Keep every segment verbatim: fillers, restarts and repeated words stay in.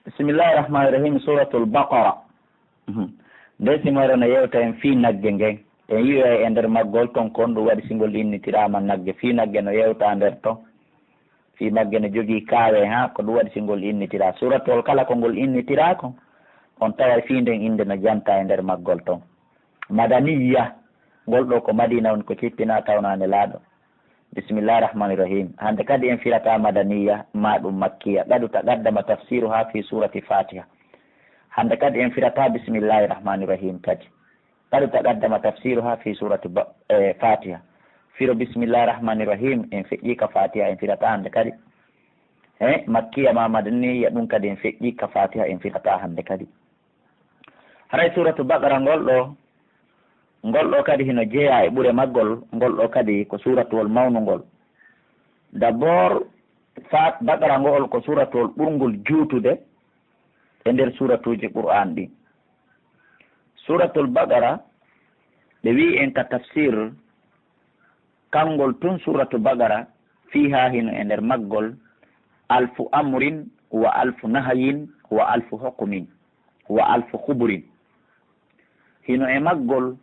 Bismillahi rahmani rahim, Suratul Baqara. Mhm. Nde si maro no yewta en fii nagge ngen. En yi'oyay e nder maggol ton kon ɗum waɗi si ngol innitiraama nagge. Fii nagge no yewta nder ton. Fii magge no jogii kaawe haa ko ɗum waɗi si ngol innitiraa. Suuratuwol kala ko ngol innitiraa kon, on taway fii nden innde no jantaa e nder maggol ton. Madaniyya, ngol ɗoo ko Madiina woni ko cippinaa tawnaa Nelaaɗo. Bismillahi rahmani rahim. Hannde kadi en firataa Madaniyya, maa ɗum Makkiya. Qad taqaddama tafsiruha fi surati Fatiha. Hannde kadi en firataa Bismillahi rahmani rahim kadi. Qad taqaddama tafsiruha fi surati ba-, eh, Fatiha. Firo Bismillahi rahmani rahim en feƴƴii ka Fatiha en firataa hannde kadi. Eh, Makkiya maa Madaniyya ɗum kadi en feƴƴii ka Fatiha en firataa hannde kadi. Haray Suratu Baqara ngol ɗoo, ngol ɗoo kadi hino jeyaa e ɓure maggol, ngol ɗoo kadi ko suuratuwol mawnungol. D'abord, Fa-, Baqara ngol ko suuratuwol ɓurngol juutude e nder suuratuuji Qur'aan ɗin. Suuratul Baqara, ɓe wi'i en ka tafsir, kangol tun Suuratu Baqara, fiihaa hino e nder maggol alfu amrin wa alfu nahyin wa alfu hukmin wa alfu khuburin. Hino e maggol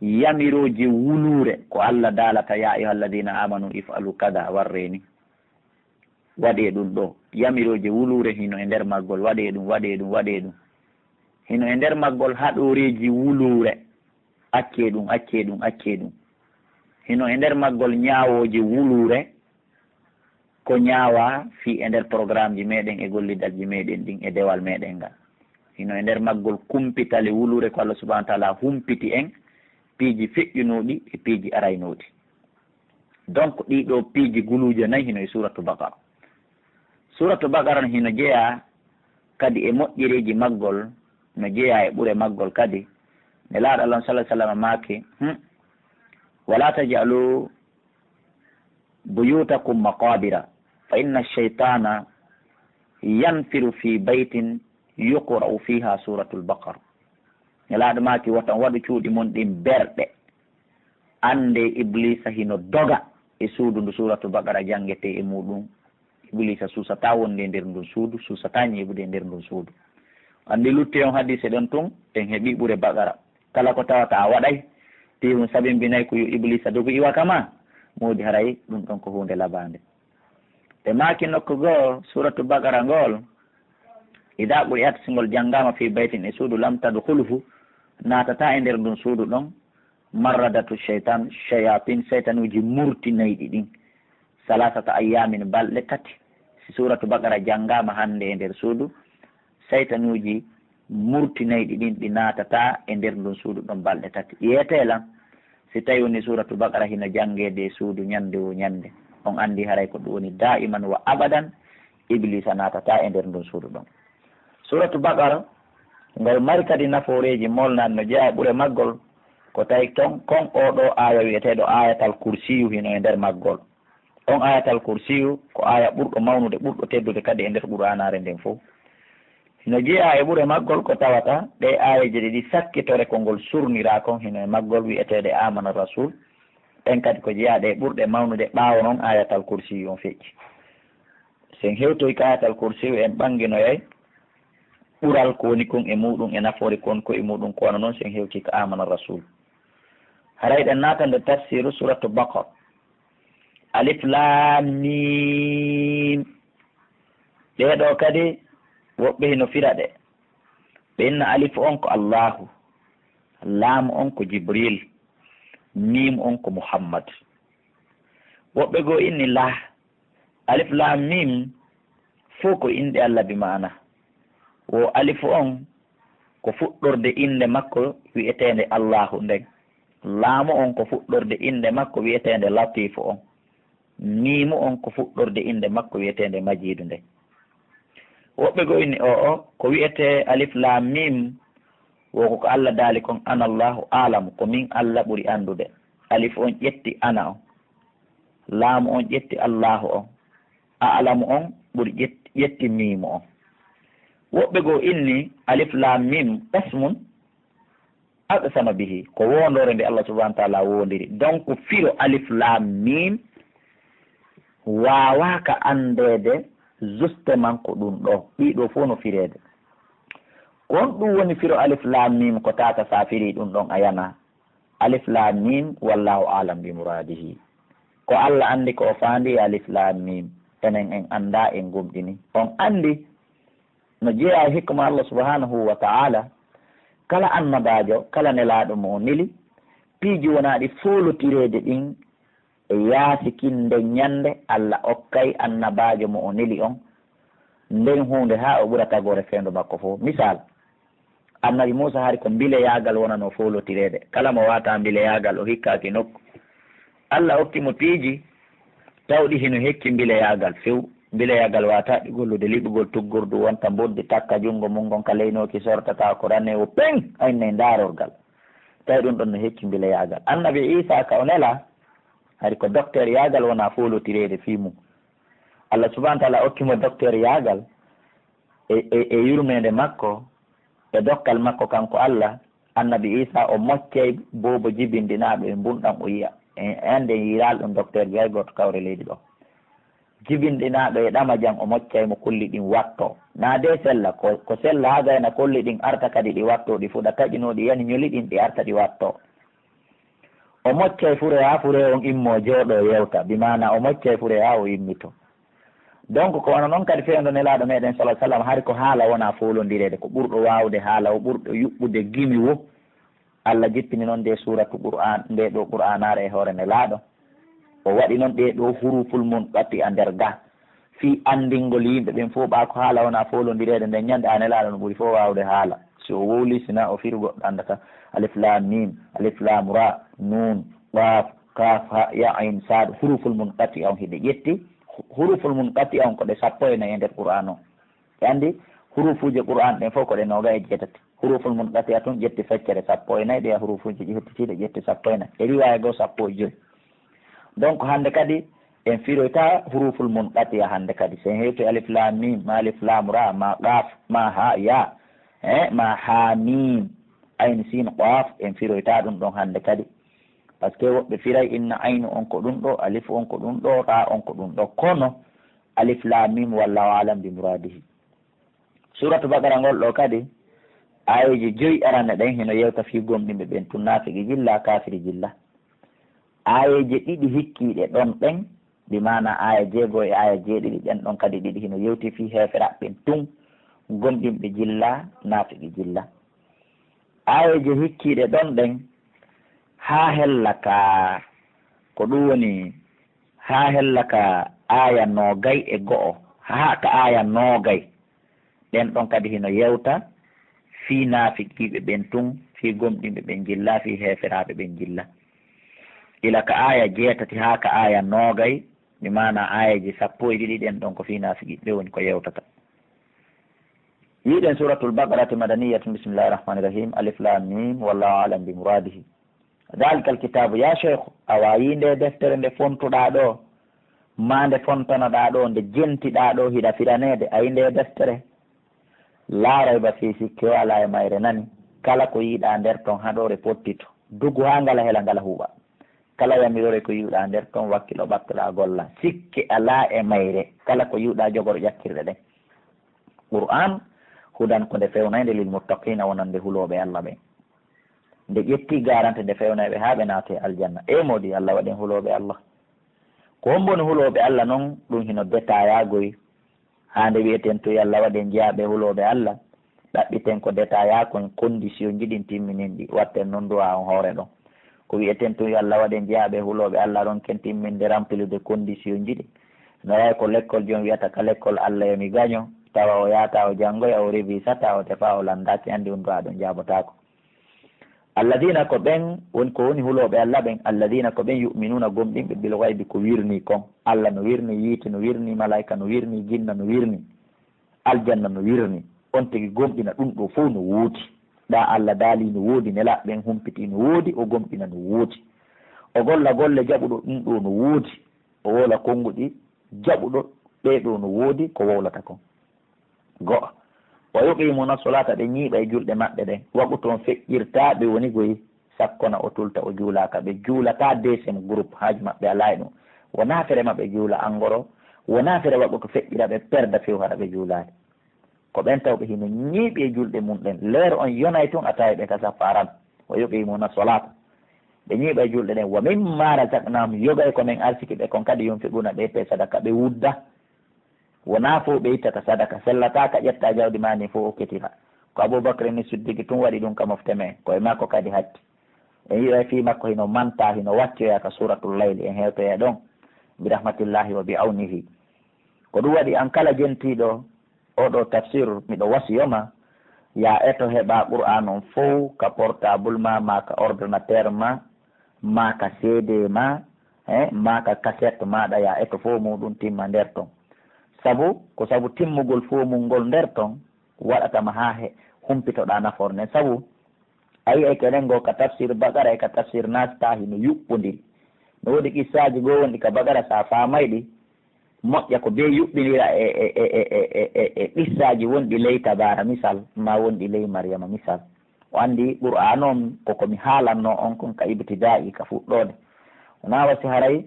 yamirooje wuluure ko Alla daalata, "Ya ayyuhal ladina amanu if'alu kada," warre ni. Waɗee ɗum ɗoo. Yamirooje wuluure hino e nder maggol, "Waɗee ɗum, waɗee ɗum, waɗee ɗum." Hino e nder maggol haɗooreeji wuluure, "Accee ɗum, accee ɗum, accee ɗum." Hino e nder maggol ñaawooje wuluure, ko ñaawaa fii e nder programmeji meɗen e gollidalji meɗen ɗin e dewal meɗen ngal. Hino e nder maggol kumpitale wuluure ko Allah subhanahu wa ta'ala humpiti en, piiji feƴƴunooɗi e piiji araynooɗi. Donc, ɗii ɗoo piiji guluuje nayi hino e Suuratu Baqara. Suuratu Baqara hino jeyaa kadi e moƴƴereeji maggol, no jeyaa e ɓure maggol kadi. Nelaaɗo Allah sallallahu alaihi wasallam maaki, hmm, "Wala taj'alu buyutakum maqabira, fa inna shaytana yanfiru fi baytin yuqra'u fiha Suratul Baqara." Nelaaɗo maaki, "Wota on waɗu cuuɗi mon ɗin berɗe." Anndee Ibliisa hino doga e suudu ndu Suuratu Baqara janngetee e muuɗum. Ibliisa suusataa wonde e nder ndun suudu, suusataa ñiiɓude e nder ndun suudu. Anndi lutti on hadiise ɗon tun, en heɓii ɓure Baqara. Kala ko tawata a waɗay, tihun sabimbinay ko yo Ibliisa dogu iwa ka maa, moodi haray ɗun ɗon ko huunde labaande. Ɓe maaki nokku goo, Suuratu Baqara ngol, "Idaa quri'at", si ngol janngaama fii baytin e suudu, "lam tadkhuluhu", naatataa e nder ndun suudu ɗon, "marradatu shaytan", shayatin, seytanuuji murtinayɗi ɗin, "salasata ayyaamin", balɗe tati. Si Suuratu Baqara janngaama hannde e nder suudu, seytanuuji murtinayɗi ɗin, ɗi naatataa e nder ndun suudu ɗon balɗe tati. Yeetee lan, si tawi woni Suuratu Baqara hino janngeede e suudu ñande woo ñande, on anndi haray ko ɗum woni daa'iman wa abadan, Ibliisa naatataa e nder ndun suudu ɗon. Suuratu Baqara, ngol mari kadi nafooreeji molnaaɗi no jeyaa e ɓure maggol, ko tawi ton kon oo ɗoo aaya wi'eteeɗo Aayatal Kursiyu hino e nder maggol. On Aayatal Kursiyu ko aaya ɓurɗo mawnude, ɓurɗo teddude kadi e nder Qur'aanaare nden fow. Hino jeyaa e ɓure maggol ko tawata ɗee aayeeje ɗiɗi sakkitore ko ngol surniraa kon hino e maggol wi'eteeɗe Aamana Rasuul. Ɗen kadi ko jeyaaɗe e ɓurɗe mawnude ɓaawo non Aayatal Kursiyu on feƴƴi. Sen hewtoy ka Aayatal Kursiyu en ɓanginoyay ɓural ko woni kon e muuɗum e nafoore ko woni ko e muuɗum ko wano non sen hewti ka Aamana Rasuul. Haray ɗen naata nder tafsiru Suuratu Baqara. Alif Laam Miim. Ɗee ɗoo kadi woɓɓe hino fira ɗe. Ɓe inna alif on ko Allaahu, laamu on ko Jibriil, miimu on ko Muhammad. Woɓɓe goo inni laa. Alif Laam Miim fow ko inɗe Alla bi ma'ana. Wo alifu on ko fuɗɗorde innde makko wi'eteende Allaahu nden. Laamu on ko fuɗɗorde innde makko wi'eteende Latiifu on. Miimu on ko fuɗɗorde innde makko wi'eteende Majiidu nden. Woɓɓe goo inni o'o, ko wi'etee Alif Laam Miim, wo ko ko Alla daali kon, "Ana Allaahu a'lamu", ko min Alla ɓuri anndude. Alifu on ƴetti ana on. Laamu on ƴetti Allaahu on. A'lamu on ɓuri ƴet-, ƴetti miimu on. Woɓɓe goo inni Alif Laam Miim qasmun aqsama bihi, ko woondoore nde Allah subhanahu wa ta'ala woondiri. Donc, firo Alif Laam Miim waawaaka anndeede Justement ko ɗun ɗoo, ɗii ɗoo fow no fireede. Ko honɗun woni firo alif laam miim ko taata sa firii ɗun ɗon a yanaa? Alif laam miim, wallaahu a'lam bi muraadihi. Ko Alla anndi ko o faandii e alif laam miim. Enen en anndaa, en gomɗinii. On anndi no jeyaa e hikma Alla subhaanahu wa ta'aala, kala annabaajo, kala nelaaɗo mo o neli, piiji wonaa ɗi foolotireede ɗin e yaasi kin nden ñannde Alla okkay annabaajo mo o neli on nden huunde haa o ɓura tagoore fewndo makko fow. Misaal, Annabi Muusa hari ko mbileyaagal wonanoo foolotireede. Kala mo waataa mbileyaagal, o hikkaaki nokku. Alla okki mo piiji tawɗi hino hekki mbileyaagal few. Mbileyaagal waataaɗi gollude, liɓugol tuggordu wonta mboddi takka junngo mun ngon ka ley nooki sortata ko raneewo peng, aynay ndaarorgal. Tawi ɗun ɗon no hekki mbileyaagal. Annabi Iisaa ka o nelaa, hari ko dokteeryaagal wonaa foolotireede fii mun. Alla subhaanahu wa ta'aala okki mo dokteeryaagal e, e, e yurmeende makko, e dokkal makko kanko Alla, Annabi Iisaa o moccay boobo jibinɗinaaɗo e mbunɗan o yi'a. E, e anndi en yi'iraali ɗun dokteerji hay gooto kawre leydi ɗoo. Jibinɗinaaɗo e ɗamajan o moccay mo kolli ɗin wattoo. Naa dee sella, ko, ko sella haa gayna kolli ɗin arta kadi ɗi wattoo, ɗi fuɗa taƴunoo, ɗi yani ñoli ɗin, ɗi arta ɗi wattoo. O moccay furee haa furee on immoo jooɗoo yewta, bi maanaa o moccay furee haa o immitoo. Donc, ko wano non kadi fewndo Nelaaɗo meɗen, sallallahu alaihi wasallam, hari ko haala wonaa foolondireede, ko ɓurɗo waawude haala o, ɓurɗo yuɓɓude gimi wo. Alla jippini non ndee suuratu Qur'aan, ndee ɗoo Qur'aanaare e hoore Nelaaɗo. O waɗi non ɗee ɗoo huruful munqati'a nder ga, fii anndingol yimɓe ɓen fow ɓaa ko haala wonaa foolondireede. Nden ñannde, a Nelaaɗo no ɓuri fow waawude haala. Si o wowlii, si naa o firi, goɗɗo anndataa. Alif laam miim, alif laam raa, nuun, qaaf, kaaf, haa, yaa, ayn, saad, huruful munqati'a on hiɗe ƴetti. Hu-, huruful munqati'a on ko ɗe sappo e nayi e nder Qur'aan on. Ɓe anndi hurufuuje Qur'aan ɗen fow ko ɗe noogay e jeetati. Huruful munqati'a tun ƴetti feccere sappo e nayi, ɗe hurufuuje ƴettitiiɗe ƴetti sappo e nayi. E riwaaya goo sappo e joy. Donc, hannde kadi en firoyta huruful munqati'a hannde kadi. Si en hewti alif laam miim, maa alif laam raa, maa qaaf, maa haa, yaa, eh, maa haa miim, ayn, siin, qaaf, en firoyta ɗun ɗon hannde kadi. Parce que woɓɓe firay inna aynu on ko ɗun ɗoo, alif on ko ɗun ɗoo, raa on ko ɗun ɗoo. Kono alif laam miim, wallaahu a'lam bi muraadihi. Suuratu Baqara ngol ɗoo kadi, aayeeje joy arane ɗen hino yewta fii gomɗinɓe ɓen tun, naafiqi jilla, kaafiri jilla. Aayeeje ɗiɗi hikkiiɗe ɗon ɗen, bi maanaa aaya jeego e aaya jeeɗiɗi ɗen ɗon kadi ɗiɗi hino yewti fii heeferaaɓe ɓen tun, gomɗinɓe jilla, naafiqi jilla. Aayeeje hikkiiɗe ɗon ɗen, haa hella ka, ko ɗun woni, haa hella ka aaya noogay e go'o, haa ka aaya noogay, ɗen ɗon kadi hino yewta fii naafiqiiɓe ɓen tun, fii gomɗinɓe ɓen jilla, fii heeferaaɓe ɓen jilla. Ila ka aaya jeetati haa ka aaya noogay, bi maanaa aayeeje sappo e ɗiɗi ɗen ɗon ko fii naafiqiiɓe woni ko yewtata. Wi'uɗen Suuratul Baqarati madaniyatun, bismillahir rahmaanir rahiim, alif laam miim, wallaahu a'lam bi muraadihi. Daalikal kitaabu, yaa Sheykhu, a waayii ndee deftere nde fontuɗaa ɗoo, maa nde fontanoɗaa ɗoo, nde jentiɗaa ɗoo, hiɗa firaneede, ayi ndee deftere? Laa rayba fii, sikke walaa e mayre, nani, kala ko yi'uɗaa nder ton, haɗoore pottito, dugu haa ngala hela ngala huuɓa. Kala yamiroore ko yi'uɗaa nder ton, wakkilo ɓattoɗaa golla. Sikke alaa e mayre, kala ko yi'uɗaa jogor ƴakkirɗe ɗen. Qur'aan, hudan ko nde fewnaynde lil muttaqiina, wonande hulooɓe Alla ɓen. Nde ƴetti garante, nde fewnay ɓe haa ɓe naati aljanna. Ee moodi Alla, waɗen hulooɓe Alla. Ko hombo woni hulooɓe Alla non? Ɗun hino detaayaa goy. Haa nde wi'eten tun yo Alla waɗen jeyaaɓe hulooɓe Alla, ɗaɓɓiten ko detaayaa kon, kondisiyonji ɗin timminen ɗi, watten non du'aa on hoore ɗon. Ko wi'eten tun yo Alla waɗen jeyaaɓe hulooɓe Alla, ronken timminde, rampilude kondisiyonji ɗin. No way ko lekkol jom wi'ata ka lekkol Alla yo mi gaño, tawa o yaata o janngoya, o revisataa, o tefaa, o lanndaaki, anndi on du'aa ɗon jaabotaako. Alladina, ko ɓen woni, ko woni hulooɓe Alla ɓen, alladina, ko ɓen yu'minuna, gomɗinɓe, bil ghaybi, ko wirnii kon. Alla no wirnii, yiite no wirnii, malaa'ika no wirnii, jinna no wirnii, aljanna no wirnii. On tigi gomɗina ɗun ɗoo fow no woodi. Ɗaa Alla daalii no woodi, nelaaɓe ɓen humpitii no woodi, o gomɗina no woodi. O golla golle jaɓuɗo ɗun ɗoo no woodi. O wowla konguɗi jaɓuɗo ɓee ɗoo no woodi ko wowlata kon. Go'o. Wa yuqimuuna solaata, ɓe ñiiɓay julɗe maɓɓe ɗen. Waqtu on feƴƴirtaa ɓe woni goy, sakkona o tulta o juulaaka. Ɓe juulataa deuxième groupe, haaju maɓɓe alaa e ɗun. Wonaa fere maɓɓe juula angoro, Wonaa fira waɗugo ko feƴƴira ɓe perda few hara ɓe juulaali. Ko ɓen tawɓe hino ñiiɓi e julɗe mun ɗen. Leer on yonay tun a taway ɓe ka saffu aran. Wa yuqimuna solata. Ɓe ñiiɓa e julɗe ɗen. Wa mimma razaqnahum, yogay ko men arsiki ɓe kon kadi yunfiquna ɓe pe sadaka ɓe wudda. Wonaa fow ɓe ittata sadaka, sellataa ka ƴetta jawdi maa ndin fow okkitira. Ko Abubakri ni Siddiqi tun waɗi ɗun ka mofte men, ko e makko kadi hatti. En yi'ay fii makko hino mantaa, hino waccoyaa ka Suuratul Layli, en hewtoya ɗon. Bi rahmatillahi wa bi awnihi. Ko ɗun waɗi an kala jentiiɗo oo ɗoo tafsir, miɗo wasiyo ma, yaa eto heɓaa Qur'aan on fow ka portable maa, maa ka ordinateur maa, maa ka C D maa, eh, maa ka cassette maaɗa, yaa eto fow muuɗun timma nder ton. Sabu, ko sabu timmugol fow mun ngol nder ton, waɗata ma haa he humpitoɗaa nafoore nden. Sabu, a yi'ay kenen goo ka tafsir Baqara e ka tafsir Naas taa hino yuɓɓondiri. No woodi qissaaji goo wonɗi ka Baqara, si a faamay ɗi, moƴƴa ko bee yuɓɓinira e, e, e qissaaji wonɗi ley Tabaara misal, maa wonɗi ley Maryama misal. O anndi Qur'aana on ko ko mi haalannoo on kon ka ibtidaa'i, ka fuɗɗoode. Wonaa wasi haray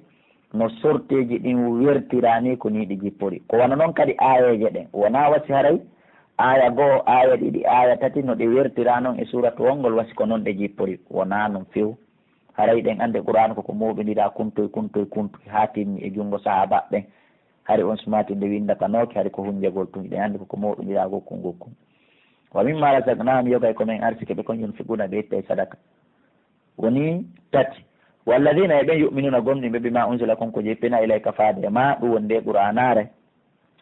no sorteeji ɗin wertiraa nii ko nii ɗi jippori. Ko wano non kadi aayeeje ɗen. Wonaa wasi haray aaya goo, aaya ɗiɗi, aaya tati no ɗe wertiraa non e suuratu wongol wasi ko non ɗe jippori. Wonaa non few. Haray ɗen anndi Qur'aana ko ko mooɓindiraa kuntoy, kuntoy, kuntoy haa timmi e junngo sahaabaaɓe ɓen. Hari on sumaati nde winndatanooke, hari ko hunjagol tun. Hiɗen anndi ko ko mooɓindiraa gokkun gokkun. Wa mimma razaqnahum, yogay ko men arsike ɓe kon, yunfiquna ɓe ittay sadaka. Woni tati. Walladhina, e ɓen yu'minuna gomɗinɓe bima unzila, kon ko jippinaa ilayka faade e maa, ɗun woni nde Qur'aanaare,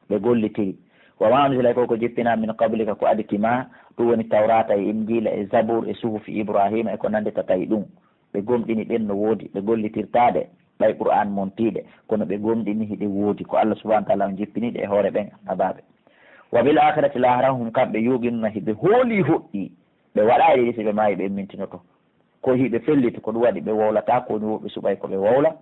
ɓe gollitiri. Wa ma unzila, ko ko jippinaa min qablika, ko adiki maa, ɗun woni Tawraata e Injiila e Zabuur e suhufi Ibraahiima e ko nannditata e ɗun. Ɓe gomɗini ɗen no woodi, ɓe gollitirtaa ɗe, ɓay Qur'aan montii ɗe, kono ɓe gomɗini hiɗe woodi, ko Allah subhanahu wa ta'ala on jippini ɗe e hoore ɓen annabaaɓe. Wa bil aakhirati, laahara, hum, kamɓe, yuuqinuna, hiɓe hoolii hoɗɗii, ɓe waɗaali ɗi, si ɓe maayi ɓe immintinoto. Ko hiɓe felliti, ko ɗun waɗi ɓe wowlataa ko woni woo, ɓe suɓay ko ɓe wowla,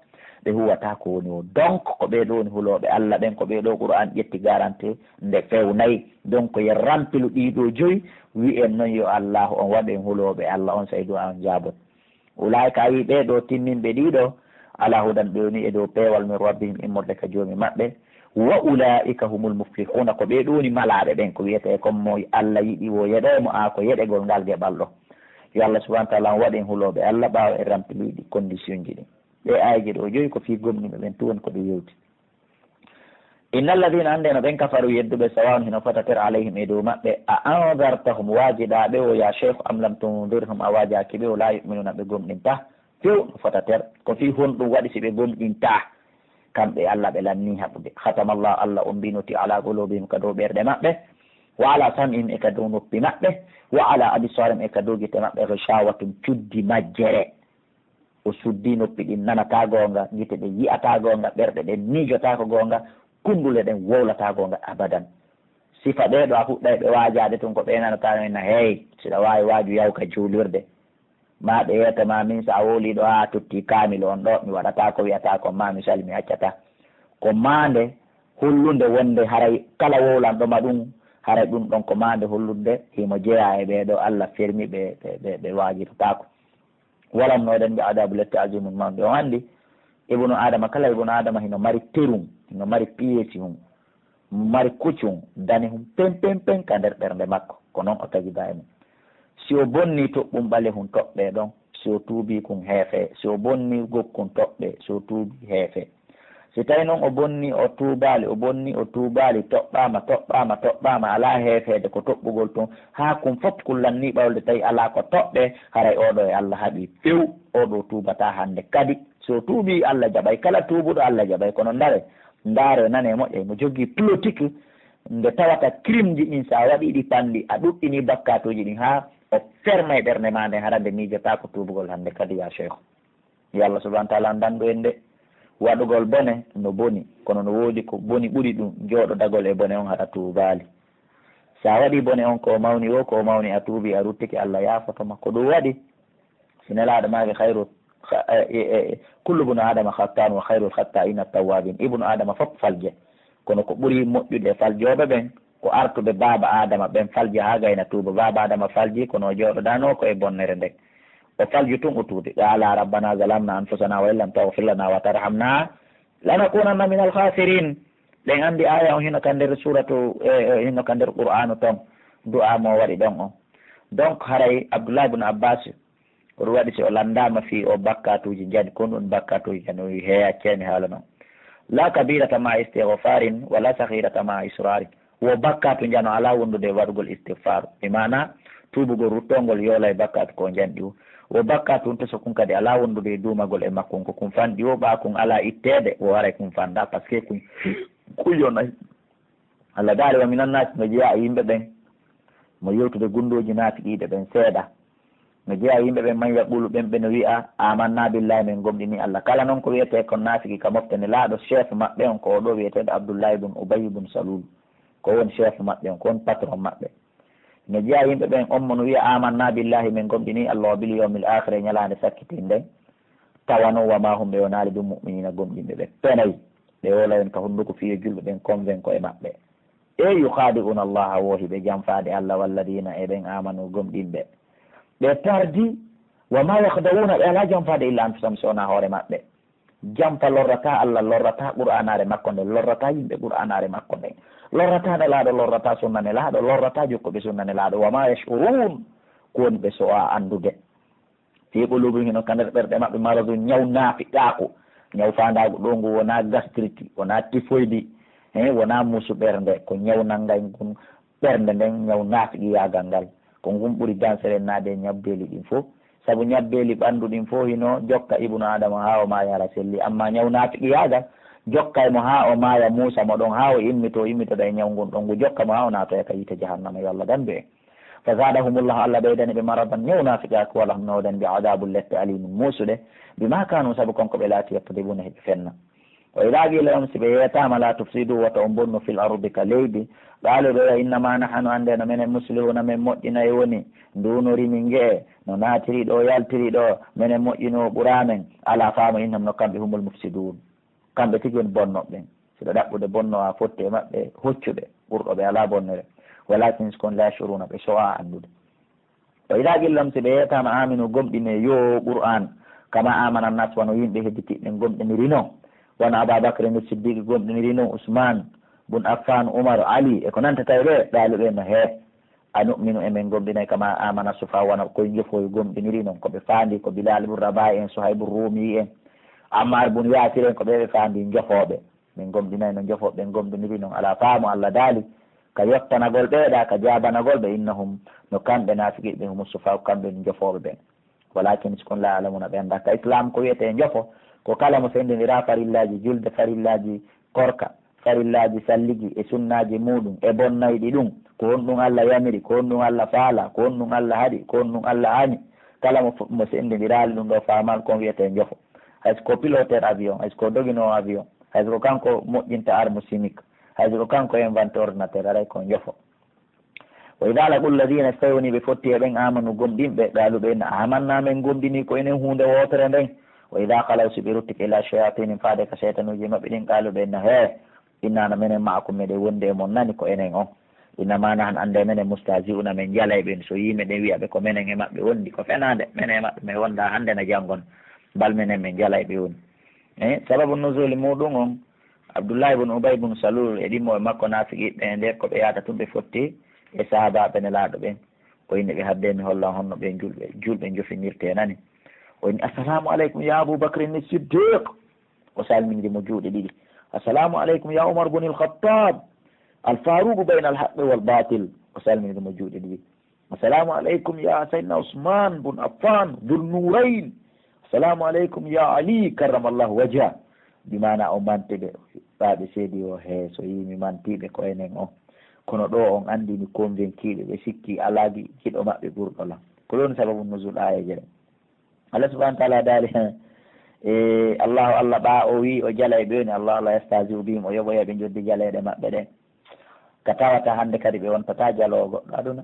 ɓe huwataa ko woni woo. Donc, ko ɓee ɗoo woni hulooɓe Allah ɓen, ko ɓee ɗoo Qur'aan ƴetti garantie nde fewnay. Donc, yo en rampilu ɗii ɗoo joyi, wi'en non yo Allaahu on waɗu en hulooɓe Allah on, sey du'aa on jaaboo. Ulaa'ika, a yi'i ɓee ɗoo timminɓe ɗii ɗoo, alaa hudan, ɓe woni e dow peewal, min rabbihim, immorde ka Joomi maɓɓe, wa ulaa'ika humul muflihuuna, ko ɓee ɗoo woni malaaɓe ɓen, ko wi'etee kon mo Allah yiɗi woo yeɗoo mo, aa ko yeɗegol ngal geɓal ɗoo. Yo Allah subhanahu wa ta'ala on waɗu en hulooɓe Allah ɓaawo en rampiloyi ɗii condition ji ɗin. Ɗee aayeeje ɗoo joyi ko fii gomɗinɓe ɓen tun woni ko ɗe yewti. Innal ladhina, annde no ɓen, kafaru, yedduɓe, sawa'un, hino fota ter, alayhim, e dow maɓɓe, a anzartahum, waajiɗaa ɓe woo yaa Sheikh, am lam tunzirhum, a waajaaki ɓe woo, laa yu'minuna, ɓe gomɗintaa. Few no fota ter. Ko fii honɗun waɗi si ɓe gomɗintaa? Kamɓe Allah ɓe lannii haɓude. Khatamallahu, Allah on binoti, ala qulubihim, ka dow ɓerɗe maɓɓe, wa ala sam'ihim, e ka dow noppi maɓɓe, wa ala absarihim, e ka dow gite maɓɓe, ghishawatun, cuddi majjere. O suddii noppi ɗin nanataa goonga, gite ɗen yi'ataa goonga, ɓerɗe ɗen miijotaako goonga, kundule ɗen wowlataa goonga abadan. Sifa ɓee ɗoo a fuɗɗay ɓe waajaade tun, ko ɓe nanataa no inna, hey, si ɗa waawi waaju, yahu ka juulirde. Maa ɓe yeeta ma, min, si a wowlii ɗoo haa a tottii kaamilu on ɗoo, mi waɗataa ko wi'ataa kon, maa misali mi accataa. Ko maande hollunde wonde haray kala wowlanɗo ma ɗun, haray ɗun ɗon ko maande hollunde himo jeyaa e ɓee ɗoo Allah fermi ɓe, ɓe, ɓe, ɓe waajirtaako. Walam no eɗen mbi adaabu lette azimun mawɗo. On anndi, ibnu Adama, kala ibnu Adama hino mari terun, hino mari piyeesi hun, mari kucun, dani hun pen, pen, pen ka nder ɓernde makko. Ko non o tagidaa e mun. Si o bonnii toɓɓun ɓalehun, toɓɓee ɗon. Si o tuubii kun, heefee. Si o bonnii gokkun, toɓɓee. Si o tuubii, heefee. Si tawii non o bonnii, o tuubaali, o bonnii, o tuubaali, toɓɓaama, toɓɓaama, toɓɓaama, alaa heefeede, ko toɓɓugol tun, haa kun fof kun lannii ɓawle, tawi alaa ko toɓɓee, haray oo ɗoo e Allah haɓii few, oo ɗoo tuubataa hannde kadi. Si o tuubii, Allah jaɓay, kala tuubuɗo, Allah jaɓay. Kono ndaaree, ndaaree, nanee, moƴƴay, mo jogii politique, nde tawata crime ji ɗin, si a waɗii ɗi panndi, a ɗuɗɗinii bakkaatuuji ɗin, haa o fermay ɓernde maa nden, hara nde miijotaako tuubugol hannde kadi, yaa Sheikh. Yo Allah subhanahu wa ta'ala anndandu en de. Waɗugol bone no boni, kono no woodi ko boni ɓuri ɗun, jooɗodagol e bone on haɗa tuubaali. Si a waɗii bone on, ko mawni woo, ko mawni, a tuubii, a ruttike, Allah yaafoto ma. Ko ɗun waɗi, si Nelaaɗo maaki, khayru, kha-, e, e, e, kullu bnu Adama khatta'un wa khayrul khatta'ina tawwabin. Ibnu Adama fof falje. Kono ko ɓuri moƴƴude e faljooɓe ɓen, ko artuɓe baaba Aadama ɓen falja haa gayna tuuba. Baaba Aadama faljii, kono o jooɗodaano ko e bonnere nden. O falju tun o tuubi. Qaala rabbana zalamna anfusana wa in lam taghfir lana wa tarhamna lanakunanna minal khasirin. Ɗen anndi aaya on hino ka nder suuratu, e, e, hino ka nder Qur'aanu ton, du'aa mo o waɗi ɗon on. Donc, haray Abdullah ibn Abbas, ko ɗum waɗi si o lanndaama fii o bakkaatuuji njani, ko ɗum bakkaatuuji njani, o wi'i, "Heya, ceeni haala non. La kabirata ma istighfarin, wa la saghirata ma israrin." Wo bakkaatu njano alaa wondude e waɗugol istighfaaru. Bi maana, tuubugol, ruttongol, yoola e bakkaatu ko njanɗi wo. Wo bakkaatu on to so kun kadi alaa wondude e duumagol e makkun, ko kun fanɗi wo, ɓaa kun alaa itteede, wo haray kun fanɗa, parce que kun kuyo nay. Allah daali, "Wa minan naasi", no jeyaa e yimɓe ɓen, mo yewtude gundooji naafiqiiɓe ɓen seeɗa. No jeyaa e yimɓe ɓen, "Man yaqulu", ɓen ɓe no wi'a, "Amanna billahi", men gomɗini Allah. Kala non ko wi'etee kon naafiki ka mofte nelaaɗo, chef maɓɓe on ko o ɗo wi'eteeɗo Abdullahi bun Ubayy bun Salul. Ko woni chef maɓɓe on, ko woni patron maɓɓe. No jeyaa e yimɓe ɓen, on mo no wi'a, "Amanna billahi", men gomɗini Allah, "wa bil yawmil akhir", e ñalaande sakkitiinde. Tawa non, "wa ma hum", ɓe wonaali ɗum, "mu'minina", gomɗinɓe ɓe. Penay, ɓe woola en ka hunduko fii yo julɓe ɓen konven ko e maɓɓe. E yukhadi'una Allah, wo hiɓe janfaade Allah, walladina, e ɓen amanu, gomɗinɓe. Ɓe tardi, "wa ma yakhda'una", ɓe alaa janfaade illa anfusahum, si wonaa hoore maɓɓe. Janfa lorrataa Allah, lorrataa Qur'aanaare makko nden, lorrataa yimɓe Qur'aanaare makko nden, lorrataa Nelaaɗo, lorrataa sunna Nelaaɗo, lorrataa jokkuɓe sunna Nelaaɗo. "Wa ma yash'urun", ko woni ɓe so'aa anndude. Fii quluubihim, hino ka nder ɓerɗe maɓɓe, maradun, ñaw naafiqaaku, ñaw faandaagu ɗoo ngu, wonaa gastrite, wonaa typhoïde, he, wonaa muusu ɓernde, ko ñaw nannga ngun ɓernde nden, ñaw naafiqiyaagal ngal. Ko ngun ɓuri danserenaade e ñabbeeli ɗin fof. Sabu ñabbeeli ɓanndu ɗin fof hino jokka ibnu Aadama haa o maaya hara selli. Amma ñaw naafiqiyaagal jokkaay mo haa o maaya, muusa mo ɗon haa o immito, o immitoda e ñaw ngun ɗon, ngu jokka mo haa o naatoya ka yiite jahannama. Yo Allah dandu en. Fa zaadahumullahu, Allah ɓeydani ɓe maradan, ñaw naafiqiyaaku, wala hum, no waɗani ɓe adabun, lette, alimun, muusuɗe, bima kanu, sabu kon ko ɓe laati, yaktadibuna, hiɓe fenna. Wa idha qila lahum, si ɓe yeetaama, la tufsidu, wata on bonnu, fil ardi, ka leydi, qalu, ɓe wi'a, innama nahnu, annde no menen, muslihuna, men moƴƴinay woni, ndu no rimi nge'e, no naatiri ɗo, yaltiri ɗo, menen moƴƴinoowo ɓuraa men, alaa faamu, innahum, no kamɓe, humul mufsidun. Kamɓe tigi woni bonnooɓe ɓen. Si ɓe ɗaɓɓude bonnoowa fotti e maɓɓe, hoccu ɓe, ɓurɗo ɓe alaa bonnere. Walakin, si kon, la yashuruna, ɓe so'aa anndude. Wa idha qila lahum, si ɓe yeetaama, aminu, gomɗine yo Qur'aan, kama amana nas, wano yimɓe hedditiiɓe ɓen gomɗiniri non, wano Aba Bakrin Siddiq gomɗiniri non, Usmaan bun Affaan, Umar, Ali, e ko nantata e ɓe, qaalu, ɓe no, hee, anu'minu, e men gomɗinay, kama amana sufahaa, wano koy njofooyu gomɗiniri non, ko ɓe faandi, ko Bilaal bun Rabaahi en, Suhaybu Ruumi en, Ammaar bun Yaasir en, ko ɓe ɓe faandi njofooɓe. Min gomɗinay no njofooɓe ɓen gomɗiniri non. Alaa faamu, Allah daali, ka yottanagol ɓe ɗa, ka jaabanagol ɓe, innahum, no kamɓe naafiqiiɓe, humu sufahaa, kamɓe woni njofooɓe ɓen. Walakin, si kon, la ya'lamuna, ɓe anndaa. Ka Islaam, ko wi'etee njofo, ko kala mo senndindiraa farillaaji julde, farillaaji korka, farillaaji salligi e sunnaaji muuɗum, e bonnayɗi ɗum, ko honɗum Allah yamiri, ko honɗum Allah faalaa, ko honɗum Allah haɗi, ko honɗum Allah haani. Kala mo fu-, mo senndindiraali ɗum ɗoo faamal, kon wi'etee njofo. Hay so ko piloteur avion, hay so ko doginoowo avion, hay so ko kanko moƴƴinta arme chimique, hay so ko kanko invente ordinateur, aray ko njofo. Wa idha laqul ladhina, si tawi woni ɓe fotti e ɓen, amanu, gomɗinɓe, qalu, ɓe inna, amanna, men gomɗini ko enen huunde wootere nden. Wa idha khalaw, si ɓe ruttike, ila shayatinihim, faade ka seytanuuji maɓɓe ɗin, qalu, ɓe inna, hee, inna, no menen, ma'akum, meɗen wondi e mon, nani ko enen on. Innama nahnu, annde menen, mustahzi'una, men jalay ɓen. So yii meɗen wi'a ɓe ko menen e maɓɓe wondi, ko fenaande, menen e maɓɓe men wonda hannde na janngo, bal menen men jalay ɓe woni. Eh, sababu nuzuli muuɗum on, Abdullahi bun Ubay bun Salul e ɗimmo e makko naafiqiiɓe ɓen, e nder ko ɓe yaata tun ɓe fotti e sahaabaaɓe Nelaaɗo ɓen. O inni ɓe, haddee mi holla on honno ɓen julɓe, julɓe njofinirtee nani. O inni, "Assalamu aleykum ya Abu Bakrin Siddiq." O salmini mo juuɗe ɗiɗi. "Assalamu aleykum ya Umar bun al-Khattab, al-Faruqu bayna al-haqqi wal batil." O salmini mo juuɗe ɗiɗi. "Assalamu aleykum ya Sayyidina Usman bun Affan, Dhul Nurayn. Assalamu aleykum ya Ali, karramallahu wajha." Bi maana o manti ɓe, ɓaaɓe seedi o, "Hee, so yii mi manti ɓe ko enen on. Kono ɗoo on anndi mi konvenkiiɓe, ɓe sikki alaa gi-, giɗo maɓɓe ɓurɗo lan." Ko ɗon sababu nuzul aayeeje ɗen. Allah subhanahu wa ta'ala daali, e, Allahu Allah, ɓaa o wi'i o jalay ɓe woni, Allahu Allah yastahzi'u bihim, o yoɓoya ɓe njoddi jaleeɗe maɓɓe ɗen. Ka tawata hannde kadi ɓe wontataa jaloowo goɗɗo aduna.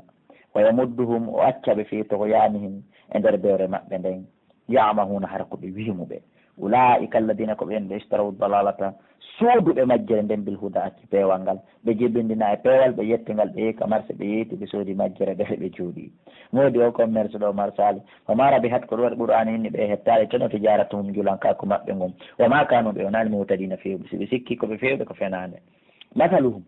Wa yamudduhum, o acca ɓe, fi tughyanihim, e nder bewre maɓɓe nden. Ya'mahuuna, hara ko ɓe wiimuɓe. Ulaa'ika alladhiina, ko ɓen ɓe, ishtarawu dalalata, sooduɓe majjere nden, bil huda, acci peewal ngal. Ɓe jibindina e peewal, ɓe yetti ngal, ɓe yehi ka marse, ɓe yeyti, ɓe soodi majjere nden, ɓe jooɗi. Moodi o commerce ɗo marsaali. Wa ma rabihat, ko ɗum waɗi Qur'aana inni ɓe hettaali, tono tijaratuhum, njulankaaku maɓɓe ngun. Wa ma kaanu, ɓe wonaali, muhtadiina, feewɓe. Si ɓe sikki ko ɓe feewɓe, ko fenaande. Masaluhum,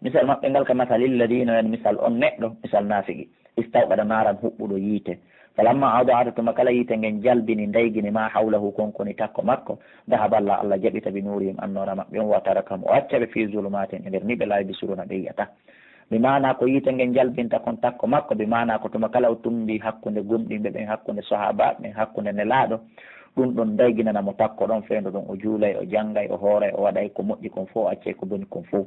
misal maɓɓe ngal ka masali alladina, yani misal on neɗɗo, misal naafigi, istawqada naaran, huɓɓuɗo yiite. Falamma adaat, tuma kala yiite ngen jalbini, ndaygini, ma hawlahu, kon koni takko makko, dahaba, Allah, Allah jaɓita, bi nuurihim, annoora maɓɓe on, wa tarakahum, o acca ɓe, fi zulumatin, e nder niɓe, la yubsiruna, ɓe yi'ata. Bi maana ko yiite ngen jalbinta kon takko makko, bi maana ko tuma kala o tumbi hakkunde gomɗinɓe ɓen, hakkunde sahaabaaɓe ɓen, hakkunde Nelaaɗo, ɗun ɗon ndayginana mo takko ɗon fewndo ɗon, o juulay, o janngay, o hooray, o waɗay ko moƴƴi kon fow, o accay ko boni kon fow.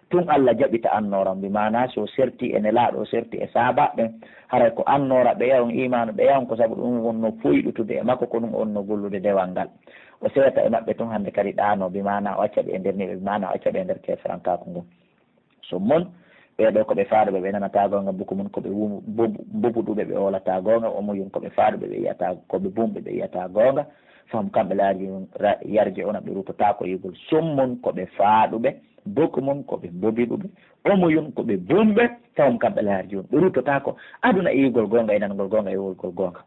Tun Allah jaɓita annoora on, bi maana si o serti e Nelaaɗo, o serti e sahaabaaɓe ɓen, haray ko annoora ɓeya on, iimaanu ɓeya on, ko sabu ɗun wonno foyɗutude e makko, ko ɗun o wonno gollude dewal ngal. O seeta e maɓɓe tun hande kadi ɗaano, bi maana o acca ɓe e nder niɓe, bi maana o acca ɓe e nder keeferankaaku ngun. Summun, ɓee ɗoo ko ɓe faaɗuɓe, ɓe nanataa goonga, bukmun ko ɓe wum-, bobu-, bobuɗuɓe, ɓe hoolataa goonga, umyun ko ɓe faaɗuɓe, ɓe yi'ataa, ko ɓe bumɓe, ɓe yi'ataa goonga, fahum kamɓe la yarji'un, ra-, yarji'una, ɓe rutotaako yi'ugol. Summun ko ɓe faaɗuɓe, bukmun ko ɓe bobiɗuɓe, umyun ko ɓe bumɓe, fahum kamɓe la yarji'un, ɓe rutotaako aduna e yi'ugol goonga, e nanugol goonga, e wowlugol goonga.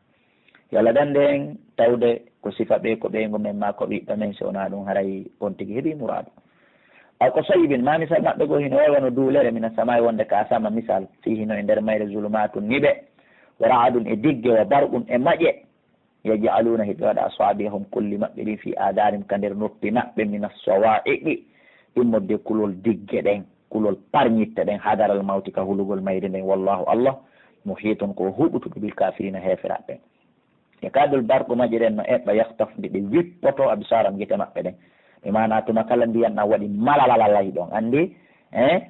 Yo Allah dande en tawde ko sifa ɓe, ko ɓeyngu men maa ko ɓiɗɗo men, si wonaa ɗun haray on tigi heɓii muraadu. Aw ka sayyibin, maa misal maɓɓe goo hino wa'i wano duulere, mina samaa'i, wonde ka asama misal, fii hino e nder mayre zulumaatun niɓe, wa ra'adun e digge, wa barqun e maƴe, yaj'aluuna hiɓe waɗa asaabi'ahum kulli maɓɓe ɗin fii aadaanihim ka nder noppi maɓɓe, mina sawaa'iqi immorde kulol digge ɗen, kulol parñitte ɗen, hadaral mawti ka hulugol mayri nden, wallaahu Allah, muhiitun ko o huɓutuɗo bil kaafiriina heeferaaɓe ɓen. Yakaadul barqu maƴe ɗen no eɓɓa yakhtafu nde ɗe wippoto absaaram gite maɓɓe ɗen. Ɓe maanaa tuma kala ndiyan ɗan waɗi malalalala hiɗon anndi, eh,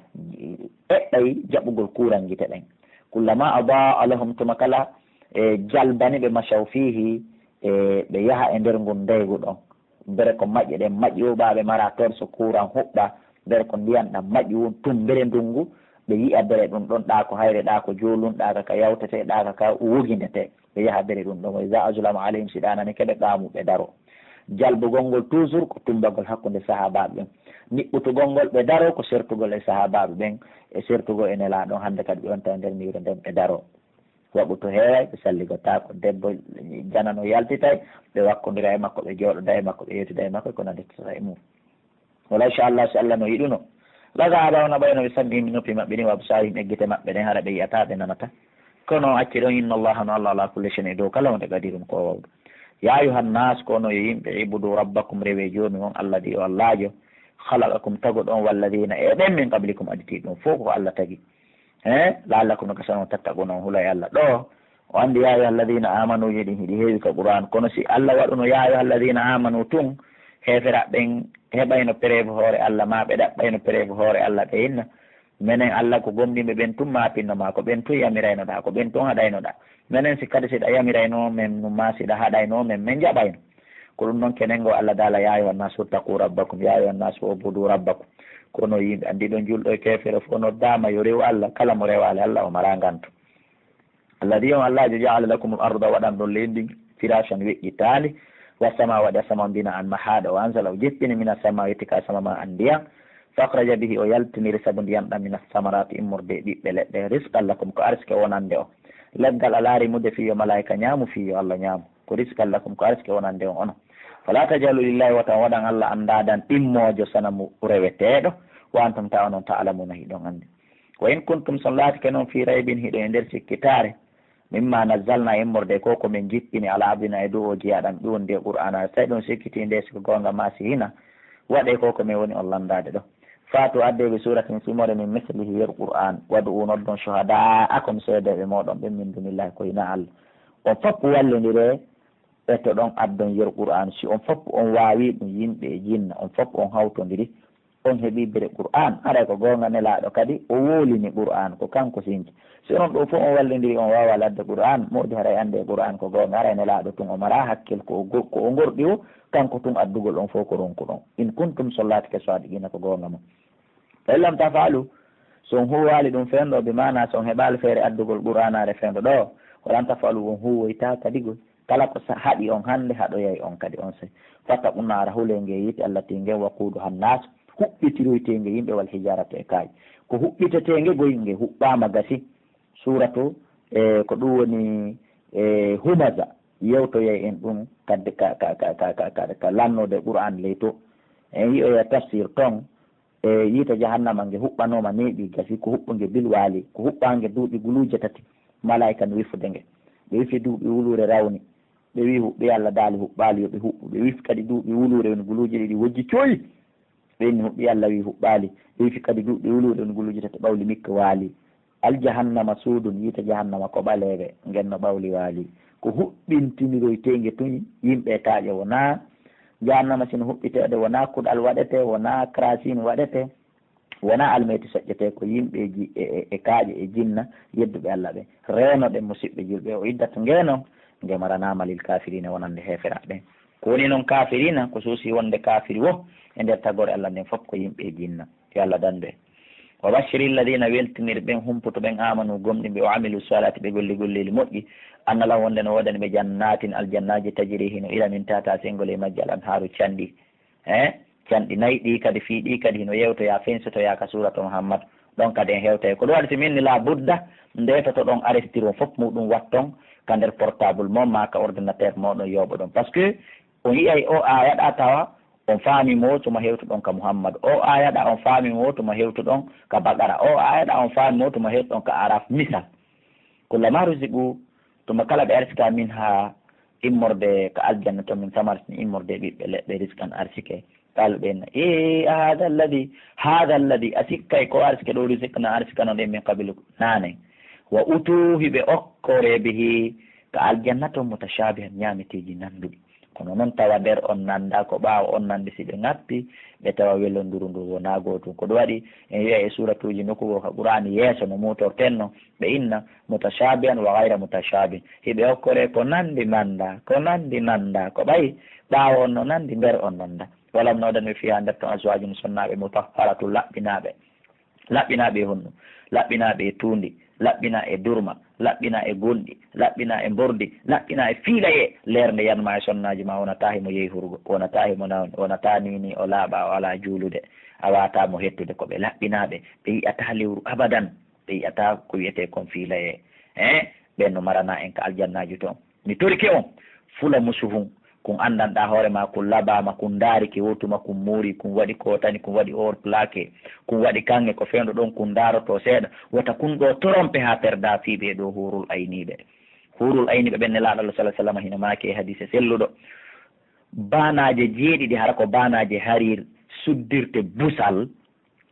eɓɓay jaɓugol kuuran gite ɗen. Kullamaa adaa lahum tuma kala e jalbani ɓe mashaw fiihi e ɓe yaha e nder ngun ndeygu ɗon. Bere ko maƴƴe ɗen maƴƴi o ɓaaɓe mara toon so kuuran huɓɓa, bere ko ndiyan ɗan maƴƴi won tumbere ndungu, ɓe yi'a bere ɗun ɗon ɗaa ko hayre ɗaa ko joolun ɗaa ka ka yawtete ɗaa ka ka wogindete. Ɓe yaha bere ɗun ɗon. Wa iza azlama alayhim si ɗanani keɓe qaamu ɓe daro. Jalbugol ngol toujours ko tumbagol hakkunde sahaabaaɓe ɓen. Niɓɓutugol ngol ɓe daro ko sertugol e sahaabaaɓe ɓen e sertugol e nelaaɗo hande kadi ɓe wonta e nder niire nden ɓe daro. Waɓu to heeway, ɓe salligotaako. Debbo janano yaltitay, ɓe wakkondira e makko, ɓe jooɗoda e makko, ɓe yewtida e makko, ko nannditata e mum. Wala inchallah, si Allah no yiɗuno, la zahaba, wona ɓayno ɓe sabbini noppi maɓɓe ɗin, wa absarihim, e gite maɓɓe ɗen, hara ɓe yi'ata, ɓe nanata. Kono o acci ɗon, inna Allaha, no Allah, ala kulli shay'in, e dow kala hunde, qadirun, ko o wawɗo. Ya ayuha nnas, ko onon yo yimɓe, ibudu rabbakum, rewe joomi on, alladhi, o Allajo, khalaqakum, taguɗo on, walladhina, e ɓen min qablikum, aditiiɓe on, fof ko Allah tagi. He, la'allakum, no gasano, tattaquna, on hula e Allah. Ɗo, o anndi, ya ayyuha alladhina amanu, je ɗin hiɗi heewi ka Qur'an. Kono si Allah waɗuno, ya ayyuha alladhina amanu tun, heefera ɓen heɓayno preuve hoore Allah, ma ɓe ɗaɓɓayno preuve hoore Allah, ɓe inna, menen Allah ko gomɗinɓe ɓen tun maapinno ma, ko ɓen tun yamirayno ɗa, ko ɓen tun haɗayno ɗa. Menen si kadi si ɗa yamirayno men, ma si ɗa haɗayno men, men jaɓayno. Ko ɗum noon kenen ngo Allah daala, ya ayyuha nnasu ttaqu rabbakum, ya ayyuha nnasu ubudu rabbakum. Kono yimɓe anndi ɗon julɗo e keefeero fof noddaama yo rewu Allah, kala mo rewaali Allah o maraa nganto. Alladhi on Allajo ja'ala lakumul arda waɗan ɗon leydi ndin firashan weƴƴitaandi, was samaa waɗi asama on bina'an mahaaɗo, wa anzala o jippini minas samaa yetti ka asama ma an ndiyan, fa akhraja bihi o yaltiniri sabu ndiyan ɗan minas samaraati immorde e ɓiɓɓe leɗɗe, rizqan lakum ko arsike wonande on. Leggal alaa rimude fii yo malaa'ika ñaamu fii yo Allah ñaamu. Ko rizqan lakum, ko arsike wonande on onon. Fala tajalu lillahi, wata on waɗan Allah andaadan ɗimmoojo sanamu reweteeɗo, wa antum ta onon ta'lamuna hiɗon anndi. Wa in kuntum, si on laatike non, fii raybin hiɗon e nder sikkitaare, mimma nazzalna immorde ko ko men jippini ala abdina e dow o jiyaaɗan ɗum woni nde Qur'aana, si tawi ɗon sikkitii nde si ko goonga ma si hina, waɗee ko ko men woni on landaade ɗo. Faatu addee bi suuratin sumore min mislihi yer Qur'aan, wad'u noddon shuhadaa'akum seedeeɓe mooɗon ɓen min dunillahi ko hina Allah. On foppu wallindire e to ɗon addon yer Qur'aan. Si on fof on waawi ɗum, yimɓe e jinna, on fof on hawtondiri, on heɓi bere Qur'aan. Aray ko goonga Nelaaɗo kadi, o wolini Qur'aan, ko kanko sinki. Si onon ɗoo fof on wallindiri, on waawaa ladde Qur'aan, moodi haray anndee Qur'aan ko goonga. Aray Nelaaɗo tun o maraa hakkil ko o go-, ko o gorɗi o, kanko tun addugol on fof ko ronkuɗon. In kuntum, si on laatike saadiqiina ko goonga mon. Fa in lam taf'alu, si on huuwaali ɗum fewndo, bi maana si on heɓaali feere addugol Qur'aanaare fewndo ɗoo, wa lan taf'alu, on huuwoytaa kadi goy. Kala ko sa-, haɗi on hannde, haɗoyay on kadi onsay. Fattaqu naara, hulee ngee yiite, allati ngen waquuduha nnaas, huɓɓitiroytee nge yimɓe, wal hijaaratu e kaaƴe. Ko huɓɓitetee nge goy, nge huɓɓaama gasi. Suuratu, e, ko ɗum woni, e, Humaza, yewtoyay en ɗum kadde ka, ka, ka lannoode Qur'aan ley to. En yi'oya tafsir ton, E yiite jahannama nge huɓɓanooma neeɓi, gasi ko huɓɓu nge bil waali, ko huɓɓaa nge duuɓi guluuje tati, malaa'ika no wifude nge. Ɓe wifi duuɓi wuluure rawni, ɓe wi'i huɓɓi Alla daali huɓɓaali yo ɓe huɓɓu, ɓe wifi kadi duuɓi wuluure woni guluuje ɗiɗi wojji cooyi, ɓe inni huɓɓi Alla wi'i huɓɓaali, ɓe wifi kadi duuɓi wuluure woni guluuje tati ɓawli mikka waali. Aljahannama suudun yiite jahannama ko ɓaleeɓe, ngen no ɓawli waali. Ko huɓɓintiniroyteenge tun yimɓe e kaaƴe wonaa. Jahannama sino huɓɓiteede wonaa kuɗal waɗetee, wonaa karasiin waɗetee, wonaa almeeti soƴƴetee, ko yimɓeeji e, e, e kaaƴe e jinna yedduɓe Alla ɓe. Reenoɗen musiɓɓe julɓe o iddat ngenon, nge maranaama lil kaafiriina wonande heeferaaɓe ɓen. Ko woni non kaafiriina, ko suusi wonde kaafiri wo e nder tagoore Alla nden fof ko yimɓe e jinna. Yo Alla dandu en. Wa bashshiri alladhina, weltinir ɓen humputo ɓen, aamanu, gomɗimɓe, wa amilu salihati, ɓe golli golleeli moƴƴi, anna lahum, wonde no woodani ɓe, jannatin, aljannaaji, tajri, hino ila min tahtiha, sengol e majji, al anhaaru, canɗi. Eh? Canɗi nayi ɗi kadi, fii ɗi kadi hino yewtoya, fensotoya ka suuratu Muhammad. Ɗon kadi en hewtay. Ko ɗum waɗi si min ni la budda, ndeetotoɗon arestiron fof muɗum watton ka nder portable mon maa ka ordinateur moɗon yooɓoɗon. Parce que on yi'ay o aaya ɗa tawa on faami mo tuma hewtuɗon ka Muhammad. O aaya ɗa on faami mo tuma hewtuɗon ka Baqara. O aaya ɗa on faami mo tuma hewtuɗon ka Araf. Misal. Kullama ruziqu, tuma kala ɓe arsika min ha immorde ka aljanna to min samartini immorde ɓiɓɓe leɗɗe risqan arsike. Qaalu ɓe inna, ee, haada alladi, haada alladi, a sikkay ko arsike ɗo ruziqna arsikanon ɗen min qabilu naane. Wa utuu hiɓe okkore bihi ka aljanna ton mutashaabihan ñaameteeji nanduɗi. Kono non tawa nder on nanda ko ɓaawo on nande si ɓe ŋappi, ɓe tawa welonduru ndu wonaa gootun. Ko ɗum waɗi en wi'a e suuratuuji nokku goo ka Qur'aani yeeso no muutorten no, ɓe inna mutashaabihan wa ghayra mutashaabihin. Hiɓe okkore ko nandi nanda, ko nandi nanda, ko ɓay ɓaawo on no nandi, nder on nanda. Walam no waɗan ɓe fiha nder ton azwaajun sonnaaɓe mutahharatun laɓɓinaaɓe. Laɓɓinaa ɓe e honɗun? Laɓɓinaa ɓe e tuundi, laɓɓinaa e durma, laɓɓinaa e gonɗi, laɓɓinaa e mbordi, laɓɓinaa e fiilayee. Leer nde yanma e sonnaaji maa, wonataa himo yehi hurgo, wonataa himo nawni, wonataa nii nii o laaɓaa, o alaa juulude, a waawataa mo hettude. Ko ɓe laɓɓinaaɓe, ɓe yi'ataa lewru abadan, ɓe yi'ataa ko wi'etee kon fiilayee. Eh, ɓen no maranaa en ka aljannaaji ton. Mi torike on, fula musuhun, kun anndanɗaa hoore maa, kun labaama, kun ndaarike woo tuma, kun muuri, kun waɗi kootani, kun waɗi or plaqué, kun waɗi kaŋŋe, ko fewndo ɗon, kun ndaarotoo seeɗa. Wota kun ɗoo torompe haa perdaa fii ɓee ɗoo huurul ayniiɓe. Huurul ayniiɓe ɓen, Nelaaɗo Allah sallallaahu alayhi wa sallam hino maaki e hadiise selluɗo, baanaaje jeeɗiɗi, hara ko baanaaje hariir suddirte busal,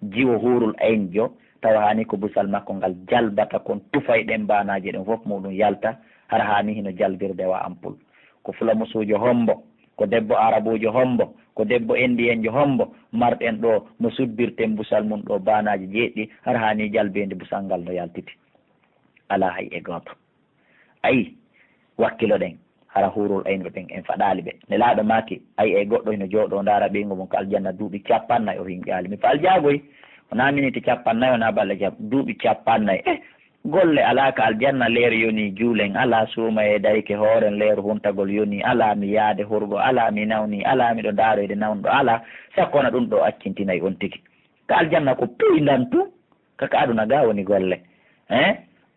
jiwo huurul ayn jo, tawa haa nii ko busal makko ngal jalbata kon tufay ɗen baanaaje ɗen fof muɗum yalta, hara haa nii hino jalbirde wa ampul. Ko fulamusuujo hombo, ko debbo arabuujo hombo, ko debbo endiyenjo hombo marɗen ɗoo mo suddirten busal mum ɗoo baanaaje jeeɗiɗi, hara haa nii jalbeendi busal ngal no yaltiti? Alaa hay e gooto. Ayi, wakkiloɗen, hara huurul ayni ɓen en faɗaali ɓe. Nelaaɗo maaki, ayi, e goɗɗo hino jooɗoo ndaara ɓeyngu mum ka aljanna duuɓi cappannayi o hinƴaali. Mi faljaagoy, wonaa miniti cappannayi, wonaa balɗe cap-, duuɓi cappannayi. Eh, golle alaa ka aljanna, leer yonii, juulen alaa, suumayee darike hooren, leeru huntagol yonii alaa, mi yaade hurgo alaa, mi nawnii alaa, miɗo ndaaroyde nawnuɗo alaa, sakko wona ɗum ɗoo accintinay on tigi. Ka aljanna ko peyndan tun. Ka, ka aduna ga woni golle. Eh?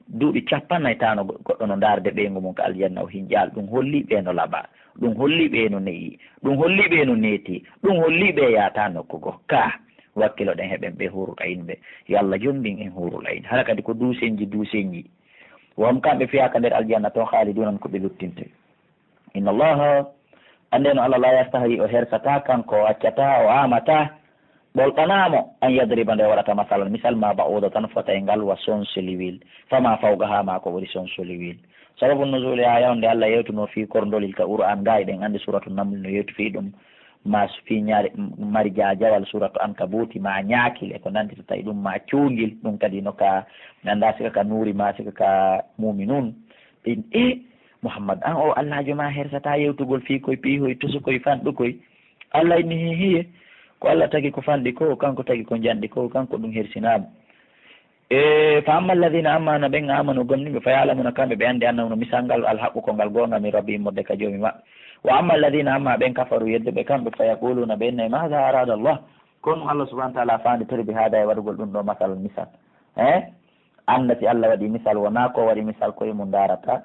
Duuɓi cappannayi taano go-, goɗɗo no ndaarde ɓeyngu mum ka aljanna o hinƴaali. Ɗum holli ɓe no laɓa. Ɗum holli ɓe no ne'i. Ɗum holli ɓe no neeti. Ɗum holli ɓe yaata nokku go. Ka, wakkiloɗen heɓen ɓe huurul ayn ɓe. Yo Allah jombin en huurul ayn. Hara kadi ko duusenji, duusenji. Won kamɓe fiyaaka nder aljanna ton khaaliduuna ko ɓe luttinte. Inna Allaha, anndeno Allah, la yastahyi, o hersataa kanko, o accataa, o aamataa, ɓoltanaa mo, an yadriba, nde o waɗata masalan, misal ma ba'udatan, fotay ngal, wa sonsoliwil, fama fawqaha, ma ko ɓuri sonsoliwil. Sababu nuzuli aaya on, nde Allah yewtunoo fii korndolil ka Qur'aan, ga eɗen anndi Suuratu Naml no yewti fii ɗum, ma s-, fii ñaari, m-, mari jaajawal Suuratu Ankabuuti, ma ñaakil e ko nanndi, so tawi ɗum ma cuungil, ɗum kadi no ka, mi anndaa sika ka Nuuri ma sika ka Muuminuun. Ɓe, e, Muhammad, an o Allaajo ma hersataa yewtugol fii koy piihoy, tosukoy, fanɗukoy? Allah inni, hihiye, ko Allah tagi ko fanɗi ko, kanko tagi ko njanɗi ko, kanko ɗum hersinaa mo. E, fa amma alladhina, amma na ɓen amanu gomɗinɓe, fa ya'lamuna, kamɓe ɓe anndi, annahu no misal ngal, al haqqu ko ngal goonga, min rabbi immorde ka Joomi maɓɓe. Wa amma alladhina, amma ɓen kafaru yedduɓe kamɓe, fa yaquluna, ɓe innay, maadha arada Allah, ko honɗum Allah subhanahu wa ta'ala faanditori bi haadha e waɗugol ɗum ɗo masal misal? Eh? Annda si Allah waɗi misal, wonaa ko waɗi misal koye mum ndaarata.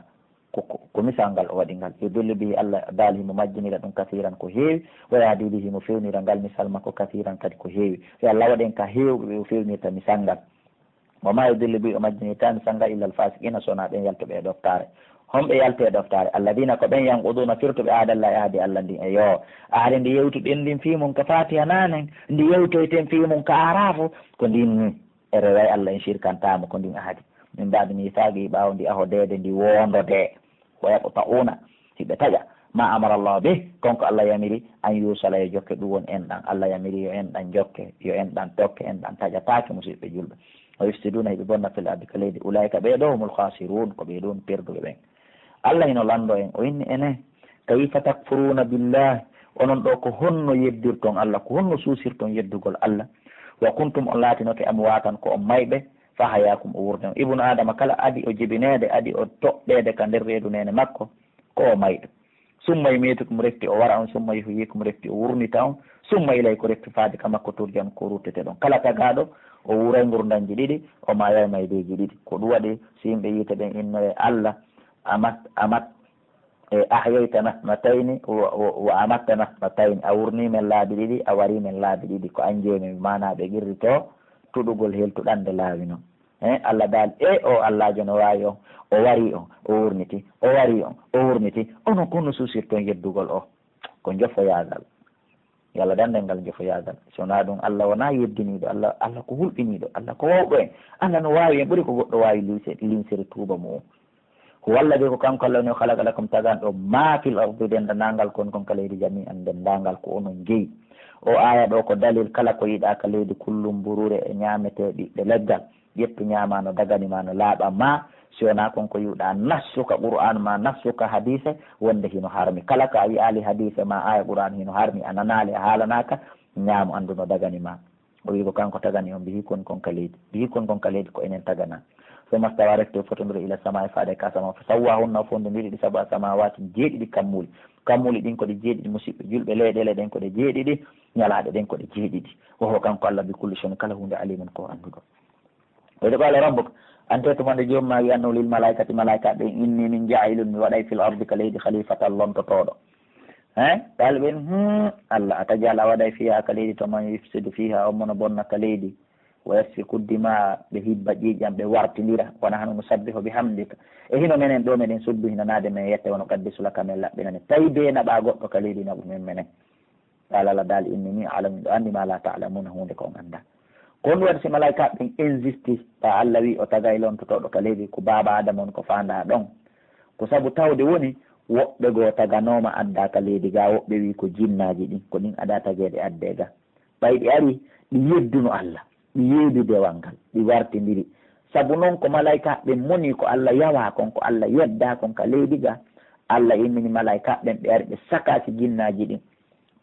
Ko, ko, ko misal ngal o waɗi ngal. Yudillu bihi, Allah daali himo majjinira ɗum kasiiran ko heewi, wa yahdi bihi, himo fewnira ngal misal makko kasiiran kadi ko heewi. Yo Allah waɗen ka heewɓe ɓe o fewnirta misal ngal. Wa ma yudillu bihi, o majjinirta misal ngal illa al-fasiqina, so wonaa ɓen yaltuɓe e ɗoftaare. Honɓe yalti e ɗoftaare? Alladina, ko ɓen yanquduna firtuɓe ahdallahi, ahdi Allah ndin. E yo, ahdi ndi yewtuɗen ndin fii mun ka Fatiha naanen, ndi yewtoyten fii mun ka Arafu, ko ndin. E reway Allah en shirkantaamo ko ndin ahadi. Min ba'di mithaaqihi, ɓaawo ndi ahodeede, ndi woondodee. Wa yaqta'una, hiɓe taƴa. Ma amara Allah bih, kon ko Allah yamiri, an yusala, yo jokke, ɗum woni enɗan. Allah yamiri yo enɗan jokke, yo enɗan tokke, enɗan taƴataake, musiɓɓe julɓe. Wa yufsiduna, hiɓe bonna fil ardi ka leydi. Ulaika, ɓee ɗoo, humul khasirun, ko ɓee ɗoo woni perduɓe ɓen. Allah hino lanndoo en, o inni enen, kayfa takfuruuna billahi, onon ɗoo ko honno yeddirton Allah, ko honno suusirton yeddugol Allah? Wa kuntum, on laatinoke, amwaatan, ko on mayɓe, fa ahyaakum, o wurni on. Ibnu Aadama kala adi o jibineede, adi o toɗɗeede ka nder reedu neene makko, ko o mayɗo. Summa yumiitukum, refti o wara on, summa yuhyiikum, refti o wurnita on, summa ilayhi, ko refti faade ka makko turja'uun, ko rutteteɗon. Kala tagaaɗo, o wuuray ngurndanji ɗiɗi, o maayay maydeeji ɗiɗi. Ko ɗum waɗi, si yimɓe yiite ɓen innoye Allah, amat-, amat-, e, ahyaytana thnatayni wa, wa, wa amattana thnatayni. A wurnii men laabi ɗiɗi, a warii men laabi ɗiɗi. Ko an jeyi men, maanaa ɓe qirritoo tuɗugol heltuɗande laawi non. Eh, Allah daali, e o Allaajo no waawi on, o warii on, o wurniti, o warii on, o wurniti. Onon ko no suusirton yeddugol o? Ko njofoyaagal. Yo Allah dannden ngal njofoyaagal. Si wonaa ɗum, Allah wonaa yeddiniiɗo, Allah, Allah ko hulɓiniiɗo, Allah ko wawɗo en. Allah no waawi en ɓuri ko goɗɗo waawi linse-, linsere tuuba mu'un. Huwa alladhi, ko kanko Allah woni, khalaqa lakum, tagan ɗo, ma fil ardi, denndaangal kon kon ka leydi, jami'an, denndaangal ko onon jeyi. O aaya ɗo ko dalil kala ko yiɗaa ka leydi, kullum, mburuure e ñaametee ɓiɓɓe leggal. Ƴettu ñaamaa no dagani ma, no laaɓa ma, si wonaa kon ko yiɗaa nassu ka Qur'aan maa nassu ka hadiise, wonde hino harmi. Kala ka a yi'aali hadiise maa aaya Qur'aan hino harmi, a nanaali, a haalanaaka, ñaamu, anndu no dagani ma. O wi'i ko kanko tagani on, bihi kon kon ka leydi. Bihi kon kon ka leydi ko enen tagana. Summa stawa, refti o fotondiri, ila samaa'i, faade ka sama, fa sawwahunna, o fondondiri ɗi, sab'a samawaatin, jeeɗiɗi kammuuli. Kammuuli ɗin ko ɗi jeeɗiɗi, musiɓɓe julɓe, leyɗeele ɗen ko ɗe jeeɗiɗi, ñalaaɗe ɗen ko ɗe jeeɗiɗi. Wa huwa, kanko Allah, bi kulli shay'in, kala huunde, alimun, ko annduɗo. Wa idh qala rabbuka, ante tuma nde Joomi maa wi'anno lil malaa'ikati, malaa'ikaaɓe ɓen, inni min jaa'ilun, mi waɗay fil ardi ka leydi khalifatan lontotooɗo. Hein? Qaala ɓen, hmm, Allah, ataj'alu, a waɗay fiha ka leydi to man yufsidu fiha, on mo no bonna ka leydi, wa yasfiku dimaa, ɓe hibba ƴiiƴan, ɓe wartindira, wa nahnu nusabbihu bihamdika. E hino menen ɗoo meɗen subbihinanaade, men yette, wa nuqaddisu laka, men laɓɓinane. Tawi bee naɓaa goɗɗo ka leydi naɓu men menen. Qaala, Allah daali, inni, min a'lamu, miɗo anndi, ma la ta'lamuna, huunde ko on anndaa. Ko honɗum waɗi si malaa'ikaaɓe ɓen insisti, ɓaa Allah wi'i o tagay lontotooɗo ka leydi, ko baaba Aadama woni ko faandaa ɗon? Ko sabu tawde woni, woɓɓe goo taganooma addaa ka leydi gaa, woɓɓe wi'i ko jinnaaji ɗin, ko ɗin adaa tageede addee gaa. Ɓay ɗi arii, ɗi yedduno Allah, ɗi yeedi dewal ngal, ɗi wartindiri. Sabu non ko malaa'ikaaɓe ɓen moni ko Allah yawaa kon, ko Allah yeddaa kon ka leydi gaa, Allah immini malaa'ikaaɓe ɓen, ɓe ari ɓe sakaaki jinnaaji ɗin.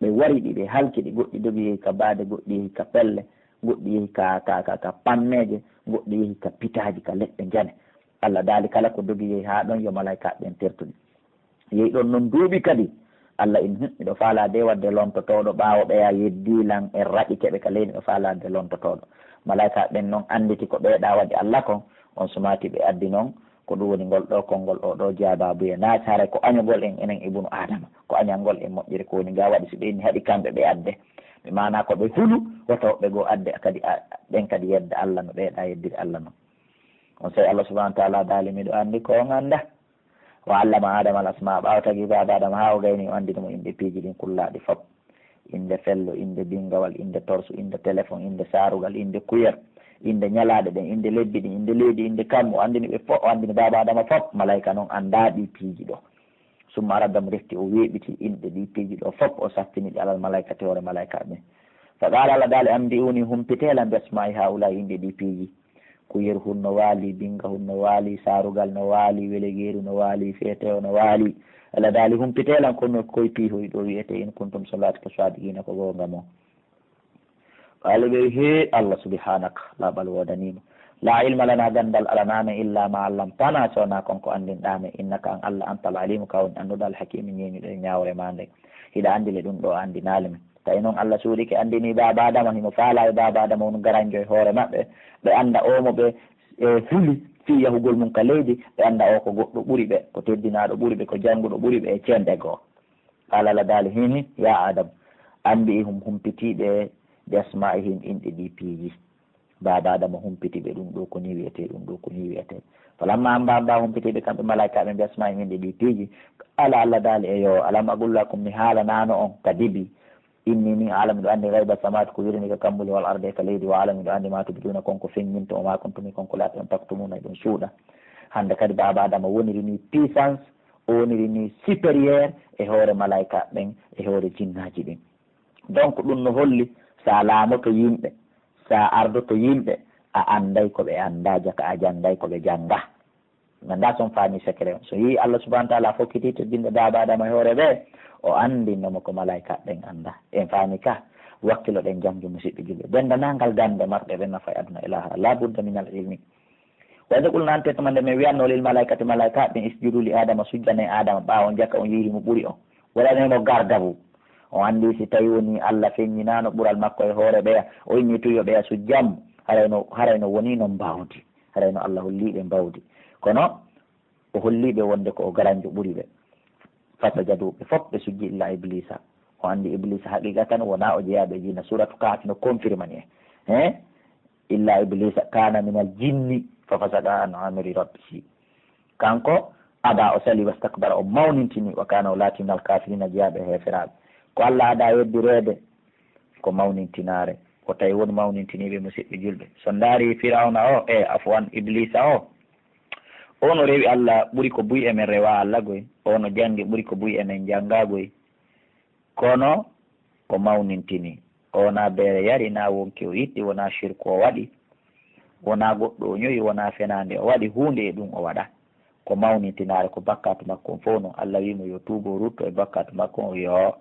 Ɓe wari ɗi, ɓe halki ɗi, goɗɗi dogi yehi ka baade, goɗɗi yehi ka pelle, goɗɗi yehi ka, ka, ka, ka pammeeje, goɗɗi yehi ka pitaaji, ka leɗɗe njane. Allah daali kala ko dogi yehi haa ɗon yo malaa'ikaaɓe ɓen tertu ɗi. Yehi ɗon non duuɓi kadi, Allah inni, "Hmm, miɗo faalaa de waɗde lontotooɗo ɓaawo ɓeya yeddii lan e raɓike ɓe ka leydi, miɗo faalaa de lontotooɗo." Malaa'ikaaɓe ɓen non annditi ko ɓeeɗaa waɗi Allah kon, on sumaaki ɓe addi non, ko ɗum woni ngol ɗoo konngol, oo ɗoo jaabaabuye naati haray ko añugol en enen Ibnu Aadama, ko añangol en moƴƴere ko woni nga waɗi si ɓe inni haɗi kamɓe ɓe adde. Ɓe maanaa ko ɓe hulu, wota woɓɓe goo adde kadi a, ɓen kadi yedda Allah no ɓeeɗaa yeddiri Allah non. On sey Allah subhaanahu wa ta'aalaa daali, "Miɗo anndi ko on anndaa." Wa allama Aadama al asmaa, ɓaawo tagi baaba Aadama haa o gayni, o anndini mo innde piiji ɗin kullaaɗi fop. Innde fello, innde binngawal, innde torsu, innde telefon, innde saarugal, innde kuyer, innde ñalaaɗe ɗen, innde lebbi ɗin, innde leydi, innde kammu, o anndini ɓe fop, o anndini baaba Aadama fop, malaa'ika non anndaa ɗii piiji ɗoo. Summa radda, mo refti o weeɓiti inɗe ɗii piiji ɗoo fop, o sattini ɗi alal malaa'ikati hoore malaa'ikaaɓe ɓen. Fa qaala, Allah daali, "Anbi'uunii, humpitee lan, bi asmaa'i haa'ulaa'i, inɗe ɗii piiji." Kuyer hun no waali, binga hun no waali, saarugal no waali, welegeeru no waali, feetewo no waali. Allah daali, "Humpitee lan, kono koy piihoy ɗoo wi'etee, in kuntum, so laati ko saadiqiina, ko goonga mon." Qaala ɓe, "Hee Allah, subhaanaka, laaɓal woodanii ma. Laa ilma lanaa, ganndal alanaa men, illaa maa allamtanaa, so wonaa kon ko anndinɗaa men, innaka an Allah, antal aliimu, ka woni annduɗo, al hakiimu, ñeeñuɗo e ñaawre maa nden. Hiɗa anndi le ɗum ɗoo, a anndinaali men." Tawi non Allah suuɗike anndinii baaba Adama, himo faalaa e baaba Adama won garanjo e hoore maɓɓe, ɓe annda oo mo ɓe, e, huli, fii yahugol mum ka leydi, ɓe annda oo ko goɗɗo ɓuri ɓe, ko teddinaaɗo ɓuri ɓe, ko jannguɗo ɓuri ɓe e cenɗe goo. Qaala Allah daali, hihi, yaa Aadamu, an mbi'i hum humpitiiɓe bi asmaa'ihim inɗe ɗii piiji. Baaba Aadama humpiti ɓe, ɗum ɗoo ko nii wi'etee, ɗum ɗoo ko nii wi'etee. Falammaa ammaa, ammaa humpiti ɓe kamɓe malaa'ikaaɓe bi asmaa'ihim inɗe ɗii piiji. Qaala Allah daali, eyoo, alam aqul lakum, mi haalanaano on ka dibi, inni min a'lamu, miɗo anndi, ghayba samawati, ko wirani ka kammuuli, wal ardi, e ka leydi, wa a'lamu, miɗo anndi, ma tubduuna, kon ko feññinton, wa ma kuntum, e kon ko laaton, taktumuuna, hiɗon suuɗa. Hannde kadi Baaba Aadama woniri nii puissance, o woniri nii supérieur e hoore malaa'ikaaɓe ɓen, e hoore jinnaaji ɗin. Donc ɗum no holli, sa laamoto yimɓe, sa ardoto yimɓe, a annday ko ɓe anndaa, jaka a jannday ko ɓe janngaa. Mi anndaa si on faamii secret on. Si on yi'ii Allah subhanahu wa ta'ala fokkitii teddinde Baaba Aadama e hoore ɓe, o anndinno mo ko malaa'ikaaɓe ɓen anndaa. En faamii ka? Wakkiloɗen jannge, musiɓɓe julɓe. Denndaangal gannde marɗe ɓe nafa e aduna e laahara. La budda min al ilmi. Wa idh qulna, an tuma nde men wi'annoo, lil malaa'ikati, malaa'ikaaɓe ɓen, isjudu li Aadama, sujjanee Aadama, ɓaawo on jaka on yi'ii himo ɓuri on. Waɗanee mo gardabu. On anndii si tawii wonii Allah feññinaano ɓural makko e hoore ɓeya, o inni tun yo ɓeya sujjan, haray no, haray no wonii non mbawdi. Haray no Allah hollii ɓe mbawdi. Kono o hollii ɓe wonde ko o garanjo ɓuri ɓe. Fasajadu, ɓe fof ɓe sujji illa Ibliisa. O anndi Ibliisa haqiqatan wonaa o jeyaaɗo e jinna. Suuratu Kahfi no confirmani en. He? Illa Ibliisa kaana minal jinni fa fasaqa an amri rabbihi. Kanko, aba, o sali, wastakbara, o mawnintini, wa kaana, o laati, minal kaafiriina, jeyaaɓe e heeferaaɓe. Ko Allah adaa yeddireede, ko mawnintinaare. Ko tawi won mawnintiniiɓe, musiɓɓe julɓe. So ndaari Firawna o, e, afwan, Ibliisa o, o no rewi Allah ɓuri ko buy e men rewaa Allah goy. O no janngi ɓuri ko buy e men janngaa goy. Kono o mawnintini. O wonaa beere yari, naa wonki o itti, wonaa shirku o waɗi, wonaa goɗɗo o ɲoyi, wonaa fenaande o waɗi, huunde e ɗum o waɗa. Ko mawnintinaare, ko bakkaatu makko on fow non. Allah wi'i mo yo tuubo, o rutto e bakkaatu makko on, o wi'i, "Yoo,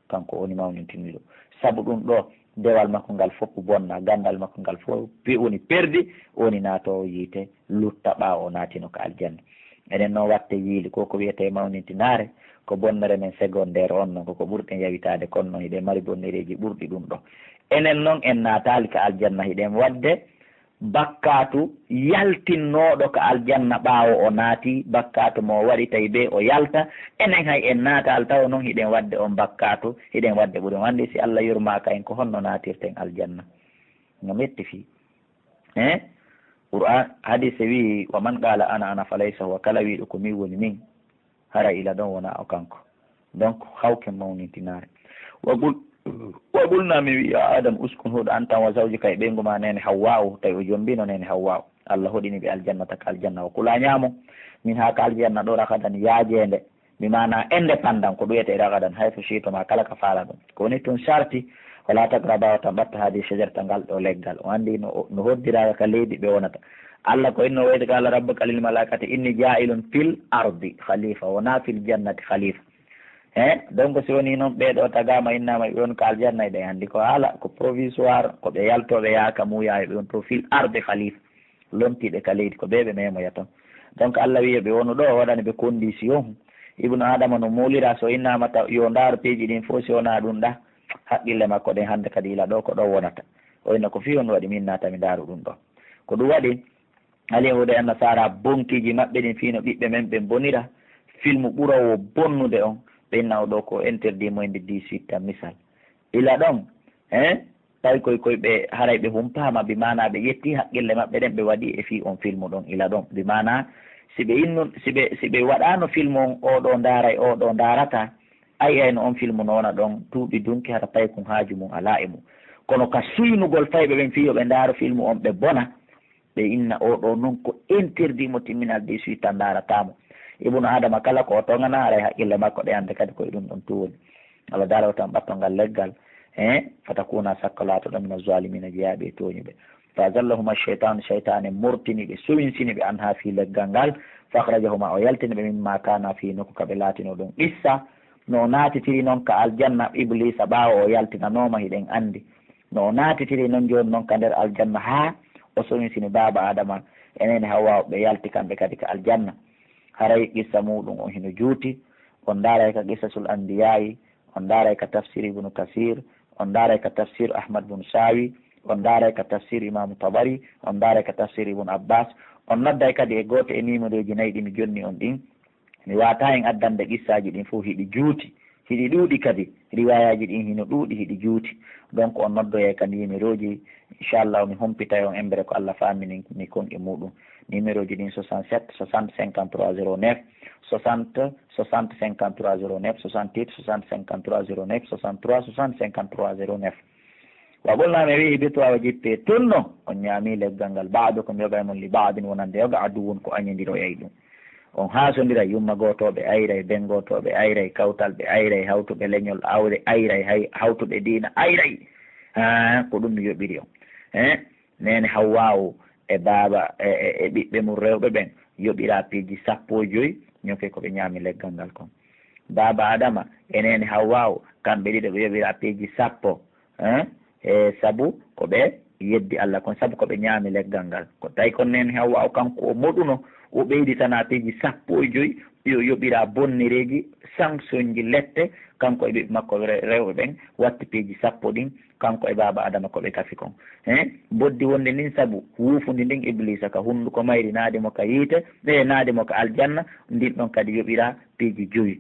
kanko woni mawnintiniiɗo." Sabu ɗum ɗoo, dewal makko ngal fow bonna, ganndal makko ngal fow pe-, woni perdi, woni naatoowo yiite, lutta ɓaawo o naatino ka aljanna. Enen non watte yiili, ko ko wi'etee mawnintinaare, ko bonnere men secondaire on non, ko ko ɓurɗen yawitaade, kono non hiɗen mari bonnereeji ɓurɗi ɗum ɗoo. Enen non en naataali ka aljanna, hiɗen waɗde bakkaatu yaltinnooɗo ka aljanna ɓaawo o naati, bakkaatu mo o waɗi tawi bee o yalta. Enen hay en naataali taw non hiɗen waɗde on bakkaatu, hiɗen waɗde ɓuri on. Anndi si Allah yurmaaka en, ko honno naatirten aljanna? No metti fii. Eh? Qur'an, hadise wi'i, "Wa man qala ana ana falaysa huwa," kala wi'uɗo ko min woni min, hara ila ɗon wona o kanko. Donc, hawken mawnintinaare. Wa qul-, wa qulna, min wi'i, "Ya Adam, uskun, huɗo anta wa zawjuka e ɓeyngu ma neene Hawwa'u," tawi o jombino neene Hawwa'u. Allah hoɗini ɓe aljanna, taka aljanna, wa kula ɲaamo, min haa ka aljanna ɗo ragadan yaajeende. Bi maana indépendant, ko ɗum wiyetee ragadan, haythu shi'tuma, kala ka faala ɗum. Ko woni tun sarti, wala taqraba, wata mbatta, hadi shajarata, ngal ɗo leggal. O anndi no, no hoddiraaka ka leydi ɓe wonata. Allah ko inno, wa idh qala rabbuka lil malaikati inni ja'ilun fil ardi khalifa, wona fil jannati khalifa. He, donc si woni non ɓe ɗo tagaama innama ɓe won ka aljanna, ɓe anndi ko haala, ko provisoire, ko ɓe yaltooɓe yaaka muuya, ɓe won to fil ardi khalifa. Lontiiɓe ka leydi, ko ɓe ɓe memoya ton. Donc, Allah wi'i ɓe wonu ɗo, o waɗani ɓe condition. Ibnu Adama no muulira, so innama taw yo ndaaru piiji ɗin fof, si wonaa ɗum ɗa, haqqille makko ɗen hannde kadi ila ɗo ko ɗo wonata. O inna ko fii on waɗi min naata mi ndaaru ɗum ɗo. Ko ɗum waɗi, Alyahuuda e Nasaara bonkiiji maɓɓe ɗin fii no ɓiɓɓe men ɓen bonira, filmu ɓuroowo bonnude on, ɓe inna o ɗo ko interdit mo e nde dix-huit tan misal. Ila ɗon, hein? Tawi koy, koy ɓe, haray ɓe humpaama, bi maanaa ɓe ƴetti haqqille maɓɓe ɗen, ɓe waɗi e fii on filmu ɗon ila ɗon. Bi maanaa, si ɓe innu, si ɓe, si ɓe waɗaano filmu on, oo ɗoo ndaaray, oo ɗoo ndaarataa, ay, ay no on filmu no wona ɗon, tuuɓi dunki, hara paykun haaju mun alaa e mun. Kono ka suynugol fayɓe ɓen fii yo ɓe ndaaru filmu on, ɓe bona, ɓe inna oo ɗoo non ko interdit mo timminal dix-huit tan ndaarataa mo. Ibnu Adama kala ko o toŋanaa, haray haqqille makko ɗen hannde kadi ko e ɗum ɗon tun woni. Allah daala o tan ɓatto ngal leggal, he, fatakuna, sakko laatoɗon mina zaalimiina, jeyaaɓe e tooñuɓe. Fa azallahuma shaytaanu, shaytaane murtini ɓe, sowinsini ɓe, anha, fii leggal ngal, fa akhrajahuma, o yaltini ɓe, mimma kaana fii, nokku ka ɓe laatinoo ɗon. Qissa no o naatitiri non ka aljanna Ibliisa ɓaawo o yaltinanooma, hiɗen anndi. No o naatitiri non jooni non ka nder aljanna haa o sowinsini baaba Adama e neene Hawwa, ɓe yalti kamɓe kadi ka aljanna. Haray qissa muuɗum on hino juuti. On ndaaray ka Qisasul Anbiyaa'i, on ndaaray ka tafsir Ibnu Kasiir, on ndaaray ka tafsir Ahmad bun Saawi, on ndaaray ka tafsir Imaamu Tabari, on ndaaray ka tafsir Ibnu Abbaas, On nodday kadi e gooto e niimerooji nayi ɗi mi jonni on ɗin. Mi waawataa en addande qissaaji ɗin fow, hiɗi juuti, hiɗi ɗuuɗi kadi. Riwaayaaji ɗin hino ɗuuɗi, hiɗi juuti. Donc, on noddoyay ka niimerooji, inchallahu, mi humpitay on embere ko Alla faamini mi kon e muɗum. Niimerooji ɗin, soixante-sept soixante cinquante-trois zéro neuf, soixante soixante cinquante-trois zéro neuf, soixante-huit soixante cinquante-trois zéro neuf, soixante-trois soixante cinquante-trois zéro neuf. Wa qulna, mi wi'i, ihbitu, awa jippee, tun non, on ñaamii leggal ngal, ba'dukum, yoga e mon, li ba'din, wonande yoga, aduwwun, ko añondiroyay ɗum. On haasondiray, yumma gootooɓe ayray, ben gootooɓe ayray, kawtalɓe ayray, hawtuɓe leñol awre ayray, hay hawtuɓe diina ayray. Haa, ko ɗum mi yoɓiri on. Eh, neene Hawwaawu e baaba, e, e, e ɓiɓɓe mum rewɓe ɓen yoɓiraa piiji sappo e joy, ñoke ko ɓe ñaami leggal ngal kon. Baaba Adama e neene Hawwaawu, kamɓe ɗiɗo ɓe yoɓiraa piiji sappo. Hein? E sabu ko ɓe yeddi Alla kon, sabu ko ɓe ñaami leggal ngal. Ko tawi kon neene Hawwa o, kanko o moɗuno, o ɓeyditanaa piiji sappo e joy, yo yoɓira bonnereeji, sanction ji lette, kanko e ɓiɓɓe makko re-, rewɓe ɓen, watti piiji sappo ɗin, kanko e baaba Adama ko ɓe kafi kon. Hein? Mboddi wonde ndin sabu wuufundi ndin Ibliisa ka hunduko mayri, naade mo ka yiite, e naade mo ka aljanna, ndin ɗon kadi yoɓira piiji joy.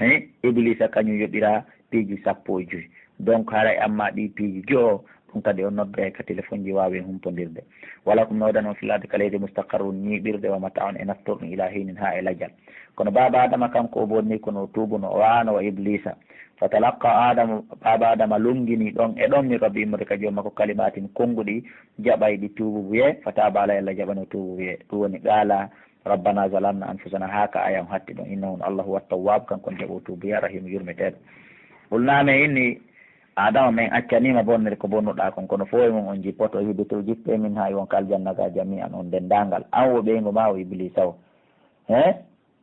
Eh, Ibliisa kañum yoɓiraa piiji sappo e joy. Donc, haray amma ɗii piiji joyo, ɗum kadi on noddoyay ka telefonji waawen humpondirde. Walakum, no waɗan on, fil ardi, ka leydi, mustaqarrun, ñiiɓirde, wa mata'un, e naftorɗum, ilaa hiinin, haa e lajal. Kono baaba Adama kanko o bonni, kono o tuubuno, o wa'ano wa Ibliisa. Fatalaqqa Adamu, baaba Adama longini ɗon e ɗon min rabbi, immorde ka joom makko, kalimaatin, konnguɗi, jaɓayɗi tuububuye, fataaba alayhi, Alla jaɓani o tuububuye. Ɗum woni qaala, Rabbana zalamna anfusana, haa ka aya on hatti ɗon. Innahu, Allahu huwa tawwab, kanko on jaɓo tuubuya, Rahim, yurmeteeɗo. Qulna, men inni, Adama, men accaniima bonnere ko bonnuɗaa kon, kono fow e mun on jippoto, ihbitu, jippee, minha, e won ka aljanna ga, jami'an, on denndaangal. An wo ɓeyngu maa o Ibliisa o. He?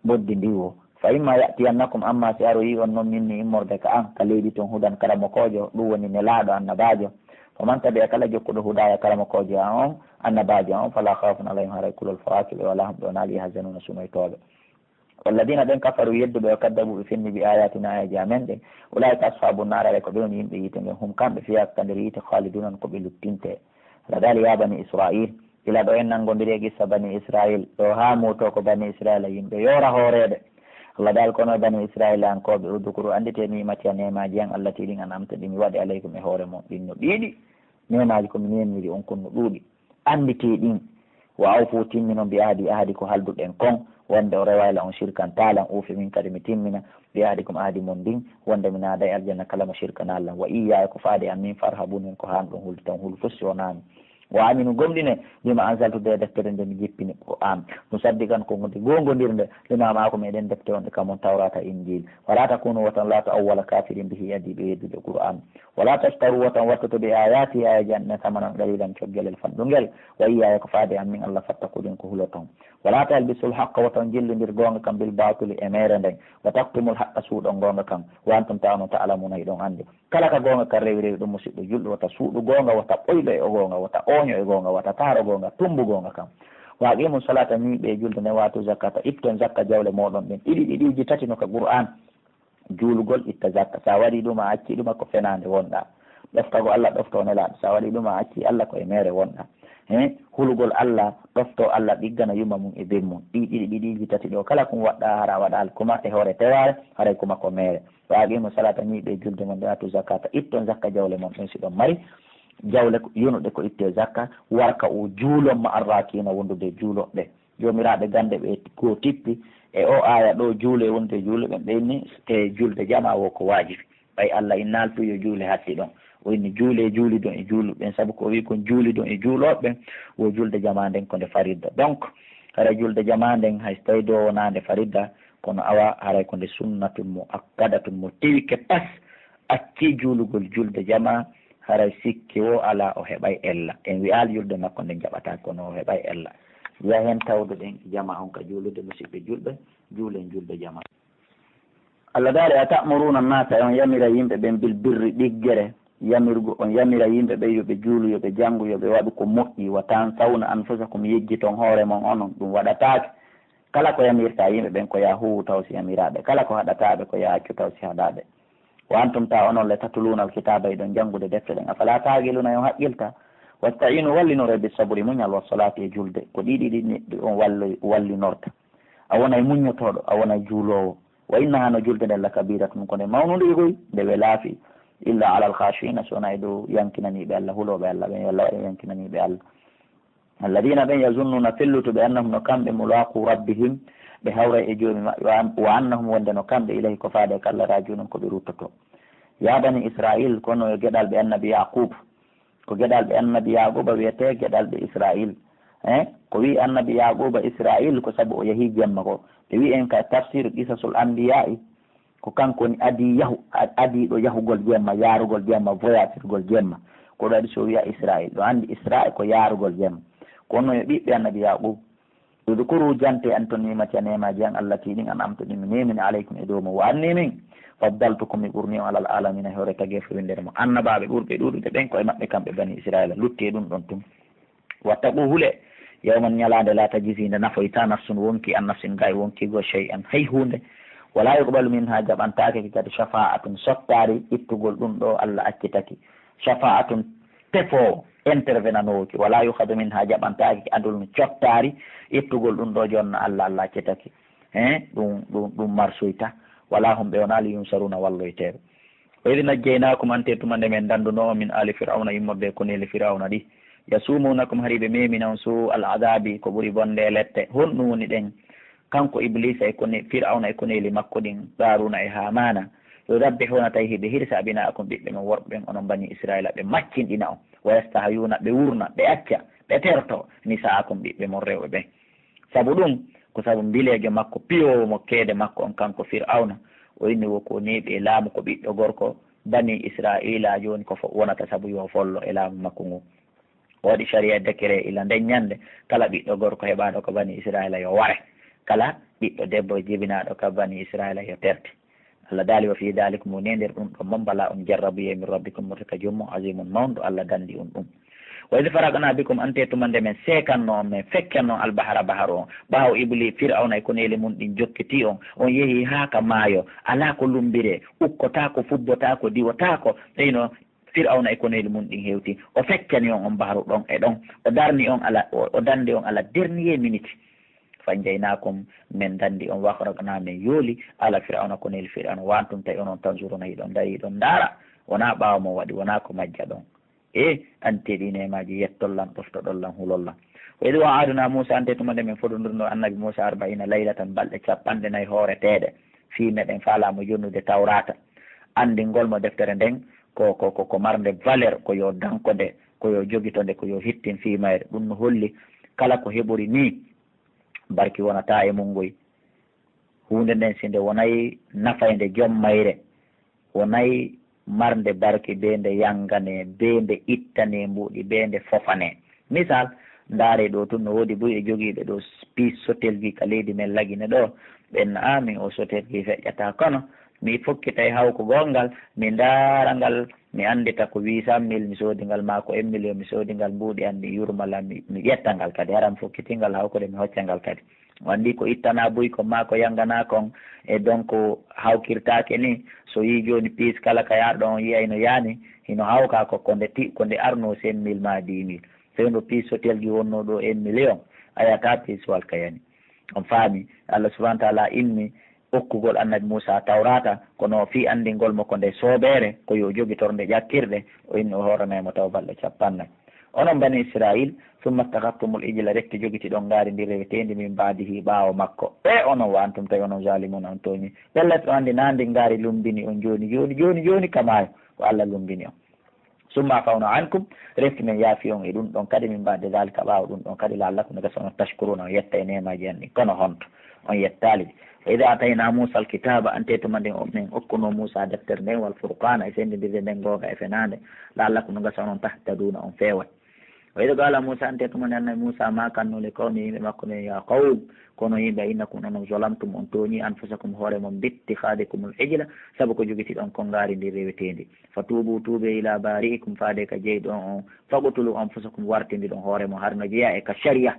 Mboddi ndi wo. Fa imma ya'tiyannakum, amma si aroyii on non minni immorde ka an, ka leydi ton, hudan, karamokoojo, ɗum woni nelaaɗo, annabaajo. Faman tabi'a, kala jokkuɗo, hudaaya, karamokoojo an on, annabaajo an on, falaa khawfun alayhim, haray kulol fawaaki ɓe, walaa hum ɓe wonaa, yahzanuna, sunoytooɓe. Walladina, ɓen, kafaru, yedduɓe, wa kaddabu, ɓe fenni, bi ayatina, ayaji amen ɗen, ulaika ashabu nar, haray ko ɓe woni yimɓe yiite ngen, hum, kamɓe, fiha, ka nder yiite, khaliduna, ko ɓe luttinte. Alla daali, ya bani Israil, gila ɗo en nanngondiri e qissa bani Israil, ɗo haa muuto ko bani Israila yimɓe yoora hooreeɓe. Alla daali, kono bani Israila ankooɓe, udkuru, annditee, ni'mati, a neemaaji an, allati, ɗin, an'amtu, ɗi mi waɗi, alaykum, e hoore mon, ɗin no ɗiiɗi. Neemaaji ko mi neemniri on kon no ɗuuɗi. Annditee ɗin. Wa awfu, timminon, bi ahdi, ahdi ko halduɗen kon, wonde o rewayla, on shirkantaa lan, uufi, min kadi mi timmina, bi ahdikum, ahdi mon ndin, wonde mi naaday aljanna kala mo shirkanaa lan, wa iyyaya, ko faade an min, farhabun, hen ko haan ɗon hulde tan, hul fus si wonaa mi. Wa aminu, gomɗine, bima anzaltu, nde deftere nde mi jippini, Qur'an, musaddiqan, ko nde goongondirnde, lima maakum, e ɗen defte wonɗe ka mon, Tawrata, Injil. Wala takunu, wota laato, awwala kafirin bihi, adii ɓe yeddude Qur'an. Wala tashtaru, wota on wattoto, bi ayati, ayaji an ɗen, samanan qalilan, coggelel faddungel. Wa iyyaya, ko faade an min Alla, fattaqu, ɗin ko huloton. Wala talbisul haqqa, wota on jillindir goonga kan, bil batili, e meere nden. Wa taktumul haqqa, suuɗon goonga kan. Wa antum ta'lamun, hiɗon anndi. Kala ka goonga kan rewi rewi ɗum, musiɗɗo julɗo, wota suuɗu goonga, wota ɓoyɗo e o goonga, wota ooño e goonga, wota taaro goonga, tumbu goonga kan. Wa aqimu salata, ñiiɓe e julde nden, wa atu zakata, itton zakka jawle mooɗon ɗen. Ɗiɗi ɗiɗiiji tati no ka Qur'an. Juulugol, itta zakka. Sa waɗi ɗum, a acci ɗum, ko fenaande wonɗa. Ɗoftago Alla, ɗofto Nelaaɗo. Sa waɗi ɗum, a acci Alla, ko e meere wonɗa. He, hulugol Alla, ɗofto Alla, ɗiggana yumma mum e ben mum. Ɗi ɗiɗi, ɗiɗiiji tati ɗo, kala kun waɗɗa, hara a waɗaali kuma e hoore tewaare, haray kuma ko meere. Wa aqimu salata, ñiiɓe julde mon, wa atu zakata, itton zakka jawle mon ɗen si ɗon mari. Jawle ko, yonuɗe ko itte zakka, warka o juulon ma arrakiina, wondude juulooɓe. Joomiraaɓe gannde ɓe goo tippi e oo aaya ɗoo, juulee wonde juuluɓe ɓen, ɓe inni e julde jamaa woo ko waajibi. Ɓay Alla innaali tun yo juule hatti ɗon. O inni juulee juulidon e juuluɓe ɓen, sabu ko o wi'i kon juulidon e juulooɓe ɓen, wo julde jamaa nden ko nde faridda. Donc, haray julde jamaa nden, hay so tawii ɗoo wonaa nde faridda, kono awa haray ko nde sunnatun muakkadatun, mo tewike pas, accii juulugol julde jamaa, haray sikke woo alaa o heɓay ella. En wi'aali julde makko nden jaɓataake, kono o heɓay ella. Yahen tawduɗen e jamaa on ka juulude, musiɓɓe julɓe, juulen julde jamaa. Alla daali, "Ata'muruna an-nasa, e on yamira yimɓe ɓen, bil birri, ɗiggere, yamirgu, on yamira yimɓe ɓen yo ɓe juulu, yo ɓe janngu, yo ɓe waɗu ko moƴƴi, wa tansawna anfusakum, yejjiton hoore mon onon, ɗum waɗataake." Kala ko yamirta yimɓe ɓen ko yaa huuwu taw si yamiraa ɓe, kala ko haɗataa ɓe ko yaa accu taw si haɗaa ɓe. Wa antum, ta onon le, tatluna al-kitaba, hiɗon janngude defte ɗen, afala taqiluna, on haqqilta? Wasta'inu, wallinoree, bis sabri, muñal, was salaati, e julde. Ko ɗiɗi ɗin neɗɗo on walli-, wallinorta. A wonay muññotooɗo, a wonay juuloowo. Wa innaha, no julde nden, la kabiratun, ko nde mawnunde koy, nde welaa fii. Illa alal khashiina, so wonaa e dow yankinaniiɓe Alla, hulooɓe Alla ɓen, yo Alla waɗ en yankinaniiɓe Alla. Alladina, ɓen, yazunnuna, fellutuɓe, annahum, no kamɓe, mulaqu rabbihim, ɓe hawray e Joomi maɓɓe, wa an-, wa annahum, wonde no kamɓe, ilayhi, ko faade ka Alla, raji'un, ko ɓe ruttoto. Ya bani Israil, kono yo geɗalɓe Annabi Yaqub, ko geɗalɓe Annabi Yaquba wiyetee geɗalɓe Israil. Eh, ko wi'i Annabi Yaquba Israil ko sabu o yahii jemma ko. Ɓe wi'i en ka tafsir Qisasul Anbiya'i, ko kanko woni adii yahu-, a-, adiiɗo yahugol jemma, yaarugol jemma, voyagirgol jemma. Ko ɗun waɗi si o wi'a Israil. Ɗun anndi Israil ko yaarugol jemma. Kono yo ɓiɓɓe Annabi Yaqub, udkuru, jante, antum, nimati, an, neemaaji an, allati, ɗin, an'amtu, ɗin mi neemini, alaykum, e dow mon, wa anni min faddaltukum, mi ɓurni on, alal alamina, e hoore tageefo winndere mo. Annabaaɓe ɓurɓe ɗuuɗude ɓen ko e maɓɓe kamɓe Bani Israila, lutti e ɗun ɗon tun. Wattaqu, hule, yawman, ñalaande, la tajzi, nde nafoyta, nafsun, wonki, an nafsin, gaa e wonki goo, shay'an, hay huunde. Wala yuqbalu minha, jaɓantaake ki kadi, shafa'atun, sottaari, ittugol ɗun ɗoo Alla accitaki. Shafa'atun, tefoowo, intervenanoowo ki. Wala yukhadhu minha, jaɓantaake ki, adlun, cottaari, ittugol ɗun ɗoo jonna Alla, Alla accitaki. He, ɗun, ɗun, ɗun marsoyta. Wala hum, ɓe wonaa, li yunsaruna, walloyteeɓe. Wa idh najjaynaakum, ante tuma nde men danndunoo on, min aali Fir'awna, immorde e koneeli Fir'awna ɗi. Yasumunakum, hari ɓe meemina on, suu al adaabi, ko ɓuri bonde e lette. Honɗun woni ɗen? Kanko Ibliisa e kone-, Fir'awna e koneeli makko ɗin, Qaaruuna e Haamaana, yudabbihuna, tawi hiɓe hirsa, abna'akum, ɓiɓɓe mon worɓe ɓen, onon Banii Israa'iila, ɓe maccinɗina on, wa yastahyuuna, ɓe wurna, ɓe acca, ɓe terto, nisa'akum, ɓiɓɓe mon rewɓe ɓen. Sabu ɗun, ko sabu mbileejo makko, piyoowo mo keede makko on, kanko Fir'awna, o inni wo ko neeɓi e laamu ko ɓiɗɗo gorko Banii Israa'iila, jooni ko fo-, wonata sabu yo follo e laamu makko ngun. O waɗi sariya, décret, ila nden ñande, kala ɓiɗɗo gorko heɓaaɗo ka Banii Israa'iila yo ware, kala ɓiɗɗo debbo jibinaaɗo ka Banii Israa'iila yo terte. Allah daali, "Wa fii daalikum, woni e nder ɗun ɗon mon, balaa'un, jarrabuyee, min rabbikum, wonta ka Joomi mon, aziimun, mawnɗo, Allah danndi on ɗun." "Wa iz faraqnaa bikum", ante tuma nde men seekannoo on, men feccannoo al-bahra, baharu on, ɓaawo Ibli-, Fir'awna e koneeli mun ɗin jokkitii on, on yehii haa ka maayo, alaa ko lummbiree, ukkotaako, fubbotaako, diwotaako, eyno, Fir'awna e koneeli mun ɗin hewti, o feccani on on bahru ɗon e ɗon, o darni on ala, o, o danndi on ala dernier minute. "Fa anjaynaakum", men danndi on, "wa aghraqnaa", men yooli, "aala Fir'awna", koneeli Fir'awna, "wa antum", tawi onon, "tanzuruuna", hiɗon darii, hiɗon ndaara, wonaa ɓaawo mon waɗi, wonaa ko majjaɗon. E, ante ɗii neemaaji, yetton lan, ɗoftoɗon lan, hulon lan. "Wa idh wa'adnaa Muusaa", ante tuma nde men fodondurnoo Annabi Muusaa, "arba'iina laylatan", balɗe cappanɗe nay hooreteeɗe, fii meɗen faalaa mo jonnude Tawraata, anndingol mo deftere nden, ko, ko, ko, ko marnde valeur, ko yo danko nde, ko yo jogito nde, ko yo hittin fii mayre. Ɗun no holli, kala ko heɓori nii, barki wonataa e mun ngoy. Huunde nden, si nde wonay nafaynde, jom mayre, wonay marnde barki, bee nde yanganee, bee nde ittanee mbuuɗi, bee nde fofanee. Misal, ndaaree ɗoo tun, no woodi buy e jogiiɓe ɗoo piis sotelgi ka leydi men Lagine ɗoo. Ɓen, "Aa, min oo sotelgi feƴƴataa, kono mi fokkitay hawko goongal, mi ndaara ngal, mi anndita ko huit cent mille mi soodi ngal, maa ko un million mi soodi ngal, mbuuɗi an ɗin yurma lan, mi, mi ƴetta ngal kadi, hara mi fokkitii ngal hawko de, mi hocca ngal kadi." O anndi ko ittanaa buy kon maa ko yanganaa kon, e donc hawkirtaake ni, so yii jooni piis kala ka yaarɗo on yi'ay no yaani, hino hawkaa ko, ko nde ti-, ko nde arnoo cinq mille maa dix mille. Fewndo piis sotelgi wonnoo ɗoo un million, a yi'ataa piis wal ka yani. On faami, Allah subhanahu wa ta'ala inni okkugol Annabi Muusaa Tawraata, kono fii anndingol mo ko nde soobeere, ko yo jogitor nde ƴakkirɗe, o inni o hooranay mo taw balɗe cappanɗe nay. Onon Banii Israa'iil, "summa ittakhadhtumul ijla", rette jogitiɗon ngaari ndin reweteendi, "min ba'dihi", ɓaawo makko. E onon, "wa antum", tawi onon, "zaalimuuna", on tooñi. Pellet, o anndi naa ndi ngaari lummbini on jooni, jooni, jooni, jooni ka maayo, ko Allah lummbini on. "Summa afawnaa ankum", refti men yaafi on e ɗun ɗon kadi, "min ba'di dhaalika", ɓaawo ɗun ɗon kadi, "la'allakum", no gasa onon, "tashkuruuna", on yetta e neemaaji an ɗin. Kono honto on yettaali? "Wa idh aataynaa Muusaa al-kitaaba", ante tuma nden o-, men okkunoo Muusaa deftere nden, "wal furqaana", e senndindirde nden goonga e fenaande, "la'allakum", no gasa onon, "tahtaduuna", on feeway. "Wa idh qaala Muusaa", ante tuma nden Annabi Muusaa maakanno, "li qawmihi", yimɓe makko ɓen, "yaa qawm", kono yimɓe, "innakum", onon, "zalamtum", on tooñii, "anfusakum", hoore mon, "bi ittikhaadhikumul ijla", sabu ko jogitiɗon kon ngaari ndin reweteendi. "Fatuubu", tuubee, "ilaa baari'ikum", faade ka Jeyɗo on, "faqtuluu anfusakum", wartindiron hoore mon. Hari no jeyaa e ka sariya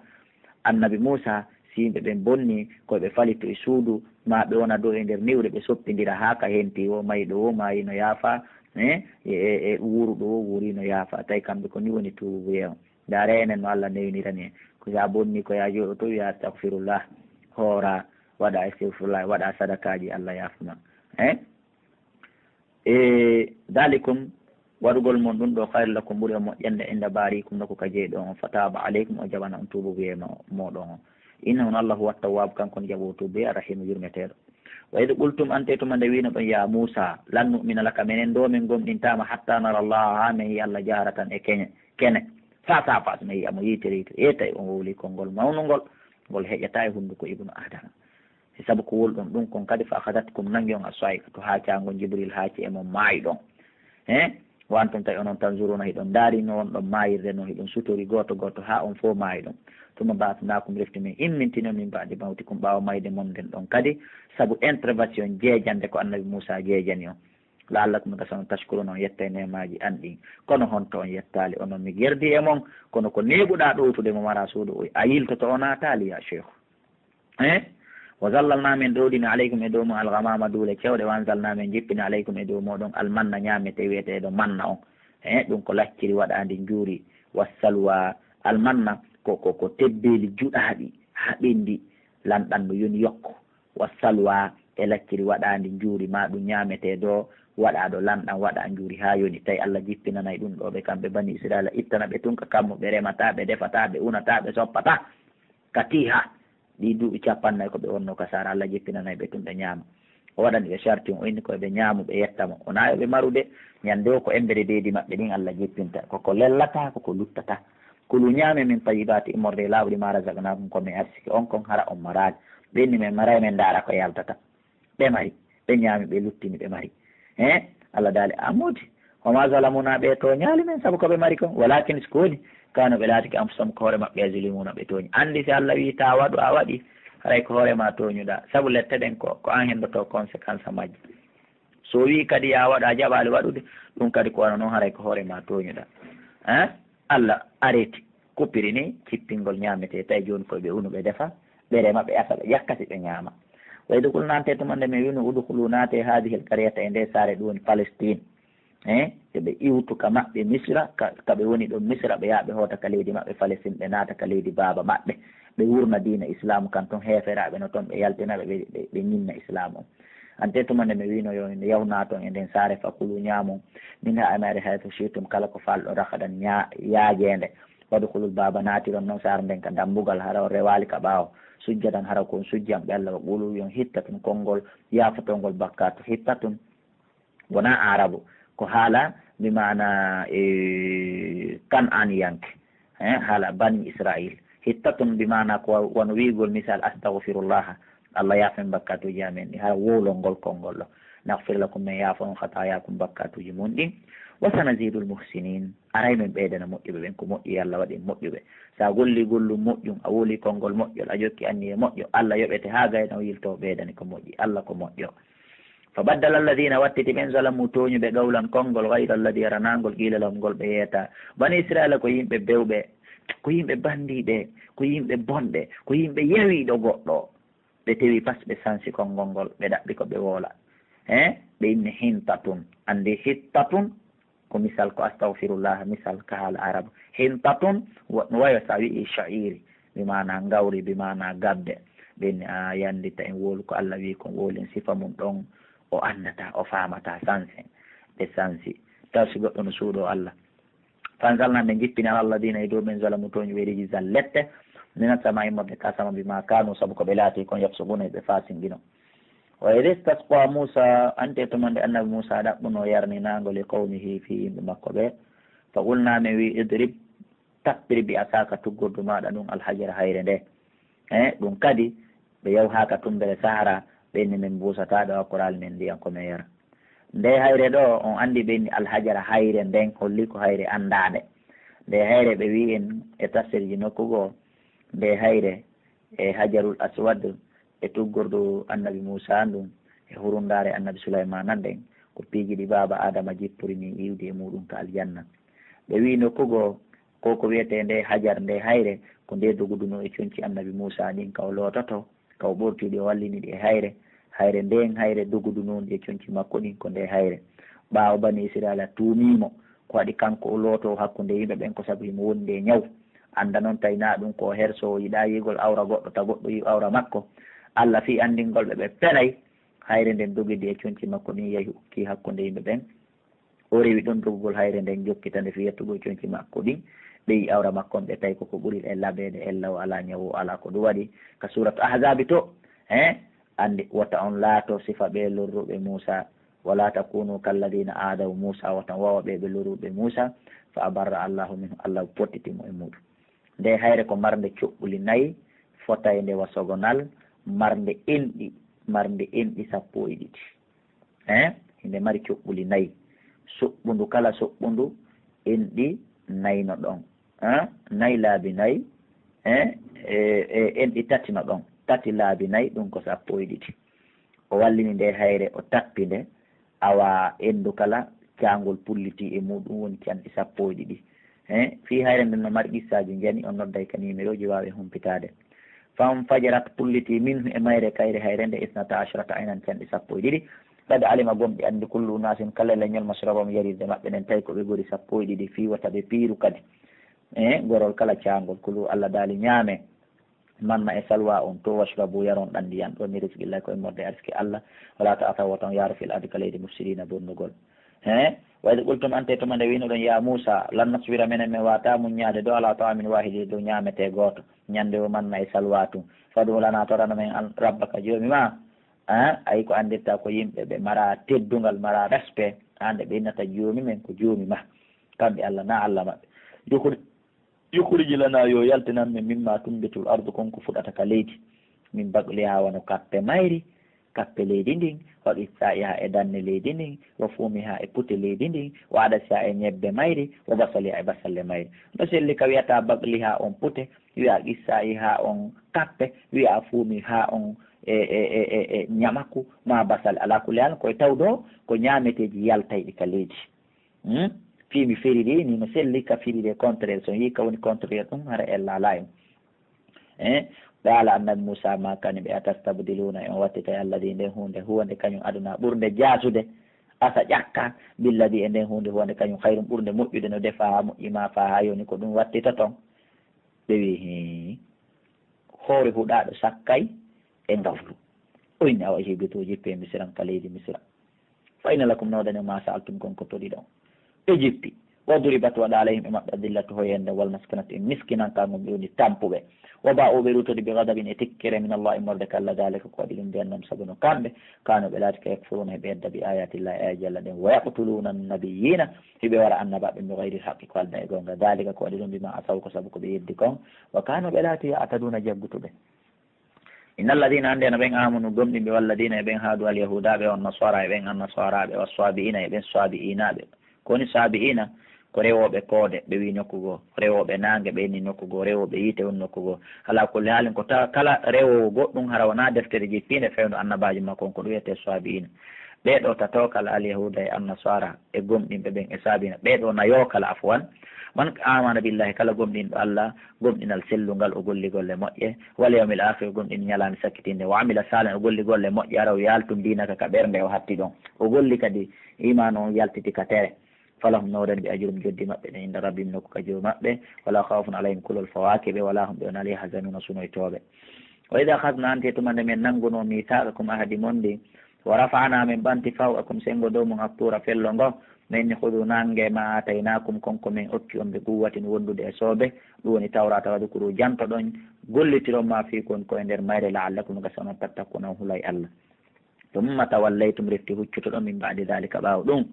Annabi Muusaa, si yimɓe ɓen bonnii, ko ɓe falitu e suudu, maa ɓe wona dow e nder niwre, ɓe soppindira haa ka henti, wo mayɗo wo maayi no yaafaa, Eh, e, e, e wuuru ɗo wuuri no yaafa. Tawi kamɓe ko ni woni tuubuye on. Ndaare enen no Allah newinirani en. Ko ya bonni ko ya jooɗo to wiya astagfirullah. Hoora, waɗa astagfirullah, waɗa sadakaaji, Allah yaafuma. Eh? E, dalikum, waɗugol mon ɗum ɗo, khayru lakum, ɓuri on moƴƴande, inda barikum, nokku ka jeyi ɗon on, fataba alaykum, o jaɓana on tuubuye ma-, mooɗon on. Innahu, on Allah, huwa tawwab, kanko on jaɓoowo tuubuye, arrahimu, yurmeteeɗo. Wa idh qultum, ante tuma nde wiino ɗon, ya Muusa, lan nu'mina laka, menen ɗo men gomɗintaama, hatta nara Allah, haa men yi'a Allah jaharatan e keñe, kene, face à face, men yi'a mo yiite e yiite. E tawi on wowli konngol mawnungol, ngol heƴataa e hunnduko ibnu Adama. E sabu ko wowluɗon ɗum kon kadi, fa akhadatkum, nangi on as-sa'iqatu, haacaango Jibril haaci e mon, maayiɗon. He? Wa antum, tawi onon, tanzuruna, hiɗon ndaari no wonɗon maayirde non, hiɗon sutori gooto gooto haa on fow maayiɗon. Thumma ba'athnakum, refti min immintini on, min ba'di mawtikum, ɓaawo mayde mon nden ɗon kadi, sabu intervention jeejande ko Annabi Muusa jeejani on. La'allakum, gasa on, tashkuruna, on yettay neemaaji an ɗin. Kono honto on yettaali? Onon mi gerdi e mon, kono ko neeɓuɗaa ɗowtude mo mara suudu, o, a yiltoto, o naataali, ya sheikhu. Eh? Wa zallalna, men ɗowdini, alaykum, e dow mon, alghamama, duule cewɗe, wa anzalna, men jippini, alaykum, e dow moɗon, almanna, ñaametee wi'eteeɗo manna on. Eh, ɗum ko lacciri waɗaandi njuuri, wassalwa, almanna ko, ko, ko tebbeeli juɗaaɗi haa ɓenndi, lanɗan no yoni yokko, wassalwa, e lacciri waɗaandi njuuri, ma ɗum ñaametee ɗo, waɗaa ɗo lanɗan, waɗaa njuuri haa yoni. Tawi Allah jippinanay ɗum ɗo ɓe kamɓe Bani Israila, ittana ɓe tun ka kammu, ɓe remataa, ɓe defataa, ɓe unataa, ɓe soppataa. Ka tiiha, ɗi duuɓi cappannayi ko ɓe wonno ka saara, Allah jippinanay ɓe tun ɓe ñaama. O waɗani ɓe sharti, o inni ko ɓe ñaamu, ɓe yetta mo. Wonaa yo ɓe maru de, ñande o ko embere deedi maɓɓe ɗin Allah jippinta. Ko ko lellataa, ko ko luttataa. Kulu, ñaame, min tayyibati, immorde e laawɗi, ma razaqnakum, ko mi arsike on kon, hara on maraali. Ɓe inni men maray, men ndaara ko yaltata. Ɓe mari, ɓe ñaami, ɓe luttini, ɓe mari. He? Allah daali, a moodi. Wa ma zalamuna, ɓe tooñaali men sabu ko ɓe mari kon. Walakin, si ko woni, kanu, ɓe laatike, anfusahum, ko hoore maɓɓe, yazlimuna, ɓe tooñi. Anndi si Allah wi'i ta waɗu, a waɗi, haray ko hoore ma tooñuɗaa. Sabu lette ɗen ko, ko an hendoto conséquence majje. So wi'i kadi ya waɗu, a jaɓaali waɗude, ɗum kadi ko wano non, haray ko hoore ma tooñuɗaa. Hein? Allah arrêti, coupiri ni cippingol ñaametee, tawi jooni koye ɓe unu ɓe defa, ɓe rema, ɓe asa, ɓe ƴakka si ɓe ñaama. Wa idh qulna, ante tuma nde men wi'unoo, udkhulu, naatee, hadhihi al-qaryata, e ndee saare, ɗum woni Palestine. Eh, yo ɓe iwtu ka maɓɓe Misra, ka, ka ɓe woni ɗon Misra, ɓe yaha ɓe hoota ka leydi maɓɓe Palestine, ɓe naata ka leydi baaba maɓɓe. Ɓe wurna diina Islaamu kan ton, heeferaaɓe no ton, ɓe yaltina ɓe, ɓe, ɓe, ɓe ñinna Islaamu on. Ante tuma nde mi wi'unoo yo, yahu naaton e nden saare, fakulu, ñaamon, minha, e mayre, haythu shi'tum, kala ko faalɗon, ragadan, ña-, yaajeende. Wadkhulul baaba, naatiron non saare nden ka dambugal, hara on rewaali ka ɓaawo. Sujjadan, hara ko on sujjan ɓe Allah, wa qulu, wi'on, hittatun, konngol yaafotongol bakkaatu, hittatun. Wonaa Aarabu, ko haala bi maana, e, Kan'aaniyanke, eh, haala Bani Israil. Hittatun bi maana ko wano wi'ugol misal, astaghfirullah, Allah yaafen bakkatuuji amen ɗi, hara wowlol ngol konngol ɗo. Naghfir lakum, men yaafo on, khataayakum, bakkatuuji mon ɗin. Wa sanazidul muhsinin, aray men ɓeydana moƴƴuɓe ɓen, ko moƴƴi Allah waɗi en moƴƴuɓe. Sa golli gollun moƴƴun, a wowli konngol moƴƴol, a jokki anniye moƴƴo, Allah yoɓete haa gayna o yiltoo ɓeydani ko moƴƴi. Allah ko moƴƴo. Fa baddala alladhina, wattiti ɓen, zalamu, tooñuɓe, qawlan, konngol, ghayra alladhi, aranaa ngol, qila lahum, ngol ɓe yeeta. Bani Israila ko yimɓe bewɓe, ko yimɓe bandiiɓe, ko yimɓe bonɓe, ko yimɓe yawiiɗo goɗɗo. Ɓe tewi pas, ɓe sansi konngol ngol, ɓe ɗaɓɓi ko ɓe wowla. He? Ɓe inni hintatun. Anndi hittatun? Ko misal ko astaghfirullah, misal ka haala Arab. Hintatun, wa-, no wayo sa wi'i sha'iri, bi maana ngawri, bi maana gabbe. Ɓen, a, yandita en wowlu ko Allah wi'i kon, wowlen sifa mun ɗon, o anndata, o faamata, sansen. Ɓe sansi. Taw si goɗɗo no suuɗoo Allah. Fa anzalna, men jippini, ala alladina, e dow ɓen, zalamu, tooñi ɓe, rijzan, lette, mina samaa'i, immorde ka sama, bima kanu, sabu ko ɓe laati kon, yafsuquna, ɓe fasinqino. Wa idh istasqa Musa, ante tuma nde Annabi Musa ɗaɓɓunoo yarninaango li qawmihi fii yimɓe makko ɓe, fa qulna, men wi'i, idrib, tappir bi asaka tuggordu maaɗa ndun al hajara hayre nde. Eh, ɗum kadi ɓe yawhaaka tumbere Sahara, ɓe inni men mbuusataa ɗo hakkoraali men ndiyan ko men yara. Nde hayre ɗo, on anndi ɓe inni al hajara hayre nden, holli ko hayre anndaande. Nde hayre ɓe wi'i en e tafsirji nokku goo, nde hayre e Hajarul Aswad e tuggordu Annabi Muusaa ndun e hurundaare Annabi Sulaymaana nden, ko piiji ɗi Baaba Aadama jippori nii iwdi e muuɗum ka aljanna. Ɓe wi'i nokku goo, ko ko wi'etee nde Hajar, nde hayre, ko nde dogudunoo e conci Annabi Muusaa ɗin ka o loototoo, ka o ɓortii ɗi, o wallini ɗi e hayre. Hayre nden, hayre dogudunoo e conci makko ɗin, ko nde hayre. Ɓaawo Banii Isra'iila tuumii mo, ko waɗi kanko o lootoo hakkunde yimɓe ɓen, ko sabu himo wondi e ñaw. Annda non tawi naa ɗun ko o hersoo, o yiɗaa yi'ugol awra goɗɗo, ta goɗɗo yi'u awra makko. Alla fii anndingol ɓe ɓe penay, hayre nden dogidi e conci makko ɗin, yahi ukkii hakkunde yimɓe ɓen. O rewi ɗon dogugol hayre nden, jokkita nde fii yettugol conci makko ɗin, ɓe yi'i awra makko on, ɓe tawi ko ko ɓuri e laɓeede, ella o alaa ñaw, o alaa ko ɗun waɗi. Ka Suuratu Ahzaabi to, he, anndi, wota on laato sifa ɓee lorruɓe Muusaa, ولا تكونوا كالذين آذوا موسى, wota on wawa ɓee ɓe lorruɓe Muusaa, فأبرأه الله منهم, Alla fottiti mo e muuɗum. Nde hayre ko marnde coɓɓuli nayi, fotaynde wa sogonal, marnde enɗi, marnde enɗi sappo e ɗiɗi. Eh? Hinde mari coɓɓuli nayi. Soɓɓundu kala soɓɓundu, enɗi nayi no ɗon. Eh? Nayi laabi nayi, eh? E, e, enɗi tati no ɗon. Tati laabi nayi, ɗun ko sappo e ɗiɗi. O wallini nde hayre, o tappi nde, awa endu kala, caangol pullitii e muuɗum woni canɗi sappo e ɗiɗi. He, fii hayre nden no mari qissaaji njani, on nodday ka niimerooji waawen humpitaade. فانفجرت, pullitii, منه, e mayre, kayre hayre nde, اثنتا عشرة عينا, canɗi sappo e ɗiɗi. قد علم, gomɗii anndi, كل أناس, kala leñol, مشربهم, yarirde maɓɓe nden, tawi ko ɓe gori sappo e ɗiɗi, fii wota ɓe piiru kadi. E gorol kala caangol, كلوا, Alla daali, ñaamee. Manna e salwa on to, واشربوا, yaron ɗan ndiyan ɗon, من رزق الله, ko immorde arsike Alla. ولا تعثوا, wota on yaaru, في الأرض, ka leydi, مفسدين, bonnugol. He? وإذ قلتم, ante tuma nde wi'unoɗon, يا موسى, لن نصبر, menen men waawataa muññaade, dow, على طعام واحد, dow ñaametee gooto, ñande woo manna e salwa tun. فادع لنا, torano men an, ربك, Joomi maa. A, ayi ko anndirtaa ko yimɓe ɓe maraa teddungal, maraa respect, an nde ɓe innata Joomi men ko Joomi maa. Kamɓe Alla, naa Alla maɓɓe. يخرج يخرج لنا, yo yaltinan men, مما تنبت الأرض, kon ko fuɗata ka leydi, من بقلها, wano kappe mayri, kappe leydi ndin, وقثائها, e danne leydi ndin, وفومها, e pute leydi ndin, وعدسها, e ñebbe mayri, وبصلها, e basalle mayri. No selli ka wi'ata بقلها on pute, wi'a قثائها on kappe, wi'a فومها on e, e, e, e, e ñamaku, maa basal. Alaa kulli haal, ko e tawde ko ñaameteeji yaltayɗi ka leydi. Hmm? Fii mi firi ɗi, ni no selli ka firi ɗe contraire. So yii ka woni contraire ɗum, hara ella laayo. Eh? قال, Annabi Muusaa maakani ɓe, أتستبدلون, e on wattitay الذي, nden huunde, هو, nde kañum, أدنى, ɓurnde jaasude, asa ƴakka, بالذي, e nden huunde, هو, nde kañum, خير, ɓurnde moƴƴude no defaa, moƴƴi maa faa haa yoni ko ɗum wattitoton. Ɓe wi'i, hii, hoore huɗaaɗo sakkay e ngawlu. O inni, awa, اهبطوا, jippee, مصرا, ka leydi Misra. فإن لكم, no woodani on, ما سألتم, kon ko toɗiɗon. Ɓe jippi. وضربت, waɗaa, عليهم, e maɓɓe, الذلة, hoyende, والمسكنة, e miskinankaagu, ɓe woni tampuɓe. وباءوا, ɓe ruttodi, بغضب, e tikkere, من الله, immorde ka Alla, ذلك, ko waɗi ɗum, بأنهم, sabu no kamɓe, كانوا, ɓe laatike, يكفرون, heɓe hedda, بآيات الله, aayeeji Alla ɗen, ويقتلون النبيين, hiɓe wara annabaaɓe, بغير الحق, ko aldaa e goonga, ذلك, ko waɗi ɗum, بما عصوا, ko sabu ko ɓe yeddi kon, وكانوا, ɓe laati, يعتدون, jaggutuɓe. إن الذين, anndee no ɓen, آمنوا, gomɗinɓe, والذين, e ɓen haadu, اليهودaaɓe, والنصارى, e ɓen annasaaraaɓe, والصابئين, e ɓen saabi'iinaaɓe. Ko woni saabi'iina? Ko rewooɓe koode, ɓe wi'i nokku goo, rewooɓe naange, ɓe inni nokku goo, rewooɓe yiite woni nokku goo. Alaa kulli haalin, ko ta-, kala rewoowo goɗɗum, hara wonaa deftere jippiinde fewndo annabaajo makko on, ko ɗum wiyetee saabi'iina. Ɓee ɗoo tatoo kala, alyahuuda e annasaara, e gomɗinɓe ɓen e saabi'iina, ɓee ɗoo nayo kala, afwan. من آمن بالله, kala gomɗinɗo Alla, gomɗinal sellungal, o golli golle moƴƴe, واليوم الآخر, gomɗini ñalaande sakkitiinde, وعمل صالحا, o golli golle moƴƴe, hara o yaltini diina ka, ka ɓernde, o hatti ɗon, o golli kadi iimaanu on yaltiti ka tere, فلهم, no woodani ɓe, أجرهم, joddi maɓɓe ɗen, عند ربهم, nokku ka Joomi maɓɓe, ولا خوف عليهم, kulol fawaaki ɓe, ولا هم, ɓe wonaa, يحزنون, sunoytooɓe. وإذ أخذنا, anndee tuma nde men nanngunoo, ميثاقكم, ahadi mon ndin, ورفعنا, men ɓanti, فوقكم, senngo dow mon, الطور, fello ngo, men ni, خذوا, nanngee, ما آتيناكم, kon ko men okki on, بقوة, wondude e soobee, ɗum woni Tawraata, واذكروا, jantoɗon, gollitiron, ما فيه, kon ko e nder mayre, لعلكم, gasa onon, تتقون, on hulay Alla. ثم توليتم, refti huccotoɗon, من بعد ذلك, ɓaawo ɗum.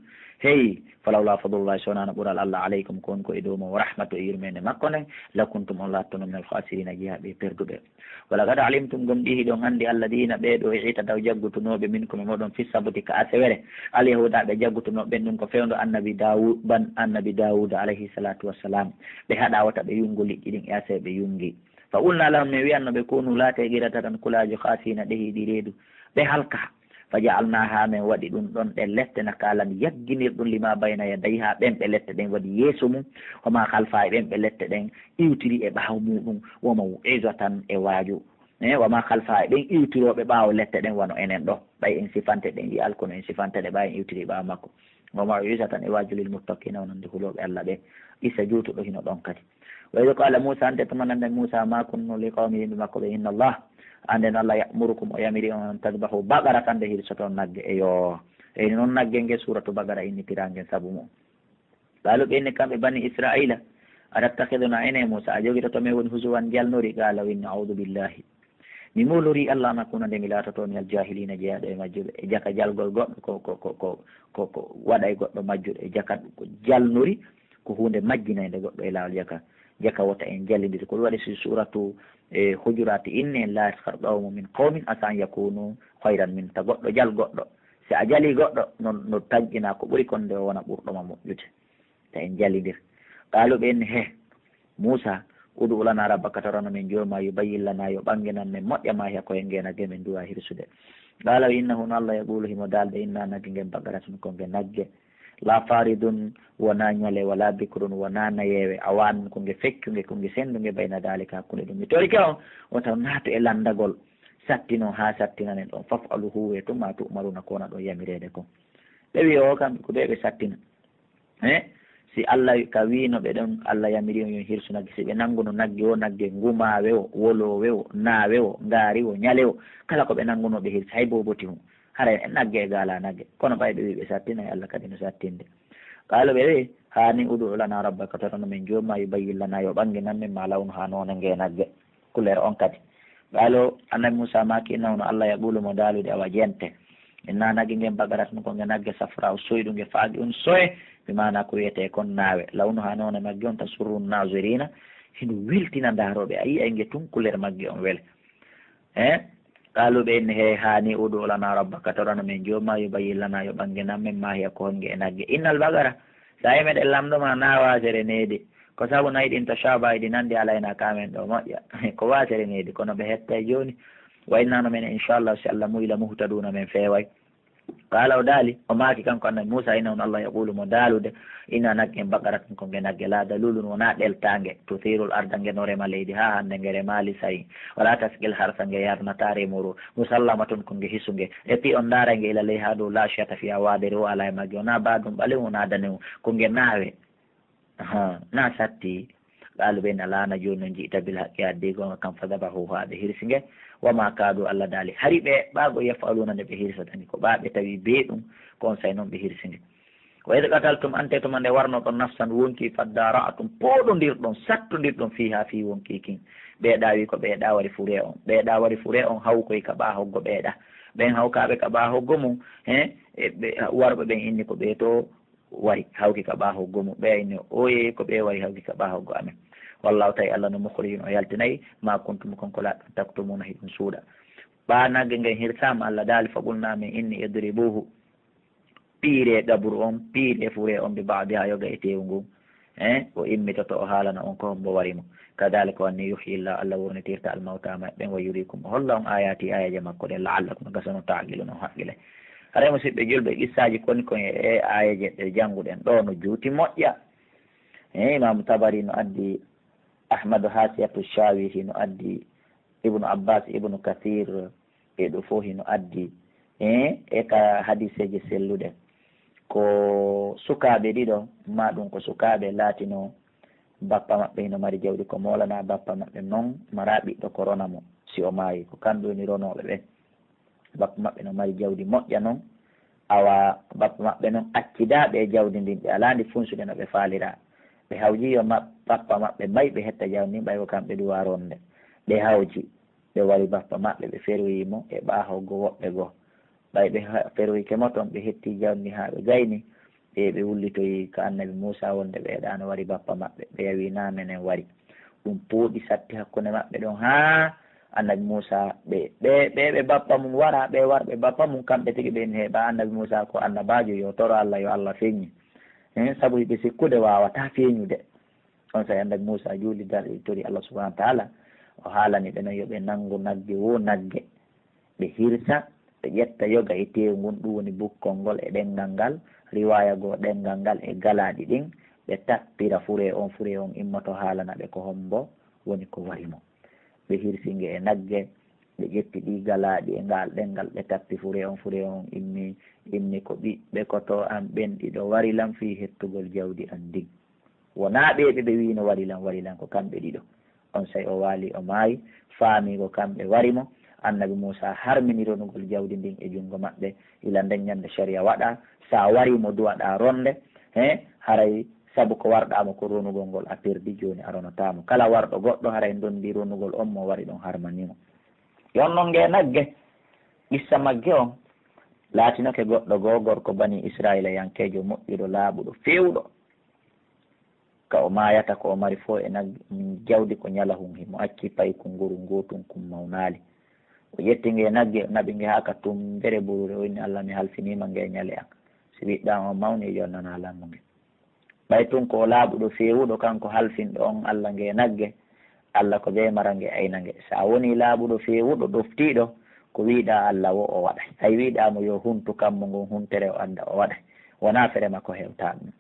Hey, فلولا فضل الله, si wonaano ɓural Alla, عليكم, kon ko e dow mon, ورحمته, e yurmeende makko nden, لكنتم, on laatoto, من الخاسرين, jeyaaɓe e perduɓe. ولقد علمتم, gomɗii hiɗon anndi, الذين, ɓee ɗoo, اعتدوا, jaggutunooɓe, منكم, e mooɗon, في السبت, ka asewere. Alyahuudaaɓe jaggutunoo ɓen ɗum ko fewndo Annabi Daawuud, ban Annabi Daawuuda, alayhi salaatu wassalaam. Ɓe haɗaa wota ɓe yunngu liƴƴi ɗin e asewere, ɓe yunngi. فقلنا لهم, men wi'anno ɓe, كونوا, laatee, قردة, kulaaji, خاسئين, ɗe hiɗi reedu, ɓe halkaa. فجعلناها, men waɗi ɗum ɗon ɗe lette, نكالا, yagginirɗum, لما بين يديها, ɓen ɓe lette ɗen waɗi yeeso mum, وما خلفها, e ɓen ɓe lette ɗen iwtiri e ɓaawo muuɗum, وموعظة, e waaju. Eh, وما خلفها, e ɓen iwtirooɓe ɓaawo lette ɗen, wano enen ɗoo. Ɓay en sifante ɗen, yi'al kono en sifanta ɗe, ɓay en iwtiri ɓaawo makko. وموعظة e waaju للمتقين wonande hulooɓe Alla ɓen. Isa juutuɗo hino ɗon kadi. وإذ قال موسى, hannde tuma nande Muusa maakunoo لقومه yimɓe makko ɓen, إن الله, hannde no Alla يأمركم o yamiri on أن تذبحوا بقرة nde hirsoton nagge. Eyo, e non nagge nge suuratu Baqara innitiraa ngen sabu mun. قالوا ɓe inni kamɓe بني إسرائيل أتتخذنا enen Muusa a jogitoto men woni هزوا jalnori قال o inni أعوذ بالله Mi muulurii Alla an akuuna nde mi laatotoo من الجاهلين jeyaaɗo e majjuɓe. E jaka jalgol goɗɗo ko, ko, ko, ko, ko, ko waɗay goɗɗo majjuɗo. E jaka ko jalnori ko huunde majjinaynde goɗɗo e laawol jaka. Jaka wota en jallindir. Ko ɗum waɗi si suuratu, e, Hujuraati inni en, لا يسخر قوم من قوم عسى أن يكونوا خيرا منهم. Ta goɗɗo jal goɗɗo. Si a jalii goɗɗo, no, no tanƴinaa ko ɓuri kon nde o wona ɓurɗo ma moƴƴude. Ta en jallindir. قالوا ɓe inni, he, Muusa, ادع لنا ربك torano men Jooma, يبين لنا yo ɓannginan men moƴƴa ما هي ko he nge nagge men duwaa hirsude. قال إنه no Alla يقول himo daalde, إنها nagge ngen بقرة ko nge nagge. لا فارض wonaa ñale, ولا بكر wonaa nayeewe, عوان ko nge feccunge, ko nge senndunge, بين ذلك hakkunde ɗum. Mi torike on, wota on naatu e lanndagol, sattinoo haa sattinanen ɗon. فافعلوا huuwee tun ما تؤمرون ko wona ɗon yamireede kon. Ɓe wi'i, o kamɓe ko ɓe ɓe sattina. Eh? Si Alla ka wi'ino ɓe ɗon, Alla yamiri on yo on hirsu nagge, si ɓe nannguno nagge wo nagge, ngumaawe wo, woloowe wo, naawe wo, ngaari wo, ñale wo, kala ko ɓe nanngunoo ɓe hirsi, hay boboti hun. Haray nagge e ga alaa nagge. Kono ɓay ɓe wi'i ɓe sattinay, Alla kadi no sattinde. Qaalu ɓe wi'i, haani ادع لنا ربك torano men Jooma, يبين لنا yo ɓannginan men ما لونها noone nge nagge. Kuleer on kadi. Qaaluu, Annabi Muusaa maaki, إنه no Alla يقول mo daalude, awa jente. إنها nagge ngen بقرة ko nge nagge صفراء soyɗunge faaqi un soye, bi maanaa ko wi'etee kon naawe. لونها noone magge on تسر الناظرين hino weltina ndaarooɓe, a yi'ay nge tun kuleer magge on wele. Eh? Qaaluu ɓe inni, hey, haani ادع لنا ربك torano men Jooma, يبين لنا yo ɓannginan men ما هي ko honge e nagge. إن البقر, sa e meɗen lamndo ma na waasere needi. Ko sabu nayi ɗin تشابه ɗi nanndi علينا ka men ɗoo moƴƴa. Ko waasere needi, kono ɓe hettay jooni. وإنا no men, إن شاء الله, si Alla mu'ii, لمهتدون men feeway. Qaala o daali, o maaki kanko Annabi Muusaa, إنه no Alla يقول mo daalude, إنها nagge بقرة ko nge nagge, لا ذلول wonaa ɗeltaange, تثير الأرض nge no rema leydi, haa hannde nge remaali sa'i, ولا تسقي الحرث nge yarnataa remuru, مسلمة ko nge hisunge, et puis on ndaaray nge إلى الليل haa dow, لا شية فيها waadere wo alaa e magge, wonaa baadum ɓalewu, wonaa danewu, ko nge naawe. Ahaa, na satti. Qaaluu ɓe inni, الآن jooni non, جئت بالحق a addii goonga kan, فذبحوه haa ɓe hirsi nge. وما كادوا Alla daali, hari ɓe ɓaago يفعلون nde ɓe hirsata ni, ko ɓaa ɓe tawi bee ɗum, ko onsay non ɓe hirsi nge. وإذ قتلتم hannde tuma nde warnoɗon نفسا wonkii فادارأتم pooɗondirɗon, sattondirɗon فيها fii wonkii kin. Ɓee ɗaa wi'i ko ɓee ɗaa wari furee on, ɓee ɗaa wari furee on hawkoyi ka ɓaa hoggo ɓee ɗaa. Ɓen hawkaaɓe ka ɓaa hoggo mun, he, e ɓe, warɓe ɓen inni ko ɓee to wari hawki ka ɓaa hoggo mun. Ɓe inni, ooyee, ko ɓee wari hawki ka ɓaa hoggo amen. والله tawi Alla no مخرج o yaltinay ما كنتم kon ko laaɗon تكتمون hiɗon suuɗa. Ɓaa nagge ngen hirsaama, Alla daali, فقلنا men inni, اضربوه piiree qabru on, piiree furee on, ببعضها yoga e teewu ngun. Eh, o immitoto, o haalana on ko hombo wari mo. كذلك ko anni, يحيي الله Alla wurnitirta الموتى maɓɓe ɓen, ويريكم o holla on آياته aayeeje makko ɗen, لعلكم no gasa non, تعقلون on haqqilay. Haray musiɓɓe julɓe, qissaaji koni kon e, e aayeeje ɗe jannguɗen ɗoo no juuti moƴƴa. Eh, Imaamu Tabari no addi, Ahmadu Haasiyatu Shaawi hino addi, Ibnu Abbaas, Ibnu Kasiir, ɓee ɗoo fow hino addi, eh, e ka hadiiseeje selluɗe. Ko sukaaɓe ɗiɗo, maa ɗum ko sukaaɓe laatinoo bappa maɓɓe hino mari jawdi, ko moolanaa bappa maɓɓe non maraa ɓiɗɗo ko rona mo si o maayi. Ko kamɓe woni ronooɓe ɓen. Bappa maɓɓe no mari jawdi moƴƴa non. Awa bappa maɓɓe non accidaa ɓe e jawdi ndin, ɓe alaa ndi funsude no ɓe faalira. Ɓe hawji yo ma-, bappa maɓɓe may ɓe hetta jawdi ndin, ɓay ko kamɓe duwaa ronde. Ɓe hawji. Ɓe wari bappa maɓɓe, ɓe ferwii mo e ɓaawo goo woɓɓe goo. Ɓay ɓe ha-, ferwike mo ton, ɓe hetti jawdi haa ɓe gayni, ɓe, ɓe wullitoyi ka Annabi Muusaa wonde ɓee ɗaa no wari bappa maɓɓe. Ɓe yawi, naa menen wari. Ɗum pooɗi satti hakkunde maɓɓe ɗon haa Annabi Muusaa, ɓe, ɓe, ɓe, ɓe bappa mum wara, ɓe war ɓe bappa mum, kamɓe tigi ɓe inni, he, ɓaa Annabi Muusaa ko annabaajo, yo toro Alla, yo Alla feeñu. He, sabu hiɓe sikkude waawataa feeñude. Onsay Annabi Muusaa juuli, dar-, tori Allah subhanahu wa ta'ala, o haalani ɓe non yo ɓe nangu nagge woo nagge, ɓe hirsa, ɓe ƴetta yoga e teewu ngun, ɗum woni bukkol ngol e ɗemngal ngal, riwaaya goo ɗemngal ngal e galaaɗi ɗin, ɓe tappira furee on, furee on immoto haalana ɓe ko hombo woni ko wari mo. Ɓe hirsi nge e nagge, Ɓe ƴetti ɗii galaaɗi e ngaal ɗemngal, ɓe tappi fure on, fure on inni, inni ko ɓiɓɓe koto an ɓen ɗiɗo wari lan fii hettugol jawdi an ndin. Wonaa ɓee ɓe ɓe wiino wari lan, wari lan, ko kamɓe ɗiɗo. Onsay o waali, o maayi, faami ko kamɓe wari mo. Annabi Muusaa harmini ronugol jawdi ndin e junngo maɓɓe. Ila nden ñande sariya waɗaa, si a warii mo duwaɗaa ronde, he, haray sabu ko warɗaa mo ko ronugol ngol a perdi, jooni a ronataa mo. Kala warɗo goɗɗo haray ndonndii ronugol on mo wari ɗon harmanii mo. Yo on non ngee nagge, qissa magge on laatinoke goɗɗo goo gorko Banii Isra'iila yankeejo moƴƴuɗo laaɓuɗo feewuɗo. Ka o maayata ko o mari fow e nagge, jawdi ko ñalahun, himo acci paykun ngurun gootun kun mawnaali. O ƴetti ngee nagge, o naɓi nge haa ka tumbere burure, o inni, "Alla, mi halfiniima ngee ñale an. Si ɓiɗɗo an on mawnii, yo on nanaa lan mo nge." Ɓay tun ko o laaɓuɗo feewuɗo, kanko halfinɗo on Alla ngee nagge, Alla ko bee mara nge ayna nge. Si a wonii laaɓuɗo feewuɗo ɗoftiiɗo, ko wiiɗaa Alla wo o waɗay. Hay wiiɗaa mo yo huntu kammu ngun huntere o adda o waɗay. Wonaa fere makko hewtaa ɗum.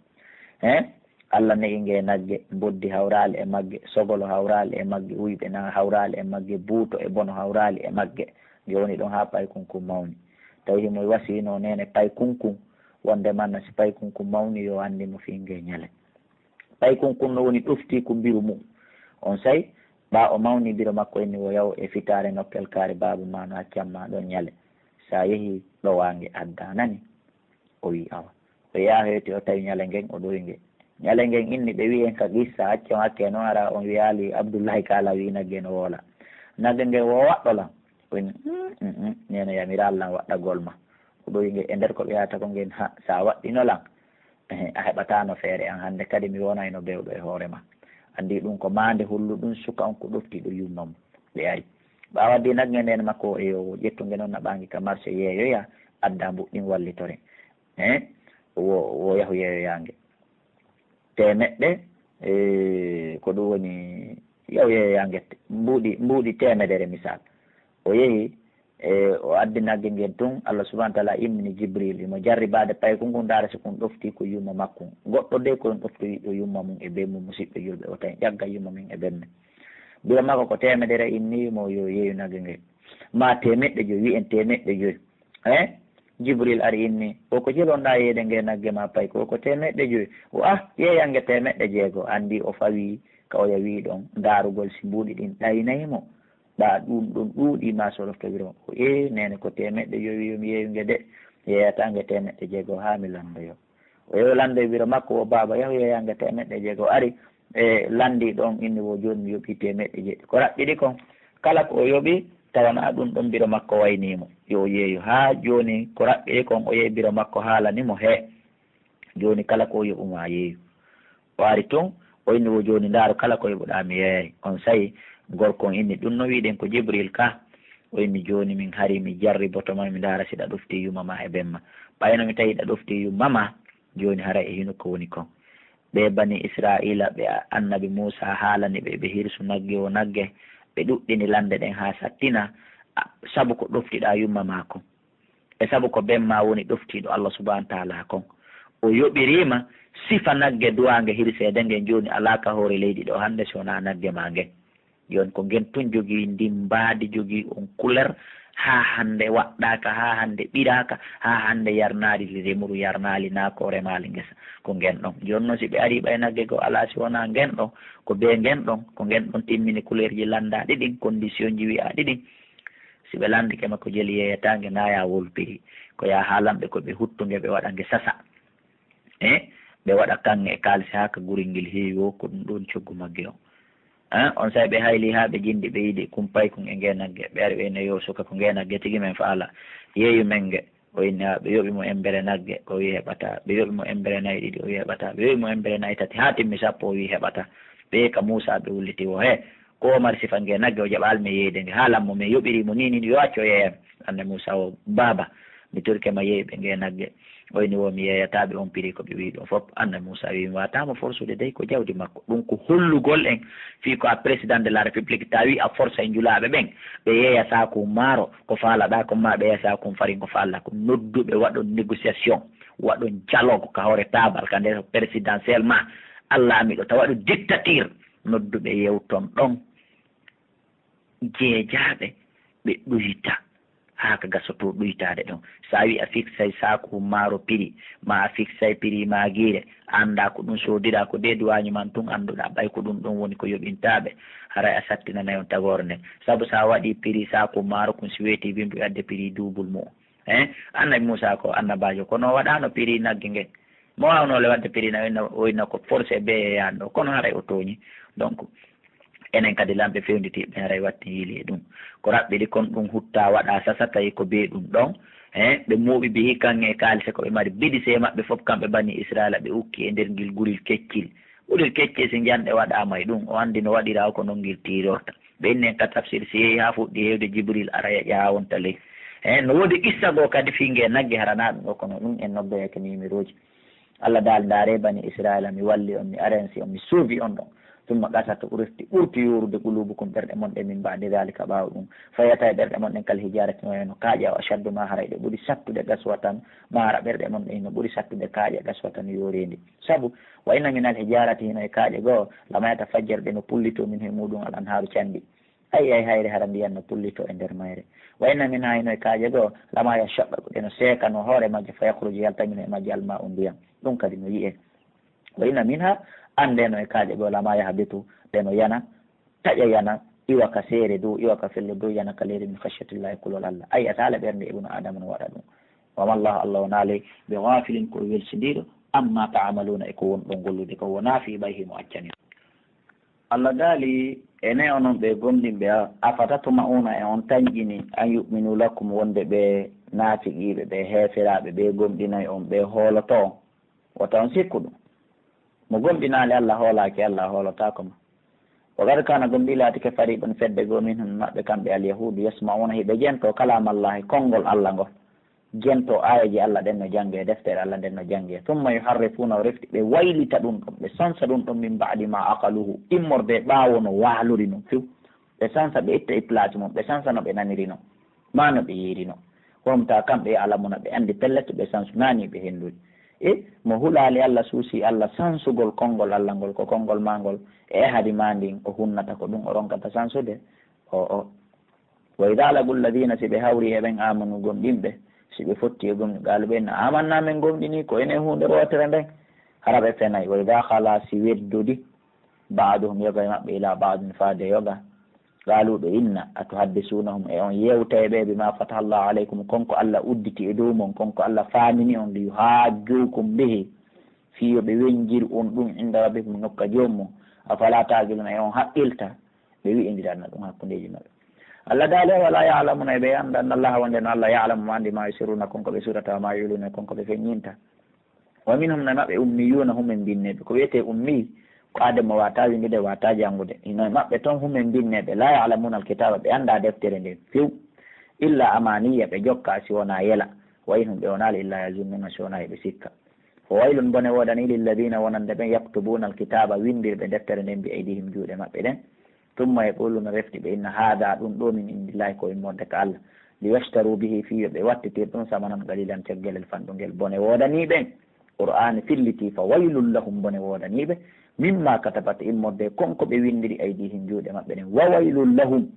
He? Alla ne'i nge nagge, mboddi hawraali e magge, sogolo hawraali e magge, uyɓe na hawraali e magge, buuto e bono hawraali e magge. Nge woni ɗon haa paykun kun mawni. Tawi himo wasiino neene paykun kun, wonde manna si paykun kun mawni yo anndi mo fii nge ñale. Paykun kun no woni ɗoftii kun biru mun. Onsay, ɓaa o mawni biro makko inni wo yaw e fitaare nokkel kaari baabu maa no accan maa ɗon ñale. Si a yehi ɗowaa nge addaa nani. O wi'i, "Awa." O yaha heeti, o tawi ñale ngen, o ɗowi nge. Ñale ngen inni, ɓe wi'i en ka qissa, acce on hakke non, hara on wi'aali Abdullahi Kaala wi'i nagge no woola. Nagge ngen wo waɗɗo lan. O inni, "Mm, mm, mm, neene yamiral lan waɗɗagol ma." O ɗowi nge, e nder ko ɓe yahata ko ngen, "Ha, sa waɗɗino lan, ehe, a heɓataano feere an, hande kadi mi wonayno bewɗo e hoore ma." Anndi ɗum ko maande hulluɗum, suka on ko ɗoftiiɗo yumma mum. Ɓe ari. Ɓaawo addi nagge nden makko e yo ƴettu nge non naɓa nge ka marché yeeyoya, adda mbuɗɗin wallitore. Eh, wo, wo yahu yeeyoyange. Teemeɗɗe, eh, ko ɗum woni yahu yeeyoyange te-, mbuuɗi, mbuuɗi teemedere misal. O yehi, eh, o addi nagge ngen tun, Allah subhanahu wa ta'ala immini Jibril, himo jarribaade paykun kun, ndaara si kun ɗoftii ko yumma makkun. Goɗɗo de ko ɗoftoyi ɗo yumma mum e ben mum, musiɓɓe julɓe, o tawi ƴagga yumma mum e ben men. Biro makko ko teemedere inni mo yo yeeyu nagge nge. Ma teemeɗɗe joyi, wi'en teemeɗɗe joyi. Eh? Jibril ari inni, "O ko jelonɗaa yeeyde nge nagge ma pay ko, ko teemeɗɗe joyi." O, "Ah, yeeyange teemeɗɗe jeego." Anndi o fawi ka oya wi'i ɗon, ndaarugol si mbuuɗi ɗin ɗaynay mo. Ɓaa ɗum ɗon ɗuuɗi ma so ɗofto wiro. O, "Ee, neene ko teemeɗɗe joyi yo mi yeeyu nge de. Yeeyataa nge teemeɗɗe jeego haa mi lanndoyo." O yehi o lanndoyi biro makko, o, "Baaba, yahu yeeyange teemeɗɗe jeego." O ari, e, lanndii ɗon, inni, "Wo jooni mi yoɓii teemeɗɗe jeeɗiɗi." Ko raɓɓiɗi kon, kala ko o yoɓii, tawanaa ɗum ɗon biro makko waynii mo. Yo o yeeyu. Haa jooni, ko raɓɓiɗi kon, o yehi biro makko haalani mo, "Hee, jooni kala ko o yoɓu maa yeeyu." O ari tun, o inni, "Wo jooni ndaaru kala ko yoɓuɗaa mi yeeyay." Onsay gorko on inni, "Ɗum no wi'uɗen ko Jibril ka." O inni, "Jooni min hari mi jarriboto ma, mi ndaara si ɗa ɗoftii yumma ma e ben ma. Ɓay no mi tawi ɗa ɗoftii yumma ma, jooni haray e hino ko woni kon." Ɓee Banii Israa'iila, ɓe a-, Annabi Muusaa haalani ɓe, ɓe hirsu nagge wo nagge, ɓe ɗuɗɗini lannde ɗen haa sattina, a, sabu ko ɗoftiɗaa yumma maa kon. E sabu ko ben maa woni ɗoftiiɗo Allah subhaanahu wa ta'aalaa kon. O yoɓiriima sifa nagge duwaange hirseede ngen, jooni alaa ka hoore leydi ɗoo hannde si wonaa nagge maa ngen. Jooni ko ngen tun jogii ndin mbaadi, jogii on couleur, haa hannde waɗɗaaka, haa hannde ɓiraaka, haa hannde yarnaali remuru, yarnaali naa ko remaali ngesa, ko ngen ɗon. Jooni non si ɓe arii ɓay nagge goo alaa si wonaa ngen ɗon, ko bee ngen ɗon, ko ngen ɗon timmini couleurji lanndaaɗi ɗin, conditionji wi'aaɗi ɗin. Si ɓe lanndike ma ko jeli yeeyataange, naa yaa wolpiri, ko yaa haalan ɓe ko ɓe huttu nge, ɓe waɗa nge sasa. Eh, ɓe waɗa kaŋŋe e kaalisi haa ka guri ngil heewi woo, ko ɗum ɗon coggu magge on. Eh, onsay ɓe haylii haa ɓe jinndi, ɓe yiɗi kumpay kun e ngee nagge. Ɓe ari ɓe inni, "Yo suka, ko ngee nagge tigi men faala. Yeeyu men nge." O inni, haa ɓe yoɓi mo embere nagge, o wi'i heɓataa. Ɓe yoɓi mo embere nayi ɗiɗi, o wi'i heɓataa. Ɓe yoɓi mo embere nayi tati, haa timmi sappo, o wi'i heɓataa. Ɓe ka Muusaa ɓe wulliti wo, "Hee, ko o mari sifa ngee nagge, o jaɓaali men yeeyde nge. Haalan mo, min yoɓirii mo nii, nii, nii, yo accu o yeeya." Annabi Muusaa o, "Baaba, mi torike ma, yeeyɓe ngee nagge." O inni, "Wo mi yeeyataa ɓe, on pirii ko ɓe wi'i ɗum fof." Annabi Muusaa wi'i, "Mi waawataa mo forsude dey, ko jawdi makko." Ɗum ko hollugol en fii ko a président de la République, tawi a forsa e njulaaɓe ɓen, ɓe yeeya saaku maaro, ko faalaɗaa kon, maa ɓe yeeya saaku farin, ko faalaɗaa kon. Noddu ɓe, waɗon négociation, waɗon dialogue ka hoore taabal, ka nder présidentiel maa, Alla miɗo tawa ɗum dictature. Noddu ɓe, yewton ɗon. Jeejaaɓe, ɓe ɗuyta, haa ka gasotoo ɗuytaade ɗon. So a wi'i a fiksay saaku maaro piri, maa a fiksay piri maagiire, a anndaa ko ɗum soodiraa, ko dee duwaañu man tun annduɗaa, ɓay ko ɗum ɗon woni ko yoɓintaa ɓe, haray a sattinanay on tagoore nden. Sabu so a waɗii piri saaku maaro kun, si weetii bimbi ɓe adde piri duubul mu'un. Eh, Annabi Muusaa ko annabaajo, kono o waɗaano piri nagge ngen. Mo waawnoo le waɗde piri na, o inna, o inna ko forcé bee e yaani ɗoo, kono haray o tooñi. Donc, enen kadi lamɓe fewnditiiɓe ɓen haray wattin yiili e ɗum. Ko raɓɓiɗi kon ɗum huttaa waɗaa sasa tawi ko bee ɗum ɗon. Eh, ɓe mooɓi bi hikkan e kaalise ko ɓe mari. Bidisee maɓɓe fof kamɓe Banii Israa'iila ɓe ukki e nder ngil guril keccil. Guril keccil si njanɗe waɗaama e ɗum, o anndi no waɗiraa ko non ngil tiirorta. Ɓe inni en ka tafsir, si yehi haa fuɗɗi heewde, Jibril ara yaƴa haa wonta ley. Eh, no woodi qissa goo kadi fii ngee nagge, hara naa ɗum ɗoo, kono ɗum en noddoyake numéroji. Allah daali, ndaaree Banii Israa'iila, mi walli on, mi arensi on, mi suuvi on ɗon. Summa qasat, ɓurti, ɓurti yoorude, quluubukum, ɓerɗe mon ɗen, min ba'di daalika, ɓaawo ɗum. Fa hiya, tawi ɓerɗe mon ɗen, kal hijaarati, no wayno kaaƴe, aw ashaddu, maa haray ɗe ɓuri sattude, qaswatan, maa hara ɓerɗe mon ɗen no ɓuri sattude kaaƴe, qaswatan, yooreendi. Sabu, wa inna minal hijaarati, hino e kaaƴe goo, lamaa yatafajjaru, ɗe no pullitoo, minhu, e muuɗum, al anhaaru, canɗi. Ay, ay, hayre hara ndiyan no pullitoo e nder mayre. Wa inna minhaa, hino e kaaƴe goo, lamaa yashaqqaqu, ɗe no seekano hoore majje, fa yakhruju, yaltamino e majje, al maa'u, ndiyan. Ɗum kadi no yi'ee. Wa inna minhaa, anndee no e kaaƴe goo, lamaa yahbitu, ɗe no yana, taƴa yana, iwa ka seere dow, iwa ka fello dow, yana ka leydi, min khashyatillahi, kulol Allah. Ay, a taala ɓernde Ibnu Aadama no waɗa ɗum. Wa mallaahu, Allah wonaa ley, bi ghaafilin, ko welsindiiɗo, ammaa ta'maluuna, e ko wonɗon gollude kon, wonaa fii ɓay himo accani. Allah daali, enen onon ɓee gomɗinɓe, a, afatatma'uuna, e on tanƴini, an yu'minu lakum, wonde ɓee naafiqiiɓe, ɓee heeferaaɓe, ɓee gomɗinay on, ɓee hooloto on? Wota on sikku ɗum. Mo gomɗinaali Allah, hoolaaki Allah, hoolotaako mo. Wa qad kaana, gomɗii laatike, fariqun, fedde goo, minhum, maɓɓe kamɓe alyahuudu, yasma'uuna, hiɓe jentoo, kalaamallaahi, konngol Allah ngol. Jentoo aayeeje Allah ɗen no janngee, deftere Allah nden no janngee. Summa yuharrifuunahu, refti ɓe waylita ɗum ɗon, ɓe sansa ɗum ɗon, min ba'di maa aqaluuhu, immorde ɓaawo no waalori non few. Ɓe sansa, ɓe itta e place mum, ɓe sansa no ɓe naniri non, maa no ɓe yiiri non. Wa hum, taa kamɓe, ya'lamuuna, ɓe anndi pellet, ɓe sansunaani, ɓe henndori. E mo hulaali Allah, suusii Allah sansugol konngol Allah ngol, ko konngol maa ngol, e ahadi maa ndin, o hunnata ko ɗum o ronkata sansude. O, o. Wa idaa laqu lladiina, si ɓe hawrii e ɓen, aamanu, gomɗinɓe, si ɓe fotti e gomɗi, qaalu, ɓe inna, aamannaa, men gomɗinii, ko enen huunde wootere nden, hara ɓe fenay. Wa idaa khalaa, si weddodi, ba'duhum, yoga e maɓɓe, ilaa ba'din, faade yoga, qaalu, ɓe inna, atuhaddisuunahum, e on yewtay ɓe, bimaa fataha Allaahu alaykum, kon ko Allah udditi e dow mon, kon ko Allah faamini on, liyuhaajjuukum bihi, fii yo ɓe wenjir on ɗum, inda rabbikum, nokka Joomi mon, afalaa ta'qiluuna, e on haqqilta? Ɓe wi'indiranno ɗum hakkundeeji maɓɓe. Allah daali, awalaa ya'lamuuna, e ɓe anndaa, anna Allaaha, wonde no Allah, ya'lamu, mo anndi, maa yusirruuna, kon ko ɓe surata, wa maa yu'linuuna, kon ko ɓe feññinta. Wa minhum, no e maɓɓe, ummiyuuna, humen binneeɓe. Ko wi'etee ummi, ko aaden mo waataa winndude, waataa janngude. Hino e maɓɓe ton humen binneeɓe, laa ya'lamuuna al-kitaaba, ɓe anndaa deftere nden few. Illaa amaaniyya, ɓe jokkaa, si wonaa yela. Wa in hum, ɓe wonaali, illaa yazunnuuna, si wonaa hiɓe sikka. Wa waylun, bone woodanii, lilladiina, wonande ɓen, yaktubuuna alkitaaba, winndirɓe deftere nden, bi aydiihim, juuɗe maɓɓe ɗen. Summa yaquluuna, refti ɓe inna haadaa, ɗum ɗoo, min indillaahi, ko immorde ka Allah, liyashtaruu bihi, fii yo ɓe wattitir ɗum, samanan qaliilan, caggelel fanɗungel. Bone woodanii ɓen, Qur'aani fillitii, fa waylun lahum, bone woodanii ɓe, mimmaa katabat, immorde e kon ko ɓe winndiri, aydiihim, juuɗe maɓɓe ɗen. Wa waylun lahum,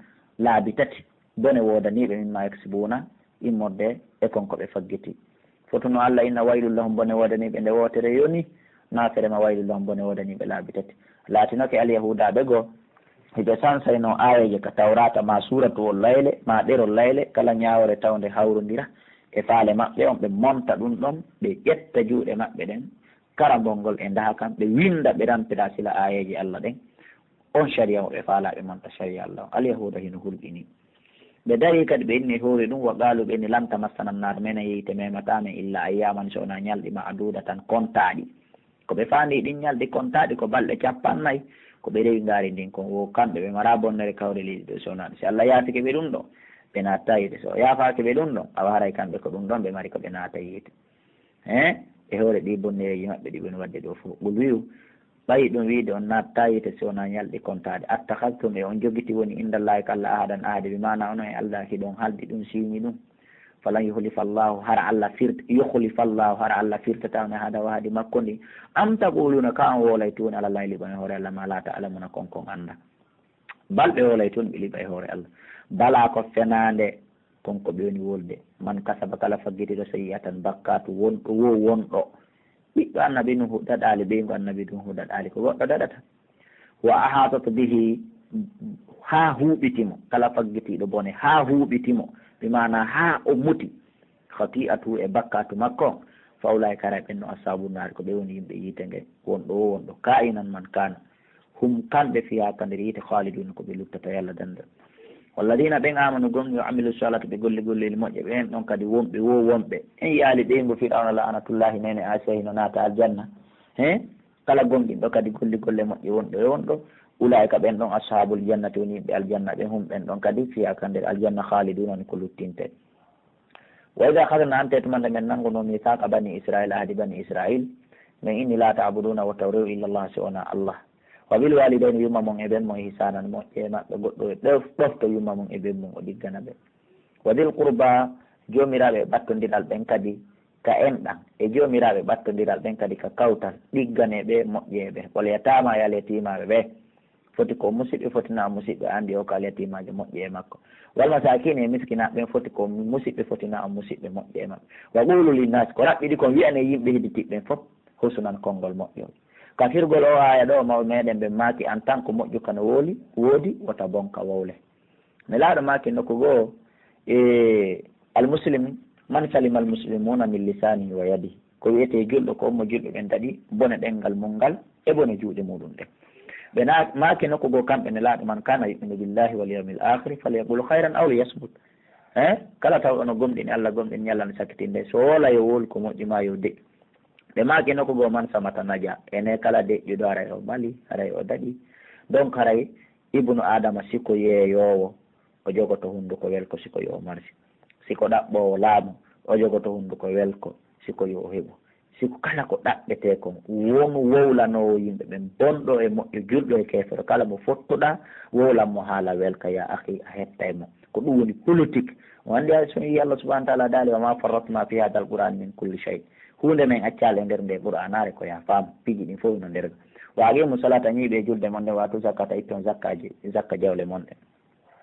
laabi tati. Bone woodanii ɓe, mimmaa yaksibuuna, immorde e kon ko ɓe faggitii. Fotuno Allah inna waylun lahum, bone woodanii ɓe nde wootere yonii, naa ferema waylun lahum, bone woodanii ɓe laabi tati. Laatinoke Alyahuudaaɓe goo, hiɓe sansaynoo aayeeje ka Tawraata, maa suuratuwol layle, maa ɗerol layle, kala ñaawoore tawnde hawrondira e faale maɓɓe on, ɓe monta ɗum ɗon, ɓe ƴetta juuɗe maɓɓe ɗen, karambol ngol e ndaha kan, ɓe winnda, ɓe rampira sila aayeeje Allah ɗen. On sariya mo ɓe faalaa ɓe monta sariya Allah on. Alyahuuda hino hulɓinii. Ɓe darii kadi ɓe inni e hoore ɗum, wa qaaluu, ɓe inni, lan tamassana nnaaru, menen yiite memataa men, illa ayyaaman, si wonaa ñalɗi ma'duudatan, kontaaɗi. Ko ɓe faandii ɗin ñalɗi kontaaɗi ko balɗe cappannayi, ko ɓe rewi ngaari ndin kon, wo kamɓe ɓe maraa bonnere kawre leydi ɗo, si wonaa ɗum. Si Allah yaafike ɓe ɗum ɗon, ɓe naattaa yiite. Si o yaafaaki ɓe ɗum ɗon, awa haray kamɓe ko ɗum ɗon ɓe mari ko ɓe naata yiite. Hee? E hoore ɗii bonnereeji maɓɓe ɗi ɓe no waɗde ɗoo fof. Qul wi'u, ɓay ɗum wi'ude on naattaa yiite si wonaa ñalɗi kontaaɗi. Attakhadhtum, e on jogiti woni, inda Allaahi ka Allah ahadan ahadi, bi maanaa onon e Allah hiɗon haldi ɗum, siiñi ɗum. Falan yukhlifa Allaahu, hara Allah firt-, yukhlifa Allaahu, hara Allah firtataa on ahadahu, ahadi makko ndin. Am taquluuna, ka on woolaytu woni, ala Allaahi, liɓa e hoore Allah, maa laa ta'lamuuna, kon ko on anndaa. Bal ɓe woolaytu woni ɓe liɓa e hoore Allah. Balaa ko fenaande, kon ko ɓe woni wolde. Man kasaba, kala faggitiiɗo, sayyi'atan, bakkaatu, wonɗo wo wonɗo. Ɓiɗɗo annabi Nuhu daɗaali, ɓeyngu annabi Nuhu daɗaali, ko goɗɗo daɗata. Wa ahatat bihi, haa huuɓiti mo, kala faggitiiɗo bone, haa huuɓiti mo, bi maana haa o muti, khati'atu, e bakkaatu makko, fa ulaa'ika, haray ɓen no ashaabun naari, ko ɓe woni yimɓe yiite ngen, wonɗo wo wonɗo, kaa'inan man kaana. Hum, kamɓe, fiihaa, ka nder yiite, khaaliduuna, ko ɓe luttata, yo Alla dandu en. Walladiina, ɓen, aamanu, gomɗi, wa amilu saalihaati, ɓe golli golleeli moƴƴe, ɓen ɗon kadi wonɓe wo wonɓe. En yi'aali ɓeyngu Fir'awna la'anatullaahi, neene Aasiya hino naata aljanna. He? Kala gomɗinɗo kadi golli golle moƴƴe wonɗo e wonɗo, ulaa'ika, ɓen ɗon, ashaabul jannati, woni yimɓe aljanna ɓen, hum, ɓen ɗon kadi, fiihaa, ka nder aljanna, khaaliduuna, woni ko luttinte. Wa idh akhadna, hante tuma nde men nanguno, mithaaqa bani Israil, ahdi bani Israil, men inni, laa ta'buduuna, wota on rewu, illa Allah, si wonaa Allah. Wa bil waalidayni, yumma mon e ben mon, ihsaanan, moƴƴe e maɓɓe, goɗɗo e ɗof-, ɗofto yumma mon e ben mon, o ɗiggana ɓe. Wa dhil qurba, joomiraaɓe ɓattondiral ɓen kadi ka enɗan, e joomiraaɓe ɓattondiral ɓen kadi ka kawtal, ɗigganee ɓe, moƴƴee ɓe. Wal yataama, e al yatiimaaɓe ɓe. Foti ko musiɓɓe, foti na musiɓɓe, anndi o ko al yatiimaajo, moƴƴee e makko. Wal masaakiina, e miskinaaɓe ɓen, foti ko musiɓɓe, foti na musiɓɓe, moƴƴee e maɓɓe. Wa quulu linnaasi, ko raɓɓiɗi kon, wi'anee yimɓe hedditiiɓe ɓen fof, husnan, konngol moƴƴol. Ka firgol oo aaya ɗoo, mawɓe meɗen ɓen maaki, en tant que moƴƴuka no wooli, woodi, wota bonka wowle. Nelaaɗo maaki nokku goo, e, al muslim man salima al muslimuuna min lisaanihi wa yadihi. Ko wi'etee julɗo, ko mo julɓe ɓen daɗi bone ɗemngal mun ngal e bone juuɗe muɗum ɗen. Ɓe na-, maaki nokku goo kamɓe Nelaaɗo, man kaana yu'minu billahi wal yawmil aakhiri falyaqul khayran aw liyasmut. He? Kala tawɗo no gomɗini Alla, gomɗini ñalande sakkitinde, so woola yo wowlu ko moƴƴi maa yo deƴƴu. Ɓe maaki nokku goo, man samata naja. Ene kala deƴƴuɗo haray o ɓali, haray o daɗi. Donc haray Ibnu Aadama si ko yeeyoowo, o jogoto hunnduko welko si ko yo o marsi. Si ko ɗaɓɓoowo laamu, o jogoto hunnduko welko si ko yo o heɓu. Si ko kala ko ɗaɓɓetee kon, won wowlanoowo yimɓe ɓen, bonɗo e moƴƴo, julɗo e keefeero, kala mo fottuɗaa, wowlan mo haala welka, yaa akhi, a heɓtay mo. Ko ɗum woni politique. On anndi hay so on yii Allah subhanahu wa ta'ala daali, "Wa ma farratna fi hadha al-Qur'an min kulli shay." Huunde men accaali e nder nde Qur'aanaare ko yaa faam, piiji ɗin fof no nder. "Wa aqimu salata", ñiiɓe julde mon nden, "wa atu zakata", itton zakkaaji, zakka jawle mon ɗen.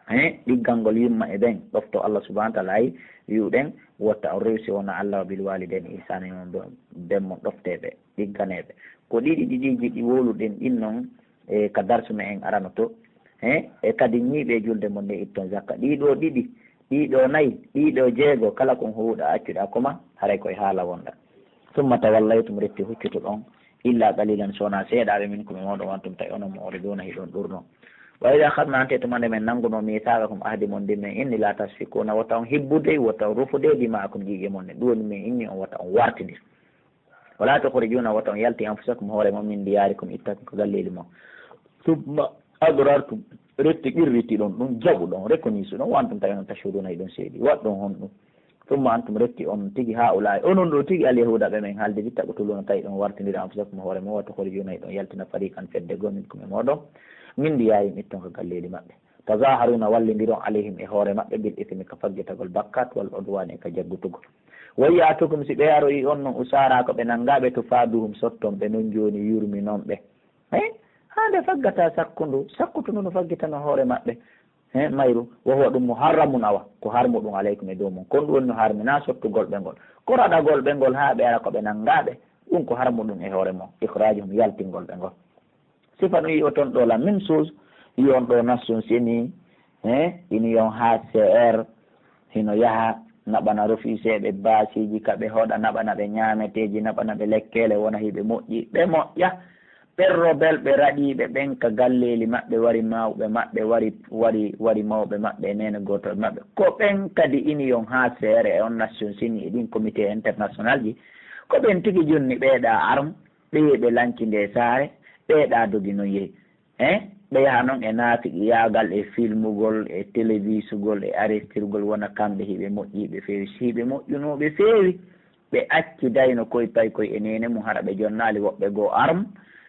He, ɗiggangol yumma e ben, ɗofto Allah subhanahu wa ta'ala, ay, wi'uɗen, "Wota on rewu si wona Allah, wa bil walidayni ihsana", yumma ben mon ɗoftee ɓe, ɗigganee ɓe. Ko ɗiɗi ɗiɗiiji ɗi wowluɗen ɗin non, e ka darsu me'en arano to. He, e kadi ñiiɓe julde mon nden itton zakka. Ɗii ɗoo ɗiɗi, ɗii ɗoo nayi, ɗii ɗoo jeego, kala kon huuwuɗaa accuɗaa ko ma, haray koye haala wonɗaa. Summa tawallaytum, retti huccutuɗon, illa qalilan, so wonaa seeɗaaɓe, minkum, e mooɗon, wa antum, tawi onon, mu'riduuna, hiɗon ɗurno. Wa idh akhadna, hante tuma nde men nanngunoo, mithaqakum, ahdi mon ndin, men inni, la tasfikuuna, wota on hibbude, wota on rufude, dima'akum, ƴiiƴe mon ɗen. Ɗum woni men inni on wota on wartindir. Wala tukhrijuuna, wota on yaltin, anfusakum, hoore mon, min diyaarikum, ittakum, ko galleeli mon. Summa aqrartum, retti qirritiɗon ɗum, jaɓuɗon, reconnaisseuɗon, wa antum, tawi onon, tashhuduuna, hiɗon seedi. Waɗɗon honɗum? Summa antum, retti on tigi, haa'ulaa'i, onon ɗoo tigi, al-yahuuda, ɓe men haaldiri, taqtuluuna, tawi hiɗon wartindira, anfusakum, hoore mon, wa tukhrijuuna, hiɗon yaltina, fariqan, fedde goo, minkum, e mooɗon, min diyaarihim, itton ka galleeli maɓɓe. Tazaaharuuna, wallindiron, alayhim, e hoore maɓɓe, bil ismi, ka faggitagol bakkaat, wal udwaani, e ka jaggutugol. Wa in ya'tukum, si ɓe aroyi on non, usaaraa, ko ɓe nanngaaɓe, tufaaduhum, sotton ɓe non jooni, yurminon ɓe. He? Haa nde faggata sakkundu, sakkutundu no faggitano hoore maɓɓe. He, mayru, wa huwa ɗum muharramun, awa, ko harmuɗum, alaykum, e dow mon. Kon ɗum woni no harmi, naa sottugol ɓe ngol. Ko raɗagol ɓe ngol haa ɓe ara ko ɓe nanngaaɓe, ɗum ko harmuɗum e hoore mon. Ikhraajuhum, yaltingol ɓe ngol. Sifa no yi'oton ɗoo la même chose, yi'on ɗoo Nations Unies, he, ina yi'on H C R, hino yaha naɓana refugeeɓe baasiiji ka ɓe hoɗa, naɓana ɓe ñaameteeji, naɓana ɓe lekkeele, wona hiɓe moƴƴi, ɓe moƴƴa. Ɓen rebel ɓe raɗiiɓe ɓen ka galleeli maɓɓe, wari mawɓe maɓɓe, wari, wari, wari mawɓe maɓɓe e neene gootooɓe maɓɓe. Ko ɓen kadi iniyon haa seere e on Nations Unies e ɗin comité international ji. Ko ɓen tigi jonni ɓeeɗa arm, ɓeye ɓe lanci nde saare, ɓeeɗa dogi non yehi. Hein? Ɓe yaha non e naafiqiyaagal, e filmugol, e televisugol, e arestirgol, wona kamɓe hiɓe moƴƴi, hiɓe feewi. Si hiɓe moƴƴunoo, ɓe feewi. Ɓe acci dayno koy pay koy e neene mum, hara ɓe jonnaali woɓɓe goo arm,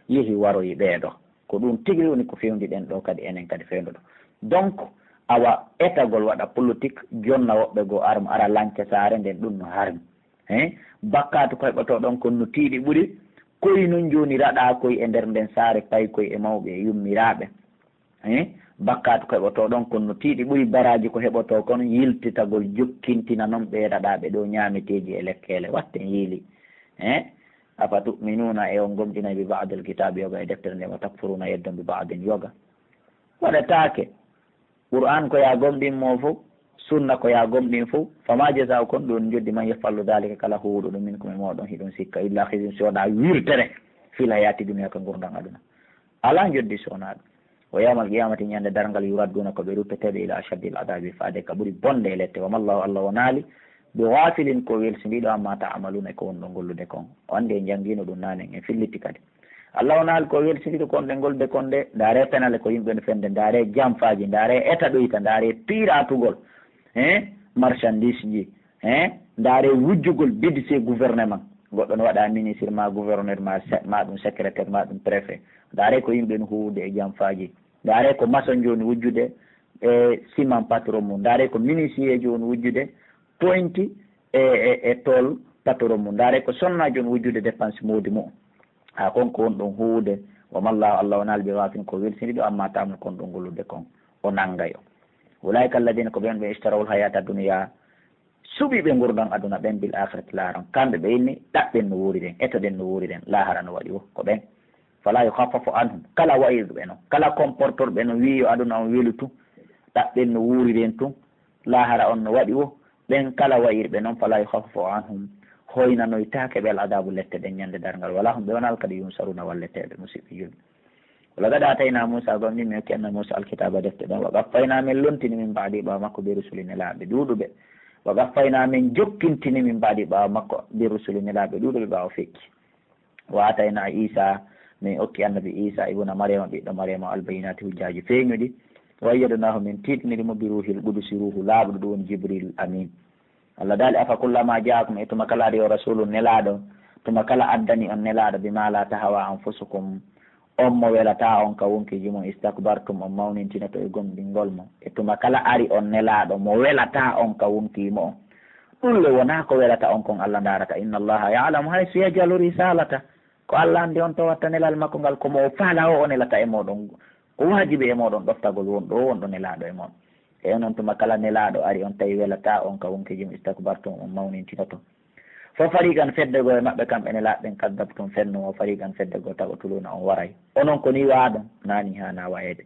yehi waroyi ɓeeɗo. Ko ɗum tigi woni ko fewndi ɗen ɗoo kadi, enen kadi fewndoɗo. Donc, awa etagol waɗa politique, jonna woɓɓe goo arm, ara lanca saare nden, ɗum no harmi. Hein? Bakkaatu ko heɓotoo ɗon kon no tiiɗi ɓuri. Koy nun jooni raɗaa koy e nder nden saare, pay koy e mawɓe e yummiraaɓe. Hein? bakkaatu ko heɓotoo ɗon, kono no tiiɗi ɓuri baraaji ko heɓotoo kon, yiltitagol jokkintina non ɓee raɗaaɓe ɗoo ñaameteeji e lekkeele. Watten yiili. Eh? أفتؤمنون, e on gomɗinay, ببعض الكتاب, yoga e deftere nden, وتكفرون, yeddon, ببعض, yoga. Waɗataake. Qur'aan ko yaa gomɗin mo fow, sunna ko yaa gomɗin fow. فما جزاء, kon ɗun joddi, من يفعل ذلك, kala huuɗo ɗun, منكم, e mooɗon, hiɗon sikka, إلا خزي, si wonaa wirtere, في الحياة الدنيا, ka ngurndan aduna. Alaa joddi si wonaa ɗun. ويوم القيامة, ñande darngal, يردون, ko ɓe rutteteeɓe, إلى أشد العذاب, faade ka ɓuri bonde e lette. وما الله, Alla wonaali, بغافل, ko welsindiiɗo, عما تعملون, e ko wonɗon gollude kon. O anndi en janngiino ɗun naane, en filliti kadi. Alla wonaali ko welsindiiɗo ko wonɗen gollude kon de, ndaaree penale ko yimɓe no fende, ndaaree janfaaji, ndaaree etaɗoyta, ndaaree piiratugol, eh, marchandise ji, eh, ndaaree wujjugol budget gouvernement. Goɗɗo no waɗa ministre maa gouverneur maa se-, maa ɗun secrétaire maa ɗun préfet. Ndaaree ko yimɓe no huuwude e janfaaji. Ndaaree ko maçon jo woni wujjude e ciment patron mun. Ndaaree ko menuisier jo woni wujjude pointi e, e, e tôle patron mun. Ndaaree ko sonnaajo woni wujjude dépense moodi mu'un. Haa kon ko wonɗon huuwude, وما الله, Alla wonaali, بغافل, ko welsindiiɗo, عما تعملون, ko wonɗon gollude kon. O nanngay on. أولئك الذين, ko ɓen ɓe, اشتروا الحياة الدنيا, suɓi ɓe ngurndan aduna, ɓen, بالآخرة, laaran. Kamɓe ɓe inni, ɗaɓɓen no wuuriren, etoɗen no wuuriren, laahara no waɗi wo, ko ɓen. فلا يخفف عنهم, kala wa'irɓe non, kala comportorɓe non, wi'i yo aduna on welu tun, ɗaɓɓen no wuuriren tun, laahara on no waɗi wo, ɓen kala wa'irɓe non, فلا يخفف عنهم, hoynanoytaake ɓe, العذاب, lette ɗen ñande darngal, ولا هم, ɓe wonaa kadi, ينصرون, walleteeɓe, musiɓɓe julɓe. ولقد آتينا موسى, gomɗin min okki Annabi Muusa, الكتاب, defte ɗen, وقفينا, min lontini, من بعده, ɓaawo makko, برسل, nelaaɓe ɗuuɗuɓe, وقفينا, min jokkintini, من بعده, ɓaawo makko, برسل, nelaaɓe ɗuuɗuɓe, ɓaawo fecci. وآتينا عيسى, min okki Annabi Iisa, ابن مريم, ɓiɗɗo Mariyama, البينات, hujjaaji feeñuɗi, وأيدناه, min tiiɗiniri mo, بروح القدس, ruuhu laaɓuɗo, ɗun woni Jibril Amin. Alla daali, أفكلما جاءكم, e tuma kala ari on رسول, nelaaɗo, tuma kala addani on nelaaɗo, بما لا تهوى أنفسكم, on mo welataa on ka wonkiiji mon, استكبرتم, on mawnintinoto e gomɗingol mo, e tuma kala ari on nelaaɗo mo welataa on ka wonkiiji mo'on, ɗun le wonaa ko welata on kon Alla ndaarata, إن الله يعلم حيث يجعل رسالته, ko Alla anndi on to watta nelal makko ngal, ko mo o faalaa o, o nelata e mooɗon, ko waajibi e mooɗon ɗoftagol wonɗo o, wonɗo nelaaɗo e mon. E onon tuma kala nelaaɗo ari on tawi welataa on ka wonkiiji mun, استكبرتم, on mawnintinoto. ففريقا, fedde goo e maɓɓe kamɓe nelaaɓe ɓen, كذبتم, fennuɗon, وفريقا, fedde goo, تقتلون, on waray. Onon ko nii wa'aɗon? Naa nii haanaa wa'eede.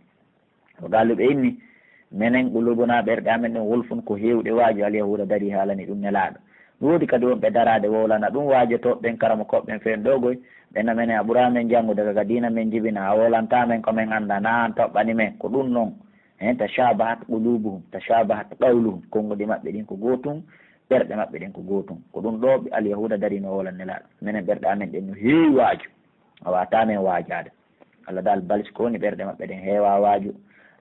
وقالوا, ɓe inni, menen, قلوبنا, ɓerɗe amen ɗen, غلف, ko heewuɗe waaju. Alyahuuda darii haalani ɗun nelaaɗo. No woodi kadi wonɓe daraade wowlana ɗun waajotooɓe ɓen, karamokooɓe ɓen, feen ɗoo goy. Ɓe na menen, a ɓuraa men janngude ka, ka diina men jibinaa, a wowlantaa men ko men anndaa, naa an toɓɓani men. Ko ɗun non. Hen, تشابهت قلوبهم، تشابه قولهم. Konguɗi maɓɓe ɗin ko gootun, ɓerɗe maɓɓe ɗen ko gootun. Ko ɗun ɗoo ɓe Alyahuuda darii no wowlana nelaaɗo. Menen ɓerɗe amen ɗen no heewi waaju. A waawataa men waajaade. Alla daali, بل, si ko woni ɓerɗe maɓɓe ɗen heewaa waaju.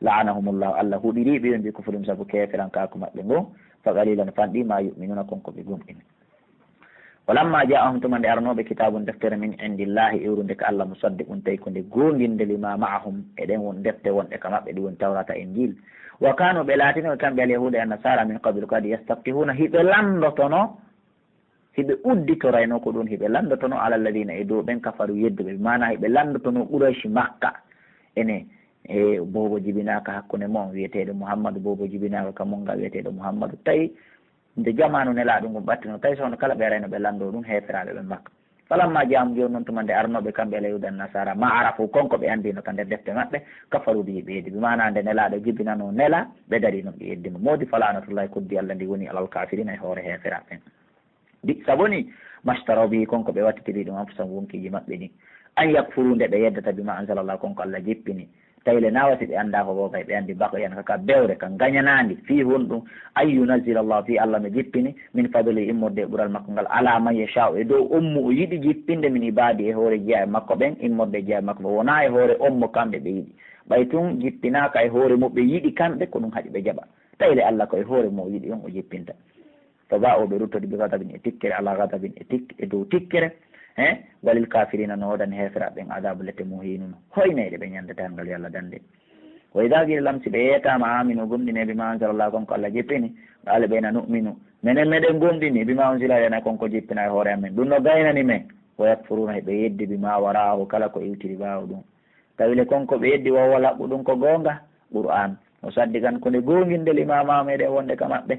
لعنهم الله, Alla huɗirii ɓe on, بكفرهم, sabu keeferankaaku maɓɓe ngun. فقليلا, fanɗii, ما يؤمنون, kon ko ɓe gomɗini. ولما جاءهم, tuma nde arnoo ɓe, كتاب, deftere, من عند الله, iwrunde ka Alla, مصدق, tawi ko nde goonginnde, لما معهم, e ɗen won defte wonɗe ka maɓɓe, ɗun woni Tawraata e Injiil. وكانوا, ɓe laatinoo, kamɓe Alyahuuda e Annasaara, من قبل, ko adii, يستفتحون, hiɓe lanndotonoo, hiɓe udditoraynoo, ko ɗun hiɓe lanndotonoo, على الذين, e dow ɓen, كفروا, yedduɓe, bi maanaa hiɓe lanndotonoo Qurayshi Makka, ene, e boobo jibinaaka hakkunde mon wi'eteeɗo Muhammadu, boobo jibinaaka ka mon ngal wi'eteeɗo Muhammadu. Tawi nde jamaanu nelaaɗo ngun ɓattinoo, tawi so hono kala ɓe arayno ɓe lanndoo ɗun heeferaaɓe ɓen Makka. فلما جاءهم, jooni non tuma nde arnoo ɓe kamɓe Alyahuuda e Annasaara, ما عرفوا, kon ko ɓe anndino ka nder defte maɓɓe, كفروا به, ɓe yeddi. Bi maanaa nde nelaaɗo jibinanoo nelaa, ɓe darii non ɓe yeddi mo. Moodi, فلعنة الله, koddi Alla ndin wonii, على الكافرين, e hoore heeferaaɓe ɓen. Bi'sa bonii, ما اشتروا به, kon ko ɓe wattitiri ɗun, أنفسهم, wonkiiji maɓɓe ɗin. أن يكفروا, nde ɓe yeddata, بما أنزل الله, kon ko Alla jippini. Tawi le, naa wa si ɓe anndaa ko goonga, ɓe anndi, بغيا, ka, ka bewre, ka ngaɲanaandi, fii honɗun, أن ينزل الله, fii Alla no jippini, من فضله, immorde e ɓural makko ngal, على من يشاء, e dow on mo o yiɗi jippinde, من عباده, e hoore jiyaaɓe makko ɓen, immorde e jiyaaɓe makko ɓen, wonaa e hoore on mo kamɓe ɓe yiɗi. Ɓay tun jippinaaka e hoore mo ɓe yiɗi kamɓe, ko ɗun haɗi ɓe jaɓa. Tawi le, Alla ko e hoore mo o yiɗi on o jippinta. فباءوا, ɓe ruttodi, بغضب, e tikkere, على غضب, e tik-, e dow tikkere. He, وللكافرين, no woodani heeferaaɓe ɓen, عذاب, lette, مهين, hoynayɗe ɓe ɲande darngal, yo Alla dandu en. وإذا قيل لهم, si ɓe yeetaama, آمنوا, gomɗinee, بما أنزل الله, kon ko Alla jippini, قالوا, ɓe na, نؤمن, menen meɗen gomɗini, بما أنزل إلينا, kon ko jippinaa e hoore amen, ɗun no gaynani men. ويكفرون, hiɓe yeddi, بما وراءه, kala ko iwtiri ɓaawo ɗun. Tawi le kon ko ɓe yeddi, وهو الحق, ɗun ko goonga. Qur'aan, musaddiqan, ko nde goonginde, limaa ma'ahum, e ɗen wonde ka maɓɓe.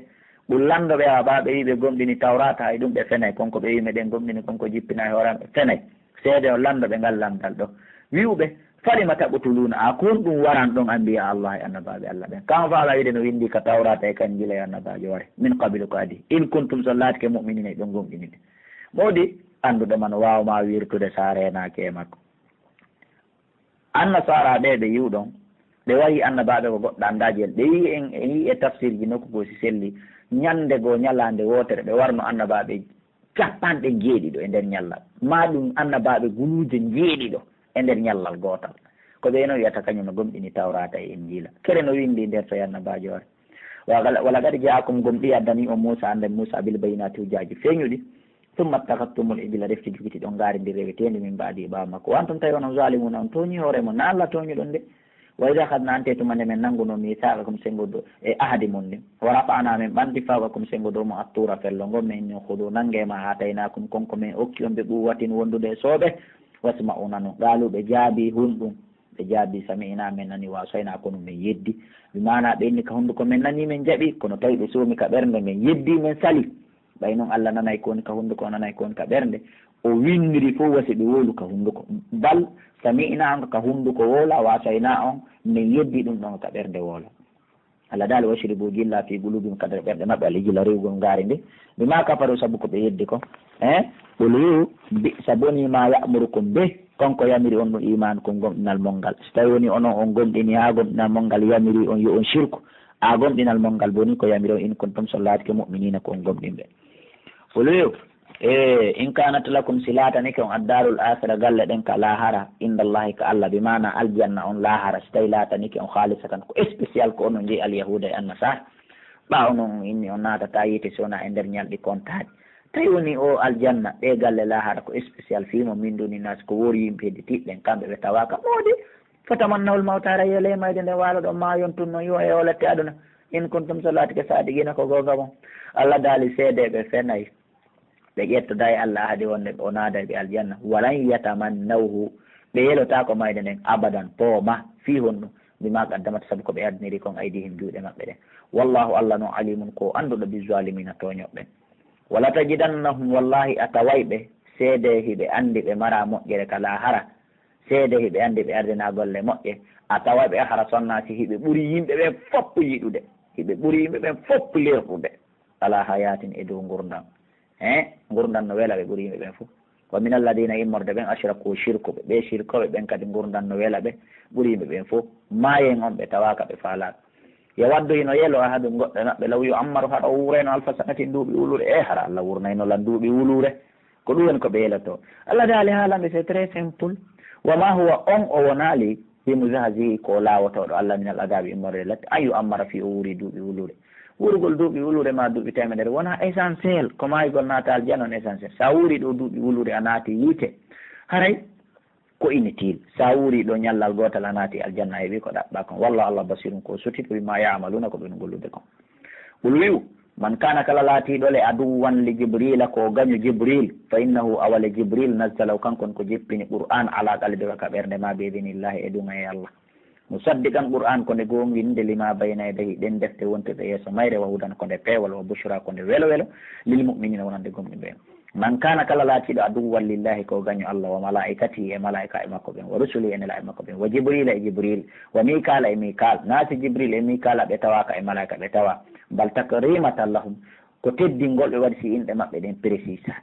Qul, lanndo ɓe, a ɓaa ɓe wi'i ɓe gomɗini Tawraata, hay ɗum ɓe fenay, kon ko ɓe wi'i meɗen gomɗini, kon ko jippinaa e hoore maɓɓe, fenay. Seede on, lanndo ɓe ngal lanndal ɗoo. Wi'u ɓe, falima taqtuluuna, a ko honɗum waran ɗon anbiyaa Allaahi, annabaaɓe Alla ɓen? Kan faalaa wi'ude no winndii ka Tawraata e ka Injiila yo annabaajo ware, min qablu, ko adii. In kuntum, so laatike, mu'miniina, hiɗon gomɗini ɓe. Moodi annduɗo ma no waawa ma wirtude si a reenaaki e makko. Annasaara ɓe ɓe yi'uɗon, ɓe wa'i annabaaɓe ko goɗɗo anndaaji en. Ɓe yi'i en, en yi'i e tafsirji nokku goo si selli, ñannde goo, ñalaande wootere, ɓe warno annabaaɓe cappanɗe jeeɗiɗo e nder ñallal. Maa ɗum annabaaɓe guluuje jeeɗiɗo e nder ñallal gootal. Ko ɓe no wi'ata kañum no gomɗini Tawraata e Injiila. Kere no winndii nder to e annabaajo ware. Wa-, wa laqad jaa'akum, gomɗii addanii on Muusaa, annabi Muusaa, bil bayyinaati, hujjaaji feeñuɗi. Summa ittakhadhtumul ijla, refti jogitiɗon ngaari ndin reweteendi, min ba'dihi, ɓaawo makko. Wa antum, tawi onon, zaalimuuna, on tooñii hoore mon, na Alla tooñuɗon de. Wa idh akhadhnaa, ante tuma nde men nanngunoo, miithaaqakum, senngo dow, e ahadi mon ndin. Wa rafa'naa, men ɓanti, fawqakum, senngo dow mon, at-tuura, fello ngon, men inni, khudhuu, nanngee, maa aataynaakum, kon ko men okki on, bi quwwatin, wondude e soɓe, wasma'uu, nanon. Qaaluu, ɓe jaabii, hunɗum, ɓe jaabii, sami'naa, men nanii, wa asaynaa, kono men yeddii. Bi maanaa ɓe inni ka hunnduko, men nanii, men jaɓii, kono tawi ɓe soomi ka ɓernde, men yeddii, men salii. Ɓay non Alla nanay ko woni ka hunnduko, o nanay ko woni ka ɓernde, o winndirii fow wa si ɓe wowlu ka hunnduko. Bal sami'naa on ka hunnduko wowlaa, wa asaynaa on, men yeddii ɗum ɗon ka ɓernde wowlaa. Alla daali, washribuu, jillaa, fii quluubihim, ka nder ɓerɗe maɓɓe, al ijla, rewugol ngaari ndin, bimaa kafaruu, sabu ko ɓe yeddi kon. Eh? Qul, wi'u, bi'sa, bonii, maa ya'murukum bih, kon ko yamiri on ɗum, iimaanukum, gomɗinal mon ngal. Si tawii wonii onon on gomɗinii haa gomɗinal mon ngal yamirii on yo on shirku, a gomɗinal mon ngal bonii ko yamiri on, in kuntum, so on laatike, mu'miniina, ko on gomɗinɓe. Qul, wi'u, e, in kaanat lakum, si laatanike on, ad-daarul aakhira, galle ɗen ka laahara, inda Allaahi, ka Alla, bi maanaa aljanna on laahara, si tawii laatanike on, khaalisatan, ko spécial ko onon jeyi, al-yahuuda e annasaara, ɓaawo non on inni on naatataa yiite si wonaa e nder ñalɗi kontaaɗi. Tawi woni oo aljanna, ɗee galle laahara ko spécial fii mon, min duuni naas, ko woori yimɓe hedditiiɓe ɓen, kamɓe ɓe tawaaka. Moodi, fatamannawul mawta, ara yo leemayde nden waaloɗon maayo on tun non, yo e hoolete aduna. In kuntum, so laatike, saadiqiina, ko goonga mon. Alla daali, seedeeɓe fenay. Ɓe ƴettodaay Alla ahadi wonde o naaday ɓe aljanna. Walan yatamannawhu, ɓe yelotaako mayde nden abadan, pooma, fii honɗum? Bimaa qaddamat, sabu ko ɓe addiniri kon, aydiihim, juuɗe maɓɓe ɗen. Wallaahu, Alla non, aliimun, ko annduɗo, bizzaalimiina, tooñooɓe ɓen. Walatajidannahum, wallaahi, a taway ɓe, seedee hiɓe anndi ɓe maraa moƴƴere ka laahara, seedee hiɓe anndi ɓe ardinaa golle moƴƴe, a taway ɓe, ahrasannaasi, hiɓe ɓuri yimɓe ɓen fow yiɗude, hiɓe ɓuri yimɓe ɓen fow lerɗude, alaa hayaatin, e dow ngurndan. He, ngurndan no wela ɓe ɓuri yimɓe ɓen fow. Wa minalladiina, immorde ɓen, ashrakuu, shirkuɓe. Ɓee shirkooɓe ɓen kadi ngurndan no wela ɓe ɓuri yimɓe ɓen fow. Maayen on ɓe tawaaka ɓe faalaaɓe. Yawaddu, hino yeloo, ahadun, goɗɗo e maɓɓe, law yu'ammaru, hara o wuurayno alfa sanatin, duuɓi wuluure. E hara Alla wuurnayno lan duuɓi wuluure. Ko ɗum woni ko ɓe yelotoo. Alla daali, haala nde c'est très simple. Wa maa huwa, on o wonaali, bi muzahzihi, ko laawotooɗo Alla, minal adaabi, immorde latti, an yu'ammara, fii o wuuri duuɓi wuluure. Wuurugol duuɓi wuluure maa duuɓi teemedere wonaa essentiel. Ko maayugol naata aljanna on essentiel. Si a wuurii ɗoo duuɓi wuluure, a naati yiite, haray ko inutile. Si a wuurii ɗoo ñallal gootal, a naati aljanna, a heɓii ko ɗaɓɓaa kon. Wallaahu, Alla, basiirun, ko o sutiiɗo, bimaa ya'maluuna, ko ɓe no gollude kon. Qul, wi'u, man kaana, kala laatiiɗo le, aduwwan li Jibriila, ko gaño Jibriil, fa innahu, awa le Jibriil, nazzalahu, kanko on ko jippini Qur'aan, alaa qalbika, ka ɓernde maa, bi idnillaahi, e duŋayee Alla. Musaddiqan, Qur'aan ko nde goonginde, limaa bayna yadayhi, ɗen defte wontuɗe yeeso mayre, wa hudan, ko nde peewal, wa bushraa, ko nde welo-welo, lil mu'miniina, wonande gomɗinɓe ɓen. Man kaana, kala laatiiɗo, aduwwan lillaahi, ko gaño Alla, wa malaa'ikatihi, e malaa'ikaaɓe makko ɓen, wa rusulihi, e nelaaɓe makko ɓen, wa Jibriila, e Jibriil, wa Miikaala, e Miikaal. Naa si Jibriil e Miikaala ɓe tawaaka e malaa'ika ɓe tawaa. Bal takrimatan lahum, ko teddingol ɓe waɗi si inɗe maɓɓe ɗen précisa.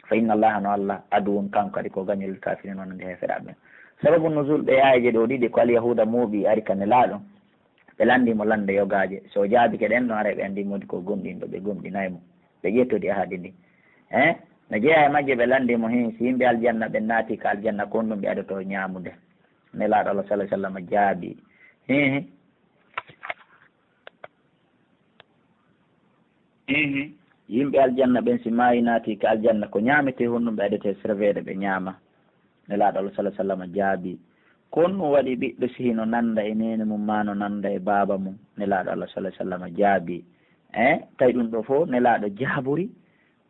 Fa inna Allaaha, no Alla, aduwwun, kanko kadi ko gaño, lil kaafiriina, wonande heeferaaɓe ɓen. Sababu nuzul ɓee aayeeje ɗoo ɗiɗi ko Alyahuuda mooɓii ari ka Nelaaɗo. Ɓe lanndii mo lannde yogaaje. Si o jaabike ɗen ɗon, haray ɓe anndii moodi ko gomɗinɗo, ɓe gomɗinay mo. Ɓe ƴettodi ahadi ndin. Eh? No jeyaa e majje, ɓe lanndii mo, hii, si yimɓe aljanna ɓen naatii ka aljanna, ko honɗum ɓe adotoo ñaamude? Nelaaɗo Alla, sallallaahu alayhi wa sallam, jaabii, hii, hii. Ihi, yimɓe aljanna ɓen, si maayi naatii ka aljanna, ko ñaametee honɗum ɓe adetee serveede ɓe ñaama? Nelaaɗo Alla, sallallaahu alayhi wa sallam, jaabii, ko honɗum waɗi ɓiɗɗo si hino nannda e neene mum, maa no nannda e baaba mum? Nelaaɗo Alla, sallallaahu alayhi wa sallam, jaabii, eh, tawi ɗum ɗoo fow Nelaaɗo jaabori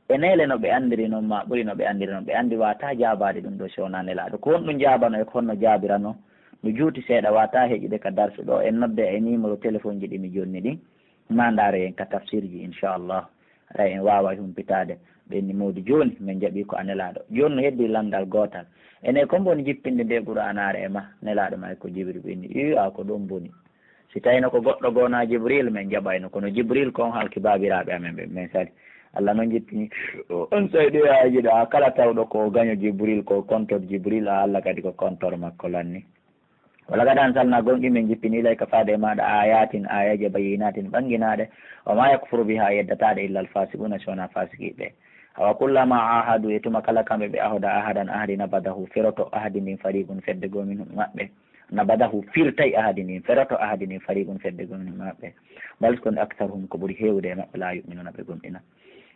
e neele no ɓe anndiri non, maa ɓuri no ɓe anndiri non. Ɓe anndiwataa jaabaade ɗum ɗoo si wonaa Nelaaɗo. Ko honɗum jaabanoo e ko honno jaabiranoo? No juuti seeɗa, waataa heƴude ka darsu ɗoo. En nodde e numéro téléphone ji ɗi mi jonni ɗin. Maa ndaare en ka tafsir ji, inchallah. Haray en waaway humpitaade. Ɓe inni, "Mawdi, jooni men jaɓii ko a Nelaaɗo. Jooni no heddii lanndal gootal. Enen, ko mboni jippinde ndee Qur'aanaare e maa?" Nelaaɗo maaki ko Jibril. Ɓe inni, "Ii, a ko ɗon boni. Si tawino ko goɗɗo goo naa Jibril, men jaɓayno. Kono Jibril ko on halki baabiraaɓe amen ɓen, men sali. Alla non jippini on." Sey ɗo yaaji ɗo, a kala tawɗo ko gaño Jibril, ko kontor Jibril, a Alla kadi ko kontor makko lanni. "Walaqad anzalnaa, gomɗii men jippini, ilayka, faade e maaɗa, aayaatin, aayaaje, bayyinaatin, ɓannginaaɗe, wa maa yakfuru bihaa, yeddataa ɗe, illal faasiquuna, si wonaa faasiqiiɓe. Awa kullamaa aahaduu, e tuma kala kamɓe ɓe ahoda ahadan, ahadi, nabadahu, feroto ahadi ndin, fariiqun, fedde goo, minhum, maɓɓe. Nabadahu, firtay ahadi ndin, feroto ahadi ndin, fariiqun, fedde goo, minhum, maɓɓe. Bal, kono, aktharuhum, ko ɓuri heewude e maɓɓe, laa yu'minuuna, ɓe gomɗinaa.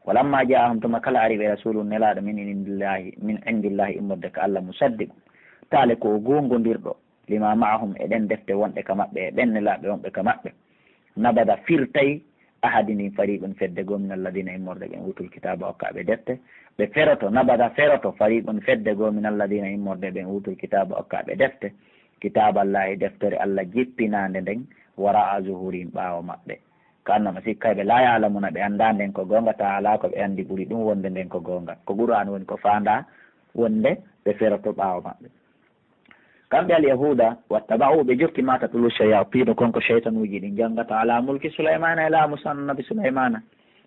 Walammaa jaa'ahum, tuma kala ari ɓe, rasuulun, nelaaɗo, min indillaahi, min indillaahi, immorde ka Alla, musaddiqun, taale ko o goongondirɗo, limaa ma'ahum, e ɗen defte wonɗe ka maɓɓe, e ɓen nelaaɓe wonɓe ka maɓɓe. Nabada, firtay, ahadi ndin, fariiqun, fedde goo, mina alladiina, immorde ɓen, uutul kitaaba, okkaaɓe defte. Ɓe feroto, nabada, feroto, fariiqun, fedde goo, mina alladiina, immorde ɓen, uutul kitaaba, okkaaɓe defte. Kitaaballaahi, deftere Alla jippinaande nden, waraa'a zuhuurihim, ɓaawo maɓɓe. Ka annama sikkay ɓe, laa ya'lamuuna, ɓe anndaa nden ko goonga, taa alaa ko ɓe anndi ɓuri ɗum wonde nden ko goonga. Ko Qur'aana woni ko faandaa wonde ɓe feroto ɓaawo maɓɓe. Kamɓe Alyahuuda, wattaba'u, ɓe jokki, maa tatlu shayaatiinu, kon ko seytanuuji ɗin janngata, alaa mulki Sulaymaana, e laamu Annabi Sulaymaana.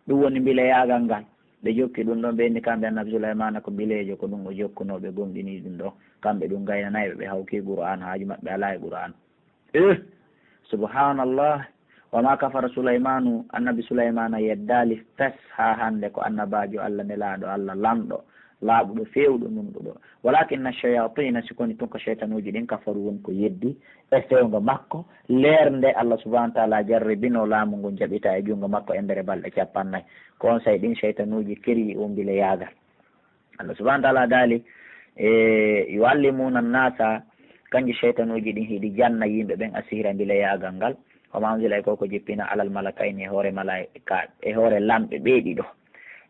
Ɗum woni mbileyaagal ngal. Ɓe jokki ɗum ɗon, ɓe inni kamɓe Annabi Sulaymaana ko mbileejo, ko ɗum o jokkunoo, ɓe gomɗinii ɗum ɗon. Kamɓe ɗum gaynanay ɓe, ɓe hawki Qur'aan, haaju maɓɓe alaa e Qur'aan. Eh, subhaanallah. Wa maa kafara Sulaymaanu, Annabi Sulaymaana yeddaali fes haa hannde ko annabaajo Alla, nelaaɗo Alla, lanɗo, laaɓuɗo, feewuɗo, nunɗuɗo. Walaakinna shayaatiina, si koni tun ko seytanuuji ɗin, kafaru, woni ko yeddi e fewndo makko, leer nde Alla subhaanahu wa ta'aala jarribinoo laamu ngun jaɓita e junngo makko e nder balɗe cappannayi. Ko on saa'i ɗin seytanuuji keriyi on mbileyaagal. Alla subhaanahu wa ta'aala daali, e, "yu'allimuuna nnaasa", kanji seytanuuji ɗin hiɗi janna yimɓe ɓen, "assihra", mbileyaagal ngal, "wa maa unzila", e ko ko jippina, "alal malakayni", e hoore malaa'ika, e hoore lamɓe ɓe ɗiɗo,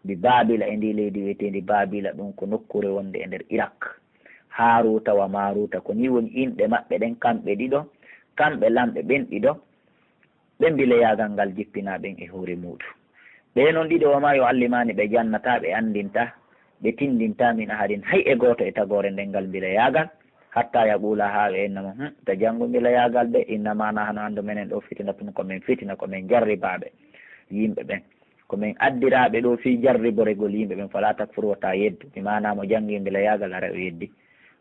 "bi Baabila", e ndi leydi wi'eteendi Baabila, ɗum ko nokkuure wonde e nder Irak. "Haaruuta wa Maaruuta", ko nii woni inɗe maɓɓe ɗen, kamɓe ɗiɗo, kamɓe lamɓe ɓen ɗiɗo. Ɓe mbileyaagal ngal jippinaa ɓen e hoore muuɗum. Ɓee non ɗiɗo, "wa maa yu'allimaani", ɓe jannataa, ɓe anndintaa, ɓe tinndintaa, "min ahadin", hay e gooto, e tagoore nden ngal mbileyaagal, "hattaa yaquulaa", haa ɓe inna mo, "Hum, ta janngu mbileyaagal de, innamaa nahnu", anndo menen ɗoo fitina tun, ko men fitina, ko men jarribaaɓe yimɓe ɓen. Ko men addiraaɓe ɗoo fii jarriboregol yimɓe ɓen, "falaa takfur", wota yeddu. Bi maanaa mo janngi mbileyaagal, hara o yeddi.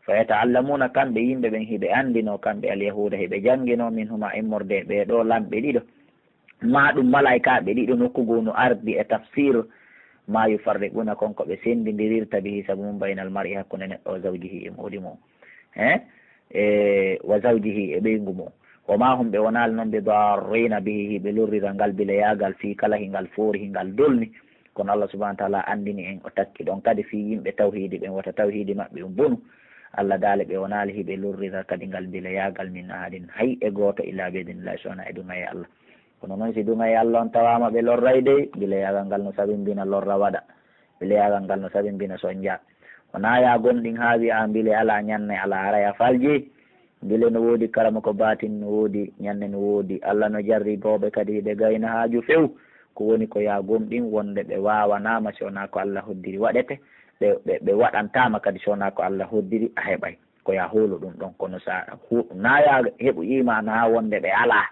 "Fa yata'allamuuna", kamɓe yimɓe ɓen hiɓe anndinoo, kamɓe Alyahuuda hiɓe jannginoo, "minhumaa", immorde e ɓee ɗoo lamɓe ɗiɗo, maa ɗum malaa'ikaaɓe ɗiɗo, nokku goo no ardi e tafsir, "maa yufarriquuna", kon ko ɓe senndindirirta, "bihi", sabu mum, "baynal mar'i", hakkunde neɗɗo, "wa zawjihi", e moodi mum, he, e, "wa zawjihi", e ɓeyngu mum. "Wa maa hum", ɓe wonaali non, "bi daarriina bihi", hiɓe lorrira ngal mbileyaagal fii kala hingal foori, hingal dolni. Kono Allah subhaanahu wa ta'aalaa anndini en, o takki ɗon kadi fii yimɓe tawhiidi ɓen, wota tawhiidi maɓɓe on bonu. Allah daali ɓe wonaali hiɓe lorrira kadi ngal mbileyaagal min ahadin, hay e gooto, illaa bi idnillahi, so wonaa e duŋayee Allah. Kono non, si duŋayee Allah on tawaama ɓe lorray dey, mbileyaagal ngal no sabimbina lorra waɗa. Mbileyaagal ngal no sabimbina sonja. Wonaa yaa gomɗin haa wi'a, "Mbile alaa, ɲanne alaa", haray a faljii. Mbile no woodi karamoko baatin, no woodi ɲanne, no woodi Allah, no jarribooɓe kadi hiɓe gayna haaju few. Ko woni ko yaa gomɗin wonde ɓe waawanaama si wonaa ko Allah hoddiri waɗete, ɓe, ɓe, ɓe waɗantaama kadi si wonaa ko Allah hoddiri a heɓay. Ko yaa hoolu ɗum ɗon, kono sa hu-, naa yaa heɓu iimaanu haa wonde ɓe alaa,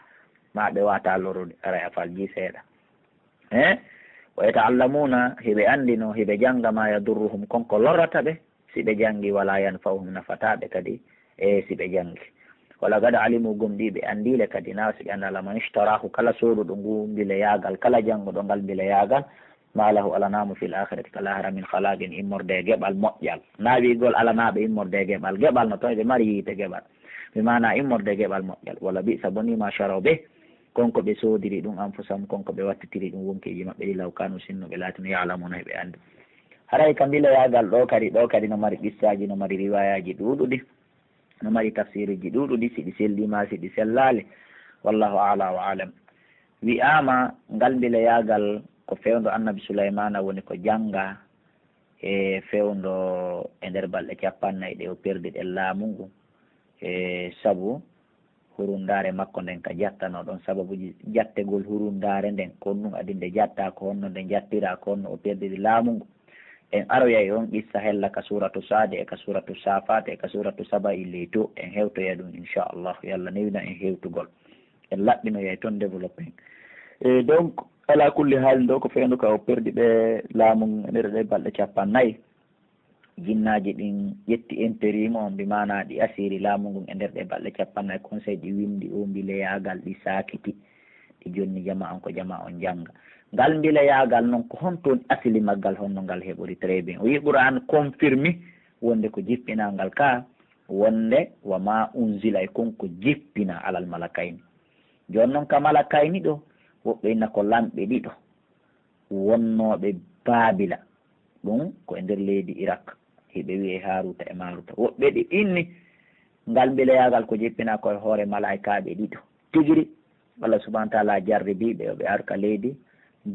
maa ɓe waataa lorrude, haray a faljii seeɗa. Eh? "Wa yata'allamuuna", hiɓe anndinoo, hiɓe jannga, "maa yadurruhum", kon ko lorrata ɓe si ɓe janngi, "wa laa yanfa'uhum", nafataa ɓe kadi, e si ɓe janngi. "Wa laqad alimu", gomɗii ɓe anndii le kadi, naa si ɓe anndaa, "laman ishtaraahu", kala sooduɗo ngu mbileyaagal, kala jannguɗo ngal mbileyaagal, "maa lahu", alanaa mo, "fil aakhirati", ka laahara, "min khalaaqin", immorde e geɓal moƴƴal. Naa wi'ugol alanaa ɓe immorde e geɓal, geɓal no ton, ɓe mari yiite geɓal. Bi maanaa immorde e geɓal moƴƴal. "Wa labi'sa", bonii, "maa sharaw", ɓe kon ko ɓe soodiri ɗum, "anfusahum", kon ko ɓe wattitiri ɗum wonkiiji maɓɓe ɗi, "law kaanu", sinno ɓe laatino, "ya'lamuuna", hiɓe anndi. Haray ka mbileyaagal ɗoo kadi, ɗoo kadi no mari qissaaji, no mari riwaayaaji ɗuuɗuɗi, no mari tafsiruuji ɗuuɗuɗi, si ɗi sellii maa si ɗi sellaali. Wallaahu a'laa wa a'lam. Wi'aama ngal mbileyaagal ko fewndo Annabi Sulaymaana woni ko jannga e fewndo e nder balɗe cappannayi ɗe o perdi ɗen laamu ngun. E sabu hurundaare makko nden ka jattanoo ɗon, sababuji jattegol hurundaare nden, ko honɗun adi nde jattaa, ko honno nde jattiraa, ko honno o perdiri laamu ngun. En aroyay on qissa hella ka suuratu Saadi e ka suuratu Saafaat e ka suuratu Saba'i ley to, en hewtoyay ɗun, inchallah, yo Allah newina en hewtugol. En laɓɓinoyay ton, développé en. E donc, ala kulli haalin, ɗoo ko fewndo ka o perdi ɓe laamu ngun e nder ɗee balɗe cappannayi. Jinnaaji ɗin ƴetti intérim on, bi maanaa ɗi asiri laamu ngun e nder ɗee balɗe cappannayi, conseil ɗi windi o mbileyaagal, ɗi saakiti, ɗi jonni jamaa on ko jamaa on jannga. Ngal mbileyaagal non, ko honto woni asili maggal, honno ngal heɓori? Très bien. O wi'i Qur'aan confirmi wonde ko jippinaa ngal ka, wonde wa maa unzila, e kon ko jippinaa alal malakayni. Jooni non ka malakayni ɗoo, woɓɓe inna ko lamɓe ɗiɗo wonnooɓe Baabila, ɗun ko e nder leydi Irak, hiɓe wi'ee Haaruuta e Maaruuta. Woɓɓe ɗi inni ngal mbileyaagal ko jippinaa ko e hoore malaa'ikaaɓe ɗiɗo. Tigiri, Allah subhaanahu wa ta'aalaa jarribii ɓe, yo ɓe ar ka leydi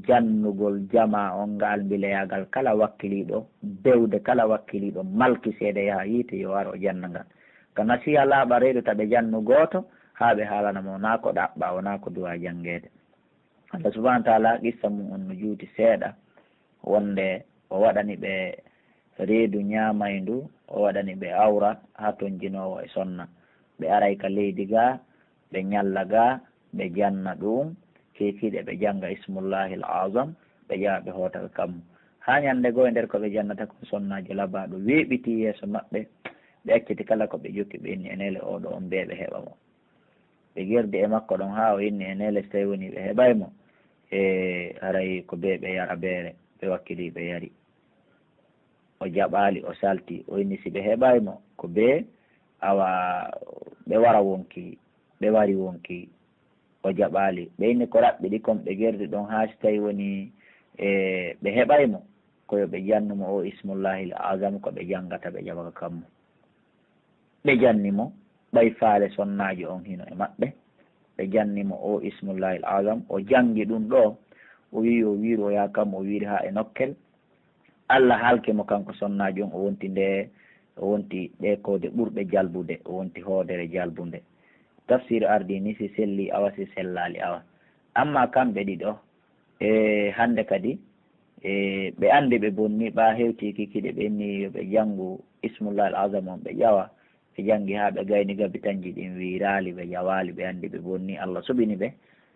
jannugol jamaa on ngal mbileyaagal, kala wakkiliiɗo bewde, kala wakkiliiɗo malki seede yaha yiite, yo ar o janna ngal. Ka nasiha laaɓa reedu ta ɓe jannu gooto, haa ɓe haalana mo naa ko ɗaɓɓaa, wonaa ko duwaa janngeede. Allah subhaanahu wa ta'aalaa, qissa mun on no juuti seeɗa, wonde o waɗani ɓe reedu ɲaamayndu, o waɗani ɓe awra haa ton jinoowo e sonna. Ɓe aray ka leydi gaa, ɓe ɲalla gaa, ɓe janna ɗun, kiikiiɗe ɓe jannga Ismullaahil A'zam, ɓe ƴawa ɓe hoota ka kammu. Haa ɲande goo e nder ko ɓe jannata kon, sonnaajo labaaɗo weeɓitii yeeso maɓɓe, ɓe acciti kala ko ɓe jokki, ɓe inni, "E neele oo ɗoo on bee ɓe heɓa mo." Ɓe gerdi e makko ɗon haa o inni, "E neele, si tawii wonii ɓe heɓay mo, e haray ko bee ɓe yara beere." Ɓe wakkilii ɓe yari. O jaɓaali, o salti, o inni si ɓe heɓay mo, ko bee, awa, ɓe wara wonki, ɓe wari wonki. O jaɓaali. Ɓe inni ko raɓɓiɗi kon, ɓe gerdi ɗon haa si tawii wonii, e, ɓe heɓay mo, ko yo ɓe jannu mo o Ismullaahil A'zam ko ɓe janngata, ɓe jaɓa ka kammu. Ɓe janni mo, ɓay faale sonnaajo on hino e maɓɓe. Ɓe janni mo o Ismullaahil A'zam, o janngi ɗun ɗoo, o wi'i, o wiiri, o yaha kammu, o wiiri haa e nokkel. Allah halki mo kanko sonnaajo on, o wonti nde, o wonti ɗee koode ɓurɗe jalbude, o wonti hoodere jalbunde. Tafsiir ardii ni si sellii awa, si sellaali awa. Ammaa kamɓe ɗiɗo, e hannde kadi, e ɓe anndi ɓe bonni, ɓaa hewtii kikiiɗe ɓe inni yo ɓe janngu Ismullaahil A'zam on, ɓe ƴawa, ɓe janngi haa ɓe gayni, gabitanji ɗin wiiraali, ɓe ƴawaali, ɓe anndi ɓe bonni, Allah suɓini ɓe.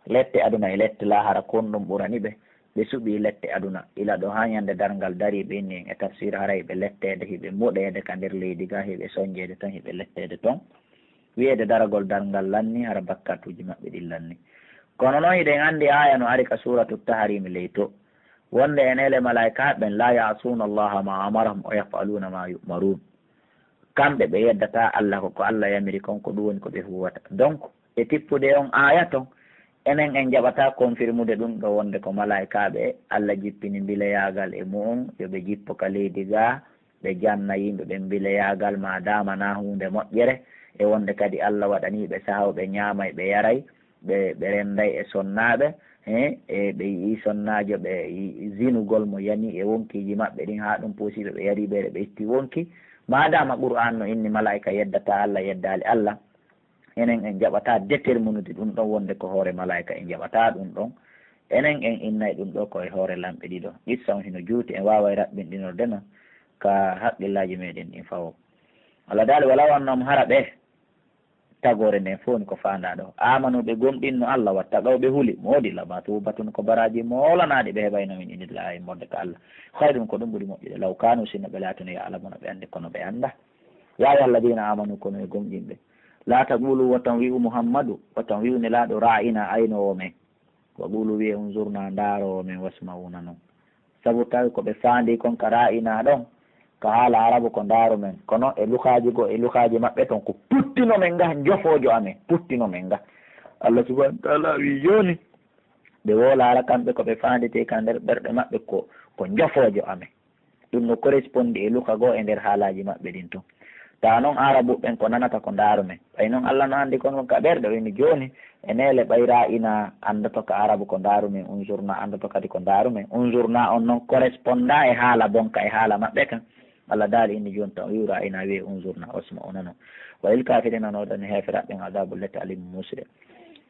Lette aduna e lette laahara, kon ɗun ɓurani ɓe. Ɓe suɓii lette aduna. Ila ɗoo haa ɲande darngal darii, ɓe inni en e tafsiir, haray ɓe letteede, hiɓe moɗeede ka nder leydi gaa, hiɓe sonjeede ton, hiɓe letteede ton. Wi'eede daragol darngal lanni, hara bakkatuuji maɓɓe ɗin lanni. Kono non hiɗen anndi aaya no ari ka Suuratu Tahriimi ley to, wonde e neele malaa'ikaaɓe ɓen, "لا يعصون الله ما أمرهم ويفعلون ما يؤمرون." Kamɓe ɓe yeddataa Allah, ko ko Allah yamiri kon, ko ɗun woni ko ɓe huuwata. Donc, e tippude on aaya ton, enen en jaɓataa confirmude ɗun ɗoo wonde ko malaa'ikaaɓe Allah jippini mbileyaagal e mu'un, yo ɓe jippo ka leydi gaa, ɓe janna yimɓe ɓen mbileyaagal, maadaama naa huunde moƴƴere, e wonde kadi Allah waɗanii ɓe sahaa, ɓe ɲaamay, ɓe yaray, ɓe, ɓe renday e sonnaaɓe, he, e ɓe yi'ii sonnaajo, ɓe yi'ii zinugol mo yanii e wonkiiji maɓɓe ɗin, haa ɗun puusii ɓe, ɓe yarii beere, ɓe itti wonki. Maadaama Qur'aan no inni malaa'ika yeddataa Allah, yeddaali Allah, enen en jaɓataa déterminude ɗun ɗon wonde ko hoore malaa'ika, en jaɓataa ɗun ɗon. Enen en innay ɗun ɗoo ko e hoore lamɓe ɗiɗo. Qissa on hino juuti, en waaway raɓɓinɗinorde non ka haqqillaaji meɗen ɗin fawo. Allah daali, "ولو أنهم", hara ɓe, tagoore nden fow woni ko faandaa ɗoo. "آمنوا", ɓe gomɗinno Allah, "واتقوا", ɓe huli, moodi, "لمثوبة", ko baraaji moolanaaɗi ɓe heɓayno من عند الله, immorde ka Allah. "خير", ko ɗun ɓuri moƴƴude. "لو كانوا", sinno ɓe laatino, "يعلمون", ɓe anndi, kono ɓe anndaa. "يا أيها الذين آمنوا", kono e gomɗinɓe. "لا تقولوا", wota on wi'u Muhammadu, wota on wi'u Nelaaɗo, "راعنا", aynoowo men. "وقولوا", wi'ee, "انظرنا", ndaaroowo men, "واسمعوا", nanon. Sabu tawi ko ɓe faandii kon ka "راعنا" ɗon, ka haala Arabu ko "ndaaru men", kono e lugaaji goo, e lugaaji maɓɓe ton ko "puttino men nga, njofoojo amen, puttino men nga." Allah subhaanahu wa ta'aalaa wi'i jooni, ɓe woo laara kamɓe ko ɓe faanditi ka nder ɓerɗe maɓɓe ko, ko njofoojo amen. Ɗun no correspondi e luga goo e nder haalaaji maɓɓe ɗin tun. Taa non Arabu ɓen ko nanata ko "ndaaru men." Ɓay non Allah no anndi kon, kon ka ɓerɗe, o inni jooni, e neele ɓay "راعنا" anndoto ka Arabu ko "ndaaru men", "انظرنا" anndoto kadi ko "ndaaru men". "انظرنا" on non correspondaa e haala bonka e haala maɓɓe kan. Allah daali inni jooni tan, o wi'ura ayna wi'e unzurna, osma o nano. Wa lil kafirina no ɗon heeferaaɓe ɓen adabun lati alimun musire.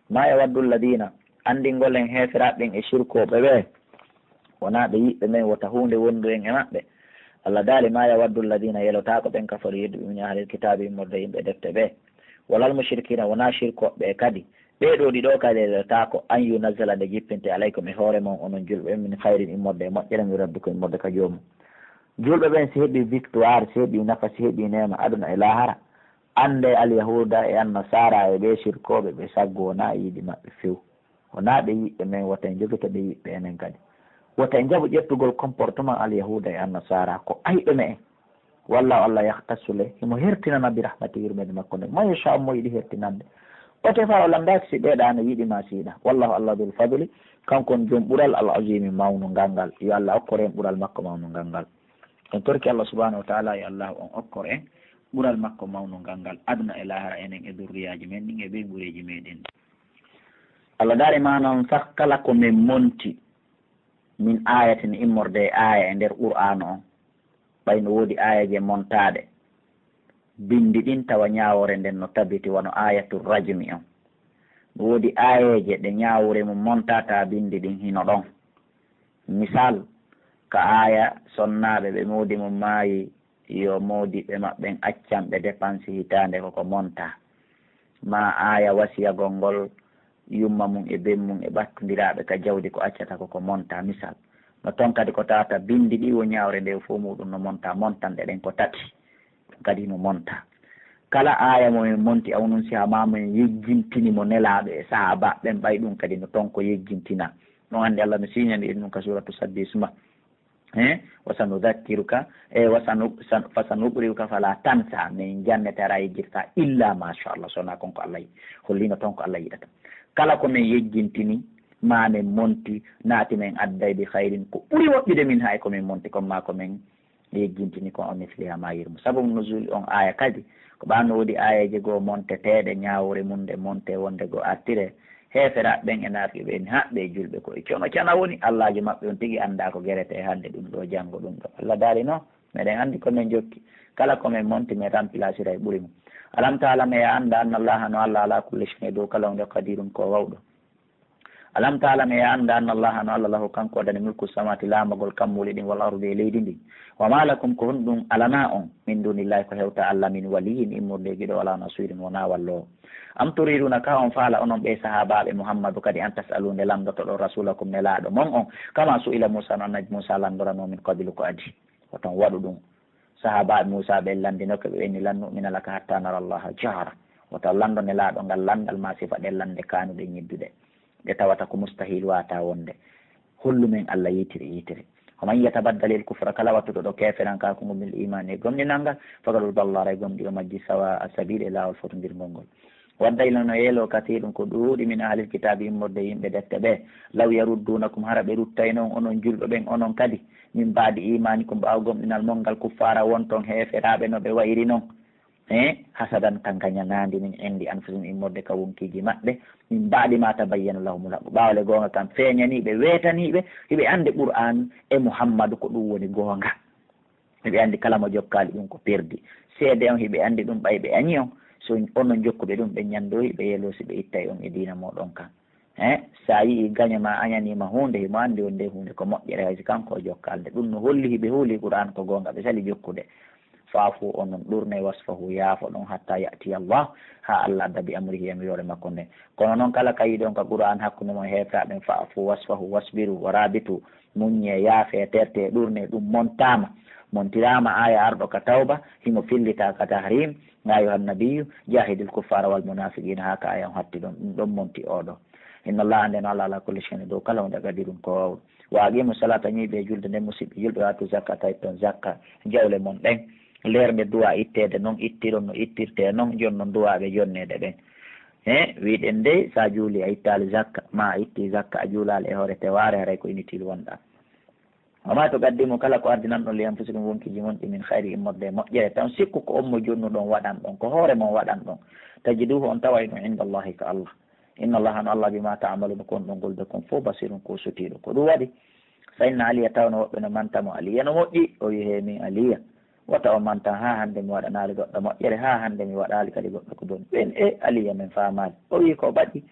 Ma yawaddu alladina, anndingol en heeferaaɓe ɓen e shirkooɓe ɓe, wonaa ɓe yiɓɓe men wota huunde wondu en e maɓɓe. Allah daali, ma yawaddu alladina, yelotaako ɓen kafaru yedduɓe min ahlil kitaabi immorde yimɓe defte ɓe. Walal mushrikina, wonaa shirkooɓe ɓe kadi. Ɓee ɗoo ɗiɗo kadi yelotaako an yunazzala nde jippinte alaykum e hoore mon onon julɓe min khayrin immorde e moƴƴere min rabbikum immorde ka joomum. Julɓe ɓen si heɓi victoire, si heɓi nafa, si heɓi neema aduna e laahara, annde alyahuuda e annasaara e ɓee shirkooɓe ɓe saggo wonaa e yiɗi maɓɓe few. Wonaa ɓe yiɓɓe men, wota en jogito ɓe yiɓɓe enen kadi. Wota en jaɓu ƴettugol comportement alyahuuda e annasaara ko ayɓe men. Wallahu Allah yahtassu le, himo hertinana bi rahmati yurmeende makko nden. Man yasha mo yiɗi hertinande. Ote fa o landaaki si ɓeeɗa ana yiɗi ma si yiɗa. Wallahu Allah dul fadli, kanko on jom ɓural al azimi mawnu ngal ngal. Yo Allah okkor en ɓural makko mawnu ngal ngal. En torki Allah subhanahu wa ta'ala yo Allah on okkor en ɓural makko mawnu ngal ngal. Aduna e lahara enen e durriyaaji men ɗin e ɓeynguureeji meɗen. Allah daari ma non sah kala ko men monti min ayatin immorde e aya e nder Qur'aanu on. Ɓay no woodi ayaje montaaɗe, bindi ɗin tawa ñaawoore nden no tabiti wano ayatu rajmi on. No woodi ayaje ɗe ñaawoore mum montataa bindi ɗin hino ɗon. Misal, ka aya sonnaaɓe ɓe moodi mum maayi, yo moodiɓɓe maɓɓen accan ɓe depansi hitaande ko ko monta. Ma aya wasiyagol ngol yumma mum e ben mum e ɓattondiraaɓe ka jawdi ko accata ko ko monta. Misal, no ton kadi ko tawata bindi ɗi wo ñaawre nde fof muɗum no monta, montanɗe ɗen ko tati. Ɗum kadi himo monta. Kala aya mo men monti, aw nun si ha ma men yejjintini mo nelaaɗo e sahaaba ɓen, ɓay ɗum kadi no ton ko yejjintina. Ɗum anndi Allah no siñani en ɗum ka suratu Sabbi suma. Eh, wa sanudhakkiruka, eh, wa sanu-, san-, fa sanuqri'uka fala tansa, min jannete a yejjitata illa ma sha Allah, so na kon ko Allah yi-, hollino ton ko Allah yiɗata. Kala ko men yejjintini, ma men monti, naati men adday bi khayrin ko ɓuri woɗɗude min hay ko men monti kon ma ko men yejjintini kon o misliha ma yirmu. Sababu nuzul on aya kadi, ko ɓaano woodi ayaje goo monteteeɗe, ñaawore mum nde monte wonde goo artire, heeferaaɓe ɓen e naafiɓe ɓen haɓɓe e julɓe ko e cono cana woni, Allaajo maɓɓe on tigi anndaa ko gerete e hannde ɗum ɗoo, janngo ɗum ɗoo. Allah daali no, meɗen anndi ko men jokki. Kala ko men monti, men rampilasiray ɓuri mum. Alam ta'lam, e a annda, anna Allaha no Allah ala kulli shay'in, e dow kala huunde, qadirun ko waawɗo. Alam ta'lam, e a annda, anna Allaha no Allah lahu kanko adani mulku samawati laamagol kammuuli ɗin wal ardi e leydi ndin. Wa ma lakum ko honɗum alana on min dunillahi ko hewta Allah min waliyyin immorde e giɗo wala nasirin wona walloowo. Am turiduna ka on faala onon ɓe sahaabaaɓe Muhammadu kadi an tas'alu nde landotoɗon rasulakum nelaaɗo mon on kama su'ila Musa no annabi Musa landorano min qabilu ko adi. Woton waɗu ɗum. Sahaabaaɓe Muusaa ɓen lanndinoke ɓe, ɓe inni, "Lan nu'mina laka hatta nara Allaha jahra." Wota lanndo Nelaaɗo ngal lanndal maa sifa ɗen lannde kaanuɗe ñidduɗe, ɗe tawata ko mustahil waataa wonde. Hollu men Alla yiitiri yiitiri. "Wa man yatabaddalil kufra," kala wattuɗo ɗo keeferankaaku ngu, "bil iimaani," e gomɗinal ngal, "faqad dalla," haray gomɗii o majji, "sawaa sabiil," e laawol fotondirngol ngol. Wadda ila no yeeloo kasiirun ko ɗuuɗi min ahlil kitaabi immorde e yimɓe defte ɓe, "law yarudduunakum," hara ɓe ruttayno on, onon julɓe ɓen, onon kadi, "min ba'di iimaanikum," ɓaawo gomɗinal mon ngal, "kuffaara," wonton heeferaaɓe no ɓe wa'iri non. Eh, "hasadan," ka ngañanaandi, "min indi anfusihim," immorde ka wonkiiji maɓɓe, "min ba'di ma tabayyana lahumul haqqu," ɓaawo le goonga kan feeñanii ɓe, weetanii ɓe, hiɓe anndi Qur'aan e Muhammadu ko ɗum woni goonga. Hiɓe anndi kala mo jokkaali ɗum ko perdi. Seede on hiɓe anndi ɗum, ɓay ɓe añi on. So onon jokkuɓe ɗum, ɓe ñanndooyi, ɓe yeloosi, ɓe ittay on e diina mooɗon kan. Eh, si a yi'ii gaño maa añanii ma huunde, himo anndi on nde huunde ko moƴƴere, hay si kanko o jokkaali nde. Ɗum no holli hiɓe huuli Qur'aan ko goonga, ɓe sali jokkude. "Fa'fu," onon ɗuurnee, "wasfahu," yaafoɗon, "hatta ya'tiya Allah," haa Alla adda, "bi amrihi," e miiroore makko nden. Kono non kala ka yi'uɗon ka Qur'aan hakkunde mon e heeferaaɓe ɓen, "fa'fu wasfahu wasbiru wa rabitu," muññee, yaafee, tertee, ɗuurnee, ɗum montaama. Montiraama aaya arɗo ka Tawba, himo fillita ka Tahrim, "Ya ayyuhan nabiyyu, jahidil kuffara wal munafiqina," haa ka aaya on hatti ɗon, ɗum ɗon monti oo ɗoo. "Inna Allaha," annden Alla, "ala kulli shay'in," dow kala huunde, "qadirun," ko waawɗo. "Wa aqimu salata," ñiiɓee julde nden, musiɓɓe julɓe, "wa atu zakata," itoɗon zakka, jawle mon ɗen. Leer nde duwaa itteede non, ittiron no ittirtee non, jonnon duwaaɓe jonneede ɓen. He, wiɗen dey, so a juuli a ittaali zakka, maa a ittii zakka a juulaali e hoore tewaare, haray ko inutile wonɗaa. "Wa ma tuqaddimu," kala ko ardinanɗon, "li anfusikum," wonkiiji mon ɗi, "min khayri," immorde e moƴƴere, tan sikku ko on mo jonnuɗon waɗanɗon, ko hoore mon waɗanɗon, "tajiduhu," on taway ɗum, "inda Allahi," ka Allah. "Inna Allaha," no Allah, "bima ta'maluna," ko on ɗon gollude kon fow, "basirun," ko o sutiiɗo. Ko ɗum waɗi, fa inna Aliya, tawno woɓɓe no manta mo, "Aliya no moƴƴi," o wi'i, "He min Aliya." Wota on mantan haa hande mi waɗanaali goɗɗo moƴƴere, haa hande mi waɗaali kadi goɗɗo ko boni. Ɓen e Aliya men faamaali. O wi'i ko o ɓaɗi,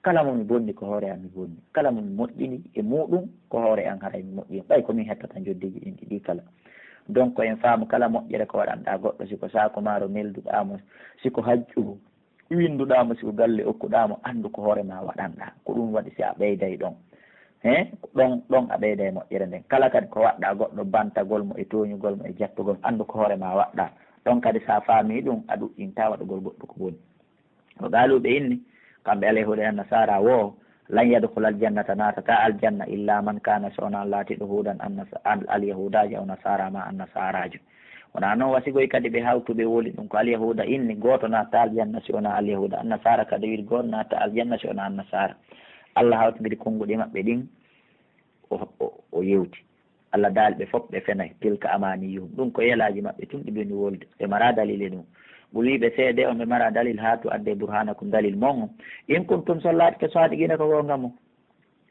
kala mo mi bonni ko hoore am mi bonni. Kala mo mi moƴƴini e muuɗum ko hoore am haray mi moƴƴini. Ɓay ko min hettata njoddiiji ɗin ɗiɗi kala. Donc en faamu kala moƴƴere ko waɗanɗaa goɗɗo, si ko saaku maaro nelduɗaa mo, si ko hajju winnduɗaa mo, si ko galle okkuɗaa mo, anndu ko hoore maa waɗanɗaa. Ko ɗum waɗi si a ɓeyday ɗon. He? Ɗon, ɗon a ɓeyday moƴƴere nden. Kala kadi ko waɗɗaa goɗɗo bantagol mo e tooñugol mo e jattugol mo, anndu ko hoore maa waɗɗaa. Ɗon kadi si a faamii ɗum, a ɗuɗɗintaa waɗugol goɗɗo ko boni. Wa qaaluu ɓe inni, kamɓe Alyahuuda e Annasaara wo, lan yadkhulal jannata naatataa aljanna illa man kaana si wonaa laatiiɗo huudan annas-, al-, alyahuudaajo aw nasaara maa annasaaraajo. Wonaa non wasigoy kadi ɓe hawtu ɓe woli ɗum ko Alyahuuda inni gooto naatataa aljanna si wonaa Alyahuuda, Annasaara kadi wi'i gooto naatataa aljanna si wonaa Annasaara. Alla hawtindiri konnguɗi maɓɓe ɗin, o, o, o yewti. Alla daali ɓe fof ɓe fenay, tilka amaaniyuhum. Ɗum ko yelaaji maɓɓe tun ɗi ɓe woni wolde. Ɓe maraa dalil e ɗum. Qul wi'i ɓe seede on ɓe maraa dalil, haatu addee burhaanakum dalil mon on. In kuntum so laatike saadiqiina ko goonga mon.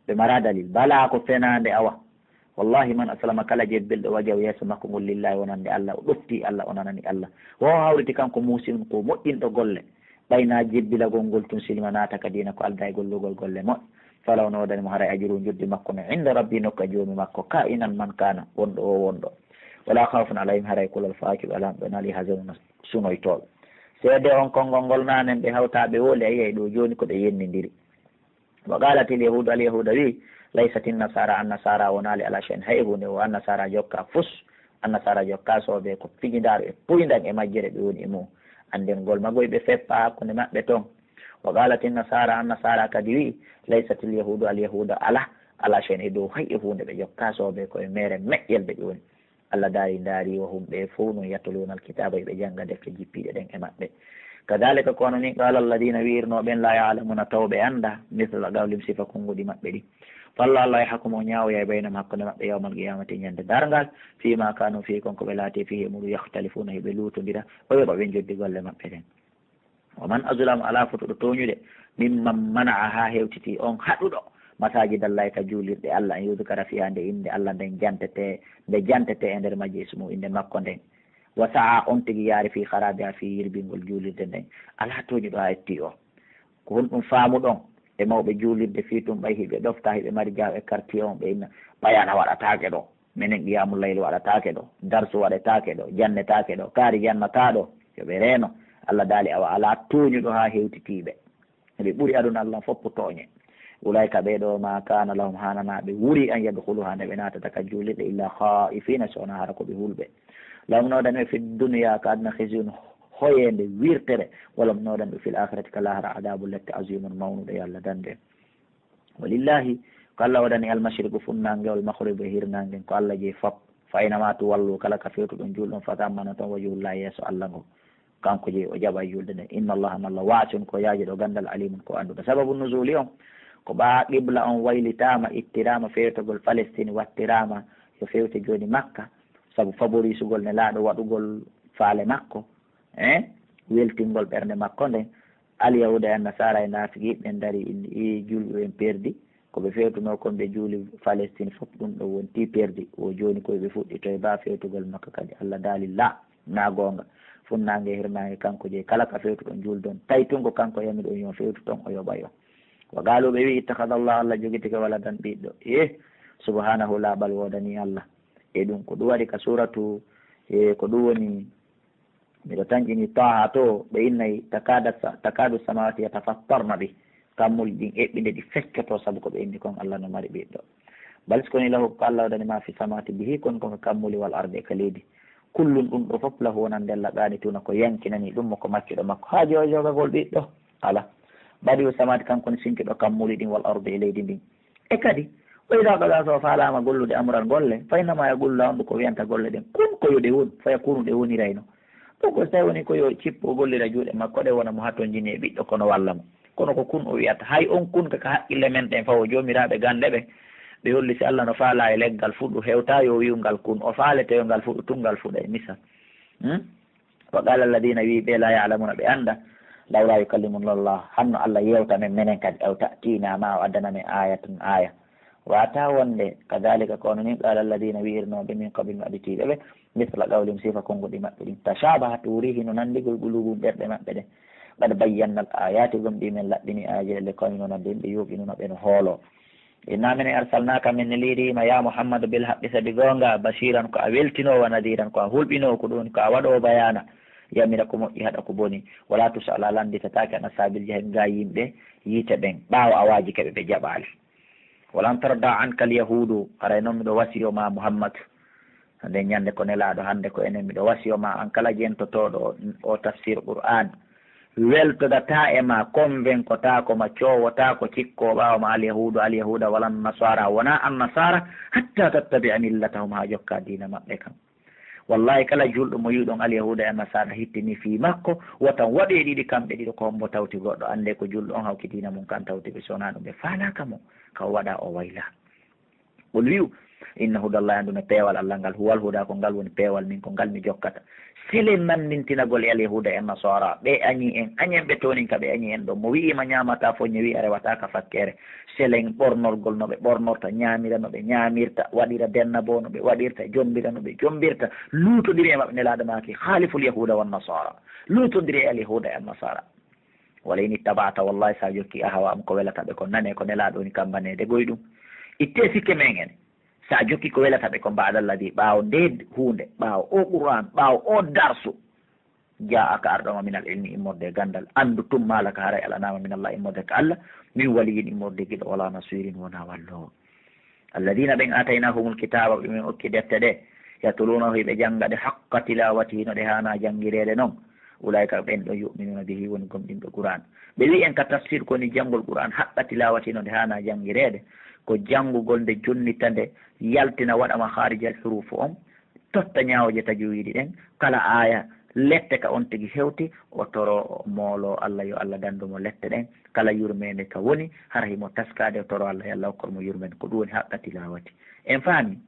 Ɓe maraa dalil. Balaa ko fenaande awa. Wallahi man aslama kala jebbilɗo wajahu yeeso makko ngol lillahi wonande Alla, o ɗoftii Alla, o nanani Alla. Wo o hawriti kanko muusi'un ko moƴƴinɗo golle. Ɓay naa jebbilagol ngol tun silima naata ka diina ko aldaa e gollugol golle moƴƴe. Falaw no woodani mo haray ajruhu njoddi makko no inda rabbi nokka joomi makko, kaa'inan man kaana, wonɗo o wonɗo. Walaa khawfun alayhim haray kulol faaki ɓe alaa ɓe nali hazanuna sunoytooɓe. Seede on konngol ngol nanen ɓe hawtaa ɓe woli a yi'ay ɗoo jooni ko ɓe yennindiri. Wa qaalatil yahuudu, Alyahuuda wi'i, laysatin nasaara, Annasaara wonaali alaa shay'in hay huunde, wo Annasaara jokkaa fus, Annasaara jokkaa soobee ko fijindaaru e puyndan e majjere ɓe woni e mu'un. Annden ngol magoy ɓe feppaa hakkunde maɓɓe ton. Wa qaalatin nasaara, Annasaara kadi wi'i, laysatil yahuudu, Alyahuuda alaa, alaa shay'in e dow hay e huunde, ɓe jokkaa soobee ko e meere meƴƴel ɓe woni. Alla daali, ndaari, wa hum ɓe fow non yatluuna alkitaaba, hiɓe jannga defte jippiiɗe ɗen e maɓɓe. Kadaalika ko hono nii qaala alladiina wi'irnoo ɓen laa ya'lamuuna taw ɓe anndaa, misla qawlihim sifa konnguɗi maɓɓe ɗin. Falla Alla yahkumu o ñaawoyay baynahum hakkunde maɓɓe yawmal qiyaamati ñande darngal, fiimaa kaanuu fiihi kon ko ɓe laati fiihi e muɗum yahtalifuuna hiɓe luutondira, o yoɓa ɓe njoddi golle maɓɓe ɗen. Wa man azlamu, alaa fotuɗo tooñude, mimman mana'a, haa hewtiti on haɗuɗo, masaajidallaahi, ka juulirɗe Alla, an yudkara fiihaa, nde innde Alla nden jantete, nde jantete e nder majje ismuhu, innde makko nden, wa sa'a, on tigi yaari, fii kharaabihaa, fii yirbingol juulirde nden. Alaa tooñuɗo haa etti o. Ko honɗum faamuɗon e mawɓe juulirde fii tun ɓay hiɓe ɗofta, hiɓe mari jaawo e quartier on, ɓe inna ɓay ana waɗataake ɗo. Menen qiyaamu layli waɗataake ɗo, darsu waɗetaake ɗo, jannetaake ɗo, kaari jannataa ɗo, yo ɓe reeno. Alla daali, awa alaa tooñuɗo haa hewtitii ɓe. Ɓe ɓuri aduna Alla fof tooñe. Ulaa'ika ɓee ɗoo, maa kaana lahum, haananaa ɓe, wurii an yadkhuluhaa, nde ɓe naatata ka juulirɗe, illaa khaa'ifiina, so wonaa hara ko ɓe hulɓe. Lahum no waɗani ɓe fi dunyaa ka aduna khizyun, hoyeende, wirtere, wa lahum no waɗani ɓe fil aakhirati ka laahara adaabun lette aziimun mawnuɗo yo Alla dande. Walillaahi, ko Alla waɗani almashriqu funnaange, wal maghribu e hirnaange, ko Alla jeyi fop. Fa aynamaa tuwallu, kala ka fewtuɗon juulɗon, fa thamma no ton wajhullaahi yeeso Alla ngon. Kanko jeyi o jaɓa juulde nden. Inna Allaaha, no Alla waasi'un ko yaajuɗo ganndal, aliimun ko annduɗo. Sababu nuzuuli on, ko ɓaa qibla on waylitaama, ittiraama fewtagol Palestine, wattiraama yo fewte jooni Makka, sabu faborisugol Nelaaɗo, waɗugol faale makko, eh, weltingol ɓernde makko nden. Alyahuuda e Annasaara e naafiqiiɓe ɓen ndarii, inni, "Ii, julɓe ɓen perdi. Ko ɓe fewtunoo kon, ɓe juuli Palestine fof, ɗum ɗon wontii perdi. Wo jooni koy ɓe fuɗɗitoy baa fewtugol Makka kadi." Alla daali, "Laa, naa goonga. Funnaange e hirnaange kanko jeyi. Kala ka fewtuɗon juuldon, taytungo kanko yamiɗon yo fewtu ton, o yoɓay on." Wa qaaluu, ɓe wi'i, "Ittakhadha Allaahu, Alla jogitike waladan ɓiɗɗo. Eh, subhaanahu, laaɓal woodanii Alla." E ɗum, ko ɗum waɗi ka suuratu, eh, ko ɗum woni Miɗo tanƴini Taaha to, ɓe innay, "Takaada sa-, takaadu samaawaati yatafattarna bih." Kammuuli ɗin eɓɓinde ɗi feccoto sabu ko ɓe inni kon Alla no mari ɓiɗɗo. Bal si ko ni lahu ko Alla waɗani maa fi samaawaati bihi, kon ko ka kammuuli wal ardi e ka leydi. Kullun ɗum ɗo fof lahu wonande Alla qaanituuna ko yankinani ɗum mo ko maccuɗo makko. Haa joyo jogagol ɓiɗɗo? Ala. Badi'u samaawaati kanko ni sinkiɗo kammuuli ɗin wal ardi e leydi ndin. E kadi, wa idaa qadaa so o faalaama gollude amran golle, fa innamaa yaqulu lahu, on ɗum ko wiyanta golle ɗen, kun ko yo ɗe won, fa yakuunu ɗe wonirayno. Ɗum ko so tawi woni ko yo cippo gollira juuɗe makko ɗe wona mo hatonjini e ɓiɗɗo kono walla mo. Kono ko kun o wiyata. Hay on kun ka, ka haqqille men ɗen fawo joomiraaɓe gannde ɓe, ɓe holli si Alla no faalaa e leggal fuɗu hewtaa yo wi'u ngal kun, o faalete yo ngal fuɗu tun ngal fuɗa e misal. Hmm? Wa qaala alladiina, wi'i ɓe laa ya'lamuuna ɓe annda, lawlaa yukallimunaa Allah, hanno Alla yewta men, menen kadi, aw ta'tiinaa, maa o addana men aayatun aaya. Wata wonde, kadhalika, ko hono nii, qala alladhina, wi'irnooɓe, min qablihim, ɓe ɓaditiiɓe ɓe, mithla qawlihim, sifa konguɗi maɓɓe ɗin, tashabahat, wurii hino nanndi, qulubuhum, ɓerɗe maɓɓe ɗen. Qad bayyana al-ayati, gomɗii men laɓɓinii aayeeje ɗen, li qawmin, wonande yimɓe, yuqinuna, ɓe no hooloo. Inna, minen, arsalnaaka, min neliriima, ya Muhammadu, bil haqqi, sabi goonga, bashiran, ko a weltinoowo, wa nadhiran, ko a hulɓinoowo, ko ɗun woni ko a waɗoowo bayaana, yamira ko moƴƴi, haɗa ko boni, wala tus'alu, a lannditataake, an ashaabil jahiim, gaa yimɓe yiite ɓen, ɓaawo a waajike ɓe, ɓe jaɓaali. Walan tarda anka al yahuudu, haray non miɗo wasiyo ma Muhammad, nden ñande ko nelaaɗo, hande ko enen, miɗo wasiyo ma an kala jentotooɗo o, o tafsir Qur'an, weltodataa e ma, konvenkotaako ma, coowotaako, cikkoo ɓaawo ma, al yahuudu, al yahuuda, walan nasaara, wonaa an nasaara, hatta tattabi'a millatahum, haa jokkaa diina maɓɓe kan. Wallahi, kala julɗo mo yi'uɗon al yahuuda e nasaara hittini fii makko, wota waɗu e ɗiɗi kamɓe ɗiɗo, ko hombo tawti goɗɗo, anndee ko julɗo on hawki diina mun kan tawti ɓe, si wonaa ɗun ɓe faalaaka mo, ka o waɗa o wayla. Qul, wi'u, inna hudallahi, anndune peewal Alla ngal, huwal huda, ko ngal woni peewal, min ko ngal mi jokkata. Selen nanndintinagol e al yahuuda e nasaara, ɓe añi en, añen ɓe toonin ka ɓe añi en ɗon. Mo wi'i ma ñaamataa foññe, wi'i a rewataa ka fakkere. Selen ɓornorgol no ɓe ɓornorta, ñaamira no ɓe ñaamirta, waɗira denna bo no ɓe waɗirta, jombira no ɓe jombirta, luutondiri e maɓɓe. Nelaaɗo maaki, "Khaaliful yahuuda wan nasaara." Luutondiri e al yahuuda e an nasaara. "Wala in ittaba'ta," wallahi, sa jokki, "ahwaa'ahum," ko welata ɓe kon, nane ko Nelaaɗo woni kambaneede goy ɗum. Ittee sikke men en. Sa jokki ko welata ɓe kon, "ba'da alladhi," ɓaawo nde huunde, ɓaawo o Qur'an, ɓaawo o darsu, "jaa'aka," arɗo ma, "minal ilmi," immorde e gandal. Andu tun, "ma laka," haray alanaa ma, "minallahi," immorde ka Alla, "min waliyyin," immorde giɗo, "wala nasirin," wonaa walloowo. "Alladhina," ɓen, "aataynahumul kitaaba," ɓe men okki defte ɗe, "yatluunahu," hiɓe janga ɗe, "haqqa tilaawatihi," no ɗe haanaa jangireede non. "Ulaa'ika," ɓen ɗon, "yu'minuuna bihi," woni gomɗinɓe Qur'an. Ɓe wi'i en ka tafsir ko ni janngol Qur'an haqqa tilaawatihi, no ɗe haanaa jangireede, ko janngugol nde, jonnita nde, yaltina, waɗa makhaarijal huruufu on, totta ñaawooje tajwiidi ɗen, kala aaya, lette ka on tigi hewti, o toroo, o mooloo Alla, yo Alla dandu mo lette ɗen, kala yurmeende ka woni, hara himo taskaade, o toroo Alla, yo Alla hokkor mo yurmeende. Ko ɗum woni haqqa tilaawati. En faami?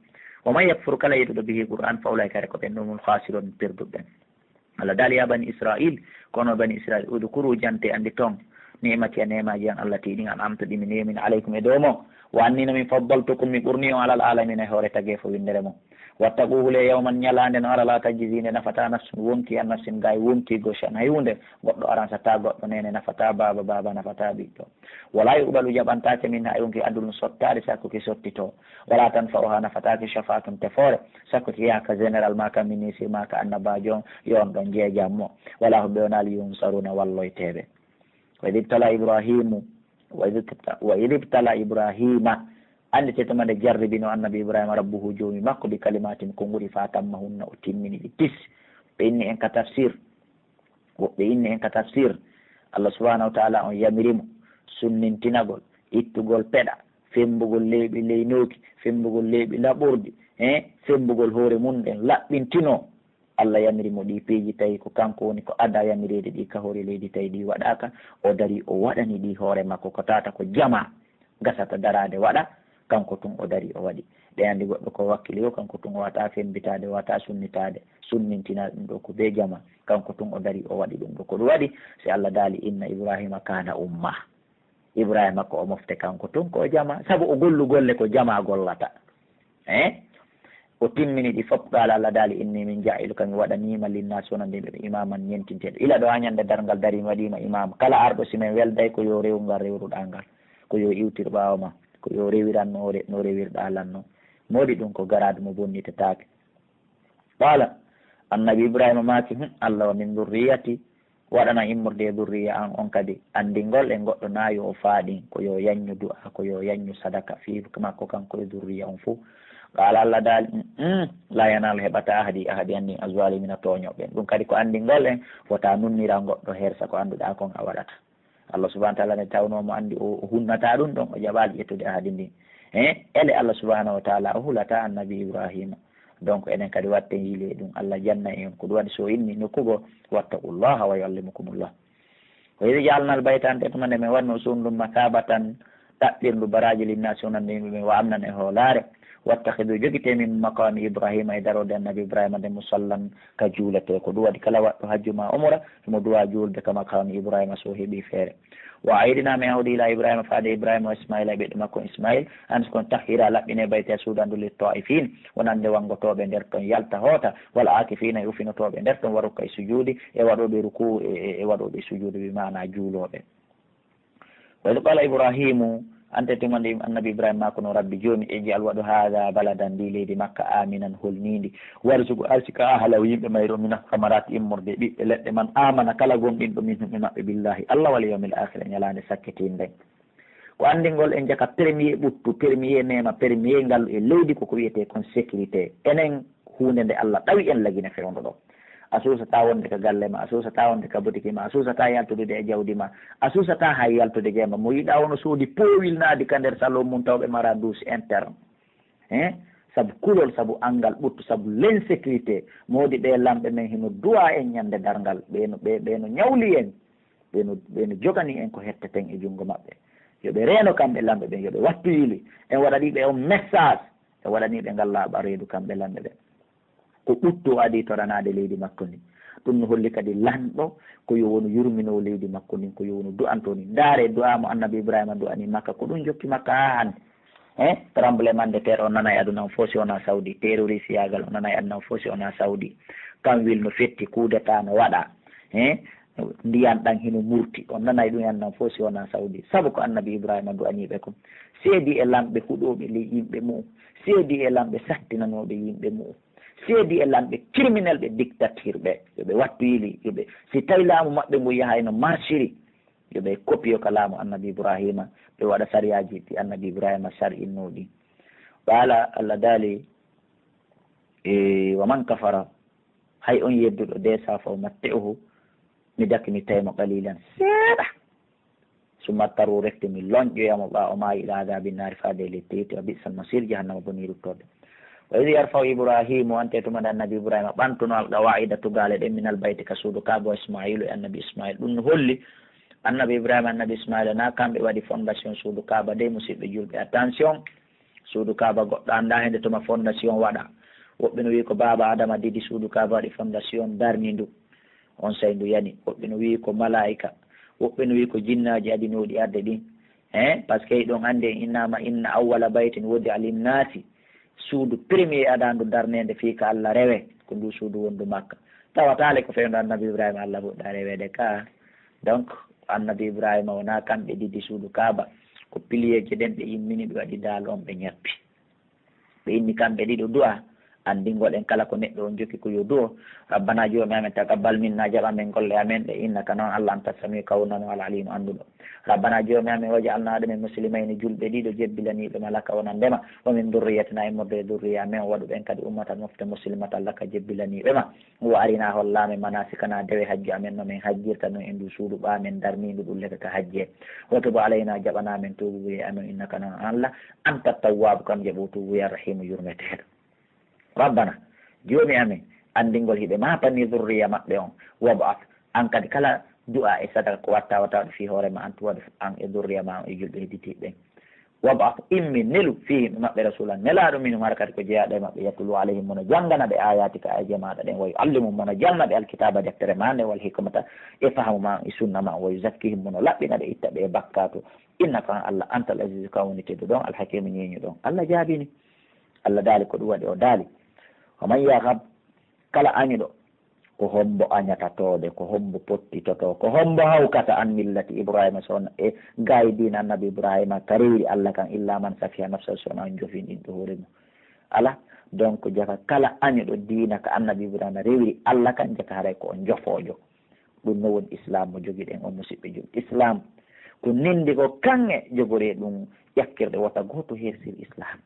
"Wa man yakfur," kala yeɗuɗo, "bihi," Qur'an, "fa ulaa'ika," ko ɓen ɗum, "humul khaasirun," perduɓe ɓen. Alla daali, "Ya bani Israil," kono bani Israil, "udkuru," jante, anndi ton, "ni'mati," a neemaaji an, "allati," ɗin, "an'amtu," ɗi mi neemini, "alaykum," e dow mon, "wa anni," no min, "faddaltukum," mi ɓurni on, "alal aalamiina," e hoore tageefo winndere mon. "Wattaqu," hulee, "yawman," ñalaande no ara, "laa tajzi," nde nafataa, "nafsun," wonki, "an nafsin," gaa e wonki, goo, "shay'an," hay huunde, goɗɗo aransataa goɗɗo, neene nafataa baaba, baaba nafataa ɓiɗɗo. "Wa laa yuqbalu," jaɓantaake, "minhaa," e wonki, "adlun," sottaade, sakko ki sottitoo. "Wa laa tanfa'uhaa," nafataake, "shafaa'atun," tefoore, sakko ki yaha ka général maa ka ministre maa ka annabaajo on, yo on ɗon jeejammo. "Wa laa hum," ɓe wonaali, "yunsaruuna," walloyteeɓe. "Wa idh ibtalaa Ibraahiimu," wa idh ibta-, "wa idh ibtalaa Ibraahiima," anndi tuma nde jarribinoo annabi Ibraahiima, "rabbuhu," joomi makko, "bi kalimaatin," konguɗi, "fa atammahunna," o timmini ɗi tis. Ɓe inni en ka tafsir, woɓɓe inni en ka tafsir, Alla subhaanahu wa ta'aala on yamiri mo sunnintinagol, ittugol peɗa, femmbugol leeɓi leynooki, femmbugol leeɓi laɓorɗi, eh, femmbugol hoore mun ɗen, laɓɓintinoo. Alla yamiri mo ɗii piiji, tawi ko kanko woni ko adaa yamireede ɗi ka hoore leydi, tawi ɗi waɗaaka, o darii o waɗani ɗi hoore makko, ko tawata ko jamaa gasata daraade waɗa, kanko tun o darii o waɗi. Ɓe anndi goɗɗo ko wakkili o, kanko tun o wata femmbitaade, o wata sunnitaade, sunnintina ɗum ɗo ko bee jamaa, kanko tun o darii o waɗi ɗum ɗo. Ko ɗum waɗi, si Alla daali, "Inna Ibraahiima kaana umma." Ibraahiima ko o mofte kanko tun ko o jamaa, sabu o gollu golle ko jamaa gollata. Eh? O timmini ɗi fof, qaala, Alla daali, "Innii min jaa'iluka," mi waɗanii ma, "linnaasi," wonande yimɓe ɓe, "imaaman," ñentinteeɗo. Ila ɗo haa ñande darngal darii, mi waɗii ma imaamu. Kala arɗo, si men welday, ko yo rewu ngal rewruɗaa ngal, ko yo iwtir ɓaawo ma, ko yo rewiran no re-, no rewirɗaa lan non. Moodi ɗum ko garaadu mo bonnitetaake. Qaala, Annabi Ibraahiima maaki, "Hum, Alla wa min durriyati, waɗana immorde e durriya an on kadi." Anndingol en goɗɗo na yo o faaɗin, ko yo yanñu du'a, ko yo yanñu sadaka fii makko kanko e durriya on fow. Qaala, Alla daali, "Mm, mm, laa yanaalu, heɓataa, ahdi, ahdi an ndin, azzaalimiina, tooñooɓe ɓen." Ɗum kadi ko anndingol en, fota nunnira goɗɗo hersa ko annduɗaa kon a waɗata. Alla subhaanahu wa ta'aala ne tawnoo mo anndi o, o hunnataa ɗum ɗon, o jaɓaali ƴettude ahadi ndin. He, ele Alla subhaanahu wa ta'aala o hulataa Annabi Ibraahiima. Donc, enen kadi watten yili e ɗum. Alla janna en ko ɗum waɗi so inni nokku goo, "Wattaqullaha wa yu'allimukumullah." "Wa idh ja'alnal bayta," hannde tuma nde men waɗno suudu ndun, "mathabatan," ɗaɓɓirndu baraaji, "linnaasi," wonande yimɓe ɓen, "wa amnan," e hoolaare. "Wattakhidhu, jogitee, min maqaami Ibraahiima, e daroode Annabi Ibraahiima nden, musallan, ka juuletee." Ko ɗum waɗi kala waɗɗo hajju maa umra, himo duwaa juulde ka maqaami Ibraahiima so o heɓii feere. "Wa ahaynaa, min ahdi, ilaa Ibraahiima, faade Ibraahiima, wa Ismaa'iila, e ɓiɗɗo makko Ismaa'iil, an kon tahhiira, laɓɓinee, baytiya, suudu an ndun, lit-taa'ifiina, wonande wanngotooɓe nder ton, yalta hoota, wal aakifiina, e ufinotooɓe nder ton, wa rukka'i sujuudi, e waɗooɓe rukuu, e, e, e waɗooɓe sujuudu, bi maanaa juulooɓe." "Wa iz qaala Ibraahiimu", ante tuma nde Annabi Ibraahiima maakuno, "Rabbi, Joomi, ij'al, waɗu, haadha baladan, ndii leydi Makka, aaminan, holniindi, warzuq, arsika, ahlahu, yimɓe mayri on, mina samaraati, immorde e ɓiɓɓe leɗɗe, man aamana, kala gomɗinɗo, minhum, e maɓɓe, billaahi, Alla, wal yawmil aakhiri, e ñalaande sakkitiinde nden." Ko anndingol en jaka premier ɓuttu, premier neema, premier ngalu e leydi, ko ko wiyetee kon sécurité. Enen, huunde nde Alla ɗawi en lagine fewndo ɗo. A suusataa wonde ka galle ma, a suusataa wonde ka botiki ma, a suusataa yaltude e jawdi ma, a suusataa hay yaltude jeemba. Mo yiɗaa wano soodi poowil naadi ka nder salon mun taw ɓe mara douche interne. Hein? Sabu kulol, sabu anngal ɓuttu, sabu l'insécurité. Moodi ɓe lamɓe men hino du'a en ñande darngal. Ɓe no, ɓe, ɓe no ñawli en. Ɓe no, ɓe no jogani en ko hetteten e junngo maɓɓe. Yo ɓe reeno kamɓe lamɓe ɓen, yo ɓe wattu yili. En waɗanii ɓe on message. En waɗanii ɓe ngal laaɓa reedu kamɓe lamɓe ɓen. Ko ɓuttu o adii toranaade leydi makko ndin. Ɗum no holli kadi lanɗo ko yo wonu yurminoowo leydi makko ndin, ko yo wonu du'antoo ndi. Ndaaree du'aa mo Annabi Ibraahiima du'ani Makka, ko ɗum jokki Makka haa hannde. Hein? Tremblement de terre on nanay aduna on fof si wonaa Saudi. Terroriste yaagal on nanay aduna on fof si wonaa Saudi. Kan wil no fetti, coup d'état no waɗaa. Hein? Ndiyan ɗan hino murti. On nanay ɗum e aduna on fof si wonaa Saudi. Sabu ko Annabi Ibraahiima du'anii ɓe kon. Seedi e lamɓe huɗooɓe ley yimɓe mu'un. Seedi e lamɓe sattinanooɓe yimɓe mu'un. Seedi e lamɓe criminel ɓe, dictature ɓe. Yo ɓe wattu yili, yo ɓe, si tawi laamu maɓɓe ngun yahayno marchiri, yo ɓe copier ka laamu Annabi Ibraahiima, ɓe waɗa sariyaaji ɗi Annabi Ibraahiima sar'innoo ɗin. Qaala, Alla daali, e, "Wa man kafara", hay on yedduɗo de, sa fa umatti'uhu, mi dakmitay mo, qalilan, seeɗa. "Summa adtarruhu", refti mi lonƴoya mo ɓaawo maayi, "ilaa adaabi nnaari", faade e leydi yiite, "wa bi'sal masiir", jahannama bonii ruttorde. "Wa idh yarfa'u Ibraahiimu", ante tuma nde Annabi Ibraahiima ɓantuno, "al-qawaa'ida", tugaale ɗen, "minal bayti", ka suudu Kaaba, "wa Ismaa'iilu", e Annabi Ismaa'iil. Ɗum no holli Annabi Ibraahiima, Annabi Ismaa'iila, na kamɓe waɗi fondation suudu Kaaba de, musiɓɓe julɓe. Attention, suudu Kaaba goɗɗo anndaa hende tuma fondation waɗa. Woɓɓe no wi'i ko baaba Adama didi suudu Kaaba, waɗi fondation, darni ndu. Onsay ndu yani. Woɓɓe no wi'i ko malaa'ika. Woɓɓe no wi'i ko jinnaaji adinooɗi arde ɗin. Hein? Parce que hiɗon anndi en innaama, "Inna awwala baytin wudi'a linnaasi", suudu premier adaandu darneende fii ka Alla rewe, ko ndu suudu wondu Makka. Tawataale ko fewndo Annabi Ibraahiima Alla fuɗɗa reweede ka. Donc, Annabi Ibraahiima wonaa kamɓe didi suudu Kaaba. Ko piliyeeje ɗen ɓe immini, ɓe waɗi daal on, ɓe ñappi. Ɓe inni kamɓe ɗiɗo du'a, anndingol en kala ko neɗɗo on jokki ko yo du'o. "Rabbanaa, Joomi amen, taqabbal minnaa, jaɓ amen golle amen ɗe, innaka, non Alla, anta samii'u, ko a wonano, al aliimu, annduɗo." "Rabbanaa, Joomi amen, waj'alnaa, waɗu men, muslimayni, julɓe ɗiɗo, jebbilaniiɓe ma, laka, wonande ma, wa min durriyatinaa, immorde e durriya amen, o waɗu ɓen kadi ummatan, mofte, muslimatan, laka, jebbilaniiɓe ma." "Wa arinaa, holla amen, manaasikana, dewe hajju amen, no men hajjirta non e ndu suudu ɓaa men darniindu ɗum leke ka hajje. Wa tub alaynaa, jaɓanaa men tuubuye amen, innaka, non Alla, anta tawwaabu, kam jaɓu tuubuye, arrahiimu, yurmeteeɗo." Rabbana, Joomi amen, anndingol hiɓe maapanii zurriya maɓɓe on. Wab'ath, an kadi kala du'a e sadaka ko watta, wata waɗu fii hoore ma, an tun waɗu an e zurriya ma on e julɓe hedditiiɓe ɓen. Wab'ath, immin, nelu, fiihim, e maɓɓe, rasuulan, nelaaɗo, minhum, hara kadi ko jeyaaɗo e maɓɓe, yatlu alayhim, mo no janngana ɓe, aayaatika, aayeeje maaɗa ɗen, wa yu'allimuhum, mo no janngana ɓe, alkitaaba, deftere maa nden, wal hikmata, e fahamu maa, e sunna maa, wa yuzakkiihim, mo no laɓɓina ɓe, itta ɓe e bakkaatu. Innaka, an Alla, antal aziizu, ko an woni tedduɗo on, alhakiimu, ñeeñuɗo on. Alla jaabini. Alla daali, ko ɗum waɗi o daali, "Wa man yarghab", kala añuɗo, ko hombo añata toode, ko hombo pottitotoo, ko hombo hawkata, "an millati Ibraahiima", so wonaa e gaayi diina Annabi Ibraahiima ka rewiri Alla kan, "illaa man safiha nafsahu", so wonaa on jofinɗinɗo hoore mum. Ala, donc, jaka kala añuɗo diina ka Annabi Ibraahiima rewiri Alla kan, jaka haray ko on jofoojo. Ɗum no woni Islaam mo jogiɗen on, musiɓɓe julɓe. Islaam ko nindi ko kaŋŋe jogoree ɗum ƴakkirɗe, wota gooto hersir Islaam.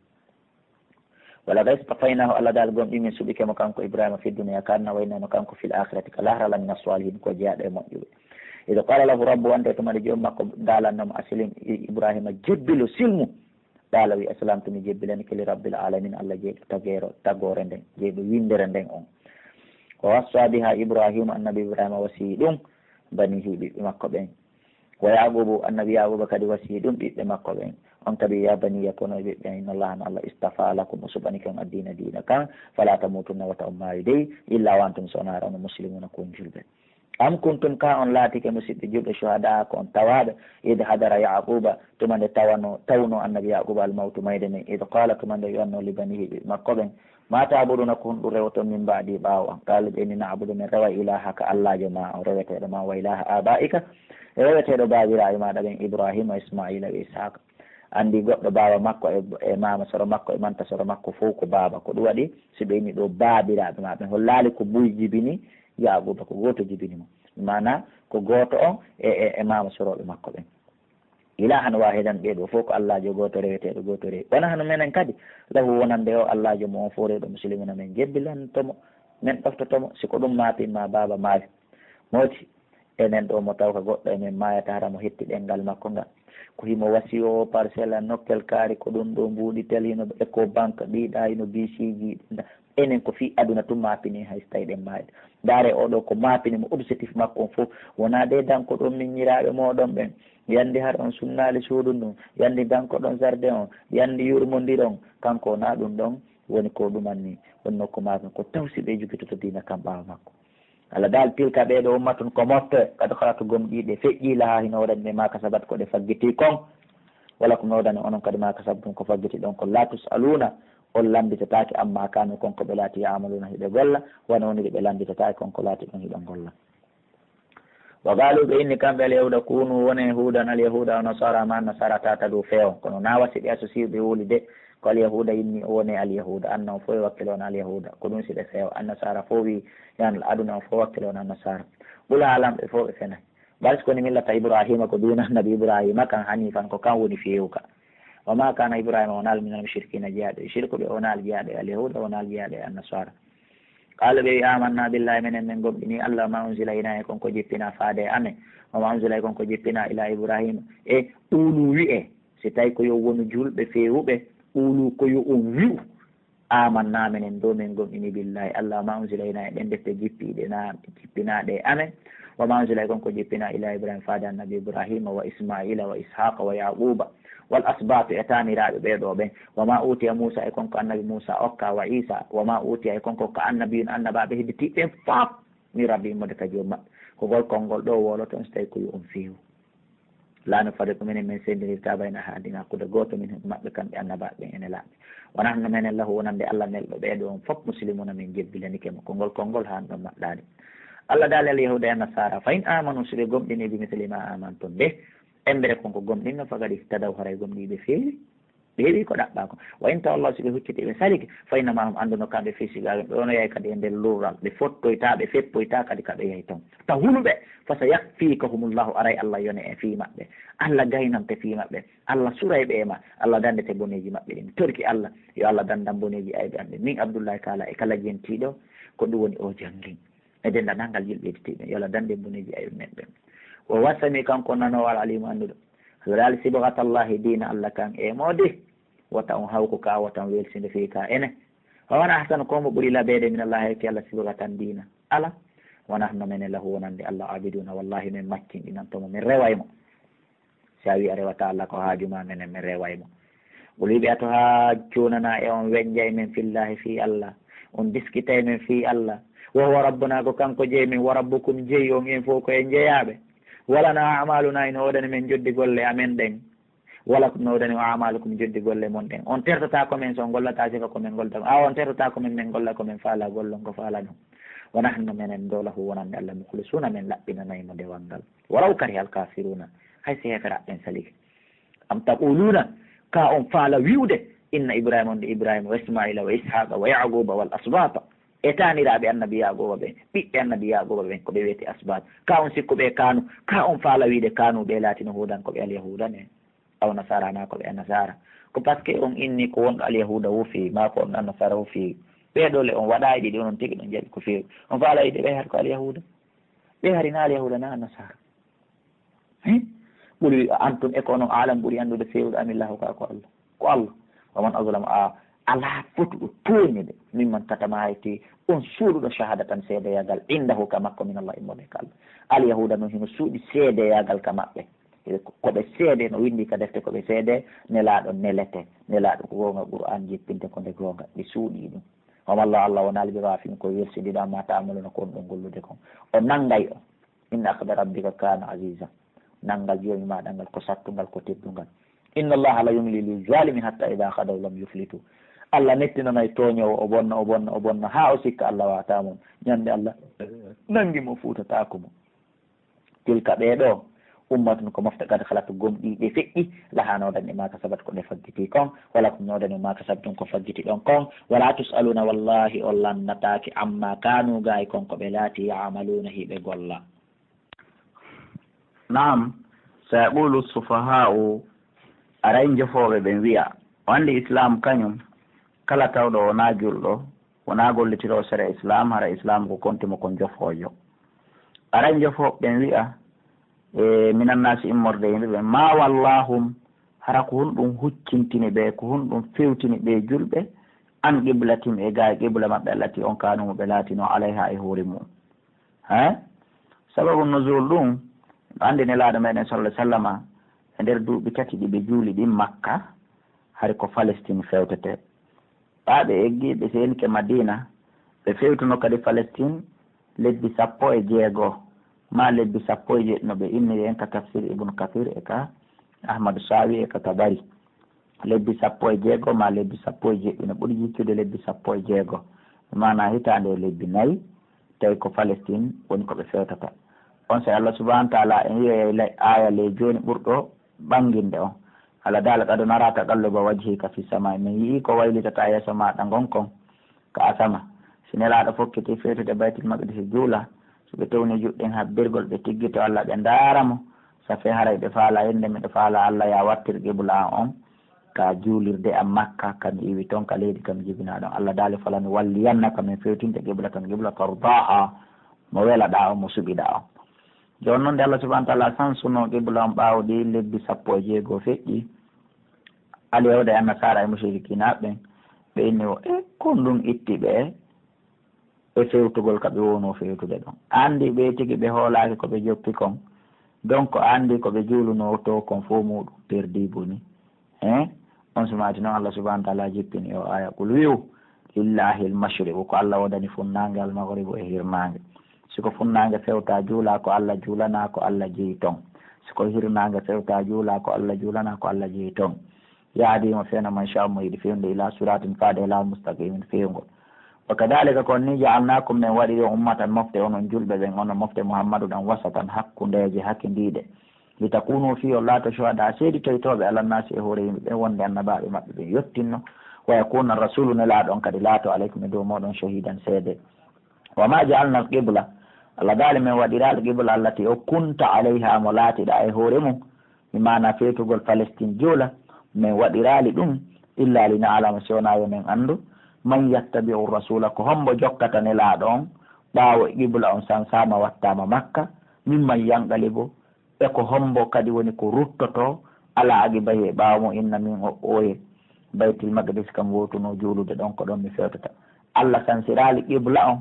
"Wa laqad istafaynaahu", Alla daali, gomɗii min suɓike mo kanko Ibraahiima, "fi dunya", ka aduna, "wa innahu", kanko, "fil aakhirati", ka laakhira, "lamina saalihiin", ko jeyaaɗo e moƴƴuɓe. "Idh qaala lahu rabbuhu", ante tuma nde Joomi makko daalanno mo, "aslim", I-, Ibraahiima, "jebbilu, silmu." Qaala, wi'i, "aslamtu", mi jebbilanike, "li rabbil aalamiin", Alla jeyɗo tageero, tagoore nden, jeyɗo winndere nden on. "Wa wassaa bihaa Ibraahiimu", Annabi Ibraahiima wasiyii ɗum, "baniihi", ɓiɓɓe makko ɓen. Wa Yaquubu, annabi Yaquuba kadi wasiyii ɗum ɓiɓɓe makko ɓen. On kadi, ya baniya, kono e ɓiɓɓe an, inna Allaha, no Allah, istafa lakum, o suɓanike on addiina, diina kan, fala tamutunna, wata on maayu dey, illa wa antum, so wonaa on muslimuna, ko on julɓe. Am kuntum, ka on laatike, musiɓɓe julɓe, shuhada, ko on tawaaɓe, id hadara Yaquuba, tuma nde tawano, tawno annabi Yaquuba almawtu, mayde nden, id qala, tuma nde wi'anno, li banihi, ɓiɓɓe makko ɓen, ma ta'buduna, ko honɗum rewoton, min ba'di, ɓaawo an? Qaalu, ɓe inni, na'budu, men reway, ilahaka, allaajo ma on, reweteeɗo ma, wa ilaha abaika, e reweteeɗo baabiraaɓe maaɗa ɓen, Ibrahima, Ismaila, e Ishaqa. Anndi goɗɗo baaba makko e, e maama soro makko e manta soro makko fow ko baaba. Ko ɗum waɗi, si ɓe inni ɗo baabiraaɓe maa ɓen, hollaali ko buy jibini Yaaquuba, ko gooto jibini mo. Maanaa, ko gooto on e, e, e maama sorooɓe makko ɓen. Ilaahan waahidan, ɓee ɗoo fow ko Allaajo gooto, reweteeɗo gooto rewi. Wa nahnu, menen kadi, lahu, wonande o Allaajo mo on fow rewɗo, muslimuna, men jebbilanto mo, men ɗoftoto mo. Si ko ɗum maapin maa baaba maayo, mooti, enen ɗoo mo taw ka goɗɗo e men maayata, hara mo hetti ɗemngal makko ngal. Ko himo wasiyoo parcelle, nokkel kaari, ko ɗum ɗoo mbuuɗi tel, hino Ecobank, ɗii ɗaa, hino B C G, ɗii ɗaa. Enen ko fii aduna tun maapini, hay so tawii ɗen maayde. Ndaaree oo ɗoo ko maapini mo, objectif makko on fow. Wonaa de dankoɗon miñiraaɓe mooɗon ɓen. Yandi har on sunnaali suudu ndun. Yandi dankoɗon jardin on. Yandi yurmondiron. Kanko wonaa ɗum ɗon woni ko ɗumanni. Wonno ko maapini ko taw si ɓe jogitoto diina kan ɓaawo makko. Allah daal, tilka, ɓee ɗoo, ummatun, ko mofte, qad khalat, gomɗii ɗe, feƴƴii, lahaa, hino woodani ɓe, ma kasabat, ko ɗe faggitii kon. Wa lakum, no woodani onon kadi, ma kasabtum, ko faggitii ɗon kon. La tus'aluna, on lannditataake, amma kanu, kon ko ɓe laati, ya'maluna, hiɓe golla, wano woniri ɓe lannditataake, kon ko laati ɗon hiɓe golla. Wa qalu, ɓe inni kamɓe Alyahuuda, kunu, wone Yahuuda, Alyahuuda, wa Nasaara, ma Nasaara, tahtadu, feewon. Kono na wasi ɓe associé ɓe wuli de, ko Alyahuuda inni, o wone Alyahuuda, anna on fow e wakkilo on Alyahuuda, ko ɗum si ɓe feewa. Annasaara fow wi, yan aduna on fow wakkilo on Annasaara. Qul, haalan ɓe fow ɓe fenay. Bal, si ko ni millata Ibraahiima, ko diina Annabi Ibraahiima kan, haniifan, ko kan woni feewuka. Wa ma kana Ibraahiima, wonaa minal mushrikiina, jeyaaɗo e shirku, ɓe wonaa jeyaaɗo e Alyahuuda, wonaa jeyaaɗo e Annasaara. Qaalu, ɓe wi, aamannaa billaahi, menen men gomɗinii Alla, wa maa unzila ilayna, e kon ko jippinaa faade e amen, wa maa unzila, e kon ko jippinaa ilaa Ibraahiima. E qulu, wi'ee, si tawii ko yo wonu julɓe feewuɓe, qulu, ko yo on wi'u, aamannaa, menen ɗoo men gomɗinii billaahi Alla, wa maa unzila ilayna, e ɗen defte jippiiɗe na, jippinaaɗe e amen, wa maa unzila, e kon ko jippinaa ilaa Ibraahiima, faade Annabi Ibraahiima, wa Ismaa'iila, wa Ishaaqa, wa Yaaquuba, wal asbaatu, e taaniraaɓe ɓee ɗoo ɓen. Wa maa uutiya Muusaa, e kon ko Annabi Muusaa okkaa, wa Iisaa, wa maa uutiya, e kon ko ka annabiyuuna, annabaaɓe hedditiiɓe ɓen fof, min rabbihim, immorde ka Joomi maɓɓe. Ko ngol konngol ɗoo wowloton, si tawii ko yo on feewu. Laa nufarriqu, menen men sendindirtaa, bayna ahadin, hakkunde gooto, minhum, maɓɓe kamɓe annabaaɓe ɓen, e nelaaɓe. Wa nahnu, menen, lahu, wonande Alla nelɗo ɓee ɗoo on fof, muslimuuna, men jebbilanike mo. Ko ngol konngol haa ɗon maɗɗaali. Alla daali, al Yahuuda e Nasaara, fa in aamanu, si ɓe gomɗinii, bi misli maa aamantum bih, Embere kon ko gomɗinno, faqad ihtadaw, haray gomɗii ɓe feewi, ɓe heɓii ko ɗaɓɓaa kon. Wa in tawallaw, si ɓe huccitii ɓe salike, fa innamaa hum, anndu no kamɓe fii shiqaaqin, ɓe wonayay kadi e nder lurral, ɓe fottoytaa, ɓe feppoytaa kadi ka ɓe yahi ton. Ta hulu ɓe, fa sayakfiikahumullaahu, aray Alla yone e fii maɓɓe. Alla gaynante fii maɓɓe, Alla suray ɓe e ma, Alla danndete boneeji maɓɓe ɗin. Mi torike Alla, yo Alla danndan boneeji ayɓe an ɗin. Min Abdullaahi Kaala e kala jentiiɗo, ko ɗum woni o janngin. E denndaangal julɓe hedditiiɓe, yo Alla danndan boneeji ayɓe men ɓen. Wa huwa samii'u, kanko nanoowo, al aliimu, annduɗo. Alal haali, sibghatallaahi, diina Alla kan, e moodi, wota on hawku ka, wota on welsinde fii ka ene. Wa man ahsanu, ko mo ɓuri laɓeede, minallaahi, e Alla, sibghatan, diina. Alaa, wa nahnu, menen, lahu, wonande Alla, aabiduuna, wallaahi, men maccinɗinanto mo, men reway mo. Si a wi'i a rewataa Alla, ko haaju maa, menen men reway mo. Qul, wi'e, atuhajjunanaa, e on wenjay men, fillaahi, fii Alla, on diskitay men fii Alla, wa huwa rabbunaa, ko kanko jeyi men, wa rabbukum, jeyi on, en fow ko en jeyaaɓe. Wa lanaa a'maalunaa, hino woodani men joddi golle amen ɗen, wa lakum, no woodani on, a'maalukum, joddi golle mon ɗen. On tertotaako men si on gollataa sifa ko men gollata kon, awa on tertotaako men, men golla ko men faalaa, gollon ko faalaa ɗon. Wa nahnu, menen ɗoo, lahu, wonande Alla, mukhlisuuna, men laɓɓinanay mo dewal ngal. Walaw karihal kaafiruuna, hay si heeferaaɓe ɓen salike. Am taquluuna, ka on faala wi'ude, inna Ibraahiima, wonde Ibraahiima, wa Ismaa'iila, wa Ishaaqa, wa Ya'quuba, wal asbaata, e taaniraaɓe Annabi Ya'quuba ɓen, ɓiɓɓe Annabi Ya'quuba ɓen, ko ɓe wi'etee asbaat. Ka on sikku ɓe kaanu, ka on faala wi'ude kaanu, ɓe laatino Huudan, ko ɓe Alyahuuda ne, aw Nasaara, naa ko ɓe Annasaara. Ko parce que on inni ko wonɗo Alyahuuda woo feewi, maa ko wonɗo Annasaara woo feewi. Ɓee ɗoo le on waɗaa e ɗiɗi, onon tigi ɗon jaɓi ko feewi. On faala wi'ude ɓe hari ko Alyahuuda. Ɓe hari naa Alyahuuda, naa Annasaara. Hein? Qul, a antum, e ko onon, a'lamu, ɓuri anndude, feewuɗo, amillaahu, kaa ko Alla? Ko Alla. Wa man azlamu, a alaa fotuɗo tooñude, mimman katama, hay tee on suuɗuɗo, shahaadatan, seedeyagal, indahu, ka makko, minallaahi, immorde ka Alla. Alyahuuda non hino suuɗi seedeyagal ka maɓɓe. Ko ɓe seede, no winndi ka defte ko ɓe seede, Nelaaɗo nelete. Nelaaɗo ko goonga, Qur'aan jippinte ko nde goonga. Ɓe suuɗii ɗum. Wa ma Allahu, Allah wonaali bi ghaafilin ko welsindiiɗo, ammaa ta'maluuna ko on ɗon gollude kon. O nanngay on. Inna akhda rabbika kaana aziizan. Nanngal Joomi maaɗa ngal ko sattungal, ko teddungal. Inna Allaha la yumli lil zaalimi hatta idha akhadahu lam yuflitu. Allah mettinanay tooñoowo, o bonna, o bonna, o bonna, haa o sikka Allah waawataa mo. Ñande Allah nanngi mo, fuutataako mo. Tilka, ɓee ɗoo, ummatun, ko mofte, qad khalat, gomɗii, ɗe feƴƴi, lahaa, no wonani e maa, kasabat, ko ɗe faggitii kon, wa lakum, no wonani e maa, kasabtum, ko faggitiɗon kon, wa laa tus'aluuna, wallaahi, on lannataake, ammaa kaanuu, gaayi kon, ko ɓe laatii, ya'maluuna, hiɓe golla. Naam, sayaqulu sufahaa'u, aray njofooɓe ɓen wi'a, o anndi Islaam kañum, kala tawɗo o wonaa julɗo, wonaa gollitiroowo sariya Islaam, hara Islaam ko konti mo ko njofoojo. Aray njofooɓe ɓen wi'a, e minan naasi immorde e yimɓe ɓen, maa wallaahum, hara ko honɗum huccintini ɓe, ko honɗum fewtini ɓe julɓe, an qiblatihim e gaa e qibla maɓɓe allati on kaanu mo ɓe laatinoo alayha e hoore mum. He? Sababu nuzul ɗum, no anndi Nelaaɗo meɗen sallallahu alaihi wasallama, e nder duuɓi tati ɗi ɓe juuli ɗin Makka, hari ko Palestine fewtete. Ɓaa ɓe eggi, ɓe seenike Madina, ɓe fewtuno kadi Palestine lebbi sappo e jeego, maa lebbi sappo e jeeɗi no ɓe inni en ka tafsir Ibn Kathir e ka Ahmadu Sawi e ka Tabari. Lebbi sappo e jeego maa lebbi sappo e jeeɗi no ɓuri jikkude lebbi sappo e jeego. Maanaa hitaande e lebbi nayi, tawi ko Palestine woni ko ɓe fewtata. Onsay Allah subhanahu wa ta'ala en yi'oyay lay-, aaya ley jooni ɓurɗo ɓanginde on. Allah daala, "Qad nara taqalluba wajhika fi samaa'i." Min yi'ii ko waylitata yeeso maaɗa ngon kon ka asama. Si Nelaaɗo fokkiti fewtude Baytul Maqdis juula, si ɓe towni juuɗe ɗen habbirgol, ɓe tiggito Allah, ɓe ndaara mo, safe haray ɓe faala innde, miɗo faala Allah ya wattir qibla an on ka juulirde am Makka, ka mi iwi ton ka leydi ka mi jibinaa ɗon. Allah daali, "Fala nuwalliyannaka, min fewtinte qiblatan, qibla tardaaha, mo welaɗaa on, mo suɓiɗaa on." Jooni non nde Allah subhanahu wa ta'ala sansuno qibla on ɓaawo ɗi lebbi sappo e jeego feƴƴi, Alyahudi e Annasaara e mushrikiinaaɓe ɓen, ɓe inni o, "E kon ɗum itti ɓe e fewtugol ka ɓe wonoo fewtude ɗon? Anndi ɓe tigi ɓe hoolaaki ko ɓe joppi kon. Donc anndi ko ɓe juulunoo to kon fow muuɗum perdi boni." He? On sumaati non Allah subhanahu wa ta'ala jippini o aya, "Qul," wi'u, "lillahi al-mashriqu," ko Allah wodani funnaange, "al-maghribu," e hirnaange. Si ko funnaange fewta juula, ko Allah juulana, ko Allah jeyi ton. Si ko hirnaange fewta juula, ko Allah juulana, ko Allah jeyi ton. "Yahdi," mo fewna, "man sha'a," mo yiɗi fewnude, "ila siratin," faade e laawol, "mustaqimin," fewngol. "Wa kadhalika," ko on ni, "ja'alnakum," men waɗiri on, "ummatan," mofte, onon julɓe ɓen, onon mofte Muhammadu ɗan, "wasatan," hakkundeeje, hakindiiɗe. "Litakunu," fii on laato, "shuhada," seeditoytooɓe, "ala nnaasi," e hoore yimɓe ɓen, wonde annabaaɓe maɓɓe ɓen yottinno. "Wa yakuna rasulu," nelaaɗo on kadi laato, "alaykum," e dow mooɗon, "shahidan," seede. "Wa ma ja'alna al-qibla," Allah daali, "Men waɗiraali qibla allati o kunta alayha," mo laatiɗaa e hoore mum, mi maana fewtugol Palestine juula, "men waɗiraali ɗum illa li na'lama," si wonaa yo men anndu, "man yattabi'u rasula," ko hombo jokkata nelaaɗo on, ɓaawo qibla on sansaama wattaama Makka, "mimman yanqalibu," e ko hombo kadi woni ko ruttoto, "ala aqibayhi," e ɓaawo mo inna min o ɓooye. Baytul Maqdis kam wowtuno juulude ɗon, ko ɗon mi fewtata. Allah sansiraali qibla on,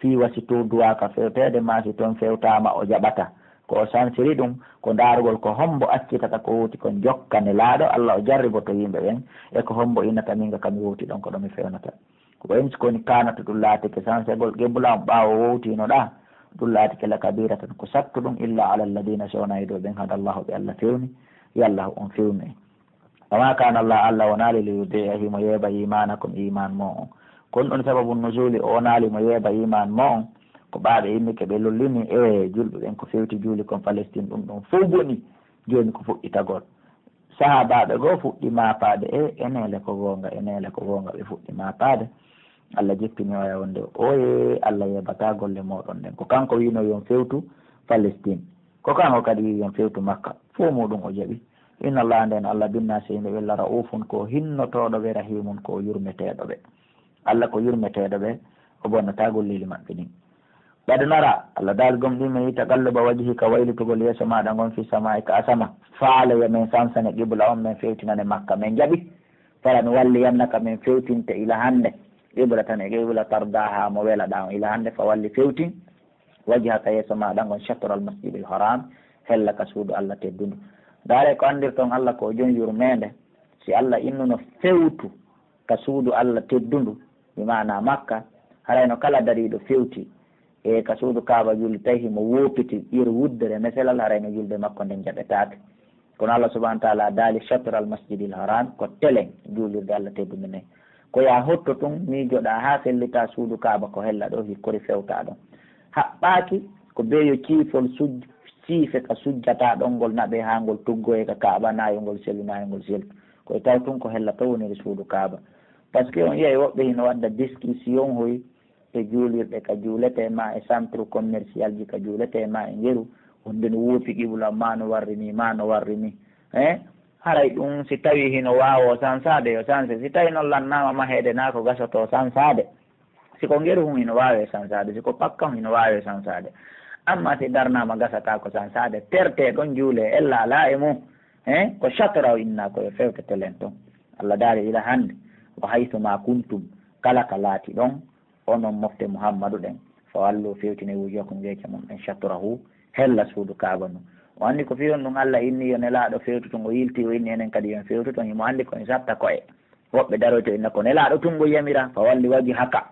fii wa si to duwaaka fewteede, maa si ton fewtaama o jaɓata. Ko o sansiri ɗum, ko ndaarugol ko hombo accitata ko wowti kon jokka nelaaɗo, Allah o jarriboto yimɓe ɓen, e ko hombo innata min ga kam mi wowti ɗon, ko ɗon mi fewnata. Ko en si koni kaanata ɗum laatike sansegol qibla on ɓaawo wowtiinoɗaa, ɗum laatike la kabiratan ko sattuɗum, illa ala alladina, si wonaa e dow ɓen hada Allahu ɓe Allah fewni, yalla on fewnu en. Wa ma kana Allah, Allah wonaali li yudi'a himo yeeba imaanakum, imaan mo on. Kon ɗon sababu nuzuli, o wonaali mo yeeba imaan mo on, ko ɓaaɓe immike ɓe lollini e julɓe ɓen ko fewti juuli kon Palestine, ɗum ɗon fow boni, jooni ko fuɗɗitagol. Sahaabaaɓe goo fuɗɗi maapaade, e, e neele ko goonga, e neele ko goonga, ɓe fuɗɗi maapaade. Allah jippini oya wonde, oye, Allah yeebataa golle mooɗon ɗen. Ko kanko wiino yon fewtu Palestine. Ko kanko kadi wii yon fewtu Makka. Fow muuɗum o jaɓi. Inna Allah, nden Allah, binnaasi yimɓe ɓen la ra'ufun, ko hinnotooɗo ɓe, rahimun, ko yurmeteeɗo ɓe. Allah ko yurmeteeɗo ɓe, o bonnataa golleeli maɓɓe ɗin. Qad nara, Allah daali gomɗii men yi'i, taqalluba wajhika, waylitugol yeeso maaɗa ngon, fi samaa'i, ka asama. Faale yo men sansane qibla on, men fewtinane Makka. Men jaɓi. Fala nuwalliyannaka, men fewtinte ila hannde. Qiblatan, e qibla, tardaaha, mo welaɗaa on. Ila hannde, fa walli, fewtin. Wajhaka, yeeso maaɗa ngon, shatral masjidil haram, hella ka suudu Allah teddundu. Ndaaree ko anndirton Alla ko o Jom yurmeende. Si Alla innuno fewtu ka suudu Alla teddundu, bi maanaa Makka, harayno kala dariiɗo fewti e ka suudu Kaaba julde, tawi himo woopiti ƴiru wuddere meselal, harayno julde makko nden jaɓetaake. Kono Alla subhaanahu wa ta'aalaa daali: "Shatral masjidil haram", ko telen juulirde Alla teddunde nden. Ko yaa hotto tun, miijoɗaa haa fellitaa suudu Kaaba ko hella ɗoo, hikkori fewtaa ɗon. Haɓɓaaki ko beeyo ciifol suj-, siife ka sujjataa ɗon, ngol naɓee haa ngol tuggoyee ka Kaaba, naayongol selu, naayongol seltu. Ko e taw tun ko hella to woniri suudu Kaaba. Parce que on yi'ay woɓɓe hino wadda discussion hoy e juulirɗe ka juuletee maa e centre commercial ji ka juuletee maa e ngeru, wonde no woopi qibla maa no warri nii, maa no warri nii. Eh? Haray ɗun si tawii hino waawoo sansaade yo sanse. Si tawii non lannaama maheede naa ko gasotoo sansaade. Si ko ngeru hun hino waawee sansaade, si ko pakka hun hino waawee sansaade. Amma si darnaama gasataa ko sansaade, tertee ɗon juulee, ella alaa e mun. Eh? Ko shatra o innaa ko yo fewte telen ton. Alla daali ila hannde, "Wa haythu ma kuntum", kala ka laati ɗon, onon mofte Muhammadu ɗen, "fa wallu", fewtine wujuhakum, geece mon ɗen, "shatrahu", hella suudu Kaaba ndun. O anndi ko fii honɗun Alla inni yo Nelaaɗo fewtu ton, o yilti o inni enen kadi yo en fewtu ton, himo anndi ko en satta ko'e. Woɓɓe daroyto inna ko Nelaaɗo tun mo yamira, "Fa walli wajhaka",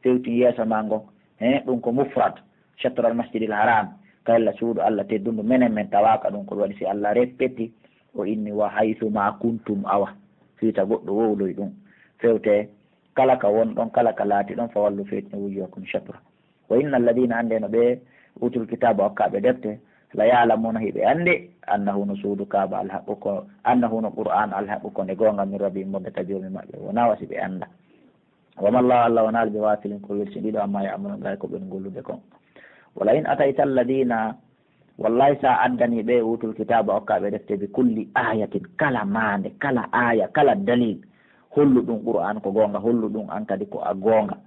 fewtin yeeso maa ngon. He, ɗun ko mufrad, shatral masjidil haram, ka hella suudu Alla teddundu, menen men tawaaka ɗun, ko ɗun waɗi si Alla repeti, o inni, "Wa haythu ma kuntum", awa, fii ta goɗɗo wowloy ɗun. Fewte kala ka wonɗon, kala ka laatiɗon, "fa wallu", fewtine wujuhakum shatra. Wa inna alladhina, anndee no ɓe, utul kitaaba, okkaaɓe defte, la ya'lamuna, hiɓe anndi, annahu, no suudu Kaaba, alhaqqu, ko, annahu, no Qur'aan, alhaqqu, ko nde goonga, min rabbihim, immorde ka Joomi maɓɓe. Wonaa wa si ɓe anndaa. Wa ma Allahu, Alla wonaali bi ghafilin, ko welsindiiɗo, amma ya'malun, gay ko ɓen gollude kon. Wa la in atayta alladhina, wallahi, si a addanii ɓe, utul kitaaba, okkaaɓe defte, bi kulli ayatin, kala maande, kala aaya, kala dalil, hollu ɗun Qur'aan ko goonga, hollu ɗun an kadi ko a goonga.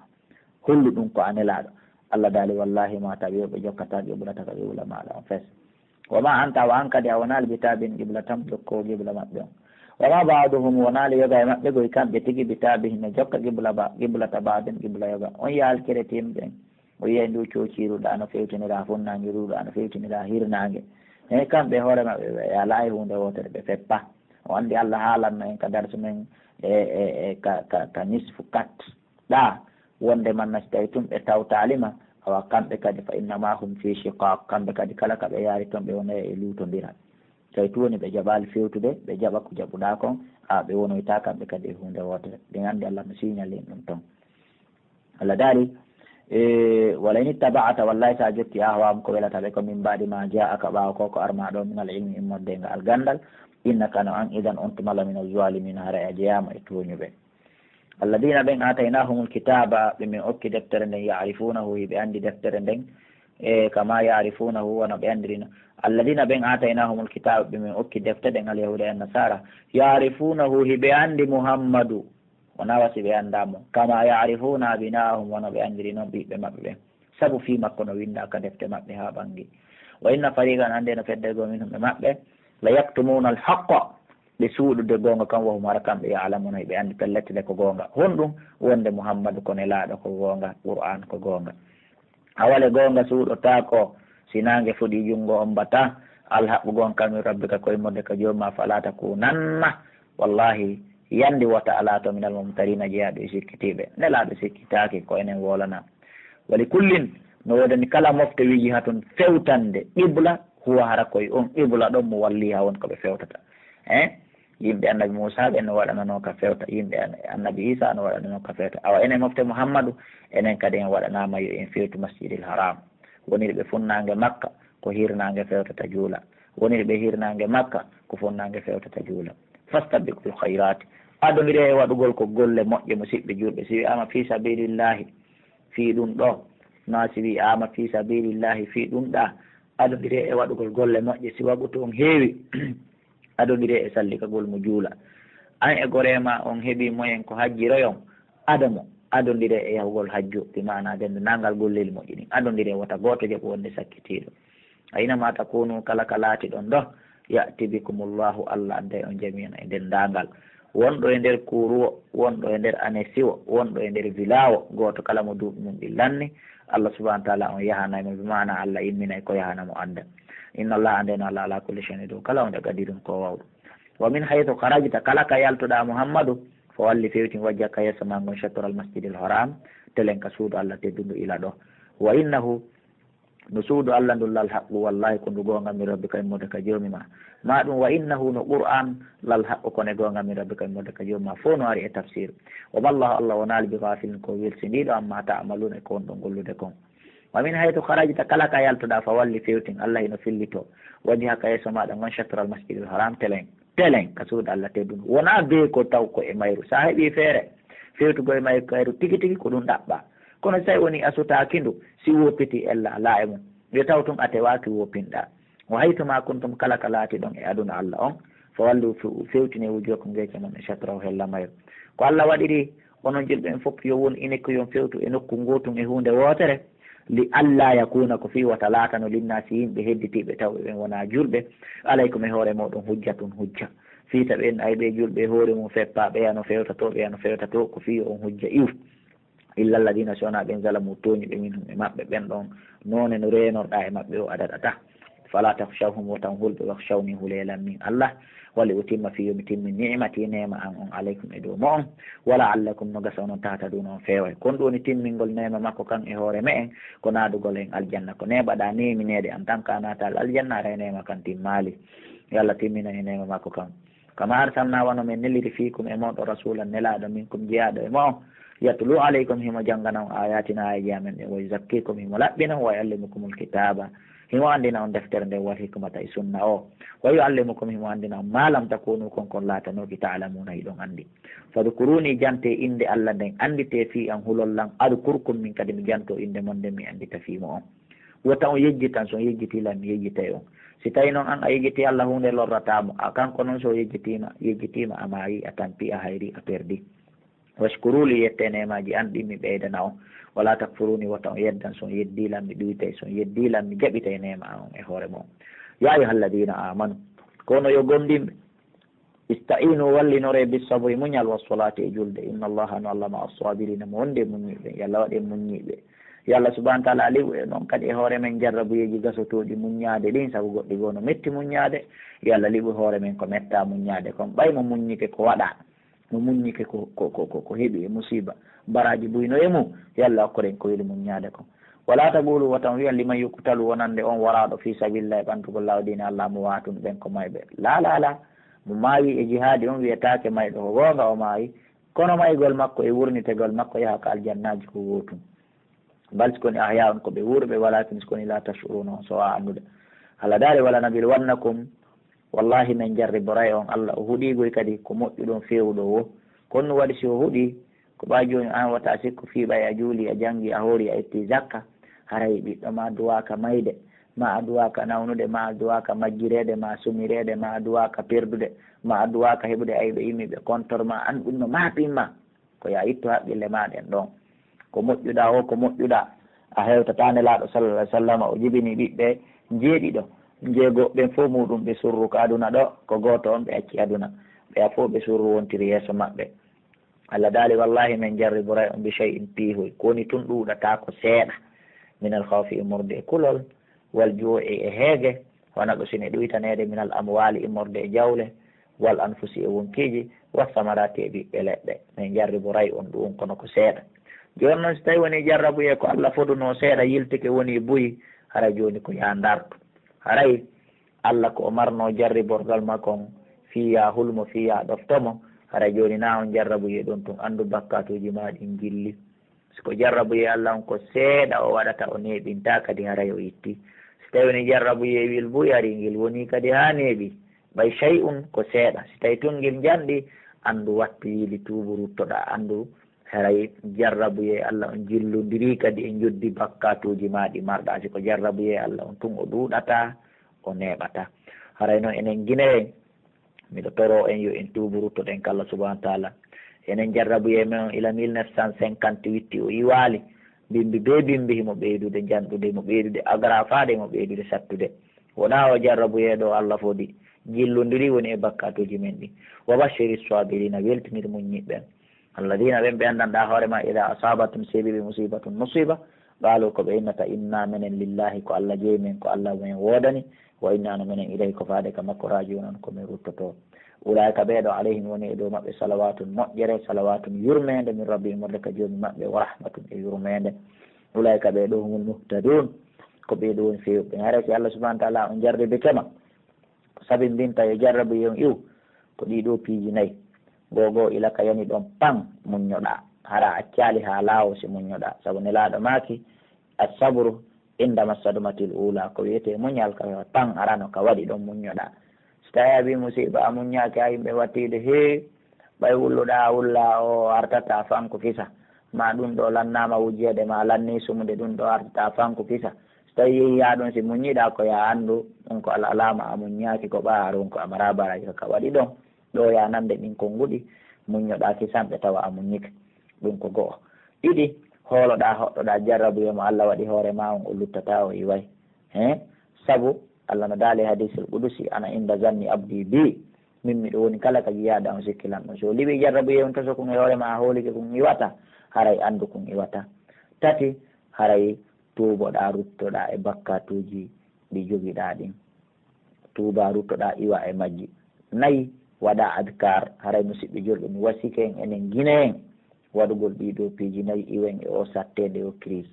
Hollu ɗun ko a Nelaaɗo. Alla daali, "Wallahi, ma tabi'u, ɓe jokkataa qiblata ka qibla maaɗa on fes. Wa ma anta, wa an kadi a wonaali, bi tabi'in qiblatan, jokkoowo qibla maɓɓe on. Wa ma ba'duhum, wonaali yoga e maɓɓe goy kamɓe tigi, bi tabi'in, no jokka qibla ba-, qiblata ba'din, qibla yoga." On yi'a alkere timɓe, o yi'a ndu coociiru ɗa no fewtinira funnaange, ndu ɗa no fewtinira hirnaange. He kamɓe hoore maɓɓe, ɓe alaa e huunde wootere, ɓe feppa. O anndi Alla haalanno en ka darsu men e, e, e ka, ka, ka nisfu kat. Ɗa, wonde man na si tawi tun ɓe tawtaali ma, awa kamɓe kadi, "fa innama hum fi shiqaq", kamɓe kadi kala ka ɓe yaari ton ɓe wonay e luutondiral. Tawi tun woni ɓe jaɓaali fewtude, ɓe jaɓa ko jaɓuɗaa kon, a ɓe wonoyta kamɓe kadi e huunde wootere. Ɗin anndi Alla no signalin ɗum ton. Alla daali, e, "Wala in ittaba'ta", wallahi si a jokki, "ahwaahum", ko welata ɓe ko, "min ba'di ma ja'aka", ɓaawo ko ko armaa ɗo, "minal ilmi", immorde ngal gandal, "innaka", no an, "idan", on tuma, "la mina zalimin", haray a jeyaama e tooñuɓe. Alladina ɓen aataynahumul kitaaba, ɓe min okki deftere nden, ya'rifunahu, hiɓe anndi deftere nden, e kama ya'rifunahu, wano ɓe anndiri non. Alladina ɓen aataynahumul kitaaba, ɓe min okki defte ɗen, alyahuuda e nasara, ya'rifunahu, hiɓe anndi Muhammadu, wonaa wa si ɓe anndaa mo, kama ya'rifuna abna'ahum, wano ɓe anndiri non ɓiɓɓe maɓɓe ɓen. Sabu fii makko no winndaa ka defte maɓɓe haa ɓangi. Wa inna fariqan, anndee no fedde goo, minhum e maɓɓe, la yaktumuna alhaqqa, ɓe suuɗude goonga kan, wa hum, hara kamɓe, ya'lamuna, hiɓe anndi pellet nde ko goonga. Honɗum? Wonde Muhammadu ko nelaaɗo ko goonga, Qur'aan ko goonga. Awa le goonga suuɗotaako, si naange fuɗii junngo ommbata, alhaqqu goonga min rabbika ko immorde ka Joomi maa, falaa takuunanna, wallahi, yandi wota a laato minal mumtariina, jeyaaɗo e sikkitiiɓe. Nelaaɗo sikkitaaki, ko enen woolanaa. Wa li kullin, no woodani kala mofte wijihatun fewtande qibla, huwa hara ko e on qibla ɗon muwalliha woni ko ɓe fewtata. Eh? Yimɓe annabi Muusaa ɓen no waɗananoo ka fewta, yimɓe an-, annabi Iisaa no waɗananoo ka fewta. Awa enen mofte Muhammadu, enen kadi en waɗanaama yo en fewtu Masjidil Haram. Woniri ɓe funnaange Makka, ko hirnaange fewtata juula. Woniri ɓe hirnaange Makka, ko funnaange fewtata juula. Fastabiqul khayraati. Adondiree e waɗugol ko golle moƴƴe, musiɓɓe juulɓe. Si wi'aama fii sabilillahi, fii ɗum ɗoo, naa si wi'aama fii sabilillahi, fii ɗum ɗaa, adondiree e waɗugol golle moƴƴe. Si waɓutu on heewi, adondiree e sallikagol mo juula. An e goree maa on heɓii moyen ko hajjiroyon, ado mo, adondiree e yahugol hajju, bi maanaa denndaangal golleeli moƴƴi ɗin. Adondiree, wota gooto jaɓu wonde sakkitiiɗo. Aynama takunu, kala ka laatiɗon ɗon, ya'ti bikumullahu, Alla adday on jami'an e denndaangal. Wonɗo e nder kuuruwo, wonɗo e nder anesiwo, wonɗo e nder vilaawo, gooto kala mo duuɓi mum ɗin lanni, Alla subhanahu wa ta'ala on yahanay mo, bi maanaa Alla imminay ko yahana mo adda. Inna Allaha, andeno Alla, ala kulli shay'in, e dow kala hunde, qadirun, ko waawɗo. Wa min haythu kharajta, kala ka yaltuɗaa, Muhammadu, fa walli, fewtin, wajhaka, yeeso maa ngon, shatral masjidil haram, telen ka suudu Alla teddundu ila ɗo. Wa innahu, no suudu Alla ndun, lal haqqu, wallahi ko ndu goonga, min rabbika, immorde ka Joomi maa. Maa ɗun, wa innahu, no Qur'an, lal haqqu, ko ne goonga, min rabbika, immorde ka Joomi maa. Fow no ari e tafsir. Wa mallahu, Alla wonaali, bi ghafilin, ko welsindiiɗo, amma ta'maluna, e ko on ɗon gollude kon. Wa min haythu kharajta, kala ka yaltuɗaa, fa walli, fewtin, Alla hino fillitoo, wajhaka, yeeso maaɗa ngon, shatral masjidil haram, telen, telen, ka suudu Alla teddundu. Wonaa bee ko taw ko e mayru. Si a heɓii feere fewtugol e mayru, kayru tigi tigi ko ɗun ɗaɓɓaa. Kono si tawii wonii a sutaaki ndu, si woppitii ella alaa e mun. Yo taw tun a tewaaki woppinɗaa. Wa haythu ma kuntum, kala ka laatiɗon e aduna Alla on, fa wallu, fe-, fewtinee, wujuhakum, geece mon, shatrahu, hella mayru. Ko Alla waɗiri, onon julɓe ɓen fow, yo won ine ko yo on fewtu e nokku gootun e huunde wootere, li alla yakuna, ko fii wota laatano, linnaasi, yimɓe hedditiiɓe tawɓe ɓen wonaa julɓe, alaykum, e hoore mooɗon, hujjatun, hujja. Fii tawi en ay ɓe julɓe e hoore mun feppaa, ɓeya no fewta too, ɓeya no fewta too, ko fii yo on hujja iwu. Illa alladina, si wonaa ɓen, zalamu, tooñi ɓe, minhum, e maɓɓe ɓen ɗon, noone no reenorɗaa e maɓɓe o adaɗata. Fala takhshawhum, wota on hul ɓe, wakhshawni, hulee lan min Alla, wali utimma, fii yo mi timmin, ni'mati, neema an on, alaykum, e dow mo'on, wa la'allakum, no gasa onon, tahtaduna, on feeway. Kon ɗun woni timmingol neema makko kan e hoore me'en, ko naadugol en aljanna. Ko neeɓaɗaa neemineede en tan ka a naatal aljanna, haray neema kan timmaali. Yo Alla timminan en neema makko kan. Kama arsalna, wano men neliri, fiikum, e mon ɗon, rasulan, nelaaɗo, minkum, jeyaaɗo e mo'on, yatlu alaykum, himo janngana on ayatina, aayeeje amen ɗen, wa yuzakkikum, himo laɓɓina on, wa yuallimukumul kitaaba, himo anndina on deftere nden, wal hikmata, e sunna o, wa yuallimukum, himo anndina on, ma lam takunu, kon kon laatanooki, ta'lamuna, hiɗon anndi. Fadkuruni, jantee innde Alla nden, annditee fii an, hulol lan, adkurkum, min kadi mi jantoo innde mon nden, mi anndita fii mo'on. Wota on yejjitan, si on yejjitii lan, mi yejjitay on. Si tawii non an a yejjitii Alla, huunde lorrataa mo. A kanko non, si o yejjitiima, yejjitiima, a maayii, a tampii, a hayrii, a perdii. Washkuru li, yettee neemaaji an ɗin mi ɓeydana on. Wala takfuruni, wota on yeddan, si on yeddii lan, mi ɗuytay, si on yeddii lan, mi jaɓitay neema an on e hoore mon. Ya ayyuhalladina amanu, kono yo gomɗinɓe, Ista'inu, wallinoree, bis sabri, muñal, was salaati, e julde. Inna Allaha, no Alla, ma'a sabirina, mo wonde muññiiɓe. Yo Alla waɗ en muññiiɓe. Yo Alla subhanahu wa ta'ala liɓu en non kadi e hoore men jarrabuyeeji gasotooɗi muññaade ɗin, sabu goɗɗi goo no metti muññaade. Yo Alla liɓu hoore men ko mettaa muññaade kon. Ɓay mo muññike ko waɗaa, mo muññike ko, ko, ko, ko, ko heɓi e musiiba, baraaji buy no e mum, yo Alla okkoren ko weli muññaade kon. Wala taqulu, wota on wi'an, liman yuqtalu, wonande on waraaɗo, fi sabilillahi, ɓantugol laawol diine Alla, amwaatun, ɓen ko mayɓe. Laa, laa, laa. Mo maayi e jihaadi on wi'etaake mayɗo, ko goonga o maayi, kono maygol makko e wurnitegol makko yaha ka aljannaaji ko gootun. Bal si koni ahyaa'un ko ɓe wuuruɓe, walakin si koni laa tash'uruuna on sowaa anndude. Alla daali, wala nabluwannakum, wallahi men jarriboray on. Alla o huɗii goy kadi ko moƴƴuɗon feewuɗo woo. Kono no waɗi si o huɗii, ko ɓaa jooni an wata a sikku fii ɓay a juulii, a janngi, a hoori, a ittii zakka, haray ɓiɗɗo ma duwaaka mayde, ma a duwaaka nawnude, ma a duwaaka majjireede, ma sumireede, ma a duwaaka perdude, ma a duwaaka heɓude ayɓe yimɓe ɓe kontor ma, an ɗun no maaɓin ma. Ko yo a ittu haqqille maa ɗen ɗon. Ko moƴƴuɗaa woo, ko moƴƴuɗaa. A hewtataa Nelaaɗo sallallahu alaihi wasallam, o jibini ɓiɓɓe njeeɗiɗo. Njeego ɓen fow muuɗum ɓe surru ka aduna ɗoo, ko gooto on ɓe acci aduna. Ɓeya fow ɓe surru wontiri yeeso maɓɓe. Alla daali, wallahi men jarriboray on bi shay'in piihoy, ko woni tun ɗuuɗataa ko seeɗa, minal khawfi, immorde e kulol, wal juu'i e heege, wa naqsin e ɗuytaneede, minal amwaali immorde e jawle, wal anfusi e wonkiiji, was samaraati e ɓiɓɓe leɗɗe. Men jarriboray on ɗuum kono ko seeɗa. Jooni non si tawi woni jarrabuyee ko Alla fodunoo seeɗa yiltike woni buy, haray jooni ko yaa ndartu. Haray Alla ko o marnoo jarriborgal makko on fii yaa hul mo, fii yaa ɗofto mo, haray jooni naa on jarrabuyee ɗon tun, anndu bakkaatuuji maa ɗin jilli. Si ko jarrabuyee Alla on ko seeɗa o waɗata, o neeɓintaa kadi haray o itti. Si tawi woni jarrabuyee wil buy ari ngil wonii kadi haa neeɓi, ɓay shay'un ko seeɗa. Si tawi tun ngil njanɗi, anndu wattu yiili tuubu ruttoɗaa, anndu haray jarrabuyee Alla on jillondirii kadi e njoddi bakkaatuuji maa ɗi marɗaa. Si ko jarrabuyee Alla on tun o ɗuuɗataa, o neeɓataa. Haray non enen Gineyen, miɗo toroo en yo en tuubu ruttoɗen ka Alla subhanahu wa ta'ala. Enen jarrabuyee men on ila mille neuf cent cinquante-huit o iwaali. Bimbi bee bimbi himo ɓeydude njanɗude, himo ɓeydude agraafaade, himo ɓeydude sattude. Wonaa o jarrabuyee ɗo Alla fodi, jillondirii woni e bakkaatuuji men ɗin. Wa bashshiri swabirina, weltinir muññiiɓe ɓen. Alladina, ɓen ɓe anndanɗaa hoore maa, ida asabatum, seeɓi ɓe musibatun, musiba, Qaaluu, ko ɓe innata, innaa menen lillaahi, ko Alla jeyi men, ko Alla men woodani, wa innaa no menen ilayhi, ko faade ka makko, raaji'uuna, ko men ruttotoo. Ulaa'ika ɓee ɗoo, alayhim woni e dow maɓɓe, salawaatun moƴƴere, salawaatun yurmeende, min rabbihim wonde ka Joomi maɓɓe, wa rahmatun e yurmeende. Ulaa'ika ɓee ɗoo humul muhtaduun, ko ɓee ɗoo woni feewuɓe. Haray si Alla subhaanahu wa ta'aalaa on jarribike ma, ko sababu ndin tawi o jarrabu e on iw, ko ɗii ɗoo piiji nayi. Goo goo ila ka yani ɗon pan muññoɗaa. Hara a accaali haa laawo si muññoɗaa. Sabu Nelaaɗo maaki, "As-sabru inda massadumatil uulaa." Ko wi'etee muñal ka pan arano ka waɗi ɗon muññoɗaa. Si tawii a bii musiiba a muññaaki haa yimɓe wattiide hee, ɓay wulluɗaa a wulla o artata fanko kisa. Ma ɗun ɗoo lannaama wujjeede ma lannii sumude ɗun ɗoo artata fanko kisa. Si tawii yehi haa ɗun si muññiɗaa ko yaa anndu, ɗun ko al alaama a muññaaki ko ɓaa, ɗun ko a maraa baraaji ka waɗi ɗon. Ɗoo yaa nande ɗin konnguɗi, muññoɗaa kisanɓe tawa a muññike. Ɗun ko go'o. Ɗiɗi, hooloɗaa hoɗɗoɗaa jarrabuyee mo Alla waɗi hoore maa on o luttataa o iway. Hee? Sabu Alla no daali e hadiisul qudusi, "Ana inda zanni abdi bi." Min miɗo woni kala ka jiyaaɗo an o sikki lan ɗon. Si o liɓii jarrabuyee on toso kun e hoore maa a hoolike kun iwata, haray anndu kun iwata. Tati, haray tuuboɗaa ruttoɗaa e bakkaatuuji ɗi jogiɗaa ɗin. Tuubaa ruttoɗaa iwaa e majji. Nayi, waɗaa adkaar. Haray musiɓɓe julɓe mi wasiike en enen Gine'en waɗugol ɗii ɗoo piiji nayi iwen e oo satteende e oo crise.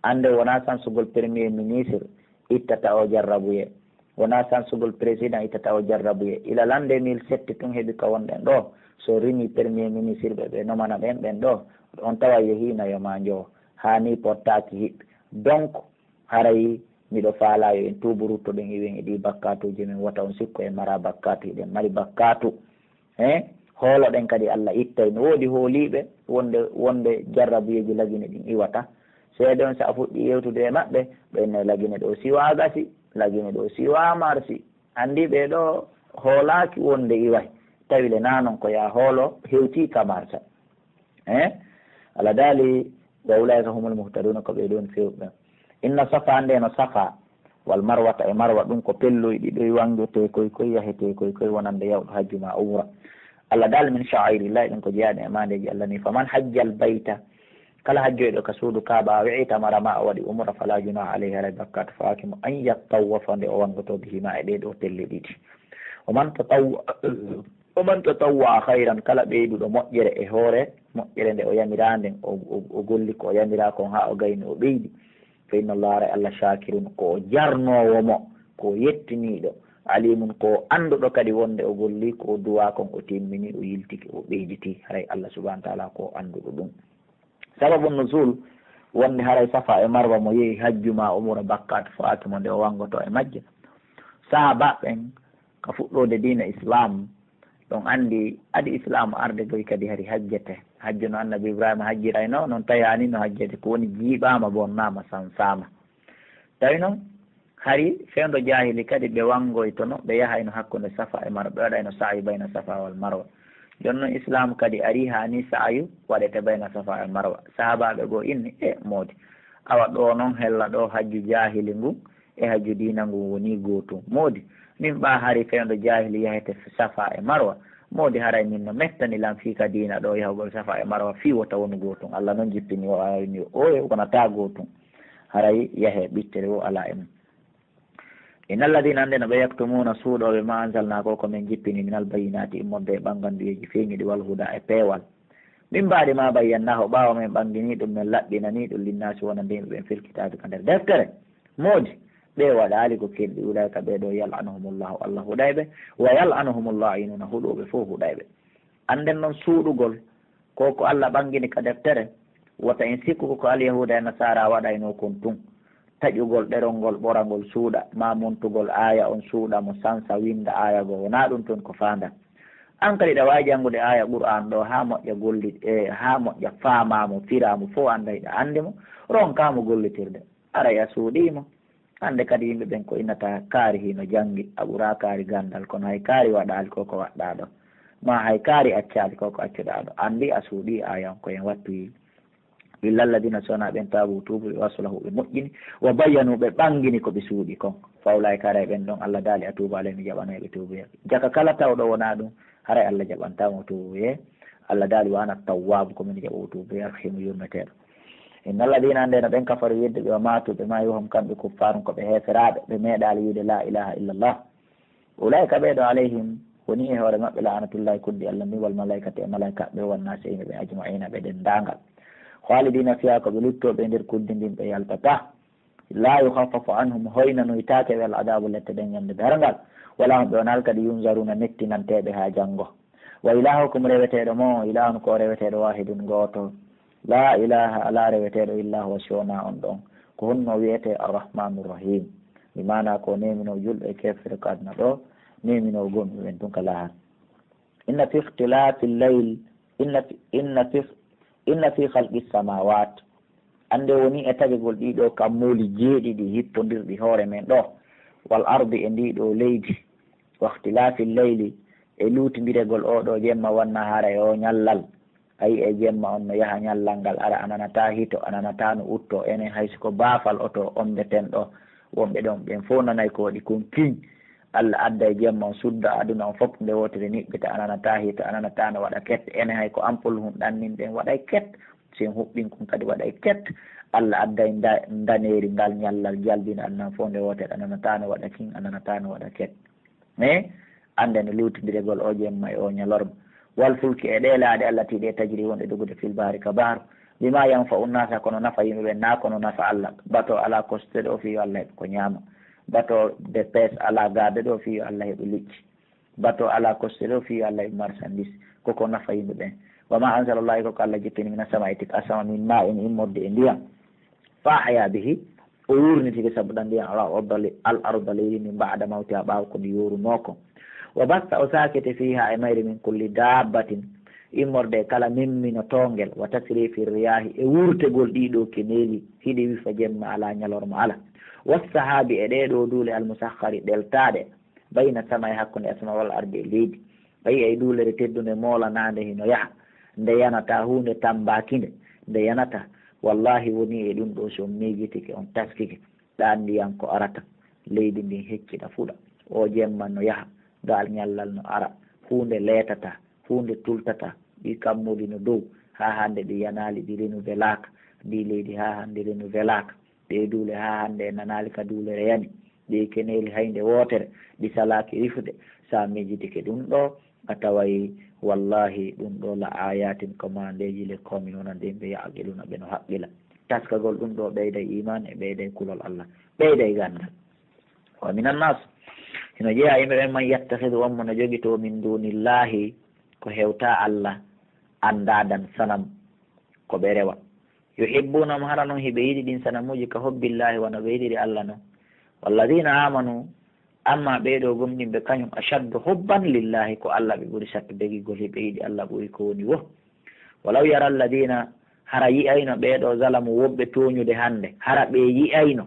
Annde wonaa sansugol premier ministre ittata oo jarrabuyee. Wonaa sansugol président ittata oo jarrabuyee. Ila l'an deux mille sept tun heɓi ka wonɗen ɗoo. Si o rimii premier ministre ɓe ɓe nomana ɓen ɓen ɗoo, on tawa yehiino yo maa njowo. Haa nii pottaaki hiɓɓe. Donc, haray miɗo faalaa yo en tuubu ruttoɗen iwen e ɗii bakkaatuuji men, wota on sikku en maraa bakkaatu, hiɗen mari bakkaatu. Hee? Hooloɗen kadi Alla ittay. No woodi hooliiɓe wonde, wonde jarrabuyeeji lagine ɗin iwata. Seede on si a fuɗɗii yewtude e maɓɓe, ɓe innay lagine ɗoo siwaa gasi, lagine ɗoo siwaa marsi. Anndi ɓee ɗoo hoolaaki wonde iway. Tawi le naa non ko yaa hoolo hewtii ka marsa. Eh? Alla daali, "Wa ulaa'ika humul muhtaduuna", ko ɓee ɗon feewɓe. Inna Safa, annde no Safa, wal Marwata e Marwa, ɗum ko pelloy ɗiɗoy wangetee koy koy, yahetee koy koy, wonande yawɗo hajju maa umra. Alla daali, "Min sha'aa'irillahi", ɗum ko jeyaaɗe e maandeeji Alla ni. "Faman hajjal bayta", kala hajjoyɗo ka suudu Kaaba, aw i'tamara, maa o waɗi umra, "falaa junaaha alayhi", haray bakkaatu fawaaki mo, "an yattawwafa", nde o wangotoo, "bihimaa", e ɗee ɗoo pelle ɗiɗi. "Wa man tatawwa-, wa man tatawwa'a khayran", kala ɓeyduɗo moƴƴere e hoore, moƴƴere nde o yamiraa nden, o, o, o golli ko o yamiraa kon haa o gayni, o ɓeydi, "fa inna Allaha", haray Alla, "shaakirun", ko o jarnoowo mo, ko o yettiniiɗo, "aliimun", ko o annduɗo kadi wonde o golli ko o duwaa kon, o timmini, o yiltike, o ɓeyditi, haray Alla subhaanahu wa ta'aalaa ko o annduɗo ɗum. Sababu nuzul wonde haray Safa e Marwa mo yehi hajju maa umura bakkaatu fawaaki mo nde o wangotoo e majje. Sahaabaaɓe ɓen ka fuɗɗoode diina Islaam, ɗon anndi adi Islaam arde goy kadi hari hajjete. Hajju no Annabi Ibraahiima hajjiraynoo, non tawi haani no hajjete, ko woni jiiɓaama, bonnaama, sansaama. Tawi non, hari fewndo jaahili kadi ɓe wangoytono, ɓe yahayno hakkunde Safa e Marwa, ɓe waɗayno sa'yu bayna Safa wal Marwa. Jon non Islaam kadi ari haa nii sa'yu waɗete bayna Safa e Marwa. Sahaabaaɓe goo inni, "E moodi, awa ɗoo non hella ɗoo hajju jaahili ngun e hajju diina ngun wonii gootun. Moodi, min ɓaa hari fewndo jaahili yahete Safa e Marwa. Moodi haray min no mettani lan fii ka diina ɗoo yahugol Safa e Marwa fii wota wonu gootun." Alla non jippini o aayani o, "Ooyo, wonataa gootun." Haray yahee ɓittere woo alaa e mum. "Innal ladiina", annde no ɓe, "yaktumuuna", suuɗooɓe, "maa anzalnaa", ko ko men jippini, "minal bayyinaati", immorde e ɓannganduyeeji feeñuɗi, "wal hudaa", e peewal, "min ba'di maa bayyannahu", ɓaawo men ɓanngini ɗum, men laɓɓinani ɗum, "linnaasi", wonande yimɓe ɓen, "fil kitaabi", ka nder deftere. Moodi, ɓe waɗaali ko kelɗi, "ulaa'ika", ɓee ɗoo, "yal'anuhumullahu", Alla huɗay ɓe, "wa yal'anuhumul laa'inuuna", huɗooɓe fow huɗay ɓe. Annden non suuɗugol, ko ko Alla ɓanngini ka deftere, wota en sikku ko ko Alyahuuda e Nasaara waɗaynoo kon tun. Taƴugol ɗerol ngol ɓorangol suuɗa, maa montugol aaya on suuɗa mo sansa winnda aaya goo, wonaa ɗum tun ko faandaa. An kadi ɗa waawi janngude aaya Qur'aan ɗoo haa moƴƴa golli-, e haa moƴƴa faamaa mo, firaa mo fow annda hiɗa anndi mo, ronkaa mo gollitirde. Aray a suuɗii mo. Hannde kadi yimɓe ɓen ko innata kaari hino janngi, a ɓuraa kaari ganndal, kono hay kaari waɗaali ko ko waɗɗaa ɗoo. Maa hay kaari accaali ko ko accuɗaa ɗoo. Anndi a suuɗii aaya on ko en wattu yii. "Illal ladiina", so wonaa ɓen taabu tuubu, ɓe waslahu ɓe moƴƴini, "wa bayyanu", ɓe ɓanngini ko ɓe suuɗii kon. "Fa ulaa'ika", haray ɓen ɗon Alla daali, "atuubu alayhim", mi jaɓanoy ɓe tuubuyee. Jaka kala tawɗo wonaa ɗum, haray Alla jaɓantaa mo tuubuyee. Alla daali, "Wa ana tawwaabu", ko min jaɓoowo tuubuyee, ar-rahiimu, yurmeteeɗo. Inna alladina, ande no ɓen, kafaru, yedduɓe, wa matu, ɓe maayi, wa hum, kamɓe, kuffarun, ko ɓe heeferaaɓe, ɓe meeɗaali wiide la ilaha illallah. Ulaika, ɓee ɗoo, alayhim, woni e hoore maɓɓe, la'anatullahi, kuddi Allah ndin, wal malaikati, e malaikaaɓe, wan nasi, e yimɓe ɓen, ajma'ina, ɓe denndaangal. Khalidina fiha, ko ɓe luttooɓe e nder kuddi ndin, ɓe yaltataa. La yukhaffafu anhum, hoynanoytaake ɓe, al adabu, lette ɗen, ñande darngal. Wala hum, ɓe wonaa kadi, yunzaruna, mettinanteeɓe haa janngo. Wa ilahukum, reweteeɗo mon, ilahun, ko reweteeɗo, wahidun, gooto. La ilaha, alaa reweteeɗo, illa huwa, si wonaa on ɗon. Ko honno o wi'etee? Arrahmanu Rahim. Bi maana ko neeminoo julɓe e keefere ka aduna ɗoo, neeminoo gomɗinɓe ɓen tun ka laahara. Inna fi ikhtilafi llayl, inna fi, inna fi, inna fi khalqi samawat. Annde woni e tagegol ɗii ɗoo kammuuli jeeɗiɗi hippondirɗi hoore men ɗoo, wal ardi, e ndii ɗoo leydi, wa ikhtilafi llayli, e luutindiregol oo ɗoo jemma wan nahaari, e oo ñallal. A yi'ay jemma on no yaha, ñallal ngal ara, a nanataa hito, a nanataa no uttoo. Enen hay si ko baafal oto ommbeten ɗoo, wonɓe ɗon ɓen fow nanay ko waɗi kon kiñ. Alla adday jemma on sudda aduna on fow nde wootere niɓɓita, a nanataa hito, a nanataa no waɗa ket. Enen hay ko ampol hun ɗanninɗen waɗay ket, si en huɓɓin kun kadi waɗay ket. Alla adday nda-, ndaneeri, ngal ñallal jalbina aduna on fow nde wootere, a nanataa no waɗa kiñ, a nanataa no waɗa ket. E annde no luutindiregol oo jemma e oo ñalorma. Wal fulki, e ɗee laaɗe, allati, ɗe, tajri, wonɗe dogude, fil bahri, ka bahru. Bima yanfa'u nnasa, kono nafa yimɓe ɓen, naa kono nafa Alla. Bato alaa koste ɗoo fii yo Alla heɓu ko ñaama. Bato de pêche alaa gaabe ɗoo fii yo Alla heɓu liƴƴi. Bato alaa koste ɗoo fii yo Alla heɓu marchandise. Ko ko nafa yimɓe ɓen. Wa ma anzala Allahu, ko ko Alla jippini, mina samaa'i, tik asama, min ma'in, immorde e ndiyam. Fa ahya bihi, o wuurnitike sabu ɗan ndiyam, al arda, al arda, leydi ndin, ba'da mawtiha, ɓaawo ko ndi yoorunoo kon. Wa bassa, o saakiti, fiha, e mayri, min kulli dabbatin, immorde e kala mimmino toongel, wa tasrifi riyahi, e wurtegol ɗii ɗoo keneeli, hiɗi wifa jemma alaa, ñalorma alaa. Wassahabi, e ɗee ɗoo duule, al musakhkhari, ɗeltaaɗe, bayna samai, hakkunde asama, wal ardi, e leydi. A yi'ay duulere teddunde moolanaande hino yaha, nde yanataa, huunde tambaaki nde, nde yanataa. Wallahi, woni e ɗun ɗoo, si on miijitike, on taskike, ɗan ndiyan ko arata, leydi ndin heccita, fuɗa. Oo jemma no yaha, ngal ñallal no ara, huunde leetataa, huunde tultataa, ɗii kammuuli no dow, haa hannde ɗi yanaali, ɗi renuvelaaka, ndii leydi haa hannde renuvelaaka. Ɗee duule haa hannde en nanaali ka duulere yani. Ɗee keneeli hay nde wootere ɗi salaaki wifude. Si a miijitike ɗun ɗoo, a taway wallahi ɗun ɗoo la ayatin, ko maandeeji, li qawmin, wonande yimɓe, ya'qiluna, ɓe no haqqila. Taskagol ɗun ɗoo ɓeyday iimaan e ɓeyday kulol Allah, ɓeyday ganndal. Wa minan nas, hino jeyaa yimɓe ɓen, man yattakhidu, on mo no jogitoo, min dunillahi, ko hewtaa Allah, andaadan, sanam, ko ɓe rewa. Yuhibbunahum, hara non hiɓe yiɗi ɗin sanamuuji, ka hubbillahi, wano ɓe yiɗiri Allah non. Walladina amanu, amma ɓee ɗoo gomɗinɓe, kañum ashaddu hubban lillahi, ko Allah ɓe ɓuri sattude gigol, hiɓe yiɗi Allah ɓuri ko woni woo. Walaw yara alladina, hara yi'ayno ɓee ɗoo zalamu, woɓɓe tooñude hannde, hara ɓe yi'ayno.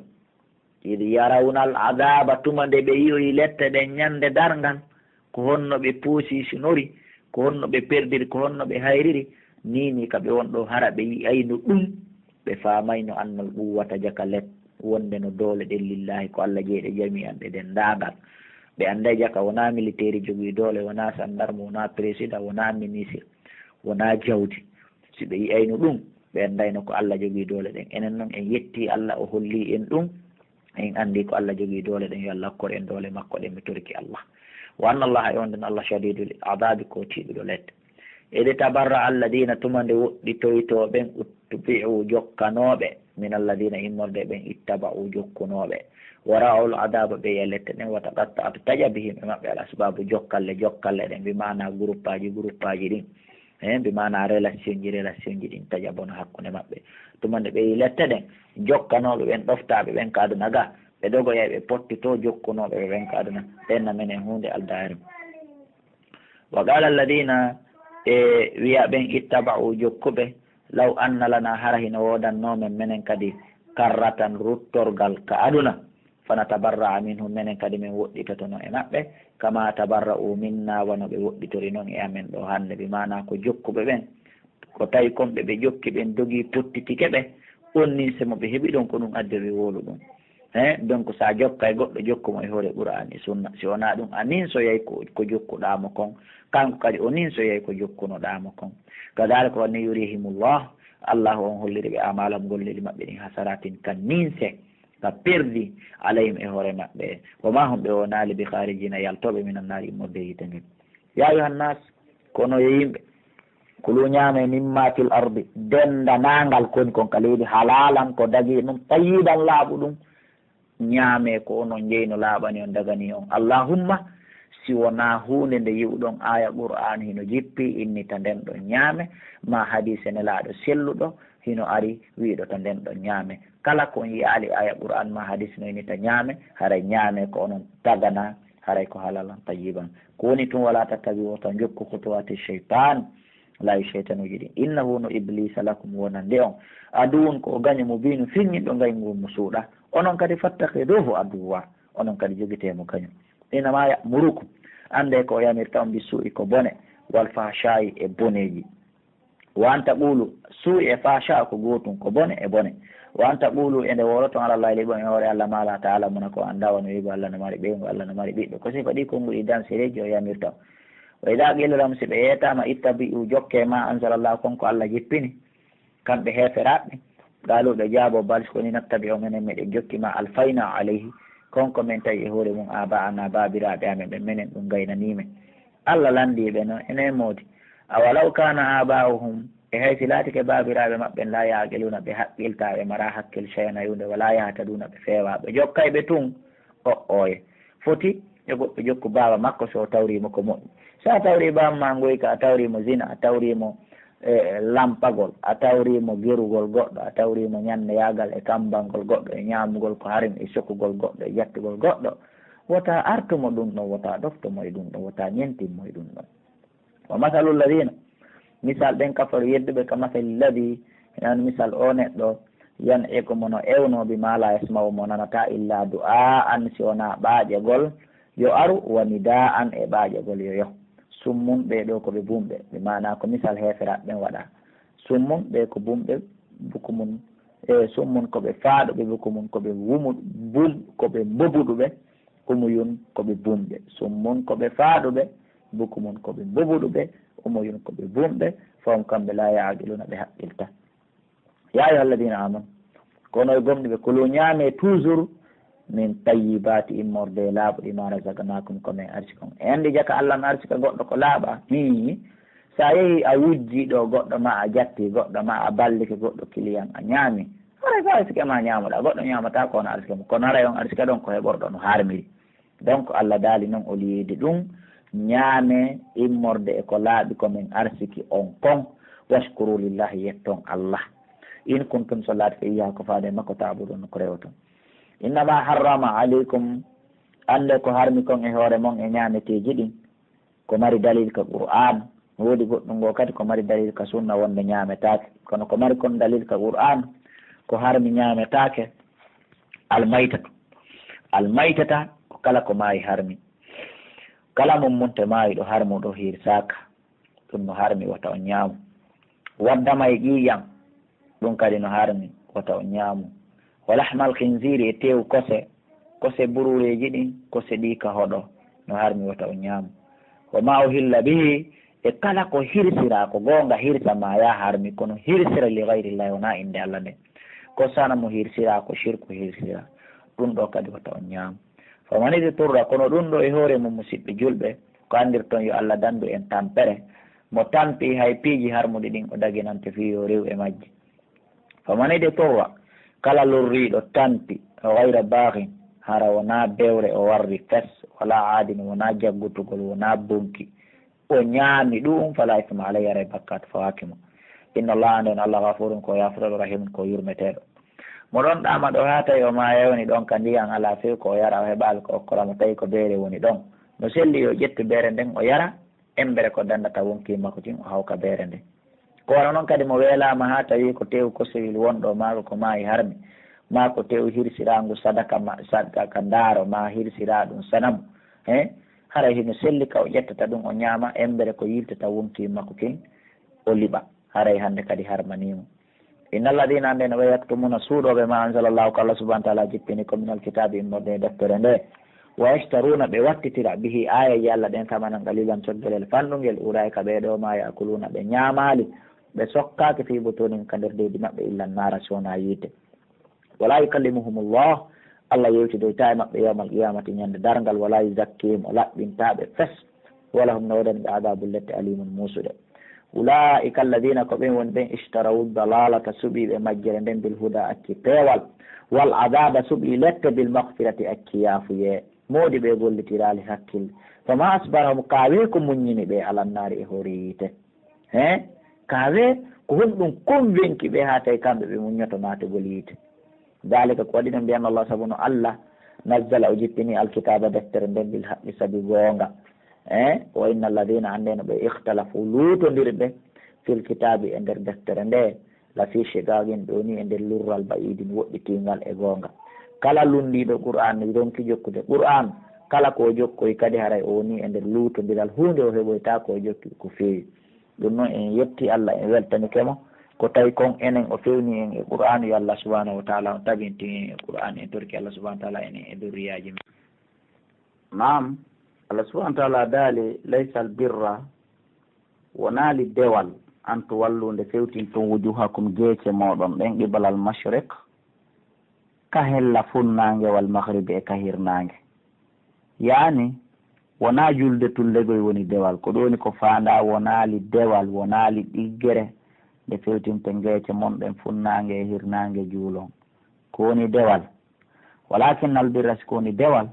Id yarawna al adaba, tuma nde ɓe yi'oyi lette ɗen ñande darngal, ko honno ɓe positionori, ko honno ɓe perdiri, ko honno ɓe hayriri, nii nii ka ɓe won ɗoo, hara ɓe yi'ayno ɗun, ɓe faamayno annal quwwata, jaka let, wonde no doole ɗen lillahi, ko Allah jeyi ɗe jami'an, ɗe denndaangal. Ɓe annday jaka, wonaa militeeri jogii doole, wonaa sandarmu, wonaa président, wonaa ministre, wonaa jawdi. Si ɓe yi'ayno ɗun, ɓe anndayno ko Allah jogii doole ɗen. Enen non, en yettii Allah, o hollii en ɗun. En anndii ko Allah jogii doole ɗen, yo Allah hokkor en doole makko ɗen, mi torike Allah. Wa anna Allaha, e wonde Allah, shadidul adabi, ko tiiɗuɗo lette. Id tabarra alladina, tuma nde woɗɗitoytoo ɓen, uttubi'u, jokkanooɓe, min alladina, immorde ɓen, ittaba'u, jokkunooɓe, wa ra'awul adaba, ɓe yi'a lette ɗen, wa taqatta'at, taƴa, bihim, e maɓɓe, al asbabu, jokkalle, jokkalle ɗen, bi maana gruppaaji, gruppaaji ɗin. He, bi maana relation ji, relation ji ɗin taƴa bona hakkunde maɓɓe. Tuma nde ɓe yi'i lette ɗen, jokkanooɓe ɓen, ɗoftaaɓe ɓen ka aduna ga, ɓe dogoyay, ɓe pottitoo jokkunooɓe ɓe ɓen ka aduna, ɓen na menen huunde aldaari. Wa qala alladina, e wi'a ɓen, ittaba'u, jokkuɓe, law anna lana, hara hino woodannoo men, menen kadi, karratan, ruttorgal ka aduna. Fanatabarra'a minhum, menen kadi men woɗɗitotono e maɓɓe, kama tabarra'u minna, wano ɓe woɗɗitori non e amen ɗoo hannde, bi maana ko jokkuɓe ɓen, ko tawi kon ɓe ɓe jokki ɓen dogii pottitike ɓe, on nin semo ɓe heɓi ɗon, ko ɗum addi ɓe wowlu ɗum. Hein, donc, so a jokka e goɗɗo, jokku mo e hoore Qur'aan e Sunna. Si wonaa ɗum, a ninsoyay ko, ko jokkuɗaa mo kon, kanko kadi o ninsoyay ko jokkunoɗaa mo kon. Kadhalika, wa ni yurihimullah Allaahu on holliri ɓe amalahum golleeji maɓɓe ɗin hasaratin ka ninse, ka perdi, alayhim e hoore maɓɓe. Wa maa hum ɓe wonaali bi khaarijiina yaltooɓe minan naari immorde e yiite ngen. Yaa ayyuhan naas, kono yo yimɓe, kuluu ñaamee mimmaa fil ardi, denndaangal koni kon ka leydi halaalan ko dagii ɗum, tayyiban laaɓuɗum, ñaamee ko onon jeyno laaɓani on daganii on. Allahumma, si wonaa huunde nde yi'uɗon aaya Qur'aan hino jippii innita nden ɗon ñaame, maa hadiise Nelaaɗo selluɗo hino ari wi'uɗo ta nden ɗon ñaame. Kala ko on yi'aali aaya Qur'aan maa hadiis no innita ñaame, haray ñaamee ko onon daganaa, haray ko halalan tayyiban. Ko woni tun, walaa tattabi'u, wota njokku, khutuwaati shaytaan, laawi shaytanuuji ɗin. Innahu, no Ibliisa, lakum, wonande on, aduwwun, ko o gaño, mubiinun, feññinɗo ngayngu mo suuɗa. Onon kadi, fattakhiduuhu aduwwa, onon kadi jogitee mo gaño. Innamaa ya'murukum, anndee ko o yamirta on, bissuu'i, ko bone, wal fahshaa'i, e boneeji. Wa an taqulu, suu'i e fahsha ko gootun, ko bone e bone. Wa an taqulu, e nde wowloton, ala Llaahi, liɓon e hoore Alla, maa laa ta'lamuna, ko on anndaa, wano wi'ugo Alla no mari ɓeyngu, Alla no mari ɓiɓɓe. Ko sifa ɗii konguɗi dansereeji o yamirta on. Wa idha qila lahum, si ɓe yeetaama, ittabi'u, jokkee, maa anzala Llaahu, kon ko Alla jippini, kamɓe heeferaaɓe ɓen, qaalu, ɓe jaaboo, bal, si ko nii, nattabi'u, menen miɗen jokki, maa alfaynaa alayhi, kon ko men tawi e hoore mun, aabaa'anaa, baabiraaɓe amen ɓen, menen ɗun gaynanii men. Alla landii ɓe non, enen moodi, awalaw kaana aabaa'uhum, e hay si laatike baabiraaɓe maɓɓe ɓen, laa ya'qiluuna, ɓe haqqiltaa, ɓe maraa hakkil, shay'an, hay huunde, wa laa yahtaduuna, ɓe feewaa, ɓe jokkay ɓe tun, o'oye. Foti e goɗɗo jokku baaba makko si o tawrii mo ko moƴƴi. Si a tawrii baaba maa ngoyka, a tawrii mo zina, a tawrii mo, e, lampagol, a tawrii mo gerugol goɗɗo, a tawrii mo ñanneyaagal e kammbangol goɗɗo, e ñaamugol ko harim, e sokugol goɗɗo, e jattugol goɗɗo, wota artu mo ɗun ɗon, wota ɗofto mo e ɗun ɗon, wota ñentin mo e ɗun ɗon. Wa masalu lladhiina, misal ɓen kafaru yedduɓe, ka masali lladhii, hino wano misal oo neɗɗo, yan'iqu, mo no ewnoo, bimaa laa yasma'u, mo nanataa, illaa du'aa'an, si wonaa ɓaaƴagol yo aru, wa nidaa'an, e ɓaaƴagol yo yoh. Summun, ɓee ɗoo ko ɓe bumɓe, bi maanaa ko misal heeferaaɓe ɓen waɗaa. Summun, ɓee ko bumɓe, bukumun, e summun ko ɓe faaɗuɓe, bukumun ko ɓe wumu-, bum-, ko ɓe mbobuɗuɓe, umuyun ko ɓe bumɓe, summun ko ɓe faaɗuɓe, bukumun ko ɓe mbobuɗuɓe, umuyun ko ɓe bumɓe, fahum kamɓe laa ya'qiluuna ɓe haqqiltaa. Yaa ayyuhal ladiina aamanu, ko onon gomɗuɓe, kuluu ñaamee toujours min tayyibaati immorde e laaɓuɗi maa razaqnaakum ko men arsiki on. E anndi jaka Alla no arsika goɗɗo ko laaɓaa? Hii, si a yehii a wujjii ɗoo goɗɗo maa a jattii goɗɗo maa a ballike goɗɗo kiliyan a ñaami, haray ko arsike maa ñaamuɗaa, goɗɗo ñaamataa ko on arsike mum, kono haray on arsike ɗon ko heɓorɗo no harmiri. Donc, Alla daali non, o liyeede ɗum, ñaamee immorde e ko laaɓi ko men arsiki on kon, washkuru lillahi, yetton Alla. In kuntum, so laatike, iyyaahu, ko faade e makko, ta'buduuna, ko rewoton. Innama harrama alaykum, annde ko harmi kon e hoore mon e ñaameteeji ɗin, ko mari dalil ka Qur'aan, woodi goɗɗum goo kadi ko mari dalil ka sunna wonde ñaametaake. Kono ko mari kon dalil ka Qur'aan, ko harmi ñaametaake, almaytatu. Almaytata ko kala ko maayi harmi. Kala mummunte maayuɗo harmuɗo hirsaaka, ɗum no harmi, wota on ñaamu. Waddama e ƴiiƴam, ɗum kadi no harmi, wota on ñaamu. Wa lahmal khinziiri, e teewu kose, kose buruureeji ɗin, kose ɗii ka hoɗo, no harmi, wota on ñaamu. Wa maa uhilla bihi, e kala ko hirsiraa, ko goonga hirsa maa ya harmi, kono hirsira li ghayrillaahi, wonaa innde Alla nden. Ko sanamu hirsiraa, ko shirku hirsiraa, ɗum ɗoo kadi wota on ñaamu. Faman idturra, kono ɗum ɗoo e hoore mum, musiɓɓe julɓe, ko anndirton yo Alla dandu en tampere, mo tampi hay piiji harmuɗi ɗin o daginante fii yo rew e majji. Faman idturra, kala lorriiɗo tampi, ghayra baghin, hara wonaa bewre o warri fes, wala aadin, wonaa jaggutugol, wonaa bonki, o ñaami ɗuum, fala isma alayhi, haray bakkaatu fawaaki mo. Inna Allaha, annden Alla, ghafuurun, ko yaafuɗo, rahiimun, ko yurmeteeɗo. Mo ɗon ɗaama ɗoo haa tawi o maaya, woni ɗon ka ndiyan alaa, fii ko o yara, o heɓaali ko okkora mo, tawi ko beere woni ɗon. No selli yo ƴettu beere nden o yara, embere ko dandata wonkii makko kin, o hawka beere nden. Ko wano non kadi mo weelaama haa tawi ko teewu kosowil wonɗo, maa ko maayi harmi, maa ko teewu hirsiraangu sadaka, ma-, sadaka ndaaro, maa hirsiraa ɗum sanamu, he, haray hino selli ka o ƴettata ɗum o ñaama, embere ko yiltata wonkii makko kin, o liɓa, haray hande kadi harmanii mo. Inna alladina, annden ɓe, yaktumuuna, suuɗooɓe, ma anzala Allahu, ko Allah subhanahu wa taala jippini, ko minal kitaabi, immorde e deftere nde, wa yashtaruuna, ɓe wattitira, bihi, aayeeje Allah ɗen, samanan qalilan, coggelel fanɗungel, ulaa'ika, ɓee ɗoo, ma yaakuluuna, ɓe ñaamaali, Ɓe sokkaaki fii butuunihim ka nder deedi maɓɓe illa naara si wonaa yiite. Walaa yukallimuhumullah, Allah yewtidoytaa e maɓɓe yawmal qiyaamati ñande darngal, walaa yuzakkihim, o laɓɓintaa ɓe fes, walahum no woodani ɓe adaabun lette aliimun muusuɗe. Ulaa'ika alladhiina ko ɓen woni ɓen ishtarawu dalalata suɓiiɓe majjere nden bil huda acci peewal, wal adaaba suɓii lette bil maghfirati acci yaafuyee. Moodi ɓe gollitiraali hakkille. Fama asbarahum kaawee ko muññini ɓe alannaari e hoore yiite. He kaawee ko honɗum konvenki ɓe haa tawi kamɓe ɓe muññoto naatugol yiite. Daalika ko waɗi ɗum mbiyan Allah sabu no Allah nazzala o jippini alkitaaba deftere nden bil haqqi sabi goonga. E wa inna alladhina anndeno ɓe ikhtalafu luutondirɓe fil kitaabi e nder deftere nde la fii shiqaaqin ɓe woni e nder lurral ba'iidin woɗɗitiingal e goonga. Kala lunndiiɗo Qur'aan ronki jokkude Qur'aan kala ko o jokkoyi kadi haray o woni e nder luutondiral huunde o heɓoytaa ko o jokki ko feewi. Ɗum non en yetti Allah en weltanike mo ko tawi kon enen o fewni en e Qur'aanu yo Allah subhanahu wa taala on tabintin en e Qur'aanu en torki Allah subhanahu wa taala enen e durriyaaji men. Naam, Allah subhanahu wa taala daali laysal birra wonaali dewal an tuwallu nde fewtinton wujuhakum geece mooɗon ɗen qibalal mashriq ka hella funnaange wal maghribi e ka hirnaange. Yaani wonaa julde tullegoy woni dewal ko ɗum woni ko faandaa wonaali dewal wonaali ɗiggere nde fewtinten geece mon ɗen funnaange e hirnaange juulon ko woni dewal. Walaakinnal birra si ko woni dewal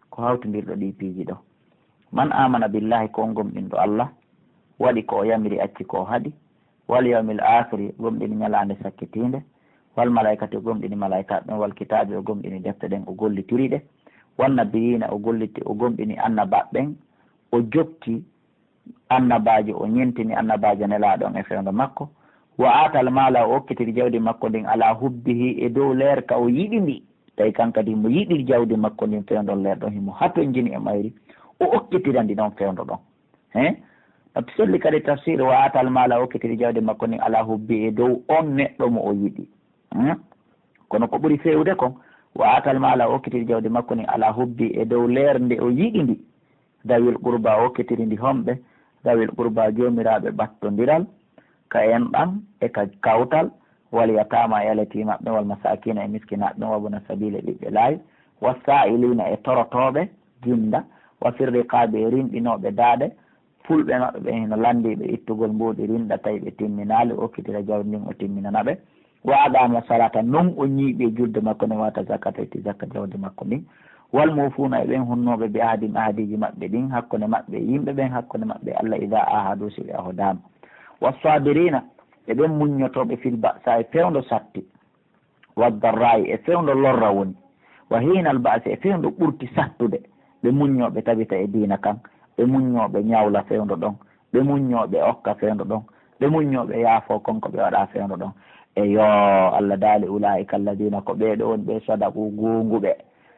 ko hawtindirɗo ɗii piiji ɗoo. Man aamana billaahi ko on gomɗinɗo Allah waɗi ko o yamiri acci ko o haɗi. Wal yawmil aakhiri gomɗini ñalaande sakkitiinde. Wal malaa'ikati o gomɗini malaa'ikaaɓe ɓen wal kitaabi o gomɗini defte ɗen o gollitiri ɗe. Wan nabiyyiina o golliti o gomɗini annabaaɓe ɓen o jokki annabaajo o ñentini annabaajo nelaaɗo on e fewndo makko. Wa aatal maala o okkitiri jawdi makko ndin alaa hubbihi e dow leer ka o yiɗi ndi. Tawi kan kadi himo yiɗi jawdi makko ndin fewndo leer ɗon himo hatonjini e mayri o okkitira ndi ɗon fewndo ɗon. He no selli kadi tafsir wa aatal maala o okkitiri jawdi makko ndin alaa hubbi e dow on neɗɗo mo o yiɗi. Kono ko ɓuri feewde kon wa aatal maala o okkitiri jawdi makko ndin alaa hubbi e dow leer nde o yiɗi ndi. Dawil qurba o okkitiri ndi homɓe? Dawil qurba joomiraaɓe ɓattondiral ka enɗan e ka kawtal. Wal yataama e alatiimaɓe ɓen wal masaakiina e miskinaaɓe ɓen wabna sabiila e ɓiɓɓe laayi. Wassaa'iliina e torotooɓe ginda. Wa fir riqaabi e rinɗinooɓe daaɗe. Fulɓe maɓɓe ɓen hino lanndii ɓe ittugol mbuuɗi rinɗa tawi ɓe timminaali o okkitira jawdi ndin o timminana ɓe. Wa aqaama salaata non o ñiiɓi e julde makko nden waata zakata itti zakka jawdi makko ndin. Wal muufuuna e ɓen hunnooɓe bi ahdim ahadiiji maɓɓe ɗin hakkunde maɓɓe e yimɓe ɓen hakkunde maɓɓe e Allah idaa ahadu si ɓe ahodaama. Wa saabiriina e ɓen muññotooɓe fil ba'saa'i fewndo satti. Wa darraa'i e fewndo lorra woni. Wa hiinal ba'si e fewndo ɓurti sattude ɓe muññooɓe tabita e diina kan ɓe muññooɓe ñawla fewndo ɗon. Ɓe muññoo ɓe okka fewndo ɗon, ɓe muññoo ɓe yaafoo kon ko ɓe waɗaa fewndo ɗon. Eyo, Allah daali, ulaa'ika alladiina, ko ɓee ɗoo woni ɓe sadaqu goonguɓe.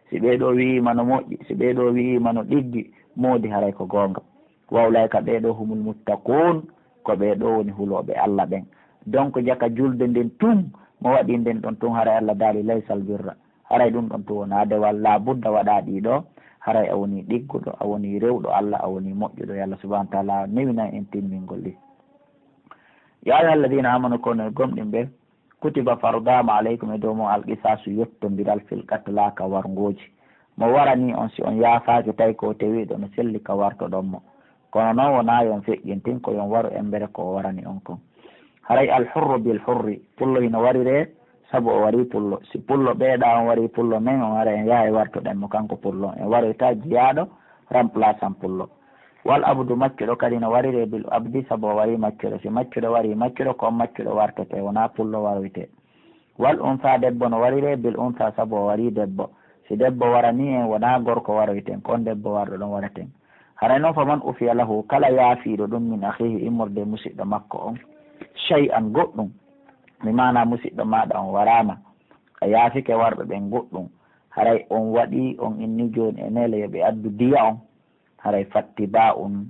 Si ɓee ɗoo wi'iima no moƴƴi, si ɓee ɗoo wi'iima no ɗiggi, moodi haray ko goonga. Wa ulaa'ika ɓee ɗoo humul muttaquun, ko ɓee ɗoo woni hulooɓe Allah ɓen. Donc jaka julde nden tun, mo waɗi nden ɗon tun haray Allah daali laysal birra. Haray ɗum ɗon tun wonaa dewal, laa budda waɗaa ɗii ɗoo, haray a wonii ɗigguɗo, a wonii rewɗo Allah, a wonii moƴƴuɗo. Yo Allah subhaanahu wa ta'aalaa newinan en timmingol ɗi. Yaa ayyuhal ladiina aamanu, kono e gomɗinɓe, kutiba fardaama alaykum e dow mon alqisaasu yottondiral fil qatlaa ka warngooji. Mo waranii on si on yaafaaki tawi ko o tewiiɗo no selli ka wartoɗon mo. Kono non wonaa yo on feƴƴintin ko yo on waru embere ko o warani on kon. Haray al hurru bil hurri, pullo hino wariree sabu o warii pullo. Si pullo ɓeeɗaa on warii pullo men, on haray en yahay wartoɗen mo kanko pullo on. En waroytaa jiyaaɗo remplaçant pullo. Wal abdu maccuɗo kadi no wariree bil abdi sabu o warii maccuɗo. Si maccuɗo warii maccuɗo, ko on maccuɗo wartetee, wonaa pullo waroytee. Wal unsa debbo no wariree bil unsa sabu o warii debbo. Si debbo waranii en, wonaa gorko waroyten, ko on debbo warɗo ɗon wareten. Haray non faman ufiya lahu, kala yaafiiɗo ɗum min akhiihi immorde e musiɗɗo makko on, shay'an goɗɗum, mi maanaa musiɗɗo maaɗa on waraama, a yaafike warɓe ɓen goɗɗum, haray on waɗii on inni jooni e neele yo ɓe addu diya on, haray fattibaa'un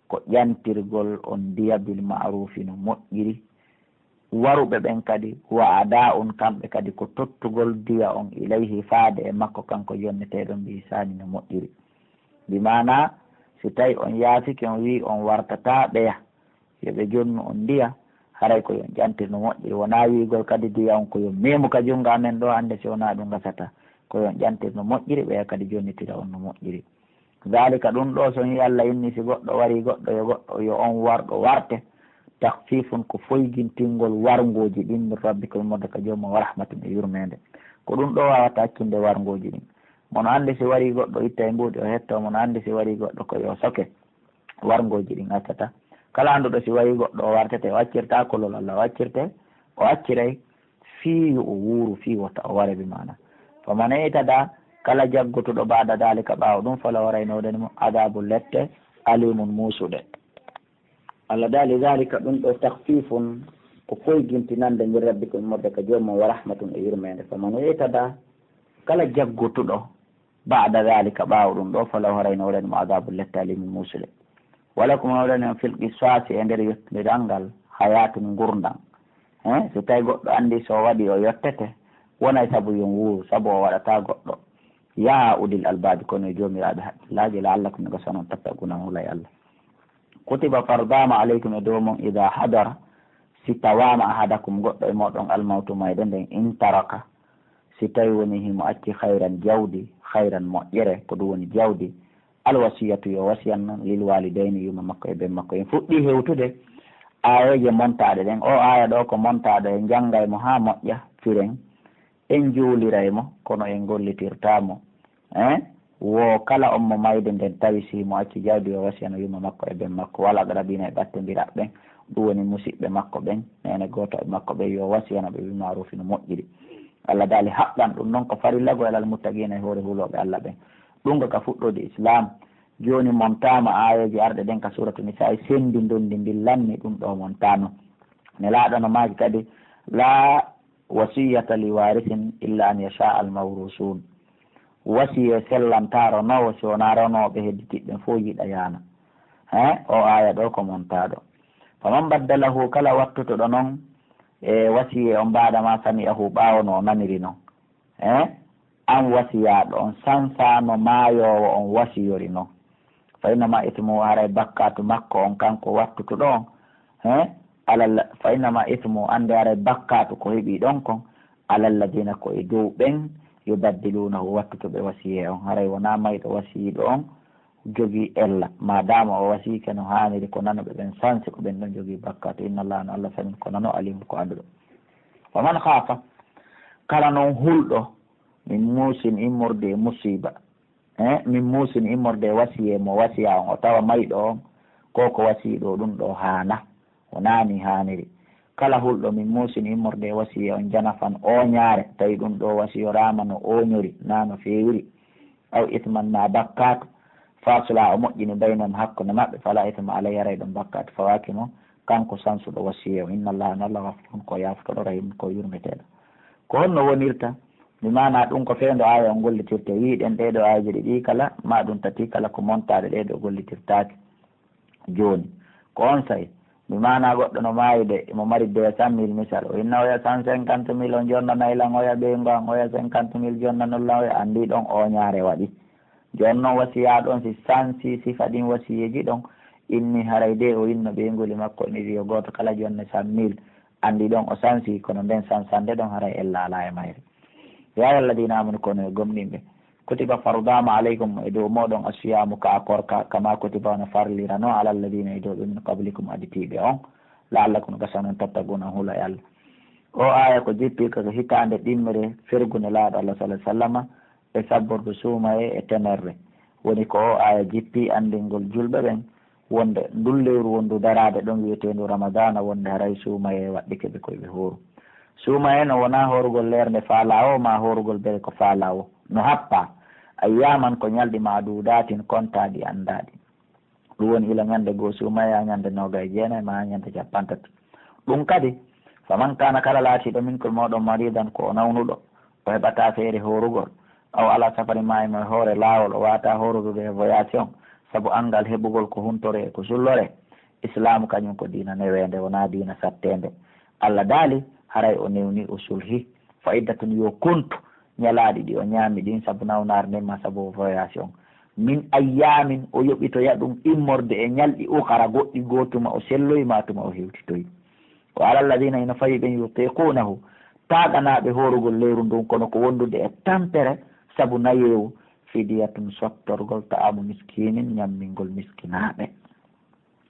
ko ƴantirgol on diya bil ma'ruufi no moƴƴiri, waruɓe ɓen kadi, wa adaa'un kamɓe kadi ko tottugol diya on ilayhi faade e makko kanko yonneteeɗo on bi ihsaani no moƴƴiri. Bi maanaa, si tawi on yaafike on wi'i on wartataa ɓeya, yo ɓe jonnu on ndiya, Haray ko yo on ƴantir no moƴƴiri. Wonaa wi'ugol kadi, diya on ko yo meemu ka junngo amen ɗoo, hannde si wonaa ɗun gasata. Ko yo on ƴantir no moƴƴiri, ɓeya kadi jonnitira on no moƴƴiri. Daalika, ɗun ɗoo, so on yi'ii Alla inni, si goɗɗo warii goɗɗo, yo goɗɗo, yo on warɗo warte. Takhfifun, ko foygintingol warngooji ɗin, min rabbikum, immorde ka Joomi mon, wa rahmatun, e yurmeende. Ko ɗun ɗoo waawata accinde warngooji ɗin. Mo no anndi si warii goɗɗo ittay mbuuɗi o hettoo, mo no anndi si warii goɗɗo ko yo soke. Warngooji ɗin accata. Kala annduɗo si warii goɗɗo o wartete, o accirtaa kulol Alla, o accirte, o acciray fii yo o wuuru, fii wota o ware bi maana. Faman i'tada, kala jaggutuɗo ba'da daalika ɓaawo ɗun, falahu, haray no woodani mo adaabu lette, aliimun muusuɗe. Alla daali, daalika ɗun ɗoo takhfifun, ko foygintinande min rabbikum immorde ka Joomi mon, wa rahmatun e yurmeende. Faman i'tada, kala jaggutuɗo ba'da daalika ɓaawo ɗun ɗoo, falahu, haray no woodani mo adaabu lette, aliimun muusuɗe. Walakum, no woodani on fil qisasi e nder yottindiral ngal, hayaatun ngurndan. He, si tawi goɗɗo anndi so o waɗii o yottete, wonay sabu yo on wuuru, sabu o waɗataa goɗɗo. Ya ulil albaabi, kono e joomiraaɓe haqqillaaji, la'allakum, no gasa non, tattaquna, on hulay Alla. Kutiba, fardaama, alaykum, e dow mon, idaa hadara, si tawaama, ahadakum, goɗɗo e mooɗon, almawtu, mayde nden, in taraka, si tawi woni himo acci, khayran, jawdi, khayran, moƴƴere, ko ɗun woni jawdi, alwasiyatu, yo wasiyan non, lil walidayni, yumma makko e ben makko. En fuɗɗii hewtude aayeeje montaaɗe ɗen. Oo aaya ɗoo ko montaaɗo, en janngay mo haa moƴƴa, firen, en juuliray mo, kono en gollitirtaa mo. Eh? Wo kala on mo mayde nden tawi si himo acci jawdi, yo wasiyano yumma makko e ben makko, wal aqrabiina, e ɓattondiraaɓe ɓen, ɗun woni musiɓɓe makko ɓen, neene gooto e makko ɓen, yo wasiyano ɓe bil ma'ruufi, no moƴƴiri. Alla daali, haqqan, ɗun non ko farilla goo, alal muttaqiina, e hoore hulooɓe Alla ɓen. Ɗun ko ka fuɗɗoode Islaam. Jooni montaama aayeeje arɗe ɗen ka Suuratu Nisaa'i, senndi ndondi ndin lanni ɗun ɗoo montaano. Nelaaɗo no maaki kadi, laa wasiyata li waarisin illa an yashaa al mawruusuun. Wasiyee sellantaa ronoowo si wonaa ronooɓe hedditiiɓe ɓen fow yiɗa yaana. He, oo aaya ɗoo ko montaaɗo. Faman baddalahu, kala wattutuɗo non e wasiyee on, ba'da maa sami'ahu, ɓaawo no o naniri non. He, an wasiyaaɗo on sansaano maayoowo on wasiyori non. Fa innama ithmuhu, haray bakkaatu makko on, kanko wattutuɗo on, he, alal, fa innama ithmuhu, annde haray bakkaatu ko heɓi ɗon kon, alal ladina, ko e dow ɓen, yubaddilunahu, wattutuɓe wasiyee on. Haray wonaa mayɗo wasiyiiɗo on jogii ella, maadaama o wasiyike no haaniri, ko nanuɓe ɓen sansi, ko ɓen ɗon jogii bakkaatu. Inna Allaha, no Alla, sami'un, ko nano, alimun, ko annduɗo. Wa man khaafa, kala non hulɗo, min muusin, immorde e musiiba, eh, min muusin, immorde e wasiyee mo wasiyaa on, o tawa mayɗo on, ko ko wasiyii ɗoo ɗun ɗoo haana, wonaa nii haaniri. Kala hulɗo, min muusin, immorde e wasiyee on, janafan, ooñaare, tawi ɗun ɗoo wasiyoraama no ooñori, naa no feewiri, aw ithman, maa bakkaatu, fa aslaha, o moƴƴini, baynahum, hakkunde maɓɓe, fala ithma alayhi, haray ɗon bakkaatu fawaaki mo, kanko sansuɗo wasiyee on. Inna Allaha, no Alla, ghafuurun, ko yaafutoɗo, rahiimun, ko yurmeteeɗo. Ko honno wonirta? Bi maanaa ɗun ko fewndo aaya on gollitirtee. Wi'uɗen ɗee ɗoo aayeeje ɗiɗi kala, maa ɗun tati kala, ko montaaɗe, ɗee ɗoo gollitirtaake. Jooni, ko onsay, bi maanaa goɗɗo no maayi de, himo mari deux cent mille misal, o inna oya cent cinquante mille, on jonnanay lan oya ɓeyngu an, oya cinquante mille jonnanon lan oya, anndii ɗon ooñaare waɗi. Jooni non wasiyaaɗo on si sansi sifa ɗin wasiyeeji ɗon, inni haray de o inno ɓeynguuli makko on ɗiɗi yo gooto kala jonne cent mille, anndii ɗon o sansi, kono nden sansande ɗon haray ella alaa e mayre. Yaa ayyuhalladina amanu, kono e gomɗinɓe, kutiba, fardaama, alaykum, e dow mooɗon, assiyaamu, ka a korka, kama kutiba, no farlirano, ala alladina, e dow ɓe, min qablikum, aditiiɓe on, la'allakum, gasa non, tattaquna, on hula e Alla. Oo aaya ko jippi ka hitaande ɗimmere fergu Nelaaɗo Alla, sallallahu alayhi wa sallama, e sabbordu suumayee e temerre. Woni ko oo aaya jippi anndingol julɓe ɓen wonde ndun lewru wondu daraade ɗon wi'eteendu Ramadaana, wonde haray suumayee waɗɗike ɓe ko ɓe hooru. Suumayee non wonaa hoorugol leernde faalaa woo, maa hoorugol bere ko faalaa woo. No happaa, ayyaaman, ko ñalɗi, ma'duudaatin, kontaaɗi, anndaaɗi. Ɗun woni ila ñande goo suumayee haa ñande noogay e jeenay maa haa ñande cappanɗe tati. Ɗun kadi, faman kaana, kala laatiiɗo, minkum, mooɗon, mariidan, ko o nawnuɗo, o heɓataa feere hoorugol, aw alaa safarin, maa himo e hoore laawol, o waawataa hoorude e voyage on, sabu anngal heɓugol ko huntoree e ko sulloree. Islaamu kañun ko diina neweende, wonaa diina satteende. Alla daali, haray o newni, o sulhi. Fa iddatun, yo kontu ñalaaɗi ɗi o ñaami ɗin sabu nawnaare nden maa sabu voyage on. Min ayyaamin, o yoɓitoya ɗun immorde e ñalɗi, ukhara, goɗɗi goo, tuma o selloyi maa tuma o hewtitoyi. Wa ala alladhina, hino fawi ɓen, yutiqunahu, taaɗanaaɓe hoorugol lewru ndun, kono ko wondude e tampere sabu nayeewu, fidiyatun, sottorgol, ta'amu miskinin, ñammingol miskinaaɓe.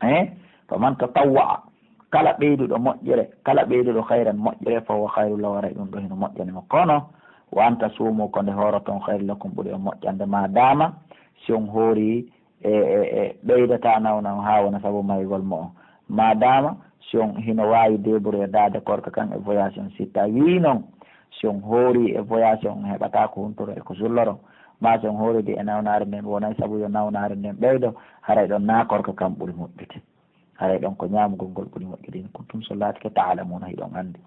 Eh? Faman tatawwa'a, kala ɓeyduɗo moƴƴere, kala ɓeyduɗo khayran moƴƴere, fa huwa khayrun lahu, haray ɗun ɗon hino moƴƴani mo. Kono, wa an tasumu, ko nde hooroton, khayrun lakum, ɓuri on moƴƴande, ma dama si on hoori e, e, e ɓeydata nawna on haa wona sabu maygol mo on. Maadaama si on hino waawi débrouiller daade korka kan e voyage on, si tawii non si on hoori e voyage on, on heɓataa ko huntoro e ko sulloro, maa si on hooridi e nawnaare nden wonay sabu yo nawnaare nden ɓeydo, haray ɗon naa korka kan ɓuri moƴƴude. Haray ɗon ko ñaamugol ngol ɓuri moƴƴude, in kuntum, so laatike, ta'lamuuna, hiɗon anndi.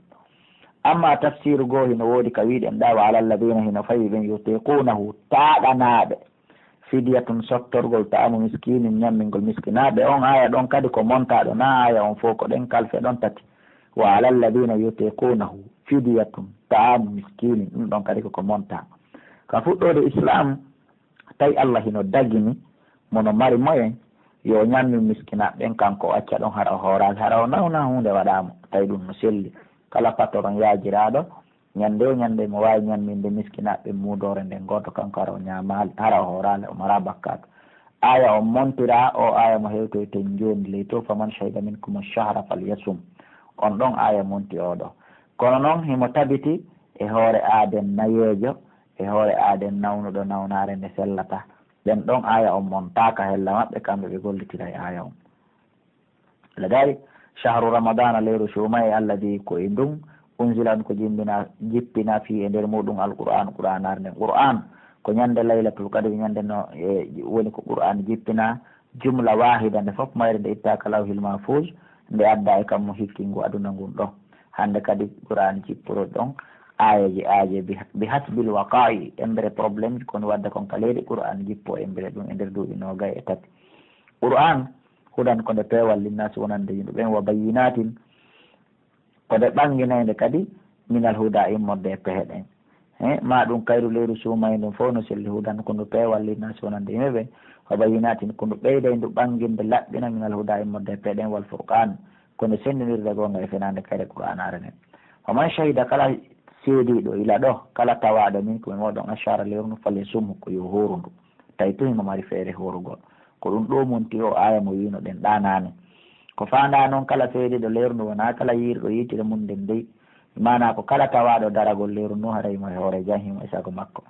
Amma tafsiru goo hino woodi ka wiiɗen ɗaa, wa alal ladina, hino fawi ɓen, yutiqunahu, taaɗanaaɓe, fidiyatun, sottorgol, ta'amu miskinin, ñammingol miskinaaɓe. On aaya ɗon kadi ko montaaɗo, naa aaya on fow, ko ɗen kalfe ɗon tati. Wa alal ladina yutiqunahu fidiyatun ta'amu miskinin, ɗum ɗon kadi ko ko montaa. Ka fuɗɗoode Islaam, tawi Allah hino dagini mo no mari moyen, yo o ñammin miskinaaɓe ɓen, kanko o acca ɗon, hara o hooraali, hara o nawna huunde waɗaa mo, tawi ɗum no selli. Kala patron yaajiraaɗo, ñannde o ñannde mo waawi ñamminde miskinaaɓe ɓen muudoore nden gooto, kanko hara o ñaamaali, hara o hooraali, o maraa bakkaatu. Aaya on montiraa, o aaya mo hewtoyten jooni ley to, "Faman shahida minkumu shahra falyasum." On ɗon aaya monti oo ɗoo. Kono non, himo tabiti e hoore aaden nayeejo, e hoore aaden nawnuɗo nawnaare nde sellata. Ɓen ɗon aaya on montaaka hella maɓɓe, kamɓe ɓe gollitira e aaya on. Ladaari, shahru ramadana, lewru suumaye, alladhi, ko e ndun, unzila, on ko jimbina, jippina, fi, e nder muɗum, alquran, qur'anaare nden. Qur'an ko ñande laylatul qadri, ñande no, e, woni ko qur'an jippina, jumla wahida, nde fof mayre nde itta ka lawhil mahfuz, nde adda e kammu hikkingu aduna ngun ɗo. Hande kadi qur'an jipporo ɗon aayeeje, aayeeje bi, bi hasbil waqa'i, embere problème ko woni wadde kon ka leydi, qur'an jippo embere ɗum e nder duuɓi noogay e tati. Qur'an hudan ko nde peewal linnaasi wonande yimɓe ɓen, wa bayyinatin, ko nde ɓannginaynde kadi minal huda immorde e pehe ɗen. He, ma ɗum kayru leyru suumaye ndun fof no selli, hudan ko ndu peewal linnaasi wonande yimɓe ɓen, wa bayyinatin ko ndu ɓeyday ndu ɓannginde laɓɓina minal huda immorde e pehe ɗen, wal furqan ko nde senndinirde goonga e fenaande kayre qur'anaare nden. Wa man shahida kala seediiɗo ila ɗo, kala tawaaɗo minkum e mooɗon ashara lewru ndu, falyasumhu ko yo hooru ndu. Tawi tun himo mari feere hoorugol. Ko ɗum ɗoo monti oo aaya mo wi'uno ɗen ɗaa naane. Ko faandaa non kala seediiɗo lewru ndu wonaa kala yi'irɗo yi'itire mun nden dey. Maanaa ko kala tawaaɗo daragol lewru ndu haray mo e hoore jam himo e sago makko.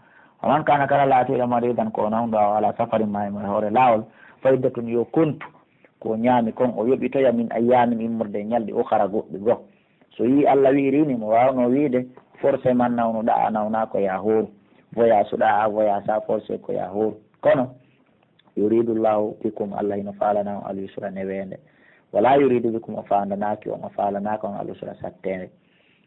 Wa man kana kala laatiiɗo maridan ko o nawndo aw ala safarin maa himo e hoore laawol. Fa iddatun yo kontu ko o ñaami kon o yoɓitoya min ayyaamin immorde e ñalɗi ukhara goɗɗi goo. So yii Allah wi'iri ni mo waawnoo wi'ude forcément nawnuɗaa a nawnaa ko yaa hooru. Voyage ɗaa a voyage a forcé ko yaa hooru. Kono Yuridu Llahu bikum, Allah hino faalana on al-yusra neweende. Wala yuridu bikum, o faandanaaki on, o faalanaaka on al-usra satteende.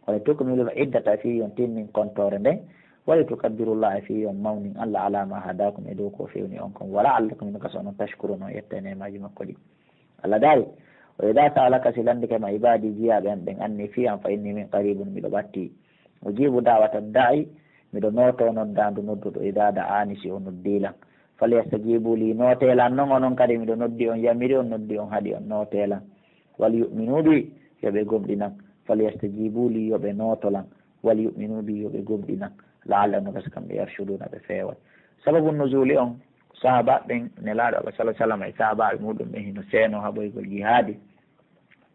Wali tukmilu l-iddata, fii yo on timmin kontoore nden. Wali tukabbiru Llaha, fii yo on mawnin Allah, ala ma hadakum, e dow ko o fewni on kon. Wala allakum, hino gasa onon tashkurun, on yetta e neemaaji makko ɗi. Allah daali, wa idaa sa'alaka, si landike ma ibaadi, jiyaaɓe am ɓen, anni fii an, fa inni min qaribun, miɗo ɓattii. Ujibu da'wata da'i, miɗo nootoo noddaandu nodduɗo, idaa da'aani, si o noddii lan. Falyastajibu lii, nootee lan non, onon kadi miɗo noddi on, yamiri on, noddi on, haɗi on, nootee lan. Wal yu'minu bi, yo ɓe gomɗinan. Falyastajibu lii, yo ɓe nooto lan. Wal yu'minu bi, yo ɓe gomɗinan. La'allahum, no gasa kamɓe, yarshuduna, ɓe feeway. Sababu nuzuli on, sahaabaaɓe ɓen, Nelaaɗo Allah, sallallahu alaihi wasallam, e sahaabaaɓe muɗum ɓen hino seenoo haɓoygol jihaadi.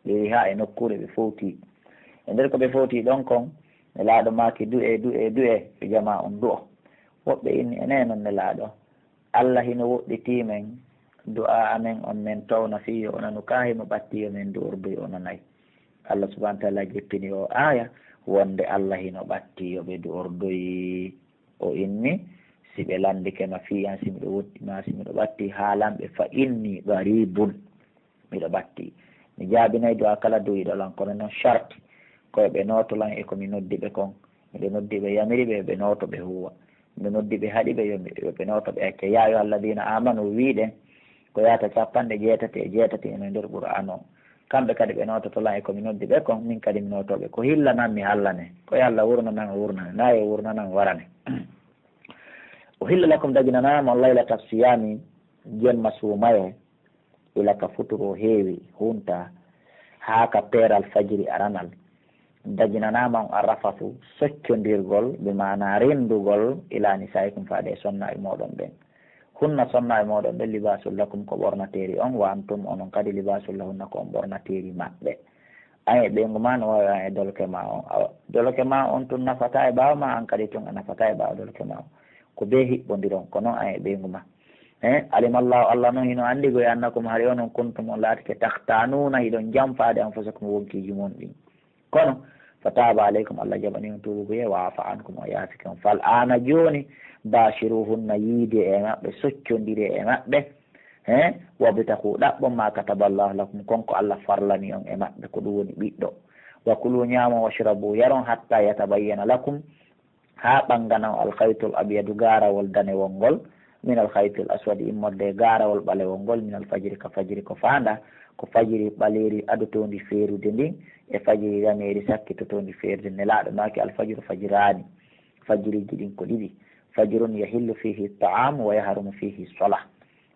Ɓe yahi haa e nokkuure ɓe fowti. E nder ko ɓe fowti ɗon kon, Nelaaɗo maaki, "Du'ee, du'ee, du'ee, yo jamaa on du'o." Woɓɓe inni, "Enee non Nelaaɗo, Allah hino woɗɗitii men, du'aa amen on men towna fii yo o nanu, kaa himo ɓattii yo men du'ordoy o nanay." Allah subhanahu wa ta'ala jippini oo aaya wonde Allah hino ɓattii yo ɓe du'ordoy. O inni, "Si ɓe landike ma fii an, si miɗo woɗɗi maa, si miɗo ɓattii, haalan ɓe, fa inni qaribun." Miɗo ɓattii. Mi jaabinay du'aa kala du'iiɗo lan, kono non sharti ko yo ɓe nooto lan e ko mi noddi ɓe kon. Miɗo noddi ɓe, yamiri ɓe, yo ɓe nooto ɓe huuwa. Miɗo noddi ɓe, haɗi ɓe, yo mi, yo ɓe nooto ɓe acca. Yaa ayyuhal ladiina aamanu, wi'uɗen ko yaata cappanɗe jeetati e jeetati e no nder Qur'aana on. Kamɓe kadi ɓe noototo lan e ko mi noddi ɓe kon, min kadi mi nootoo ɓe. Ko hilla nan mi hallane, ko yo Allah wurna nan o wurnane, naa yo wurna nan o warane. Uhilla lakum, daginanaama on, laylata siyaami, jemma suumayee, ila ka futuro heewi, hunta, haa ka peeral fajiri aranal. Daginanaama on arrafasu, soccondirgol, bi maanaa renndugol, ilaa nisaa'ikum, faade e sonnaaɓe mooɗon ɓen. Hunna, sonnaaɓe mooɗon ɓen, libaasul lakum, ko ɓornateeri on, wa antum, onon kadi, libaasul lahunna, ko on ɓornateeri maɓɓe. An e ɓeyngu maa no waawi an e doloke maa on. Awa, doloke maa on tun nafataa e ɓaawo maa, an kadi tun a nafataa e ɓaawo doloke maa on. Ko bee hiɓɓondiron, ko non an e ɓeyngu maa. Eh, alimallahu, Allah non hino anndi, goy annakum, hari onon kuntum, on laatike, takhtanuuna, hiɗon janfaade, anfusakum, wonkiiji mon ɗin. Kono, fataaba alaykum, Allah jaɓani on tuubugo e, wa afa ankum, o yaafike on. Fal aana, jooni, baashiruhunna, yiidee e maɓɓe, soccondiree e maɓɓe. He, wabtagu, ɗaɓɓon, ma kataballahu lakum, kon ko Allah farlani on e maɓɓe, ko ɗum woni ɓiɗɗo. Wa kulu, ñaamon, washrabu, yaron, hatta yatabayyana lakum, haa ɓangana on, al khaytul abyadu, gaarawol danewol ngol, min al khaytil aswadi, immorde e gaarawol ɓalewol ngol, min al fajri, ka fajri, ko faanda, ko fajiri ɓaleeri adotoondi feerude ndin, e fajiri raneeri sakkitotoondi feerude. Nelaaɗo maaki, al fajru fajraani, fajiriiji ɗin ko ɗiɗi, fajrun yahillu fihi ta'am wa yahrumu fihi salah.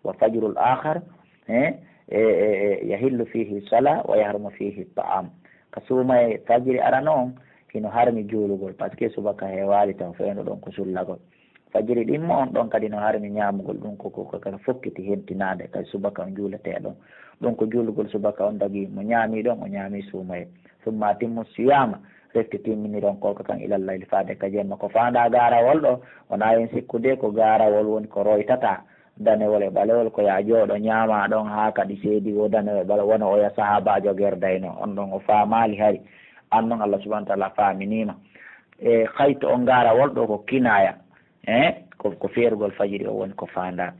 Wa fajrul akhar, eh, eh, eh, eh, yahillu fihi salah wa yahrumu fihi ta'am. Ka suumayee fajiri arano on, hino harmi juulugol, parce que subaka heewaali taw, fewndo ɗon ko sullagol. Fajiri ɗimmo on ɗon kadi no harmi ñaamugol, ɗum ko, ko, ko, ko fokkiti hentinaade, kadi subaka on juuletee ɗon. Ɗum ko juulugol subaka on dagi, mo ñaami ɗon, o ñaami suumayee. Summa atimmu siyama, refti timminiron koka kan ilal layli, faade ka jemma. Ko faandaa gaarawol ɗo, wonaa en sikkude ko gaarawol woni ko roytataa. Danewol e ɓalewol ko yaa jooɗo ñaamaa ɗon haa kadi seedi wo danewol e ɓalewol, wano oya sahaabaajo gerdayno. On ɗon o faamaali hari. An non Allah subhanahu wa ta'ala faaminiima. E khaytu on gaarawol ɗo ko kinaaya. Eh, ko, ko feerugol fajiri o woni ko faandaa.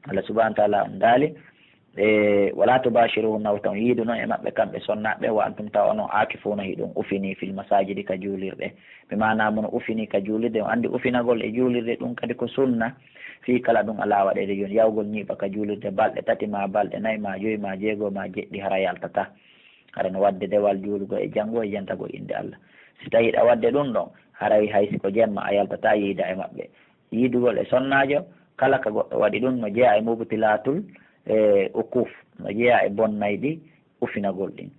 Allah subhanahu wa ta'ala on daali, e, "Wala tubashiruhunna", wota on yiidu non e maɓɓe kamɓe sonnaaɓe, "wa antum", tawa onon, "aakifuna", hiɗon ufini, "fil masajidi", ka juulirɗe. Bi maanaa, mon ufini ka juulirde, on anndi ufinagol e juulirde ɗum kadi ko sunna, fii kala ɗum alaa waɗeede jooni. Yahugol ñiiɓa ka juulirde balɗe tati, maa balɗe nayi, maa joyi, maa jeego, maa jeɗɗi, hara yaltataa. Hara no waɗde dewal juulugol e janngugol e yantagol innde Allah. Si tawii hiɗa waɗde ɗum ɗon, haray hay si ko jemma a yaltataa yiida e maɓɓe. Yiidugol e sonnaajo, kala ka goɗɗo waɗi ɗum, no jeyaa e mubtilaatul, e, ukuuf, no jeyaa e bonnayɗi ufinagol ɗin.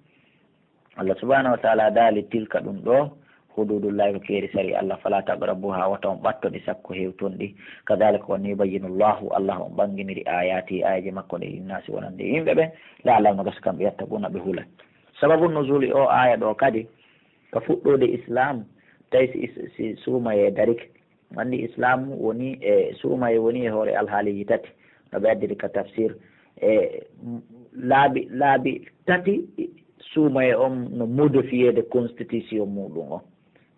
Allah subhanahu wa ta'ala daali, "Tilka", ɗum ɗoo, "hududullahi", ko keeri sariya Allah, "fala taqrabuha", wota on ɓatto ɗi, sakko hewton ɗi. "Kadhalika", ko nii, "yubayyinu Allahu", Allah on ɓanginiri, "ayatihi", aayeeje makko ɗe, "linnaasi", wonande yimɓe ɓe, "la'allahum", no gasa kamɓe, "yattaquna", ɓe hula. Sababu nuzuli oo aaya ɗoo kadi, ka fuɗɗoode Islaam, tawi si, si, si suumayee darike, anndi Islaam woni e suumayee woni e hoore alhaaliiji tati, no ɓe addiri ka tafsir. E laabi, laabi tati suumayee on no modifiyeede constitution muuɗum on.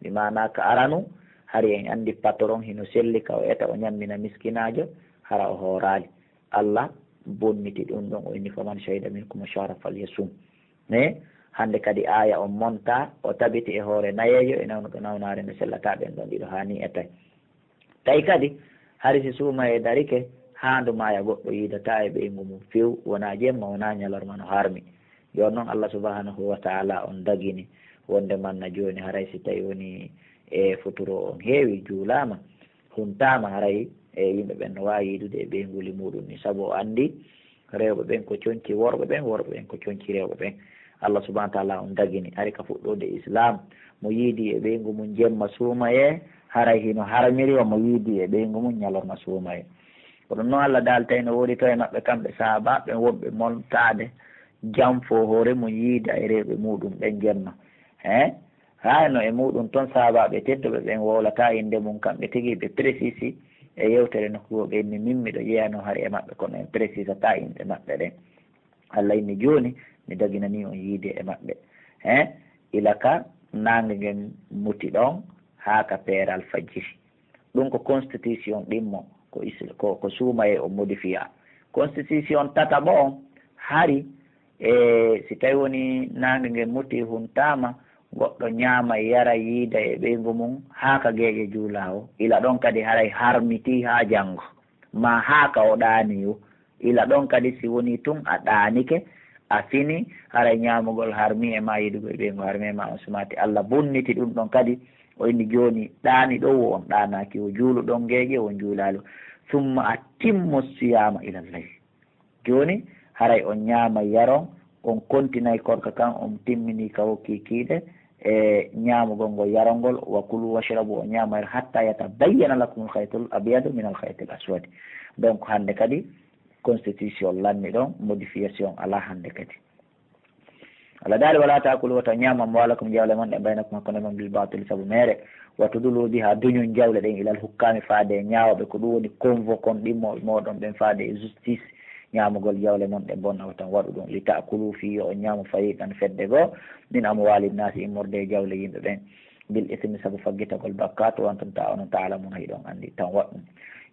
Mi maanaa ka aranu, hari en anndi patron hino selli ka o eta o ñammina miskinaajo, hara o hooraali. Allah bonniti ɗum ɗon, o inni, "Faman shahida minkumu shahra falyasum." Mais hannde kadi aaya on montaa, o tabiti e hoore nayeejo e nawnuɗo nawnaare nde sellataa ɓen ɗon ɗiɗo haa nii e tawi. Tawi kadi, hari si suumayee darike, haandu maaya goɗɗo yiidataa e ɓeyngu mum few, wonaa jemma, wonaa ñalorma no harmi. Jooni non Allah subhanahu wa ta'ala on dagini, wonde manna jooni haray si tawi woni e futuro on heewi, juulaama, huntaama, haray e yimɓe ɓen no waawi yiidude e ɓeynguli muuɗum ni, sabu o anndi rewɓe ɓen ko conci worɓe ɓen, worɓe ɓen ko conci rewɓe ɓen. Allah subhanahu wa ta'ala on dagini, hari ka fuɗɗoode Islaam, mo yiidi e ɓeyngu mum jemma suumayee, haray hino harmiri wa mo yiidi e ɓeyngu mum ñalorma suumayee. Ko ɗum non Allah daali, tawi no woodi to e maɓɓe kamɓe sahaabaaɓe ɓen woɓɓe montaade janfoo hoore mum yiida e rewɓe muuɗum ɓen jemma. He? Haa no e muuɗum ton sahaabaaɓe tedduɓe ɓen wowlataa innde mum, kamɓe tigi ɓe presisi e yewtere nokku goo, ɓe inni, "Min miɗo jeyanoo hari e maɓɓe, kono en presisataa inɗe maɓɓe ɗen." Allah inni, "Jooni mi daginanii on yiide e maɓɓe." He? Ila ka naange ngen muti ɗon haa ka peeral fajiri. Ɗum ko constitution ɗimmo, ko Isra-, ko, ko suumayee o modifiya. Constitution tataɓo on, hari, e si tawi woni naange ngen muti huntaama, goɗɗo ñaama, yara, yiida e ɓeyngu mum haa ka geeƴe juulaa o, ila ɗon kadi haray harmitii haa janngo, maa haa ka o ɗaanii o, ila ɗon kadi, si wonii tun a ɗaanike, a fini, haray ñaamugol harmi e maa, yiidugol ɓeyngu harmi e maa, on sumaati. Allah bonniti ɗum ɗon kadi, o inni, "Jooni ɗaaniɗo wo on ɗaanaaki, wo juuluɗo on geeƴe wo on juulaali. Summa atimmu siyaama ilal layl." Jooni, haray on ñaama, yaron, on kontinay korka kan, on timminii ka wokki kiiɗe e ñaamugol ngol, yarongol, wa kulu washrabu, on ñaama, yara, hatta yatabayyana lakumul khaytul abyadu minal khaytil aswadi. Donc, hannde kadi, constitution lanni ɗon, modification alaa hannde kadi. Allah daali, "Wala taakulu, wota ñaama, amwaalakum, jawle mon ɗen, baynakum, hakkunde mon, bil baatili, sabu meere, wa tudlu biha, duñun jawle ɗen, ilal hukkaami, faade e ñaawooɓe, ko ɗum woni convoquon ɗimmooɓe mooɗon ɓen, faade e justice, ñaamugol jawle mon ɗen bonna, wota on waɗu ɗum, li taakulu, fii yo on ñaamu, fariqan, fedde goo, min amwaali naasi, immorde e jawle yimɓe ɓen, bil ismi, sabu faggitagol bakkaatu, wa antum ta-, onon ta'lamuuna, hiɗon anndi, tan waɗu ɗum."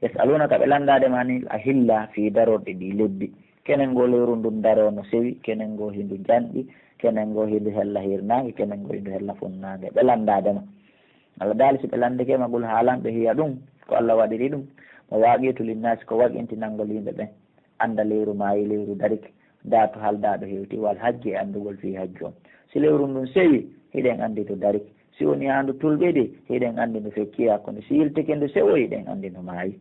Yas'aluunaka, ɓe lanndaade ma, anil ahilla, fii darorɗi ɗi lebbi. Kenen goo lewru ndun daroo no sewi, kenen goo hindu janɗi, kenen goo hindu hella hirnaange, kenen goo hindu hella funnaange. Ɓe lanndaade ma. Allah daali, si ɓe lanndike ma, qul, haalan ɓe, hiya ɗum, ko Allah waɗiri ɗum, mawaaqiitu linnaasi, ko waqintinangol yimɓe ɓen. Annda lewru maayi, lewru darike, daatu haldaaɗo hewti, wal hajji, e anndugol fii hajju on. Si lewru ndun sewi, hiɗen anndi ndu darike. Si woni haa ndu tulɓidi, hiɗen anndi ndu fecci hakkunde. Si yiltike ndu sewoyi, hiɗen anndi ndu maayi.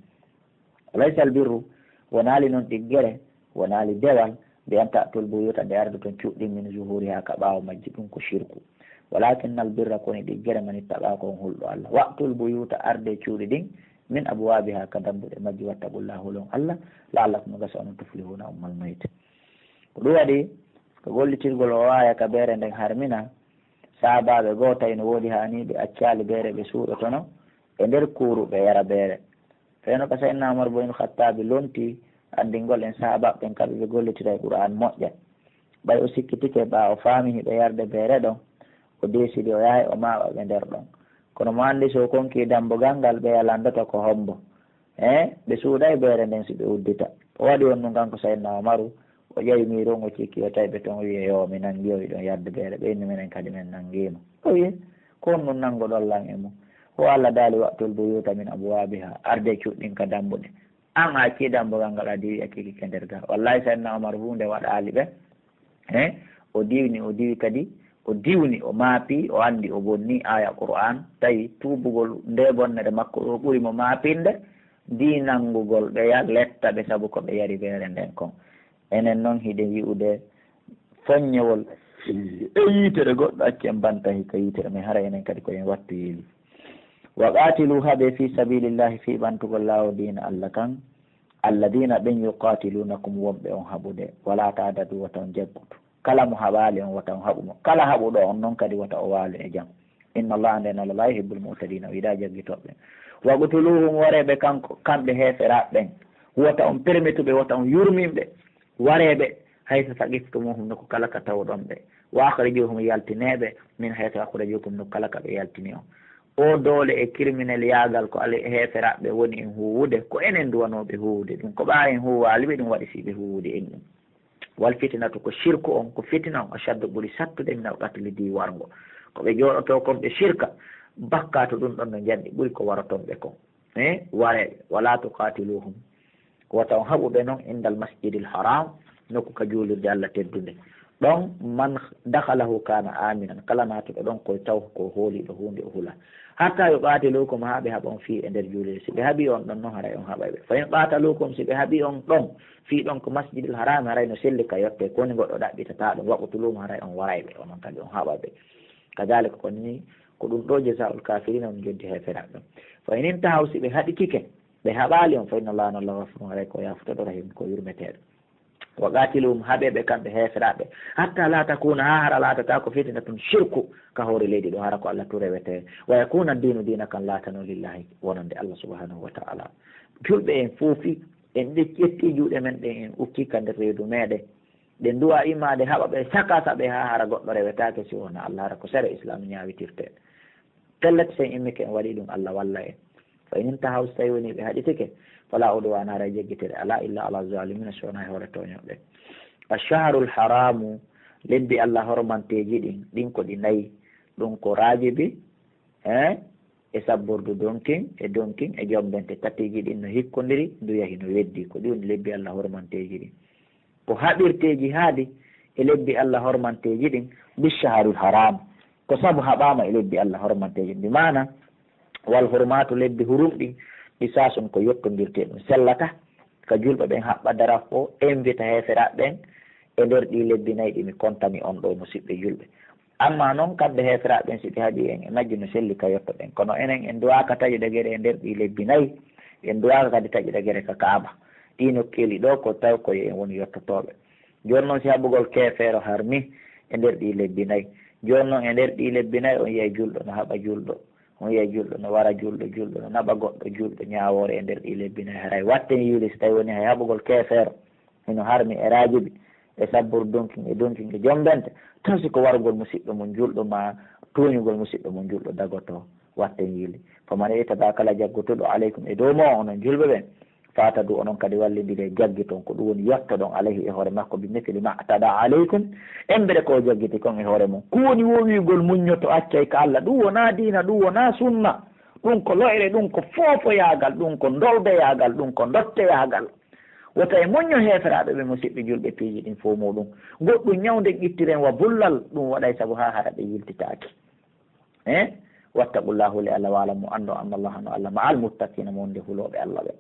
Walaysa albirru, wonaali non ɗiggere, wonaali dewal, bi an ta'tul buyuta, nde ardoton cuuɗi ɗin, min zuhuriha, ka ɓaawo majji, ɗum ko shirku. Walakinnal birra, ko woni ɗiggere, man ittaqa, ko on hulɗo Allah. Wa'tul buyuta, arde cuuɗi ɗin, min abwabiha, ka dambuɗe majji, wattaqullaha, hulon Allah, la'allakum, gasa onon, tuflihuna, on malmayte. Ko ɗum waɗi, ko gollitirgol o aaya ka beere nden harmina, sahaabaaɓe goo tawi no woodi haaniiɓe accaali beere ɓe suuɗotono e nder kuuru ɓe yara beere. Feno ka Sayyidina Umar boyn Khattabi lonti anndingol en sahaabaaɓe ɓen kamɓe ɓe gollitira e Qur'aan moƴƴa. Ɓay o sikkitike ɓaa o faami hiɓe yarde beere ɗon, o deesidi o yahay o maɓɓa ɓe nder ɗon. Kono mo anndi si o konki dambugal ngal ɓeya landoto ko hombo. Eh, ɓe suuɗay beere nden si ɓe uddita. O waɗi on ɗum kanko Sayyidina Umaru, o ƴawi miiro on o cikki o tawi ɓe ton o wi'i, "Yoo, mi nangi on hiɗon yarde beere." Ɓe inni, "Minen kadi men nangiima." O wi'i, "Ko honɗum nangoɗon lan e mun?" O Allah daali, "Wa'tul buyuta min abwabiha." Arde cuuɗi ɗin ka dambuɗe. An a accii dambugal ngal a diwi a cikki ke nder ga. Wallahi Sayyidina Umaru huunde waɗaali ɓe. Eh, o diwni, o diwi kadi, o diwni, o maapi, o anndi o bonni aaya Qur'aan, tawi tuubugol nde bonnere makko ɗo ɓuri mo maapinde, ndi nanngugol ɓeya letta ɓe sabu ko ɓe yari beere nden kon. Enen non hiɗen yi'ude fonñewol e yiitere goɗɗo, accen bantahi ka yiitere men, hara enen kadi ko en wattu yeeli. Wa qaatilu, haɓe, fi sabilillahi, fii ɓantugol laawol diina Allah kan, alladina, ɓen, yuqatilunakum, wonɓe on haɓude, wala ta'tadu, wota on jaggutu. Kala mo haɓaali on, wota on haɓu mo. Kala haɓuɗo on non kadi, wota o waalu e jam. Inna Allaha, nden Allah, la yuhibbul mu'tadina, o yiɗaa jaggitooɓe. Waqtuluhum, waree ɓe kanko, kamɓe heeferaaɓe ɓen. Wota on permetu ɓe, wota on yurmin ɓe. Waree ɓe, haythu saqiftumuhum, nokku kala ka tawɗon ɓe. Wa akhrijuhum, yaltinee ɓe, min haythu akhrajukum, nokku kala ka ɓe yaltini on. O doole e kirminelyaagal ko ala heeferaaɓe woni en huuwude, ko enen duwanooɓe huuwude ɗum. Ko ɓaa en huuwaali ɓe, ɗum waɗi fii ɓe huuwude en ɗum. Wal fitnatu, ko shirku on, ko fitina on, ashaddu, ɓuri sattude, min al qatli, dii warngo. Ko ɓe jooɗotoo kon ɓe shirka, bakkaatu ɗum ɗon no njanɗi ɓuri ko waroton ɓe kon. Eh, waree ɓe, wala tuqatiluhum, wota on haɓu ɓe non, indal masjidil haram, nokku ka juulirde Allah teddunde. Ɗon, man dakhalahu kana aminan, kala naatuɗo ɗon ko taw ko hooliiɗo huunde o hula. Hatta yuqatilukum, haa ɓe haɓa on fii e nder juulirde. Si ɓe haɓi on ɗon non, haray on haɓay ɓe. Fa in qatalukum, si ɓe haɓi on ɗon, fii ɗon ko masjidil haram, haray no selli ka yotte, ko woni goɗɗo ɗaɓɓitataa ɗum. Waqtuluhum, haray on waray ɓe, onon kadi on haɓa ɓe. Kadhalika, ko ni, ko ɗum ɗo jazaa'ul kafirina, on joddi heeferaaɓe. Fa in intahaw, si ɓe haɗitike, ɓe haɓaali on, fa inna Allaha, Allah, ghafurun, haray ko yaafutoɗo, rahim, ko yurmeteeɗo. Wa qatiluhum, haɓe ɓe kamɓe heeferaaɓe, hatta la takuna, haa hara laatataa ko fitnatun, shirku, ka hoore leydi ɗo, hara ko Allah tu rewete. Wa yakuna ad-dinu, diina kan laatano, lillahi, wonande Allah subhanahu wa ta'ala. Julɓe en foofi, en ƴetti juuɗe men ɗen, en ukki ka nder reedu meɗen. Ɓe du'a immaade haɓa ɓe saka saɓe haa hara goɗɗo rewetaake si wona Allah, hara ko sere Islaam ñaawitirte. Pellet, sen immike en waɗi ɗum, Allah walla en. Fa in intahaw, si tawi woni ɓe haɗitike, fala udwana, haray jeggitere alaa, illa ala zalimina, si wonaa e hoore tooñooɓe. Ash-shahrul haramu, lebbi Allah hormanteeji ɗin, ɗin ko ɗi nayi, ɗum ko Rajibi, eh, e Sabbordu donkin, e donkin, e jombente tatiiji ɗin no hikkondiri, ndu yahi no weddi, ko ɗi woni lebbi Allah hormanteeji ɗin. Ko haɓirtee jihaadi e lebbi Allah hormanteeji ɗin, bi shahril haram. Ko sabu haɓaama e lebbi Allah hormanteeji ɗin. Bi maana, wal hurmaatu, lebbi hurum ɗin, qisaasun, ko yottondirtee ɗum, sellata. Ka julɓe ɓen haɓɓa darafo, invita heeferaaɓe ɓen, e nder ɗii lebbi nay ɗi mi kontani on ɗoo, musiɓɓe julɓe. Ammaa non kamɓe heeferaaɓe ɓen, si ɓe haɗii en e majji, no selli ka yottoɗen. Kono enen, en duwaaka taƴude gere e nder ɗii lebbi nay, en duwaaka kadi taƴude gere ka Kaaba. Ɗii nokkeeli ɗoo ko taw ko en woni yottotooɓe. Jooni non, si haɓugol keefeero harmi e nder ɗii lebbi nay, jooni non e nder ɗii lebbi nay on yi'ay julɗo no haɓa julɗo, on yi'ay julɗo no wara julɗo, julɗo no naɓa goɗɗo julɗo ñaawoore e nder ɗii lebbi nay. Haray watten yiili, si tawi woni hay haɓugol keefeero hino harmi e raajibi e sabburu dunkin e dunkin e jombente, taw si ko warugol musiɗɗo mun julɗo maa tuuñugol musiɗɗo mun julɗo dagotoo, watten yiili. Faman i'tadaa, kala jaggutuɗo, alaykum, e dow mon onon julɓe ɓen, fa'taduu, onon kadi wallindiree, jaggiton, ko ɗum woni yottoɗon, alayhi, e hoore makko, bi misli ma i'tadaa alaykum, embere ko o jaggiti kon e hoore mon. Ko woni woo wi'ugol muññoto, accay ka Allah, ɗum wonaa diina, ɗum wonaa sunna, ɗum ko lo'ere, ɗum ko foofoyaagal, ɗum ko ndoldoyaagal, ɗum ko ndotteyaagal. Wota e muñño heeferaaɓe ɓe, musiɓɓe julɓe, piiji ɗin fow muuɗum. Goɗɗum ñawnden ittiren wa bullal, ɗum waɗay sabu haa hara ɓe yiltitaaki. Eh? Wattaqullaha, hule Allah, wa'lamu, anndon, annallaha, no Allah, ma'al muttaqiina, mo wonde hulooɓe Allah ɓen.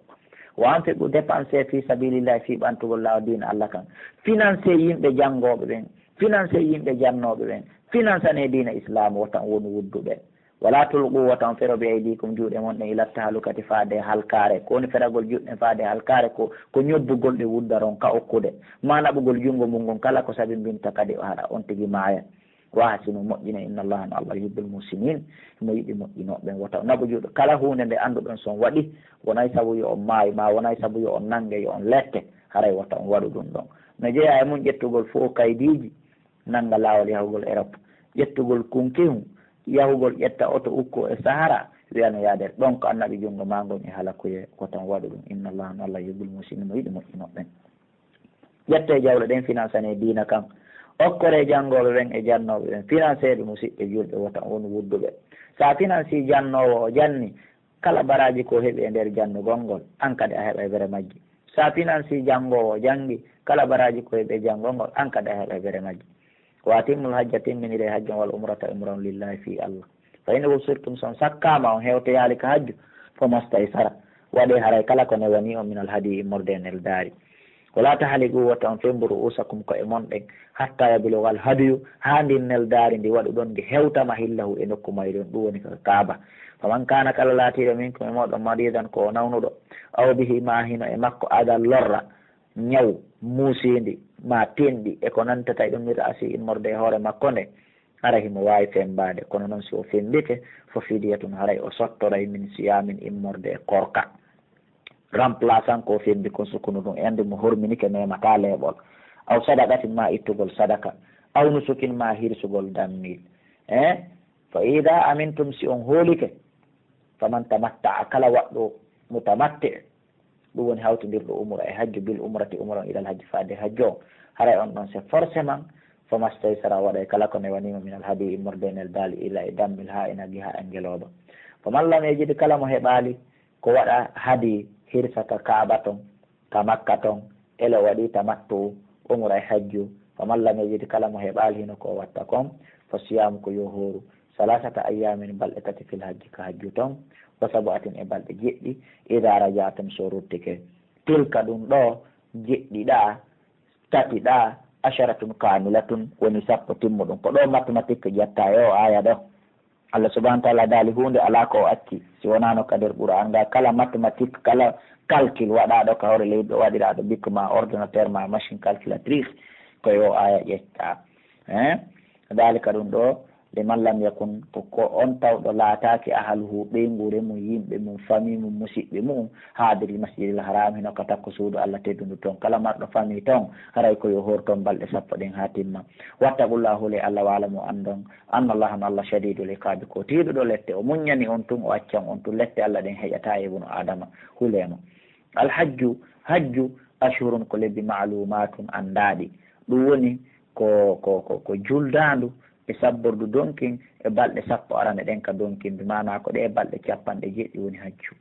Wa anfiqu, dépensé, fi sabilillahi, fii ɓantugol laawo diina Allah kan. Financé yimɓe janngooɓe ɓen, financé yimɓe jannooɓe ɓen, finansanee diina Islaamu, wota on wonu wudduɓe. Wala tulqu, wota on fero, bi aydikum, juuɗe mon ɗen, ila tahalukati, faade halkaare. Ko woni feragol juuɗe ɗen faade halkaare? Ko, ko ñobbugol ɗe wudda ron ka okkude, maa naɓugol junngo mun ngon kala ko sabimbinta kadi o hara on tigi maaya. Wa ahsinu, moƴƴinee, inna Allaha, no Allah, yuhibbul muhsinin, himo yiɗi moƴƴinooɓe ɓen. Wota on naɓu juuɗe kala huunde nde annduɗon si on waɗi, wonay sabu yo on maayu, maa wonay sabu yo on nannge, yo on lette, haray wota on waɗu ɗum ɗon. No jeyaa e mun ƴettugol fow kaydiiji, nannga laawol yahugol Erop, ƴettugol kunkihu, yahugol ƴetta oto ukko e Sahara, wi'a no yaade ɗon ko an naɓi junngo maa ngon e halakuyee, wota on waɗu ɗum. Inna Allaha, no Allah, yuhibbul muhsinin, himo yiɗi moƴƴinooɓe ɓen. Ƴettee jawle ɗen, finansanee diina kan. Okkoree janngooɓe ɓen e jannooɓe ɓen. Finansee ɓe, musiɓɓe julɓe, wota on wonu wudduɓe. Si a finansii jannoowo, o janni, kala baraaji ko o heɓi e nder janngugol ngol, an kadi a heɓay bere majji. Si a finansii janngoowo, o janngi, kala baraaji ko o heɓi e janngugol ngol, an kadi a heɓay bere majji. Wa atimmul hajja, timminiree hajji on, wal umrata, umra on, lillahi, fii Allah. Fa in uhsirtum, si on sakkaama, on hewtoyaali ka hajju, famastaysara, waɗee haray kala ko newanii on, minal hadyi, immorde e neldaari. Wala tahliqu, wota on femmbu, ru'usakum, ko'e mon ɗen, hatta yablugal hadyu, haa ndin neldaari ndi waɗuɗon ndi hewta mahillahu, e nokku mayri on, ɗum woni ka Kaaba. Faman kana, kala laatiiɗo, minkum, e mooɗon, maridan, ko o nawnuɗo, aw bihi, maa hino e makko, adan, lorra, ñaw muusiindi maa tenɗi e ko nantata e ɗum, min ra'sihi, immorde e hoore makko nden, hara himo waawi femmbaade. Kono non, si o femmbike, fa fidyatun, haray o sottoray, min siyaamin, immorde e korka. Remplaçant ko o femmbi kon, sukunu ɗum, e annde mo horminike, memataa leeɓol. Aw sadaqatin, maa ittugol sadaka. Aw nusukin, maa hirsugol dammil. Eh? Fa idaa amintum, si on hoolike, faman tamatta'a, kala waɗɗo mutamatti, ɗum woni hawtindirɗo umra e hajju, bil umrati, umra on, ilal hajji, faade hajju on, haray on ɗon, c'est forcément, famastaysara, waɗay kala ko newaniima, minal hadyi, immorde e neldaari, ila e dammil, haa e nagge, haa e ngelooba. Faman lam yajid, kala mo heɓaali ko waɗa hadyi, hirsa ka Kaaba ton, ka Makka ton, ele o waɗii tamattu, umra e hajju, faman lam yajid, kala mo heɓaali hino ko o watta kon, fa siyaamu, ko yo hooru, salaasata ayyaamin, balɗe tati, fil hajji, ka hajju ton, wa sab'atin, e balɗe jeɗɗi, idaa raja'tum, si on ruttike. Tilka, ɗum ɗoo, jeɗɗi ɗaa, tati ɗaa, asharatun kaamilatun, woni sappo timmuɗum. Ko ɗoo mathématique ƴetta e oo aaya ɗoo. Allah subhanahu wa ta'ala daali huunde alaa ko o acci, si wonaano ka nder Qur'aan. Nga kala mathématique, kala calcul waɗaaɗo ka hoore leydi ɗoo, waɗiraaɗo bic maa ordinateur maa machine calculatrice, ko e oo aaya ƴetta. Eh? Daalika ɗum ɗoo, liman lam yakun, ko, ko on tawɗo laataaki, ahluhu, ɓeynguure mum, yimɓe mum, famille mum, musiɓɓe mum, haadiril masjidil haram, hino ka takko suudu Allah teddundu ton. Kala marɗo famille ton, haray ko yo hoor ton balɗe sappo ɗen haa timma. Wattaqullaha, hulee Allah, wa'lamu, anndon, annallaha, no Allah, shadidul iqabi, ko tiiɗuɗo lette, o muññani on tun, o accan on tun, lette Allah ɗen heƴataa e ibnu Adama, hulee mo. Alhajju, hajju, ashhurun, ko lebbi, ma'lumatun, anndaaɗi. Ɗum woni ko, ko, ko, ko juldaandu e sabbordu donkin e balɗe sappo arane ɗen ka donkin, bi maanaa ko ɗee balɗe capanɗe jeɗɗi woni hajju.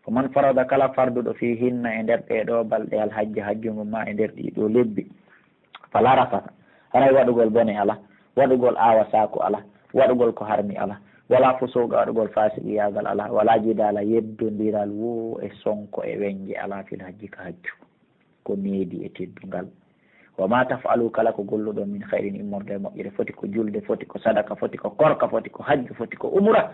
Faman farada, kala farduɗo, fiihinna, e nder ɗee ɗoo balɗe, alhajja, hajju ngun, maa e nder ɗii ɗoo lebbi, fala rafasa, haray waɗugol bone alaa, waɗugol aawasaaku alaa, waɗugol ko harmi alaa, wala fusuuqa, waɗugol faasiqiyaagal alaa, wala jidaala, yeddondiral woo e sonko e wennje alaa, fil hajji, ka hajju. Ko needi e teddungal. Wa ma taf'alu, kala ko golluɗon, min khayrin, immorde e moƴƴere, foti ko julde, foti ko sadaka, foti ko korka, foti ko hajju, foti ko umra,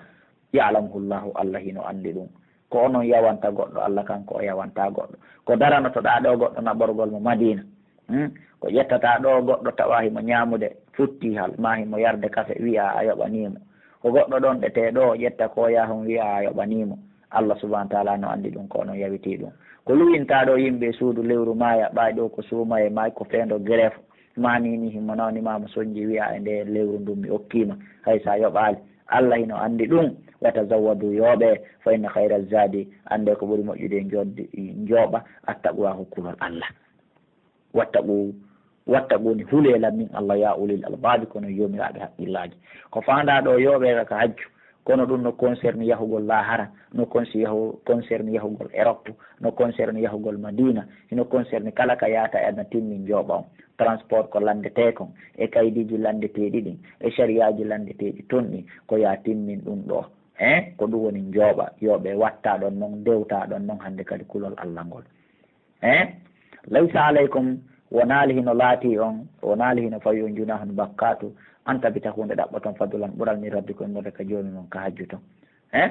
ya'lamuhu Allahu, Allah hino anndi ɗum. Ko onon yawanta goɗɗo, Allah kanko o yawanta goɗɗo. Ko daranotoɗaa ɗoo goɗɗo naɓorgol mo Madiina, hmm? Ko ƴettataa ɗoo goɗɗo tawa himo ñaamude futti hal, maa himo yarde kafe, wi'a a yoɓanii mo. Ko goɗɗo ɗonɗetee ɗoo, ƴetta ko yahun wi'a a yoɓanii mo. Allah subhanahu wa ta'ala no anndi ɗum, ko onon yawitii ɗum. Ko luwintaa ɗoo yimɓe e suudu lewru maaya, ɓay ɗoo ko suumaye, may ko feendo greffe, maa nii nii himo nawni maa mo sonji wi'a e ndee lewru ndun mi okkii ma, hay si a yoɓaali. Allah hino anndi ɗum. Wa tazawwadu, yooɓee, fa inna khayra zadi, anndee ko ɓuri moƴƴude e njoɓdi, njooɓa, attaqwa, ko kulol Allah. Wattaqu, wattaquni, hulee lan, min Allah, ya ulil albabi, ko onon yoomiraaɓe haqqillaaji. Ko faandaa ɗoo, yooɓee ka hajju, kono ɗum no concerni yahugol laahara, no consi yahu-, concerni yahugol Europe, no concerni yahugol Madina, hino concerni kala ka yaata e aduna timmin njooɓa on. Transport ko lanndetee kon, e kaydiiji lanndeteeɗi ɗin, e sariyaaji lanndeteeɗi ton ɗin, ko yaa timmin ɗum ɗoo. Eh, ko ɗum woni njooɓa, yooɓee, wattaa ɗon non, dewtaa ɗon non hannde kadi kulol Allah ngol. Eh? Laysa alaykum, wonaali hino laatii on, wonaali hino fawi on junahun bakkaatu, an tabtagu, nde ɗaɓɓoton, fadlan, ɓural, min rabbikum, immorde ka Joomi mon, ka hajju ton. Eh?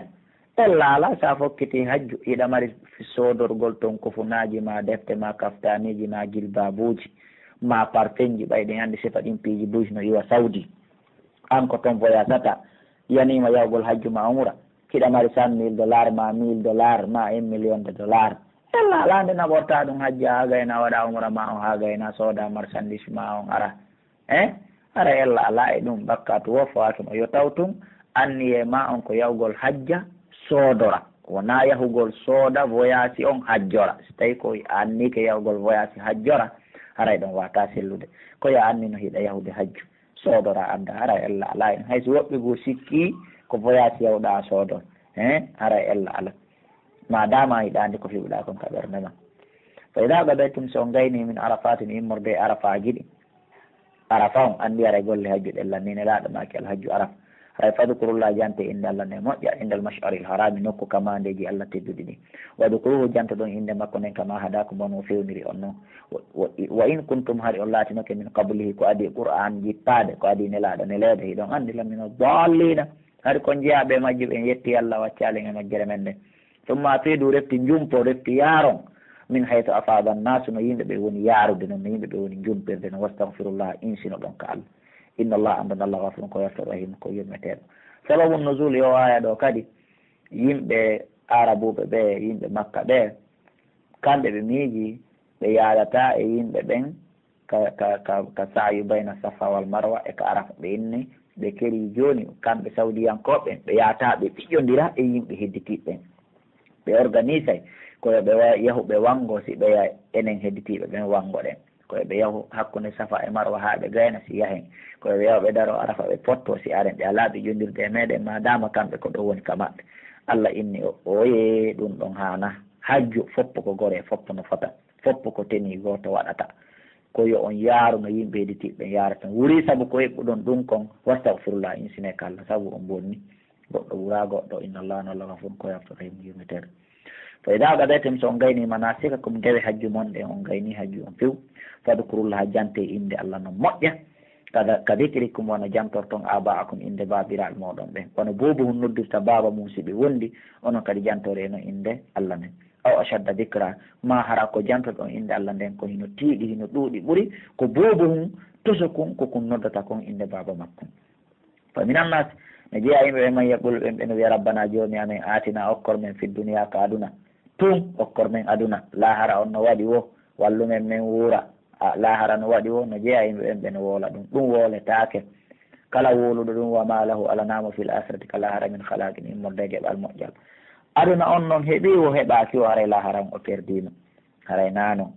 Ella alaa, si a fokkitii hajju, hiɗa mari soodorgol ton kofunaaji maa, defte maa, kaftaaniiji maa, jilbaabuuji maa, parfenji, ɓay ɗen anndi sifa ɗin piiji buy no iwa Saudi. An ko ton voyasata, yaniima yahugol hajju maa umra, hiɗa mari cent mille dollars maa mille dollars maa un million de dollars. Ella alaa, nde naɓortaa ɗum hajja, haa gayna a waɗa umra maa on, haa gayna a sooda marchandise maa on ara. Eh? Hara ella alaa e ɗum, bakkaatu woo fawaaki mo. Yo taw tun anniyee maa on ko yahugol hajja soodora. Wonaa yahugol sooda voyage on hajjora. Si tawii ko a anniike yahugol voyage hajjora, haray ɗon waawataa sellude. Ko yo a annino hiɗa yahude hajju. Soodora, annda, hara ella alaa. Hay si woɓɓe goo sikki ko voyage yawɗaa a soodoo, eh, hara ella alaa. Maa dama hiɗa anndi ko fiɓuɗaa kon ka ɓernde maa. Fa idaa qadaytum, si on gaynii, min Arafatin, immorde e Arafaaji ɗin. Arafa on, anndi haray golle hajju ɗen lannii, Nelaaɗo maaki Alhajju Arafa. Haray fadkurullaha, jantee innde Allah nden moƴƴa, indal mash'aril harami, nokku ka maandeeji Allah tedduɗi ɗin. Wadkuruhu, jantoɗon innde makko nden, kama hadakum, wano o fewniri on non. Wa, wa, wa in kuntum, hari on laatinoke, min qablihi, ko adii Qur'aan jippaade, ko adii Nelaaɗo neleede, hiɗon anndi, lamina daalliina, hari kon jeyaaɓe e majjuɓe, en yetti Allah, waccaali en e majjere men nden. Summa afiidu, refti njumpo, refti yaaron, min haysu afaada annaasu, no yimɓe ɓe woni yaarude non, no yimɓe ɓe woni njumpirde non, wastagfirullaha, insinoɗon ka Allah. Inna Allaha, anndon Allah, ghafuurun, ko yafto, rahiimun, ko yurmeteeɗo. Sababu nuzuul, yo aaya ɗoo kadi, yimɓe Aarabuuɓe ɓe, yimɓe Makka ɓe, kamɓe ɓe miiji ɓe yaadataa e yimɓe ɓen ka, ka, ka, ka sa'yu bayna Safa wal Marwa e ka Arafa. Ɓe inni, ɓe kerii jooni, kamɓe Sawdiyankooɓe ɓen, ɓe yahataa ɓe ɓiƴƴondira e yimɓe hedditiiɓe ɓen. Ɓe organisay ko yo ɓe wa-, yahu ɓe wanngo, si ɓe yahi, enen hedditiiɓe ɓen wanngoɗen. Ko yo ɓe yahu hakkunde Safa e Marwa haa ɓe gayna, si yahen. Ko yo ɓe yahu ɓe daroo Arafa, ɓe pottoo, si aren. Ɓe alaa ɓiƴƴondirde e meɗen, maadaama kamɓe ko ɗoo woni ka maɓɓe. Allah inni, o, oye, ɗum ɗon haanaa. Hajju foppo ko goree, foppo no fota, foppo ko tenue gooto waɗata. Ko yo on yaaru no yimɓe hedditiiɓe ɓen yaarata. Wurii sabu ko eɓɓuɗon ɗum kon, wastagfirullah, insinee ka Allah, sabu on bonni. Goɗɗo ɓuraa goɗɗo, inna Allaha, no Allah, ghafuurun, ko yafto, rahiimun, yurmeteeɗo. Fa idaa qadaytum, so on gaynii, manaasikakum, dewe hajju mon ɗen, on gaynii hajju on few, fadkurullaha, jantee innde Allah non moƴƴa, ka, ka dikrikum, wano jantorton, aaba'akum, innde baabiraaɓe mooɗon ɓen. Wano boobo hun noddirta baaba mun si ɓe wondi, onon kadi jantoree non innde Allah nden. Aw ashadda dikra, maa hara ko jantoɗon innde Allah nden ko hino tiiɗi, hino ɗuuɗi, ɓuri ko boobo hun tosokun ko kun noddata kon innde baaba makkun. Fa minan naas, no jeyaa yimɓe ɓen, man yaqulu, ɓen ɓe no wi'a, rabbana, Joomi amen, aatina, okkor men, fid duniya, ka aduna tun, okkor men aduna, laahara on no waɗi woo, wallu men men wuura, a, laahara no waɗi woo. No jeyaa yimɓe ɓen ɓe no woola ɗum, ɗum wooletaake. Kala wooluɗo ɗum, wa ma lahu, alanaa mo, fil aakhirati, ka laahara, min khalaqin, immorde e geɓal moƴƴal. Aduna on non heɓii woo, heɓaaki woo, haray laahara on o perdiima. Haray naa non.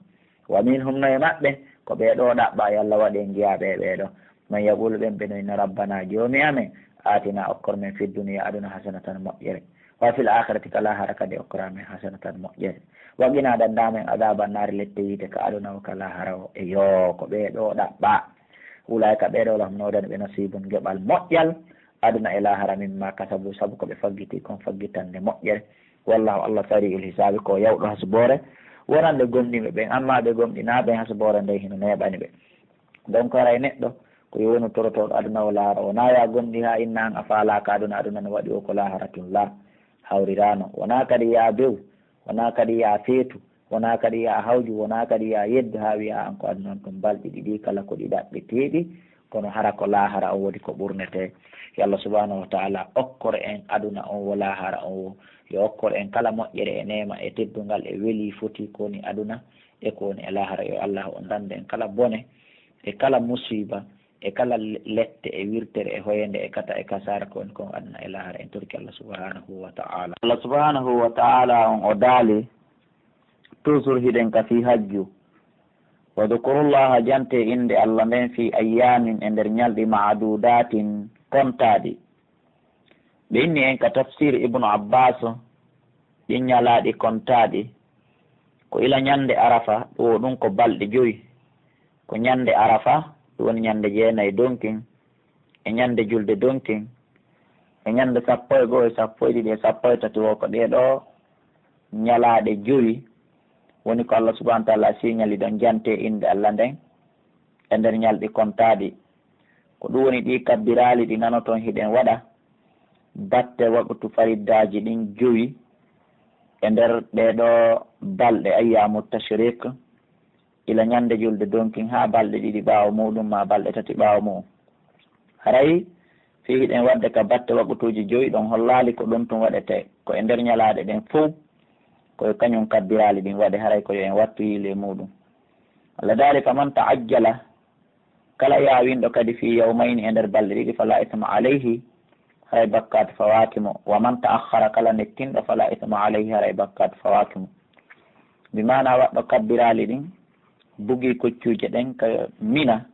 Wa minhum, no e maɓɓe, ko ɓee ɗoo ɗaɓɓaa, yo Allah waɗu en jeyaaɓe e ɓee ɗoo. Man yaqulu, ɓen ɓe no inna, rabbana, Joomi amen, aatina, okkor men, fid duniya, aduna, hasanatan, moƴƴere. Wa fil aakhirati, ka laahara kadi, okkor amen hasanatan, moƴƴere. Wa qina, danndaa men, adaaban naari, lette yiite, ka aduna woo, ka laahara woo. Eyoo, ko ɓee ɗoo ɗaɓɓaa. Ulaa'ika, ɓee ɗoo, lahum, no woodani ɓe, nasiibun, geɓal moƴƴal, aduna e laahara, mimma kasabu, sabu ko ɓe faggiti kon faggitande moƴƴere. Wallahu, Allah, sari'ul hisaabi, ko yawɗo hasboore. Wonande gomɗinɓe ɓen, ammaa ɓe gomɗinaa ɓen, hasboore nden hino neeɓani ɓe. Donc, haray neɗɗo ko yo wonu torotooɗo aduna o laara, wonaa yo a gomɗi haa inna an a faalaaka aduna, aduna no waɗi o ko laahara tun, laa, hawriraano. Wonaa kadi yo a bew, wonaa kadi yo a feetu, wonaa kadi yo a hawju, wonaa kadi yo a yeddu haa wi'a an ko aduna on tun balɗe ɗiɗi kala ko ɗi ɗaɓɓitiiɗi, kono hara ko laahara on woni ko ɓurnetee. Yo Allah subhanahu wa ta'ala okkor en aduna on wo laahara on wo. Yo okkor en kala moƴƴere e neema e teddungal e welii foti ko woni aduna e ko woni e laahara. Yo Allah on dande en kala bone e kala musiba e kala le-, lette e wirtere e hoyende e kata e kasaara ko woni kon aduna e laahara. En torki Allah subhanahu wa ta'ala. Allah subhanahu wa ta'ala on o daali, toujours hiɗen ka fii hajju. "Wadkurullaha", jante innde Allah nden, "fii ayyaamin", e nder ñalɗi, "ma'duudaatin", kontaaɗi. Ɓe inni en ka tafsir Ibnu Abbas, ɗin ñalaaɗi kontaaɗi, ko ila ñande Arafa, ɗun o ɗun ko balɗe jowi. Ko ñande Arafa, ɗun woni ñande jeenay donkin, e ñande julde donkin, e ñande sappo e go'o, e sappo e ɗiɗi, e sappo e tati, wo ko ɗee ɗoo ñalaaɗe jowi woni ko Allah subhanahu wa ta'ala siñali ɗon jante innde Allah nden e nder ñalɗi kontaaɗi. Ko ɗun woni ɗii kabbiraali ɗi nanoton hiɗen waɗa batte waqtu fariddaaji ɗin jowi e nder ɗee ɗoo balɗe ayyaamu tashriq, ila ñande julde donkin haa balɗe ɗiɗi ɓaawo muuɗum maa balɗe tati ɓaawo mu'un. Haray fii hiɗen waɗde ka batte waqtuuji jowi ɗon hollaali ko ɗun tun waɗetee, ko e nder ñalaaɗe ɗen fow, ko e kañun kabbiraali ɗin waɗe, haray ko yo en wattu yiili e muuɗum. Allah daali, "Faman ta'ajjala", kala yaawinɗo kadi fii yawmayni e nder balɗe ɗiɗi, "falaa isma alayhi", haray bakkaatu fawaaki mo. "Wa man ta'akhkhara", kala nettinɗo, "falaa isma alayhi", haray bakkaatu fawaaki mo. Bi maanaa waɗɗo kabbiraali ɗin, bugii koccuuje ɗen ka Mina,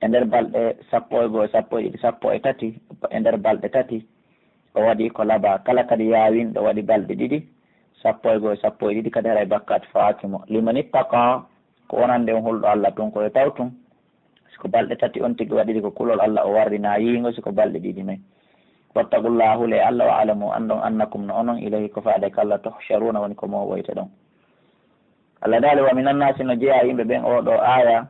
e nder balɗe sappo e go'o, sappo e ɗiɗi, sappo e tati, e nder balɗe tati, o waɗi ko labaa. Kala kadi yaawinɗo waɗi balɗe ɗiɗi, sappo e go'o, sappo e ɗiɗi, kadi haray bakkaatu fawaaki mo. "Liman ittaqa", ko wonande on hulɗo Allah tun, ko yo taw tun. Si ko balɗe tati on tigi waɗiri ko kulol Allah, o warrinaa yiingo, si ko balɗe ɗiɗi non. "Wattaqullaha", hulee Allah, "wa'lamu", anndon, "annakum", no onon, "ilayhi", ko faade ka Allah, "tuhsharuuna", woni ko mooɓoyteɗon. Allah daali, "Wa minan naasi", no jeyaa yimɓe ɓen, oo ɗoo aaya,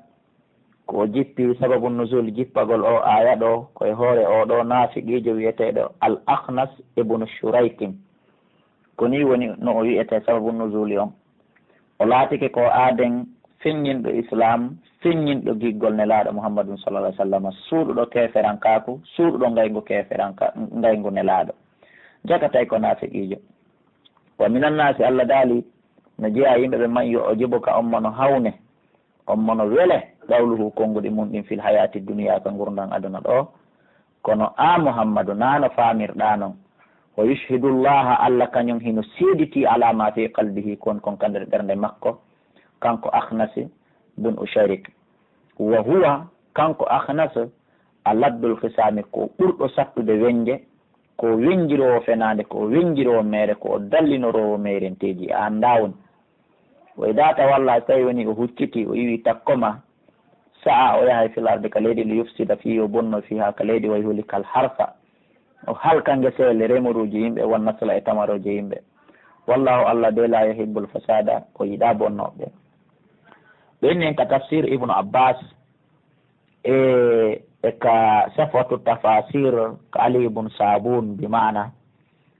ko o jippi, sababu nuzul jippagol oo aaya ɗoo, ko e hoore oo ɗoo naafiqiijo wi'eteeɗo Al-Akhnas ibnu Shuraykin. Ko nii woni no o wi'etee, sababu nuzuli on. O laatike ko aaden feññinɗo Islaam, feññinɗo giggol Nelaaɗo Muhammadun sallallahu alaihi wasallam, suuɗuɗo keeferankaaku, suuɗuɗo ngayngu keeferanka-, ngayngu Nelaaɗo. Jakatay ko naafiqiijo. "Wa minan naasi", Allah daali, no jeyaa yimɓe ɓe, "man yu'jibuka", on mo no hawne, on mo no wele, "qawluhu", konguɗi mun ɗin, "fil hayaati dunya", ka ngurndan aduna ɗoo. Kono an Muhammadu, naa no faamirɗaa non. "Wa yushhidu Allaha", Allah kañun hino seeditii, "ala ma fi qalbihi", kon, kon ka nder ɓernde makko, kanko Akhnasi bun Ushayrik. "Wa huwa", kanko Akhnas, "aladdul khisaami", ko ɓurɗo sattude wennje, ko wennjiroowo fenaande, ko wennjiroowo meere, ko dallinoroowo meerenteeji. A anndaa woni. "Wa idha tawalla", so tawi woni o huccitii, o iwi takko ma, "sa'a", o yahay, "fil ardi", ka leydi, "li yufsida", fii yo bonno, "fiha", ka leydi, "wa yuhlikal harsa", o halka ngeseele, remuruuji yimɓe, "wan nasla", e tamarooje yimɓe. "Wallahu", Allah de, "la yuhibbul fasada", o yiɗaa bonnooɓe. Ɓe inni en ka tafsir Ibnu Abbas, e, e ka Safwatu Tafasir ka Ali ibn Sabun, bi maana,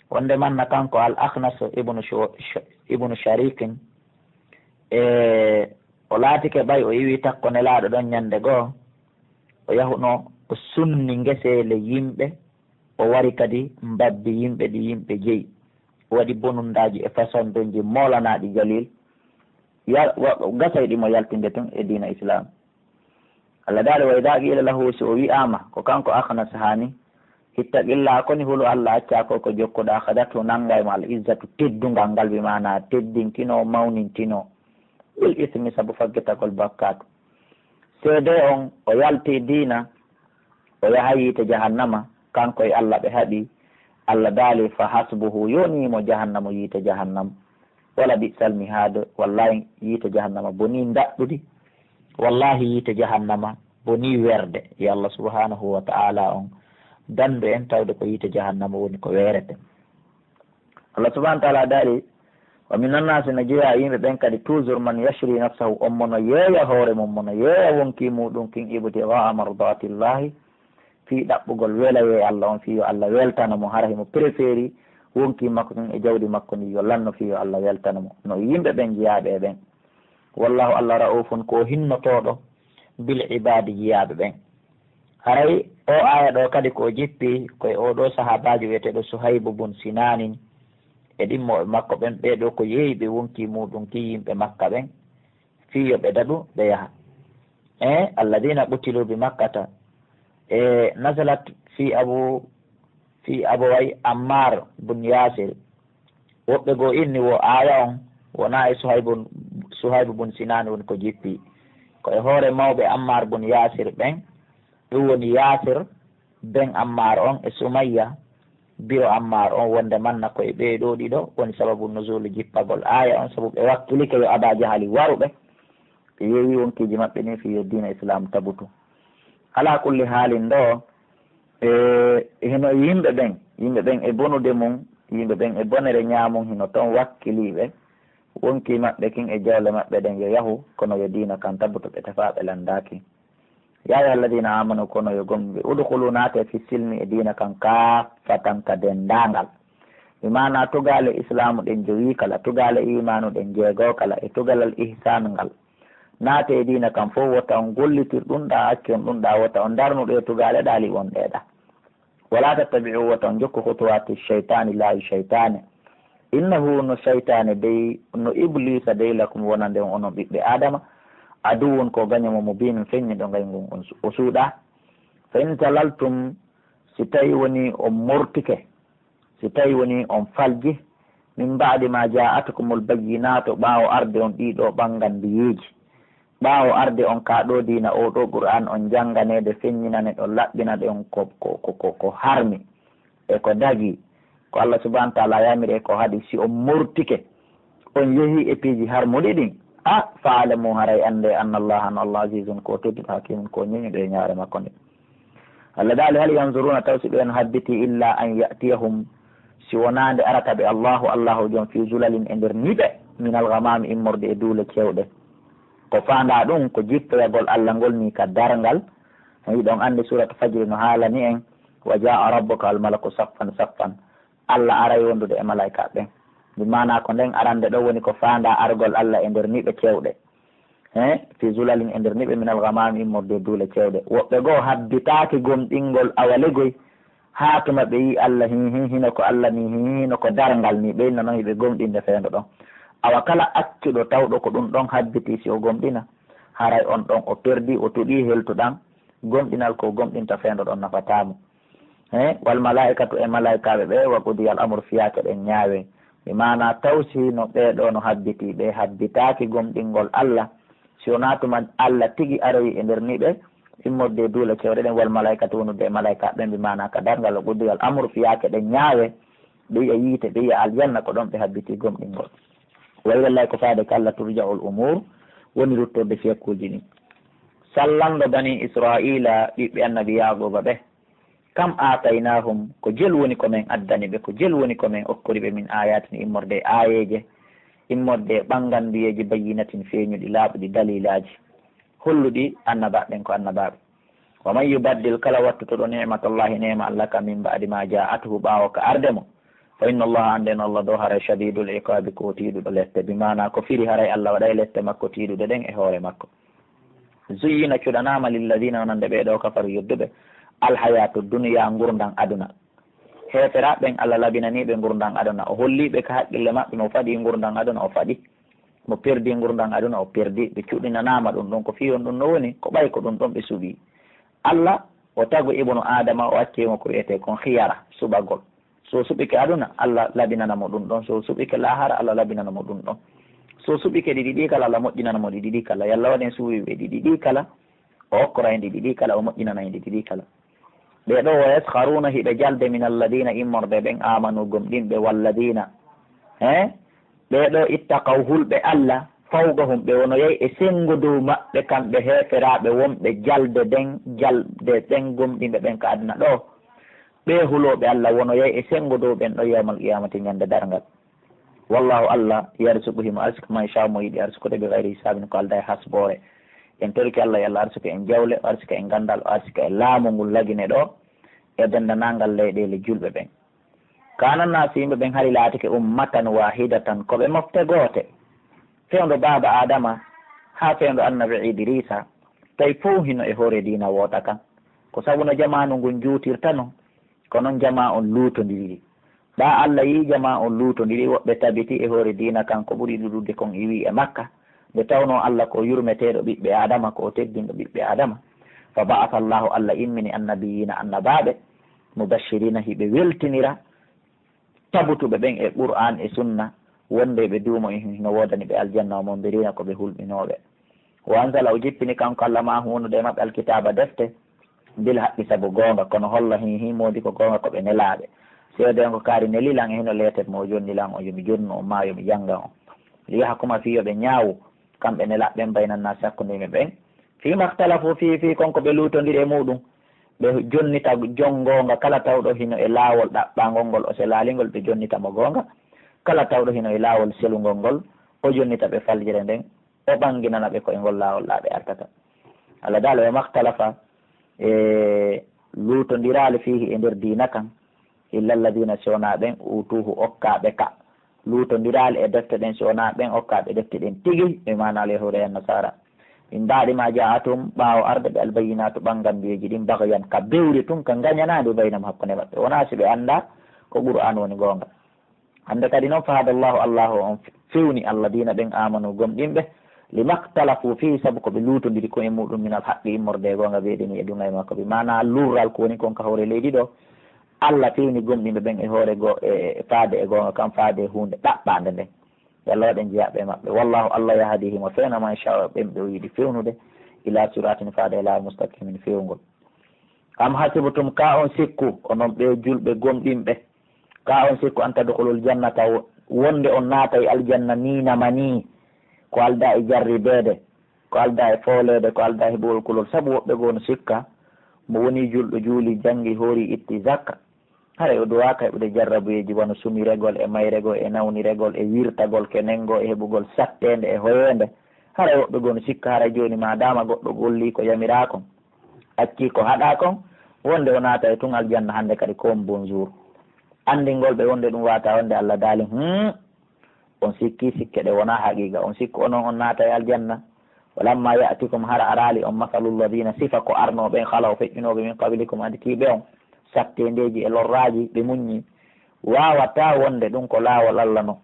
wonde manna kanko Al Akhnas ibn Shu-, Shu-, ibn Sharikin, e, o laatike ɓay o iwi takko Nelaaɗo ɗon ñande goo, o yahuno o sunni ngeseele yimɓe, o wari kadi mbabbi yimɓe ɗi yimɓe jeyi, o waɗi bonundaaji e façon donji moolanaaɗi jalil, ya-, wa-, gasay ɗi mo yaltinde tun e diina Islaam. Allah daali, "Wa idha qila lahu", si o wi'aama, ko kanko Akhnas haani, "ittaqillah", koni hulu Allah, accaa ko ko jokkuɗaa, "akhadathu", nanngay mo al izzatu, teddungal ngal, bi maana teddinkinoo, mawnintinoo, "bil ismi", sabu faggitagol bakkaatu. Seedee on, o yaltii diina, o yahay yiite jahannama, kanko e Allah ɓe haɗi. Allah daali, "Fa hasbuhu", yonii mo jahannama, yiite jahannama. "Wala bi'sal mihaad", wallahi yiite jahannama bonii ndaɗɗudi. Wallahi yiite jahannama bonii werde. Yo Allah subhanahu wa ta'ala on dandu en tawde ko yiite jahannama woni ko weerete. Allah subhanahu wa ta'ala daali, Wa minan naasi, no jeyaa e yimɓe ɓen kadi, toujours, man yashri nafsahu, on mo no yeeya hoore mun, mo no yeeya wonkii muuɗum kin, ibtigaa'a mardaatillaahi, fii ɗaɓɓugol welayee Alla on, fii yo Alla weltano mo, hara himo préféri wonkii makko kin e jawdi makko ndin yo lanno fii yo Alla weltano mo. No yimɓe ɓen jeyaaɓe e ɓen. Wallaahu, Alla, ra'uufun, ko o hinnotooɗo, bil ibaadi, jeyaaɓe ɓen. Haray oo aaya ɗoo kadi ko o jippi ko e oo ɗoo sahaabaajo wi'eteeɗo Suhaybu bun Sinaanin e ɗimmooɓe makko ɓen, ɓee ɗoo ko yeeyi ɓe wonkii muuɗum ki yimɓe Makka ɓen, fii yo ɓe daɗu ɓe yaha. E alladina qutilu bi Makkata, e nazalat fi abu, fi abaway Ammar bun Yasir. Woɓɓe goo inni wo aaya on wonaa e Suhaybu, Suhaybu bun Sinaan woni ko jippi. Ko e hoore mawɓe Ammar bun Yasir ɓen, ɗum woni Yasir ben Ammar on e Sumayya biro Ammar on, wonde manna ko e ɓee ɗoo ɗiɗo woni sababu nuzulu jippagol aaya on, sabu ɓe wakkilike yo Aba Jahali waru ɓe. Ɓe yeeyi wonkiiji maɓɓe ɗin fii yo diina Islaam tabutu. Alaa kulli haalin ɗoo, e, hino e yimɓe ɓen, yimɓe ɓen e bonude mun, yimɓe ɓen e bonere ñaamum hino ton wakkilii ɓe. Wonkii maɓɓe kin e jawle maɓɓe ɗen yo yahu, kono yo diina kan tabutu ɓe tefaa ɓe lanndaaki. Yaa ayyuha alladina amanu, kono yo gomɗinɓe, udkhulu, naatee, fi silmi, e diina kan, kaaffatan, ka denndaangal. Bi maanaa tugaale Islaamu ɗen jowi kala, tugaale iimaanu ɗen jeego kala, e tugalal ihsaan ngal. Naatee e diina kan fow, wota on gollitir ɗun ɗaa, accu on ɗun ɗaa, wota on darnu ɗee tugaale ɗaa, liɓon ɗee ɗaa. Wala tattabi'u, wota on jokku, khutuwaati shaytaani, laawi shaytaani. Innahu, no shaytaane dey, no Ibliisa dey, lakum, wonande on onon ɓiɓɓe Aadama, aduwwun, ko gaño mo, mubiinun, feññiɗo, ngayngu ngun o suuɗaa. Fa in zalaltum, si tawi woni on mortike, si tawi woni on falji, min ba'di ma ja'atkumul bayyinaatu, ɓaawo arde on ɗii ɗoo ɓannganndiyeeji, ɓaawo arde on kaa ɗoo diina, oo ɗoo Qur'aan, on jannganeede, feññinaneɗon, laɓɓinaɗon ko, ko, ko, ko, ko harmi e ko dagii, ko Allah subhanahu wa ta'ala yamiri e ko haɗi, si on mortike, on yehi e piiji harmuɗi ɗin, a, fa'lamu, haray anndee, anna Allaha, no Allah, azizun, ko tedduɗo, hakimun, ko ñeñuɗo e ñaare makko nde. Allah daali, hal yanzuruna, taw si ɓen habbitii, illa an ya'tiyahum, si wonaa nde arata ɓe Allahu, Allahu jom, fi zulalin, e nder niɓe, minal ghamami, immorde e duule cewɗe. Ko faandaa ɗun, ko jippoyagol Allah ngol nii ka darngal. Hiɗon anndi suuratu Fajri no haalani en, wa jaa'a rabbuka wal malaku saffan saffan. Allah aray wondude e malaa'ikaaɓe ɓen. Bi maanaa ko nden arande ɗon woni ko faandaa argol Allah e nder niɓe cewɗe. He, fi zulalin, e nder niɓe, minal ghamami, immorde e duule cewɗe. Woɓɓe goo habbitaaki gomɗingol awa legoy, haa tuma ɓe yi'i Allah, hi, hi, hino ko Allah nii, hi, hi, hino ko darngal nii, ɓe inna non hiɓe gomɗinde fewndo ɗon. Awa kala accuɗo tawɗo ko ɗun ɗon habbitii, si o gomɗina, haray on ɗon o perdii, o tuɗii heltuɗan, gomɗinal ko gomɗinta fewndo ɗon nafataa mo. He, wal malaa'ikatu, e malaa'ikaaɓe ɓe, wa qudiyal amru, fiyaake ɗen ñaawee. Bi maanaa, taw si no ɓee ɗoo no habbitii, ɓe habbitaaki gomɗingol Allah, si wonaa tuma Allah tigi aroyi e nder niɓe, immorde e duule cewɗe ɗen, wal malaa'ikatu, wonude e malaa'ikaaɓe ɓen, bi maanaa ka darngal, wa qudiyal amru, fiyaake ɗen ñaawee, ɓe yi'a yiite, ɓe yi'a aljanna, ko ɗon ɓe habbitii gomɗingol. Wa ilallahi, ko faade ka Allah, turja'ul umur, woni ruttorde fiyakkuuji ɗin. Sallanɗo banii Israa'iila, ɓiɓɓe annabi Yaaquuba ɓe, kam aataynaahum, ko jelu woni ko men addani ɓe, ko jelu woni ko men okkori ɓe, min aayaatin, immorde e aayeeje, immorde e ɓannganduyeeji, bayyinatin, feeñuɗi, laaɓuɗi, daliilaaji, holluɗi annabaaɓe ɓen ko annabaaɓe. Wa man yubaddil, kala wattutuɗo, ni'matallahi, neema Allah ka, min ba'di ma ja'athu, ɓaawo ka arde mo, fa inna Allaha, anndee no Allah ɗoo, haray, shadiidul iqaabi, ko tiiɗuɗo lette, bi maanaa ko firi haray Allah waɗay lette makko tiiɗuɗe ɗen e hoore makko. Zuyyina, cuɗanaama, lilladina, wonande ɓee ɗoo, kafaru, yedduɓe, alhayaatu duniya, ngurndan aduna. Heeferaaɓe ɓen, Allah labinanii ɓe ngurndan aduna, o hollii ɓe ka haqqille maɓɓe, mo faɗi ngurndan aduna, o faɗi, mo perdi ngurndan aduna, o perdi. Ɓe cuɗinanaama ɗun, ɗun ko fii on ɗun no woni, ko ɓay ko ɗun ɗon ɓe suɓii. Allah o tagu ibnu Aadama, o accii mo ko wi'etee kon khiyara, suɓagol. So o suɓike aduna, Allah labinana mo ɗun ɗon. So o suɓike laahara, Allah labinana mo ɗun ɗon. So o suɓike ɗi ɗiɗi kala, Allah moƴƴinana mo ɗi ɗiɗi kala. Yalla waɗen suɓii ɓe ɗi ɗiɗi kala, o okkora en ɗi ɗiɗi kala, o moƴƴinana en ɗi ɗiɗi kala. Ɓee ɗoo, wa yaskharuuna, hiɓe jalde, min alladina, immorde ɓen, aamanu, gomɗinɓe, walladina, he, ɓee ɗoo, ittaqaw, hulɓe Allah, fawqahum, ɓe wonoyay e senngo dow maɓɓe, kamɓe heeferaaɓe wonɓe jalde ɗen, jalde ɗen gomɗinɓe ɓen ka aduna ɗoo. Ɓee hulooɓe Allah wonoyay e senngo dow ɓen ɗon yawmal qiyamati, ñande darngal. Wallahu, Allah, yarsuqu, himo arsika, man yasha'u, mo yiɗi arsukude, bi ghayri hisabin, ko aldaa e hasboore. En torike Allah, yo Allah arsuku en jawle, o arsika en ganndal, o arsika en laamu ngun lagine ɗoo, e denndaangal leyɗeele julɓe ɓen. Kana nnasu, yimɓe ɓen hari laatike, ummatan wahidatan, ko ɓe mofte goote. Fewndo baaba Aadama haa fewndo annabi Idriisa, tawi fow hino e hoore diina woota kan. Ko sabu no jamaanu ngun juutirta non, ko non jamaa on luutondiri. Ɓaa Alla yi'i jamaa on luutondiri, woɓɓe tabiti e hoore diina kan, ko ɓuri ɗuuɗude kon iwii e Makka, nde tawnoo Alla ko yurmeteeɗo ɓiɓɓe Aadama, ko o teddinɗo ɓiɓɓe Aadama. Fa ba'atha Allahu, Alla immini annabiyyiina, annabaaɓe, mubashshiriina, hiɓe weltinira tabutuɓe ɓen e Qur'aan e Sunna, wonde ɓe duumo e hino woodani ɓe aljanna, wa mundiriina, ko ɓe hulɓinooɓe. Wa anzala, o jippini kanko Alla, ma'ahum, wondude e maɓɓe, alkitaaba, defte, bil haqqi, sabu goonga, kono holla hin, hin moodi ko goonga, ko ɓe nelaaɓe. Seedeengo kaari neli lan e hino leeter mo o jonni lan o, yo mi jonnu on maa yo mi jannga on. Li yahkuma fii, yo ɓe ñaawu, kamɓe nelaaɓe ɓen, bayna nnaasi, hakkunde yimɓe ɓen. Fii makhtalafuu fiihi, fii kon ko ɓe luutondiri e muuɗum. Ɓe jonnita jon goonga, kala tawɗo hino e laawol ɗaɓɓaangol ngol, o selaali ngol, ɓe jonnita mo goonga. Kala tawɗo hino e laawol selungol ngol, o jonnita ɓe faljere nden, o ɓanginana ɓe ko'e ngol laawol ɗaa ɓe artata. Alla daali, wa maktalafa, e luutondiraali, fiihi, e nder diina kan, illa alladiina, si wonaa ɓen, uutuuhu, okkaa ɓe ka. Luutondiraali e defte ɗen, si wonaa ɓen okkaa ɓe defte ɗen tigi, ɓe maanaa al yahuuda e annasaara. Min ba'di maa jaa'athum, ɓaawo arde ɓe albayyinaatu, ɓanngambiyeeji ɗin, baghyan, ka bewre tun, ka ngañanaande, baynahum, hakkunde maɓɓe. Wonaa si ɓe anndaa ko Qur'aan woni goonga. Hannde kadi non, fahada Allahu, Allahu on fewni alladiina ɓen aamanu gomɗinɓe, lima khtalafuu fiihi, sabu ko ɓe luutondiri kon e muuɗum, minal haqqi, immorde e goonga, bee ɗeni e duŋay makko, bi maanaa lurral ko woni kon ka hoore leydi ɗoo. Alla fewni gomɗinɓe ɓen e hoore goo-, e, e faade e goonga kan, faade e huunde ɗaɓɓaande nden. Yo Alla waɗ en jeyaaɓe e maɓɓe. Wallaahu, Alla, yahdi, himo fewna, man yashaa'u, ɓen ɓe o yiɗi fewnude, ilaa siraatin, faade e laawol, mustaqiimin, fewngol. Am hasibtum, ka on sikku, onon ɓee julɓe gomɗinɓe, ka on sikku, an tadkhulul jannata, wo-, wonde on naatay aljanna nii nama nii, ko aldaa e jarribeede, ko aldaa e fooleede, ko aldaa e heɓugol kulol. Sabu woɓɓe goo no sikka, mo wonii julɗo, juulii, janngii, hoorii, ittii zakka, haray o duwaaka heɓude jarrabuyeeji wano sumiregol e mayregol e nawniregol e wirtagol kenengo e heɓugol satteende e hoyeende. Haray woɓɓe goo no sikka, haray jooni maadaama goɗɗo gollii ko yamiraa kon, accii ko haɗaa kon, wonde o naatay tun aljanna hannde kadi ko on bonjour. Anndingol ɓe wonde ɗun waawataa, wonde Alla daali, hmm, on sikkii sikke ɗe wonaa haqiiqa, on sikku onon on naatay aljanna. Walammaa ya'tikum, hara araali on, masalul ladiina, sifa ko arnoo ɓen, khalaw, feƴƴunooɓe, min qablikum, aditii ɓe on, satteendeeji e lorraaji, ɓe muññii. Waawataa wonde ɗun ko laawol Alla non.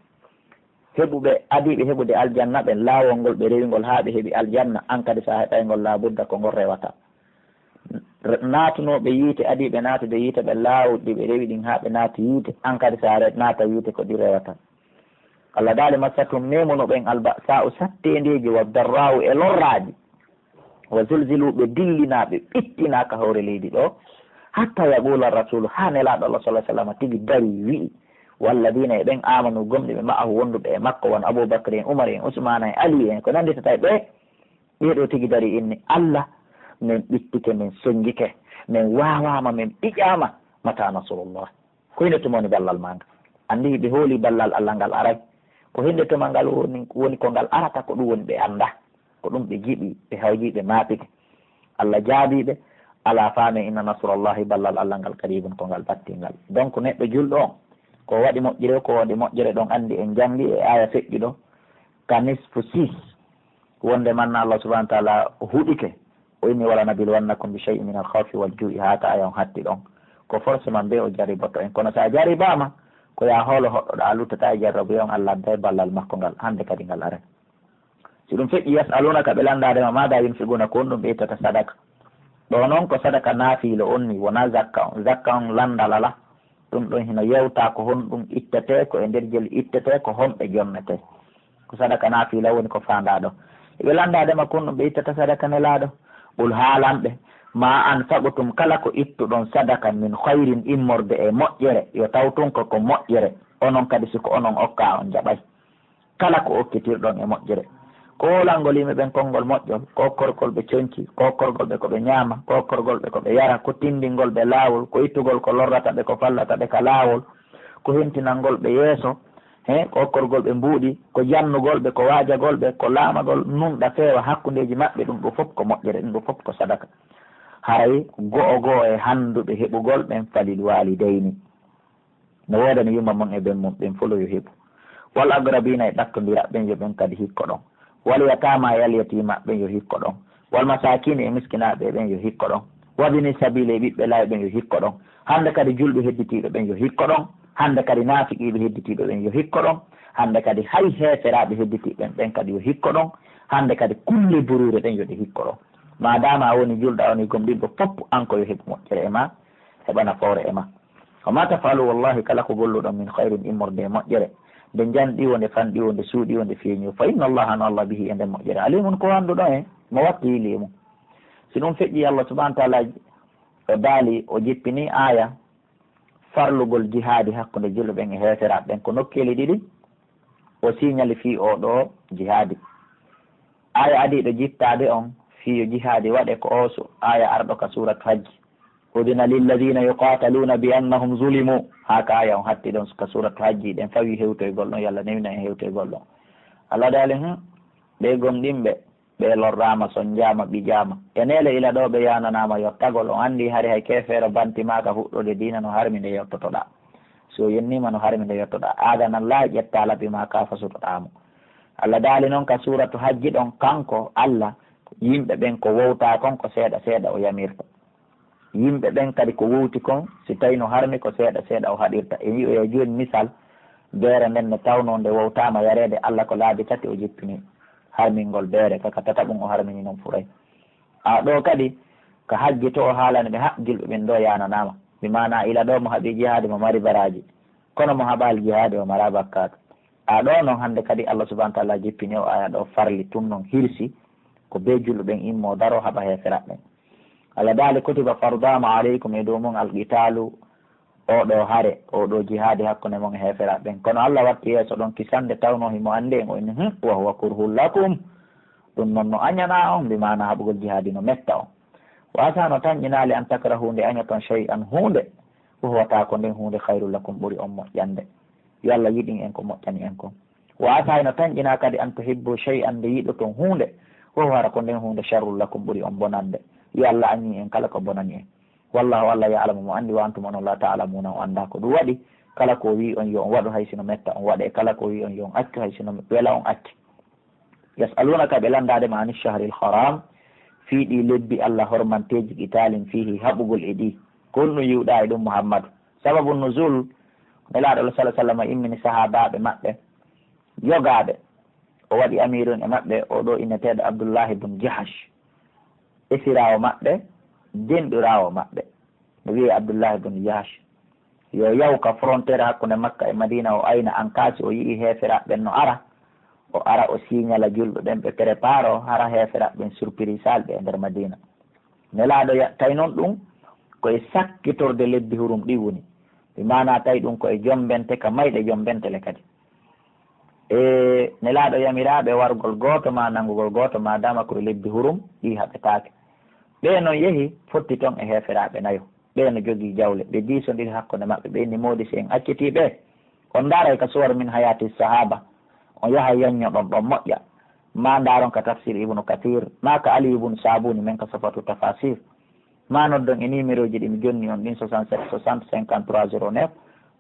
Heɓuɓe, adiiɓe heɓude aljanna ɓen, laawol ngol ɓe rewi ngol haa ɓe heɓi aljanna, an kadi si a heɓay ngol, laa budda ko ngol rewata. Re-, naatunooɓe yiite, adiiɓe naatude yiite ɓen, laawol ɗi ɓe rewi ɗin haa ɓe naati yiite, an kadi si a re-, naata yiite, ko ɗi rewata. Alla daali, massathum, memuno ɓen, alba'saa'u, satteendeeji, wa darraa'u, e lorraaji, wa zulzilu, ɓe dillinaa, ɓe ɓittinaa ka hoore leydi ɗoo, hatta yaqula rasulu, haa Nelaaɗo Alla, sallallahu alaihi wasallam, tigi darii, wi'i, walladiina, e ɓen, aamanu, gomɗinɓe, ma'ahu, wonduɓe e makko, wano Abuu Bakri en, Umar en, Usmaana en, Ali en, ko nannditata e ɓee, ɓee ɗoo tigi darii inni, Alla, men ɓittike, men sonngike, men waawaama, men ɓiƴaama, mataa nasrullah? Ko hinde tuma woni ballal maa ngal? Anndii ɓe hoolii ballal Alla ngal aray. Ko hinde tuma ngal woni, woni ko ngal arata, ko ɗun woni ɓe anndaa. Ko ɗun ɓe jiɓi, ɓe hawji, ɓe maapike. Alla jaabii ɓe, alaa faamen, inna nasrallahi, ballal Alla ngal, qariibun, ko ngal battingal. Donc, neɗɗo julɗo on, ko waɗi moƴƴere, ko waɗi moƴƴere ɗon, anndi en janngii e aaya feƴƴuɗo, ka nisfu six, wonde manna Alla subhanahu wa ta'ala huɗike, o inni, "Wala nabluwannakum bi shay'in minal khawfi wal juu'i," haa ka aaya on hatti ɗon. Ko forcément ɓe o jarriboto en. Kono si a jarribaama, ko yo a hoolo hoɗɗoɗaa, a luttataa e jarrabuye on, Alla adday ballal makko ngal, hande kadi ngal aray. Si ɗum feƴƴi, "Yas'alunaka," ɓe lanndaade ma, "Maada yunfiquna," ko honɗum ɓe ittata sadaka. Ɗoo non ko sadaka naafiilo on ni, wonaa zakka on. Zakka on lanndal alaa. Ɗum ɗon hino yewta ko honɗum ittetee, ko e nder jeli ittetee, ko honɓe jonnetee. Ko sadaka naafiila woni ko faandaa ɗoo. Ɓe lanndaade ma kon ɗum ɓe ittata sadaka Nelaaɗo. Qul, haalan ɓe, "Ma anfaqtum, kala ko ittuɗon sadaka, min khayrin, immorde e moƴƴere, yo taw tun ko ko moƴƴere. Onon kadi, si ko onon okkaa, on jaɓay. Kala ko okkitirɗon e moƴƴere, ko hoolangol yimɓe ɓen konngol moƴƴol, ko okkorgol ɓe conci, ko okkorgol ɓe ko ɓe ñaama, ko okkorgol ɓe ko ɓe yara, ko tinndingol ɓe laawol, ko ittugol ko lorrata ɓe, ko fallata ɓe ka laawol, ko hentinangol ɓe yeeso, He ko okkorgol ɓe mbuuɗi, ko jannugol ɓe, ko waajagol ɓe, ko laamagol nunɗa feewa hakkundeeji maɓɓe, ɗum ɗo fof ko moƴƴere, ɗum ɗo fof ko sadaka. Haray go'o go'o e hannduɓe heɓugol ɓen falil waalidayni. No woodani yumma mon e ben mum, ɓen folo yo heɓu. Wal aqrabiina e ɗakkondiraɓe ɓen yo ɓen kadi hikko ɗon. Wal yataama e al yatiima ɓen yo hikko ɗon. Wal masaakiina e miskinaaɓe ɓen yo hikko ɗon. Wabni sabiili e ɓiɓɓe laawi ɓen yo hikko ɗon. Hande kadi julɓe hedditiiɓe ɓen yo hikko ɗon. Hande kadi naafiqiiɓe hedditiiɓe ɓen yo hikko ɗon. Hande kadi hay heeferaaɓe hedditiiɓe ɓen, ɓen kadi yo hikko ɗon. Hande kadi kulle buruure ɗen yo ɗe hikko ɗon. Maadaama a woni julɗo, a woni gomɗinɗo, fof an ko yo heɓu moƴƴere e ma, heɓa nafoore e ma. Wa ma taf'alu, wallahi, kala ko golluɗon, min khayrin, immorde e moƴƴere, nde njanɗi wo, nde fanɗi wo, nde suuɗi wo, nde feeñi wo, fa inna Allaha, no Allah, bihi, e nden moƴƴere, alimun, ko annduɗo e mo watti yili e mum. Si ɗum feƴƴi, Allah subhanahu wa ta'ala o daali, o jippini aaya farlugol jihaadi hakkunde julɓe ɓen e heeferaaɓe ɓen ko nokkeeli ɗiɗi, o siñali fii oo ɗoo jihaadi. Aaya adiiɗo jittaade on fii yo jihaadi waɗe ko oo su-, aaya arɗo ka suuratu Hajji. Udina lilladina yuqataluuna bi annahum zulimu. Haa ka aaya on hatti ɗon ka suuratu Hajji, ɗen fawi hewtoygol ɗon, yo Allah newina en hewtoygol ɗon. Allah daali, hmm, ɓe gomɗinɓe, ɓe lorraama, sonjaama, ɓijaama. E neele ila ɗoo ɓe yaananaama yottagol. On anndi hari hay keefeero banti maa ka fuɗɗude diina no harmi nde yottotoɗaa. Si o yenniima no harmi nde yottoɗaa. Aada nan laahi ƴettaa laɓi maa kaa fasutoɗaa mo. Allah daali non ka suuratu Hajji ɗon, kanko Allah, yimɓe ɓen ko wowtaa kon ko seeɗa seeɗa o yamirta. Yimɓe ɓen kadi ko wowti kon, si tawi no harmi ko seeɗa seeɗa o haɗirta. E wi'oya jooni misal, beere nden no tawnoo nde wowtaama yareede Allah ko laabi tati o jippini harmingol beere, ka, ka tataɓun o harmini non furay. A ɗoo kadi, ka Hajji to o haalani ɓe, ha, julɓe ɓen ɗoo yaananaama. Bi maanaa ila ɗoo mo haɓi jihaadi mo mari baraaji, kono mo haɓaali jihaadi o maraa bakkaatu. A ɗoo non hannde kadi Allah subhanahu wa ta'ala jippini o aya ɗoo farli tun non hirsi ko bee julɓe ɓen immoo daroo haɓa heeferaaɓe ɓen. Allah daali, kutiba, fardaama, alaykum, e dow mon, alqitaalu, oo ɗoo hare, oo ɗoo jihaadi hakkunde mon e heeferaaɓe ɓen. Kono Allah watti yeeso ɗon kisannde tawnoo himo anndi en, o inni, hmm, wa huwa kurhun lakum. Ɗum non no añanaa on, bi maanaa haɓugol jihaadi no metta on. Wa asaa, no tanƴinaali, an takrahu, nde añoton, shay'an, huunde, wa huwa, taa ko nden huunde, khayrun lakum, ɓuri on moƴƴande. Yo Allah yiɗin en ko moƴƴani en kon. Wa asaa, no tanƴinaa kadi, an tuhibbu shay'an, nde yiɗoton huunde, wa huwa, hara ko nden huunde, sharrun lakum, ɓuri on bonande. Yo Allah aññin en kala ko bonani en. Wallahu, Allah, ya'lamu, mo anndi, wa antum, onon, la ta'lamuna, on anndaa ko ɗum waɗi. Kala ko o wi'i on yo on waɗu, hay si no metta, on waɗa, e kala ko o wi'i on yo on accu, hay si no wela, on acca. Yas'alunaka, ɓe lanndaade ma, ani shahril haram, fii ɗii lebbi Allah hormanteeji, qitalin fihi, haɓugol e ɗii. Ko honɗum yi'uɗaa e ɗum, Muhammadu? Sababu nuzul, Nelaaɗo, sallallahu alaihi wasallam, immini sahaabaaɓe maɓɓe yogaaɓe, o waɗi amirun e maɓɓe, oo ɗoo inneteeɗo Abdullahi bun Jahash, esiraawo maɓɓe, denɗiraawo maɓɓe, no wi'ee Abdullahi bun Jahash. Yo yahu ka frontière hakkunde Makka e Madina, o ayna an kaa si o yi'ii heeferaaɓe ɓen no ara, o ara o siñala julɓe ɓen ɓe prépare o, hara heeferaaɓe ɓen surprise al ɓe e nder Madina. Nelaaɗo ya-, tawi non ɗum ko e sakkitorde lebbi hurum ɗi woni. Bi maanaa tawi ɗum ko e jombente ka mayɗe jombente le kadi. E Nelaaɗo yamiraaɓe wargol gooto maa nanngugol gooto, maadaama ko e lebbi hurum, ɗi haɓetaake. Ɓee non yehi, fotti ton e heeferaaɓe nayo. Ɓee no jogii jawle, ɓe diisondiri hakkunde maɓɓe, ɓe inni, moodi si en accitii ɓe, on ndaaray ka Suwar min Hayaati Sahaaba, on yaha yanñoɗon ɗon moƴƴa. Maa ndaaron ka tafsir Ibnu Kasiir, maa ka Ali ibn Saabuni men ka Safatu Tafasir. Maa noddon e numéroji ɗi mi jonni on ɗin, soixante-sept soixante cinquante-trois zéro neuf,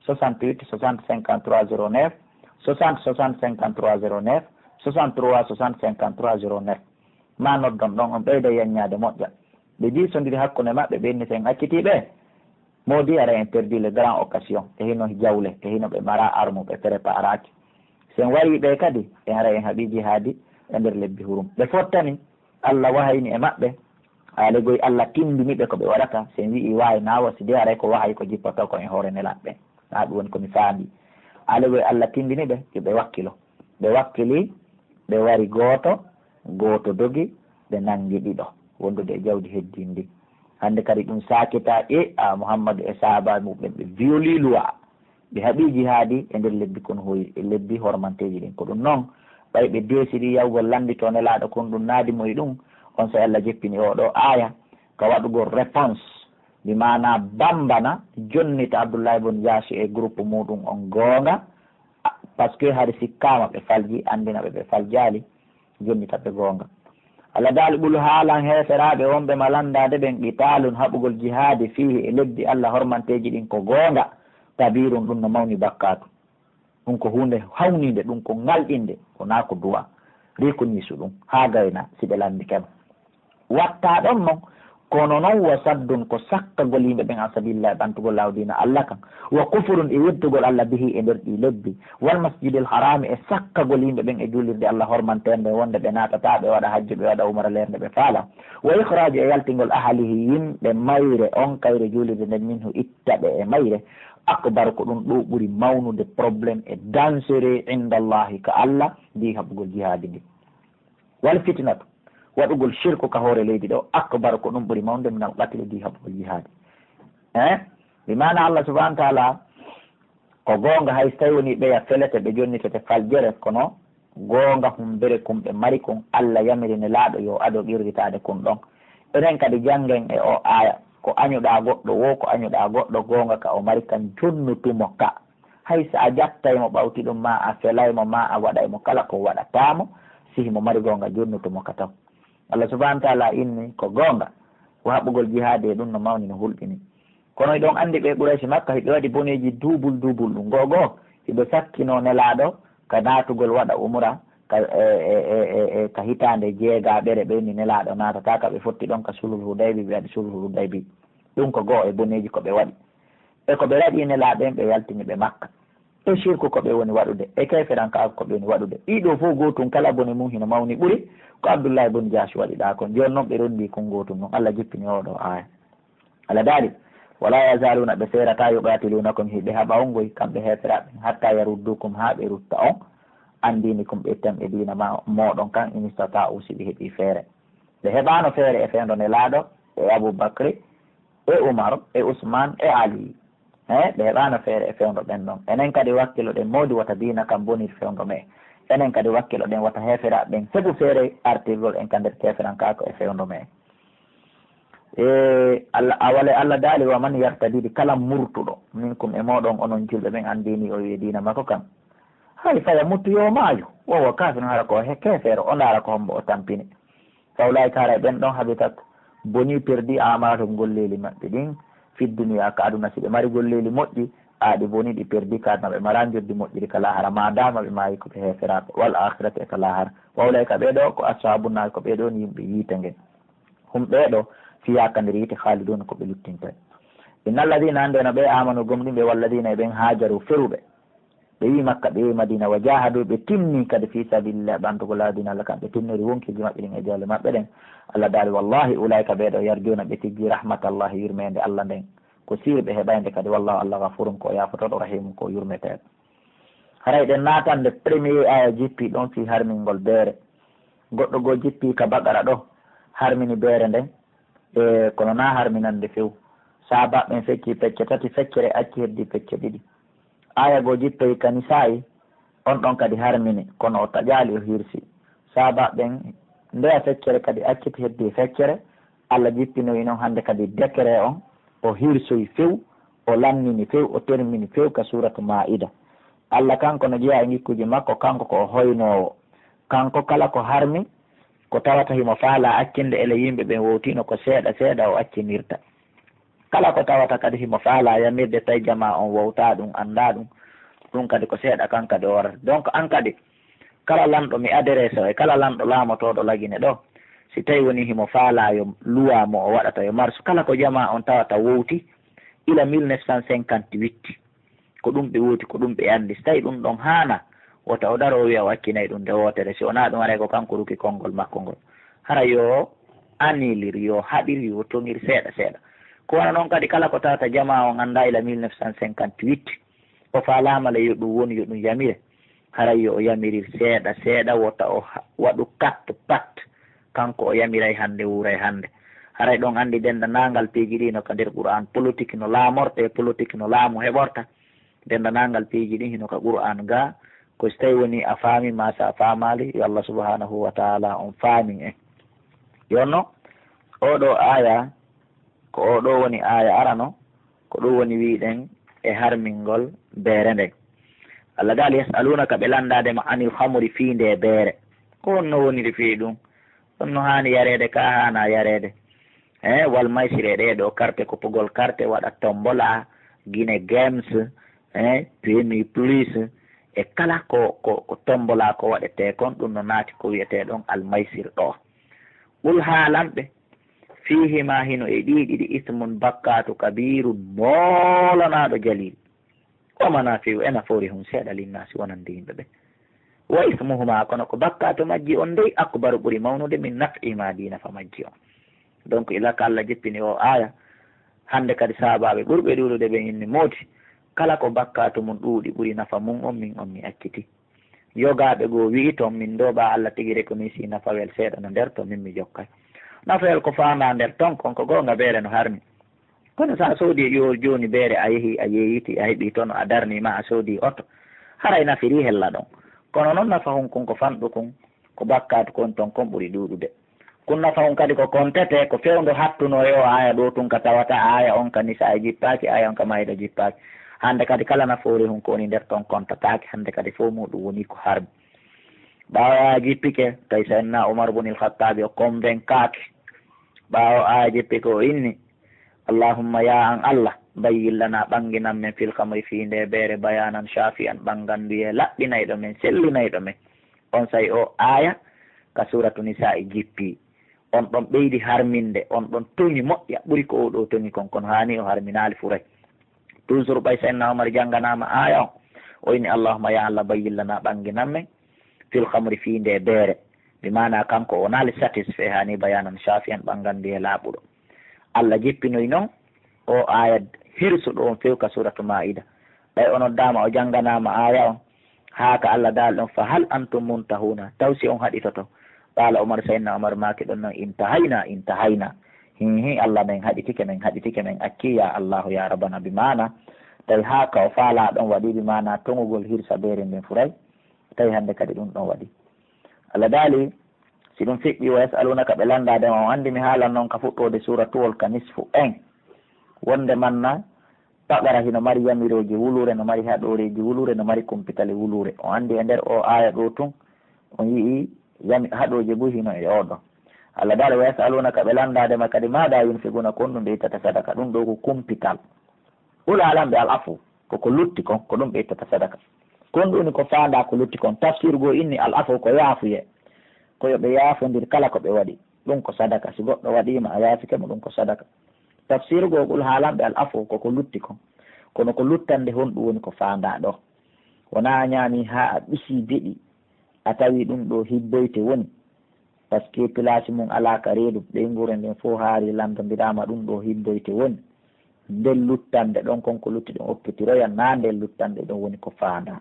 soixante-huit soixante cinquante-trois zéro neuf, soixante soixante cinquante-trois zéro neuf, soixante-trois soixante cinquante-trois zéro neuf. Maa noddon ɗon, on ɓeyda yanñaade moƴƴa. Ɓe diisondiri hakkunde maɓɓe, ɓe inni, si en accitii ɓe, moodi, haray en perdii le grand occasion. E hino jawle, e hino ɓe maraa armu, ɓe préparaaki. Si en warii ɓe kadi, e haray en haɓii jihaadi e nder lebbi hurum. Ɓe fottani, Allah wahayni e maɓɓe, aalegoy Allah tindini ɓe ko ɓe waɗata. Si en wi'ii waay naawa, si dee haray ko wahayi ko jippotoo kon e hoore Nelaaɓe ɓen. Naa ɗum woni ko mi faandi. Aalegoy Allah tindini ɓe, yo ɓe wakkilo. Ɓe wakkilii, ɓe wari gooto, gooto dogi, ɓe nangi ɗiɗo, wondude e jawdi heddindi. Hannde kadi ɗum saakitaa, e, a, Muhammadu e sahaabaaɓe muɓɓen, ɓe violii luwa. Ɓe haɓii jihaadi e nder lebbi kon hoy, e lebbi hormanteeji ɗin. Ko ɗum non, ɓay ɓe deesiri yahugol lannditoo Nelaaɗo kon, ɗum naadi mo e ɗum, on saa'i Allah jippini oo ɗoo aaya ka waɗugol réponse, bi maanaa bambana, jonnita Abdullahi bun Jahsh e groupe muuɗum on goonga, a, Parce que hari sikkaama ɓe falji, anndina ɓe ɓe faljaali, jonnita ɓe goonga. Allah daali, "Qul haalan heeferaaɓe wonɓe ma lanndaade ɓen, qitaalun haɓugol jihaadi fiihi e lebbi Allah hormanteeji ɗin ko goonga, kabiirun ɗun no mawni bakkaatu." Ɗun ko huunde hawniinde, ɗun ko ŋalɗinnde, ko naa ko du'a. Riiku niisu ɗun, haa gayna, si ɓe lanndike ma. Wattaa ɗon non, kono non wa saddun ko sakkagol yimɓe ɓen an sabilillahi ɓantugol laawo diina Allah kan, wa kufrun e yeddugol Allah bihi e nder ɗii lebbi, wal masjidil harami e sakkagol yimɓe ɓen e juulirde Allah hormanteende wonde ɓe naatataa ɓe waɗa hajju ɓe waɗa umara leernde ɓe faala, wa ikhraaju e yaltingol ahalihi yimɓe mayre on kayre juulirde nden minhu itta ɓe e mayre, akbar ko ɗun ɗoo ɓuri mawnude problème e dangereux inda Allahi ka Allah ndi haɓugol jihaadi ndi. Wal fitnatu, waɗugol shirku ka hoore leydi ɗoo, akbar ko ɗun ɓuri mawnude minal qatli ndi haɓugol jihaadi. Eh? Bi maana Allah subhanahu wa ta'ala ko goonga hay so tawi woni ɓeya felete ɓe jonnitete faljere kono goonga humbere kun ɓe mari kun Allah yamiri nelaaɗo yo ado qirritaade kun ɗon. Enen kadi janngen e o aaya ko añuɗaa goɗɗo woo ko añuɗaa goɗɗo goonga ka o mari kan jonnutumo ka. Hay si a jattay mo ɓawti ɗun maa a felay mo maa a waɗay mo kala ko waɗataa mo si himo mari goonga jonnutumo ka taw. Allah subhanahu wa ta'ala inni ko goonga ko haɓugol jihaadi e ɗun no mawni no hulɓini. Kono hiɗon anndi ɓe Qurayshi Makka hiɓe waɗi boneeji duubul duubul ɗun go'o go'o hiɓe sakkinoo nelaaɗo ka naatugol waɗa umura ka e e e e e ka hitaande jeegaaɓere ɓe inni nelaaɗo naatataa ka ɓe fotti ɗon ka sulhul Hudaybi ɓe waɗi sulhul Hudaybi. Ɗun ko go'o e boneeji ko ɓe waɗi. E ko ɓe raɗi nelaaɓe ɓen ɓe yaltini ɓe Makka. E shirku ko ɓe woni waɗude, e kayferankaaku ko ɓe woni waɗude. Ɗii ɗoo fow gootun kala bone mun hino mawni ɓuri ko Abdullahi bun Jahsh waɗi ɗaa kon. Jooni non ɓe ronndii kun gootun non. Allah jippini oo ɗoo aaya. Allah daali, "Walaa yazaaluuna ɓe seerataa yuqaatiluunakum hiɓe haɓa on goy kamɓe heeferaaɓe ɓen hattaa yarudduukum haa ɓe rutta on an diinikum ɓe itta on e diina ma mooɗon kan in istataa'uu si ɓe heɓii feere." Ɓe heɓaano feere e fewndo Nelaaɗo e Abuu Bakri e Umar e Usmaan e Ali. He, ɓe heɓaano feere e fewndo ɓen ɗon. Enen kadi wakkiloɗen mawdi wota diina kan bonir fewndo me'en. Enen kadi wakkiloɗen wota heeferaaɓe ɓen heɓu feere artirgol en ka nder keeferankaaku e fewndo me'en. E Allah, awale Allah daali, "Wa man yartadidi," kala murtuɗo, "minkum," e mooɗon onon julɓe ɓen, "an diini," o wi'e diina makko kan. Hay faya muttu yo maayu, "wa huwa kaafirun," hara ko he keefeero, o ndaara ko hombo o tampini. Fa ulaa'ika, haray ɓen ɗon, habitat, bonii, perdi, a'maaluhum, golleeli maɓɓe ɗin, fi dunya, ka aduna, si ɓe mari golleeli moƴƴi, a ɗi bonii, ɗi perdi, ka aduna ɓe maraa njoddi moƴƴiri ka laahara, ma daama ɓe maayi ko ɓe heeferaaɓe, wal aakhirati, e ka laahara. Wa ulaa'ika, ɓee ɗoo, ko ashaabun naar, ko ɓee ɗoo woni yimɓe yiite ngen. Hum, ɓee ɗoo, fiihaa, ka nder yiite, khaaliduuna, ko ɓe luttintay. Innal ladiina, annde no ɓee, aamanu, gomɗinɓe, wal ladiina, e ɓen haajaru, feruɓe. Ɓe wi'i Makka, ɓe wi'i Madiina, wa jaahaduu, ɓe tinni kadi fii sabiilillaahi, ɓantugol laabi diina Allah kan, ɓe tinnori wonkiiji maɓɓe ɗin e jawle maɓɓe ɗen. Allah daali, wallaahi, ulaa'ika ɓee ɗoo, yarjuuna, ɓe tijji, rahmatallaahi, yurmeende Allah nden. Ko siiri ɓe heɓaynde kadi, wallaahu Allah ghafuurun, ko o yaafotooɗo, rahiimun, ko o yurmeteeɗo. Haray ɗen naatande premier aaya jippii ɗon fii harmingol beere. Goɗɗo goo jippii ka Baqara ɗoo, harmini beere nden, e kono naa harminande few. Sahaabaaɓe ɓen feccii pecce tati, feccere acci, heddii pecce ɗiɗi. Aaya goo jippoyi ka Nisaa'i, on ɗon kadi harmini, kono o taƴaali, o hirsi. Sahaabaaɓe ɓen ndeya feccere kadi acciti, heddii feccere. Allah jippinoyi non hande kadi décret on, o hirsoyi few, o lannini few, o termini few ka Suuratu Maa'ida. Allah kanko no jeyaa e ngikkuuji makko, kanko ko o hoynoowo. Kanko kala ko harmi, ko tawata himo faalaa accinde ele yimɓe ɓen wowtiino ko seeɗa seeɗa o accinirta. Kala ko tawata kadi himo faalaa yamirde, tawi jamaa on wowtaa ɗun, anndaa ɗun, ɗun kadi ko seeɗa kan kadi o warata. Donc, an kadi, kala lanɗo mi adresse o e kala lanɗo laamotooɗo Lagine ɗoo, si tawi woni himo faalaa yo luwaa mo o waɗata yo marsu, kala ko jamaa on tawata wowti, ila mille neuf cent cinquante-huit, ko ɗun ɓe wowti, ko ɗun ɓe anndi. Si tawi ɗun ɗon haanaa, wota o daro o wi'a o accinay ɗun nde wootere. Si wonaa ɗun, haray ko kanko ruki konngol makko ngol. Hara yo annilir, yo haɗir, yo toŋir seeɗa seeɗa. Ko wano non kadi, kala ko tawata jamaa on anndaa ila mille neuf cent cinquante-huit, o faalaama le yo ɗun wonu, yo ɗun yamire. Haray yo o yamirir seeɗa seeɗa, wota o ha-, waɗu kattu pat. Kanko o yamiray hande, wuuray hande. Haray ɗon anndi denndaangal piiji ɗi no ka nder Qur'aan, politik no laamortee, politik no laamu heɓorta. Denndaangal piiji ɗin hino ka Qur'aan gaa, ko si tawi woni a faami, maa si a faamaali, yo Allah subhanahu wa ta'ala on faamin en. Yonno, oo ɗoo aaya, ko oo ɗoo woni aaya arano, ko ɗun woni wi'uɗen e harmingol beere nden. Allah daali, "Yas'alunaka", ɓe landaade ma, "anil khamri", fii ndee beere. Ko honno woniri fii ɗum? Honno haani yareede, ka haanaa yareede? Eh, wal maysir, e ɗee ɗoo karte, ko pogol karte, waɗa tombola, Guinée Games, eh, P M U Plus, e kala ko, ko, ko tombola ko waɗetee kon, ɗum no naati ko wi'etee ɗon al maysir ɗoo. Qul, haalan ɓe, "fiihimaa", hino e ɗii ɗiɗi, "ismun", bakkaatu, "kabiirun", moolanaaɗo, "jaliil". "Wa manaafi'u", e nafoori hun seeɗa, "linnaasi", wonande yimɓe ɓen. "Wa ismuhumaa", kono ko bakkaatu majji on dey, "akbaru", ɓuri mawnude, "min naf'ihimaa", dii nafa majji on. Donc, ila ka Allah jippini o aaya, hande kadi sahaabaaɓe ɓurɓe ɗuuɗude ɓen inni mooti, kala ko bakkaatu mun ɗuuɗi ɓuri nafa mun on, min on mi acciti. Yogaaɓe goo wi'i ton, min ɗoo ɓaa Allah tigi rekonisii nafawel seeɗa no nder ton, min mi jokkay. Nafawel ko faandaa nder ton kon, ko goonga beere no harmi. Kono si a soodii yo jooni beere, a yehi, a yeeyitii, a heɓii tono, a darnii maa a soodii oto, haray nafirii hella ɗon. Kono non nafa hun kun ko fanɗu kun, ko bakkaatu kon ton kon ɓuri ɗuuɗude. Kun nafa hun kadi ko kontetee, ko fewndo hattuno e oo aaya ɗoo tun ka tawata aaya on ka Nisaa jippaaki, aaya on ka Maa'ida jippaaki. Hande kadi kala nafoore hun ko woni nder ton kontataake, hande kadi fow muuɗum woni ko harmi. Ɓaawo aaya jippike, tawi Sayyidinaa Umar bun il-Khattabi o konbenkaaki. Ɓaawo aaya jippike o inni, "Allahumma, yaa an Allah, bayyin lanaa, ɓanginan men, fil khamri, fii ndee beere, bayaanan shaafi'an, ɓanganduyee laɓɓinayɗo men, sellinayɗo men." Onsay oo aaya ka Suuratu Nisaa'i jippii. On ɗon ɓeydi harminde, on ɗon toŋi moƴƴa, ɓuri ko oo ɗoo toŋi kon, kono haani o harminaali furay. Toujours ɓay Sayyidinaa Umar jannganaama aaya on, o inni, "Allahumma, yaa Allah, bayyin lanaa, ɓanginan men, fil khamri, fii ndee beere." Bi maanaa kanko o wonaali satisfait, haani bayaanan shaafi'an, ɓanganduyee laaɓuɗo. Allah jippinoy non oo aaya hirsuɗo on few ka Suuratu Maa'ida. Ɓay o noddaama, o jannganaama aaya on, haa ka Allah daali ɗon, "Fa hal antum muntahuuna?" Taw si on haɗitoto? Qaala Umar, Sayyidinaa Umar maaki ɗon non, "Intahaynaa, intahaynaa." Hin, hin, Allah, men haɗitike, men haɗitike, men accii, yaa Allaahu, yaa Rabbanaa, bi maanaa, tawi haa ka o faalaa ɗon waɗii, bi maanaa toŋugol hirsa beere nden furay, tawi hande kadi ɗum ɗon waɗii. Allah daali, si ɗum feƴƴii, "wa yas'alunaka", ɓe landaade ma, on anndi mi haalan non ka fuɗɗoode suuratuwol ka nisfu en. Wonde manna, Baqara hino mari yamirooje wulure, no mari haɗooreeji wulure, no mari kumpitale wulure. On anndi e nder oo aaya ɗoo tun, on yi'ii yami-, haɗooje buy hino e oo ɗoo. Allah daali, "Wa yas'alunaka", ɓe landaade ma kadi, "maadaa yunfiquuna", ko honɗum ɓe ittata sadaka. Ɗum ɗoo ko kumpital. Qul, haalan ɓe, al afu, ko ko lutti kon, ko ɗum ɓe ittata sadaka. Kon ɗum woni ko faandaa ko lutti kon. Tafsiru goo inni al afu ko yaafuyee. Ko yo ɓe yaafondir kala ko ɓe waɗi. Ɗum ko sadaka. Si goɗɗo waɗii ma, a yaafike mo, ɗum ko sadaka. Tafsiru goo, qul, haalan ɓe, al afu, ko ko lutti kon. Kono ko luttande honɗum woni ko faandaa ɗoo? Wonaa a ñaamii haa a ɓisii beɗi, a tawi ɗum ɗoo hibboyte woni. Parce que place mun alaa ka reedu, ɓeynguure nden fow haari, landondiraama, ɗum ɗoo hibboyte woni. Nden luttande ɗon kon ko lutti ɗon okkitiroyan, naa nden luttande ɗon woni ko faandaa.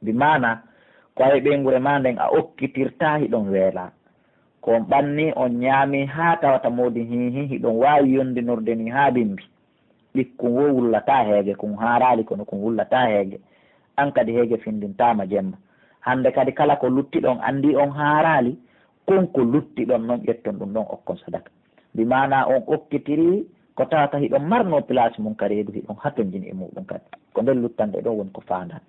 Bi maanaa, ko a e ɓeynguure maa nden a okkitirtaa, hiɗon weelaa. Ko on ɓannii, on ñaamii haa tawata moodi hiihi, hiɗon waawi yondinorde nii haa bimbi. Ɗikkun woo wullataa heege, kun haaraali kono kun wullataa heege. An kadi heege findintaama jemma. Hande kadi kala ko lutti ɗon anndii on haaraali, kon ko lutti ɗon non ƴetton ɗum ɗon okkon sadaka. Bi maanaa on okkitirii ko tawata hiɗon marnoo place mun ka reedu, hiɗon hatonjini e muuɗum kadi. Ko nden luttande ɗon woni ko faandaa.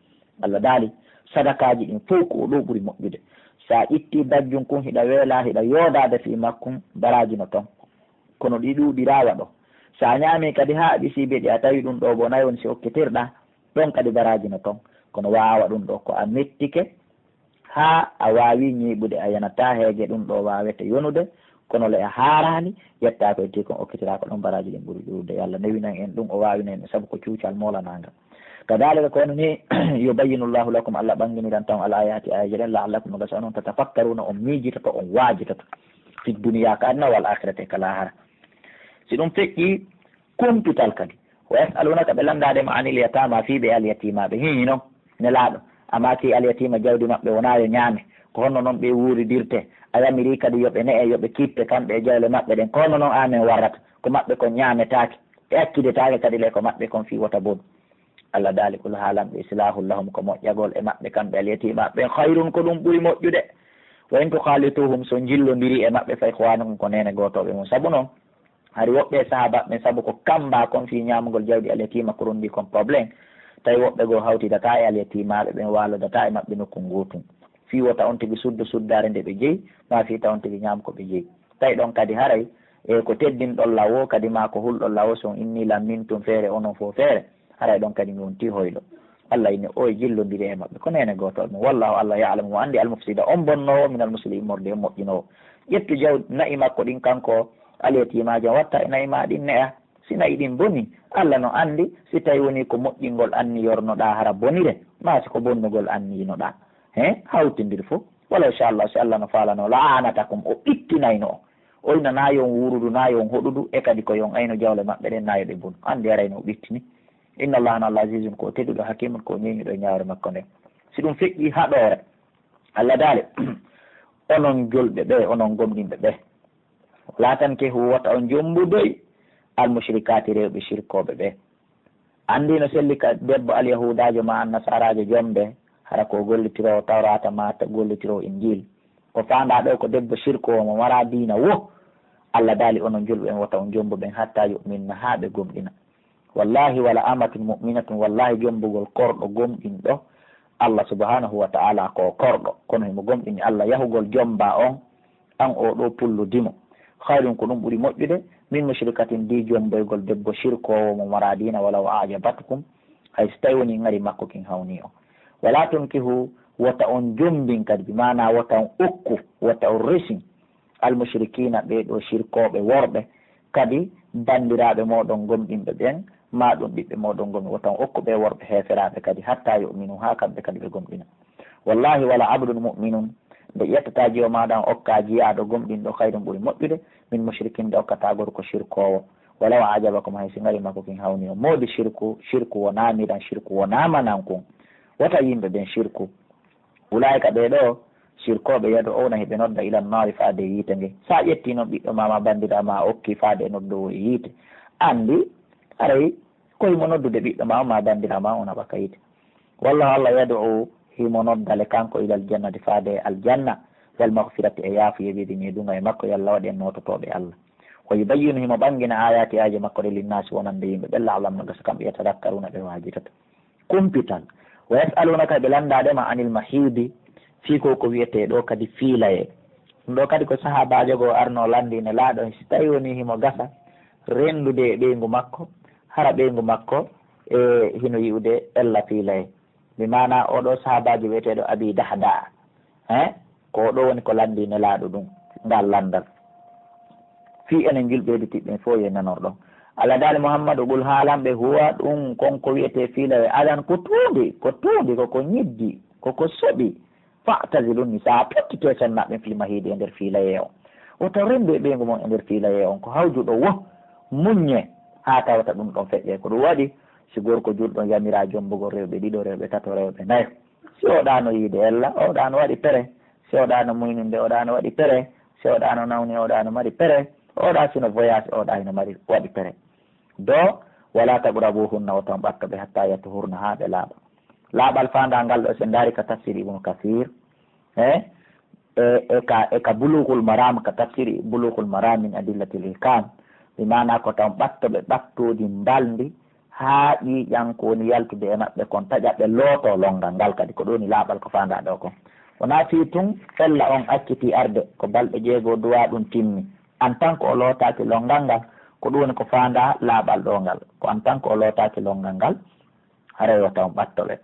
Allah daali, sadakaaji ɗin fow ko oo ɗoo ɓuri moƴƴude. Si a ƴittii bajjun kun hiɗa weelaa, hiɗa yoodaade fii makkun, baraaji no ton. Kono ɗi ɗuuɗiraa waɗo. Si a ñaamii kadi haa a ɓisii beɗi, a tawi ɗum ɗoo bonay woni si okkitirɗaa, ɗon kadi baraaji no ton. Kono waawa ɗum ɗoo ko a mettike, haa a waawii ñiiɓude, a yanataa heege, ɗum ɗoo waawete yonude, kono le a haaraali, yettaa ko e tii kon okkitiraa ko ɗon baraaji ɗin ɓuri ɗuuɗude. Yo Allah newinan en ɗum, o waawina en, sabu ko cuucal moolanaangal. Kadaalika ko woni nii, "yubayyinu Allahu lakum", Allah ɓannginiran tan al aayaati, aayeeje ɗen, "la'allakum", no gasa onon, "tatafakkaruuna", on miijitoto, on waajitoto, "fi duniyaa", ka aduna, "wal aakhirati", e ka laahara. Si ɗum feƴƴii, kumpital kadi. "Wa yas'aluunaka", ɓe lanndaade ma, "anil yataama", fii ɓe alyatiimaaɓe. Hii non, Nelaaɗo, a maaki alyatiima jawdi maɓɓe wonaa yo ñaame. Ko honno non ɓe wuuridirtee? A yamirii kadi yo ɓe ne'e, yo ɓe kippe kamɓe e jawle maɓɓe ɗen. Ko honno non amen warrata? Ko maɓɓe kon ñaametaake. Ɓe accitetaake kadi le ko maɓɓe kon fii wota bon. Allah daali, "Qul", haalan ɓe, "islahun lahum", ko moƴƴagol e maɓɓe kamɓe alyatiimaaɓe ɓen, "khayrun", ko ɗum ɓuri moƴƴude. "Wa in tukhalituhum", so njillondirii e maɓɓe, "fa ikhwanukum", ko neene gootooɓe mun. Sabu non, hari woɓɓe e sahaabaaɓe ɓen, sabu ko kamba kon fii ñaamugol jawdi alyatiima ko rondi kon problème, Tawi woɓɓe goo hawtidataa e alyatiimaaɓe ɓen, waalodataa e maɓɓe nokku ngootun. Fii wota on tigi suddo suddaare nde ɓe jeyi, maa fii ta on tigi ñaam ko ɓe jeyi. Tawi ɗon kadi haray, e ko teddinɗon law woo, kadi maa ko hulɗon law woo, si on innii lan min tun feere, onon fow feere, haray ɗon kadi mi wontii hoyɗo. Allah inni, o e jillondiri e maɓɓe, ko neene gooto on. Wallaahu, Allah, ya'lamu, mo anndi, al-mufsida, on bonnoowo, minal muslihi, immorde e moƴƴinoowo. Ƴettu jaw-, na'i makko ɗin kanko, alyatiimaajo, watta e na'i maa ɗin ne'a. Si na'i ɗin bonii, Alla no anndi, si tawii wonii ko moƴƴingol anniyornoɗaa hara bonire, maa si ko bonnugol anniyinoɗaa. He, hawtindir fow. Walaw shaa Allahu, si Alla no faalanoo, la a'anatakum, o ɓittinayno on. O ina naa yo on wuurudu, naa yo on hoɗudu, e kadi ko yo on aynu jawle maɓɓe ɗen, naa yo ɗe bonu. Anndi arayno o ɓittini. Inna Allaha, no Alla, azizun, ko o tedduɗo, hakimun, ko o ñeeñuɗo e ñaawre makko nden. Si ɗum feƴƴii haɗoore, Alla daali, onon julɓe ɓe, onon gomɗinɓe ɓe. Wala tankihu, wota on jombudoy, al mushrikaati, rewɓe shirkooɓe ɓe. Anndi no selli ka debbo alyahuudaajo maa annasaaraajo jombe, hara ko gollitiroowo Tawraata maa ta-, gollitiroowo Injiil. Ko faandaa ɗoo ko debbo shirkoowo mo maraa diina wo. Alla daali onon julɓe ɓen wota on jombu ɓen hatta yu'minna haa ɓe gomɗina. Wallahi wala amatun mu'minatun, wallahi jombugol korɗo gomɗinɗo, Alla subhanahu wa ta'ala ko o korɗo, kono himo gomɗini Alla, yahugol jomba on, an oo ɗoo pullu dimo. Khayrun, ko ɗum ɓuri moƴƴude, min mushrikatin, di jomboygol debbo shirkoowo mo maraa diina, walaw a'jabatkum, hay si tawii wonii ŋari makko kin hawnii on. Wala tunkihu, wota on jombin kadi, bi maanaa wota on okku, wota on resin, al mushrikiina, ɓee ɗoo shirkooɓe worɓe, kadi banndiraaɓe mooɗon gomɗinɓe ɓen, maa ɗum ɓiɓɓe mooɗon gomɗinɓe, wota on okku ɓee worɓe heeferaaɓe kadi, hatta yu'minu, haa kamɓe kadi ɓe gomɗina. Wallahi, wala abdun mu'minun, nde ƴettataa jiwo maaɗa on okkaa jiyaaɗo gomɗinɗo, khayrun, ɓuri moƴƴude, min mushrikin, nde okkataa gorko shirkoowo. Walaw a'jabakum, hay si ŋari makko kin hawnii on. Moodi shirku, shirku wo naamiran, shirku wo naamanankun. Wota yimɓe ɓen shirku. Ulaa'ika, ɓee ɗoo, shirkooɓe, yad'uuna, hiɓe nodda, ilan naari, faade e yiite nge. Si a ƴettii non ɓiɗɗo maa, maa banndiraa maa, a okkii faade e noddoowo e yiite, anndi, haray ko himo noddude ɓiɗɗo maa on, maa banndiraa maa on, a ɓaka yiite. Wallaahu, Alla, yad'u, himo nodda le kanko, ilal jannati, faade e aljanna, wal maghfirati, e yaafuyee, bi idnihi, ɗun e makko, yo Alla waɗu en noototooɓe Alla. Wa yubayyinu, himo ɓanngina, aayaati, aaje makko ɗe, linnaasi, wonande yimɓe ɓen, la'allahum, no gasa kamɓe, yatadakkaruuna, ɓe waajitata. Kumpital. Wa yas'alunaka, ɓe lanndaade ma, anil mahiidi, fii ko ko wi'etee ɗoo kadi fiilayee. Ɗum ɗoo kadi ko sahaabaajo goo arnoo lanndii Nelaaɗo, si tawii wonii himo gasa renndude e ɓeyngu makko, hara ɓeyngu makko e hino yi'ude ella fiilayee. Bi maanaa oo ɗoo sahaabaajo wi'eteeɗo Abii Dahdaa, he? Ko oo ɗoo woni ko lanndii Nelaaɗo ɗum, ngal lanndal. Fii enen julɓe heɗitiiɓe ɓen fow yo nanorɗon. Alla daali Muhammadu, qul haalan ɓe, huwa ɗum kon ko wi'etee fiilayee, adan ko tuundi, ko tuundi, ko ko ñiddi, ko ko soɓi. Fa'tazilu nisaa, pottitee sonnaaɓe ɓen fil mahiidi e nder fiilayee on. Wota renndu e ɓeyngu mon e nder fiilayee on, ko hawjuɗo wo, muññee, haa tawata ɗum ɗon feƴƴay. Ko ɗum waɗi, si gorko julɗo yamiraa jombugol rewɓe ɗiɗo, rewɓe tato, rewɓe nayo. Si oɗaano yiide ella, oɗaano waɗi pere. Si oɗaano muyninde, oɗaano waɗi pere. Si oɗaano nawni, oɗaano mari pere. Oɗa sino voyage, oɗa hino mari, waɗi pere. Do, wala taqrabuhunna, wota on ɓatto ɓe, hatta yatuhurna, haa ɓe laaɓa. Laaɓal faandaa ngal ɗoo, si en ndaari ka tafsir Ibnu Kasiir, eh, e, e ka, e ka Bulughul Maram, ka tafsir Bulughul Maram min Adillatil Ahkam, bi maanaa ko taw ɓatto ɓe ɓattooji mbalndi, haa ƴiiƴan ko woni yaltude e maɓɓe kon taƴa, ɓe lootoo lonngal ngal kadi. Ko ɗun woni laaɓal ko faandaa ɗoo kon. Wonaa fii tun ella on accitii arde, ko balɗe jeego duwaa ɗun timmi. En tant que o lootaaki lonngal ngal, ko ɗun woni ko faandaa laaɓal ɗoo ngal. Ko en tant que o lootaaki lonngal ngal, haray wota on ɓatto ɓe.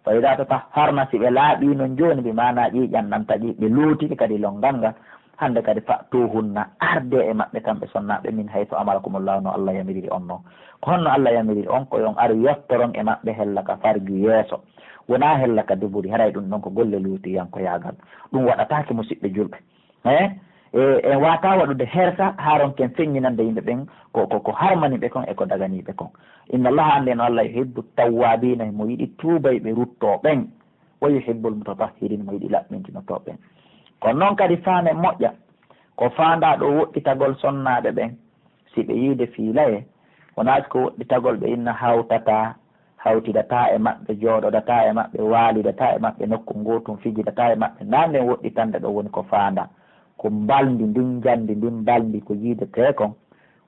Fa idaa tatahharna, si ɓe laaɓii non jooni, bi maanaa ƴiiƴan ɗan taƴi, ɓe lootike kadi lonngal ngal, hande kadi fa'tuhunna, ardee e maɓɓe kamɓe sonnaaɓe, min haythu amarakumullahu, no Alla yamiriri on non. Ko honno Alla yamiriri on? Ko yo on aru yottoron e maɓɓe hella ka farju yeeso, wonaa hella ka duburi, haray ɗun ɗon ko golle luutiyankoyaagal. Ɗun waɗataake, musiɓɓe julɓe. Eh, e, en waawataa waɗude hersa haa ronken feññinande yimɓe ɓen ko, ko, ko harmani ɓe kon e ko daganii ɓe kon. Inna Allaha, anndee no Alla, yuhibbu tawwaabiina, himo yiɗi tuubayɓe ruttoo ɓen, wa yuhibbul mutatahhiriin, himo yiɗi laɓɓintinotoo ɓen. Kono non kadi faamen moƴƴa, ko faandaa ɗoo woɗɗitagol sonnaaɓe ɓen, si ɓe yiide fiilayee, wonaa ko woɗɗitagol ɓe inna hawtataa, hawtidataa e maɓɓe, jooɗodataa e maɓɓe, waalidataa e maɓɓe nokku ngootun, fijidataa e maɓɓe. Ndaa nden woɗɗitande ɗoo woni ko faandaa. Ko mbalndi ndin, njanndi ndin mbalndi ko yiidetee kon,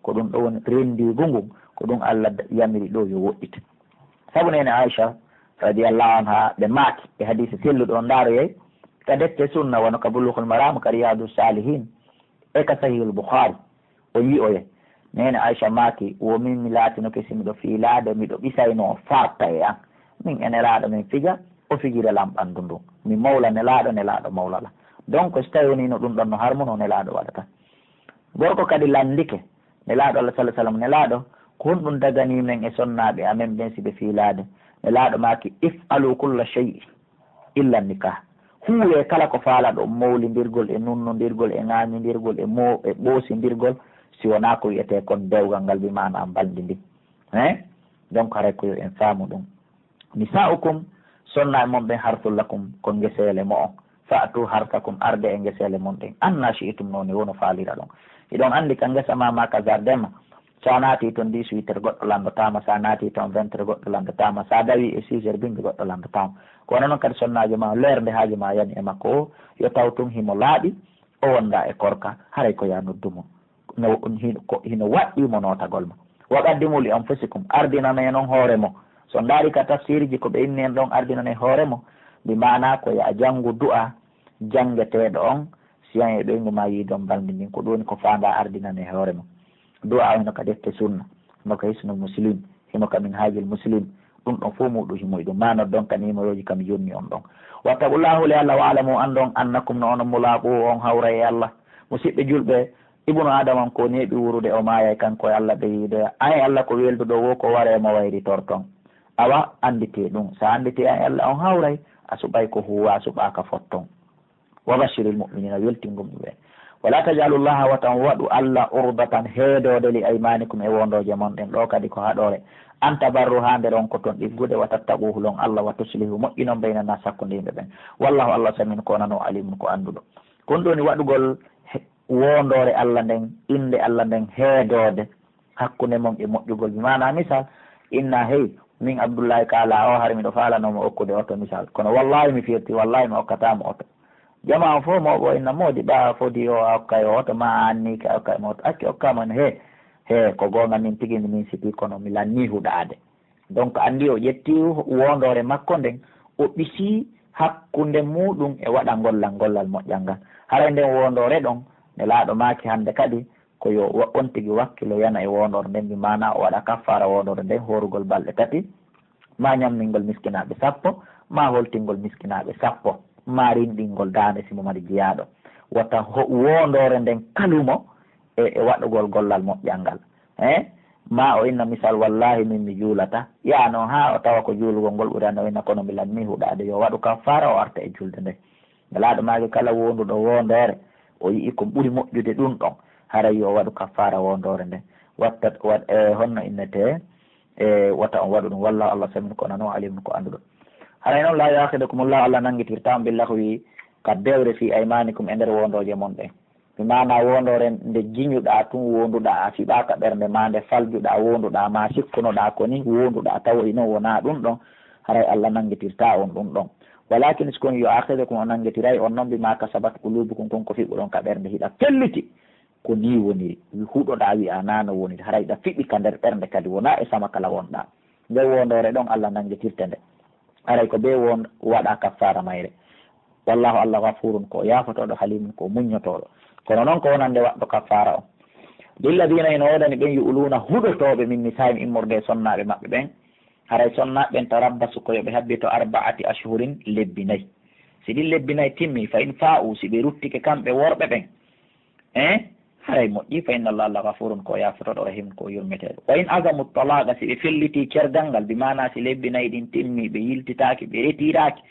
ko ɗun ɗoo woni renndiigu ngun, ko ɗun Alla d-, yamiri ɗoo yo woɗɗite. Sabu neene Aisha radiyallahu anha ɓe maaki e hadiisi selluɗo on, ndaaroyee ka defte sunna wano ka Bulughul Maram, ka Riyadu Salihin, e ka Sahihul Bukhari, o yi'oye. Neene Aisha maaki, wo min mi laatinoke si miɗo fiilaade, miɗo ɓisaynoo farta e an. Min e Nelaaɗo min fija, o fijira lan ɓanndu ndun. Mi mawla Nelaaɗo, Nelaaɗo mawla lan. Donc, si tawi wonii no ɗun ɗon no harmunoo, Nelaaɗo waɗata. Gorko kadi lanndike, Nelaaɗo Allah sallallaahu alayhi wa sallam, Nelaaɗo, ko honɗun daganii men e sonnaaɓe amen ɓen si ɓe fiilaade? Nelaaɗo maaki, if'alu kulla shay'in illa nikah. Huuwee kala ko faalaɗon, mawlindirgol e nunnondirgol e ŋaañindirgol e mo-, e ɓoosindirgol, si wonaa ko wi'etee kon dewgal ngal, bi maanaa mbalndi ndin. Hein? Donc, haray ko yo en faamu ɗun. Nisaa'ukum, sonnaaɓe mon ɓen, harsul lakum, ko ngeseele mo'on. Fa'tu harsakum, ardee e ngeseele mon ɗen. Annaa shi'tum, no woni wo no faaliraɗon. Hiɗon anndi ka ngesa maa, maa ka jardin maa, si a naatii ton dix-huit heures, goɗɗo lanndotaama. Si a naatii ton vingt heures, goɗɗo lanndotaama. Si a dawii e six heures bimbi, goɗɗo lanndotaama. Ko wano non kadi sonnaajo maa, l'heure nde haaju maa yani e makko o, yo taw tun himo laaɓi, o wondaa e korka, haray ko yo a noddu mo. No, hino, ko, hino waɗɗii mo nootagol ma. Wa qaddimu li anfusikum, ardinanee non hoore mon. Si on ndaarii ka tafsiiriji ko ɓe inni en ɗon, ardinanee hoore mon, bi maanaa ko yo a janngu du'aa janngeteeɗo on, si yan e ɓeyngu maa yiidon mbalndi ndin. Ko ɗun woni ko faandaa ardinanee hoore mon. Du'aa on hino ka defte sunna, hino ka Hisnul Muslim, hino ka Minhajul Muslim. Ɗun ɗon fow muuɗun himo e ɗun. Maa noddon ka niimorooji ka mi jonni on ɗon. Wattaqullaaha, hulee Allah, wa'lamu, anndon, annakum, no onon, mulaaquuhu, on hawray e Allah. Musiɓɓe julɓe, Ibnu Aadama on ko neeɓi wuurude, o maayay kanko e Allah ɓe yiidoya. An e Allah ko welduɗo, wo ko waree mo wayritorton. Awa, annditee ɗun. Si a annditi an e Allah on hawray, a suɓay ko huuwaa, a suɓaaka fotton. Wa bashiril mu'miniina, weltingol ɓe. Wa laa taj'alullaaha, wata on waɗu Allah, urdatan, heedoode, li aymaanikum, e wondooje mon ɗen. Ɗoo kadi ko haɗoore. An tabarru, haa nder on ko ton ɗiggude, wa tattaqu, hulon Allah, wa tuslihu, moƴƴinon, bayna naas, hakkunde yimɓe ɓen. Wallaahu, Allah, samii'un, ko o nanoowo, aliimun, ko annduɗo. Ko ɗun woni waɗugol he-, woondoore Alla nden, innde Alla nden heedoode hakkunde mon e moƴƴugol. Bi maanaa, misal, inna, hey, min Abdullaahi Kaala o, hari miɗo faalanoo mo okkude oto, misal. Kono wallaahi mi firti, wallaahi mi okkataa mo oto. Jamaa on fof mo o inna, moodi ɓaa fodi o a okkay o oto, maa a annii ka a okkay mo oto. Accu okkaa mo en, he, he, ko goonga min tigi mi ninsitii, kono mi lannii huɗaade. Donc, anndi o ƴetti woondoore makko nden, o ɓisi hakkunde muuɗum e waɗa ngollal, ngollal moƴƴal ngal. Haray nden woondoore ɗon, Nelaaɗo maaki hannde kadi, ko yo wa-, on tigi wakkilo yana e woondoore nden, bi maanaa o waɗa kaffaara woondoore nden, hoorugol balɗe tati, maa ñammingol miskinaaɓe sappo, maa holtingol miskinaaɓe sappo, maa rinɗingol daande si mo mari jiyaaɗo. Wata ho-, woondoore nden kalumo e, e waɗugol gollal moƴƴal ngal. Eh? Maa o inna misal, "Wallaahi min mi juulataa." Yaa non haa o tawa ko juulugol ngol ɓuri, o inna, "Kono mi lannii huɗaade." Yo waɗu kaffaara, o arta e julde nden. Nelaaɗo maaki kala woonduɗo woondoore, o yi'i ko ɓuri moƴƴude ɗun ɗon, haray yo waɗu kaffaara woondoore nden. Watta, waɗ-, e, honno innetee? E, wata on waɗu ɗun. Wallaahu, Allah, samii'un, ko nanoowo, aliimun, ko annduɗo. Haray non, "laa yu'aakhidukumullahu", Allah nanngitirtaa on, "bil-laghwi", ka bewre, "fii aymaanikum", e nder woondooje mon ɗen. Bi maanaa woondoore nde jiñuɗaa tun woonduɗaa, a fiɓaaka ɓernde maa, nde faljuɗaa woonduɗaa, maa sikkunoɗaa ko ni woonduɗaa, tawa e non wonaa ɗun ɗon, haray Allah nanngitirtaa on ɗun ɗon. "Walaakin", si ko "yu'aakhidukum", o nanngitiray on non, "bimaa kasabat quluubukum", kon ko fiɓuɗon ka ɓernde, hiɗa felliti. Ko nii woniri, huɗoɗaa wi'aa naa no woniri, haray hiɗa fiɓi ka nder ɓernde kadi, wonaa e sama kala wonɗaa. Nde woondoore ɗon Allah nanngitirte nde. Haray ko bee won waɗa kaffaara mayre. Wallaahu, Allah, ghafuurun, ko o yaafotooɗo, haliimun, ko o muññotooɗo. Kono non ko wonande waɗɗo kaffaara on. "Lilladiina", hino woodani ɓen, "yu'luuna", huɗotooɓe, "min nisaa'ihim", immorde e sonnaaɓe maɓɓe ɓen. Haray sonnaaɓe ɓen, "tarabbasu", ko yo ɓe habbito, "arba'ati ashhurin", lebbi nay. Si ɗin lebbi nay timmi, "fa in faa'u", si ɓe ruttike kamɓe worɓe ɓen, Eh? Haray moƴƴi, "fa inna Allaha la ghafuurun", ko o yaafotooɗo, "rahiimun", ko o yurmeteeɗo. "Wa in azamu talaaqa", si ɓe fellitii cergal ngal, bi maanaa si lebbi nay ɗin timmi, ɓe yiltitaaki, ɓe retiraaki,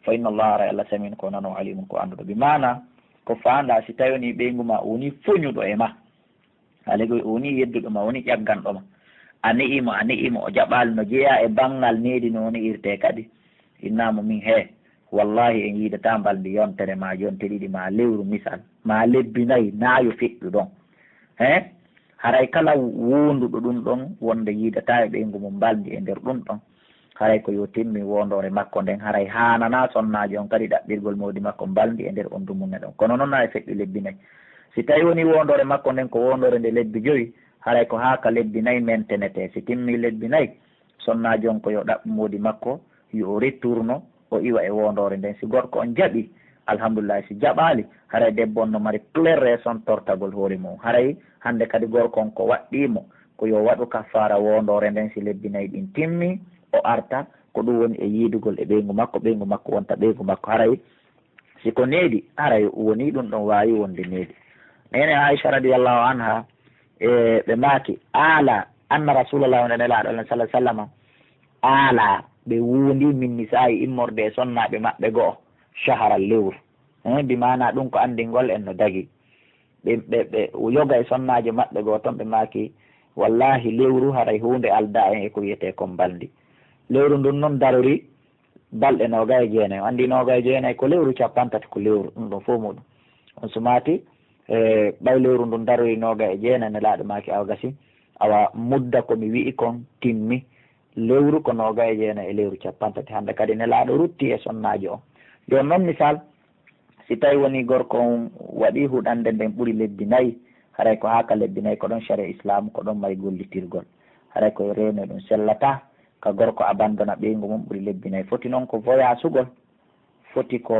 "fa inna Allaha", haray Allah samii'un, ko o nanoowo, "aliimun", ko o annduɗo. Bi maanaa, ko faandaa si tawii wonii ɓeyngu maa o wonii foñuɗo e maa, alaa e sago o wonii yedduɗo ma, o wonii ƴagganɗo ma, a ne'ii mo, a ne'ii mo, o jaɓaali, no jeyaa e banngal needi no woni irtee kadi, innaa mo, "Min hee, wallaahi en yiidataa mbalndi yontere maa yonte ɗiɗi maa lewru misal, maa lebbi nay naayo feƴƴu ɗon." Hee? Haray kala woonduɗo ɗun ɗon wonde yiidataa e ɓeyngu mum mbalndi e nder ɗun ɗon, haray ko yo timmin woondoore makko nden, haray haananaa sonnaajo on kadi ɗaɓɓirgol moodi makko mbalndi e nder on dumunne ɗon. Kono non naa e feƴƴu lebbi nay. Si tawii wonii woondoore makko nden ko woondoore nde lebbi jowi, haray ko haa ka lebbi nay mentenetee. Si timmii lebbi nay, Sonnaajo on ko yo ɗaɓɓu moodi makko, yo o retourno, o iwa e woondoore nden. Si gorko on jaɓi, alhamdulillahi. Si jaɓaali, haray debbo on no mari plein raison tortagol hoore mum. Haray hande kadi gorko on ko waɗɗii mo, ko yo waɗu kaffaara woondoore nden si lebbi nayi ɗin timmi, o arta, ko ɗum woni e yiidugol e ɓeyngu makko, ɓeyngu makko wonta ɓeyngu makko. Haray si ko needi, haray woni ɗum ɗon waawi wonde needi. Neene Aisha radiyallahu anha, e ɓe maaki, aala anna Rasulallah, wonde Nelaaɗo Allah sallallahu alaihi wasallam, aala ɓe wuundi min nisaa'i immorde e sonnaaɓe maɓɓe go'o, shahara lewru. Eh, bi maana ɗum ko anndingol en no dagi. Ɓe, ɓe, ɓe yoga e sonnaajo maɓɓe goo ton, ɓe maaki, wallahi, lewru haray huunde aldaa en e ko wiyetee kon mbalndi. Lewru ndun non darori balɗe noogay e jeenay. On anndi noogay e jeenay ko lewru, cappanɗe tati ko lewru, ɗum ɗon fof muɗum. On sumaati, e ɓay lewru ndun darori noogay e jeenay, Nelaaɗo maaki, awa gasi, awa mudda ko mi wi'i kon timmi. Lewru ko noogay e jeenay e lewru cappanɗe tati. Hannde kadi Nelaaɗo rutti e sonnaajo on. Jooni non misal, si tawi woni gorko on waɗi huɗande nden ɓuri lebbi nayi, haray ko haa ka lebbi nayi, ko ɗon sharia Islaamu, ko ɗon mari gollitirgol. Haray ko reeno ɗum sellataa, ka gorko abandona ɓeyngu mum ɓuri lebbi nayi. Foti non ko voyasugol, foti ko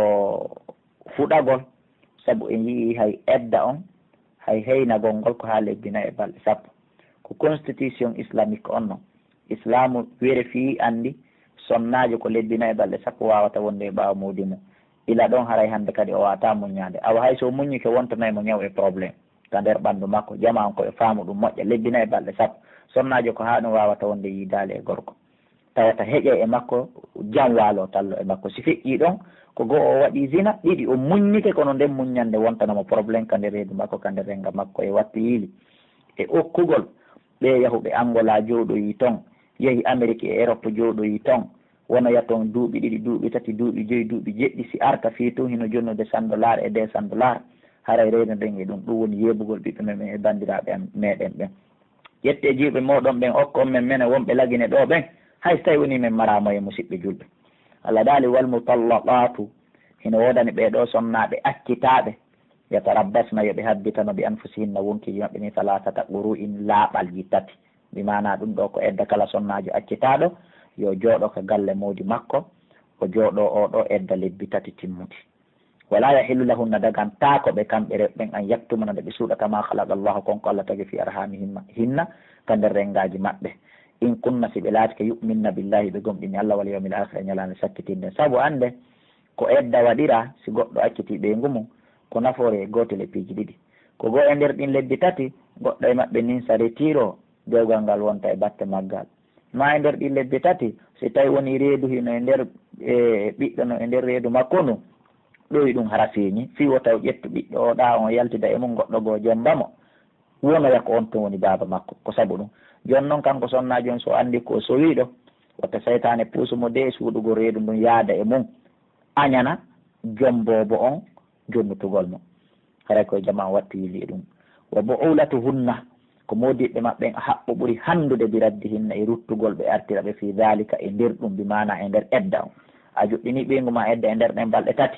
fuɗagol, sabu en yi'i hay edda on, hay heynagol ngol ko haa lebbi nayi e balɗe sappo. Ko constitution islamique on non. Islaamu were fii anndi sonnaajo ko lebbi nayi e balɗe sappo waawata wonde e ɓaawo moodi mum. Ila ɗon haray hannde kadi o waawataa muññaade. Awa hay so o muññike wontanay mo ñaw e problème ka nder ɓanndu makko. Jamaa on ko ɓe faamu ɗum moƴƴa. Lebbi nayi e balɗe sappo. Sonnaajo ko haa ɗum waawata wonde yiidaali e gorko. Tawata heƴay e makko, jam waaloo tallo e makko. Si feƴƴii ɗon, ko go'o o waɗii zina, ɗiɗi o muññike, kono nden muññande wontana mo problème ka nder reedu makko, ka nder rennga makko e wattu yiili. E okkugol ɓee yahuɓe Angola jooɗoyii ton, yahi Amerik e Erop jooɗoyii ton, wonoya ton duuɓi ɗiɗi, duuɓi tati, duuɓi joyi, duuɓi jeɗɗi, si arta fii tun hino jonnude cent dollars e deux cents dollars, haray reedu nden e ɗum, ɗum woni yeebugol ɓiɓɓe men ɓen e banndiraaɓe am, meɗen ɓen. Ƴettee jiwɓe mooɗon ɓen, okkon men menen wonɓe Lagine ɗoo ɓen, hay so tawii wonii men maraama e musiɓɓe julɓe. Allah daali, "Wal mutallaqaatu", hino woodani ɓee ɗoo sonnaaɓe accitaaɓe, "yatarabbasna", yo ɓe habbitano, "bi anfusihinna", wonkiiji maɓɓe ni, "salaasata quru'in", laaɓalji tati. Bi maanaa ɗum ɗoo ko edda kala sonnaajo accitaaɗo, yo jooɗo ka galle moodi makko, o jooɗoo oo ɗoo edda lebbi tati timmuɗi. "Wala yahillu lahunna", dagantaako ɓe kamɓe rewɓe ɓen, "an yaktumna", nde ɓe suuɗata, "ma khalaqa Allahu", kon ko Allah tagi, "fi arhamihinna", hinna, ka nder renngaaji maɓɓe. "In kunna", si ɓe laatike, "yu'minna billahi", ɓe gomɗini Allah, "wal yawmil akhir", e ñalaande sakkitiinde. Sabu annde, ko edda waɗira, si goɗɗo accitii ɓeyngu mum, ko nafoore e gootel e piiji ɗiɗi. Ko goo e nder ɗin lebbi tati, goɗɗo e maɓɓe ninsa retiro, dewgal ngal wonta e batte maggal. Maa e nder ɗin lebbi tati, si tawi wonii reedu hino e nder, e, ɓiɗɗo no e nder reedu makko ndun, ɗoy ɗum hara feeñi, fii wota o ƴettu ɓiɗɗo o ɗaa on yaltida e mum, goɗɗo goo jomba mo, wonoya ko on tun woni baaba makko. Ko sabu ɗum, jooni non kanko sonnaajo on, so o anndi ko o sowiiɗo, wota seytaane puusu mo de e suuɗugol reedu ndun yaada e mum, añana jomboobo on jonnutugol mo. Haray koye jamaa on wattu yili e ɗum. "Wa bu'ulatuhunna", ko moodiɓɓe maɓɓe ɓen haqqu ɓuri hanndude, "bi raddihinna", e ruttugol ɓe, artira ɓe, "fi dhalika", e nder ɗum, bi maana e nder edda on. A joɗɗini ɓeyngu ma edda e nder ɗen balɗe tati,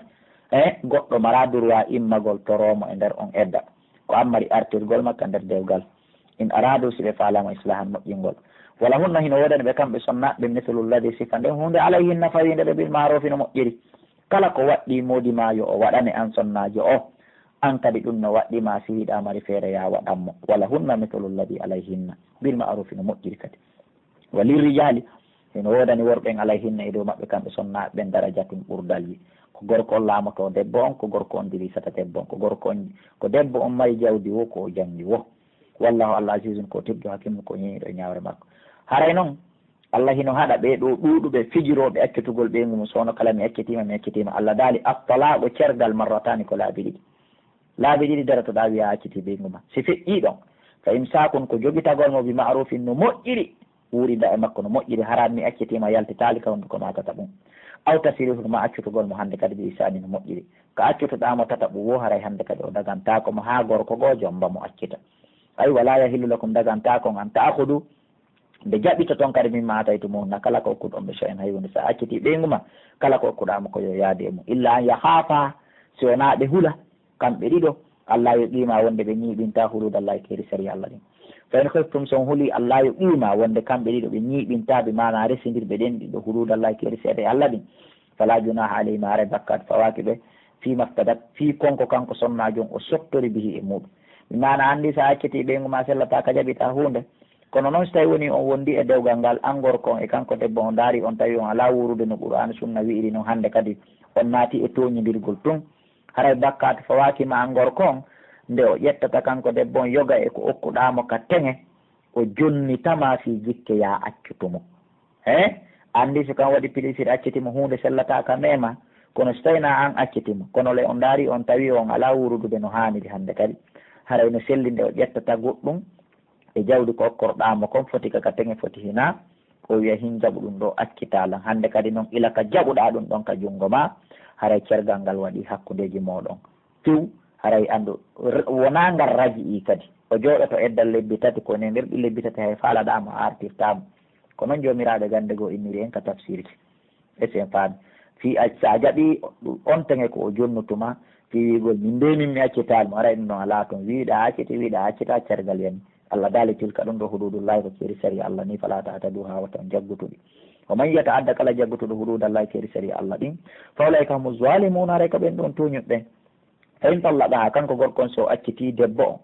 e goɗɗo mara droit immagol toroo mo e nder on edda. Ko an mari artirgol makka nder dewgal. "In araadu", si ɓe faalama, "islahan", moƴƴingol. "Wa lahunna", hino woodani ɓe kamɓe sonnaaɓe, "mithlu alladhi", sifa nden huunde, "alayhinna", fawiinde ɓe, "bil ma'rufi", no moƴƴiri. Kala ko waɗɗii moodi maa yo o waɗane an sonnaajo o, an kadi ɗum no waɗɗii ma, si hiɗa mari feere, yaa waɗan mo. "Wa lahunna mithlu alladhi alayhinna bil ma'rufi", no moƴƴiri kadi. "Wa lirrijaali", hino woodani worɓe ɓen, "alayhinna", e dow maɓɓe kamɓe sonnaaɓe ɓen, "darajatun", ɓurdalji. Ko gorko on laamotoo debbo on, ko gorko on dirisata debbo on, ko gorko on, ko debbo on mari jawdi woo, ko o janngi woo. "Wallahu", Allah, "azizun", ko o tedduɗo, "hakiimun", ko o ñeeñiiɗo e ñaawre makko. Haray non, Allah hino haɗa ɓee ɗoo ɗuuɗuɓe fijirooɓe accitugol ɓeyngu mum, so wonno kala, "Mi accitiima, mi accitiima." Allah daali, "At-talaaqu", cergal, "marrataani", ko laabi ɗiɗi. Laabi ɗiɗi darotoɗaa wi'a a accitii ɓeyngu maa. Si feƴƴii ɗon, "fa imsaakun", ko jogitagol mo, "bi ma'rufin", no moƴƴiri, wuurinda e makko no moƴƴiri, haraa "Mi accitiima", yaltitaali ka hunduko maa tataɓun. "Aw tasrihun", maa accutugol mo hannde kadi, "bi ihsaanin", no moƴƴiri. Ka accutoɗaa mo tataɓu woo, haray hannde kadi o dagantaako mo haa gorko goo jomba mo accita. Ay, "wala yahillu lakum", dagantaako on, "an ta'khudhu", nde jaɓitoton kadi, "mimma ataytumuhunna", kala ko okkuɗon ɓe, "shay'an", hay huunde. Si a accitii ɓeyngu maa, kala ko okkuɗaa mo ko yo yaadu e mum. "Illa an yakhaafa", si wonaa ɓe hula, kamɓe ɗiɗo, Alla yoɓii ma wonde ɓe ñiiɓintaa huduudallaahi, keeri sariya Alla ɗin. Fa in khiftum, si on hulii Alla yoɓii ma wonde kamɓe ɗiɗo ɓe ñiiɓintaa, bi maanaa resindirɓe ɗen ɗiɗo huduudallaahi, keeri sariya Alla ɗin, falaa junaaha alayhimaa, haray bakkaatu fawaaki ɓe, fii maftadat, fii kon ko kanko sonnaajo on o sottori bihi e muuɗum. Bi maanaa anndi si a accitii ɓeyngu maa sellataa ka jaɓitaa huunde. Kono non si tawii wonii on wondi e dewgal ngal, an gorko on e kanko debbo on ndaari on tawi on alaa wuurude no Qur'aanu sunna wi'iri non, hannde kadi on naati e tooñindirgol tun. Haray bakkaatu fawaaki ma an gorko on, nde o ƴettata kanko debbo on yoga e ko okkuɗaa mo ka teŋe, o jonnita ma fii jikke yaa accutu mo. He? Anndi si kan waɗi pilisir acciti mo huunde sellataa ka meema, kono si tawii naa an acciti mo, kono le on ndaari on tawi on alaa wuurudude no haaniri hannde kadi, haray no selli nde o ƴettata goɗɗum e jawdi ko okkorɗaa mo kon foti ka, ka teŋe foti hinaa, o wi'a hin jaɓu ɗum ɗoo accitaa lan. Hannde kadi non ila ka jaɓuɗaa ɗum ɗon ka junngo maa, haray cergal ngal waɗii hakkundeeji mooɗon. Piw, haray anndu, r-, wonaa ngal raji'i kadi. O jooɗoto edda lebbi tati, ko e nder ɗi lebbi tati hay faalaɗaa mo, a artirtaa mo. Ko non joomiraaɓe gannde goo inniri en ka tafsiirki. E si en faami. Fii a, si a jaɓii on teŋe ko o jonnutu ma, fii wi'ugol min dee min mi accitaali mo, haray ɗum ɗon alaa ton. Wi'uɗaa acciti, wi'uɗaa accitaa, cergal yani. Alla daali tilka ɗum ɗoo huduudullaahi ko keeri sariya Alla nii, falaa ta'taduuhaa, wota on jaggutu ɗi. Wa man yata'adda, kala jaggutuɗo huduudallaahi keeri sariya Alla ɗin, fa ulaa'ika humu zaalimuuna, haray ko ɓen ɗon tooñuɓe ɓen. Fa in tallaqahaa, kanko gorko on si o accitii debbo on,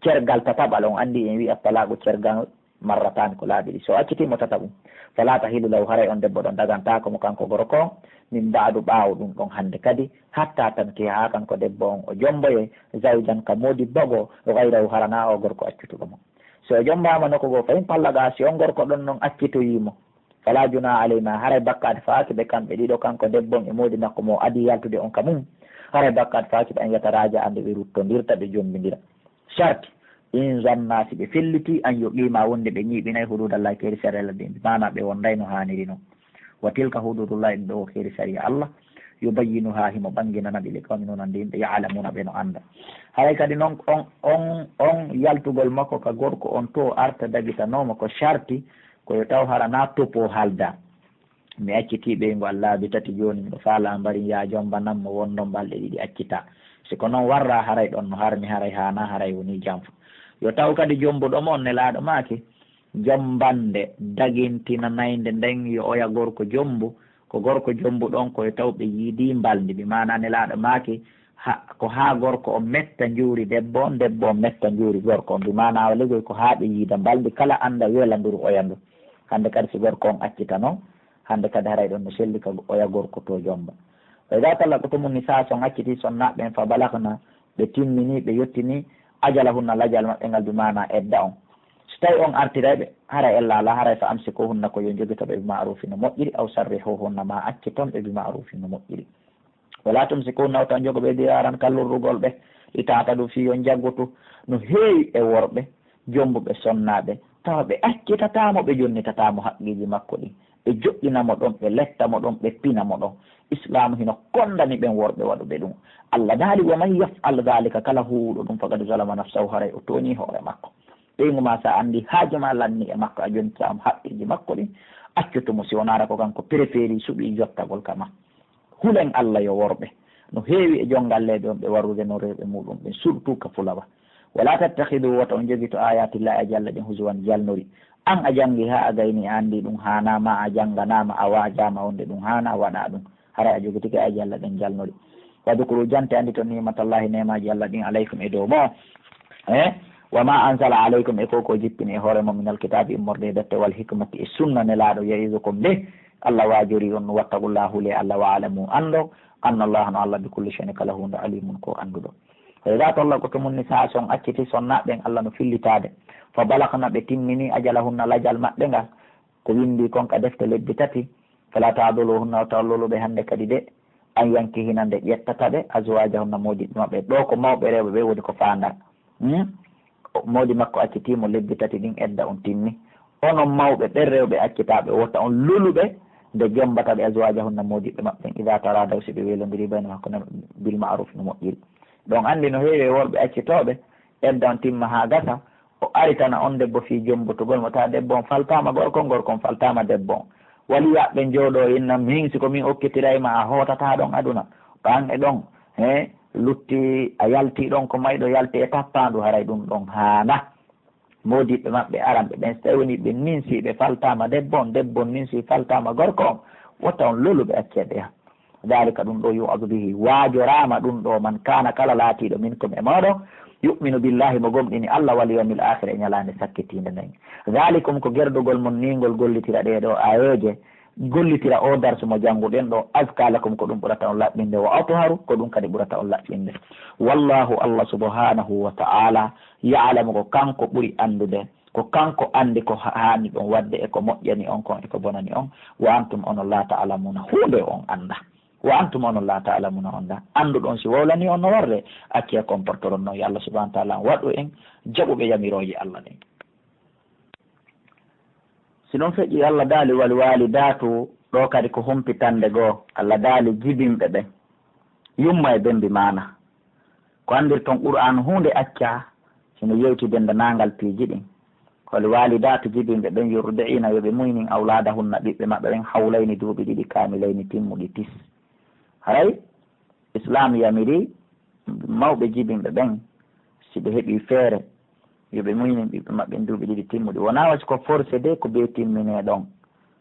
cergal tataɓal, on anndi en wi'i at-talaaqu cergal marrataani ko laabi ɗiɗi. Si o accitii mo tataɓum, falaa tahillu lahu, haray on debbo ɗon dagantaako mo kanko gorko on, min ba'du ɓaawo ɗum ɗon hannde kadi, hattaa tankiha haa kanko debbo on o jomboye zawjan ka moodibbo goo, ghayrahu hara naa oo gorko accutuɗo mo. Si o jombaama nokku goo, fa in tallaqahaa, si on gorko ɗon non accitoyii mo, falaa junaaha alayhimaa, haray bakkaatu fawaaki ɓe kamɓe ɗiɗo, kanko debbo on e moodi makko mo o adii yaltude on ka mun. Haray bakkaatu fawaaki ɓe an yataraaja'a nde ɓe ruttondirta, ɓe jombindira. Sarti, in zannaa, si ɓe fellitii, an yuqiimaa, wonde ɓe ñiiɓinay huduudallaahi, keeri sariya Alla ɗin, bi maanaa ɓe wonday no haaniri non. Wa tilka huduudullaahi, ɗin ɗoo keeri sariya Alla, yubayyinuhaa, himo ɓanginana ɗi, li qawmin, wonande yimɓe, ya'lamuuna, ɓe no annda. Haray kadi non on, on, on yaltugol makko ka gorko on to arta dagitanoo mo ko sarti, ko yo taw hara naa topo haaldaa. Mi accitii ɓeyngu an laabi tati jooni, miɗo faalaa mbarin, yaa jombanan mo, wonndon balɗe ɗiɗi accitaa. Si ko non warraa, haray ɗon no harmi, haray haanaa, haray wonii janfa. Yo taw kadi jombuɗo mo on, Nelaaɗo maaki, jombannde dagintinanaynde nden yo oya gorko jombu, ko gorko jombuɗo on, ko yo taw ɓe yiidii mbalndi. Bi maanaa Nelaaɗo maaki, ha, ko haa gorko on metta njuuri debbo on, debbo on metta njuuri gorko on. Bi maanaa o liggey ko haa ɓe yiida mbalndi, kala annda welanduru oya ndu. Hannde kadi si gorko on accitano, hannde kadi haray ɗon no selli ka oya gorko to jomba. Wa idaa tallaqtumu nisaa, si on accitii sonnaaɓe ɓen, fa balagna, ɓe timminii, ɓe yottinii, ajalahunna, lajal maɓɓe ngal, bi maanaa edda on. Si tawii on artiray ɓe, haray ella alaa, haray fa amsikuhunna, ko yo njogito ɓe bi ma'rufi no moƴƴiri, aw sarrihuhunna, maa acciton ɓe bi ma'rufi no moƴƴiri. Walaa tumsikuhunna, wota on jogo ɓe diraaran, ka lorrugol ɓe, li ta'tadu, fii yo on jaggotu. No heewi e worɓe jombuɓe sonnaaɓe, tawa ɓe accitataa mo, ɓe jonnitataa mo haqqeeji makko ɗin. Ɓe joɗɗina mo ɗon, ɓe letta mo ɗon, ɓe pina mo ɗon. Islaamu hino kondani ɓen worɓe waɗuɓe ɗum. Alla daali, wa man yaf'al daalika, kala huuwuɗo ɗum, faqad zalama nafsahu, haray o tooñii hoore makko. Ɓeyngu maa, si a anndii haaju maa lannii e makko, a jonnitataa mo haqqeeji makko ɗin, accotu mo, si wonaara ko kanko preferi suɓii jottagol ka maa. Hulen Alla yo worɓe. No heewi e jonngalleeɓe on ɓe warrude no rewɓe muuɗum ɓen, surtout ka fulawa. Walaa tattakhiduu, wota on jogito, aayaatillaahi, aji Alla ɗin, huzuwan, jalnori. An a janngi haa a gaynii, a anndii ɗum haanaa, maa a jannganaama, a waajaama wonde ɗum haanaa, waɗaa ɗum. Haray a jogitike aji Alla ɗen jalnori. Wadhkuruu, jante, anndito, ni'matallaahi, neemaaji Alla ɗin, alaykum, e dow mon. Eh? Wa maa anzala alaykum, e ko ko jippini e hoore mon, minal kitaabi, immorde e defte, wal hikmati, e sunna Nelaaɗo, ya'izukum bih, Alla waajorii on, wattaqullaaha, hulee Alla, wa'lamuu, anndon, annallaaha, no Alla, bikulli shay'in, kala huunde, aliimun, ko annduɗo. Fa idaa tallaqtumu nisaa, si on accitii sonnaaɓe ɓen, Alla no fillitaade, fa balagna, ɓe timminii, ajalahunna, lajal maɓɓe ngal, ko winndii kon ka defte lebbi tati, falaa ta'duluhunna, wota on lolu ɓe hannde kadi de, an yankihina, nde ƴettata ɓe, azwaajahunna, moodiɓɓe maɓɓe. Ɗoo ko mawɓe rewɓe ɓe woni ko faandaa. Hmm? Moodi makko accitii mo lebbi tati ɗin, edda on timmi. Onon mawɓe ɓen rewɓe accitaaɓe, wota on lolu ɓe nde jombata ɓe, azwaajahunna, moodiɓɓe maɓɓe ɓen, idaa taraadaw, si ɓe welondirii, baynahum, hakkunde maɓɓe, bil ma'ruuf, no moƴƴiri. Ɗon anndi no heewi e worɓe accitooɓe, edda on timma haa gasa, o aritana on debbo fii jombutugol mo, tawa debbo on faltaama gorko on, gorko on faltaama debbo on. Waliyaaɓe ɓen jooɗoo inna, min si ko min okkitirayma, a hootataa ɗon aduna. Ɗon e ɗon, he, lutti a yalti ɗon ko mayɗo yalti e tappaandu, haray ɗum ɗon haana. Moodiɓɓe maɓɓe aranɓe ɓen, so tawi woni ɓe ninsi, ɓe faltaama debbo on, debbo on ninsi faltaama gorko on, wota on lolu ɓe, accee ɓe yaha. Daalika, ɗum ɗoo, yu'azu bihi, waajoraama ɗum ɗoo, man kaana, kala laatiiɗo, minkum, e mooɗon, yu'minu billahi, mo gomɗini Allah, wal yawmil aakhiri, e ñalaande sakkitiinde nden. Daalikum, ko gerdugol mon nii ngol gollitira ɗee ɗoo aayeeje, gollitira oo darsu mo jannguɗen ɗoo, azka lakum, ko ɗum ɓurata on laɓɓinde, wa atharu, ko ɗum kadi ɓurata on laɓɓinde. Wallahu, Allah subhanahu wa ta'ala, ya'lamu, ko kanko ɓuri anndude, ko kanko anndi ko ha-, haani ɗon waɗde e ko moƴƴani on kon e ko bonani on, wa antum, onon, la ta'lamuna, huunde on anndaa. Wa antum, onon, la ta'lamuna, on anndaa. Annduɗon si wowlani on no warde, accee comportoron non. Yo Allah subhanahu wa ta'ala waɗu en jaɓuɓe yamirooje Allah ɗen. Si non feƴƴi, Allah daali, wal walidaatu, ɗoo kadi ko humpitannde goo. Allah daali jibinɓe ɓen, yumma e bembi maana. Ko anndirton Qur'aanu huunde accaa, hino yewti denndanangal piiji ɗin. Wal walidaatu, jibinɓe ɓen, yurdi'ina, yo ɓe muynin, awlaadahunna, ɓiɓɓe maɓɓe ɓen, hawlayni, duuɓi ɗiɗi, kaamilayni, timmuɗi tis. Haray Islaam yamiri mawɓe jibinɓe ɓen, si ɓe heɓii feere, yo ɓe muynin ɓiɓɓe maɓɓe ɓen duuɓi ɗiɗi timmuɗi. Wonaa wa si ko forcé de, ko bee timminee ɗon.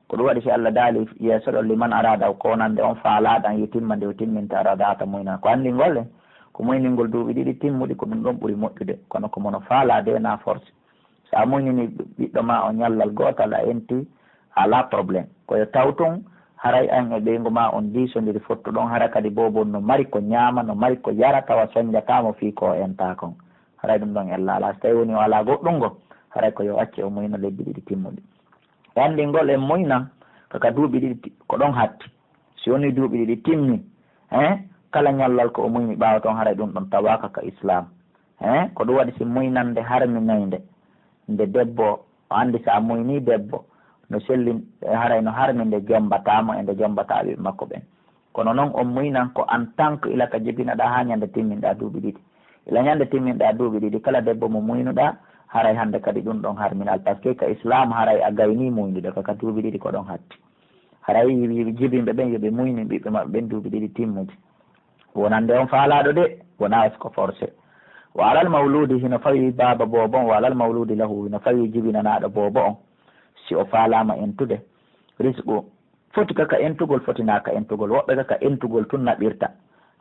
Ko ɗum waɗi si Allah daali yeeso ɗon, liman araada, ko wonande on faalaaɗo an yutimma nde o timminta, aradaata, muyna. Ko anndingol en, ko muyningol duuɓi ɗiɗi timmuɗi, ko ɗum ɗon ɓuri moƴƴude. Kono ko mono faalaa de, naa forcé. So a muynini ɓiɗɗo maa on ñallal gootal, a enti, alaa problème. Ko yo taw tun, haray an e ɓeyngu maa on diisondiri fottuɗon, hara kadi boobo on no mari ko ñaama, no mari ko yara, tawa sonjataa mo fii ko o entaa kon. Haray ɗum ɗon ella alaa. So tawii woni o alaa goɗɗungo, haray ko yo acce o muyna lebbi ɗiɗi timmuɗi. E anndingol en muynan ka, ka duuɓi ɗiɗi ti-, ko ɗon hatti. Si woni duuɓi ɗiɗi timmi, eh, kala ñallal ko o muyni ɓaawo ton, haray ɗum ɗon tawaaka ka Islaam. Eh, ko ɗum waɗi si muynannde harminaynde, nde debbo, o anndi si a muynii debbo, no selli, eh, haray no harmi nde jombataa mo e nde jombataa ɓiɓɓe makko ɓen. Kono non on muynan ko en tant que ila ka jibinaɗaa haa ñande timminɗaa duuɓi ɗiɗi. Ila ñande timminɗaa duuɓi ɗiɗi, kala debbo mo muynuɗaa, haray hande kadi ɗum ɗon harminal. Parce que ka Islaam haray a gaynii muynude ka, ka duuɓi ɗiɗi ko ɗon hatti. Haray jibinɓe ɓen yo ɓe muynin ɓiɓɓe maɓɓe ɓen duuɓi ɗiɗi timmude. Wonande on faalaaɗo de, wonaa si ko forcé. Wa alal mawluudi, hino fawii baaba boobo on, wa alal mawluudi lahu, hino fawii jibinanaaɗo boobo on, si o faalaama entude. Rizqu, foti ka ka entugol, fotinaa ka entugol, woɓɓe ka ka entugol tun naɓirta.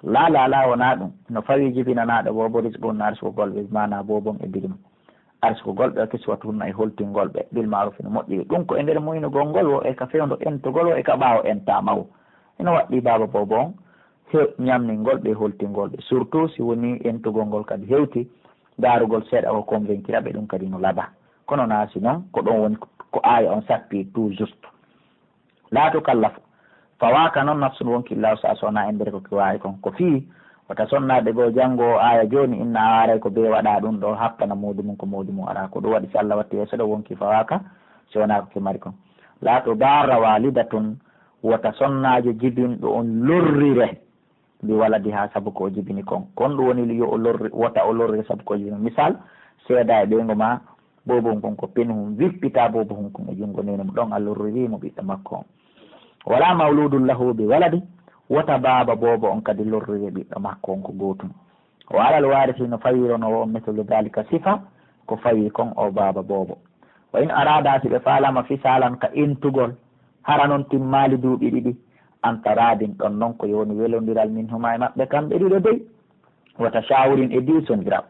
Laa, laa, laa, wonaa ɗum. Hino fawii jibinanaaɗo boobo, rizquhunna, arsukugol ɓe, maanaa boobo on e biri mum. Arsukugol ɓe, kiswatuhunna, e holtingol ɓe, bil ma'ruf, no moƴƴi. Ɗum ko e nder muynugol ngol, wo e ka fewndo entugol, wo e ka ɓaawo entaama wo. Hino waɗɗii baaba boobo on, he ñamningol ɓe, holtingol ɓe. Surtout si woni entugol ngol kadi hewti, daarugol seeɗa ko convaincira ɓe, ɗum kadi no laba. Kono naa si non, ko ɗon woni ko aaya on sappi tout juste. Laa tukallafu. Fawaaka non nafsun wonkillaawo sa sona e nder ko ki waawi kon. Ko fii, wota sonnaade goo janngo o aaya jooni, inna a aray ko bee waɗaa ɗum ɗoo, happana moodu mum ko moodu mum alaa. Ko ɗum waɗi si Allah watti yeeso ɗoo wonki fawaaka, si wonaa ko ki mari kon. Laa tudarra waalidatun, wota sonnaajo jibinɗo on lorrire, bi waladiha, sabu ko o jibini kon. Kon ɗum woni yo o lorri, wota o lorrire sabu ko o jibini. Misal, seeda e ɓeyngu maa, boobo hun kon ko penu hun, wippitaa boobo hun kon e junngo neene mum, ɗon a lorririi mo ɓiɗɗo makko on. Wala mawludun lahu bi waladi, wota baaba boobo on kadi lorrire ɓiɗɗo makko on ko gootum. Wa alal waarisi, no fawironoowo on, mislu daalika sifa, ko fawii kon o baaba boobo. Wa in araada, si ɓe faalaama fisaalan ka entugol, hara non timmaali duuɓi ɗiɗi, an taraadin, ɗon non ko yo woni welondiral minhumaa e maɓɓe kamɓe ɗiɗo dey. Wa tashaawurin, e diisondiral.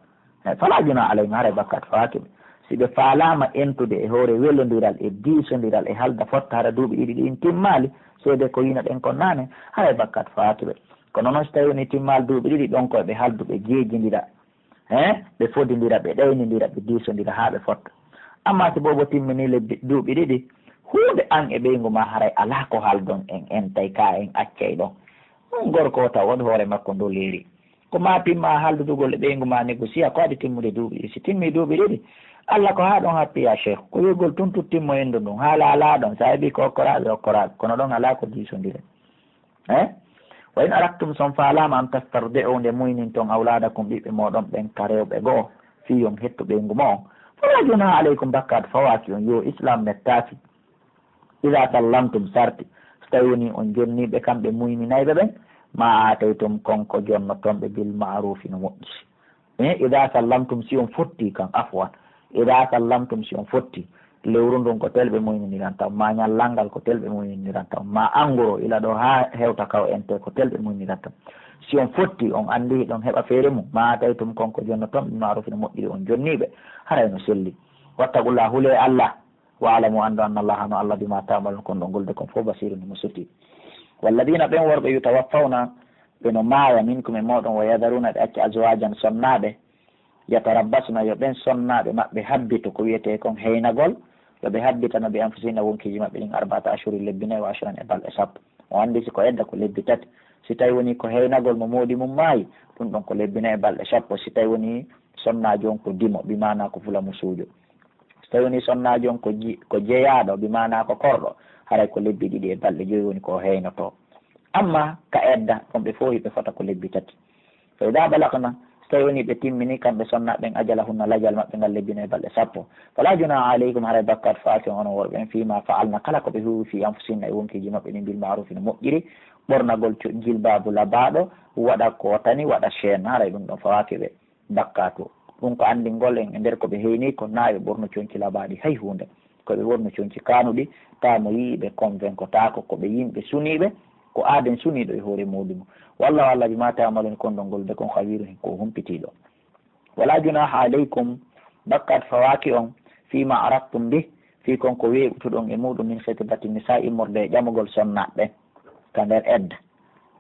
Eh, falaa junaaha alayhim, haray bakkaatu fawaaki ɓe. Si ɓe faalaama entude e hoore welondiral e diisondiral e halda fotta hara duuɓi ɗiɗi ɗin timmaali, seedee ko wi'unoɗen kon naane, haray bakkaatu fawaaki ɓe. Kono non si tawii woni timmaali duuɓi ɗiɗi ɗon ko ɓe haldu ɓe jeejindira, eh, ɓe fodindira, ɓe ɗaynindira, ɓe diisondira haa ɓe fotta. Ammaa si boobo timminii lebbi, duuɓi ɗiɗi, huunde an e ɓeyngu maa haray alaa ko haldon en, entay ka en accay ɗon. Ɗum gorko o taw waɗi hoore makko ndoleeri. Ko maa timma haldudugol e ɓeyngu maa négocier ko adii timmude duuɓi ɗiɗi. Si timmii duuɓi ɗiɗi, Alla ko haa ɗon happi yaa Sheikh. Ko wi'ugol tun tun timmoyendo ndun. Haala alaa ɗon. Sa heɓii ko okkoraaɓe, okkoraaɓe. Kono ɗon alaa ko diisondiren. Eh? Wa in aradtum, si on faalaama, an tastardi'u, nde muyninton, awlaadakum, ɓiɓɓe mooɗon ɓen, ka rewɓe go'o, fii yo on hettu ɓeyngu mo'on. Falaa junaaha alaykum, bakkaatu fawaaki on, yo Islaam mettaaki. Idaa sallamtum, sarti, si tawii wonii on jonnii ɓe kamɓe muyninayɓe ɓen, Ma aataytum kon ko jonnoton ɓe bil ma'rufi no moƴƴi. E ida sallamtum si on fotti kan afwan. Ida sallamtum si on fotti. Lewru ndun ko tel ɓe muyniniran tan. Ma ñallal ngal ko tel ɓe muyniniran tan. Ma anguro ila ɗo haa hewta kaw ente ko tel ɓe muyniniran tan. Si on fotti on anndi hiɗon heɓa feere mum. Ma aataytum kon ko jonnoton bil ma'rufi no moƴƴiri on jonniiɓe. Haray no selli. Wattaqullaha hulee Allah. Wa'lamu, anndo, anna Allaha, no Alla, bima ta'maluna, kon ɗon gollude kon fof, basirun, himo sutii. Walladina, ɓen worɓe, yutawaffawna, ɓe no maaya, minkum, e mooɗon, wa yadharuna, ɓe acca, azwajan, sonnaaɓe, yatarabbasna, yo ɓen sonnaaɓe maɓɓe habbitu, ko wi'etee kon heynagol, yo ɓe habbitano, bi anfusihinna, wonkiiji maɓɓe ɗin, arba'ata ashhurin, lebbi nayi, wa ashran, e balɗe sappo. O anndi si ko edda ko lebbi tati. Si tawi woni ko heynagol mo moodi mum maayi, ɗum ɗon ko lebbi nayi e balɗe sappo. Si tawi woni sonnaajo on ko dimo, bi maanaa ko fula musuujo. So tawi woni sonnaajo on ko ji-, ko jeyaaɗo, bi maanaa ko korɗo, haray ko lebbi ɗiɗi e balɗe jowi woni ko o heynotoo. Amma ka edda, on ɓe fow hiɓe fota ko lebbi tati. Fa idaa balagna, so tawi woni ɓe timmini kamɓe sonnaaɓe ɓen ajalahunna lajal maɓɓe ngal lebbi nayi e balɗe sappo. Falaa junaaha aleykum, haray bakkaatu fawaaki on onon worɓe ɓen, fiimaa fa'alna, kala ko ɓe huuwi, fii anfusihinna, e wonkiiji maɓɓe ɗin, bil ma'rufi, no moƴƴiri, ɓornagol co-, jilbaabu labaaɗo, waɗa kootani, waɗa chaîne, haray ɗum ɗon fawaaki ɓe. Bakkaatu. Ɗum ko anndingol en e nder ko ɓe heyni kon, naa ɓe ɓornu conci labaaɗi hay huunde. Ko ɓe ɓornu conci kaanuɗi, taa mo yi'i ɓe konvenkotaako, ko ɓe yimɓe suniiɓe, ko aaden suniiɗo e hoore muuɗum. Wallaahu, Alla, bimaa ta'maluuna, kon ɗon gollude kon, khabiirun, ko humpitiiɗo. Walaa junaaha aleykum, bakkaatu fawaaki on, fiimaa aradtum bih, fii kon ko weeɓutuɗon e muuɗum, min khitbati nisaa, immorde e ƴamugol sonnaaɓe ka nder edda.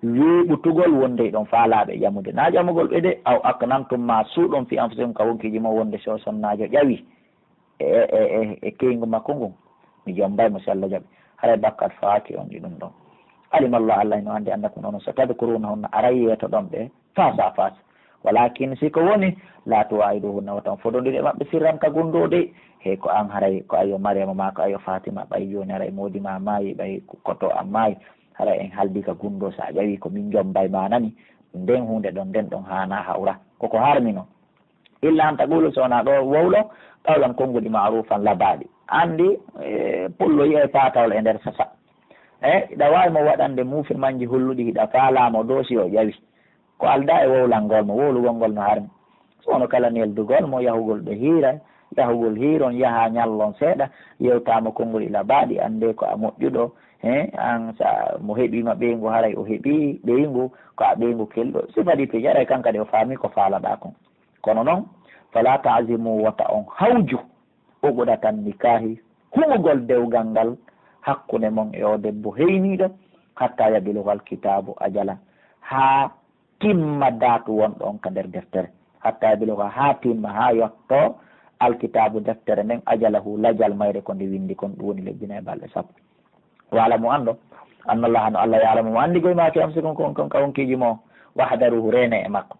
Weeɓutugol wonde hiɗon faalaa ɓe ƴamude. Naa ƴamugol ɓe de, aw aknantum maa suuɗon fii anfusikum ka wonkiiji mon wonde si o sonnaajo ƴawi e, e, e, e keyngu makko ngun, mi jommbay mo si Alla jaɓi. Haray bakkaatu fawaaki on e ɗum ɗon. Alimallahu, Alla hino anndi annakum onon satadhkurunahunna aray yeetoɗon ɓe faasa faasa. Walaakin si ko woni, laa tuwaa'iduhunna wota on fodondir e maɓɓe sirran ka gunndoo dey. Hey ko an haray ko ayo Mariyama maa ko ayo Faatima ɓay jooni haray moodi maa maayi ɓay koto an maayi. Haray en haaldi ka gunndoo, si a ƴawi ko min jommbay maa nani, nden huunde ɗon, nden ɗon haanaa hawra. Ko ko harmi non. Illa an taqulu, so wonaa ɗo wowlo, qawlan, konguɗi, ma'rufan, labaaɗi. Anndi, e, pullo yi'ay paatawol e nder sasa. E, hiɗa waawi mo waɗande muufe manji hulluɗi, hiɗa faalaa mo dow si o ƴawi. Ko aldaa e wowlangol mo, wowlugol ngol no harmi. So wonaa kala neldugol mo, yahugol ɓe hiira, yahugol hiiron, yaha ñallon seeɗa, yewtaa mo konguɗi labaaɗi, anndee ko a moƴƴuɗo, he, an sa mo heɓiima ɓeyngu, haray o heɓii ɓeyngu, ko a ɓeyngu kelɗo. Sifa ɗi piiji, haray kan kadi o faamii ko faalaɗaa kon. Kono non, falaa ta'zimu, wota on hawju, uqdatan nikaahi, humugol dewgal ngal hakkunde mon e oo debbo heyniiɗo, hattaa yablugal kitaabu ajala, haa timma daatu wonɗo on ka nder deftere. Hattaa yabluga, haa timma, haa yottoo, alkitaabu, deftere nden, ajalahu, lajal mayre ko nde winndi kon, ɗum woni lebbi nayi e balɗe sappo. Wa'lamu, anndo, annallaha, no Alla, ya'lamu, mo anndi goy maa fii anfusikum, kon, kon ka wonkiiji mon. Wahdaruhu, reenee e makko.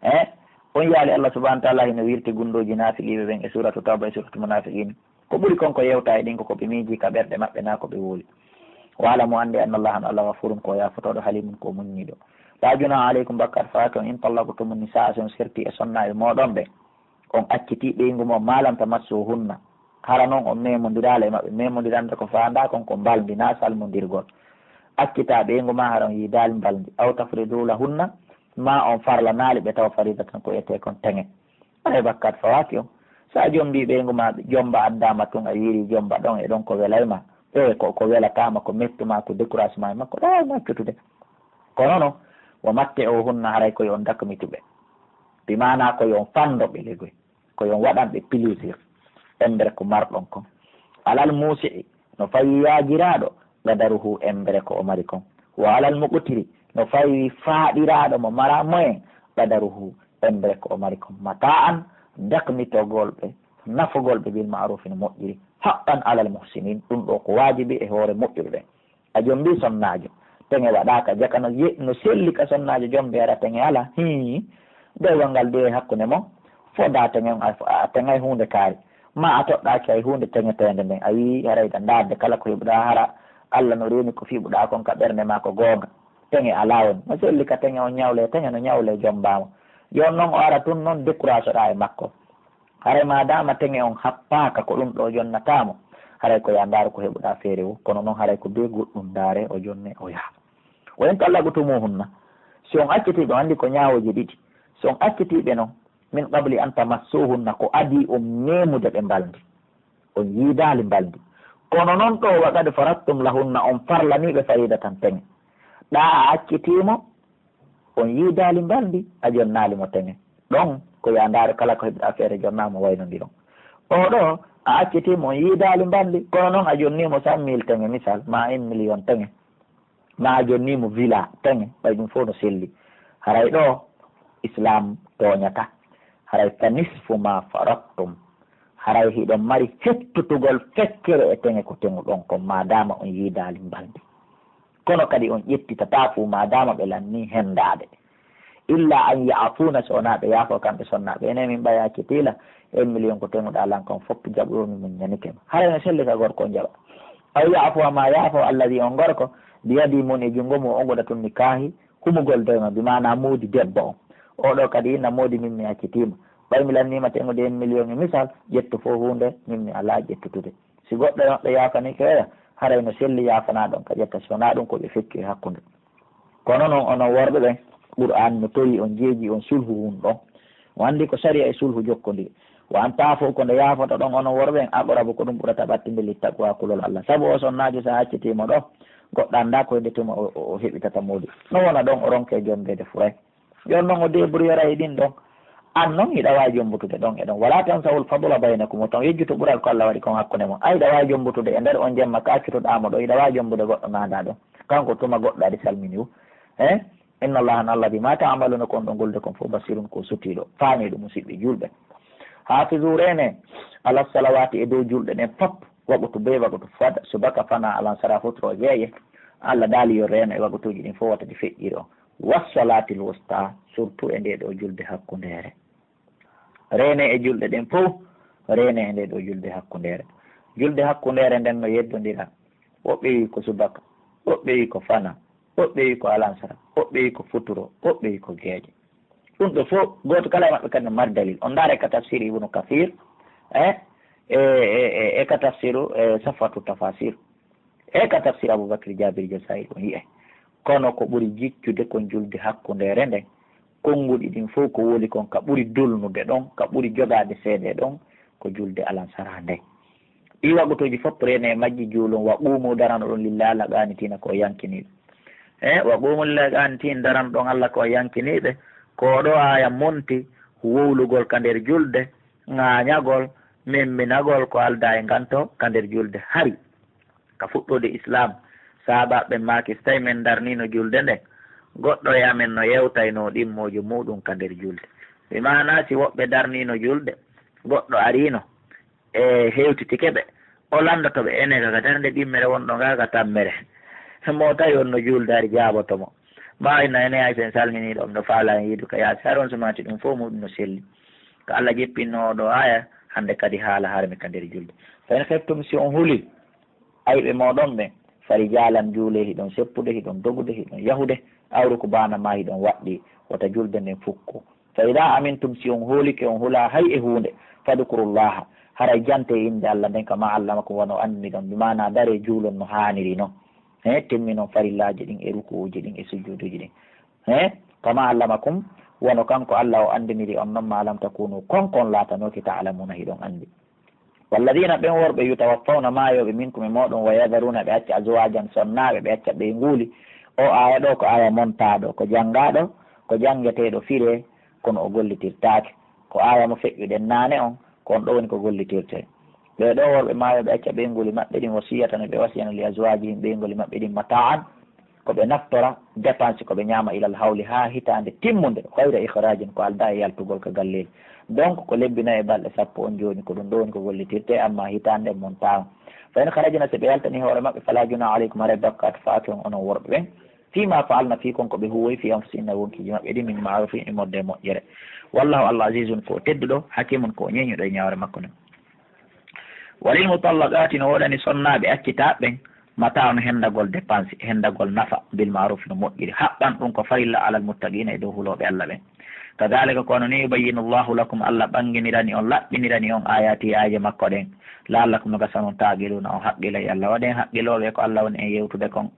E on yaali Alla subhaanahu wa ta'aala hino wirti gunndooji naafiqiiɓe ɓen e suuratu Tawba e suuratu Munaafiqiin. Ko ɓuri kon ko yewta e ɗin ko ko ɓe miijii ka ɓerɗe maɓɓe naa ko ɓe wowli. Wa'lamu, anndee, annallaha, no Alla, ghafuurun, ko o yaafotooɗo, haliimun, ko o muññiiɗo. Laa junaaha aleykum, bakkaatu fawaaki on, in tallaqtumu nisaa, si on sertii e sonnaaɓe mooɗon ɓen. On accitii ɓeyngu mon, maa lam tamassuhunna, hara non on memondiraali e maɓɓe, memondirande ko faandaa kon ko mbalndi naa salmondirgol. Accitaa ɓeyngu maa hara on yiidaali mbalndi, aw tafridu lahunna, maa on farlanaali ɓe taw faridatan ko etee kon teŋe. Haray bakkaatu fawaaki on. So a jombii ɓeyngu maa, jomba addaama tun, a yiiri jomba ɗon e ɗon ko welay ma. E ko, ko welataa ma, ko mettu ma, ko découragement e makko, ɗa waawi mo accutude. Kono non, wa matti'uhunna, haray ko yo on dakmitu ɓe. Bi maanaa ko yo on fanndo ɓe legoy. Ko yo on waɗan ɓe plaisir. Embere ko marɗon kon. Alal muusi'i, no fawi yaajiraaɗo, qadaruhu, embere ko o mari kon. Wa alal muqtiri, no fawi faaɗiraaɗo mo maraa moyen, qadaruhu, embere ko o mari kon. Mataa'an, dakmitogol ɓe, nafugol ɓe, bil ma'rufi, no moƴƴiri. Haqqan alal muhsinin, ɗum ɗoo ko waajibi e hoore moƴƴuɓe ɓen. A jombii sonnaajo, teŋe waɗaaka, jaka no ye-, no selli ka sonnaajo jombii, hara teŋe alaa. Hii, dewgal ngal duwee hakkunde mon, fodaa teŋe on, a, a teŋay huunde kaari. Maa a toɗɗaaki hay huunde teŋeteende nden. A wi'i, haray ɗa ndaarde kala ko heɓuɗaa, hara Alla no reeni ko fiɓuɗaa kon ka ɓernde maa ko goonga. Teŋe alaa woni. No selli ka teŋe on ñawlee, teŋe no ñawlee jombaama. Jooni non o ara tun non décourageɗaa e makko. Haray maadaama teŋe on happaaka, ko ɗum ɗoo jonnataa mo. Haray ko yaa ndaaru ko heɓuɗaa feere woo. Kono non haray ko bee goɗɗum ndaaree o jonnee o yaha. Wa in tallaqtumuhunna. Si on accitii ɓe, on anndi ko ñaawooje ɗiɗi. Si on accitii ɓe non, min qabli an tamassuhunna, ko adii on meemude ɓe mbalndi. On yiidaali mbalndi. Kono non ɗoo, wa qad faradtum lahunna, on farlanii ɓe fariidatan teŋe. Ɗaa a accitii mo, on yiidaali mbalndi, a jonnaali mo teŋe. Ɗon ko yaa ndaaru kala ko heɓi affaire jonnaa mo waynondiron. Oo ɗoo, a accitii mo, on yiidaali mbalndi, kono non a jonnii mo cent mille teŋe, misal, maa un million teŋe. Maa a jonnii mo villa teŋe, ɓay ɗum fof no selli. Haray ɗoo, Islaam tooñataa. Haray fa nisfu ma farattum. Haray hiɗon mari hettutugol feccere e teŋe ko teŋuɗon kon, maadaama on yiidaali mbalndi. Kono kadi on ƴettitataa fuu, maadaama ɓe lannii hendaade. Illa an ya'fuuna, so wonaa ɓe yaafoo kamɓe sonnaaɓe. Enen min ɓay accitiila, un million ko teŋuɗaa lan kon fof jaɓu, mi muññanike ma. Haray no selli ka gorko on jaɓa. Aw ya'fuwa, maa yaafoo alladhi, on gorko, biyadihil uqdatun nikaahi, humugol dewma, bi maanaa moodi debbo on. Oo ɗoo kadi inna moodi min mi accitiima. Ɓay mi lanniima teŋude un million e misal, ƴettu fof huunde, min mi alaa ƴettutude. Si goɗɗo e maɓɓe yaafanike oya, haray no selli yaafanaa ɗon ka ƴetta, si wonaa ɗum ko ɓe feccu e hakkunde. Kono non onon worɓe ɓen, Qur'aan no torii on jeejii on sulhu hun ɗon. O anndi ko sariya e sulhu jokkondiri. Wa an ta'fu, ko nde yaafotoɗon onon worɓe ɓen, aqrabu, ko ɗum ɓurata ɓattinde, littaqwa, kulol Allah. Sabu oo sonnaajo, si a accitii mo ɗoo, goɗɗo anndaa ko e nde tuma o, o, o heɓitata moodi. No wona ɗon o ronkee jombeede furay. Jooni non o débrouillera e ɗin ɗon. An non hiɗa waawi jombutude ɗon e ɗon. Wala tansawul fadla baynakum, wota on yejjutu ɓural ko Allah waɗi kon hakkunde mon. A hiɗa waawi jombutude e nder on jemma ka accutuɗaa mo ɗoo, hiɗa waawi jombude goɗɗo maandaa ɗon. Kanko tuma goɗɗo aɗa salmini wo. Eh? Inna Allaha, no Allah, bima ta'maluna, ko on ɗon gollude kon fof, basirun, ko sutiiɗo, faamiiɗo, musiɓɓe julɓe. Hafizu, reene, ala salawaati, e dow julɗe ɗen fop, waqtu bee waqtu, fad, subaka, fana, alansara, futuro, jeeye. Allah daali yo reeno e waqtuuji ɗin fof, wata ɗi feƴƴir on. Wassalaatil wusta, surtout e ndee ɗoo julde hakkundeere. Reene e julɗe ɗen fof, reene e ndee ɗoo julde hakkundeere. Julde hakkundeere nden no yeddondira. Woɓɓe wi'i ko subaka, woɓɓe wi'i ko fana, woɓɓe wi'i ko alansara, woɓɓe wi'i ko futuro, woɓɓe wi'i ko geeƴe. Ɗum ɗo fof, gooto kala e maɓɓe kadi no mari dalil. On ndaare ka tafsir Ibnu Kasir, eh, e, e, e, e ka tafsiru, eh, Safwatu Tafasir. E ka tafsir Abubakar Jabir Jasayir on yi'ay. Kono ko ɓuri jiccude kon julde hakkundeere nden. Konnguɗi ɗin fof ko woli kon ka ɓuri dolnude ɗon, ka ɓuri jogaade seede ɗon, ko julde alansara nden. Ɗii waqtuuji fof reene e majji juulon, wa quumu, daranoɗon, lillahi, Allah, qaanitiina, ko yankiniiɓe. E wa quumu lillahi qaanitiin, daranoɗon Allah ko yankiniiɓe. Ko ɗoo aaya monti wowlugol ka nder julde, ŋaañagol, memminagol ko aldaa e nganto ka nder julde. Hari ka fuɗɗude Islaam, sahaabaaɓe ɓen maaki, si tawii men darniino julde nden, goɗɗo e amen no yewtaynoo ɗimmoojo muuɗum ka nder julde. Bi maanaa, si woɓɓe darniino julde, goɗɗo ariino e hewtitike ɓe, o lanndoto ɓe, enen ka darnde ɗimmere wonɗo ngaa ka tammere. Mo tawi on no julde, hari jaaboto mo. Maa inna enen hay si en salminiiɗo, on no faalaa en yiidu ka yaasi. Hari on sumaati ɗum fof muuɗum no selli. Ka Allah jippinnoo oo ɗoo aaya, hannde kadi haala harmi ka nder julde. Fa in khiftum, si on hulii, ayɓe mooɗon ɓen, farijaalan, juulee, hiɗon seppude, hiɗon dogude, hiɗon yahude, aw rukbaanan, maa hiɗon waɗɗii, wota julde nden fukku. Fa idaa amintum, si on hoolike, on hulaa hay e huunde, fadkurullaaha, haray jantee innde Allah nden, kamaa allamakum, wano anndini ɗon, bi maanaa daree juulon no haaniri non. He, timminon farillaaji ɗin e rukuuji ɗin e sujjuuduuji ɗin. He, kamaa allamakum, wano kanko Allah o anndiniri on non, maa lam takuunu, kon kon laatanooki, ta'lamuuna, hiɗon anndi. Walladiina, ɓen worɓe, yutawaffawna, maayooɓe, minkum, e mooɗon, wa yadharuuna, ɓe acca, azwaajan, sonnaaɓe, ɓe acca ɓeynguuli. Oo aaya ɗoo ko aaya montaaɗo, ko janngaaɗo, ko janngeteeɗo firee, kono o gollitirtaake. Ko aaya mo feƴƴuɗen naane on, ko on ɗoo woni ko gollitirtee. Ɓee ɗoo worɓe maayooɓe, acca ɓeynguuli maɓɓe ɗin, wasiyatan, ɓe wasiyana, li azwaajihim, ɓeynguuli maɓɓe ɗin, mataa'an, ko ɓe naftora, dépense, ko ɓe ñaama, ilal hawli, haa hitaande timmunde, ghayra ikhraajin, ko aldaa e yaltugol ka galleeji. Donc, ko lebbi nayi e balɗe sappo on jooni, ko ɗum ɗoo woni ko gollitirtee, ammaa hitaande nden montaama. Fa in kharajna, si ɓe yaltanii hoore maɓɓe, falaa junaaha alaykum, haray bakkaatu faaki on, onon worɓe ɓen, fiimaa fa'alna, fii kon ko ɓe huuwoyi, fii anfusihinna, wonkiiji maɓɓe ɗin, min ma'ruufin, e modde e moƴƴere. Wallaahu, Allah, aziizun, ko o tedduɗo, hakiimun, ko o ñeeñuɗo e ñaawre makko nden. Walil mutallaqaati, no woodani sonnaaɓe accitaaɓe ɓen, mataa'un, hendagol dépense, hendagol nafa, bil ma'ruuf, no moƴƴiri. Haqqan, ɗum ko farilla, alal muttaqiina, e dow hulooɓe Allah ɓen. Kadaalika, ko hono nii, yubayyinu Allaahu lakum, Allah ɓannginirani on, laɓɓinirani on, aayaatihi, aayeeje makko ɗen, la'allakum, no gasa non, ta'qiluuna, on haqqilay. Allah waɗen haqqilooɓe e ko Allah woni en yewtude kon.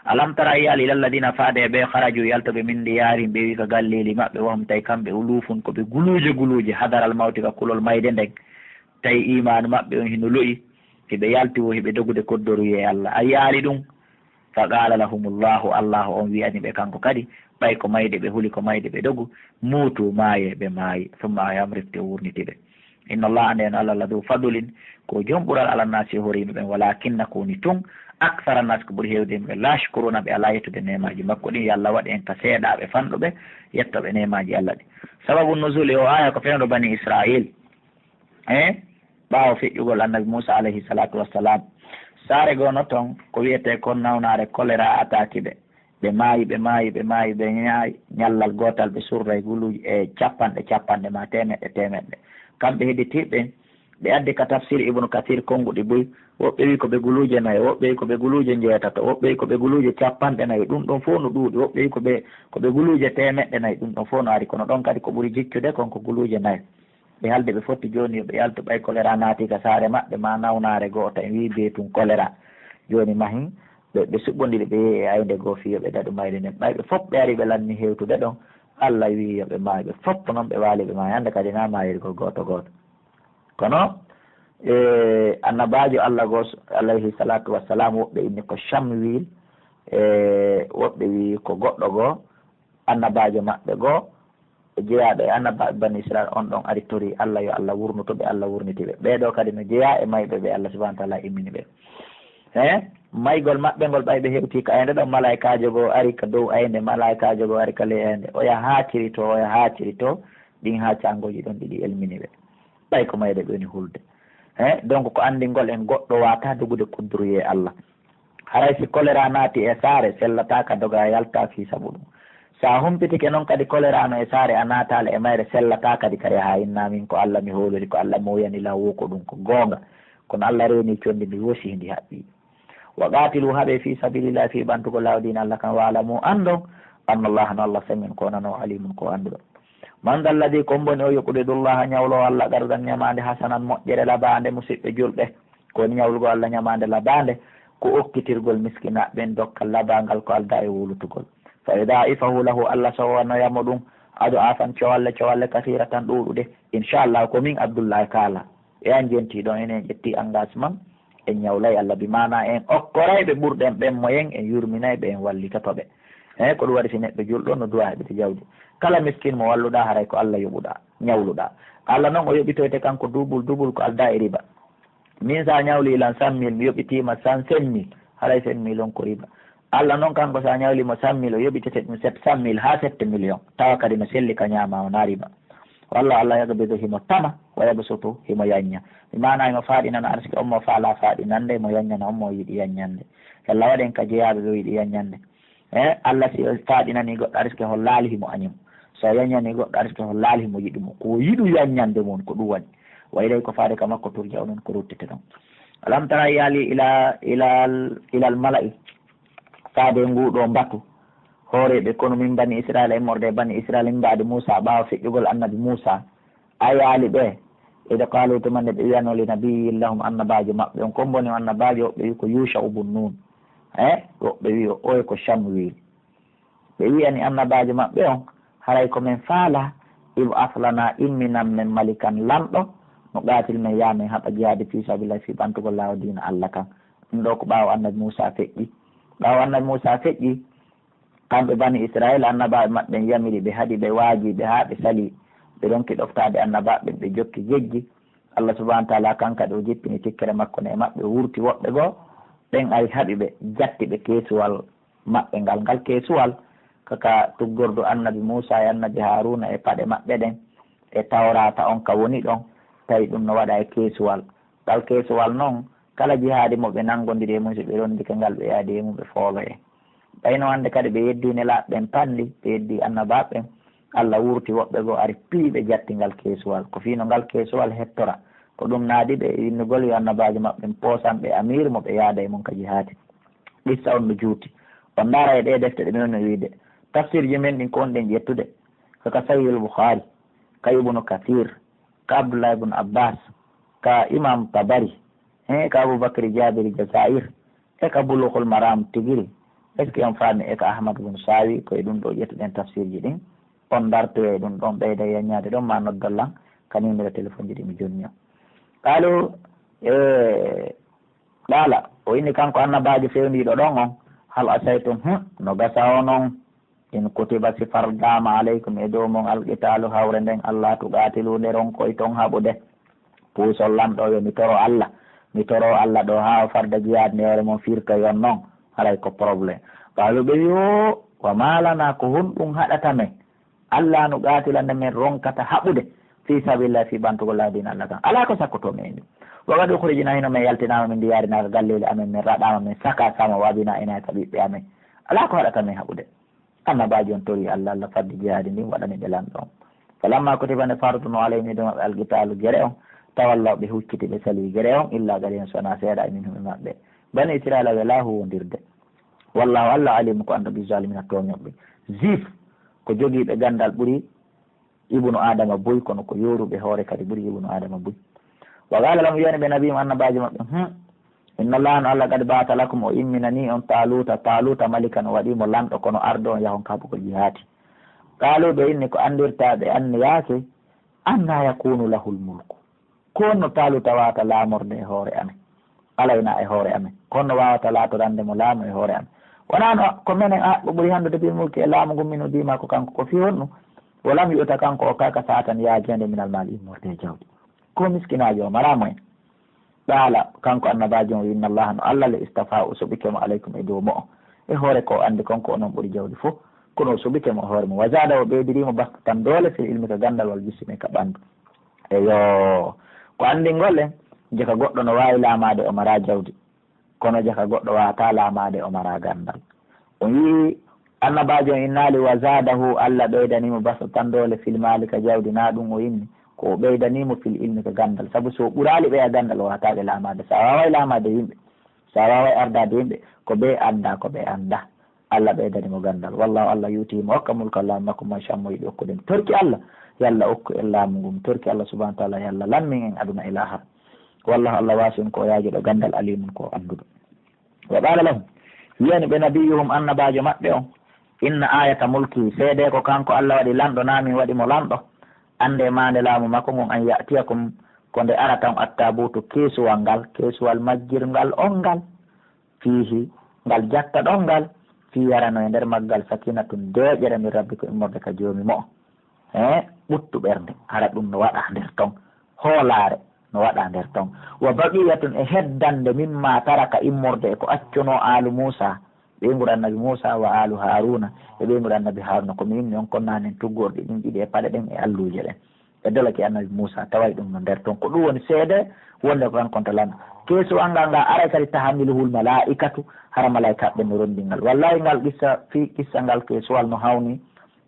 Alam tara, a yi'aali, ila alladina, faade e ɓe, kharaju, yaltuɓe, min diyarihim, ɓe wi'i ka galleeli maɓɓe, wa hum, tawi kamɓe, ulufun, ko ɓe guluuje guluuje, hadaral mawti, ka kulol mayde nden, tawi iimaanu maɓɓe on hino lo'i, hiɓe yalti wo hiɓe dogude koddoruye Allah. A yi'aali ɗum? Fa qala lahumullahu, Allahu on wi'ani ɓe kanko kadi, ɓay ko mayde ɓe huli, ko mayde ɓe dogu, muutu, maaye, ɓe maayi, summa ahyahum, refti o wurniti ɓe. Inna Allah, ande en Allah, la du fadlin, ko jom ɓural, ala nasi, e hoore yimɓe ɓen, walakinna, ko woni tun, akthara nasi, ko ɓuri heewde yimɓe ɓen, la yashkuruna, ɓe alaa yettude neemaaji makko ɗin. Yo Allah waɗ en ka seeɗaaɓe fanɗuɓe yettoɓe neemaaji Allah ɗin. Sababu nuzuli o aya ko fewndo Bani Israil. Eh? Ɓaawo feƴƴugol Annabi Muusa alayhi salatu wassalam, saare goo no ton, ko wi'etee kon nawnaare kolera ataaki ɓe. Ɓe maayi, ɓe maayi, ɓe maayi, ɓe ñaayi. Ñallal gootal ɓe surray guluuje e capanɗe capanɗe maa teemeɗɗe teemeɗɗe. Kamɓe hedditiiɓe ɓen, ɓe addi ka tafsir Ibnu Kathir konguɗi buy. Woɓɓe wi'i ko ɓe guluuje nayo, woɓɓe wi'i ko ɓe guluuje njeetato, woɓɓe wi'i ko ɓe guluuje capanɗe nayo. Ɗum ɗon fow no ɗuuɗi. Woɓɓe wi'i ko ɓe, ko ɓe guluuje teemeɗɗe nayo. Ɗum ɗon fow no ari. Kono ɗon kadi ko ɓuri jiccude kon ko guluuje nayo. Ɓe haalde ɓe fotti jooni yo ɓe yaltu, ɓay kolera naati ka saare maɓɓe maa nawnaare goo, tawi wi'i bee tun kolera. Jooni mahi, ɓe, ɓe suɓɓondiri, ɓe yehi e aynde goo fii yo ɓe daɗu mayde nden. Ɓay ɓe fow ɓe ari ɓe lanni hewtude ɗon, Allah wi'i yo ɓe maayu, ɓe fow non ɓe waali ɓe maayi. Hannde kadi na maayirgol gooto gooto. Kono, e, annabaajo Allah goo, alayhi salatu wassalam, woɓɓe inni ko Shamwil, e, woɓɓe wi'i ko goɗɗo goo, annabaajo maɓɓe goo, jeyaaɗo e annabaaɓe Bani Israil, on ɗon ari torii Allah yo Allah wurnutu ɓe, Allah wurniti ɓe. Ɓee ɗoo kadi no jeyaa e mayɓe ɓe Allah subhanahu wa taala immini ɓe. He? Maygol maɓɓe ngol, ɓay ɓe hewtii ka aynde ɗon, malaa'ikaajo goo ari ka dow aynde, malaa'ikaajo goo ari ka ley aynde. Oya haaciri to, oya haaciri to, ɗin haacangooji ɗon ɗiɗi elmini ɓe. Ɓay ko mayde ɓe woni hulde. He? Donc ko anndingol en goɗɗo waawataa dogude kudduruyee Allah. Haray si kolera naati e saare, sellataa ka dogaa yaltaa fii sabu ɗum. Si a humpitike non kadi kolera no e saare, a naataali e mayre, sellataa kadi ka yahaa innaa min ko Alla mi hoolori, ko Alla mowyani lan, wo ko ɗum ko goonga. Kono Alla reenii conndi ndin, wo si ndi haɓɓii. Wa qaatiluu, haɓee fii sabiilillaahi, fii ɓantugol laawo diina Alla kan, wa'lamuu, anndon, annallaaha, no Alla, samii'un, ko o nanoowo, aliimun, ko o annduɗo. Man dhalladhii, ko hombo woni o yuqridullaaha, ɲawloowo Alla, qardan, ɲamaande, hasanan, moƴƴere labaande, musiɓɓe julɓe. Ko woni ɲawlugol Alla ɲamaande labaande? Ko okkitirgol miskinaaɓe ɓen dokkal labangal ko aldaa e wowlutugol. Fa yudaa'ifahu lahu, Alla sowanoya mo ɗum, ad'aafan, cowalle, cowalle, kasiiratan, ɗuuɗuɗe. Inshallah, ko min Abdullahi kaala. E an jentii ɗon, enen ƴetti engagement, en ɲawlay Alla, bi maanaa en okkoray ɓe ɓurɗen ɓen moyen, en yurminay ɓe, en wallitoto ɓe. He, ko ɗum waɗi si neɗɗo julɗo no du'aa heɓude jawdi. Kala miskin mo walluɗaa, haray ko Alla yoɓuɗaa, ɲawluɗaa. Alla non o yoɓitoyte kanko double, double ko aldaa e riba. Min, si a ɲawlii lan cent mille, mi yoɓitii ma cent cinq mille, haray cinq mille on ko riba. Alla non kanko, si a ɲawlii mo cent mille, o yoɓitete ɗum sept cent mille haa sept millions. Tawa kadi no selli ka ɲaamaa, wonaa riba. Walla Alla yaqbidu, himo tama, wa yabsutu, himo yanɲa. Bi maanaa himo faaɗinana arsike on mo faalaa faaɗinande, himo yanɲana on mo yiɗi yanɲande. Yalla waɗen ka jeyaaɓe ɓe o yiɗi yanɲande. Eh, Alla si o faaɗinanii goɗɗo arsike, hollaali himo aɲi mo. Si o yanɲanii goɗɗo arsike, hollaali himo yiɗi mo. Ko o yiɗu yanɲande mo, ko ɗum waɗi. Wa ilayhi, ko faade ka makko, turja'uun, ko ruttete ɗon. Alam tara, a yi'aali, ila, ilal, ilal mala'i, faade nguu ɗoo mbatu, hooreeɓe konu min bani Israila, immorde e bani Israila, min ba'di Muusa, ɓaawo feƴƴugol annabi Muusa. A yi'aali ɓe, id qaalu, tuma nde ɓe wi'anoo, li nabiyyin lahum, annabaajo maɓɓe on, ko hombo woni o annabaajo? Woɓɓe wi'i ko Yuusha'u bun Nuun. Eh, woɓɓe wi'i o, oye ko Shamwiil. Ɓe wi'ani annabaajo maɓɓe on, haray ko men faalaa, ib'ath lanaa, imminan men malikan lanɗo, nuqaatil, men yaha men haɓa jihaadi fii sabiilillaahi, fii ɓantugol laawol diina Alla kan. Ɗum ɗoo ko ɓaawo annabi Muusaa feƴƴi. Ɓaawo annabi Muusaa feƴƴi, kamɓe bani Israa'iila, annabaaɓe maɓɓe ɓen yamiri ɓe, haɗi ɓe, waajii ɓe haa ɓe salii. Ɓe ronki ɗoftaade annabaaɓe ɓen, ɓe jokki jejji. Alla subhaanahu wa ta'aalaa kan kadi o jippini tikkere makko nden e maɓɓe, o wurti woɓɓe goo. Ɓen ari haɓi ɓe, jatti ɓe keesuwal maɓɓe ngal, ngal keesuwal, ka, ka tuggordu annabi Muusaa e annabi Haaruuna e paɗe maɓɓe ɗen, e Tawraata on ka woni ɗon, tawi ɗum no waɗaa e keesuwal. Ngal keesuwal non, kala jihaadi mo ɓe nanngondiri e mum, si ɓe rondike ngal, ɓe yaadi e mum, ɓe fooloyee. Ɓay no hannde kadi ɓe yeddii nelaaɓe ɓen, panndi, ɓe yeddii annabaaɓe ɓen, Alla wurti woɓɓe goo, ari piyi ɓe, jatti ngal keesuwal. Ko fii no ngal keesuwal hettora. Ko ɗum naadi ɓe e winnugol yo annabaajo maɓɓe ɓen poosan ɓe amiir mo ɓe yaada e mum ka jihaadi. Qissa on no juuti. On ndaara e ɗee defte ɗe men no wiide. Tafsirji men ɗin ko on ɗen ƴettude. Ko ka Sahihul Bukhari, ka Ibnu Kathir, ka Abdullah ibn Abbas, ka Imam Tabari, he ka Abu Bakri Jabiri Jazair, e ka Bulughul Maram tigiri, Est-ce que on faami e ka Ahmad bun Saawi? Ko e ɗum ɗoo ƴettuɗen tafsirji ɗin. On dartoyo e ɗum ɗon, ɓeyda e yaññaade ɗon, ma noddon lan ka numéro téléphone ji ɗi mi jonni on. Qaalu, e, qaala, o inni kanko annabaajo fewndiiɗo ɗon on, hal asaytum, hmm, no gasa onon, in kutiba si fardaama alaykum e dow mon alqitaalu hawre nden, allaa tuqaatiluu, nde ronkoyton haɓude. Puuson lanɗo yo mi toro Alla, mi toro Alla ɗoo haa o farda jihaad nde hoore mon firtoyon non, haray ko problème. Qaalu ɓe yo, wa maa lanaa, ko honɗum haɗata men? Alla no qaatila nde men ronkata haɓude fii sabilillah, fii ɓantugol laabi diina Alla kan. Alaa ko sakkotoo men e ndin. Wa qad ukhrijnaa, hino men yaltinaama, min diyaarina, ka galleeli amen, men raɗaama, men sakaa sama, wa abnaa'ina, e ka ɓiɓɓe amen. Alaa ko haɗata men haɓude. Annabaajo on torii Alla, Alla faddi jihaadi ndin, waɗani ɓe lanɗo on. Falammaa kutiba, nde farduno, alayhim, e dow maɓɓe, alqitaalu, gere on, tawallaw, ɓe hucciti, ɓe salii gere on, illaa qaliilan, so wonaa seeɗa, minhum, e maɓɓe. Banii Israa'iila welaa huuwondirde. Wallaahu, Alla, aliimun, ko annduɗo, bizzaalimiina, tooñooɓe. Juif ko jogiiɓe ganndal ɓuri ibnu Aadama buy, kono ko yooruɓe hoore kadi ɓuri ibnu Aadama buy. Wa qaala lahum, wi'ani ɓe nabiyyuhum, annabaajo maɓɓe, hmm, inna Allaha, no Alla, qad ba'atha lakum, o imminanii on, Taaluuta, Taaluuta malikan, o waɗii mo lanɗo, kono ardo on yahon ka haɓugol jihaadi. Qaaluu, ɓe inni, ko anndirtaa ɓe anniyaaki, annaa yakuunu lahul mulku. Ko honno Taaluuta waawata laamorde e hoore amen? Alaynaa, e hoore amen. Ko honno waawata laatorande mo laamu e hoore amen? Wonaa no ko menen a, o ɓuri hanndude bil mulki e laamu ngun, minhu, dii maako kanko. Ko fii honɗum? Wa lam yu'ta, kanko okkaaka, saatan, yaajeende, minal maali, immorde e jawdi. Ko miskinaajo, o maraa moyen. Qaala, kanko annabaajo on, inna Allaha, no Alla le, istafaahu, o suɓike mo, alaykum, e dow mo'on. E hoore ko o anndi kon, ko onon ɓuri jawdi fow. Kono o suɓike mo e hoore mum. Wa zaadahu, o ɓeydirii mo, bastatan, doole, fil ilmi, ka ganndal, wal jismi, ka ɓanndu. Eyo, ko anndingol en, jaka goɗɗo no waawi laamaade, o maraa jawdi. Kono jaka goɗɗo waawataa laamaade, o maraa ganndal. O wi'i, annabaajo on innaali, wa zaadahu, Alla ɓeydanii mo, bastatan, doole, fil maali, ka jawdi, naa ɗum o inni, ko o ɓeydanii mo fil ilmi, ka ganndal. Sabu so o ɓuraali ɓeya ganndal, o waawataa ɓe laamaade. So a waaway laamaade yimɓe, so a waaway ardaade yimɓe, ko ɓe anndaa, ko ɓe anndaa. Alla ɓeydani mo ganndal. Wallaahu, Alla, yu'tii, himo okka, mulkahu, laamu makko, man yashaa'u, mo yiɗi okkude mo. Torki Alla, yo Alla okku en laamu ngun. Torki Alla subhaanahu wa ta'aalaa, yo Alla lammin en aduna e laahara. Wallaahu, Alla, waasi'un, ko o yaajuɗo ganndal, aliimun, ko o annduɗo. Wa qaala lahum, wi'ani ɓe nabiyyuhum, annabaajo maɓɓe on, inna aayata mulkihi, seedee ko kanko Alla waɗi lanɗo, naa min waɗi mo lanɗo. Anndee maande laamu makko ngun, an ya'tiyakum, ko nde arata on, attaabuutu, keesuwal ngal, keesuwal majjirngal on ngal. Fiihi, ngal jatta ɗon ngal, fii yarano e nder maggal, sakiinatun, deeƴere, min rabbikum, immorde ka Joomi mo'on. He, ɓuttu ɓernde, hara ɗum no waɗa nder ton, hoolaare no waɗa nder ton. Wa baqiyatun, e heddande, mimmaa taraka, immorde e ko accuno aalu Muusaa, ɓeynguure Annabi Muusaa, wa aalu Haaruuna, e ɓeynguure Annabi Haaruuna, ko mi inni on kon naanen, tuggorɗi ɗin ɗiɗi e paɗe ɗen e alluuje ɗen. E dolake Annabi Muusaa, taway ɗum no nder ton. Ko ɗum woni seede wonde ko kanko wonta lanɗo. Keesuwal ngal, ngal aray kadi tahamiluhul malaa'ikatu, hara malaa'ikaaɓe ɓen no ronndi ngal. Wallaahi, ngal qissa, fii qissa ngal keesuwal no hawni,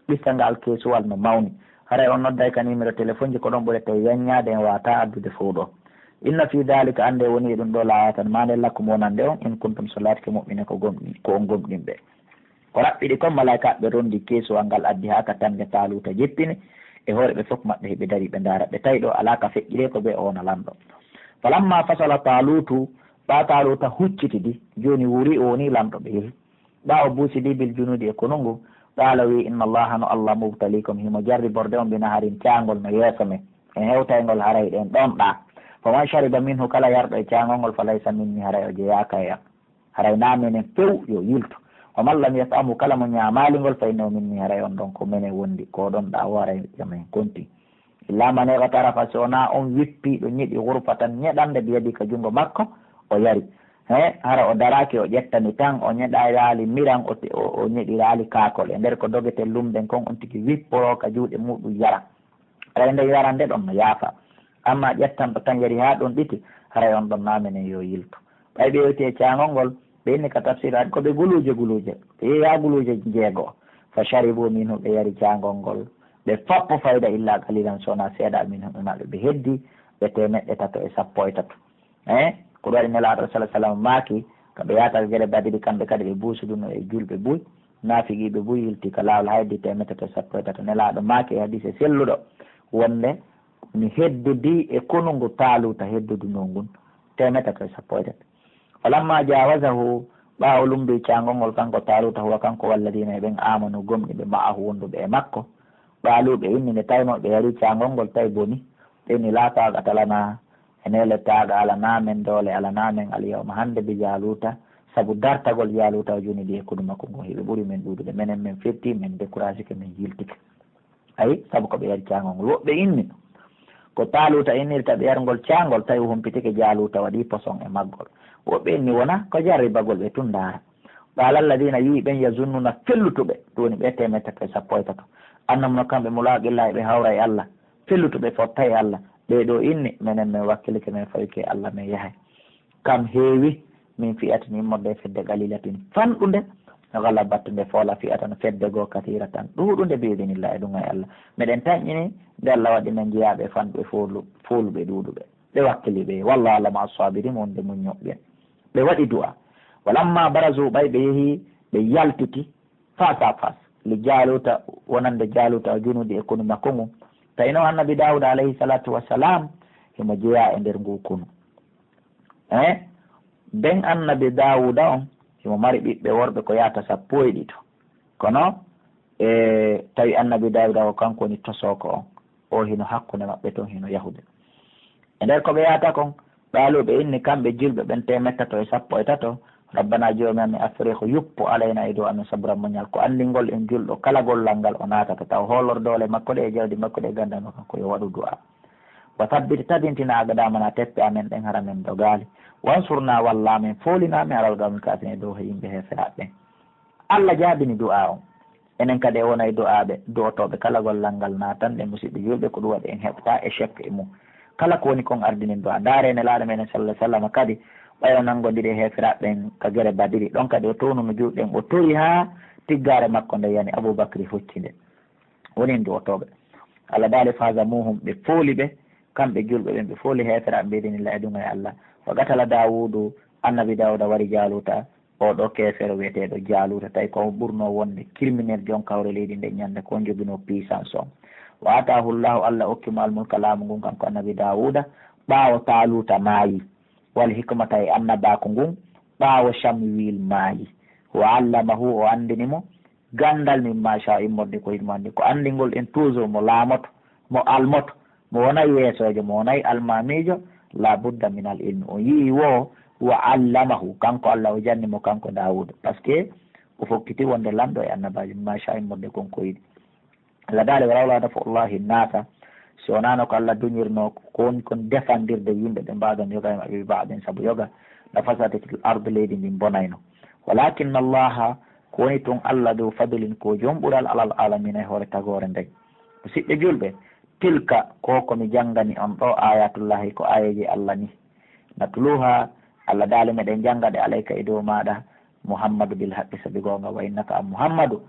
qissa ngal keesuwal no mawni. Haray on nodday ka numéro téléphone ji, ko ɗon ɓurete yaññaade, en waawataa addude fow ɗoo. Inna fii daalika, anndee woni e ɗum ɗoo, la aayatan, maande lakum wonande on, in kuntum, so laatike, mu'miniina, ko gomɗin-, ko on gomɗinɓe. Ko raɓɓiɗi kon, malaa'ikaaɓe ɓen ronndi keesuwal ngal, addi haa ka tannde Taaluuta jippini, e hoore ɓe fof maɓɓe hiɓe darii, ɓe ndaara, ɓe tawi ɗoo alaa ka feƴƴiree, ko ɓe o wona lanɗo. Falammaa fasala Taaluutu, ɓaa Taaluuta huccitidi, jooni wuuri o wonii lanɗo, ɓe yehi. Ɓaa o buusidi bil junuudi e konu ngun, qaala wi'i, inna Allaaha, no Alla, mubtaliikum, himo jarriborde on, bi naharin, caangol no yeeso men, en hewtay ngol, haray ɗen ɗonɗaa. Faman shariba minhu, kala yarɗo e caangol ngol, falaysa minni, haray o jeyaaka e am. Haray naa menen few yo yiltu. Wa man lam yat'amhu, kala mo ñaamaali ngol, fa innahu minni, haray on ɗon ko menen wondi, ko ɗonɗaa o, haray yo men kontin. Illaa man ightarafa, si wonaa on wippiiɗo ñiɗi, ghurfatan, ñeɗannde, biyadihi, ka junngo makko, o yari. He, hara o daraaki, o ƴettani tan, o ñeɗiraali miran, o te-, o, o ñeɗiraali kaakol. E nder ko dogeten lumnden kon, on tigi wipporoo ka juuɗe muuɗum yara. Haray nden yarande ɗon no yaafa. Ammaa ƴettanɗo tan yari haa ɗon ɗiti, haray on ɗon naa menen yo yiltu. Ɓay ɓe yewti e caangol ngol, ɓe inni ka tafsir adi ko ɓe guluuje guluuje. Ɓe yehi haa guluuje jeego. Fa sharibu minhu, ɓe yari caangol ngol. Ɓe fappo fayda illa qalilan, so wonaa seeɗa, minhum, e maɓɓe ɓe heddi, ɓe teemeɗɗe tato e sappo e tato. Eh, ko ɗum waɗi Nelaaɗo, sallallahu alaihi wasallam, maaki, ka ɓe yaata ka gere Badiri, kamɓe kadi ɓe buusuduno e julɓe buy, naafiqiiɓe buy yilti ka laawol, hay heddi teemeɗɗe tato e sappo e tato. Nelaaɗo maaki e hadiise selluɗo wonde, mi heddodii e konu ngu Taaluuta heddodunoo ngun, teemeɗɗe tato e sappo e tato. Falammaa jaawazahu, Ɓaawo lumbii caangol ngol, kanko Taaluuta, huwa kanko, walladiina, e ɓen, aamanu, gomɗi ɓe, ma'ahu, wonduɓe e makko. Qaaluu, ɓe inni, nde tawnoo ɓe yarii caangol ngol, tawi bonii, ɓe inni, laa taaqata lanaa, e neeletaaɗo alanaa men, doole alanaa men, al yawma, hannde, bi Jaaluuta, sabu dartagol Jaaluuta, wa junuudihi, e konu makko ngun, hiɓe ɓuri men ɗuuɗude, menen men firtii, men dekurasike, men yiltike. Ayi, sabu ko ɓe yari caangol ngol. Woɓɓe inni, ko Taaluuta innirta ɓe yargol caangol, tawi o humpitike Jaaluuta, waɗi poson e maggol. Woɓɓe inni, wona ko jarribagol ɓe tun ndaara. Qaala alladiina, wi'i ɓen, yazunnuuna, fellutuɓe, ɗun woni ɓe teemeɗɗe tati e sappo e tato, annahum, no kamɓe, mulaaqillahi, ɓe hawra e Alla, fellutuɓe fotta e Alla. Ɓee ɗoo inni, menen men wakkilike, men fawike e Alla, men yahay. Kam heewi min fi'atin, immorde e fedde, qaliilatin, fanɗunde, ghalabat, nde foola, fi'atan, fedde goo, kasiiratan, ɗuuɗunde, bi idhnillah, e ɗun e Alla. Meɗen tanƴini nde Alla waɗi men jeyaaɓe e fanɗuɓe, foolu-, fooluɓe, ɗuuɗuɓe. Ɓe wakkili ɓe, wallaahu ma'a saabiriin, wonde muññooɓe ɓen. Ɓe waɗi du'a. Walamma barazu, ɓay ɓe yehi, ɓe yaltiti, face à face, li Jaaluuta, wonande Jaaluuta, wa junuudihi, e konu makko ngun. Tawi non Annabi Daawuda alayhi salaatu wa salaam, himo jeyaa e nder nguu konu. Eh, ben Annabi Daawuda on, himo mari ɓiɓɓe worɓe ko yaata sappo e ɗiɗo. Kono, e, tawi Annabi Daawuda ko kanko woni tosooko on, o hino hakkunde maɓɓe ton, hino yahude. E nder ko ɓe yaata kon, qaaluu, ɓe inni kamɓe julɓe ɓen teemeɗɗe tato e sappo e tato, Rabbanaa, Joomi amen, afrigh, yuppu, alaynaa, e dow amen, sabran, muñal, ko anndingol en julɗo kala gollal ngal o naatata, taw hoolor doole makko ɗe e jawdi makko ɗe e ganndal makko, ko yo waɗu du'aa. Wa thabbit, tabintina, aqdaamanaa, teppe amen ɗen, hara men dogaali. Wansurnaa, walla amen, foolinaa amen, alal qawmil kaafiriina, e dow yimɓe heeferaaɓe ɓen. Alla jaabini du'aa on. Enen kadi e wona e du'aaɓe, du'otooɓe kala gollal ngal naatanɗen, musiɓɓe julɓe, ko ɗun waɗi en heɓtaa échec e mun. Kala ko woni kon ardinen du'aa. Ndaaree Nelaaɗo meɗen sallallahu alaihi wasallam kadi, ɓay o nanngondiri e heeferaaɓe ɓen ka gere Badiri. Ɗon kadi o townuno julɓe ɓen, o tori haa tiggaare makko nden yani, Abuu Bakri hocci nde. Wonin du'otooɓe. Alla daali, "Fahazamuuhum", ɓe fooli ɓe, kamɓe julɓe ɓen, ɓe fooli heeferaaɓe, bi idhnillaahi, e ɗun e Alla. Wa qatala Daawuudu, Annabi Daawuda wari Jaaluuta, oo ɗoo keefeero wi'eteeɗo Jaaluuta, tawi ko on ɓurnoo wonde criminel, jon kawre leydi nden ñannde, ko on joginoo puissance on. Wa aataahu Llaahu, Alla okki mo al-mulka, laamu ngun, kanko Annabi Daawuuda, ɓaawo Taaluuta maayi, wal hikmata, e annabaaku ngun, ɓaawo Shamuwiil maayi. Wa allamahu, o anndini mo, ganndal, mimmaa shaa, immorde ko himo anndi, ko anndingol en toujours mo laamoto, mo almoto, mo wonay yeesoojo, mo wonay almaamiijo, laa budda minal ilmi. O yi'i wo, wa allamahu, kanko Alla o janni mo, kanko Daawuda. Parce que o fokkiti wonde lanɗo e annabaajo, mimmaa shaa, immorde kon ko yiɗi. Alla daali, "Wa lawlaa daf'u Llaahi nnaasa", si wonaano ko Alla duñirnoo ko woni kon defandirde yimɓe ɓe, ba'dahum, yoga e maɓɓe, bi ba'din, sabu yoga, la fasadatil ardu, leydi ndin bonayno. Walaakinna Llaaha, ko woni tun Alla, duu fadlin, ko jom ɓural, alal aalamiina, e hoore tagoore nden. Musiɓɓe julɓe, tilka, ko ko mi janngani on ɗoo, aayaatullaahi, ko aayeeje Alla ni. Natluuha, Alla daali, meɗen jannga ɗe, alayka, e dow maaɗa, Muhammadu, bil haqqi, sabi goonga, wa innaka, an Muhammadu,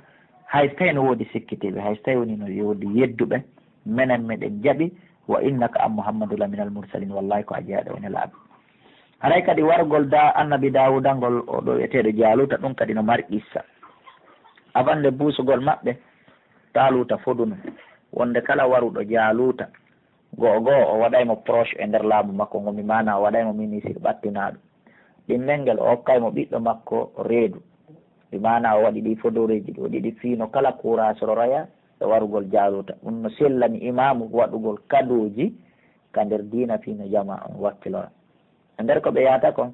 hay so tawi no woodi sikkitiiɓe, hay so tawi woni no woodi yedduɓe, menen meɗen jaɓi, wa innaka, an Muhammadu, la minal mursaliin, wallaahi ko a jeyaaɗo e nelaaɓe. Haray kadi wargol da Annabi Daawuda ngol, oo ɗoo wi'eteeɗo Jaaluuta, ɗun kadi no mari qissa. Avant nde buusugol maɓɓe, Taaluuta foduno wonde kala waruɗo Jaaluuta, go'o go'o, o waɗay mo proche e nder laamu makko ngon, bi maanaa o waɗay mo ministre ɓattinaaɗo. Ɗimmel ngel o hokkay mo ɓiɗɗo makko reedu, bi maanaa o waɗi ɗii fodooreeji ɗoo ɗiɗi fii no kala kuuraasoro raya e warugol Jaaluuta. Ɗun no sellani imaamu waɗugol kadooji ka nder diina fii no jamaa on wakkilora. E nder ko ɓe yaata kon,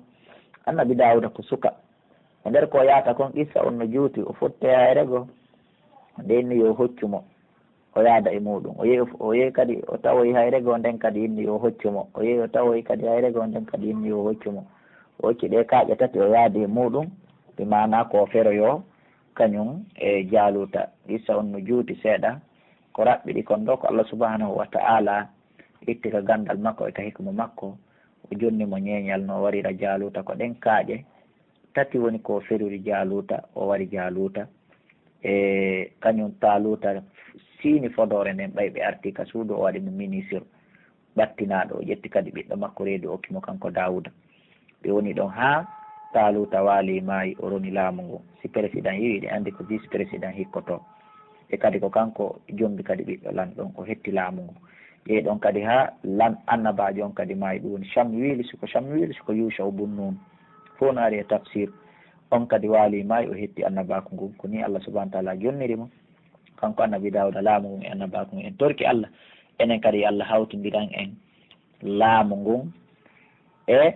Annabi Daawuda ko suka. E nder ko o yaata kon, qissa on no juuti, o fotti e hayre goo, nde inni yo hoccu mo, o yaada e muuɗum. O yehi, o yehi kadi, o tawoyi hayre goo, nden kadi inni yo hoccu mo. O yehi, o tawoyi kadi hayre goo, nden kadi inni yo hoccu mo. O hocci ɗee kaaƴe tati, o yaadi e muuɗum, bi maanaa ko o feroyoo, kañum e Jaaluuta. Qissa on no juuti seeɗa. Ko raɓɓiɗi kon ɗoo, ko Alla subhaanahu wa ta'aalaa itti ka ganndal makko e ka hikma makko, o jonni mo ñeeñal no o warira Jaaluuta. Ko ɗen kaaƴe tati woni ko o feriri Jaaluuta, o wari Jaaluuta. E kañum Taaluuta siini fodoore nden, ɓay ɓe artii ka suudu, o waɗi mo ministre ɓattinaaɗo, o ƴetti kadi ɓiɗɗo makko reedu, o okki mo kanko Daawuda. Ɓe woni ɗon haa Taaluuta waali, maayi, o roni laamu ngun. Si président yi'i, hiɗen anndi ko vice-président hikkotoo. E kadi ko kanko jombi kadi ɓiɗɗo lanɗo on, o hetti laamu ngun. Yehi ɗon kadi haa lan-, annabaajo on kadi maayi, ɗun woni Shamuwiilu, si ko Shamuwiilu, si ko Yuusha'u bun Nuun. Fow no ari e tafsir. On kadi waalii maayi, o hetti annabaaku ngun. Ko nii Allah subhaanahu wa ta'aalaa jonniri mo, kanko annabi Daawuda, laamu ngun e annabaaku ngun. En torki Allah, enen kadi yo Allah hawtindiran en laamu ngun e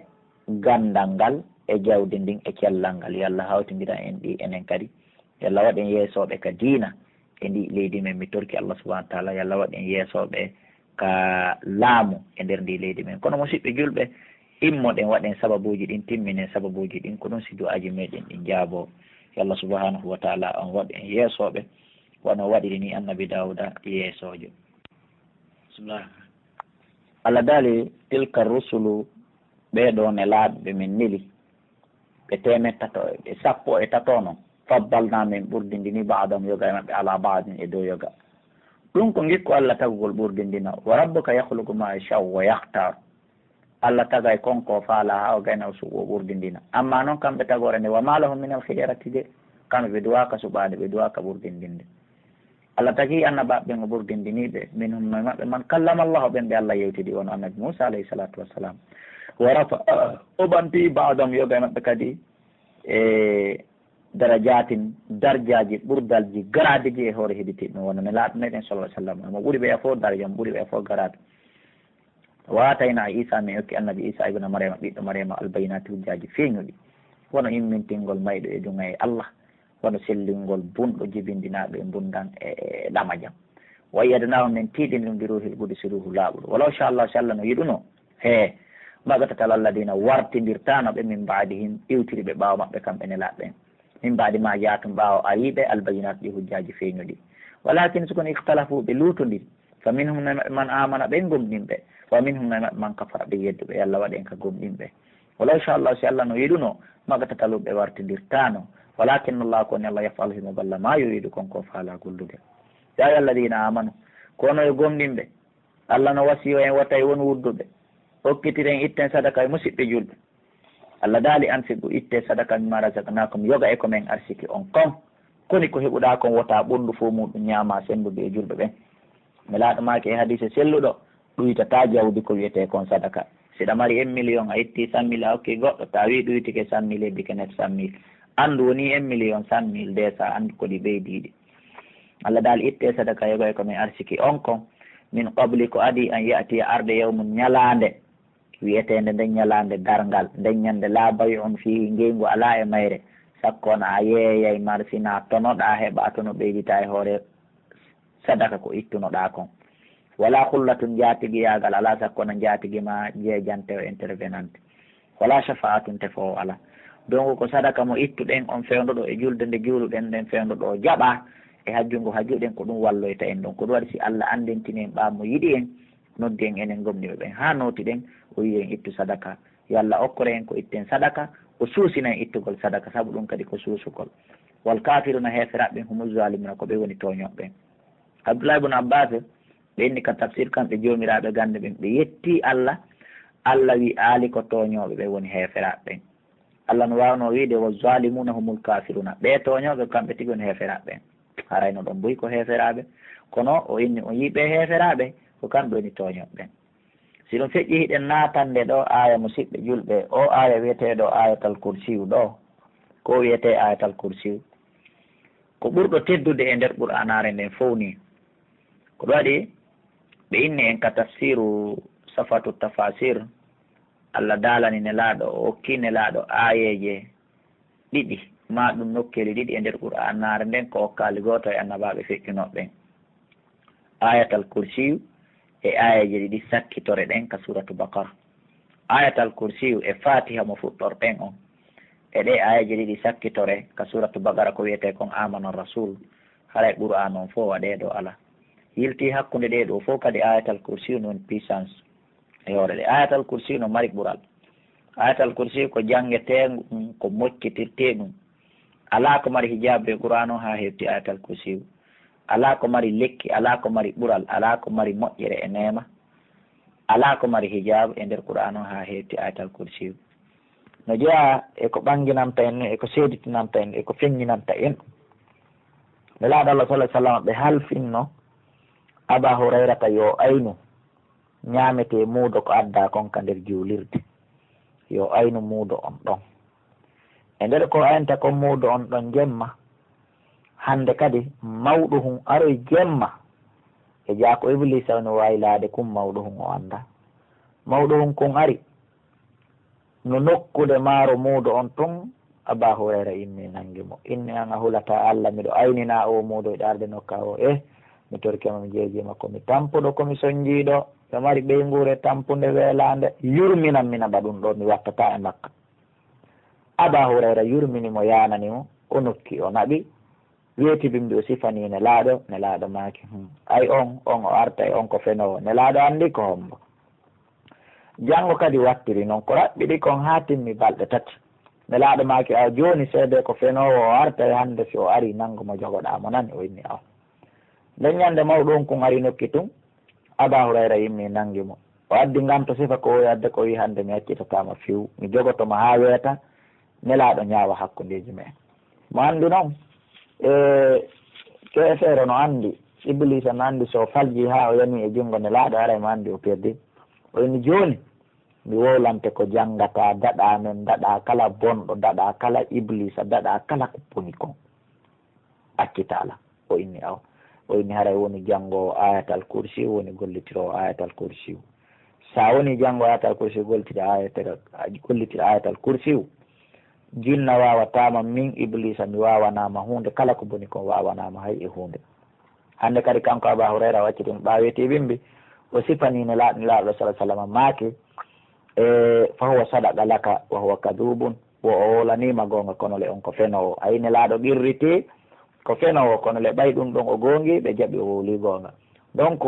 ganndal ngal e jawdi ndin e cellal ngal. Yo Allah hawtindiran en ɗi enen kadi. Yo Allah waɗ en yeesooɓe ka diina e ndii leydi men. Mi torki Allah subhaanahu wa ta'aalaa, yo Allah waɗ en yeesooɓe ka laamu e nder ndii leydi men. Kono musiɓɓe julɓe, immoɗen, waɗen sababuuji ɗin, timminen sababuuji ɗin, ko ɗun si du'aaji meɗen ɗin jaaboo. Yo Allah subhaanahu wa ta'aalaa on waɗ en yeesooɓe, wano waɗiri nii annabi Daawuda yeesoojo. Bismillah. Allah daali, "Tilka rusulu, ɓee ɗoo nelaaɓe ɓe min neli, ɓe teemeɗɗe tato, ɓe sappo e tato non. Faddalnaa, min ɓurdindini, ba'dahum, yoga e maɓɓe, alaa ba'din, e dow yoga." Ɗun ko ngikku Allah tagugol ɓurdindina. "Wa rabbuka yakhluqu ma yasha'u wa yakhtar." Allah tagay kon ko faalaa haa o gayna o suɓo o ɓurdindina. Ammaa non kamɓe tagoore nde, "Wa ma lahum min al khiyarati" de, kamɓe ɓe duwaaka suɓaade, ɓe duwaaka ɓurdindinde. Allah tagi annabaaɓe ɓen o ɓurdindini ɓe, "Minhum", no e maɓɓe, "man kallama Allah", ɓen ɓe Allah yewtidi, wano annabi Muusa alayhi salaatu wassalaam. "Wa rafa'a", o ɓanti, "ba'dahum", yoga e maɓɓe kadi, e darajaatin, darjaaji, ɓurdalji, garaadeji e hoore hedditiiɓe ɓen, wano Nelaaɗo meɗen sallallahu alayhi wa sallam, mo ɓuri ɓe fof daraja, mo ɓuri ɓe fof garaade. "Wa aataynaa Iisa", min okki annabi Iisa ibna Maryama, ɓiɗɗo Maryama, "al-bayyinaati", hujjaaji feeñuɗi, wano immintingol mayɗo e duŋayee Allah, wano sellingol bunɗo, jibindinaaɗo e mbunndam e, e ɗamajam. "Wa ayyadnaahu", min tiiɗini ɗum, "bi ruuhil qudusi", ruuhu laaɓuɗo. "Walaw shaa Allah", si Allah no yiɗuno, he, "maqtatal alladiina", wartindirtaano ɓe, "min ba'dihim", iwtiri ɓe ɓaawo maɓɓe kamɓe nelaaɓe ɓen. "Min ba'di maa jaa'athum", ɓaawo ari ɓe, "al-bayyinaatu", ɗi hujjaaji feeñuɗi. "Walaakin", si kono, "ikhtalafu", ɓe luutondiri. "Fa minhum", no e maɓɓe, "man aamana", ɓen gomɗinɓe. "Wa minhum", no e maɓɓe, "man kafara", ɓe yedduɓe, yo Allah waɗ en ka gomɗinɓe. "Walaw shaa Allah", si Allah no yiɗuno, "maqtatalu", ɓe wartindirtaano. "Walaakinna Allah", ko ni Allah, "yaf'alu", himo balla, "maa yuriidu", kon ko faalaa gollude. "Yaa ayyuhal ladiina aamanu", ko onon yo gomɗinɓe, Allah no wasiyoo en, "wata e won wudduɓe, okkitiren, itten sadaka e musiɓɓe julɓe." Allah daali, "Anfiqu", ittee sadaka, "mimmaa razaqnaakum", yoga e ko men arsiki on kon. Koni ko heɓuɗaa kon, wota ɓunndu fow muuɗum ñaamaa sennduɓe e julɓe ɓen. Nelaaɗo maaki e hadiise selluɗo, ɗuytataa jawdi ko wi'etee kon sadaka. Si ɗa mari un million, a ittii cent mille a okki goɗɗo, ta wii ɗuytike cent mille, hebbike neuf cent mille. Anndu wonii un million cent mille, de sa anndu ko ɗi ɓeydiiɗi. Allah daali, ittee sadaka yoga e ko men arsiki on kon. "Min qabli", ko adii, "an ya'tiya", arde, "yawmun", ñalaande, wi'eteende nden ñalaande darngal, nden ñande, "laa bay'un fiihi", ngeyngu alaa e mayre, sakko wona a yeeyay marsi, naa tonoɗaa heɓa tono ɓeyditaa e hoore sadaka ko ittunoɗaa kon. "Walaa khullatun", njaatigiyaagal alaa, sakko wona njaatigi maa jeejante o, intervenante. "Walaa shafaa'atun", tefoowo alaa. Donc ko sadaka mo ittuɗen on fewndo ɗoo e julde nde juuluɗen nden fewndo ɗoo jaɓaa e hajju ngo hajjuɗen, ko ɗum walloyta en ɗon. Ko ɗum waɗi si Allah anndintini en ɓaa mo yiɗi en, noddi en enen gomɗinɓe ɓen haa nootiɗen, o wi'i en ittu sadaka. Yo Allah okkore en ko itten sadaka, o suusina en ittugol sadaka, sabu ɗum kadi ko suusugol. "Wal kaafiruuna", heeferaaɓe ɓen, "humu zaalimuuna", ko ɓe woni tooñooɓe ɓen. Abdullahi ibn Abbas, ɓe inni ka tafsir kamɓe joomiraaɓe gannde ɓen, ɓe yettii Allah, Allah wi'aali ko tooñooɓe ɓen woni heeferaaɓe ɓen. Allah no waawnoo wi'ude, "Wa zaalimuuna humul kaafiruuna", ɓee tooñooɓe kamɓe tigi woni heeferaaɓe ɓen. Haray no ɗon buy ko heeferaaɓe, kono o inni on yi'i ɓee heeferaaɓe, ko kamɓe woni tooñooɓe ɓen. Si ɗum feƴƴi, hiɗen naatande ɗoo aaya, musiɓɓe julɓe, oo aaya wi'eteeɗo Aayatal Kursiyu ɗoo, ko wi'etee Aayatal Kursiyu? Ko ɓurɗo teddude e nder Qur'aanaare nden fow nii. Ko ɗum waɗi ɓe inni en ka tafsiru Safatu Tafasir, Allah daalani Nelaaɗo, o okki Nelaaɗo aayeeje ɗiɗi, maa ɗum nokkeeli ɗiɗi e nder Qur'aanaare nden, ko okkaali gooto e annabaaɓe feƴƴunooɓe ɓen. Aayatal Kursiyu e aayeeje ɗiɗi sakkitore ɗen ka Suuratu Baqara. Aayatal Kursiyu e Faatiha mo fuɗɗorɗen on. E ɗee aayeeje ɗiɗi sakkitore ka Suuratu Baqara ko wi'etee kon Aamana Rasuul, haray Qur'aana on fow waɗee ɗoo alaa. Yiltii hakkunde ɗee ɗoo fow kadi Aayatal Kursiyu no woni puissance e hoore ɗee. Aayatal Kursiyu no mari ɓural. Aayatal Kursiyu ko janngetee ɗum, ko moccitirtee ɗum. Alaa ko mari hijaabu e Qur'aana on haa hewti Aayatal Kursiyu. Alaa ko mari lekki, alaa ko mari ɓural, alaa ko mari moƴƴere e neema. Alaa ko mari hijaabu e nder Qur'aana on haa hewti Aayatal Kursiyu. No jeyaa e ko ɓannginanta en, e ko seeditinanta en, e ko feññinanta en. Nelaaɗo Allah sallallahu alaihi wasallam ɓe halfinno Aba Hurayrata yo aynu ñaametee muudo ko addaa kon ka nder juulirde. Yo aynu muudo on ɗon. E nder ko ayanta kon muudo on ɗon jemma, hande kadi mawɗo hun aroy jemma. E jaa ko Ibliisa woni waylaade kun mawɗo hun o anndaa. Mawɗo hun kun ari no nokkude maaro muudo on tun, Abaa Hurayra immi nangi mo. Inni an a hulataa Alla, miɗo ayninaa oo muudo e ɗaarde nokka o. Eh, mi torike ma, mi jeejii ma, ko mi tampuɗo, ko mi sonjiiɗo. Ɓe mari ɓeynguure tampunde weelaande, yurminan mi naɓa ɗun ɗoo, mi wattataa e makka. Abaa Hurayra yurmini mo, yaanani mo, o nokki, o naɓi, weeti bimbi, o sifanii Nelaaɗo, Nelaaɗo maaki, "Hmm, ay on, on o artay, on ko fenoowo." Nelaaɗo anndi ko hombo. Janngo kadi wattiri non, ko raɓɓiɗi kon haa timmi balɗe tati. Nelaaɗo maaki, "Awa jooni seedee ko fenoowo o artay hande, si o arii nanngu mo jogoɗaa mo nani?" O inni, "Awa." Nden ɲande mawɗo on kun ari nokki tun, Abaa Hurayra immi nangi mo. O addi nganto sifa ko o adda ko wi hande mi accitataa ma few. Mi jogoto ma haa weeta, Nelaaɗo ɲaawa hakkundeeji me'en. Mo anndi non, e keefeero no anndi, Ibliisa no anndi so o falji haa o yani e junngo Nelaaɗo, haray mo anndi o perdi. O inni jooni, mi wowlante ko janngataa, daɗaa men, daɗaa kala bonɗo, daɗaa kala Ibliisa, daɗaa kala ko boni kon. Accitaa la. O inni awa. O inni haray woni janngoowo Ayatal Kursi, woni gollitiroowo Ayatal Kursi. Sa woni janngoowo Ayatal Kursi, gollitir Ayatal, gollitir Ayatal Kursi. Jinna waawataama, min Ibliisa mi waawanaama huunde, kala ko boni kon waawanaama hay e huunde. Hande kadi kanko Abaa Hurayra o acciti mo ɓaawo weeti bimbi, o sifanii Nelaaɗo, Nelaaɗo sallallahu alaihi wasallam maaki, e, "Fa huwa sadaqa laka wa huwa kadhubun." Wo o wowlaniima goonga, kono le on ko fenoowo. Ayi, Nelaaɗo qirritii ko fenoowo, kono le ɓay ɗun ɗon o goongii, ɓe jaɓi o wowlii goonga. Donc,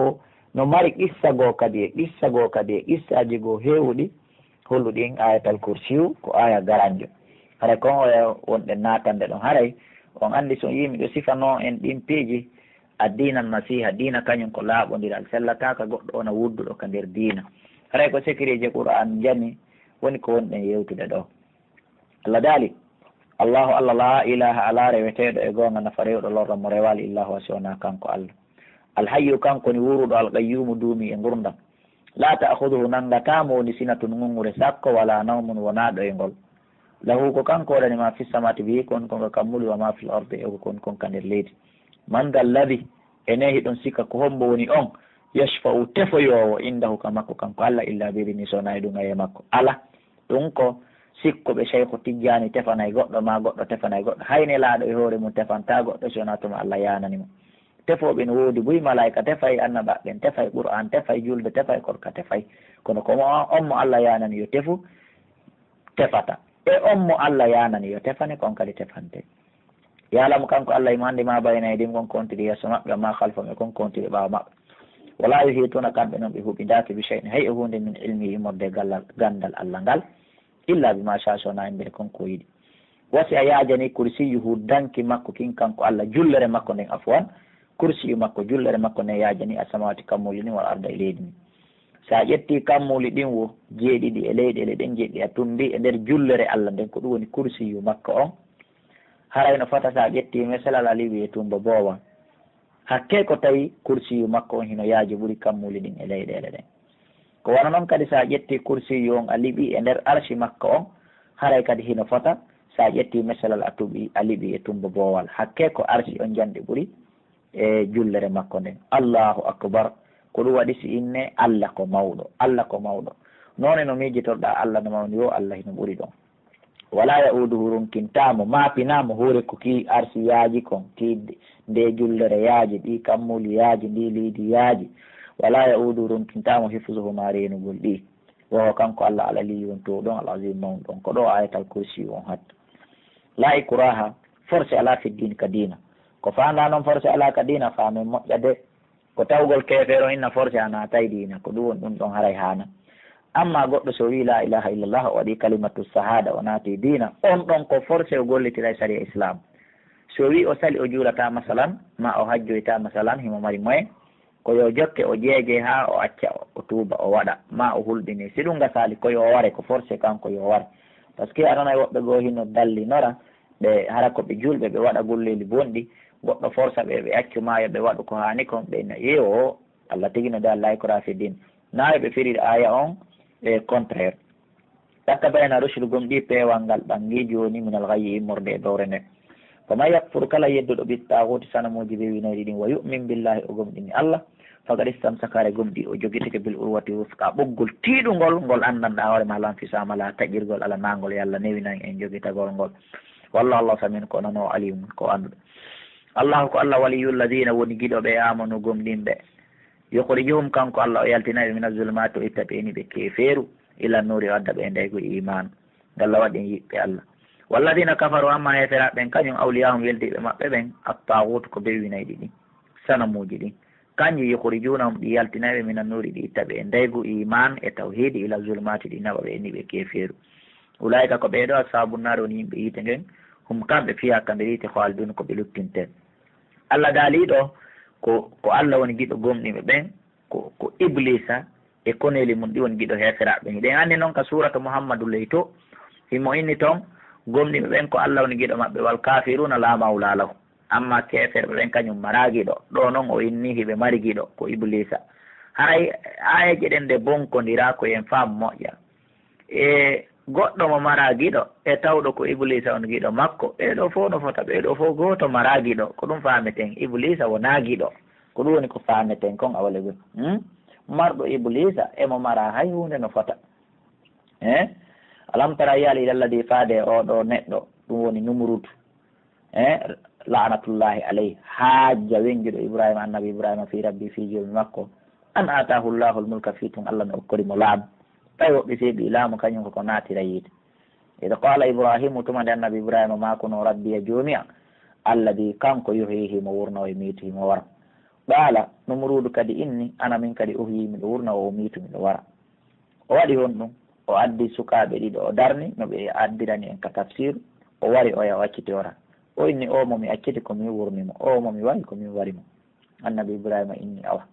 no mari qissa goo kadi e qissa goo kadi e qissaaji goo heewuɗi, holluɗi en Ayatal Kursiyu ko aaya garanjo. Haray kon oya wonɗen naatande ɗon. Haray on anndi so on yii miɗo sifanoo en ɗin piiji, addiinan nasiha, diina kañum ko laaɓondiral, sellataa ka goɗɗo wona wudduɗo ka nder diina. Haray ko secret je Qur'an jani woni ko wonɗen yewtude ɗoo. Allah daali, Allahu Allah, laa ilaaha, alaa reweteeɗo e goonga nafa rewɗo lorra mo rewaali illa huwa si wonaa kanko Allah. Alhayyu kanko ni wuuruɗo, alqayyuumu duumii e ngurndan. Laa ta'khuduhu nanngataa mo woni sinatun ŋuŋŋure sakko, walaa nawmun wonaa ɗoyngol. Lahu ko kanko waɗani maa fis samaati ɓe kon kon ka kammuuli wa maa fil ardi e ko kon kon ka nder leydi. Man dal ladhi, e ne hiɗon sikka ko hombo woni on, yashfa'u tefoyoowo indahu ka makko kanko Allah illa bi idhnihi so wonaa e ɗun e makko. Ala, ɗun ko sikkuɓe Shaykhu Tijjaani tefanay goɗɗo, maa goɗɗo tefanay goɗɗo. Hay Nelaaɗo e hoore mun tefantaa goɗɗo si wonaa tuma Allah yaanani mo. Tefooɓe no woodi buy, malaa'ika tefay, annabaaɓe ɓen tefay, Qur'aan tefay, julde tefay, korka tefay. Kono ko mo, on mo Allah yaanani yo tefu, tefata. E on mo Allah yaanani yo tefane, kon kadi tefante. Ya'lamu kanko Allah himo anndi maa bayna aydihim kon ko wontiri yeeso maɓɓe, wa maa khalfahum e kon ko wontiri ɓaawo maɓɓe. Wa laa yuhiituuna kamɓe non ɓe huɓindaaki bi shay'in hay e huunde min ilmihi immorde e gallal, ganndal Allah ngal, illa bimaa shaa so wonaa e mbele kon ko o yiɗi. Wasi'a yaajani kursiyuhu danki makko kin kanko Allah, jullere makko nden afwan, kursiyu makko, jullere makko nden yaajani as-samaawaati kammuuli ɗin wal arda e leydi ndin. Sa ƴetti kammuuli ɗin wo jeeɗiɗi e leyɗeele ɗen jeeɗiɗi a tumbi e nder jullere Allah nden, ko ɗum woni kursiyu makko on. Haray no fota sa ƴetti meselal a liɓi e tumbo boowal. Hakkee ko tawi kursiyu makko on hino yaaji ɓuri kammuuli ɗin e leyɗeele ɗen. Ko wano non kadi sa ƴetti kursiyu on a liɓi e nder arshi makko on, haray kadi hino fota sa ƴetti meselal a tuɓi, a liɓi e tumbo boowal. Hakkee ko arshi on janɗi ɓuri e jullere makko nden. Allahu akbar. Ko ɗum waɗi si inne Allah ko mawɗo, Allah ko mawɗo. Noone no miijitorɗaa Allah no mawni, yo Allah hino ɓuri ɗon. Wala ya'uduhu, runkintaa mo, maapinaa mo hoore ko kii arsi yaaji kon, kii nde jullere yaaji, ɗii kammuuli yaaji, ndii leydi yaaji. Wala ya'uduhu, runkintaa mo hifzuhuma, reenugol ɗii. Wa huwa, kanko Allah, al-aliyyu, woni toowɗo on, al-azimu, mawɗo on. Ko ɗoo Ayatal Kursi on hatta. La ikraha, forcé alaa fi diin, ka diina. Ko faandaa non forcé alaa ka diina, faamen moƴƴa de. Ko tawgol keefeero inna forcé a naatay diina, ko ɗum woni ɗum ɗon haray haana. Amma goɗɗo so wii laa ilaaha illallah, o waɗii kalimatu sahaada, o naati diina, on ɗon ko forcé o gollitiray sariya Islam. So wii o sali o juulataa masalan, ma o hajjoytaa masalan, himo mari moyen, ko yo jokke o jeeje haa o acca o tuuba o waɗa, ma o hulɓinee. Si ɗum gasaali ko yo ware, ko forcé kanko yo ware. Parce que a nanay woɓɓe goo hino dallinora, ɓe hara ko ɓe julɓe, ɓe waɗa golleeli bonɗi, goɗɗo forsa ɓe, ɓe accu maayo, ɓe waɗu ko haani kon, ɓe na, "Iyo, Allah tigi no de Allah ay ko rafi din." Na yo ɓe firiri aaya on e contraire. Tabayana rushdu, gomɗii peewal ngal ɓangi jooni, minal ghayyi, immorde e dowre nden. Faman yakfur, kala yedduɗo, bittaaguuti, sanamuuji bewinayɗi ɗin, wa yu'min billaahi, o gomɗini Allah, faqad istamsaka, hare gomɗii o jogitike, bil urwatil wusqa, ɓoggol tiiɗungol, ngol anndanɗaa hoore maa, lan fisaama lahaa, taƴirgol alaa, naangol, Yalla newinan en jogitagol ngol. Wallaahu, Allah, samii'un, ko o nanoowo, aliimun, ko o annduɗo. Allaahu ko Allah, waliyyul laziina, woni giɗo ɓe, aamanu, gomɗinɓe. Yukhrijuhum, kanko Allah o yaltinay ɓe, mina zulumaati, o itta ɓe e niɓe keefeeru, ila nuuri, o adda ɓe e ndaygu iimaan. Ngal Allah waɗi en yiɓɓe Allah. Walladiina kafaruu, ammaa heeferaaɓe ɓen kañum, awliyaahum, weldiiɓe maɓɓe ɓen, attaaguutu, ko bewinayɗi ɗin, sanamuuji ɗin. Kanji yukhrijuunahum, ɗi yaltinay ɓe, mina nuuri, ɗi itta ɓe e ndaygu iimaan e tawhiidi, ila zulumaati, ɗi naɓa ɓe e niɓe keefeeru. Ulaa'ika, ko ɓee ɗoo, ashaabu naari, woni yimɓe yiite ngen, hum, kamɓe, fiihaa, ka nder yiite, khaaliduuna, ko ɓe luttintee. Allah daali ɗoo ko, ko Allah woni giɗo gomɗinɓe ɓen, ko, ko Ibliisa e koneeli mun ɗi woni giɗo heeferaaɓe ɓen. Hiɗen anndi non ka suuratu Muhammadu ley to, himo inni ton, gomɗinɓe ɓen ko Allah woni giɗo maɓɓe, wal kaafiruuna laa mawlaa lahum. Ammaa keeferɓe ɓen kañum maraa giɗo. Ɗoo non o inni hiɓe mari giɗo, ko Ibliisa. Haray aayeeje ɗen ɗe bonkondiraa, ko en faamu moƴƴa. E goɗɗo mo maraa giɗo, e tawɗo ko Ibliisa on giɗo makko, ɓee ɗoo fow no fota, ɓee ɗoo fow gooto maraa giɗo. Ko ɗum faameten, Ibliisa wonaa giɗo. Ko ɗum woni ko faameten kon, a wala gol. Hmm? Marɗo Ibliisa e mo maraa hay huunde no fota. Eh? Alam tara, a yi'aali, ila alladhi, faade e oo ɗoo neɗɗo, ɗum woni Numuruudu. Eh? La'natullahi alayhi. Haajja wenjuɗo Ibraahiima, annabi Ibraahiima, fii rabbi, fii joomi makko. An aataahu Llaahu l-mulka, fii tun Allah no okkori mo laamu. Tawi woɓɓe fii ɓii laamu kañum ko ko naatira yiite. Id qaala Ibraahiimu, tuma nde annabi Ibraahiima maakunoo, rabbi, a joomi an, alladhi, kanko, yuhyi, himo wurna, wa yumiitu, himo wara. Qaala, Numuruudu kadi inni, ana min kadi uhyi, miɗo wurna, wa umiitu, miɗo wara. O waɗi honɗum? O addi sukaaɓe ɗiɗo, o darni no ɓe addirani en ka tafsiru. O wari oya, o acciti ora. O inni, oo mo mi acciti, ko min wurni mo. Oo mo mi wari, ko min wari mo. Annabi Ibraahiima inni, awa.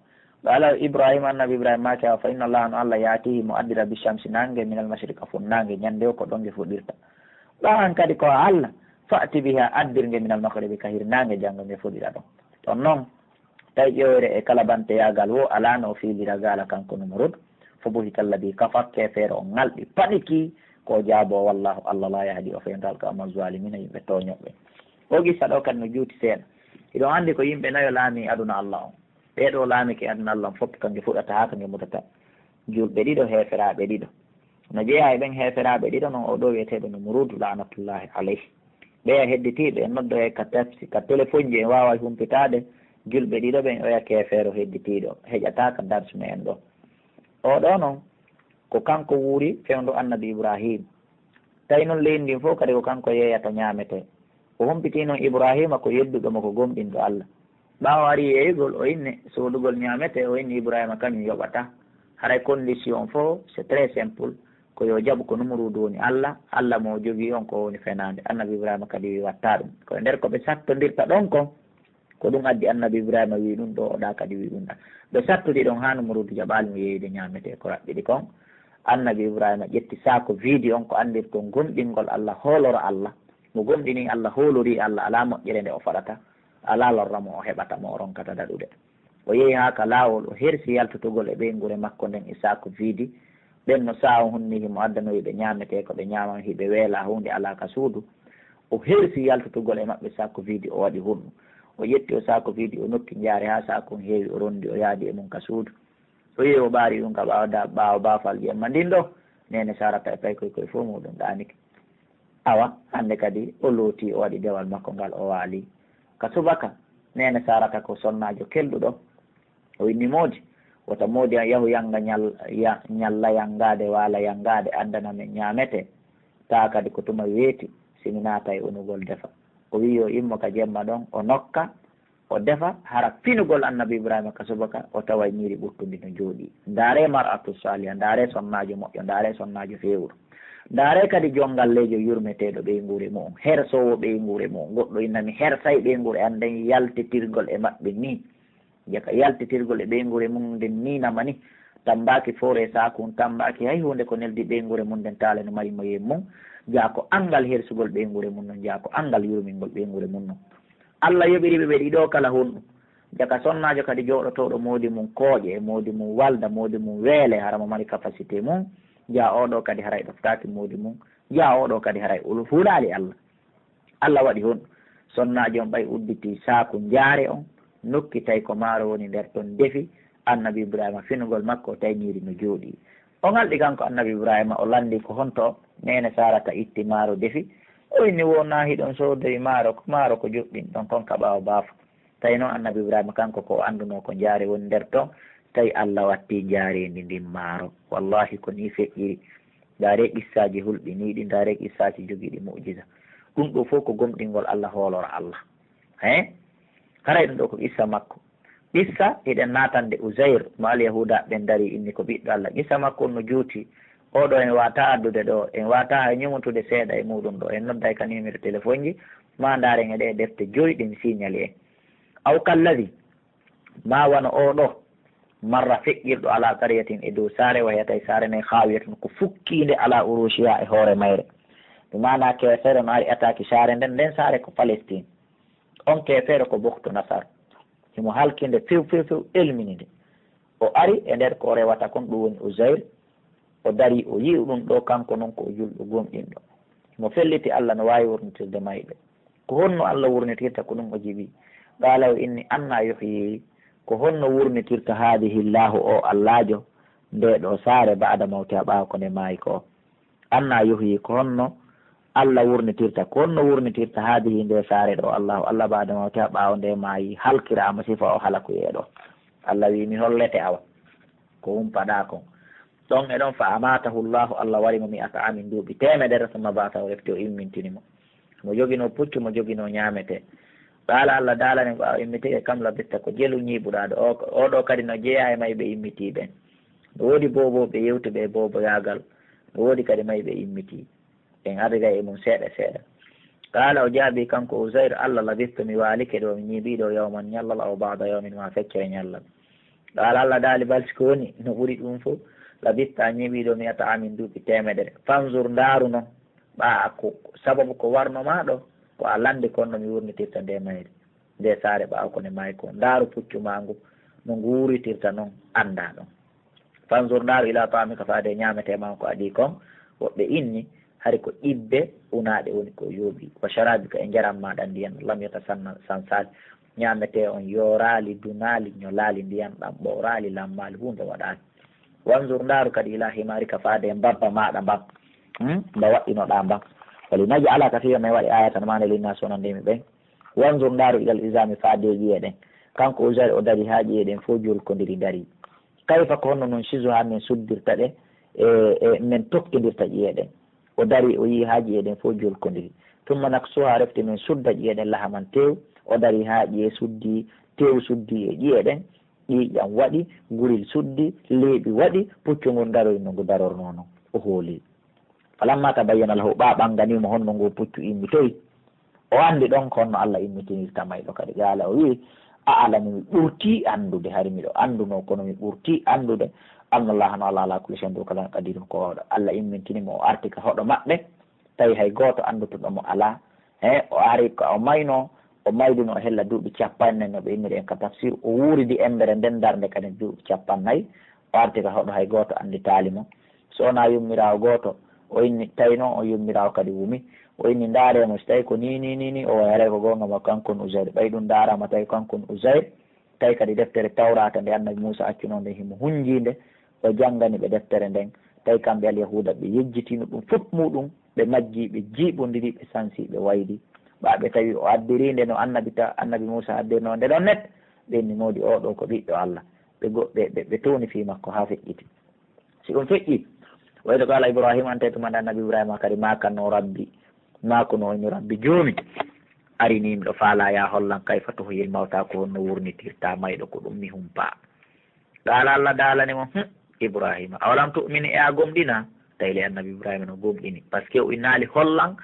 Qaala Ibraahiima, annabi Ibraahiima maaki, awa, fa inna Llaaha, no Allah, yaatiihi, mo addira, bi shamsi, naange, minal mashriqi, funnaange, ñande wo ko ɗon nge fuɗirta. Ɓaawo an kadi ko a Allah, fa'ti biha, addir nge, minal maghribi, ka hirnaange, janngo nge fuɗira ɗon. Ɗon non, tawi ƴewoyre e kala banteyaagal woo alaa no o fiilira gaala kanko Numuruudu. Fa buhita alladhi kafar, keefeero on ŋalɗi, panikii, ko o jaaboo, wallaahu, Allah, laa yahdi, o feendataa, al-qawma z-zaalimiina, yimɓe tooñooɓe. Oo qissa ɗoo kadi no juuti seeɗa. Hiɗon anndi ko yimɓe nayo laamii aduna Allah on. Ɓee ɗoo laamike aduna Allah on fof, ka nge fuɗata haa ka nge mutata. Julɓe ɗiɗo, heeferaaɓe ɗiɗo. No jeyaa e ɓen heeferaaɓe ɗiɗo non, oo ɗoo wi'eteeɗo Numuruudu, la'natullaahi alayhi. Ɓeya hedditiiɓe e noddoyee ka tafsi, ka telefonji en waaway humpitaade, julɓe ɗiɗo ɓen, oya keefeero hedditiiɗo, heƴataa ka darsu me'en ɗoo. Oo ɗoo non, ko kanko wuuri fewndo annabi Ibraahiim. Tawi non leydi ndin fof kadi ko kanko yeeyata ñaametee. O humpitii non Ibraahiima ko yedduɗo mo, ko gomɗinɗo Allah. Ɓaawo ari yeeyugol, o inni soodugol ñaametee, o inni Ibraahiima kañum yoɓataa. Haray condition fof, c'est très simple. Ko yo jaɓu ko Numuruudu woni Allah, Allah mo o jogii on ko woni fenaande. Annabi Ibraahiima kadi wi'i wattaa ɗum. Ko e nder ko ɓe sattondirta ɗon kon, ko ɗum addi annabi Ibraahiima wi'i ɗum ɗoo, o ɗaa kadi wi'i ɗum ɗaa. Ɓe sattodi ɗon haa Numuruudu jaɓaali mo yeeyude ñaametee ko raɓɓiɗi kon. Annabi Ibraahiima ƴetti saaku viidi on ko anndirton gomɗingol Allah, hoolora Allah. Mo gomɗinii Allah, hoolorii Allah, alaa moƴƴere nde o faɗata, alaa lorra mo o heɓata, mo o ronkata daɗude. O yehi haa ka laawol, o hersi yaltutugol e ɓeynguure makko nden e saaku viidi. Ɓen no saawo hunni himo addanoyi ɓe ñaametee ko ɓe ñaaman, hiɓe weelaa, huunde alaa ka suudu. O hersi yaltutugol e maɓɓe saaku viidi, o waɗi hunnu. O ƴetti o saaku viidi, o nokki jaari haa saaku on heewi, o rondi, o yaadi e mun ka suudu. O yehi o ɓaari ɗum ka ɓaawo da-, ɓaawo baafal jemma ndin ɗoo. Neene Saarata e paykoy koy fow muuɗum ɗaanike. Awa, hannde kadi o lootii, o waɗi dewal makko ngal, o waali. Ka subaka, neene Saarata ko sonnaajo kelɗuɗo. O inni moodi, wota moodi an yahu yanga ñal-, ya-, ñalla yangaade, waala yangaade, addana men ñaametee. Taa kadi ko tuma weeti, si mi naata e unugol defa. O wi'i yo immo ka jemma ɗon, o nokka, o defa, hara finugol annabi Ibraahiima ka subaka, o taway ñiiri ɓuttundi no jooɗii. Ndaaree mar'atu saaliha, ndaaree sonnaajo moƴƴo, ndaaree sonnaajo feewuɗo. Ndaaree kadi jonngalleejo yurmeteeɗo ɓeynguure mu'un, hersoowo ɓeynguure mu'un. Goɗɗo inna mi hersay ɓeynguure an nden yaltitirgol e maɓɓe nii. Jaka yaltitirgol e ɓeynguure mum nden nii nama ni, tammbaaki foore e saaku, tammbaaki hay huunde ko neldi ɓeynguure mum nden, taale no mari moyen mum, jaa ko anngal hersugol ɓeynguure mum non, jaa ko anngal yurmingol ɓeynguure mum non. Allah yoɓiri ɓe ɓe ɗiɗo kala honɗum. Jaka sonnaajo kadi jooɗotooɗo moodi mum kooƴe, e moodi mum walda, moodi mum weele, hara mo mari capacité mum, Jaa oo ɗoo kadi haray ɗoftaaki moodi mun. Jaa oo ɗoo kadi haray ulu-, hulaali Alla. Alla waɗi honɗun? Sonnaajo on ɓay udditii saaku njaare on, nokki tawi ko maaro woni nder ton, defi. Annabi Ibraahiima finugol makko, o tawi ɲiiri no jooɗii. O ŋalɗi kanko Annabi Ibraahiima, o lanndii ko honto neene Saarata itti maaro defi. O inni, "Wonaa hiɗon soodoyi maaro, ko maaro ko joɗɗin ɗon kon ka ɓaawo baafo." Tawi non Annabi Ibraahiima kanko ko o anndunoo ko njaare woni nder ton, tawi Alla wattii njaareendi ndin maaro. Wallaahi ko nii feƴƴiri. Ndaaree qissaaji hulɓiniiɗi, ndaaree qissaaji jogiiɗi mu'jiza. Ɗun ɗoo fow ko gomɗingol Alla, hoolora Alla. Hee? Haray ɗun ɗoo ko qissa makko. Qissa, hiɗen naatande Uzayr, mo Alyahuuda ɓen darii inni ko ɓiɗɗo Alla. Qissa makko on no juuti. Oo ɗoo en waawataa addude ɗoo, en waawataa hay ɲumutude seeɗa e muuɗun ɗoo. En nodday ka numéro téléphone ji, maa ndaaren e ɗee defte joyi ɗen signali en. Aw kalladhi, maa wano oo ɗoo, marra feƴƴirɗo, ala qaryatin, e dow saare, wa hiya, tawi saare nden, khawiyatun, ko fukkiinde, ala urushiha, e hoore mayre. Bi maanaa keefeero no ari attaque saare nden, nden saare ko Palestine. On keefeero ko Bukhtu Nasar. Himo halki nde few, few, few, elmini nde. O ari e nder ko o rewata kon, ɗun woni Uzayr. O darii, o yi'i ɗun ɗoo, kanko non ko o julɗo gomɗinɗo. Himo felliti Alla no waawi wurnitirde mayɓe. Ko honno Alla wurnitirta ko ɗun o jiɓi? Qaala, o inni, "Anna yuhyi, ko honno wurnitirta haadihi Llaahu, oo Allaajo, ndee ɗoo saare, ba'da mawtiha, ɓaawo ko nde maayi ko?" Anna yuhyi, ko honno Alla wurnitirta, ko honno wurnitirta haadihi, ndee saare ɗoo, Allaahu, Alla, ba'da mawtiha, ɓaawo nde maayi, halkiraama, sifa o halakuyee ɗoo. Alla wi'i, "Mi hollete awa ko humpaɗaa kon." Ɗon e ɗon, fa amaatahu Llaahu, Alla wari mo mi'ata aamin, duuɓi teemedere, summa ba'asahu, refti o immintini mo. Mo joginoo puccu, mo joginoo ɲaametee. Qaala, Alla daalani mo, ɓaawo immitike, kam labista, ko jelu ɲiiɓuɗaa ɗoo? O, oo ɗoo kadi no jeyaa e mayɓe immitii ɓen. No woodi boobo ɓe yewtuɓe e booboyaagal, no woodi kadi mayɓe immitii. En ardira e mun seeɗa seeɗa. Qaala, o jaabii kanko Uzayr, Alla, labistu, mi waalike ɗoo, mi ɲiiɓii ɗoo, yawman, ɲallal, aw ba'da yawmin, maa feccere ɲallal. Qaala, Alla daali, bal, si ko woni, no ɓuri ɗun fow, labista, a ɲiiɓii ɗoo, mi'ata aamin, duuɓi teemedere. Fanzur, ndaaru non, ɓaa ko sababu ko warno maa ɗoo, ko a lanndi kon no mi wurnitirta ndee mayri, ndee saare ɓaawo ko nde maayi kon. Ndaaru puccu maa ngu, no ngu wuritirta non, anndaa ɗon. Fanzur, ndaaru, ilaa ta'amika, faade e ɲaametee maa on ko adii kon. Woɓɓe inni, hari ko ƴibbe unaaɗe woni ko yooɓii. Wa sharabika, e njaram maaɗa ndiyan, lam yatasanna-, sansal, ɲaametee on yooraali, dunaali, ɲolaali, ndiyan ɗan ɓooraali, lammaali, huunde waɗaali. Wanzur, ndaaru kadi, ilaa himaarika, faade e mbabba maaɗa mban. Hmm? Mba waɗɗinoɗaa mban. Wali naj'alaka, fii yo men waɗe, aayatan, maande, linnaasi, wonande yimɓe ɓen. Wanzur, ndaaru, ilal izaami, faade e ƴi'e ɗen. Kanko Uzayr o darii haa ƴi'e ɗen fow jolkondiri ndarii. Kayfa, ko honno, nunshizuhaa, men suddirta ɗe, e, e, men tokkindirta ƴi'e ɗen. O darii, o yi'i haa ƴi'e ɗen fow jolkondiri. Summa naksuhaa, refti men sudda ƴi'e ɗen lahaman tew. O darii haa ƴi'e suddii, tew suddii e ƴi'e ɗen. Ƴiiƴan waɗi, guril suddi, leeɓi waɗi, puccu ngun daroyi no ngu darornoo non. O hoolii. Falammaa tabayyana lahu, ɓaa ɓannganii mo honno nguu puccu immitoyi, o anndi ɗon ko honno Alla immitinirta mayɗo kadi. Qaala, o wi'i, a'lamu, mi ɓurtii anndude, hari miɗo anndunoo, kono mi ɓurtii anndude, anna Allaaha, no Alla, alaa kulli shay'in, dow kala, qadiirun, ko waawɗo. Alla immintini mo, o arti ka hoɗo maɓɓe, tawi hay gooto anndutuɗo mo alaa. He, o ari ka o maynoo, o maydunoo hella duuɓi capanɗe nayi no ɓe inniri en ka tafsir. O wuuridi embere nden darnde kadi duuɓi capanɗe nayi. O arti ka hoɗo hay gooto annditaali mo. So wonaa yummiraawo gooto, o inni, tawi non on yummiraawo kadi wumi. O inni, ndaaree mo, si tawi ko nii, nii, nii, nii, o wa'i haray ko goonga ma, kanko on Uzayr. Ɓay ɗun ndaaraama tawi kanko on Uzayr, tawi kadi deftere Tawraata nde Annabi Muusaa accunoo nden, himo hunjii nde, o janngani ɓe deftere nden. Tawi kamɓe Alyahuuda ɓe yejjitino ɗun fop muuɗun, ɓe majjii, ɓe jiiɓondiri, ɓe sansii, ɓe waylii. Ɓaa ɓe tawi o addirii nde no Annabi ta-, Annabi Muusaa addirnoo nde ɗon net, ɓe inni, moodi oo ɗoo ko ɓiɗɗo Alla. Ɓe go-, ɓe, ɓe, ɓe towni fii makko haa feƴƴiti. Si ɗun feƴƴii, wa idh qaala Ibraahiimu, an tawi tuma nde Annabi Ibraahiima kadi maakanno Rabbi, maakunoo inni, Rabbi Joomi, arinii, miɗo faalaa, yaa hollan, kayfa tuhyil mawtaa, ko honno wurnitirtaa mayɗo, ko ɗun mi humpaa. Qaala, Alla daalani mo, hum, Ibraahiima, awalam tu'min, e a gomɗinaa? Tawi le Annabi Ibraahiima no gomɗini, parce que o innaali, hollan,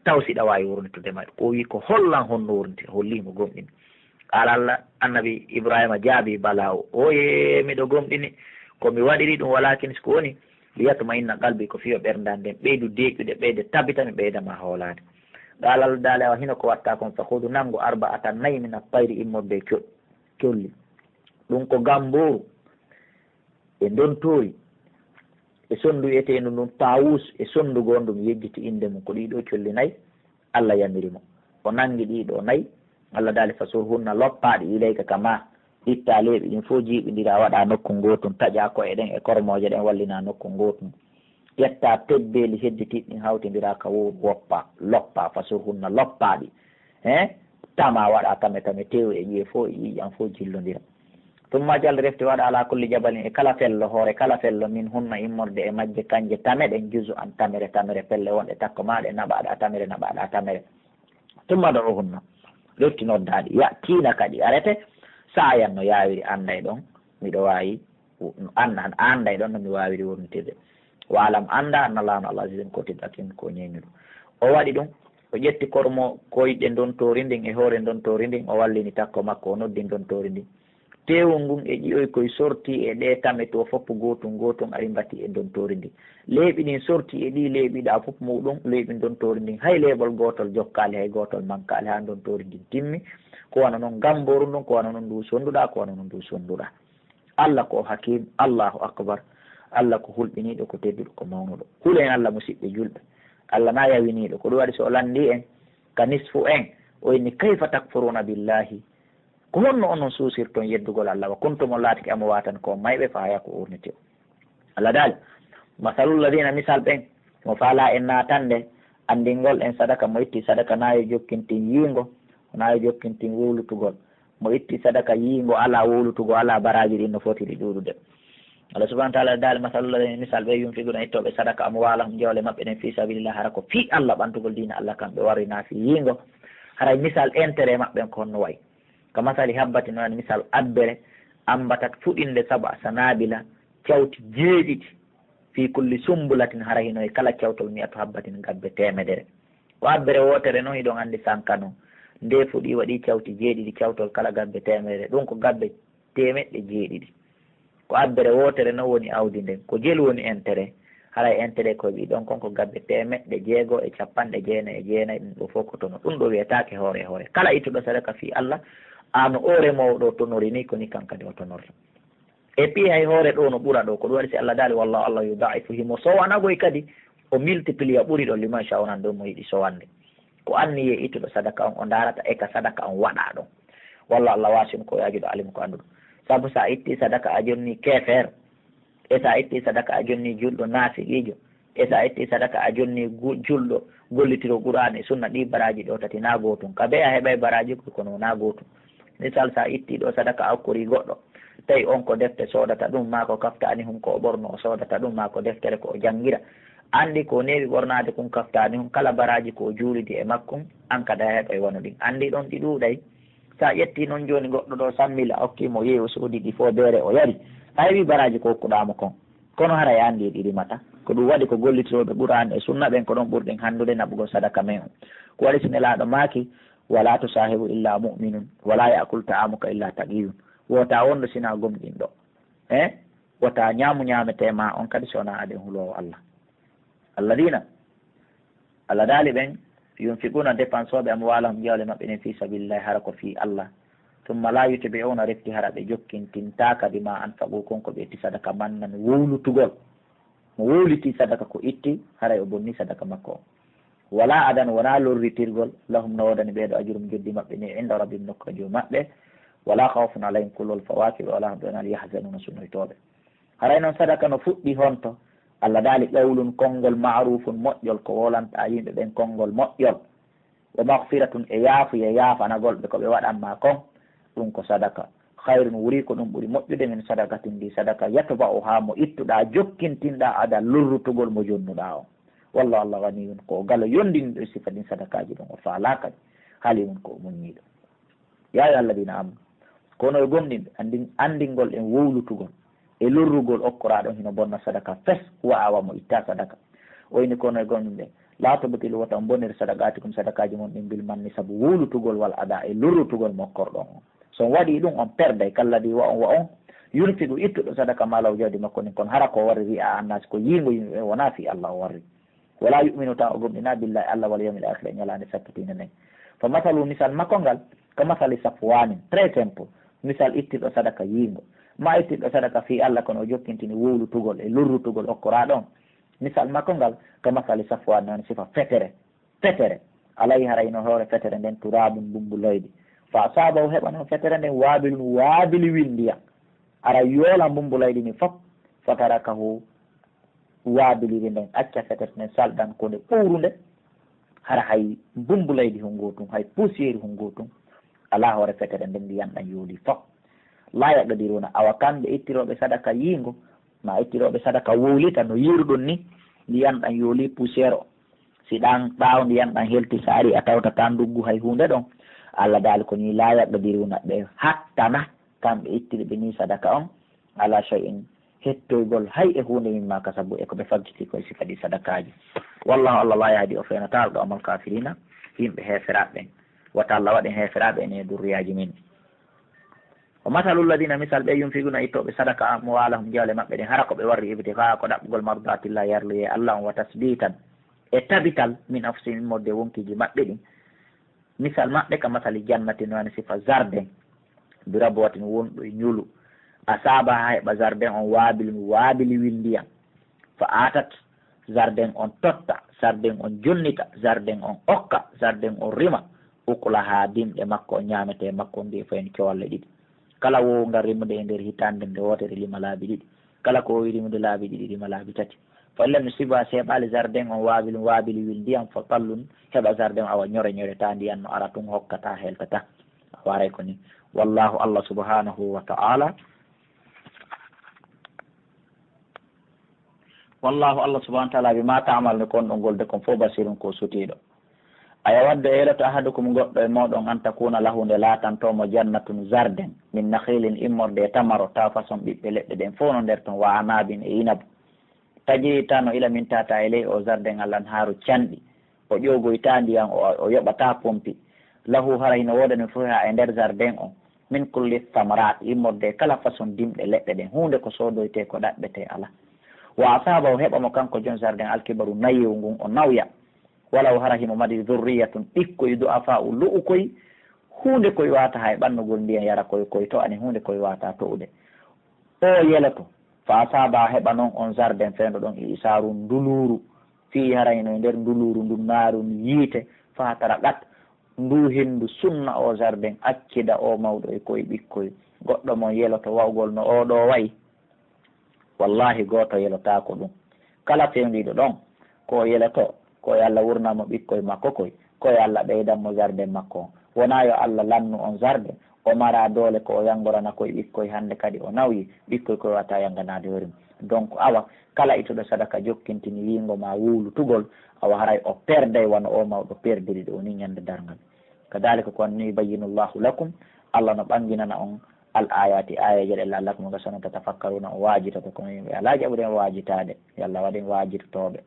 taw si ɗa waawi wurnitude mayɗo. Ko o wi'i ko hollan honno wurnitira, hollii mo gomɗini. Qaala, Alla, Annabi Ibraahiima jaabii, balaa, o, ooyee, miɗo gomɗini, ko mi waɗiri ɗun, walaakin, si ko woni, liyatma'inna qalbii, ko fii yo ɓernde an nden ɓeydu deeƴude, ɓeyde tabita, mi ɓeyda ma hoolaade. Qaala, Alla daali, awa hino ko watta kon, fa khudh, nanngu, arba'atan, nayi, mina at-tayri, immorde e co-, colli. Ɗun ko gammbooru e ndontoori. e sonndu wi'eteendu ndun Taawus, e sonndu goondu mi yejjiti innde mun. Ko ɗii ɗoo colli nay Allah yamiri mo. O nanngi ɗii ɗoo nay, Allah daali, "Fasurhunna, loppaa ɗi, ilayka kama." Ittaa leeɓi ɗin fow, jiiɓindiraa, waɗaa nokku ngootun, taƴaa ko'e ɗen e kormooje ɗen, wallinaa nokku ngootun. Ƴettaa tebbeeli hedditiiɗi ɗin, hawtindiraa ka wowru, woppaa, loppaa, fasurhunna, loppaa ɗi. He? Tamaa, waɗaa tame tame, tew e ƴi'e fow e ƴiiƴan fow jillondira. Summa jal, refti waɗa, ala kulli jabalin, e kala fello, hoore kala fello, min hunna, immorde e majje, kanje tame ɗen, juzu an, tamere tamere, pelle wonɗe takko maaɗa e naɓaaɗa tamere, naɓaaɗa tamere. Summa du'uhunna, refti noddaa ɗi, ya'tiina, ka ɗi arete, sa'yan, no yaawiri, annday ɗon miɗo waawi, an-, an-, annday ɗon no mi waawiri wurnitirde. Wa'lam, annda, anna Allaha, no Allah, azizun, ko tedduɗo, hakiimun, ko ñeeñuɗo. O waɗi ɗum, o ƴetti kormo koyɗe ndontoori ndin e hoore ndontoori ndin, o wallini takko makko, o noddi ndontoori ndin. Teewu ngun e ƴi'oy koy sorti e ɗee tame to fof, gootun gootun ari mbati e ndontoori ndin. Leeɓi ɗin sorti e ɗii leeɓi ɗaa fof muɗum, leeɓi ndontoori ndin. Hay leeɓol gootol jokkaali, hay gootol mankaali haa ndontoori ndin timmi. Ko wano non gammbooru ndun, ko wano non ndu sonnduɗaa, ko wano non ndu sonnduɗaa. Allah ko o Hakim, Allahu Akbar. Allah ko hulɓiniiɗo, ko tedduɗo, ko mawnuɗo. Hulen Allah, musiɓɓe julɓe. Allah na yawiniiɗo. Ko ɗum waɗi so o lanndii en ka nisfu en, o inni, "Kayfa takfuruuna billahi?" Ko honno onon suusirton yeddugol Allah? "Wa kuntum", on laatike, "amwaatan", ko on mayɓe, "fa ahyakum", o wurniti on. Allah daali, "Masalul ladina", misal ɓen, mo faalaa en naatande anndingol en sadaka, mo itti sadaka na yo jokkintin yiingo, na yo jokkintin wowlutugol. Mo itti sadaka yiingo alaa wowlutugol, alaa baraaji ɗin no foti ɗi ɗuuɗude. Allah subhanahu wa ta'ala daali, "Masalul ladina", misal ɓe, "yunfiquna", ittooɓe sadaka, "amwaalahum", jawle maɓɓe ɗen, "fi sabilillah", hara ko fii Allah, ɓantugol diina Allah kan ɓe warri, na fii yiingo. Haray misal intérêt maɓɓe on ko honno wayi? "Ka masali habbatin", woni misal abbere, "ambatat", fuɗinde, "sab'a sanaabila", cawti jeeɗiɗi, "fi kulli sumbulatin", hara hino e kala cawtol, "mi'atu habbatin", gabbe teemedere. Ko abbere wootere non, hiɗon anndi sanka non. Nde fuɗi waɗi cawti jeeɗiɗi, cawtol kala gabbe teemedere. Ɗum ko gabbe teemeɗɗe jeeɗiɗi. Ko abbere wootere non woni awdi ndin. Ko jelu woni intérêt. Haray intérêt ko ɓi ɗon kon ko gabbe teemeɗɗe jeego e capanɗe jeenay e jeenay, ɗum ɗo fof ko tono. Ɗum ɗo wi'etaake hoore e hoore. Kala ittuɗo sadaka fii Allah, a no o remoowo ɗo tonori ni, ko ni kan kadi o tonorta. E fii hay hoore ɗo no ɓura ɗo, ko ɗum waɗi si Allah daali, "Wallahu, Allah, yudaa'ifu", himo sowanagoy kadi, o multiplier ɓuri ɗo, "liman sha'u", nan ɗon mo yiɗi sowande. Ko anniyee ittuɗo sadaka on o ndaarata e ka sadaka on waɗaa ɗon. Wallahu, Allah, waasi'un, ko o yaajuɗo, alimun, ko annduɗo. Sabu sa itti sadaka a jonni keefeer, e sa itti sadaka a jonni julɗo naafiqiijo, e sa itti sadaka a jonni gu-, julɗo gollitiro Qur'aana e Sunna, ɗi baraaji ɗo tati na gootun. Ka bee a heɓay baraaji ko, kono na gootun. Misal, sa itti ɗo sadaka a okkori goɗɗo, tawi on ko defte soodata ɗum, maa ko kaftaanihun ko o ɓorno o soodata ɗum, maa ko deftere ko o janngira. Anndi ko neeɓi ɓornaade kun kaftaanihun, kala baraaji ko o juulidi e makkun, an kadi a heɓay wano ɗin. Anndi ɗon ɗi ɗuuɗay. Sa ƴetti non jooni goɗɗo ɗo cent mille a okki mo, yehi o soodi ɗi fow beere o yari, a heɓi baraaji ko okkuɗaa mo kon. Kono haray a anndi e ɗi rimata. Ko ɗum waɗi ko gollitirooɓe Qur'aana e Sunna ɓen ko ɗon ɓurɗen hanndude naɓugol sadaka men on. Ko waɗi si Nelaaɗo maaki, "Wala tusaahibu illa mu'minun, wala ya'kul ta'amuka illa taqiyun." Wota wondu sina gomɗinɗo. Eh? Wota ñaamu ñaametee ma on kadi si wonaa aɗen huloowo Allah. Alladina, Allah daali ɓen, yunfiquna, dépensooɓe, amwaalahum, jawle maɓɓe ɗen, fi sabilillahi, hara ko fii Allah. Summa la yutbi'una, refti hara ɓe jokkintintaaka, bima anfaqu, kon ko ɓe itti sadaka, mannan, wowlutugol. Mo wowliti sadaka ko itti, haray o bonni sadaka makko on. Wala adan, wonaa lorritirgol, lahum, no woodani ɓee ɗoo, ajrum, joddi maɓɓe ni, inda rabbihim, nokku ka Joomi maɓɓe. Wala khawfun alayhim, kulol fawaaki ɓe, wala hum, ɓe wonaa, yahzanuna, sunnoytooɓe. Haray non sadaka no fuɗɗi honto? Allah daali, qawlun, konngol, ma'rufun, moƴƴol, ko wowlantaa yimɓe ɓen konngol moƴƴol. Wa maghfiratun, e yaafuye, yaafanagol ɓe ko ɓe waɗan maa kon, ɗum ko sadaka. Khayrun, wurii ko ɗum ɓuri moƴƴude, min sadaqatin, ndi sadaka, yatba'uha, mo ittuɗaa, jokkintinɗaa, ada, lorrutugol mo jonnuɗaa on. Wallahu, Allah, ghaniyun, ko o galo yondiniiɗo e sifa ɗin sadakaaji ɗon, o faalaa kadi, halimun, ko o muññiiɗo. Ya ayyuha alladina amanu, kono e gomɗinɓe, anndin-, anndingol en wowlutugol e lorrugol okkoraaɗo on hino bonna sadaka fes, wa awa mo itta sadaka. O inni, kono e gomɗinɓe, la tubtilu, wota on bonir sadaqaatikum, sadakaaji mon ɗin, bil manni, sabu wowlutugol, wal ada, e lorrutugol mo okkorɗon on. So on waɗii ɗum, on perday, kalladi wa on wa on, yunfiqu, ittuɗo sadaka, maalahu, jawdi makko ndin, kono hara ko o warri, ri'a annaasi, ko yiingo yimɓe ɓen, wonaa fii Allah o warri. Wala yu'minu, tawa o gomɗinaa, billahi, Allah, wal yawmil akhir, e ñalaande sakkitiinde nden. Fa masalu, misal makko ngal, ka masali safwanin, très simple. Misal ittirɗo sadaka yiingo. Ma ittirɗo sadaka fii Alla, kono o jokkintini wowlutugol e lorrutugol okkoraaɗo on. Misal makko ngal, ka masali Safwaan non, sifa fetere. Fetere. Alay haray no hoore fetere nden turaabun, mbumbuloydi. Fa asaabahu, heɓa non fetere nden waabilun, waabili wil ndiyan. Ara yoola mbumbuloydi ndin fof. Fa tarakahu, waabiliri nden acca fetere nden salɗan ko nde ɓowrunde. Hara hay mbumbuloydi hun ngootun, hay poussière hun ngootun alaa hoore fetere nden, ndiyan ɗan yoolii fof. Laa yaqdiruna, awa kamɓe ittirooɓe sadaka yiingo, ma ittirooɓe sadaka wowlita no yiiruɗon ni, ndiyan ɗan yoolii poussière o. Si ɗan ɓaawo ndiyan ɗan helti, si ari a tawtataa nduggu hay huunde ɗon. Alla daali ko nii, laa yaqdiruna, ɓe hattana, kamɓe ittiriɓe nii sadaka on, ala shay'in, hettoygol hay e huunde, mimma kasabu, e ko ɓe faggiti koye si kadi sadakaaji. Wallahu, Alla, laa yahdi, o feenataa, al qawmal kafirina, yimɓe heeferaaɓe ɓen. Wata Alla waɗen heeferaaɓe en e durriyaaji men. Wa masalu lladina, misal ɓe, yunfiquna, ittooɓe sadaka, amwaalahum, jawle maɓɓe ɗen, hara ko ɓe warri, ibtigaa, ko ɗaɓɓugol, mardatillah, yarluyee Alla on, wa tasbitan, e tabital, min anfusihim, immorde e wonkiiji maɓɓe ɗin. Misal maɓɓe ka masali jannatin, no wani sifa jardin, bi rabwatin, wonɗo e ñolu, asaabaha, heɓa jardin on, waabilun, waabili wil ndiyan, fa aatat, jardin on totta, jardin on jonnita, jardin on okka, jardin on rima, ukulaha, dimɗe makko, ñaametee makko, on, di'fayn, cowalle ɗiɗi. Kala woowungal rimude e nder hitaande nde wootere, rima laabi ɗiɗi. Kala ko woowi rimude laabi ɗiɗi, rima laabi tati. Fa in lam yusibha, si heɓaali jardin on waabilun, waabili wil ndiyan, fa tallun, heɓa jardin on awa ñore ñore, ta ndiyan no ara tun, hokkataa, heltataa. Awa haray ko ni. Wallahu, Alla subhanahu wa ta'ala, Wallahu, Alla subhanahu wa ta'ala, bima ta'maluna, ko on ɗon gollude kon fof, basirun, ko o sutiiɗo. Ayawaddu, e yeloto, ahadukum, goɗɗo e mooɗon, an takuna lahu, nde laatantoo mo, jannatun, jardin, min nakhilin, immorde e tamaro, ta façon ɓiɓɓe leɗɗe ɗen fof no nder ton, wa anabin, e inabu, tajri, ta no ila, min tahtiha, e ley o jardin, al anharu, canɗi, o ƴoogoytaa ndiyan, o, o yoɓataa pompi, lahu, hara hino woodani fuu ha e nder jardin on, min kulli thamarat, immorde e kala façon dimɗe leɗɗe ɗen, huunde ko soodoytee, ko ɗaɓɓetee, alaa. Wa asaabahu, heɓa mo kanko jon jardin, alkibaru, nayewu ngun, o nawya, walaw, hara himo mari, dhurriyatun, ɓikkoy, du'afa'u, lo'ukoy, huunde koy waata ha e ɓannugol ndiyan yara koy, koy to'ani, huunde koy waata to'ude. O yeloto, fa asaabaha, heɓa non on jardin fewndo ɗon, i'saarun, nduluuru, fii, hara hino e nder nduluuru ndun, naarun, yiite, fahtaraqat, nduu henndu sunna o jardin, accida o mawɗo e koy ɓikkoy. Goɗɗo mon yeloto wa'ugol no oo ɗoo wa'i? Wallaahi, gooto yelotaako ɗun. Kala fewndiiɗo ɗon, ko o yelotoo, ko yo Alla wurnan mo ɓikkoy makko koy, ko yo Alla ɓeydan mo jardin makko on. Wonaa yo Alla lannu on jardin, o maraa doole ko o yanngorana koy ɓikkoy, hannde kadi o nawyi, ɓikkoy koy wata yannganaade hoore mum. Donc, awa, kala ittuɗo sadaka jokkintini yiingo maa wowlutugol, awa haray o perday wano oo mawɗo perdiri ɗoo nii ɲannde darngal. Kadaalika ko waɗi nii, yubayyinu Llaahu lakum, Alla no ɓannginana on al aayaati, aayeeje ɗen, la'allakum, gasa non, tatafakkaruuna, on waajitoto, kono yimɓe alaa jaɓude on waajitaade. Yo Alla waɗ en waajitotooɓe.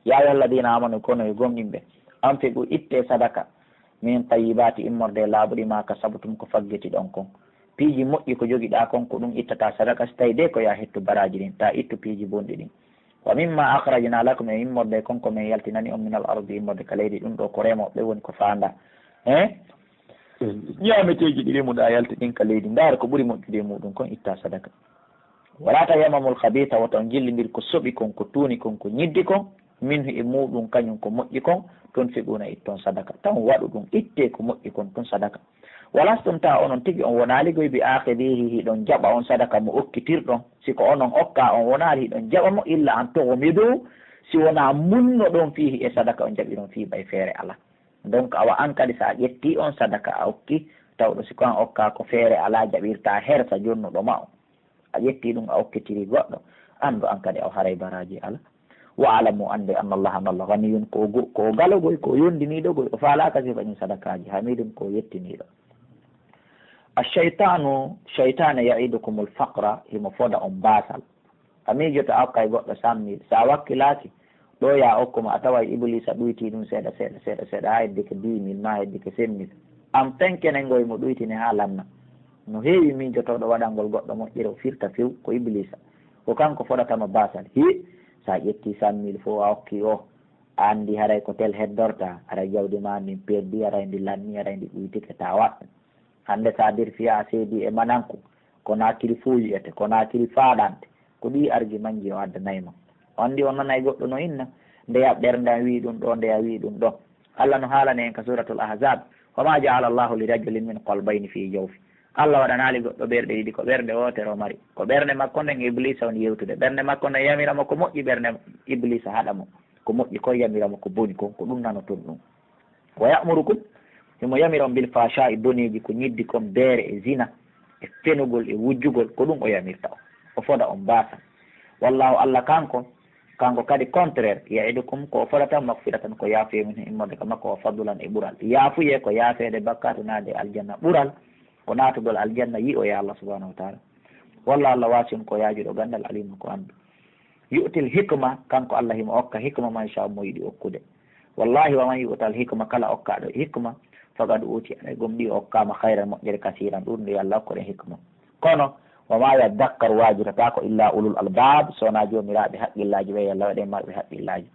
Yaa ayyuhal ladiina aamanu, kono yo gomɗinɓe, anfiqu, ittee sadaka, min tayyibaati, immorde e laaɓuɗi, maa kasabtum, ko faggitiɗon kon. Piiji moƴƴi ko jogiɗaa kon, ko ɗum ittataa sadaka, si tawii dee ko yo a hettu baraaji ɗin, taa ittu piiji bonɗi ɗin. Wa mimmaa akhrajnaa lakum, e immorde kon ko men yaltinani on, minal ardi, immorde ka leydi, ɗum ɗoo ko remooɓe woni ko faandaa. Eh? Ɲaameteeji ɗi remuɗaa yalti ɗin ka leydi, ndaar ko ɓuri moƴƴude e muuɗum kon, ittaa sadaka. Walaa tayammamul khabiisa, wota on jillindir ko soɓi kon, ko tuuni kon, ko ɲiddi kon, minhu, e muuɗum kaɲum ko moƴƴi kon, tunfiquuna, itton sadaka. Taw waɗu ɗum, ittee ko moƴƴi kon tun sadaka. Walastum, taa onon tigi on wonaali goy, bi aakhidiihi, hiɗon jaɓa on sadaka mo okkitirɗon. Si ko onon okkaa, on wonaali hiɗon jaɓa mo, illa an tughmidu, si wonaa munnoɗon, fiihi, e sadaka on jaɓiron, fii, ɓay feere alaa. Donc, awa an kadi, si a ƴettii on sadaka a okki, tawɗo si ko an okkaa, ko feere alaa, jaɓirtaa hersa jonnuɗo ma on. A ƴettii ɗum a okkitirii goɗɗo, anndu an kadi awa haray baraaji alaa. Wa'lamu, annde, anna Llaaha, anna Llaaha, ghaniyyun, ko o go-, ko o galo goy, ko o yondiniiɗo goy, o faalaaka sifa ɗin sadakaaji, hamiidun, ko o yettiniiɗo. Ash-shaytaanu, shaytaane, ya'idukumul faqra, himo foda on baasal. A miijoto a okkay goɗɗo cent mille, si a wakkilaaki, ɗoo yo a okku mo, a taway Ibuliisa ɗuytii ɗum seeɗa, seeɗa, seeɗa, seeɗa, haa heddike dix mille, maa heddike cinq mille. An pen kene ngoy mo ɗuytini haa lanna. No heewi miijotooɗo waɗangol goɗɗo moƴƴere, o firta few, ko Ibuliisa. Ko kanko fodata mo baasal. Hii, si a ƴettii cent mille fow a okkii o, a anndi haray ko tel heddorta, haray jawdi maa ndin perdi, haray ndi lanni, haray ndi ɗuytike, taa waɗ. Hannde si a dirfii a seedii e mananku, Konaakiri fuu yi'ete, Konaakiri faaɗante. Ko ɗii argimanji o addanay ma. O anndi on nanay goɗɗo no inna, ndeya ɓernde an wi'i ɗum ɗoo, ndeya wi'i ɗum ɗoo. Allah no haalani en ka Suuratul Ahzab, "Wa ma ja'ala Allahu li rajulin min qalbayni fi jawfi." Allah waɗanaali goɗɗo ɓerɗe ɗiɗi, ko ɓernde wootere o mari. Ko ɓernde makko nden Ibliisa woni yewtude. Ɓernde makko nden yamira mo ko moƴƴi, ɓernde Ibliisa haɗa mo ko moƴƴi kon, yamira mo ko boni kon, ko ɗum nanoton ɗum. "Wa ya'murukum", himo yamira on, "bil fahsha'i", boneeji, ko ñiddi kon, beere e zina e fenugol e wujjugol, ko ɗum o yamirta on. O foda on baasa. "Wallahu", Allah kanko, kanko kadi contraire, "ya'idukum", ko o fodata on, "magfiratan", ko yaafuyee, "minhu", immorde ka makko, "wa fadlan", e ɓural. Yaafuyee ko yaafeede bakkaatu, naade aljanna, ɓural ko naatugol aljanna, yi'oyee Allah subhanahu wa ta'ala. "Wallahu", Allah, "wasi'un", ko yaajuɗo ganndal, "alimun", ko anndu. "Yu'til hikma", kanko Allah himo okka hikma, "man sha", mo yiɗi okkude. Wallahi, "wa man yu'tal hikma", kala okkaaɗo hikma, "faqad utiya", aɗa gomɗii o okkaama, "khayran", moƴƴere, "kasiran", ɗuuɗunde. Yo Allah okku en hikma. Kono, "wa ma yadhakkaru", waajirataako, "illa ulul albab", so wonaa joomiraaɓe haqqillaaji ɓe, yo Allah waɗ en marɓe haqqillaaji.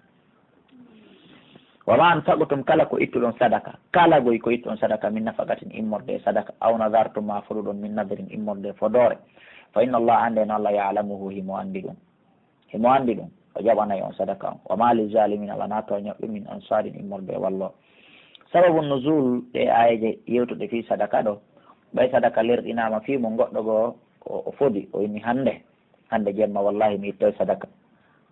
"Wa ma anfaqtum", kala ko ittuɗon sadaka, kala goy ko ittuɗon sadaka, "min nafaqatin", immorde e sadaka, "aw nadartum", ma foduɗon, "min nadrin", immorde e fodoore, "fa inna Allah", annde no Allah, "ya'lamuhu", himo anndi ɗum. Himo anndi ɗum, o jaɓanay on sadaka on. "Wa ma li zalimin", alaa tooñooɓe, "min ansarin", immorde e wallooɓe. Sababu nuzul ɗe aayeeje yewtude fii sadaka ɗo, ɓay sadaka lerɗinaama fii mo goɗɗo goo, o, o fodi, o inni, "Hannde, hannde jemma, wallahi mi ittoy sadaka."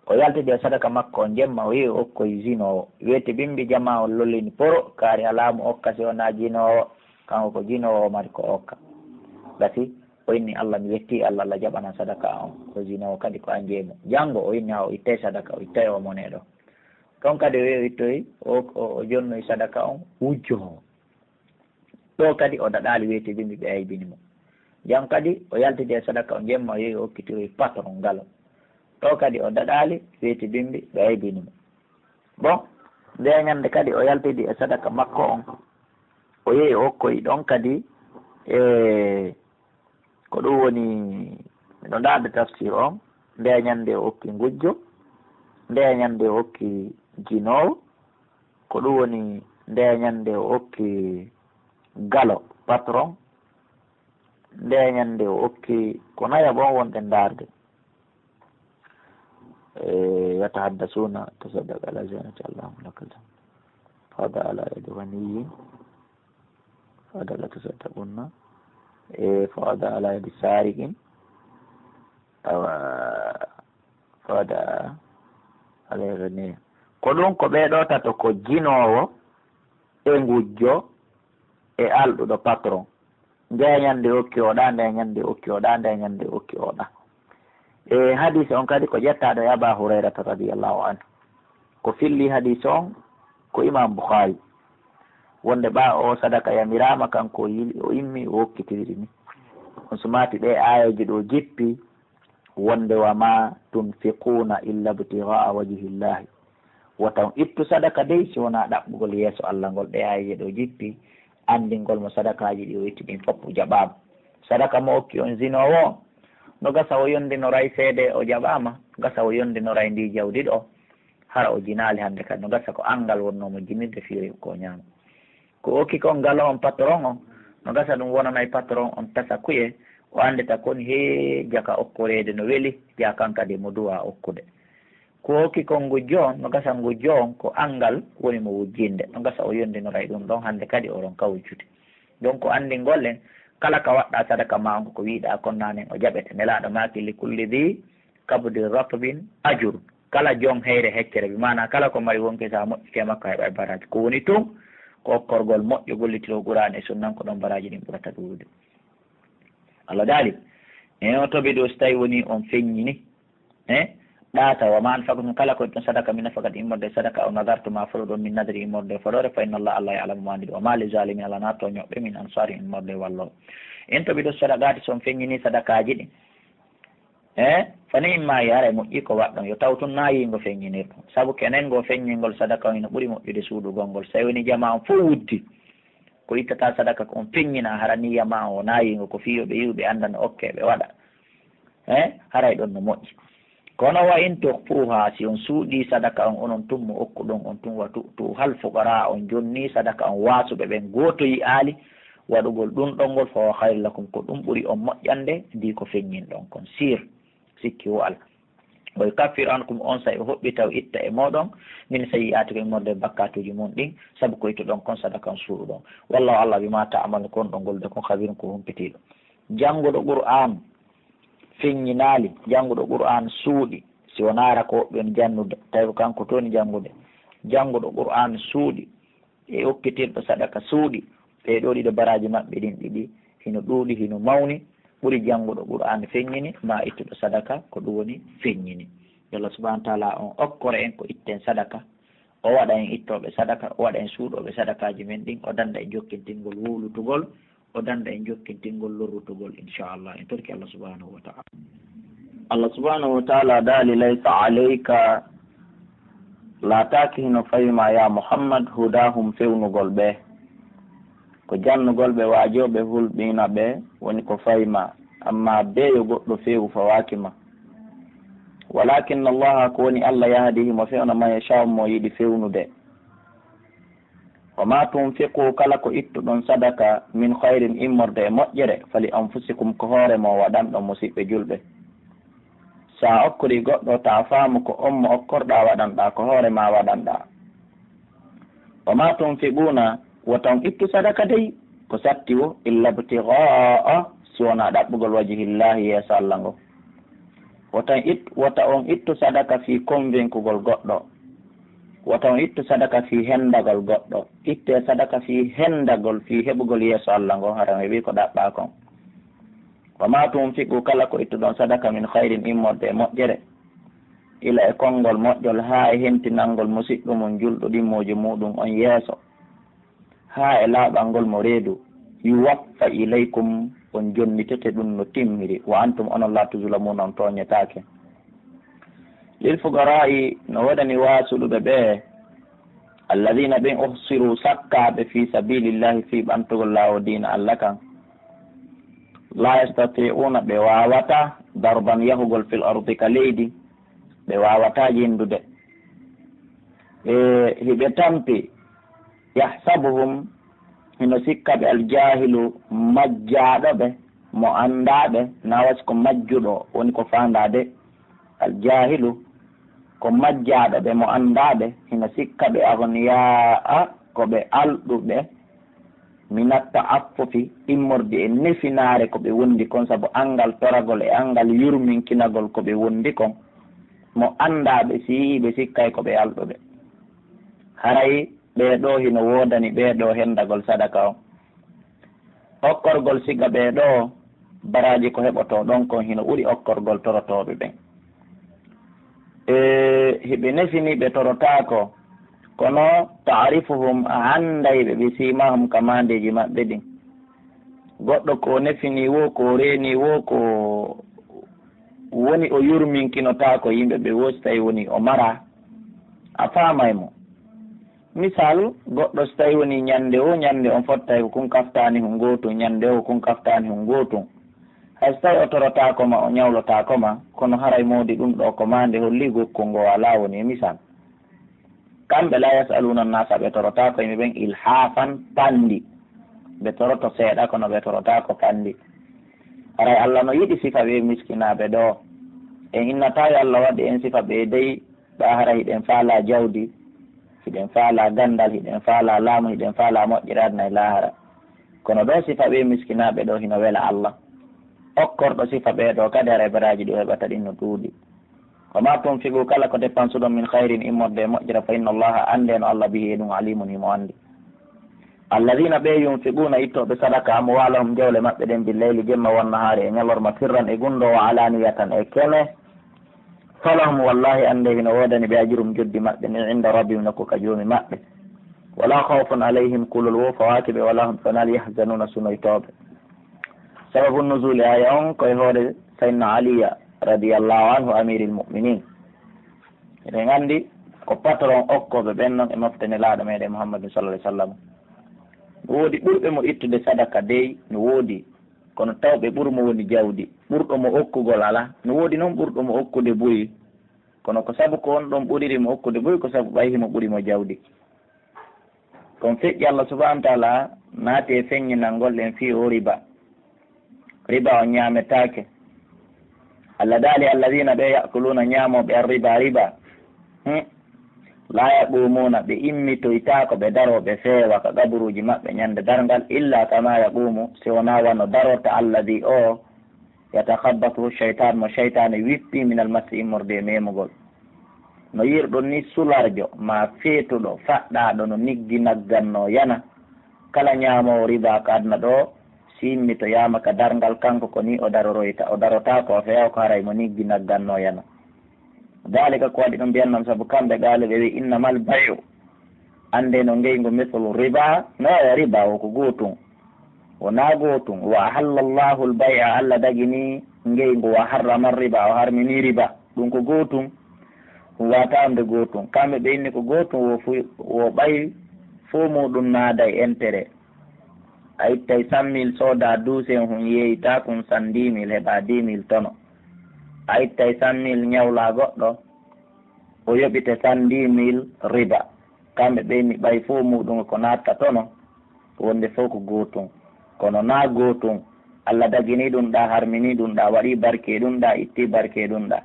O yaltidi e sadaka makko on jemma, o yi'i o okkoy zinoowo. Weeti bimbi, jamaa on lollini poro, kaari alaa mo okka si wonaa jinoowo. Kanko ko jinoowo o mari ko okka. Gasi, o inni, "Allah, mi yettii Allah, Allah jaɓanan sadaka on." Ko zinoowo kadi ko an jeyi mo. Janngo o inni, haa o ittay sadaka, o ittay o monee ɗo. Ton kadi o yehi o ittoyi, o, o, o jonnoyi sadaka on wujjoowo. Ɗoo kadi o daɗaali, weeti bimbi, ɓe aybini mo. Janngo kadi o yaltidi e sadaka on jemma, o yehi o okkitiroyi patron ngalo. Ɗoo kadi o daɗaali, weeti bimbi, ɓe aybini mo. Bon, ndee ñannde kadi o yaltidi e sadaka makko on, o yehi o okkoyi ɗon kadi e Ko ɗum woni, miɗo ndaarde tafsir on, ndee ñannde o okki ngujjo, ndee ñannde o okki jinoowo, ko ɗum woni, ndee ñannde o okki galo, patron, ndee ñannde o okki ko naya bon wonɗen ndaarde. Eh, yatahaddasuna, tasaddaq ala zainati, Allahumma lakal hamd. Fada ala yadi ghaniyin. Fada la tasaddaqunna. E fada ala yadi sariqin. Awa, fada ala yadi ghaniyin. Ko ɗum ko ɓee ɗoo tato ko jinoowo e ngujjo e alɗuɗo patron. Ndee ñannde okki oɗa, ndee ñannde okki oɗa, ndee ñannde okki oɗa. E hadiis on kadi ko ƴettaaɗo e Abaa Hurayrata radiyallahu anhu. Ko filli hadiis on ko Imaam Bukhari. Wonde ɓaa o sadaka yamiraama, kanko o yili, o immi, o okkitiri ɗi ni. On sumaati ɗee aayeeje ɗoo jippi, wonde, "Wa ma tunfiquna illa ibtigha'a wajhillahi." Wota on ittu sadaka dey si wonaa ɗaɓɓugol yeeso Allah ngol. Ɗee aayeeje ɗoo jippi, anndingol mo sadakaaji ɗi o itti ɗin fof jaɓaama. Sadaka mo okki on zinoowo on, no gasa o yondinoray seede o jaɓaama, gasa o yondinoray ndii jawdi ɗoo, hara o jinaali hannde kadi, no gasa ko anngal wonnoo mo jinirde fii o heɓi ko o ñaama. Ko okki kon galo on patron on, no gasa ɗum wonanay patron on tasa kuye, o anndita kon hee jaka okkoreede no weli, jaa kan kadi mo duwaa okkude. Ko okki kon ngujjo on, no gasa ngujjo on ko anngal woni mo wujjinde, no gasa o yondinoray ɗum ɗon hannde kadi o ronka wujjude. Donc anndingol en, kala ka waɗɗaa sadaka maa on ko ko wi'ɗaa kon naanen o jaɓete. Nelaaɗo maaki, "Li kulli dhi kabdin ratbin ajrun." Kala jon heyre heccere, bi maanaa kala ko mari wonki, si a moƴƴike e makko a heɓay baraaji. Ko woni tun, ko okkorgol moƴƴo, gollitirgol Qur'aana e Sunna, ko ɗon baraaji ɗin ɓurata ɗuuɗude. Allah daali, en o toɓi ɗoo, si tawii wonii on feññini, eh, ɗaata, "Wa ma anfaqtum", kala ko itton sadaka, "min nafaqatin", immorde sadaka, "aw nadartum", maa fodoɗon, "min nadrin", immorde fodoore, "fa inna Allaha", Allah ya'lamu, mo anndi ɗum. "Wa ma li zalimin", alaa tooñooɓe, "min ansarin", immorde wallooɓe. En toɓi ɗoo sadaqaati, si on feññini sadakaaji ɗin. Eh, fa ni'imma, haray moƴƴi ko waɗɗon. Yo taw tun naa yiingo feññinirɗon. Sabu kenen ngoo feññingol sadaka on hino ɓuri moƴƴude suuɗugol ngol. Si tawii wonii jamaa on fow wuddi ko ittata sadaka ko on feññina, hara niyya maa on wonaa yiingo, ko fii yo ɓe yi'u, ɓe annda no okkee, ɓe waɗa. Eh, haray ɗon no moƴƴi. Kono "wa in tukhfuha", si on suuɗii sadaka on, onon tun mo okkuɗon on tun, "wa tu'tuhal fuqara", on jonnii sadaka on waasuɓe ɓen, gooto yi'aali, Waɗugol ɗun ɗon ngol, فهو خير لكم, ko ɗun ɓuri on moƴƴande dii ko feññinɗon kon. Siir, sikki wo alaa. ويكفر عنكم, on saa'i o hoɓɓita o itta e mooɗon, من سيئاتكم, immorde e bakkaatuuji mon ɗin, sabu ko ittuɗon kon sadaka on suuɗuɗon. والله, Alla, بما تعملون, ko on ɗon gollude kon, خبير, ko humpitiiɗo. Jannguɗo Qur'aan feññinaali, jannguɗo Qur'aan suuɗi, si wonaa hara ko woɓɓe on jannude, tawi ko kanko toni janngude. Jannguɗo Qur'aan suuɗi, e okkitirɗo sadaka suuɗi, ɓee ɗoo ɗiɗo baraaji maɓɓe ɗin ɗiɗi hino ɗuuɗi, hino mawni, ɓuri jannguɗo Qur'aan feññini, maa ittuɗo sadaka, ko ɗun woni feññini. Yo Alla subhaanahu wa ta'aalaa on okkore en ko itten sadaka, o waɗa en ittooɓe sadaka, o waɗa en suuɗooɓe sadakaaji men ɗin, o dannda en jokkintingol wowlutugol, o dannda en jokkintingol lorrutugol, inchallah. En torki Alla subhaanahu wa ta'aalaa. Alla subhaanahu wa ta'aalaa daali, ليس عليك, laataaki hino fayma, yaa Muhammad, هداهم, fewnugol ɓe. Ko jannugol ɓe, waajoo ɓe, hulɓina ɓe, woni ko fayma. Amma bee yo goɗɗo fewu fawaaki ma. ولكن الله, ko woni Alla, يهدي, himo fewna, من يشاء, mo yiɗi fewnude. وما تنفقوا, kala ko ittuɗon sadaka, من خير, immorde e moƴƴere, فلأنفسكم, ko hoore mon waɗanɗon, musiɓɓe julɓe. Sa okkorii goɗɗo, taa faamu ko on mo okkorɗaa waɗanɗaa, ko hoore maa waɗanɗaa. وما تنفقون, wota on ittu sadaka dey, ko satti wo, إلا ابتغاء, si wonaa ɗaɓɓugol, وجه الله, yeeso Alla ngo. Wota it-, wota on ittu sadaka fii konvenkugol goɗɗo. Wota on ittu sadaka fii hendagol goɗɗo. Ittee sadaka fii hendagol, fii heɓugol yeeso Alla ngo, hara on heɓii ko ɗaɓɓaa kon. وما تنفقوا, kala ko ittuɗon sadaka, من خير, immorde e moƴƴere, ila e konngol moƴƴol, haa e hentinangol musiɗɗo mum julɗo ɗimmooji muuɗum on yeeso, haa e laaɓangol mo reedu, يوف إليكم, on jonnitete ɗum no timmiri, وأنتم, onon, لا تظلمون, on tooñetaake. للفقراء, no woodani waasuɗuɓe ɓe, الذين, ɓen, أحصروا, sakkaaɓe, في سبيل الله, fii ɓantugol laawol diina Alla kan. لا يستطيعون, ɓe waawataa, ضربا, yahugol, في الأرض, ka leydi, ɓe waawataa jindude. E, hiɓe tampi, يحسبهم, hino sikka ɓe, الجاهل, majjaaɗo ɓe, mo anndaa ɓe, na wasi ko majjuɗo, woni ko faandaa de. الجاهل, ko majjaaɗo ɓe, mo anndaa ɓe, hino sikka ɓe, أغنياء, ko ɓe alɗuɓe, من التعفف, immorde e nefinaare ko ɓe wondi kon, sabu anngal toragol e anngal yurminkinagol ko ɓe wondi kon. Mo anndaa ɓe, si yi'ii ɓe, sikkay ko ɓe alɗuɓe. Haray ɓee ɗoo hino woodani ɓee ɗoo hendagol sadaka on. Okkorgol siga ɓee ɗoo baraaji ko heɓotoo ɗon kon hino ɓuri okkorgol torotooɓe ɓen. E, hiɓe nefini ɓe torotaako, kono تعرفهم, a annday ɓe, بسيماهم, ka maandeeji maɓɓe ɗin. Goɗɗo ko nefini woo, ko reeni woo, ko woni o yurminkinotaako yimɓe ɓe woo, si tawi woni o maraa, a faamay mo. Misal, goɗɗo si tawi woni ñande woo ñande on fottay ko kun kaftaani hun gootun, ñande woo ko kun kaftaani hun gootun. Hay so tawi o torotaako ma, o ñawlotaako ma, kono haray moodi ɗun ɗoo ko maande holli gokkol ngoo alaa woni e misal. Kamɓe لا يسألون الناس, ɓe torotaako yimɓe ɓen إلحافا, panndi. Ɓe toroto seeɗa, kono ɓe torotaako panndi. Haray Alla no yiɗi sifa ɓee miskinaaɓe ɗoo. En innataa yo Alla waɗu en sifa ɓee dey, ɓaa hara hiɗen faalaa jawdi, hiɗen faalaa ganndal, hiɗen faalaa laamu, hiɗen faalaa moƴƴere aduna e laahara. Kono ɗoo sifa ɓee miskinaaɓe ɗoo hino wela Alla. Okkorɗo sifa ɓee ɗoo kadi haray baraaji ɗi o heɓata ɗin no ɗuuɗi. وما تنفقوا, kala ko depansuɗon, من خير, immorde e moƴƴere, فإن الله, anndee no Alla, به, e ɗum, عليم, himo anndi. الذين, ɓee, ينفقون, ittooɓe sadaka, أموالهم, jawle maɓɓe ɗen, بالليل, jemma, والنهار, e ñalorma, سرا, e gunndoo, وعلانية, e kene, فلهم, wallaahi, anndee hino woodani ɓe, أجرهم, joddi maɓɓe ndin, عند ربهم, nokku ka Joomi maɓɓe. ولا خوف عليهم, kulol woo fawaaki ɓe, ولا هم, ɓe wonaa, يحزنون, sunoytooɓe. Sababu nuzuuli aaya on ko e hoore Sayyidina Aliya radiyallahu anhu, amiiril mu'miniin. Eɗen anndi ko patron okkooɓe ɓen non e mofte Nelaaɗo meɗen Muhammadin sallallahu alaihi wasallam. No woodi ɓurɓe mo ittude sadaka dey, no woodi, kono tawɓe ɓuri mo woni jawdi, ɓurɗo mo okkugol alaa. No woodi non ɓurɗo mo okkude buy, kono ko sabu ko on ɗon ɓuriri mo okkude buy, ko sabu ɓay himo ɓuri mo jawdi. Kon feƴƴi Allah subhanahu wa ta'ala naati e feññinangol ɗen fii oo riba. Riba on ñaametaake. Allah daali, "Alladina ɓe ya'kuluna ñaamooɓe an riba, riba. Hmm. La yaqumuna, ɓe immitoytaako, ɓe daroo, ɓe feewa ka qaburuuji maɓɓe ñande darngal, illa kama yaqumu, si wonaa wano darorta alladi o, yatakhabbathu shaytan, mo shaytaane wippi, min almasi, immorde e memugol." No yi'irɗon ni sularjo, maa feetuɗo, faɗɗaaɗo no niggi naggannoo yana. Kala ñaamoowo riba ka aduna ɗoo, si immitoyaama ka darngal, kanko ko ni o daroroyta, o darotaako, o feewa ko haray mo niggi naggannoo yana. Dalika ko waɗi ɗum mbiyan non, sabu kamɓe qaala ɓe wi'i, "Innamal bay'u." Annde no ngeygu mislu riba, no e riba o ko gootun. Wonaa gootun. "Wa ahalla Allahu al-bay'a", Allah dagini ngeygu, "wa harrama riba", o harmini riba. Ɗum ko gootun. Ɗum wata wonde gootun. Kamɓe ɓe inni ko gootun, wo fu-, wo ɓay fo muɗum naada e intérêt. A ittay cent mille sooda douze hun yeeyita kun cent dix mille heɓa dix mille tono. A ittay cent mille ñawla goɗɗo, o yoɓite cent dix mille riba. Kamɓe ɓe inni ɓay fof muɗum ko natta tono, wonde fof ko gootun. Kono na gootun. Allah dagini ɗum ɗa, harmini ɗum ɗa, waɗi barke ɗum ɗa, itti barke ɗum ɗa.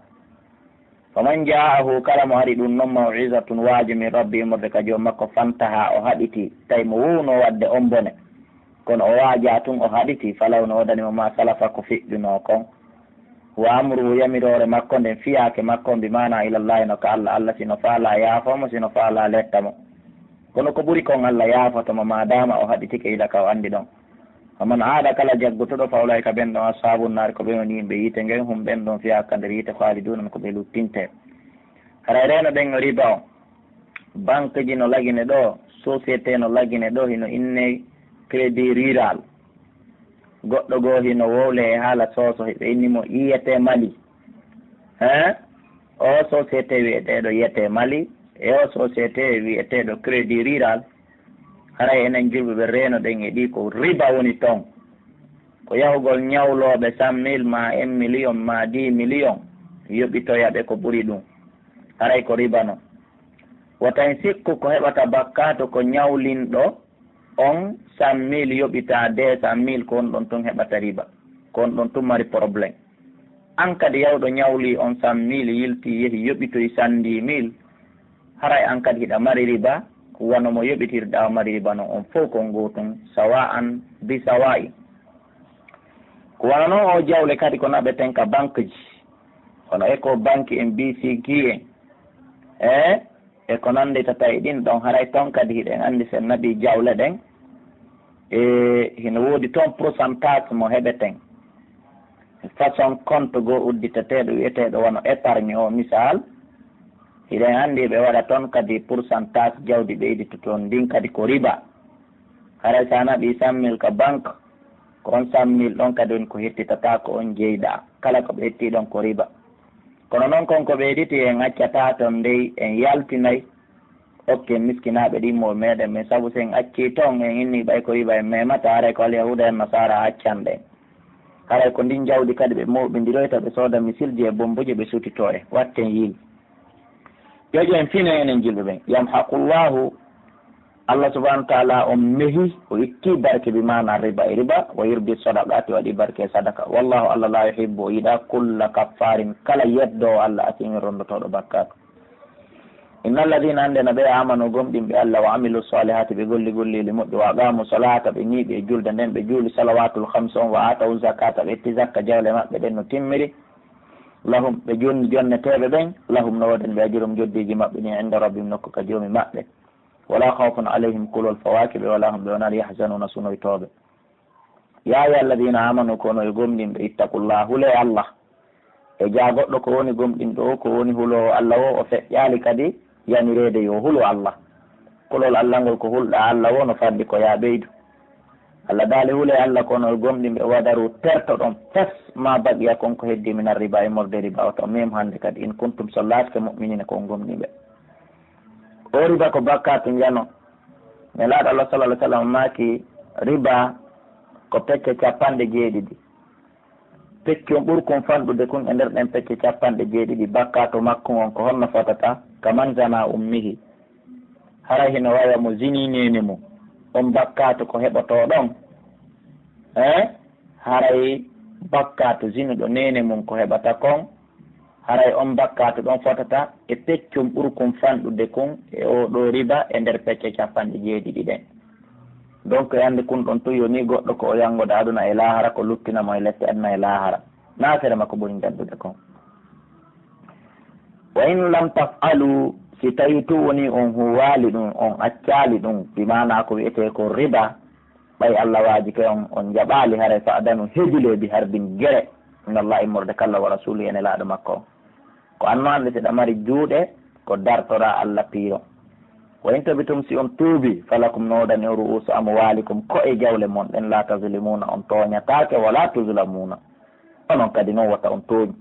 Faman ja'ahu, kala mo ari ɗum non maw'izatun, waaju min rabbi, immorde ka joom makko, fantaha, o haɗiti, tawi mo wowno wadde on bone. Kono o waaja tun, o haɗiti, falaw no wodani mo ma salafa ko fiɗɗuno kon. Wa amruhu, yamiroore makko nden, fiyaake makko on, bi maana ilallahi, no ka Allah, Allah si no faala yaafo mo, si no faala letta mo. Kono ko ɓuri kon Allah yaafoto mo, ma dama o haɗitike ila ka o andi ɗon. Faman aada, kala jaggutuɗo, fa ulaika, ɓen ɗon, ashaabun naar, ko ɓen woni yimɓe yiite ngen, hum, ɓen ɗon, fiha, ka nder yiite, khaliduna, ko ɓe luttinte. Haray reno ɗen riba on. Banque ji no lagine ɗo, société no lagine ɗo, hino inne Crédit Rural. Goɗɗo goo hino wowle e haala soso, hiɓe inni mo I T Mali. Hein? O société wi'eteeɗo I T Mali, e o société wi'eteeɗo Crédit Rural, haray enen julɓe ɓe reeno ɗen e ɗi ko riba woni ton. Ko yahugol ñawlooɓe cent mille ma un million ma dix million, yoɓitoya ɓe ko ɓuri ɗum. Haray ko riba non. Wota en sikku ko heɓata bakkaatu ko ñawlinɗo on cent mille yoɓita deux cent mille, ko on ɗon tun heɓata riba. Ko on ɗon tun mari problème. An kadi yawɗo ñawli on cent mille, yilti yehi yoɓitoy cent dix mille, haray an kadi hiɗa mari riba, wano mo yoɓitirɗa o mari riba non, on fow kon gootun, sawa'an bi sawa'i. Ko wano non o jawle kadi ko naɓeten ka banque ji, hono Ecobank en, B C K en, eh? E ko nannditata e ɗin ɗon, haray ton kadi hiɗen anndi si en naɓii jawle ɗen, e hino woodi ton pourcentage mo heɓeten. Façon compte goo udditeteeɗo wi'eteeɗo wano épargne o, misal, hiɗen anndi ɓe waɗa ton kadi pourcentage jawdi ɓeyditoton ndin kadi ko riba. Haray si a naɓii cent mille ka banque, ko on cent mille ɗon kadi woni ko hettitata ko on jeyɗaa. Kala ko ɓe hetti ɗon ko riba. Kono non kon ko ɓeyditi en accataa ton dey, en yaltinay okken miskinaaɓe ɗimmoɓe meɗen ɓen, sabu si en accii ton, en inni ɓay ko riba en memata, haray ko Alyahuuda en Nasaara accan ɗen. Haray ko ndin jawdi kadi ɓe mooɓindiroyta, ɓe sooda misilji e bombuji, ɓe sutitoo en. Watten yiil. Yo en fine enen julɓe ɓen. Yamhaqullahu, Allah subhanahu wa ta'ala on mehi, o itti barke bi maana riba e riba, wa yurbi sadaqati, waɗi barke sadaka. Wallahu, Allah la yuhibbu, o yiɗa kulla kaffarin, kala yeddoowo Allah, asimin rondotooɗo bakkaatu. Inna alladhina, annde no ɓe, amanu, gomɗinɓe Allah, wa amilu salihati, ɓe golli golleeli moƴƴi, wa aqamu salata, ɓe ñiiɓi e julde nden, ɓe juuli salawatul khams on, wa atawu zakata, ɓe itti zakka jawle maɓɓe ɗen no timmiri, lahum, ɓe jonni jonneteeɓe ɓen, lahum, no woodani ɓe, ajurum, joddiiji maɓɓe ɗin, inda rabbihim, nokku ka joomi maɓɓe. Wala khawfun alayhim, kulol fawaaki ɓe, wala hum, ɓe wonaa, yahzanuna, sunoytooɓe. Ya ayyuha alladhina amanu, ko onon e gomɗinɓe, ittaqullaha, hulee Allah. E jaa goɗɗo ko woni gomɗinɗo o, ko woni huloowo Allah o, o feƴƴaali kadi yamireede yo hulu Allah. Kulol Allah ngol ko hulɗaa Allah o no faddi ko yaa ɓeydu. Allah daali, hulee Allah ko onon e gomɗinɓe, wadaru, tertoɗon, fes, ma baqiya, kon ko heddii, mina riba, immorde riba, wata on mem hannde kadi, in kuntum, so laatike, mu'minina, ko on gomɗinɓe. O riba ko bakkaatu njano. Nelaaɗo Allah sallallahu alaihi wasallam maaki, riba ko pecce capanɗe jeeɗiɗi. Peccun ɓurkun fanɗude kun e nder ɗen pecce capanɗe jeeɗiɗi, bakkaatu makkun on ko honno fotata? Kaman zana ummihi. Haray hino waya mo zini neene mum. On bakkaatu ko heɓotoo ɗon, eh? Haray bakkaatu zinuɗo neene mun ko heɓata kon, haray on bakkaatu ɗon fotata e peccun ɓurkun fanɗude kun e oo ɗoo riba e nder pecce capanɗe jeeɗiɗi ɗen. Donc, e hannde kun ɗon tun yonii goɗɗo ko o yanngoda aduna e laahara, ko luttina mo e lette aduna e laahara. Naa fere makko ɓuri ngaddude kon. Wa in lam taf'alu, si tawii tun wonii on huuwaali ɗun, on accaali ɗun, bi maanaa ko wi'etee ko riba, ɓay Alla waajike on, on jaɓaali, haray fa'danu, hebilee, bi harbin, gere, min Allahi, immorde ka Alla, wa rasuulihi, e Nelaaɗo makko on. Ko anno hannde si ɗa mari juuɗe, ko dartoraa Alla piiro. Wa in tubtum, si on tuubii, falakum, no woodani on, ru'uusu amwaalikum, ko'e jawle mon ɗen, laa tazlimuuna, on tooñataake, wa laa tuzlamuuna, onon kadi non wota on tooñu.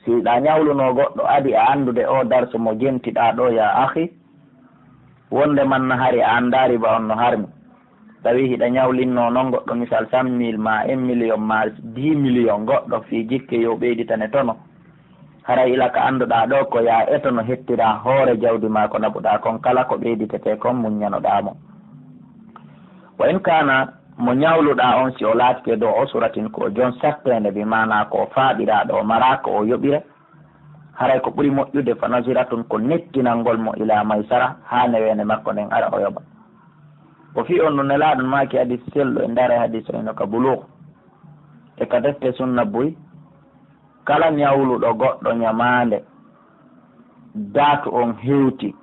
Si hiɗa ñawlunoo goɗɗo, adi a anndude oo darsu mo jentiɗaa ɗoo, yaa akhi, wonde man na hari a anndaa riba on no harmi. Tawi hiɗa ñawlinnoo non goɗɗo, misal, cent mille maa un million maa dix million goɗɗo, fii jikke yo ɓeyditane tono. Haray ila ka annduɗaa ɗoo ko yaa etono hettiraa hoore jawdi maa ko naɓuɗaa kon, kala ko ɓeyditetee kon muññanoɗaa mo. Wa in kaana, mo ñawluɗaa on, si o laatike doo usratin, ko o jon satteende, bi maanaa ko o faaɗiraaɗo, o maraa ko o yoɓira, haray ko ɓuri moƴƴude, fa naziratun, ko nettinangol mo, ilaa maysara, haa neweende makko nden ara o yoɓa. O fii on ɗun Nelaaɗo maaki hadis sellu, e ndaare hadis o hino ka Buluugh, e ka defte sunna buy, kala ñawluɗo goɗɗo ñamaande, daatu on hewti,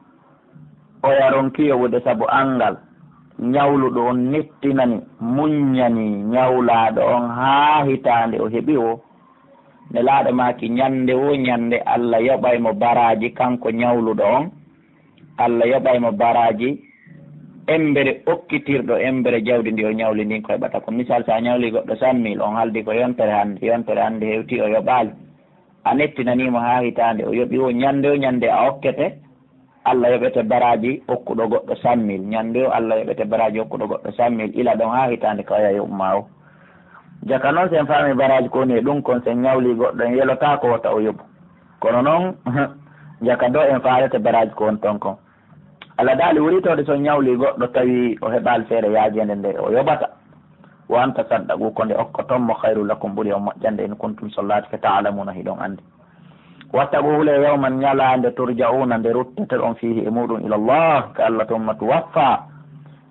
oya ronki yoɓude sabu anngal, ñawluɗo on nettinani, muññani ñawlaaɗo on haa hitaande o heɓi o. Nelaaɗo maaki, ñannde woo ñannde, Alla yoɓay mo baraaji kanko ñawluɗo on, Alla yoɓay mo baraaji embere okkitirɗo embere jawdi ndi o ñawli ndin ko heɓata kon. Misal, si a ñawli goɗɗo cent mille, on haldi ko yontere hannde, yontere hannde hewti o yoɓaali. A nettinanii mo haa hitaande o yoɓi, woo ñannde woo ñannde a okkete, Alla yoɓete baraaji okkuɗo goɗɗo cent mille. Ñannde woo Alla yoɓete baraaji okkuɗo goɗɗo cent mille. Ila ɗon haa hitaande ka oya yoɓu maa o. Jaka non, si en faami baraaji ko woni e ɗun kon, si en ñawli goɗɗo, en yelotaako wota o yoɓu. Kono non, jaka doo en faalete baraaji ko woni ton kon. Alla daali, wuritoode si on ñawli goɗɗo tawi o heɓaali feere yaajeende nde o yoɓata. Wa an tasaddaqu, ko nde okkoton mo, khayrun lakum, ɓuri on moƴƴande, in kuntum, si on laatike, ta'lamuuna, hiɗon anndi. Wattaqu, hulee, yawman, ñalaande, turja'uuna, nde rutteteɗon, fiihi, e muuɗum, ila Allah, ka Alla, thumma tuwaffaa,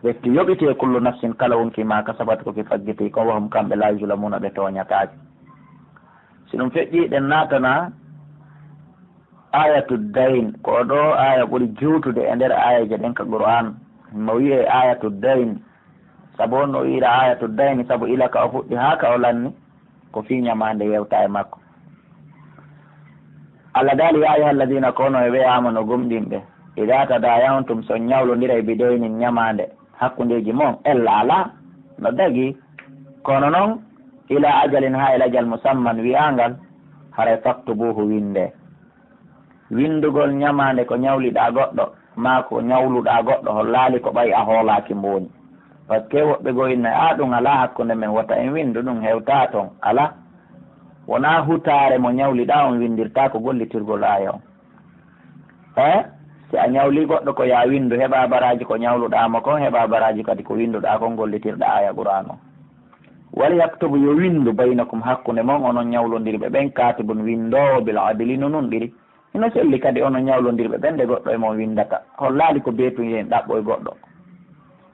refti yoɓitee, kullu nafsin, kala wonkii, maa kasabat, ko ki faggiti kon, wa hum, kamɓe, laa yuzlamuuna, ɓe tooñataake. Si ɗum feƴƴii, ɗen naatana Ayatu dayn, ko ɗoo aaya ɓuri juutude e nder aayeeje ɗen ka Qur'aan. Mo wi'ee ayatu dayn, sabu on no wi'ira ayatu dayn, sabu ila ka o fuɗɗi haa ka o lanni, ko fii ñamaande yewta e makko. Alla daali, "Yaa ayyuhal ladiina," ko onon e ɓe aamanu gomɗinɓe, "idaa tadaayantum," si on ñawlondiray, "bidaynin," ñamaande, hakkundeeji mon, ella alaa, no dagii. Kono non, "ilaa ajalin," haa e lajal, "musamman," wi'aangal, haray, "faktubuuhu," winndee. Winndugol ñamaande ko ñawliɗaa goɗɗo, maa ko ñawluɗaa goɗɗo, hollaali ko ɓay a hoolaaki mbo woni. Parce que woɓɓe goo inna, "Aa, ɗum alaa hakkunde men, wota en winndu, ɗum hewtaa ton." Alaa. Wonaa hutaare mo ñawliɗaa on winndirtaa ko gollitirgol aaya on. Eh? Si a ñawlii goɗɗo ko yaa winndu, heɓaa baraaji ko ñawluɗaa mo kon, heɓaa baraaji kadi ko winnduɗaa kon, gollitirɗaa aaya Qur'aan on. "Wal yaktub," yo winndu, "baynakum," hakkunde mon, onon ñawlondirɓe ɓen, "kaatibun," winndoowo, "bil adli," no nunɗiri. Hino selli kadi onon ñawlondirɓe ɓen nde goɗɗo e mon winndata. Hollaali ko beetun yo en ɗaɓɓoy goɗɗo.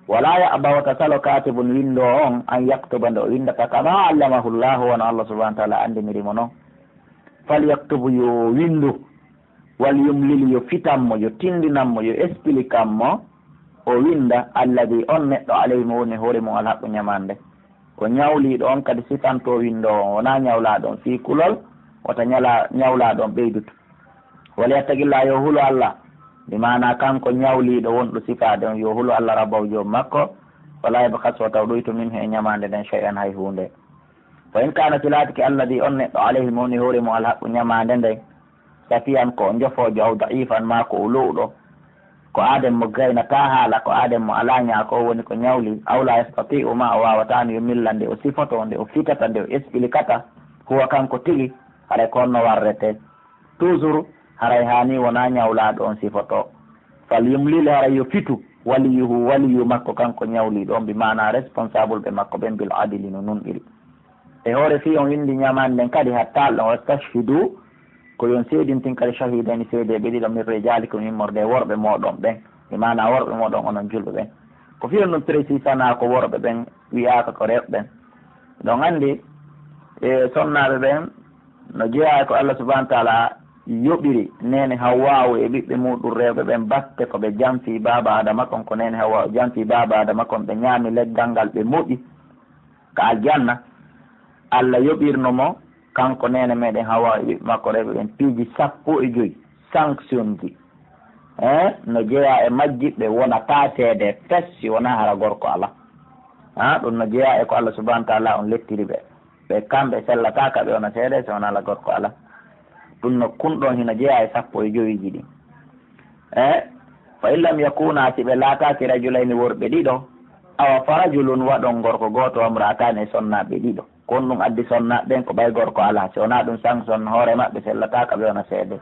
"Walaa ya'ba," wota salo, "kaatibun," winndoowo on, "an yaktuba," nde o winndata, "kamaa allamahu Llaahu," wano Allah subhaanahu wa ta'aalaa anndiniri mo non. "Fal yaktub," yo winndu. "Wal yumlil," yo fitan mo, yo tinndinan mo, yo esplikan mo, o winnda, "alladii," on neɗɗo, "alayhi," mo woni e hoore mun, "alhaqqu," ñamaande. Ko ñawliiɗo on kadi sifantoo winndoowo on, wonaa ñawlaaɗo on fii kulol, wota ñala-, ñawlaaɗo on ɓeydutu. "Wal yattaqillaaha," yo hulu Alla, bi maanaa kanko ñawliiɗo wonɗo sifaade on, yo hulu Alla, "rabbahu," joom makko, "wa laa yabkhas," wota o ɗuytu, "minhu," e ñamaande nden, "shay'an," hay huunde. "Fa in kaana," si laatike, "alladii," on neɗɗo, "alayhi," mo woni e hoore mun, "alhaqqu," ñamaande nden, "safiihan," ko o njofoojo, "aw da'iifan," maa ko o lo'uɗo, ko aaden mo gaynataa haala, ko aaden mo alaa ñaako, o woni ko ñawli, "aw laa yastatii'u," maa o waawataa no yo millande, o sifotoo nde, o fitata nde, o esplikata, "huwa," kanko tigi, haray ko honno warretee. Toujours, haray haanii wonaa ñawlaaɗo on sifotoo. "Fal yumlil," haray yo fitu, waliyuhu, waliyu makko kanko ñawliiɗo on, bi maana responsable ɓe makko ɓen, bil adli, no nunɗiri. E hoore fii on windi ñamaande nden kadi, hatta alɗon, wastashhidu, ko yo on seedintin kadi, shahidayni, seedeeɓe ɗiɗo, min rijaalikum, immorde e worɓe mooɗon ɓen, bi maana worɓe mooɗon onon julɓe ɓen. Ko fii on ɗum précisana ko worɓe ɓen, wi'aaka ko rewɓe ɓen. Ɗon anndi, e sonnaaɓe ɓen, no jeyaa e ko Allah subhanahu wa ta'ala yoɓiri neene Hawwaawu e ɓiɓɓe muuɗum rewɓe ɓen, batte ko ɓe janfii baaba Aadama kon, ko neene Hawwaawu janfii baaba Aadama kon, ɓe ñaami leggal ngal, ɓe moƴi ka aljanna. Allah yoɓirno mo, kanko neene meɗen Hawwaawu e ɓiɓɓe makko rewɓe ɓen, piiji sappo e joy, sanctionji. Eh, no jeyaa e majji, ɓe wonataa seede fes si wonaa hara gorko alaa. Ah, ɗum no jeyaa e ko Allah subhanahu wa ta'ala on lettiri ɓe. Ɓe kamɓe sellataa ka ɓe wona seede si wonaa la gorko alaa. Ɗum no kun ɗon hino jeyaa e sappo e jowiiji ɗin. Eh, fa in lam yakuna, si ɓe laataaki rajulayni worɓe ɗiɗo, awa fa rajulun, waɗon gorko gooto, wa imra'atani, e sonnaaɓe ɗiɗo. Kon ɗum addi sonnaaɓe ɓen ko ɓay gorko alaa. Si wonaa ɗum, sanction hoore maɓɓe sellataa ka ɓe wona seede.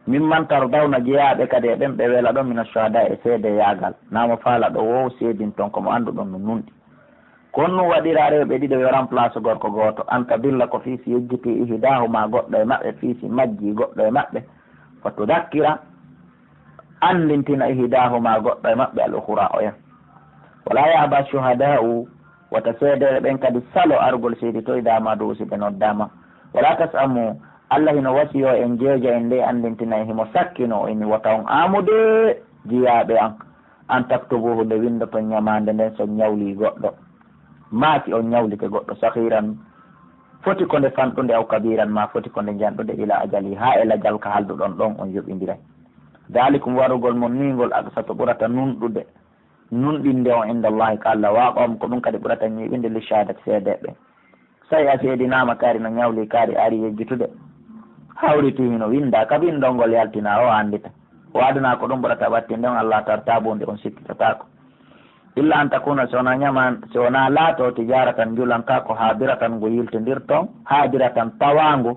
Mimman tardawna, jeyaaɓe kadi e ɓen ɓe wela ɗon, mina shuhadaa, e seedeyaagal. Naa mo faalaɗo woo seedinton ko mo annduɗon no nunɗi. Ko on ɗum waɗiraa rewɓe ɗiɗo yo remplace gorko gooto. An tadilla, ko fii si yejjitii, ihdaahuma, goɗɗo e maɓɓe, fii si majjii goɗɗo e maɓɓe. Fa tudakkira, anndintina, ihdaahuma, goɗɗo e maɓɓe, al ukhraa, oya. Walaa ya'ba shuhadaa'u, wota seedeeɓe ɓen kadi salo argol seeditoyde ma dow si ɓe noddaama. Walaa tas'amu, Allah hino wasiyoo en, jeeja en, nde anndintina en, himo sakkino en, wota on aamu de jiyaaɓe an, an taktubuuhu, nde winndoton ñamaande nden si on ñawlii goɗɗo, maa si on ñawlike goɗɗo, saghiiran, foti ko nde fanɗunde, aw kabiiran, maa foti ko nde njanɗunde, ilaa ajalihi, haa e lajal ka haalduɗon ɗon on yoɓindiray. Daalikum, warugol mon nii ngol, aqsatu, ɓurata nunɗude, nunɗinde on, inda Allahi, ka Allah, wa aqwamu, ko ɗum kadi ɓurata ñiiɓinde, li shahaadati, seedeeɓe. Say a seedinaama kaari no ñawli, kaari ari yejjitude, hawritii hino winndaa, ka binndol ngol yaltinaa, o anndita. Wa adnaa, ko ɗum ɓurata ɓattinde on, allaa tartaabuu, nde on sikkitataako. Illa an takuna, si wonaa ñaman, si wonaa laato, tijaaratan, njulan kaa ko, haadiratan, ngu yiltindirton, haadiratan, tawaangu,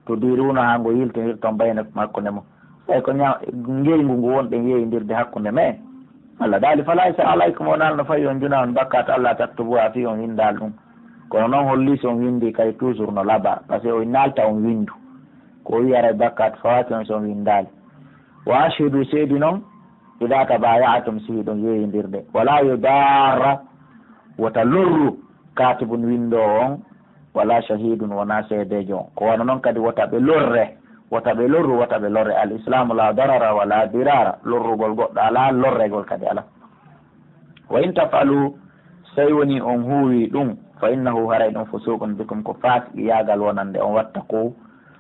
tudiruunahaa, ngu yiltindirton, baynakum, hakkunde mon. Ɓay ko ña-, ngeyngu ngu wonɗen yeeyindirde hakkunde me'en. Allah daali, falaa isma alaykum, wonaa no fawi on junahun bakkaatu, allaa taktubuuhaa, fii on winndaali ɗum. Kono non hollii si on winndii kadi toujours no labaa, parce que o naalta on winndu. Ko o wi'i haray bakkaatu fawaaki on si on winndaali. Wa ashhidu, seedinon, idaa tabaaya'tum, si hiɗon yeeyindirde. Walaa yudaarra, wota lorru, kaatibun, winndoowo on, walaa shahidun, wonaa seedeejo on. Ko wano non kadi wota ɓe lorre, wota ɓe lorru, wota ɓe lorre. Al islaamu laa darara walaa diraara. Lorrugol goɗɗo alaa, lorregol kadi alaa. Wa in taf'alu, si tawi wonii on huuwii ɗum, fa innahu, haray ɗum, fusuuqun bikum, ko faasiqiyaagal wonande on. Wattaqu,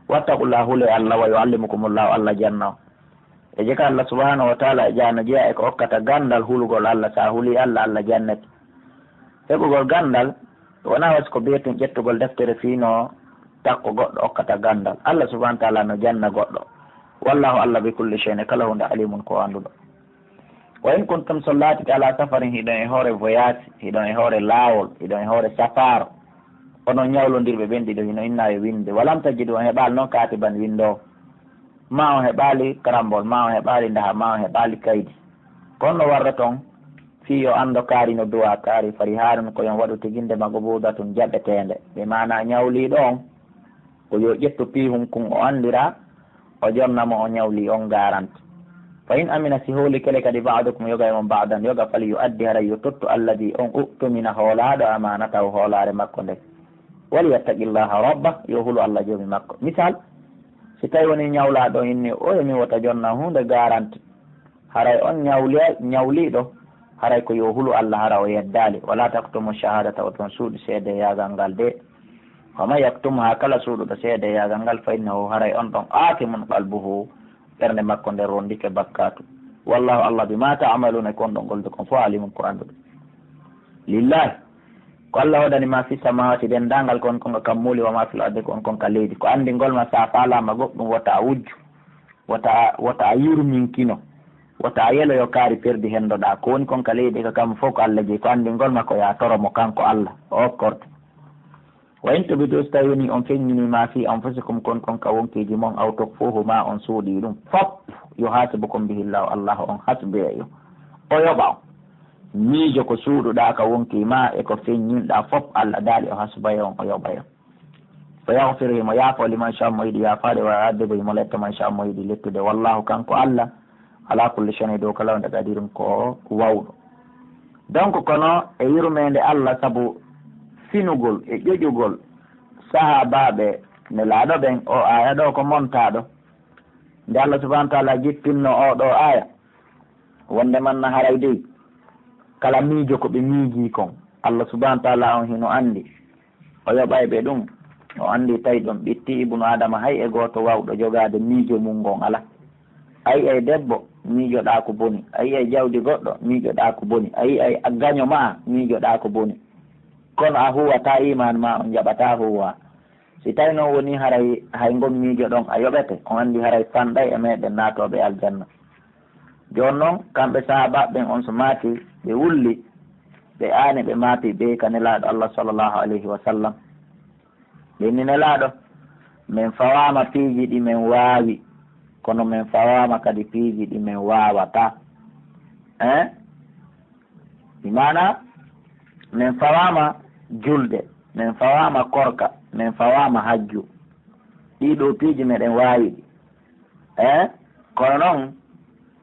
wattaqullaha, hulee Allah, wa yu'allimukumullahu, Allah janna on. E jaka Allah subhanahu wa ta'ala e jaano jeyaa e ko okkata ganndal hulugol Allah, si a hulii Allah, Allah jannete. Heɓugol ganndal wonaa wasi ko bee tun ƴettugol deftere fii no takko goɗɗo okkata ganndal. Allah subhanahu wa ta'ala no janna goɗɗo. Wallahu, Allah, bi kulli shay'in, e kala huunde, alimun, ko annduɗo. Wa in kuntum, si on laatike, ala safarin, hiɗon e hoore voyage, hiɗon e hoore laawol, hiɗon e hoore safaaro. Onon ñawlondirɓe ɓen ɗiɗo hino innaa yo winnde. Walam tajidu, on heɓaali non kaatiban winndoowo. Maa on heɓaali karambol, maa on heɓaali ndaha, maa on heɓaali kaydi. Kono no warra ton, fii yo anndo kaari no duwaa, kaari farihaanun, ko yo on waɗu tigi nde maqbuudatun, jaɓeteende. Ɓe maanaa ñawliiɗo on, ko yo ƴettu piihun kun o anndira, o jonna mo o ñawli on garanti. Fa in amina, si hooli kele kadi, ba'dukum, yoga e mon, ba'dan, yoga, fal yu addi, haray yo tottu, alladhi, on u'tumina, hoolaaɗo, amaanatahu, hoolaare makko nden. Wal yattaqillaha rabbah, yo hulu Allah Joomi makko. Misal, si tawi woni ñawlaaɗo inni, oye min wota jonna huunde garanti. Haray on ñawli-, ñawliiɗo, haray ko yo hulu Allah, hara o yeddaali. Wala taktumu shahadata, oton suuɗi seedeyaagal ngal de. Wa man yaktumha, kala suuɗuɗo seedeyaagal ngal, fa innahu, haray on ɗon, aathimun qalbuhu, ɓernde makko nden rondike bakkaatu. Wallahu, Allah, bima ta'maluna, ko on ɗon golluɗon kon fof, alimun, ko annduɗo. Lillahi, ko Allah waɗani ma fi samawati, denndaangal ko on kon ka kammuuli, wa ma fil ardi, ko on kon ka leydi. Ko anndingol ma, sa faalaama goɗɗum, wota a wujju, wota, wota a yurminkino, wota a yelo yo kaari perdi henndoɗaa. Ko woni kon ka leydi e ka kammu fof ko Allah jeyi. Ko anndingol ma ko yo a toro mo kanko Allah, o okkorte. Wa in tubdu, si tawi woni on feññinii, ma fi anfusikum, kon kon ka wonkiiji mon, aw tukhfuhu, ma on suuɗii ɗum, fop, yuhasibukum bihi Allahu, Allah on hasboyay on. O yoɓa on. Miijo ko suuɗuɗaa ka wonkii maa e ko feññinɗaa fof, Alla daali o hasbay on, o yoɓay on. Fa yagfiru, himo yaafoo, liman shaa, mo yiɗi yaafaade, wa yu'adhibu, himo letta, man shaa, mo yiɗi lettude. Wallaahu, kanko Alla, alaa kulli shay'in, dow kala huunde, qadirun, ko waawuɗo. Donc, kono e yurmeende Alla, sabu finugol e ƴoƴugol sahaabaaɓe Nelaaɗo ɓen, oo aaya ɗoo ko montaaɗo. Nde Alla subhaanahu wa taala jippinnoo oo ɗoo aaya, wonde man na haray dey, kala miijo ko ɓe miijii kon, Alla subhaanahu wa taala on hino anndi. O yoɓay ɓe ɗum. O anndi tawi ɗon ɓitti ibnu Aadama, hay e gooto waawɗo jogaade miijo mun ngon alaa. A yi'ay debbo, miijoɗaa ko boni. A yi'ay jawdi goɗɗo, miijoɗaa ko boni. A yi'ay a gaño maa, miijoɗaa ko boni. Kono a huuwataa iimaan maa on, jaɓataa huuwaa. Si tawi non woni haray hay ngon miijo ɗon a yoɓete, on anndi haray fanɗay e meɗen naatooɓe aljanna. Jooni non, kamɓe sahaabaaɓe ɓen on so maaki, ɓe wulli, ɓe aani, ɓe maapi, ɓe ka Nelaaɗo Allah sallallahu alayhi wa sallam. Ɓe inni, Nelaaɗo, men fawaama piiji ɗi men waawi, kono men fawaama kadi piiji ɗi men waawataa. Eh? Bi maanaa, men fawaama julde, men fawaama korka, men fawaama hajju. Ɗii ɗoo piiji meɗen waawi ɗi. Eh? Kono non,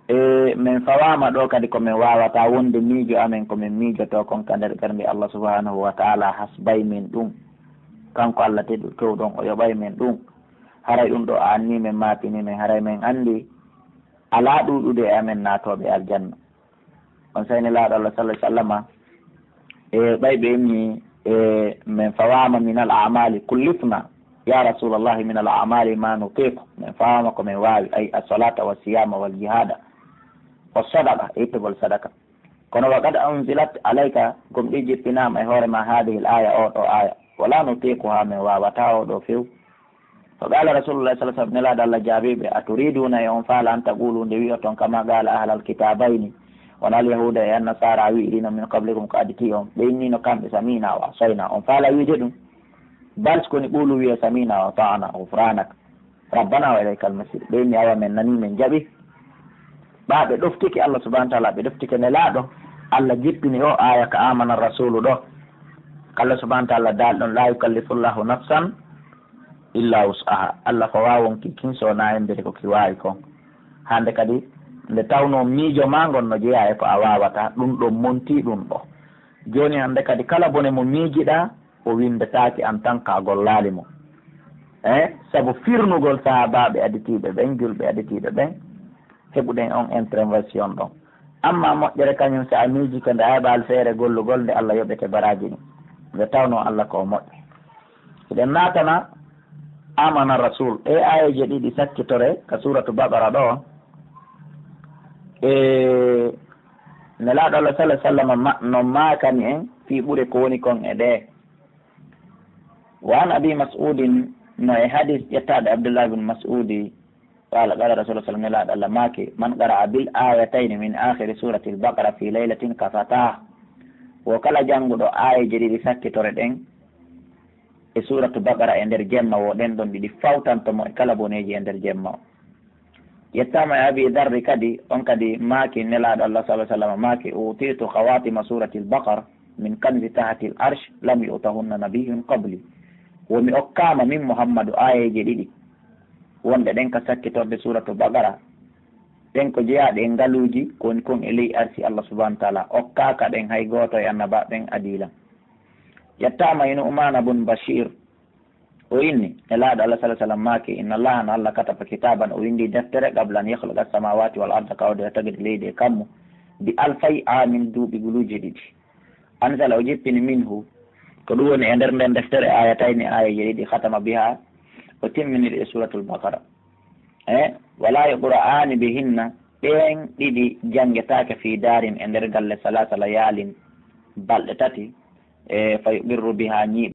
e, men fawaama ɗoo kadi ko men waawataa, wonde miijo amen ko men miijotoo kon ka nder ɓernde Allah subhanahu wa taala hasbay men ɗum. Kanko Allah teɗu-, towɗon o yoɓay men ɗum. Haray ɗum ɗoo a annii men, maapinii men, haray men anndi alaa ɗuuɗude e amen naatooɓe aljanna. On saa'i Nelaaɗo Allah sallallahu alaihi wasallama, e, ɓay ɓe inni, e, men fawaama min al a'mali kullifna, ya Rasulallahi, min al a'mali ma nutiqu, men fawaama ko men waawi, ay as-salata wa siyama wal jihada wa sadaqa, e ittugol sadaka. Kono wa qad unzilat alayka, gomɗii jippinaama e hoore ma hadhihi al aya, oo ɗoo aya, wala nutiquha, men waawataa oo ɗoo few. Fa qala Rasulullah sallallahu alaihi wasallam, Nelaaɗo Allah jaabii ɓe, "Aturiduna, e on faala, an taqulu, nde wi'oton, kama qala ahlal kitabayni, on al yahuda e an nasara wi'irino, min qablikum, ko aditi on, ɓe innino kamɓe, sami'na wa asayna, on faala wi'ude ɗum? Bal, si ko woni, qulu, wi'e, sami'na wa ata'na, ghufranak, rabbana wa ilaykal masir." Ɓe inni, awa men nanii, men jaɓi. Ɓaa ɓe ɗoftike Allah subhanahu wa ta'ala, ɓe ɗoftike Nelaaɗo, Allah jippini oo aya ka amana rasulu ɗoo. Allah subhanahu wa ta'ala daali ɗon, la yukallifullahu nafsan illa wus'aha. Allah fawaa wonki kin so wonaa hembere ko ki waawi kon. Hande kadi, nde tawnoo miijo maa ngon no jeyaa e ko a waawataa, ɗum ɗon montii ɗum ɗoo. Jooni hande kadi, kala bone mo miijiɗaa, o winndetaake en tant que a gollaali mo. Eh, sabu firnugol sahaabaaɓe aditiiɓe ɓen, julɓe aditiiɓe ɓen, heɓuɗen on intervention ɗon. Amma moƴƴere kañum, si a miijike nde, a heɓaali feere gollugol nde, Allah yoɓete baraaji ɗin. Nde tawnoo Allah ko o moƴƴo. Hiɗen naatana amana rasul. Ɗee aayeeje ɗiɗi sakkitore ka suuratu Baqara ɗoo. E Nelaaɗo Allah sallallahu alaihi wasallam ma-, no maakani en fii ɓure ko woni kon e ɗee. Wa an Abi Mas'udin, no e hadis ƴettaaɗo Abdullah bin Mas'udi, qala, qala Rasulullah sallallahu alaihi wasallam, Nelaaɗo Allah maaki, "Man qara'a bil ayatayni min akhiri suratil Baqara fi laylatin kafatah." Wo kala jannguɗo aayeeje ɗiɗi sakkitore ɗen e suuratu Baqara e nder jemma, wo ɗen ɗon ɗiɗi fawtanto mo e kala boneeji e nder jemma o. Yettaama e Abi Dharri kadi, on kadi maaki, Nelaaɗo Allah sallallahu alaihi wasallam maaki, "Utitu khawatima suratil Baqara min kanzi tahatil arsh lam yu'tahunna nabiyyun qabli." Wo mi okkaama min Muhammadu aayeeje ɗiɗi wonɗe ɗen ka sakkitorde suuratu Baqara, ɗen ko jeyaaɗe e ngaluuji ko woni kon e ley arsi Allah subhanahu wa ta'ala, okkaaka ɗen hay gooto e annabaaɓe ɓen adii lan. Yettaama e Nu'maana bun Bashir, o inni, Nelaaɗo Allah sallallahu alaihi wasallam maaki, "Inna Allaha, no Allah, kataba, kitaaban, o winndi deftere, qabla an yakhluqa as-samawati wal arda, ka o tagiri leydi e kammu, bi alfay amin, duuɓi guluuje ɗiɗi. Anzala, o jippini, minhu, ko ɗum woni e nder nden deftere, ayatayni, aayeeje ɗiɗi, khatama biha, o timmini ɗe e Suratul Baqara." E, "Wala yuqra'ani bihinna, ɗeen ɗiɗi janngetaake fi daarin, e nder galle, salasa layalin, balɗe tati, e, fa yuqirru biha, ñiiɓa."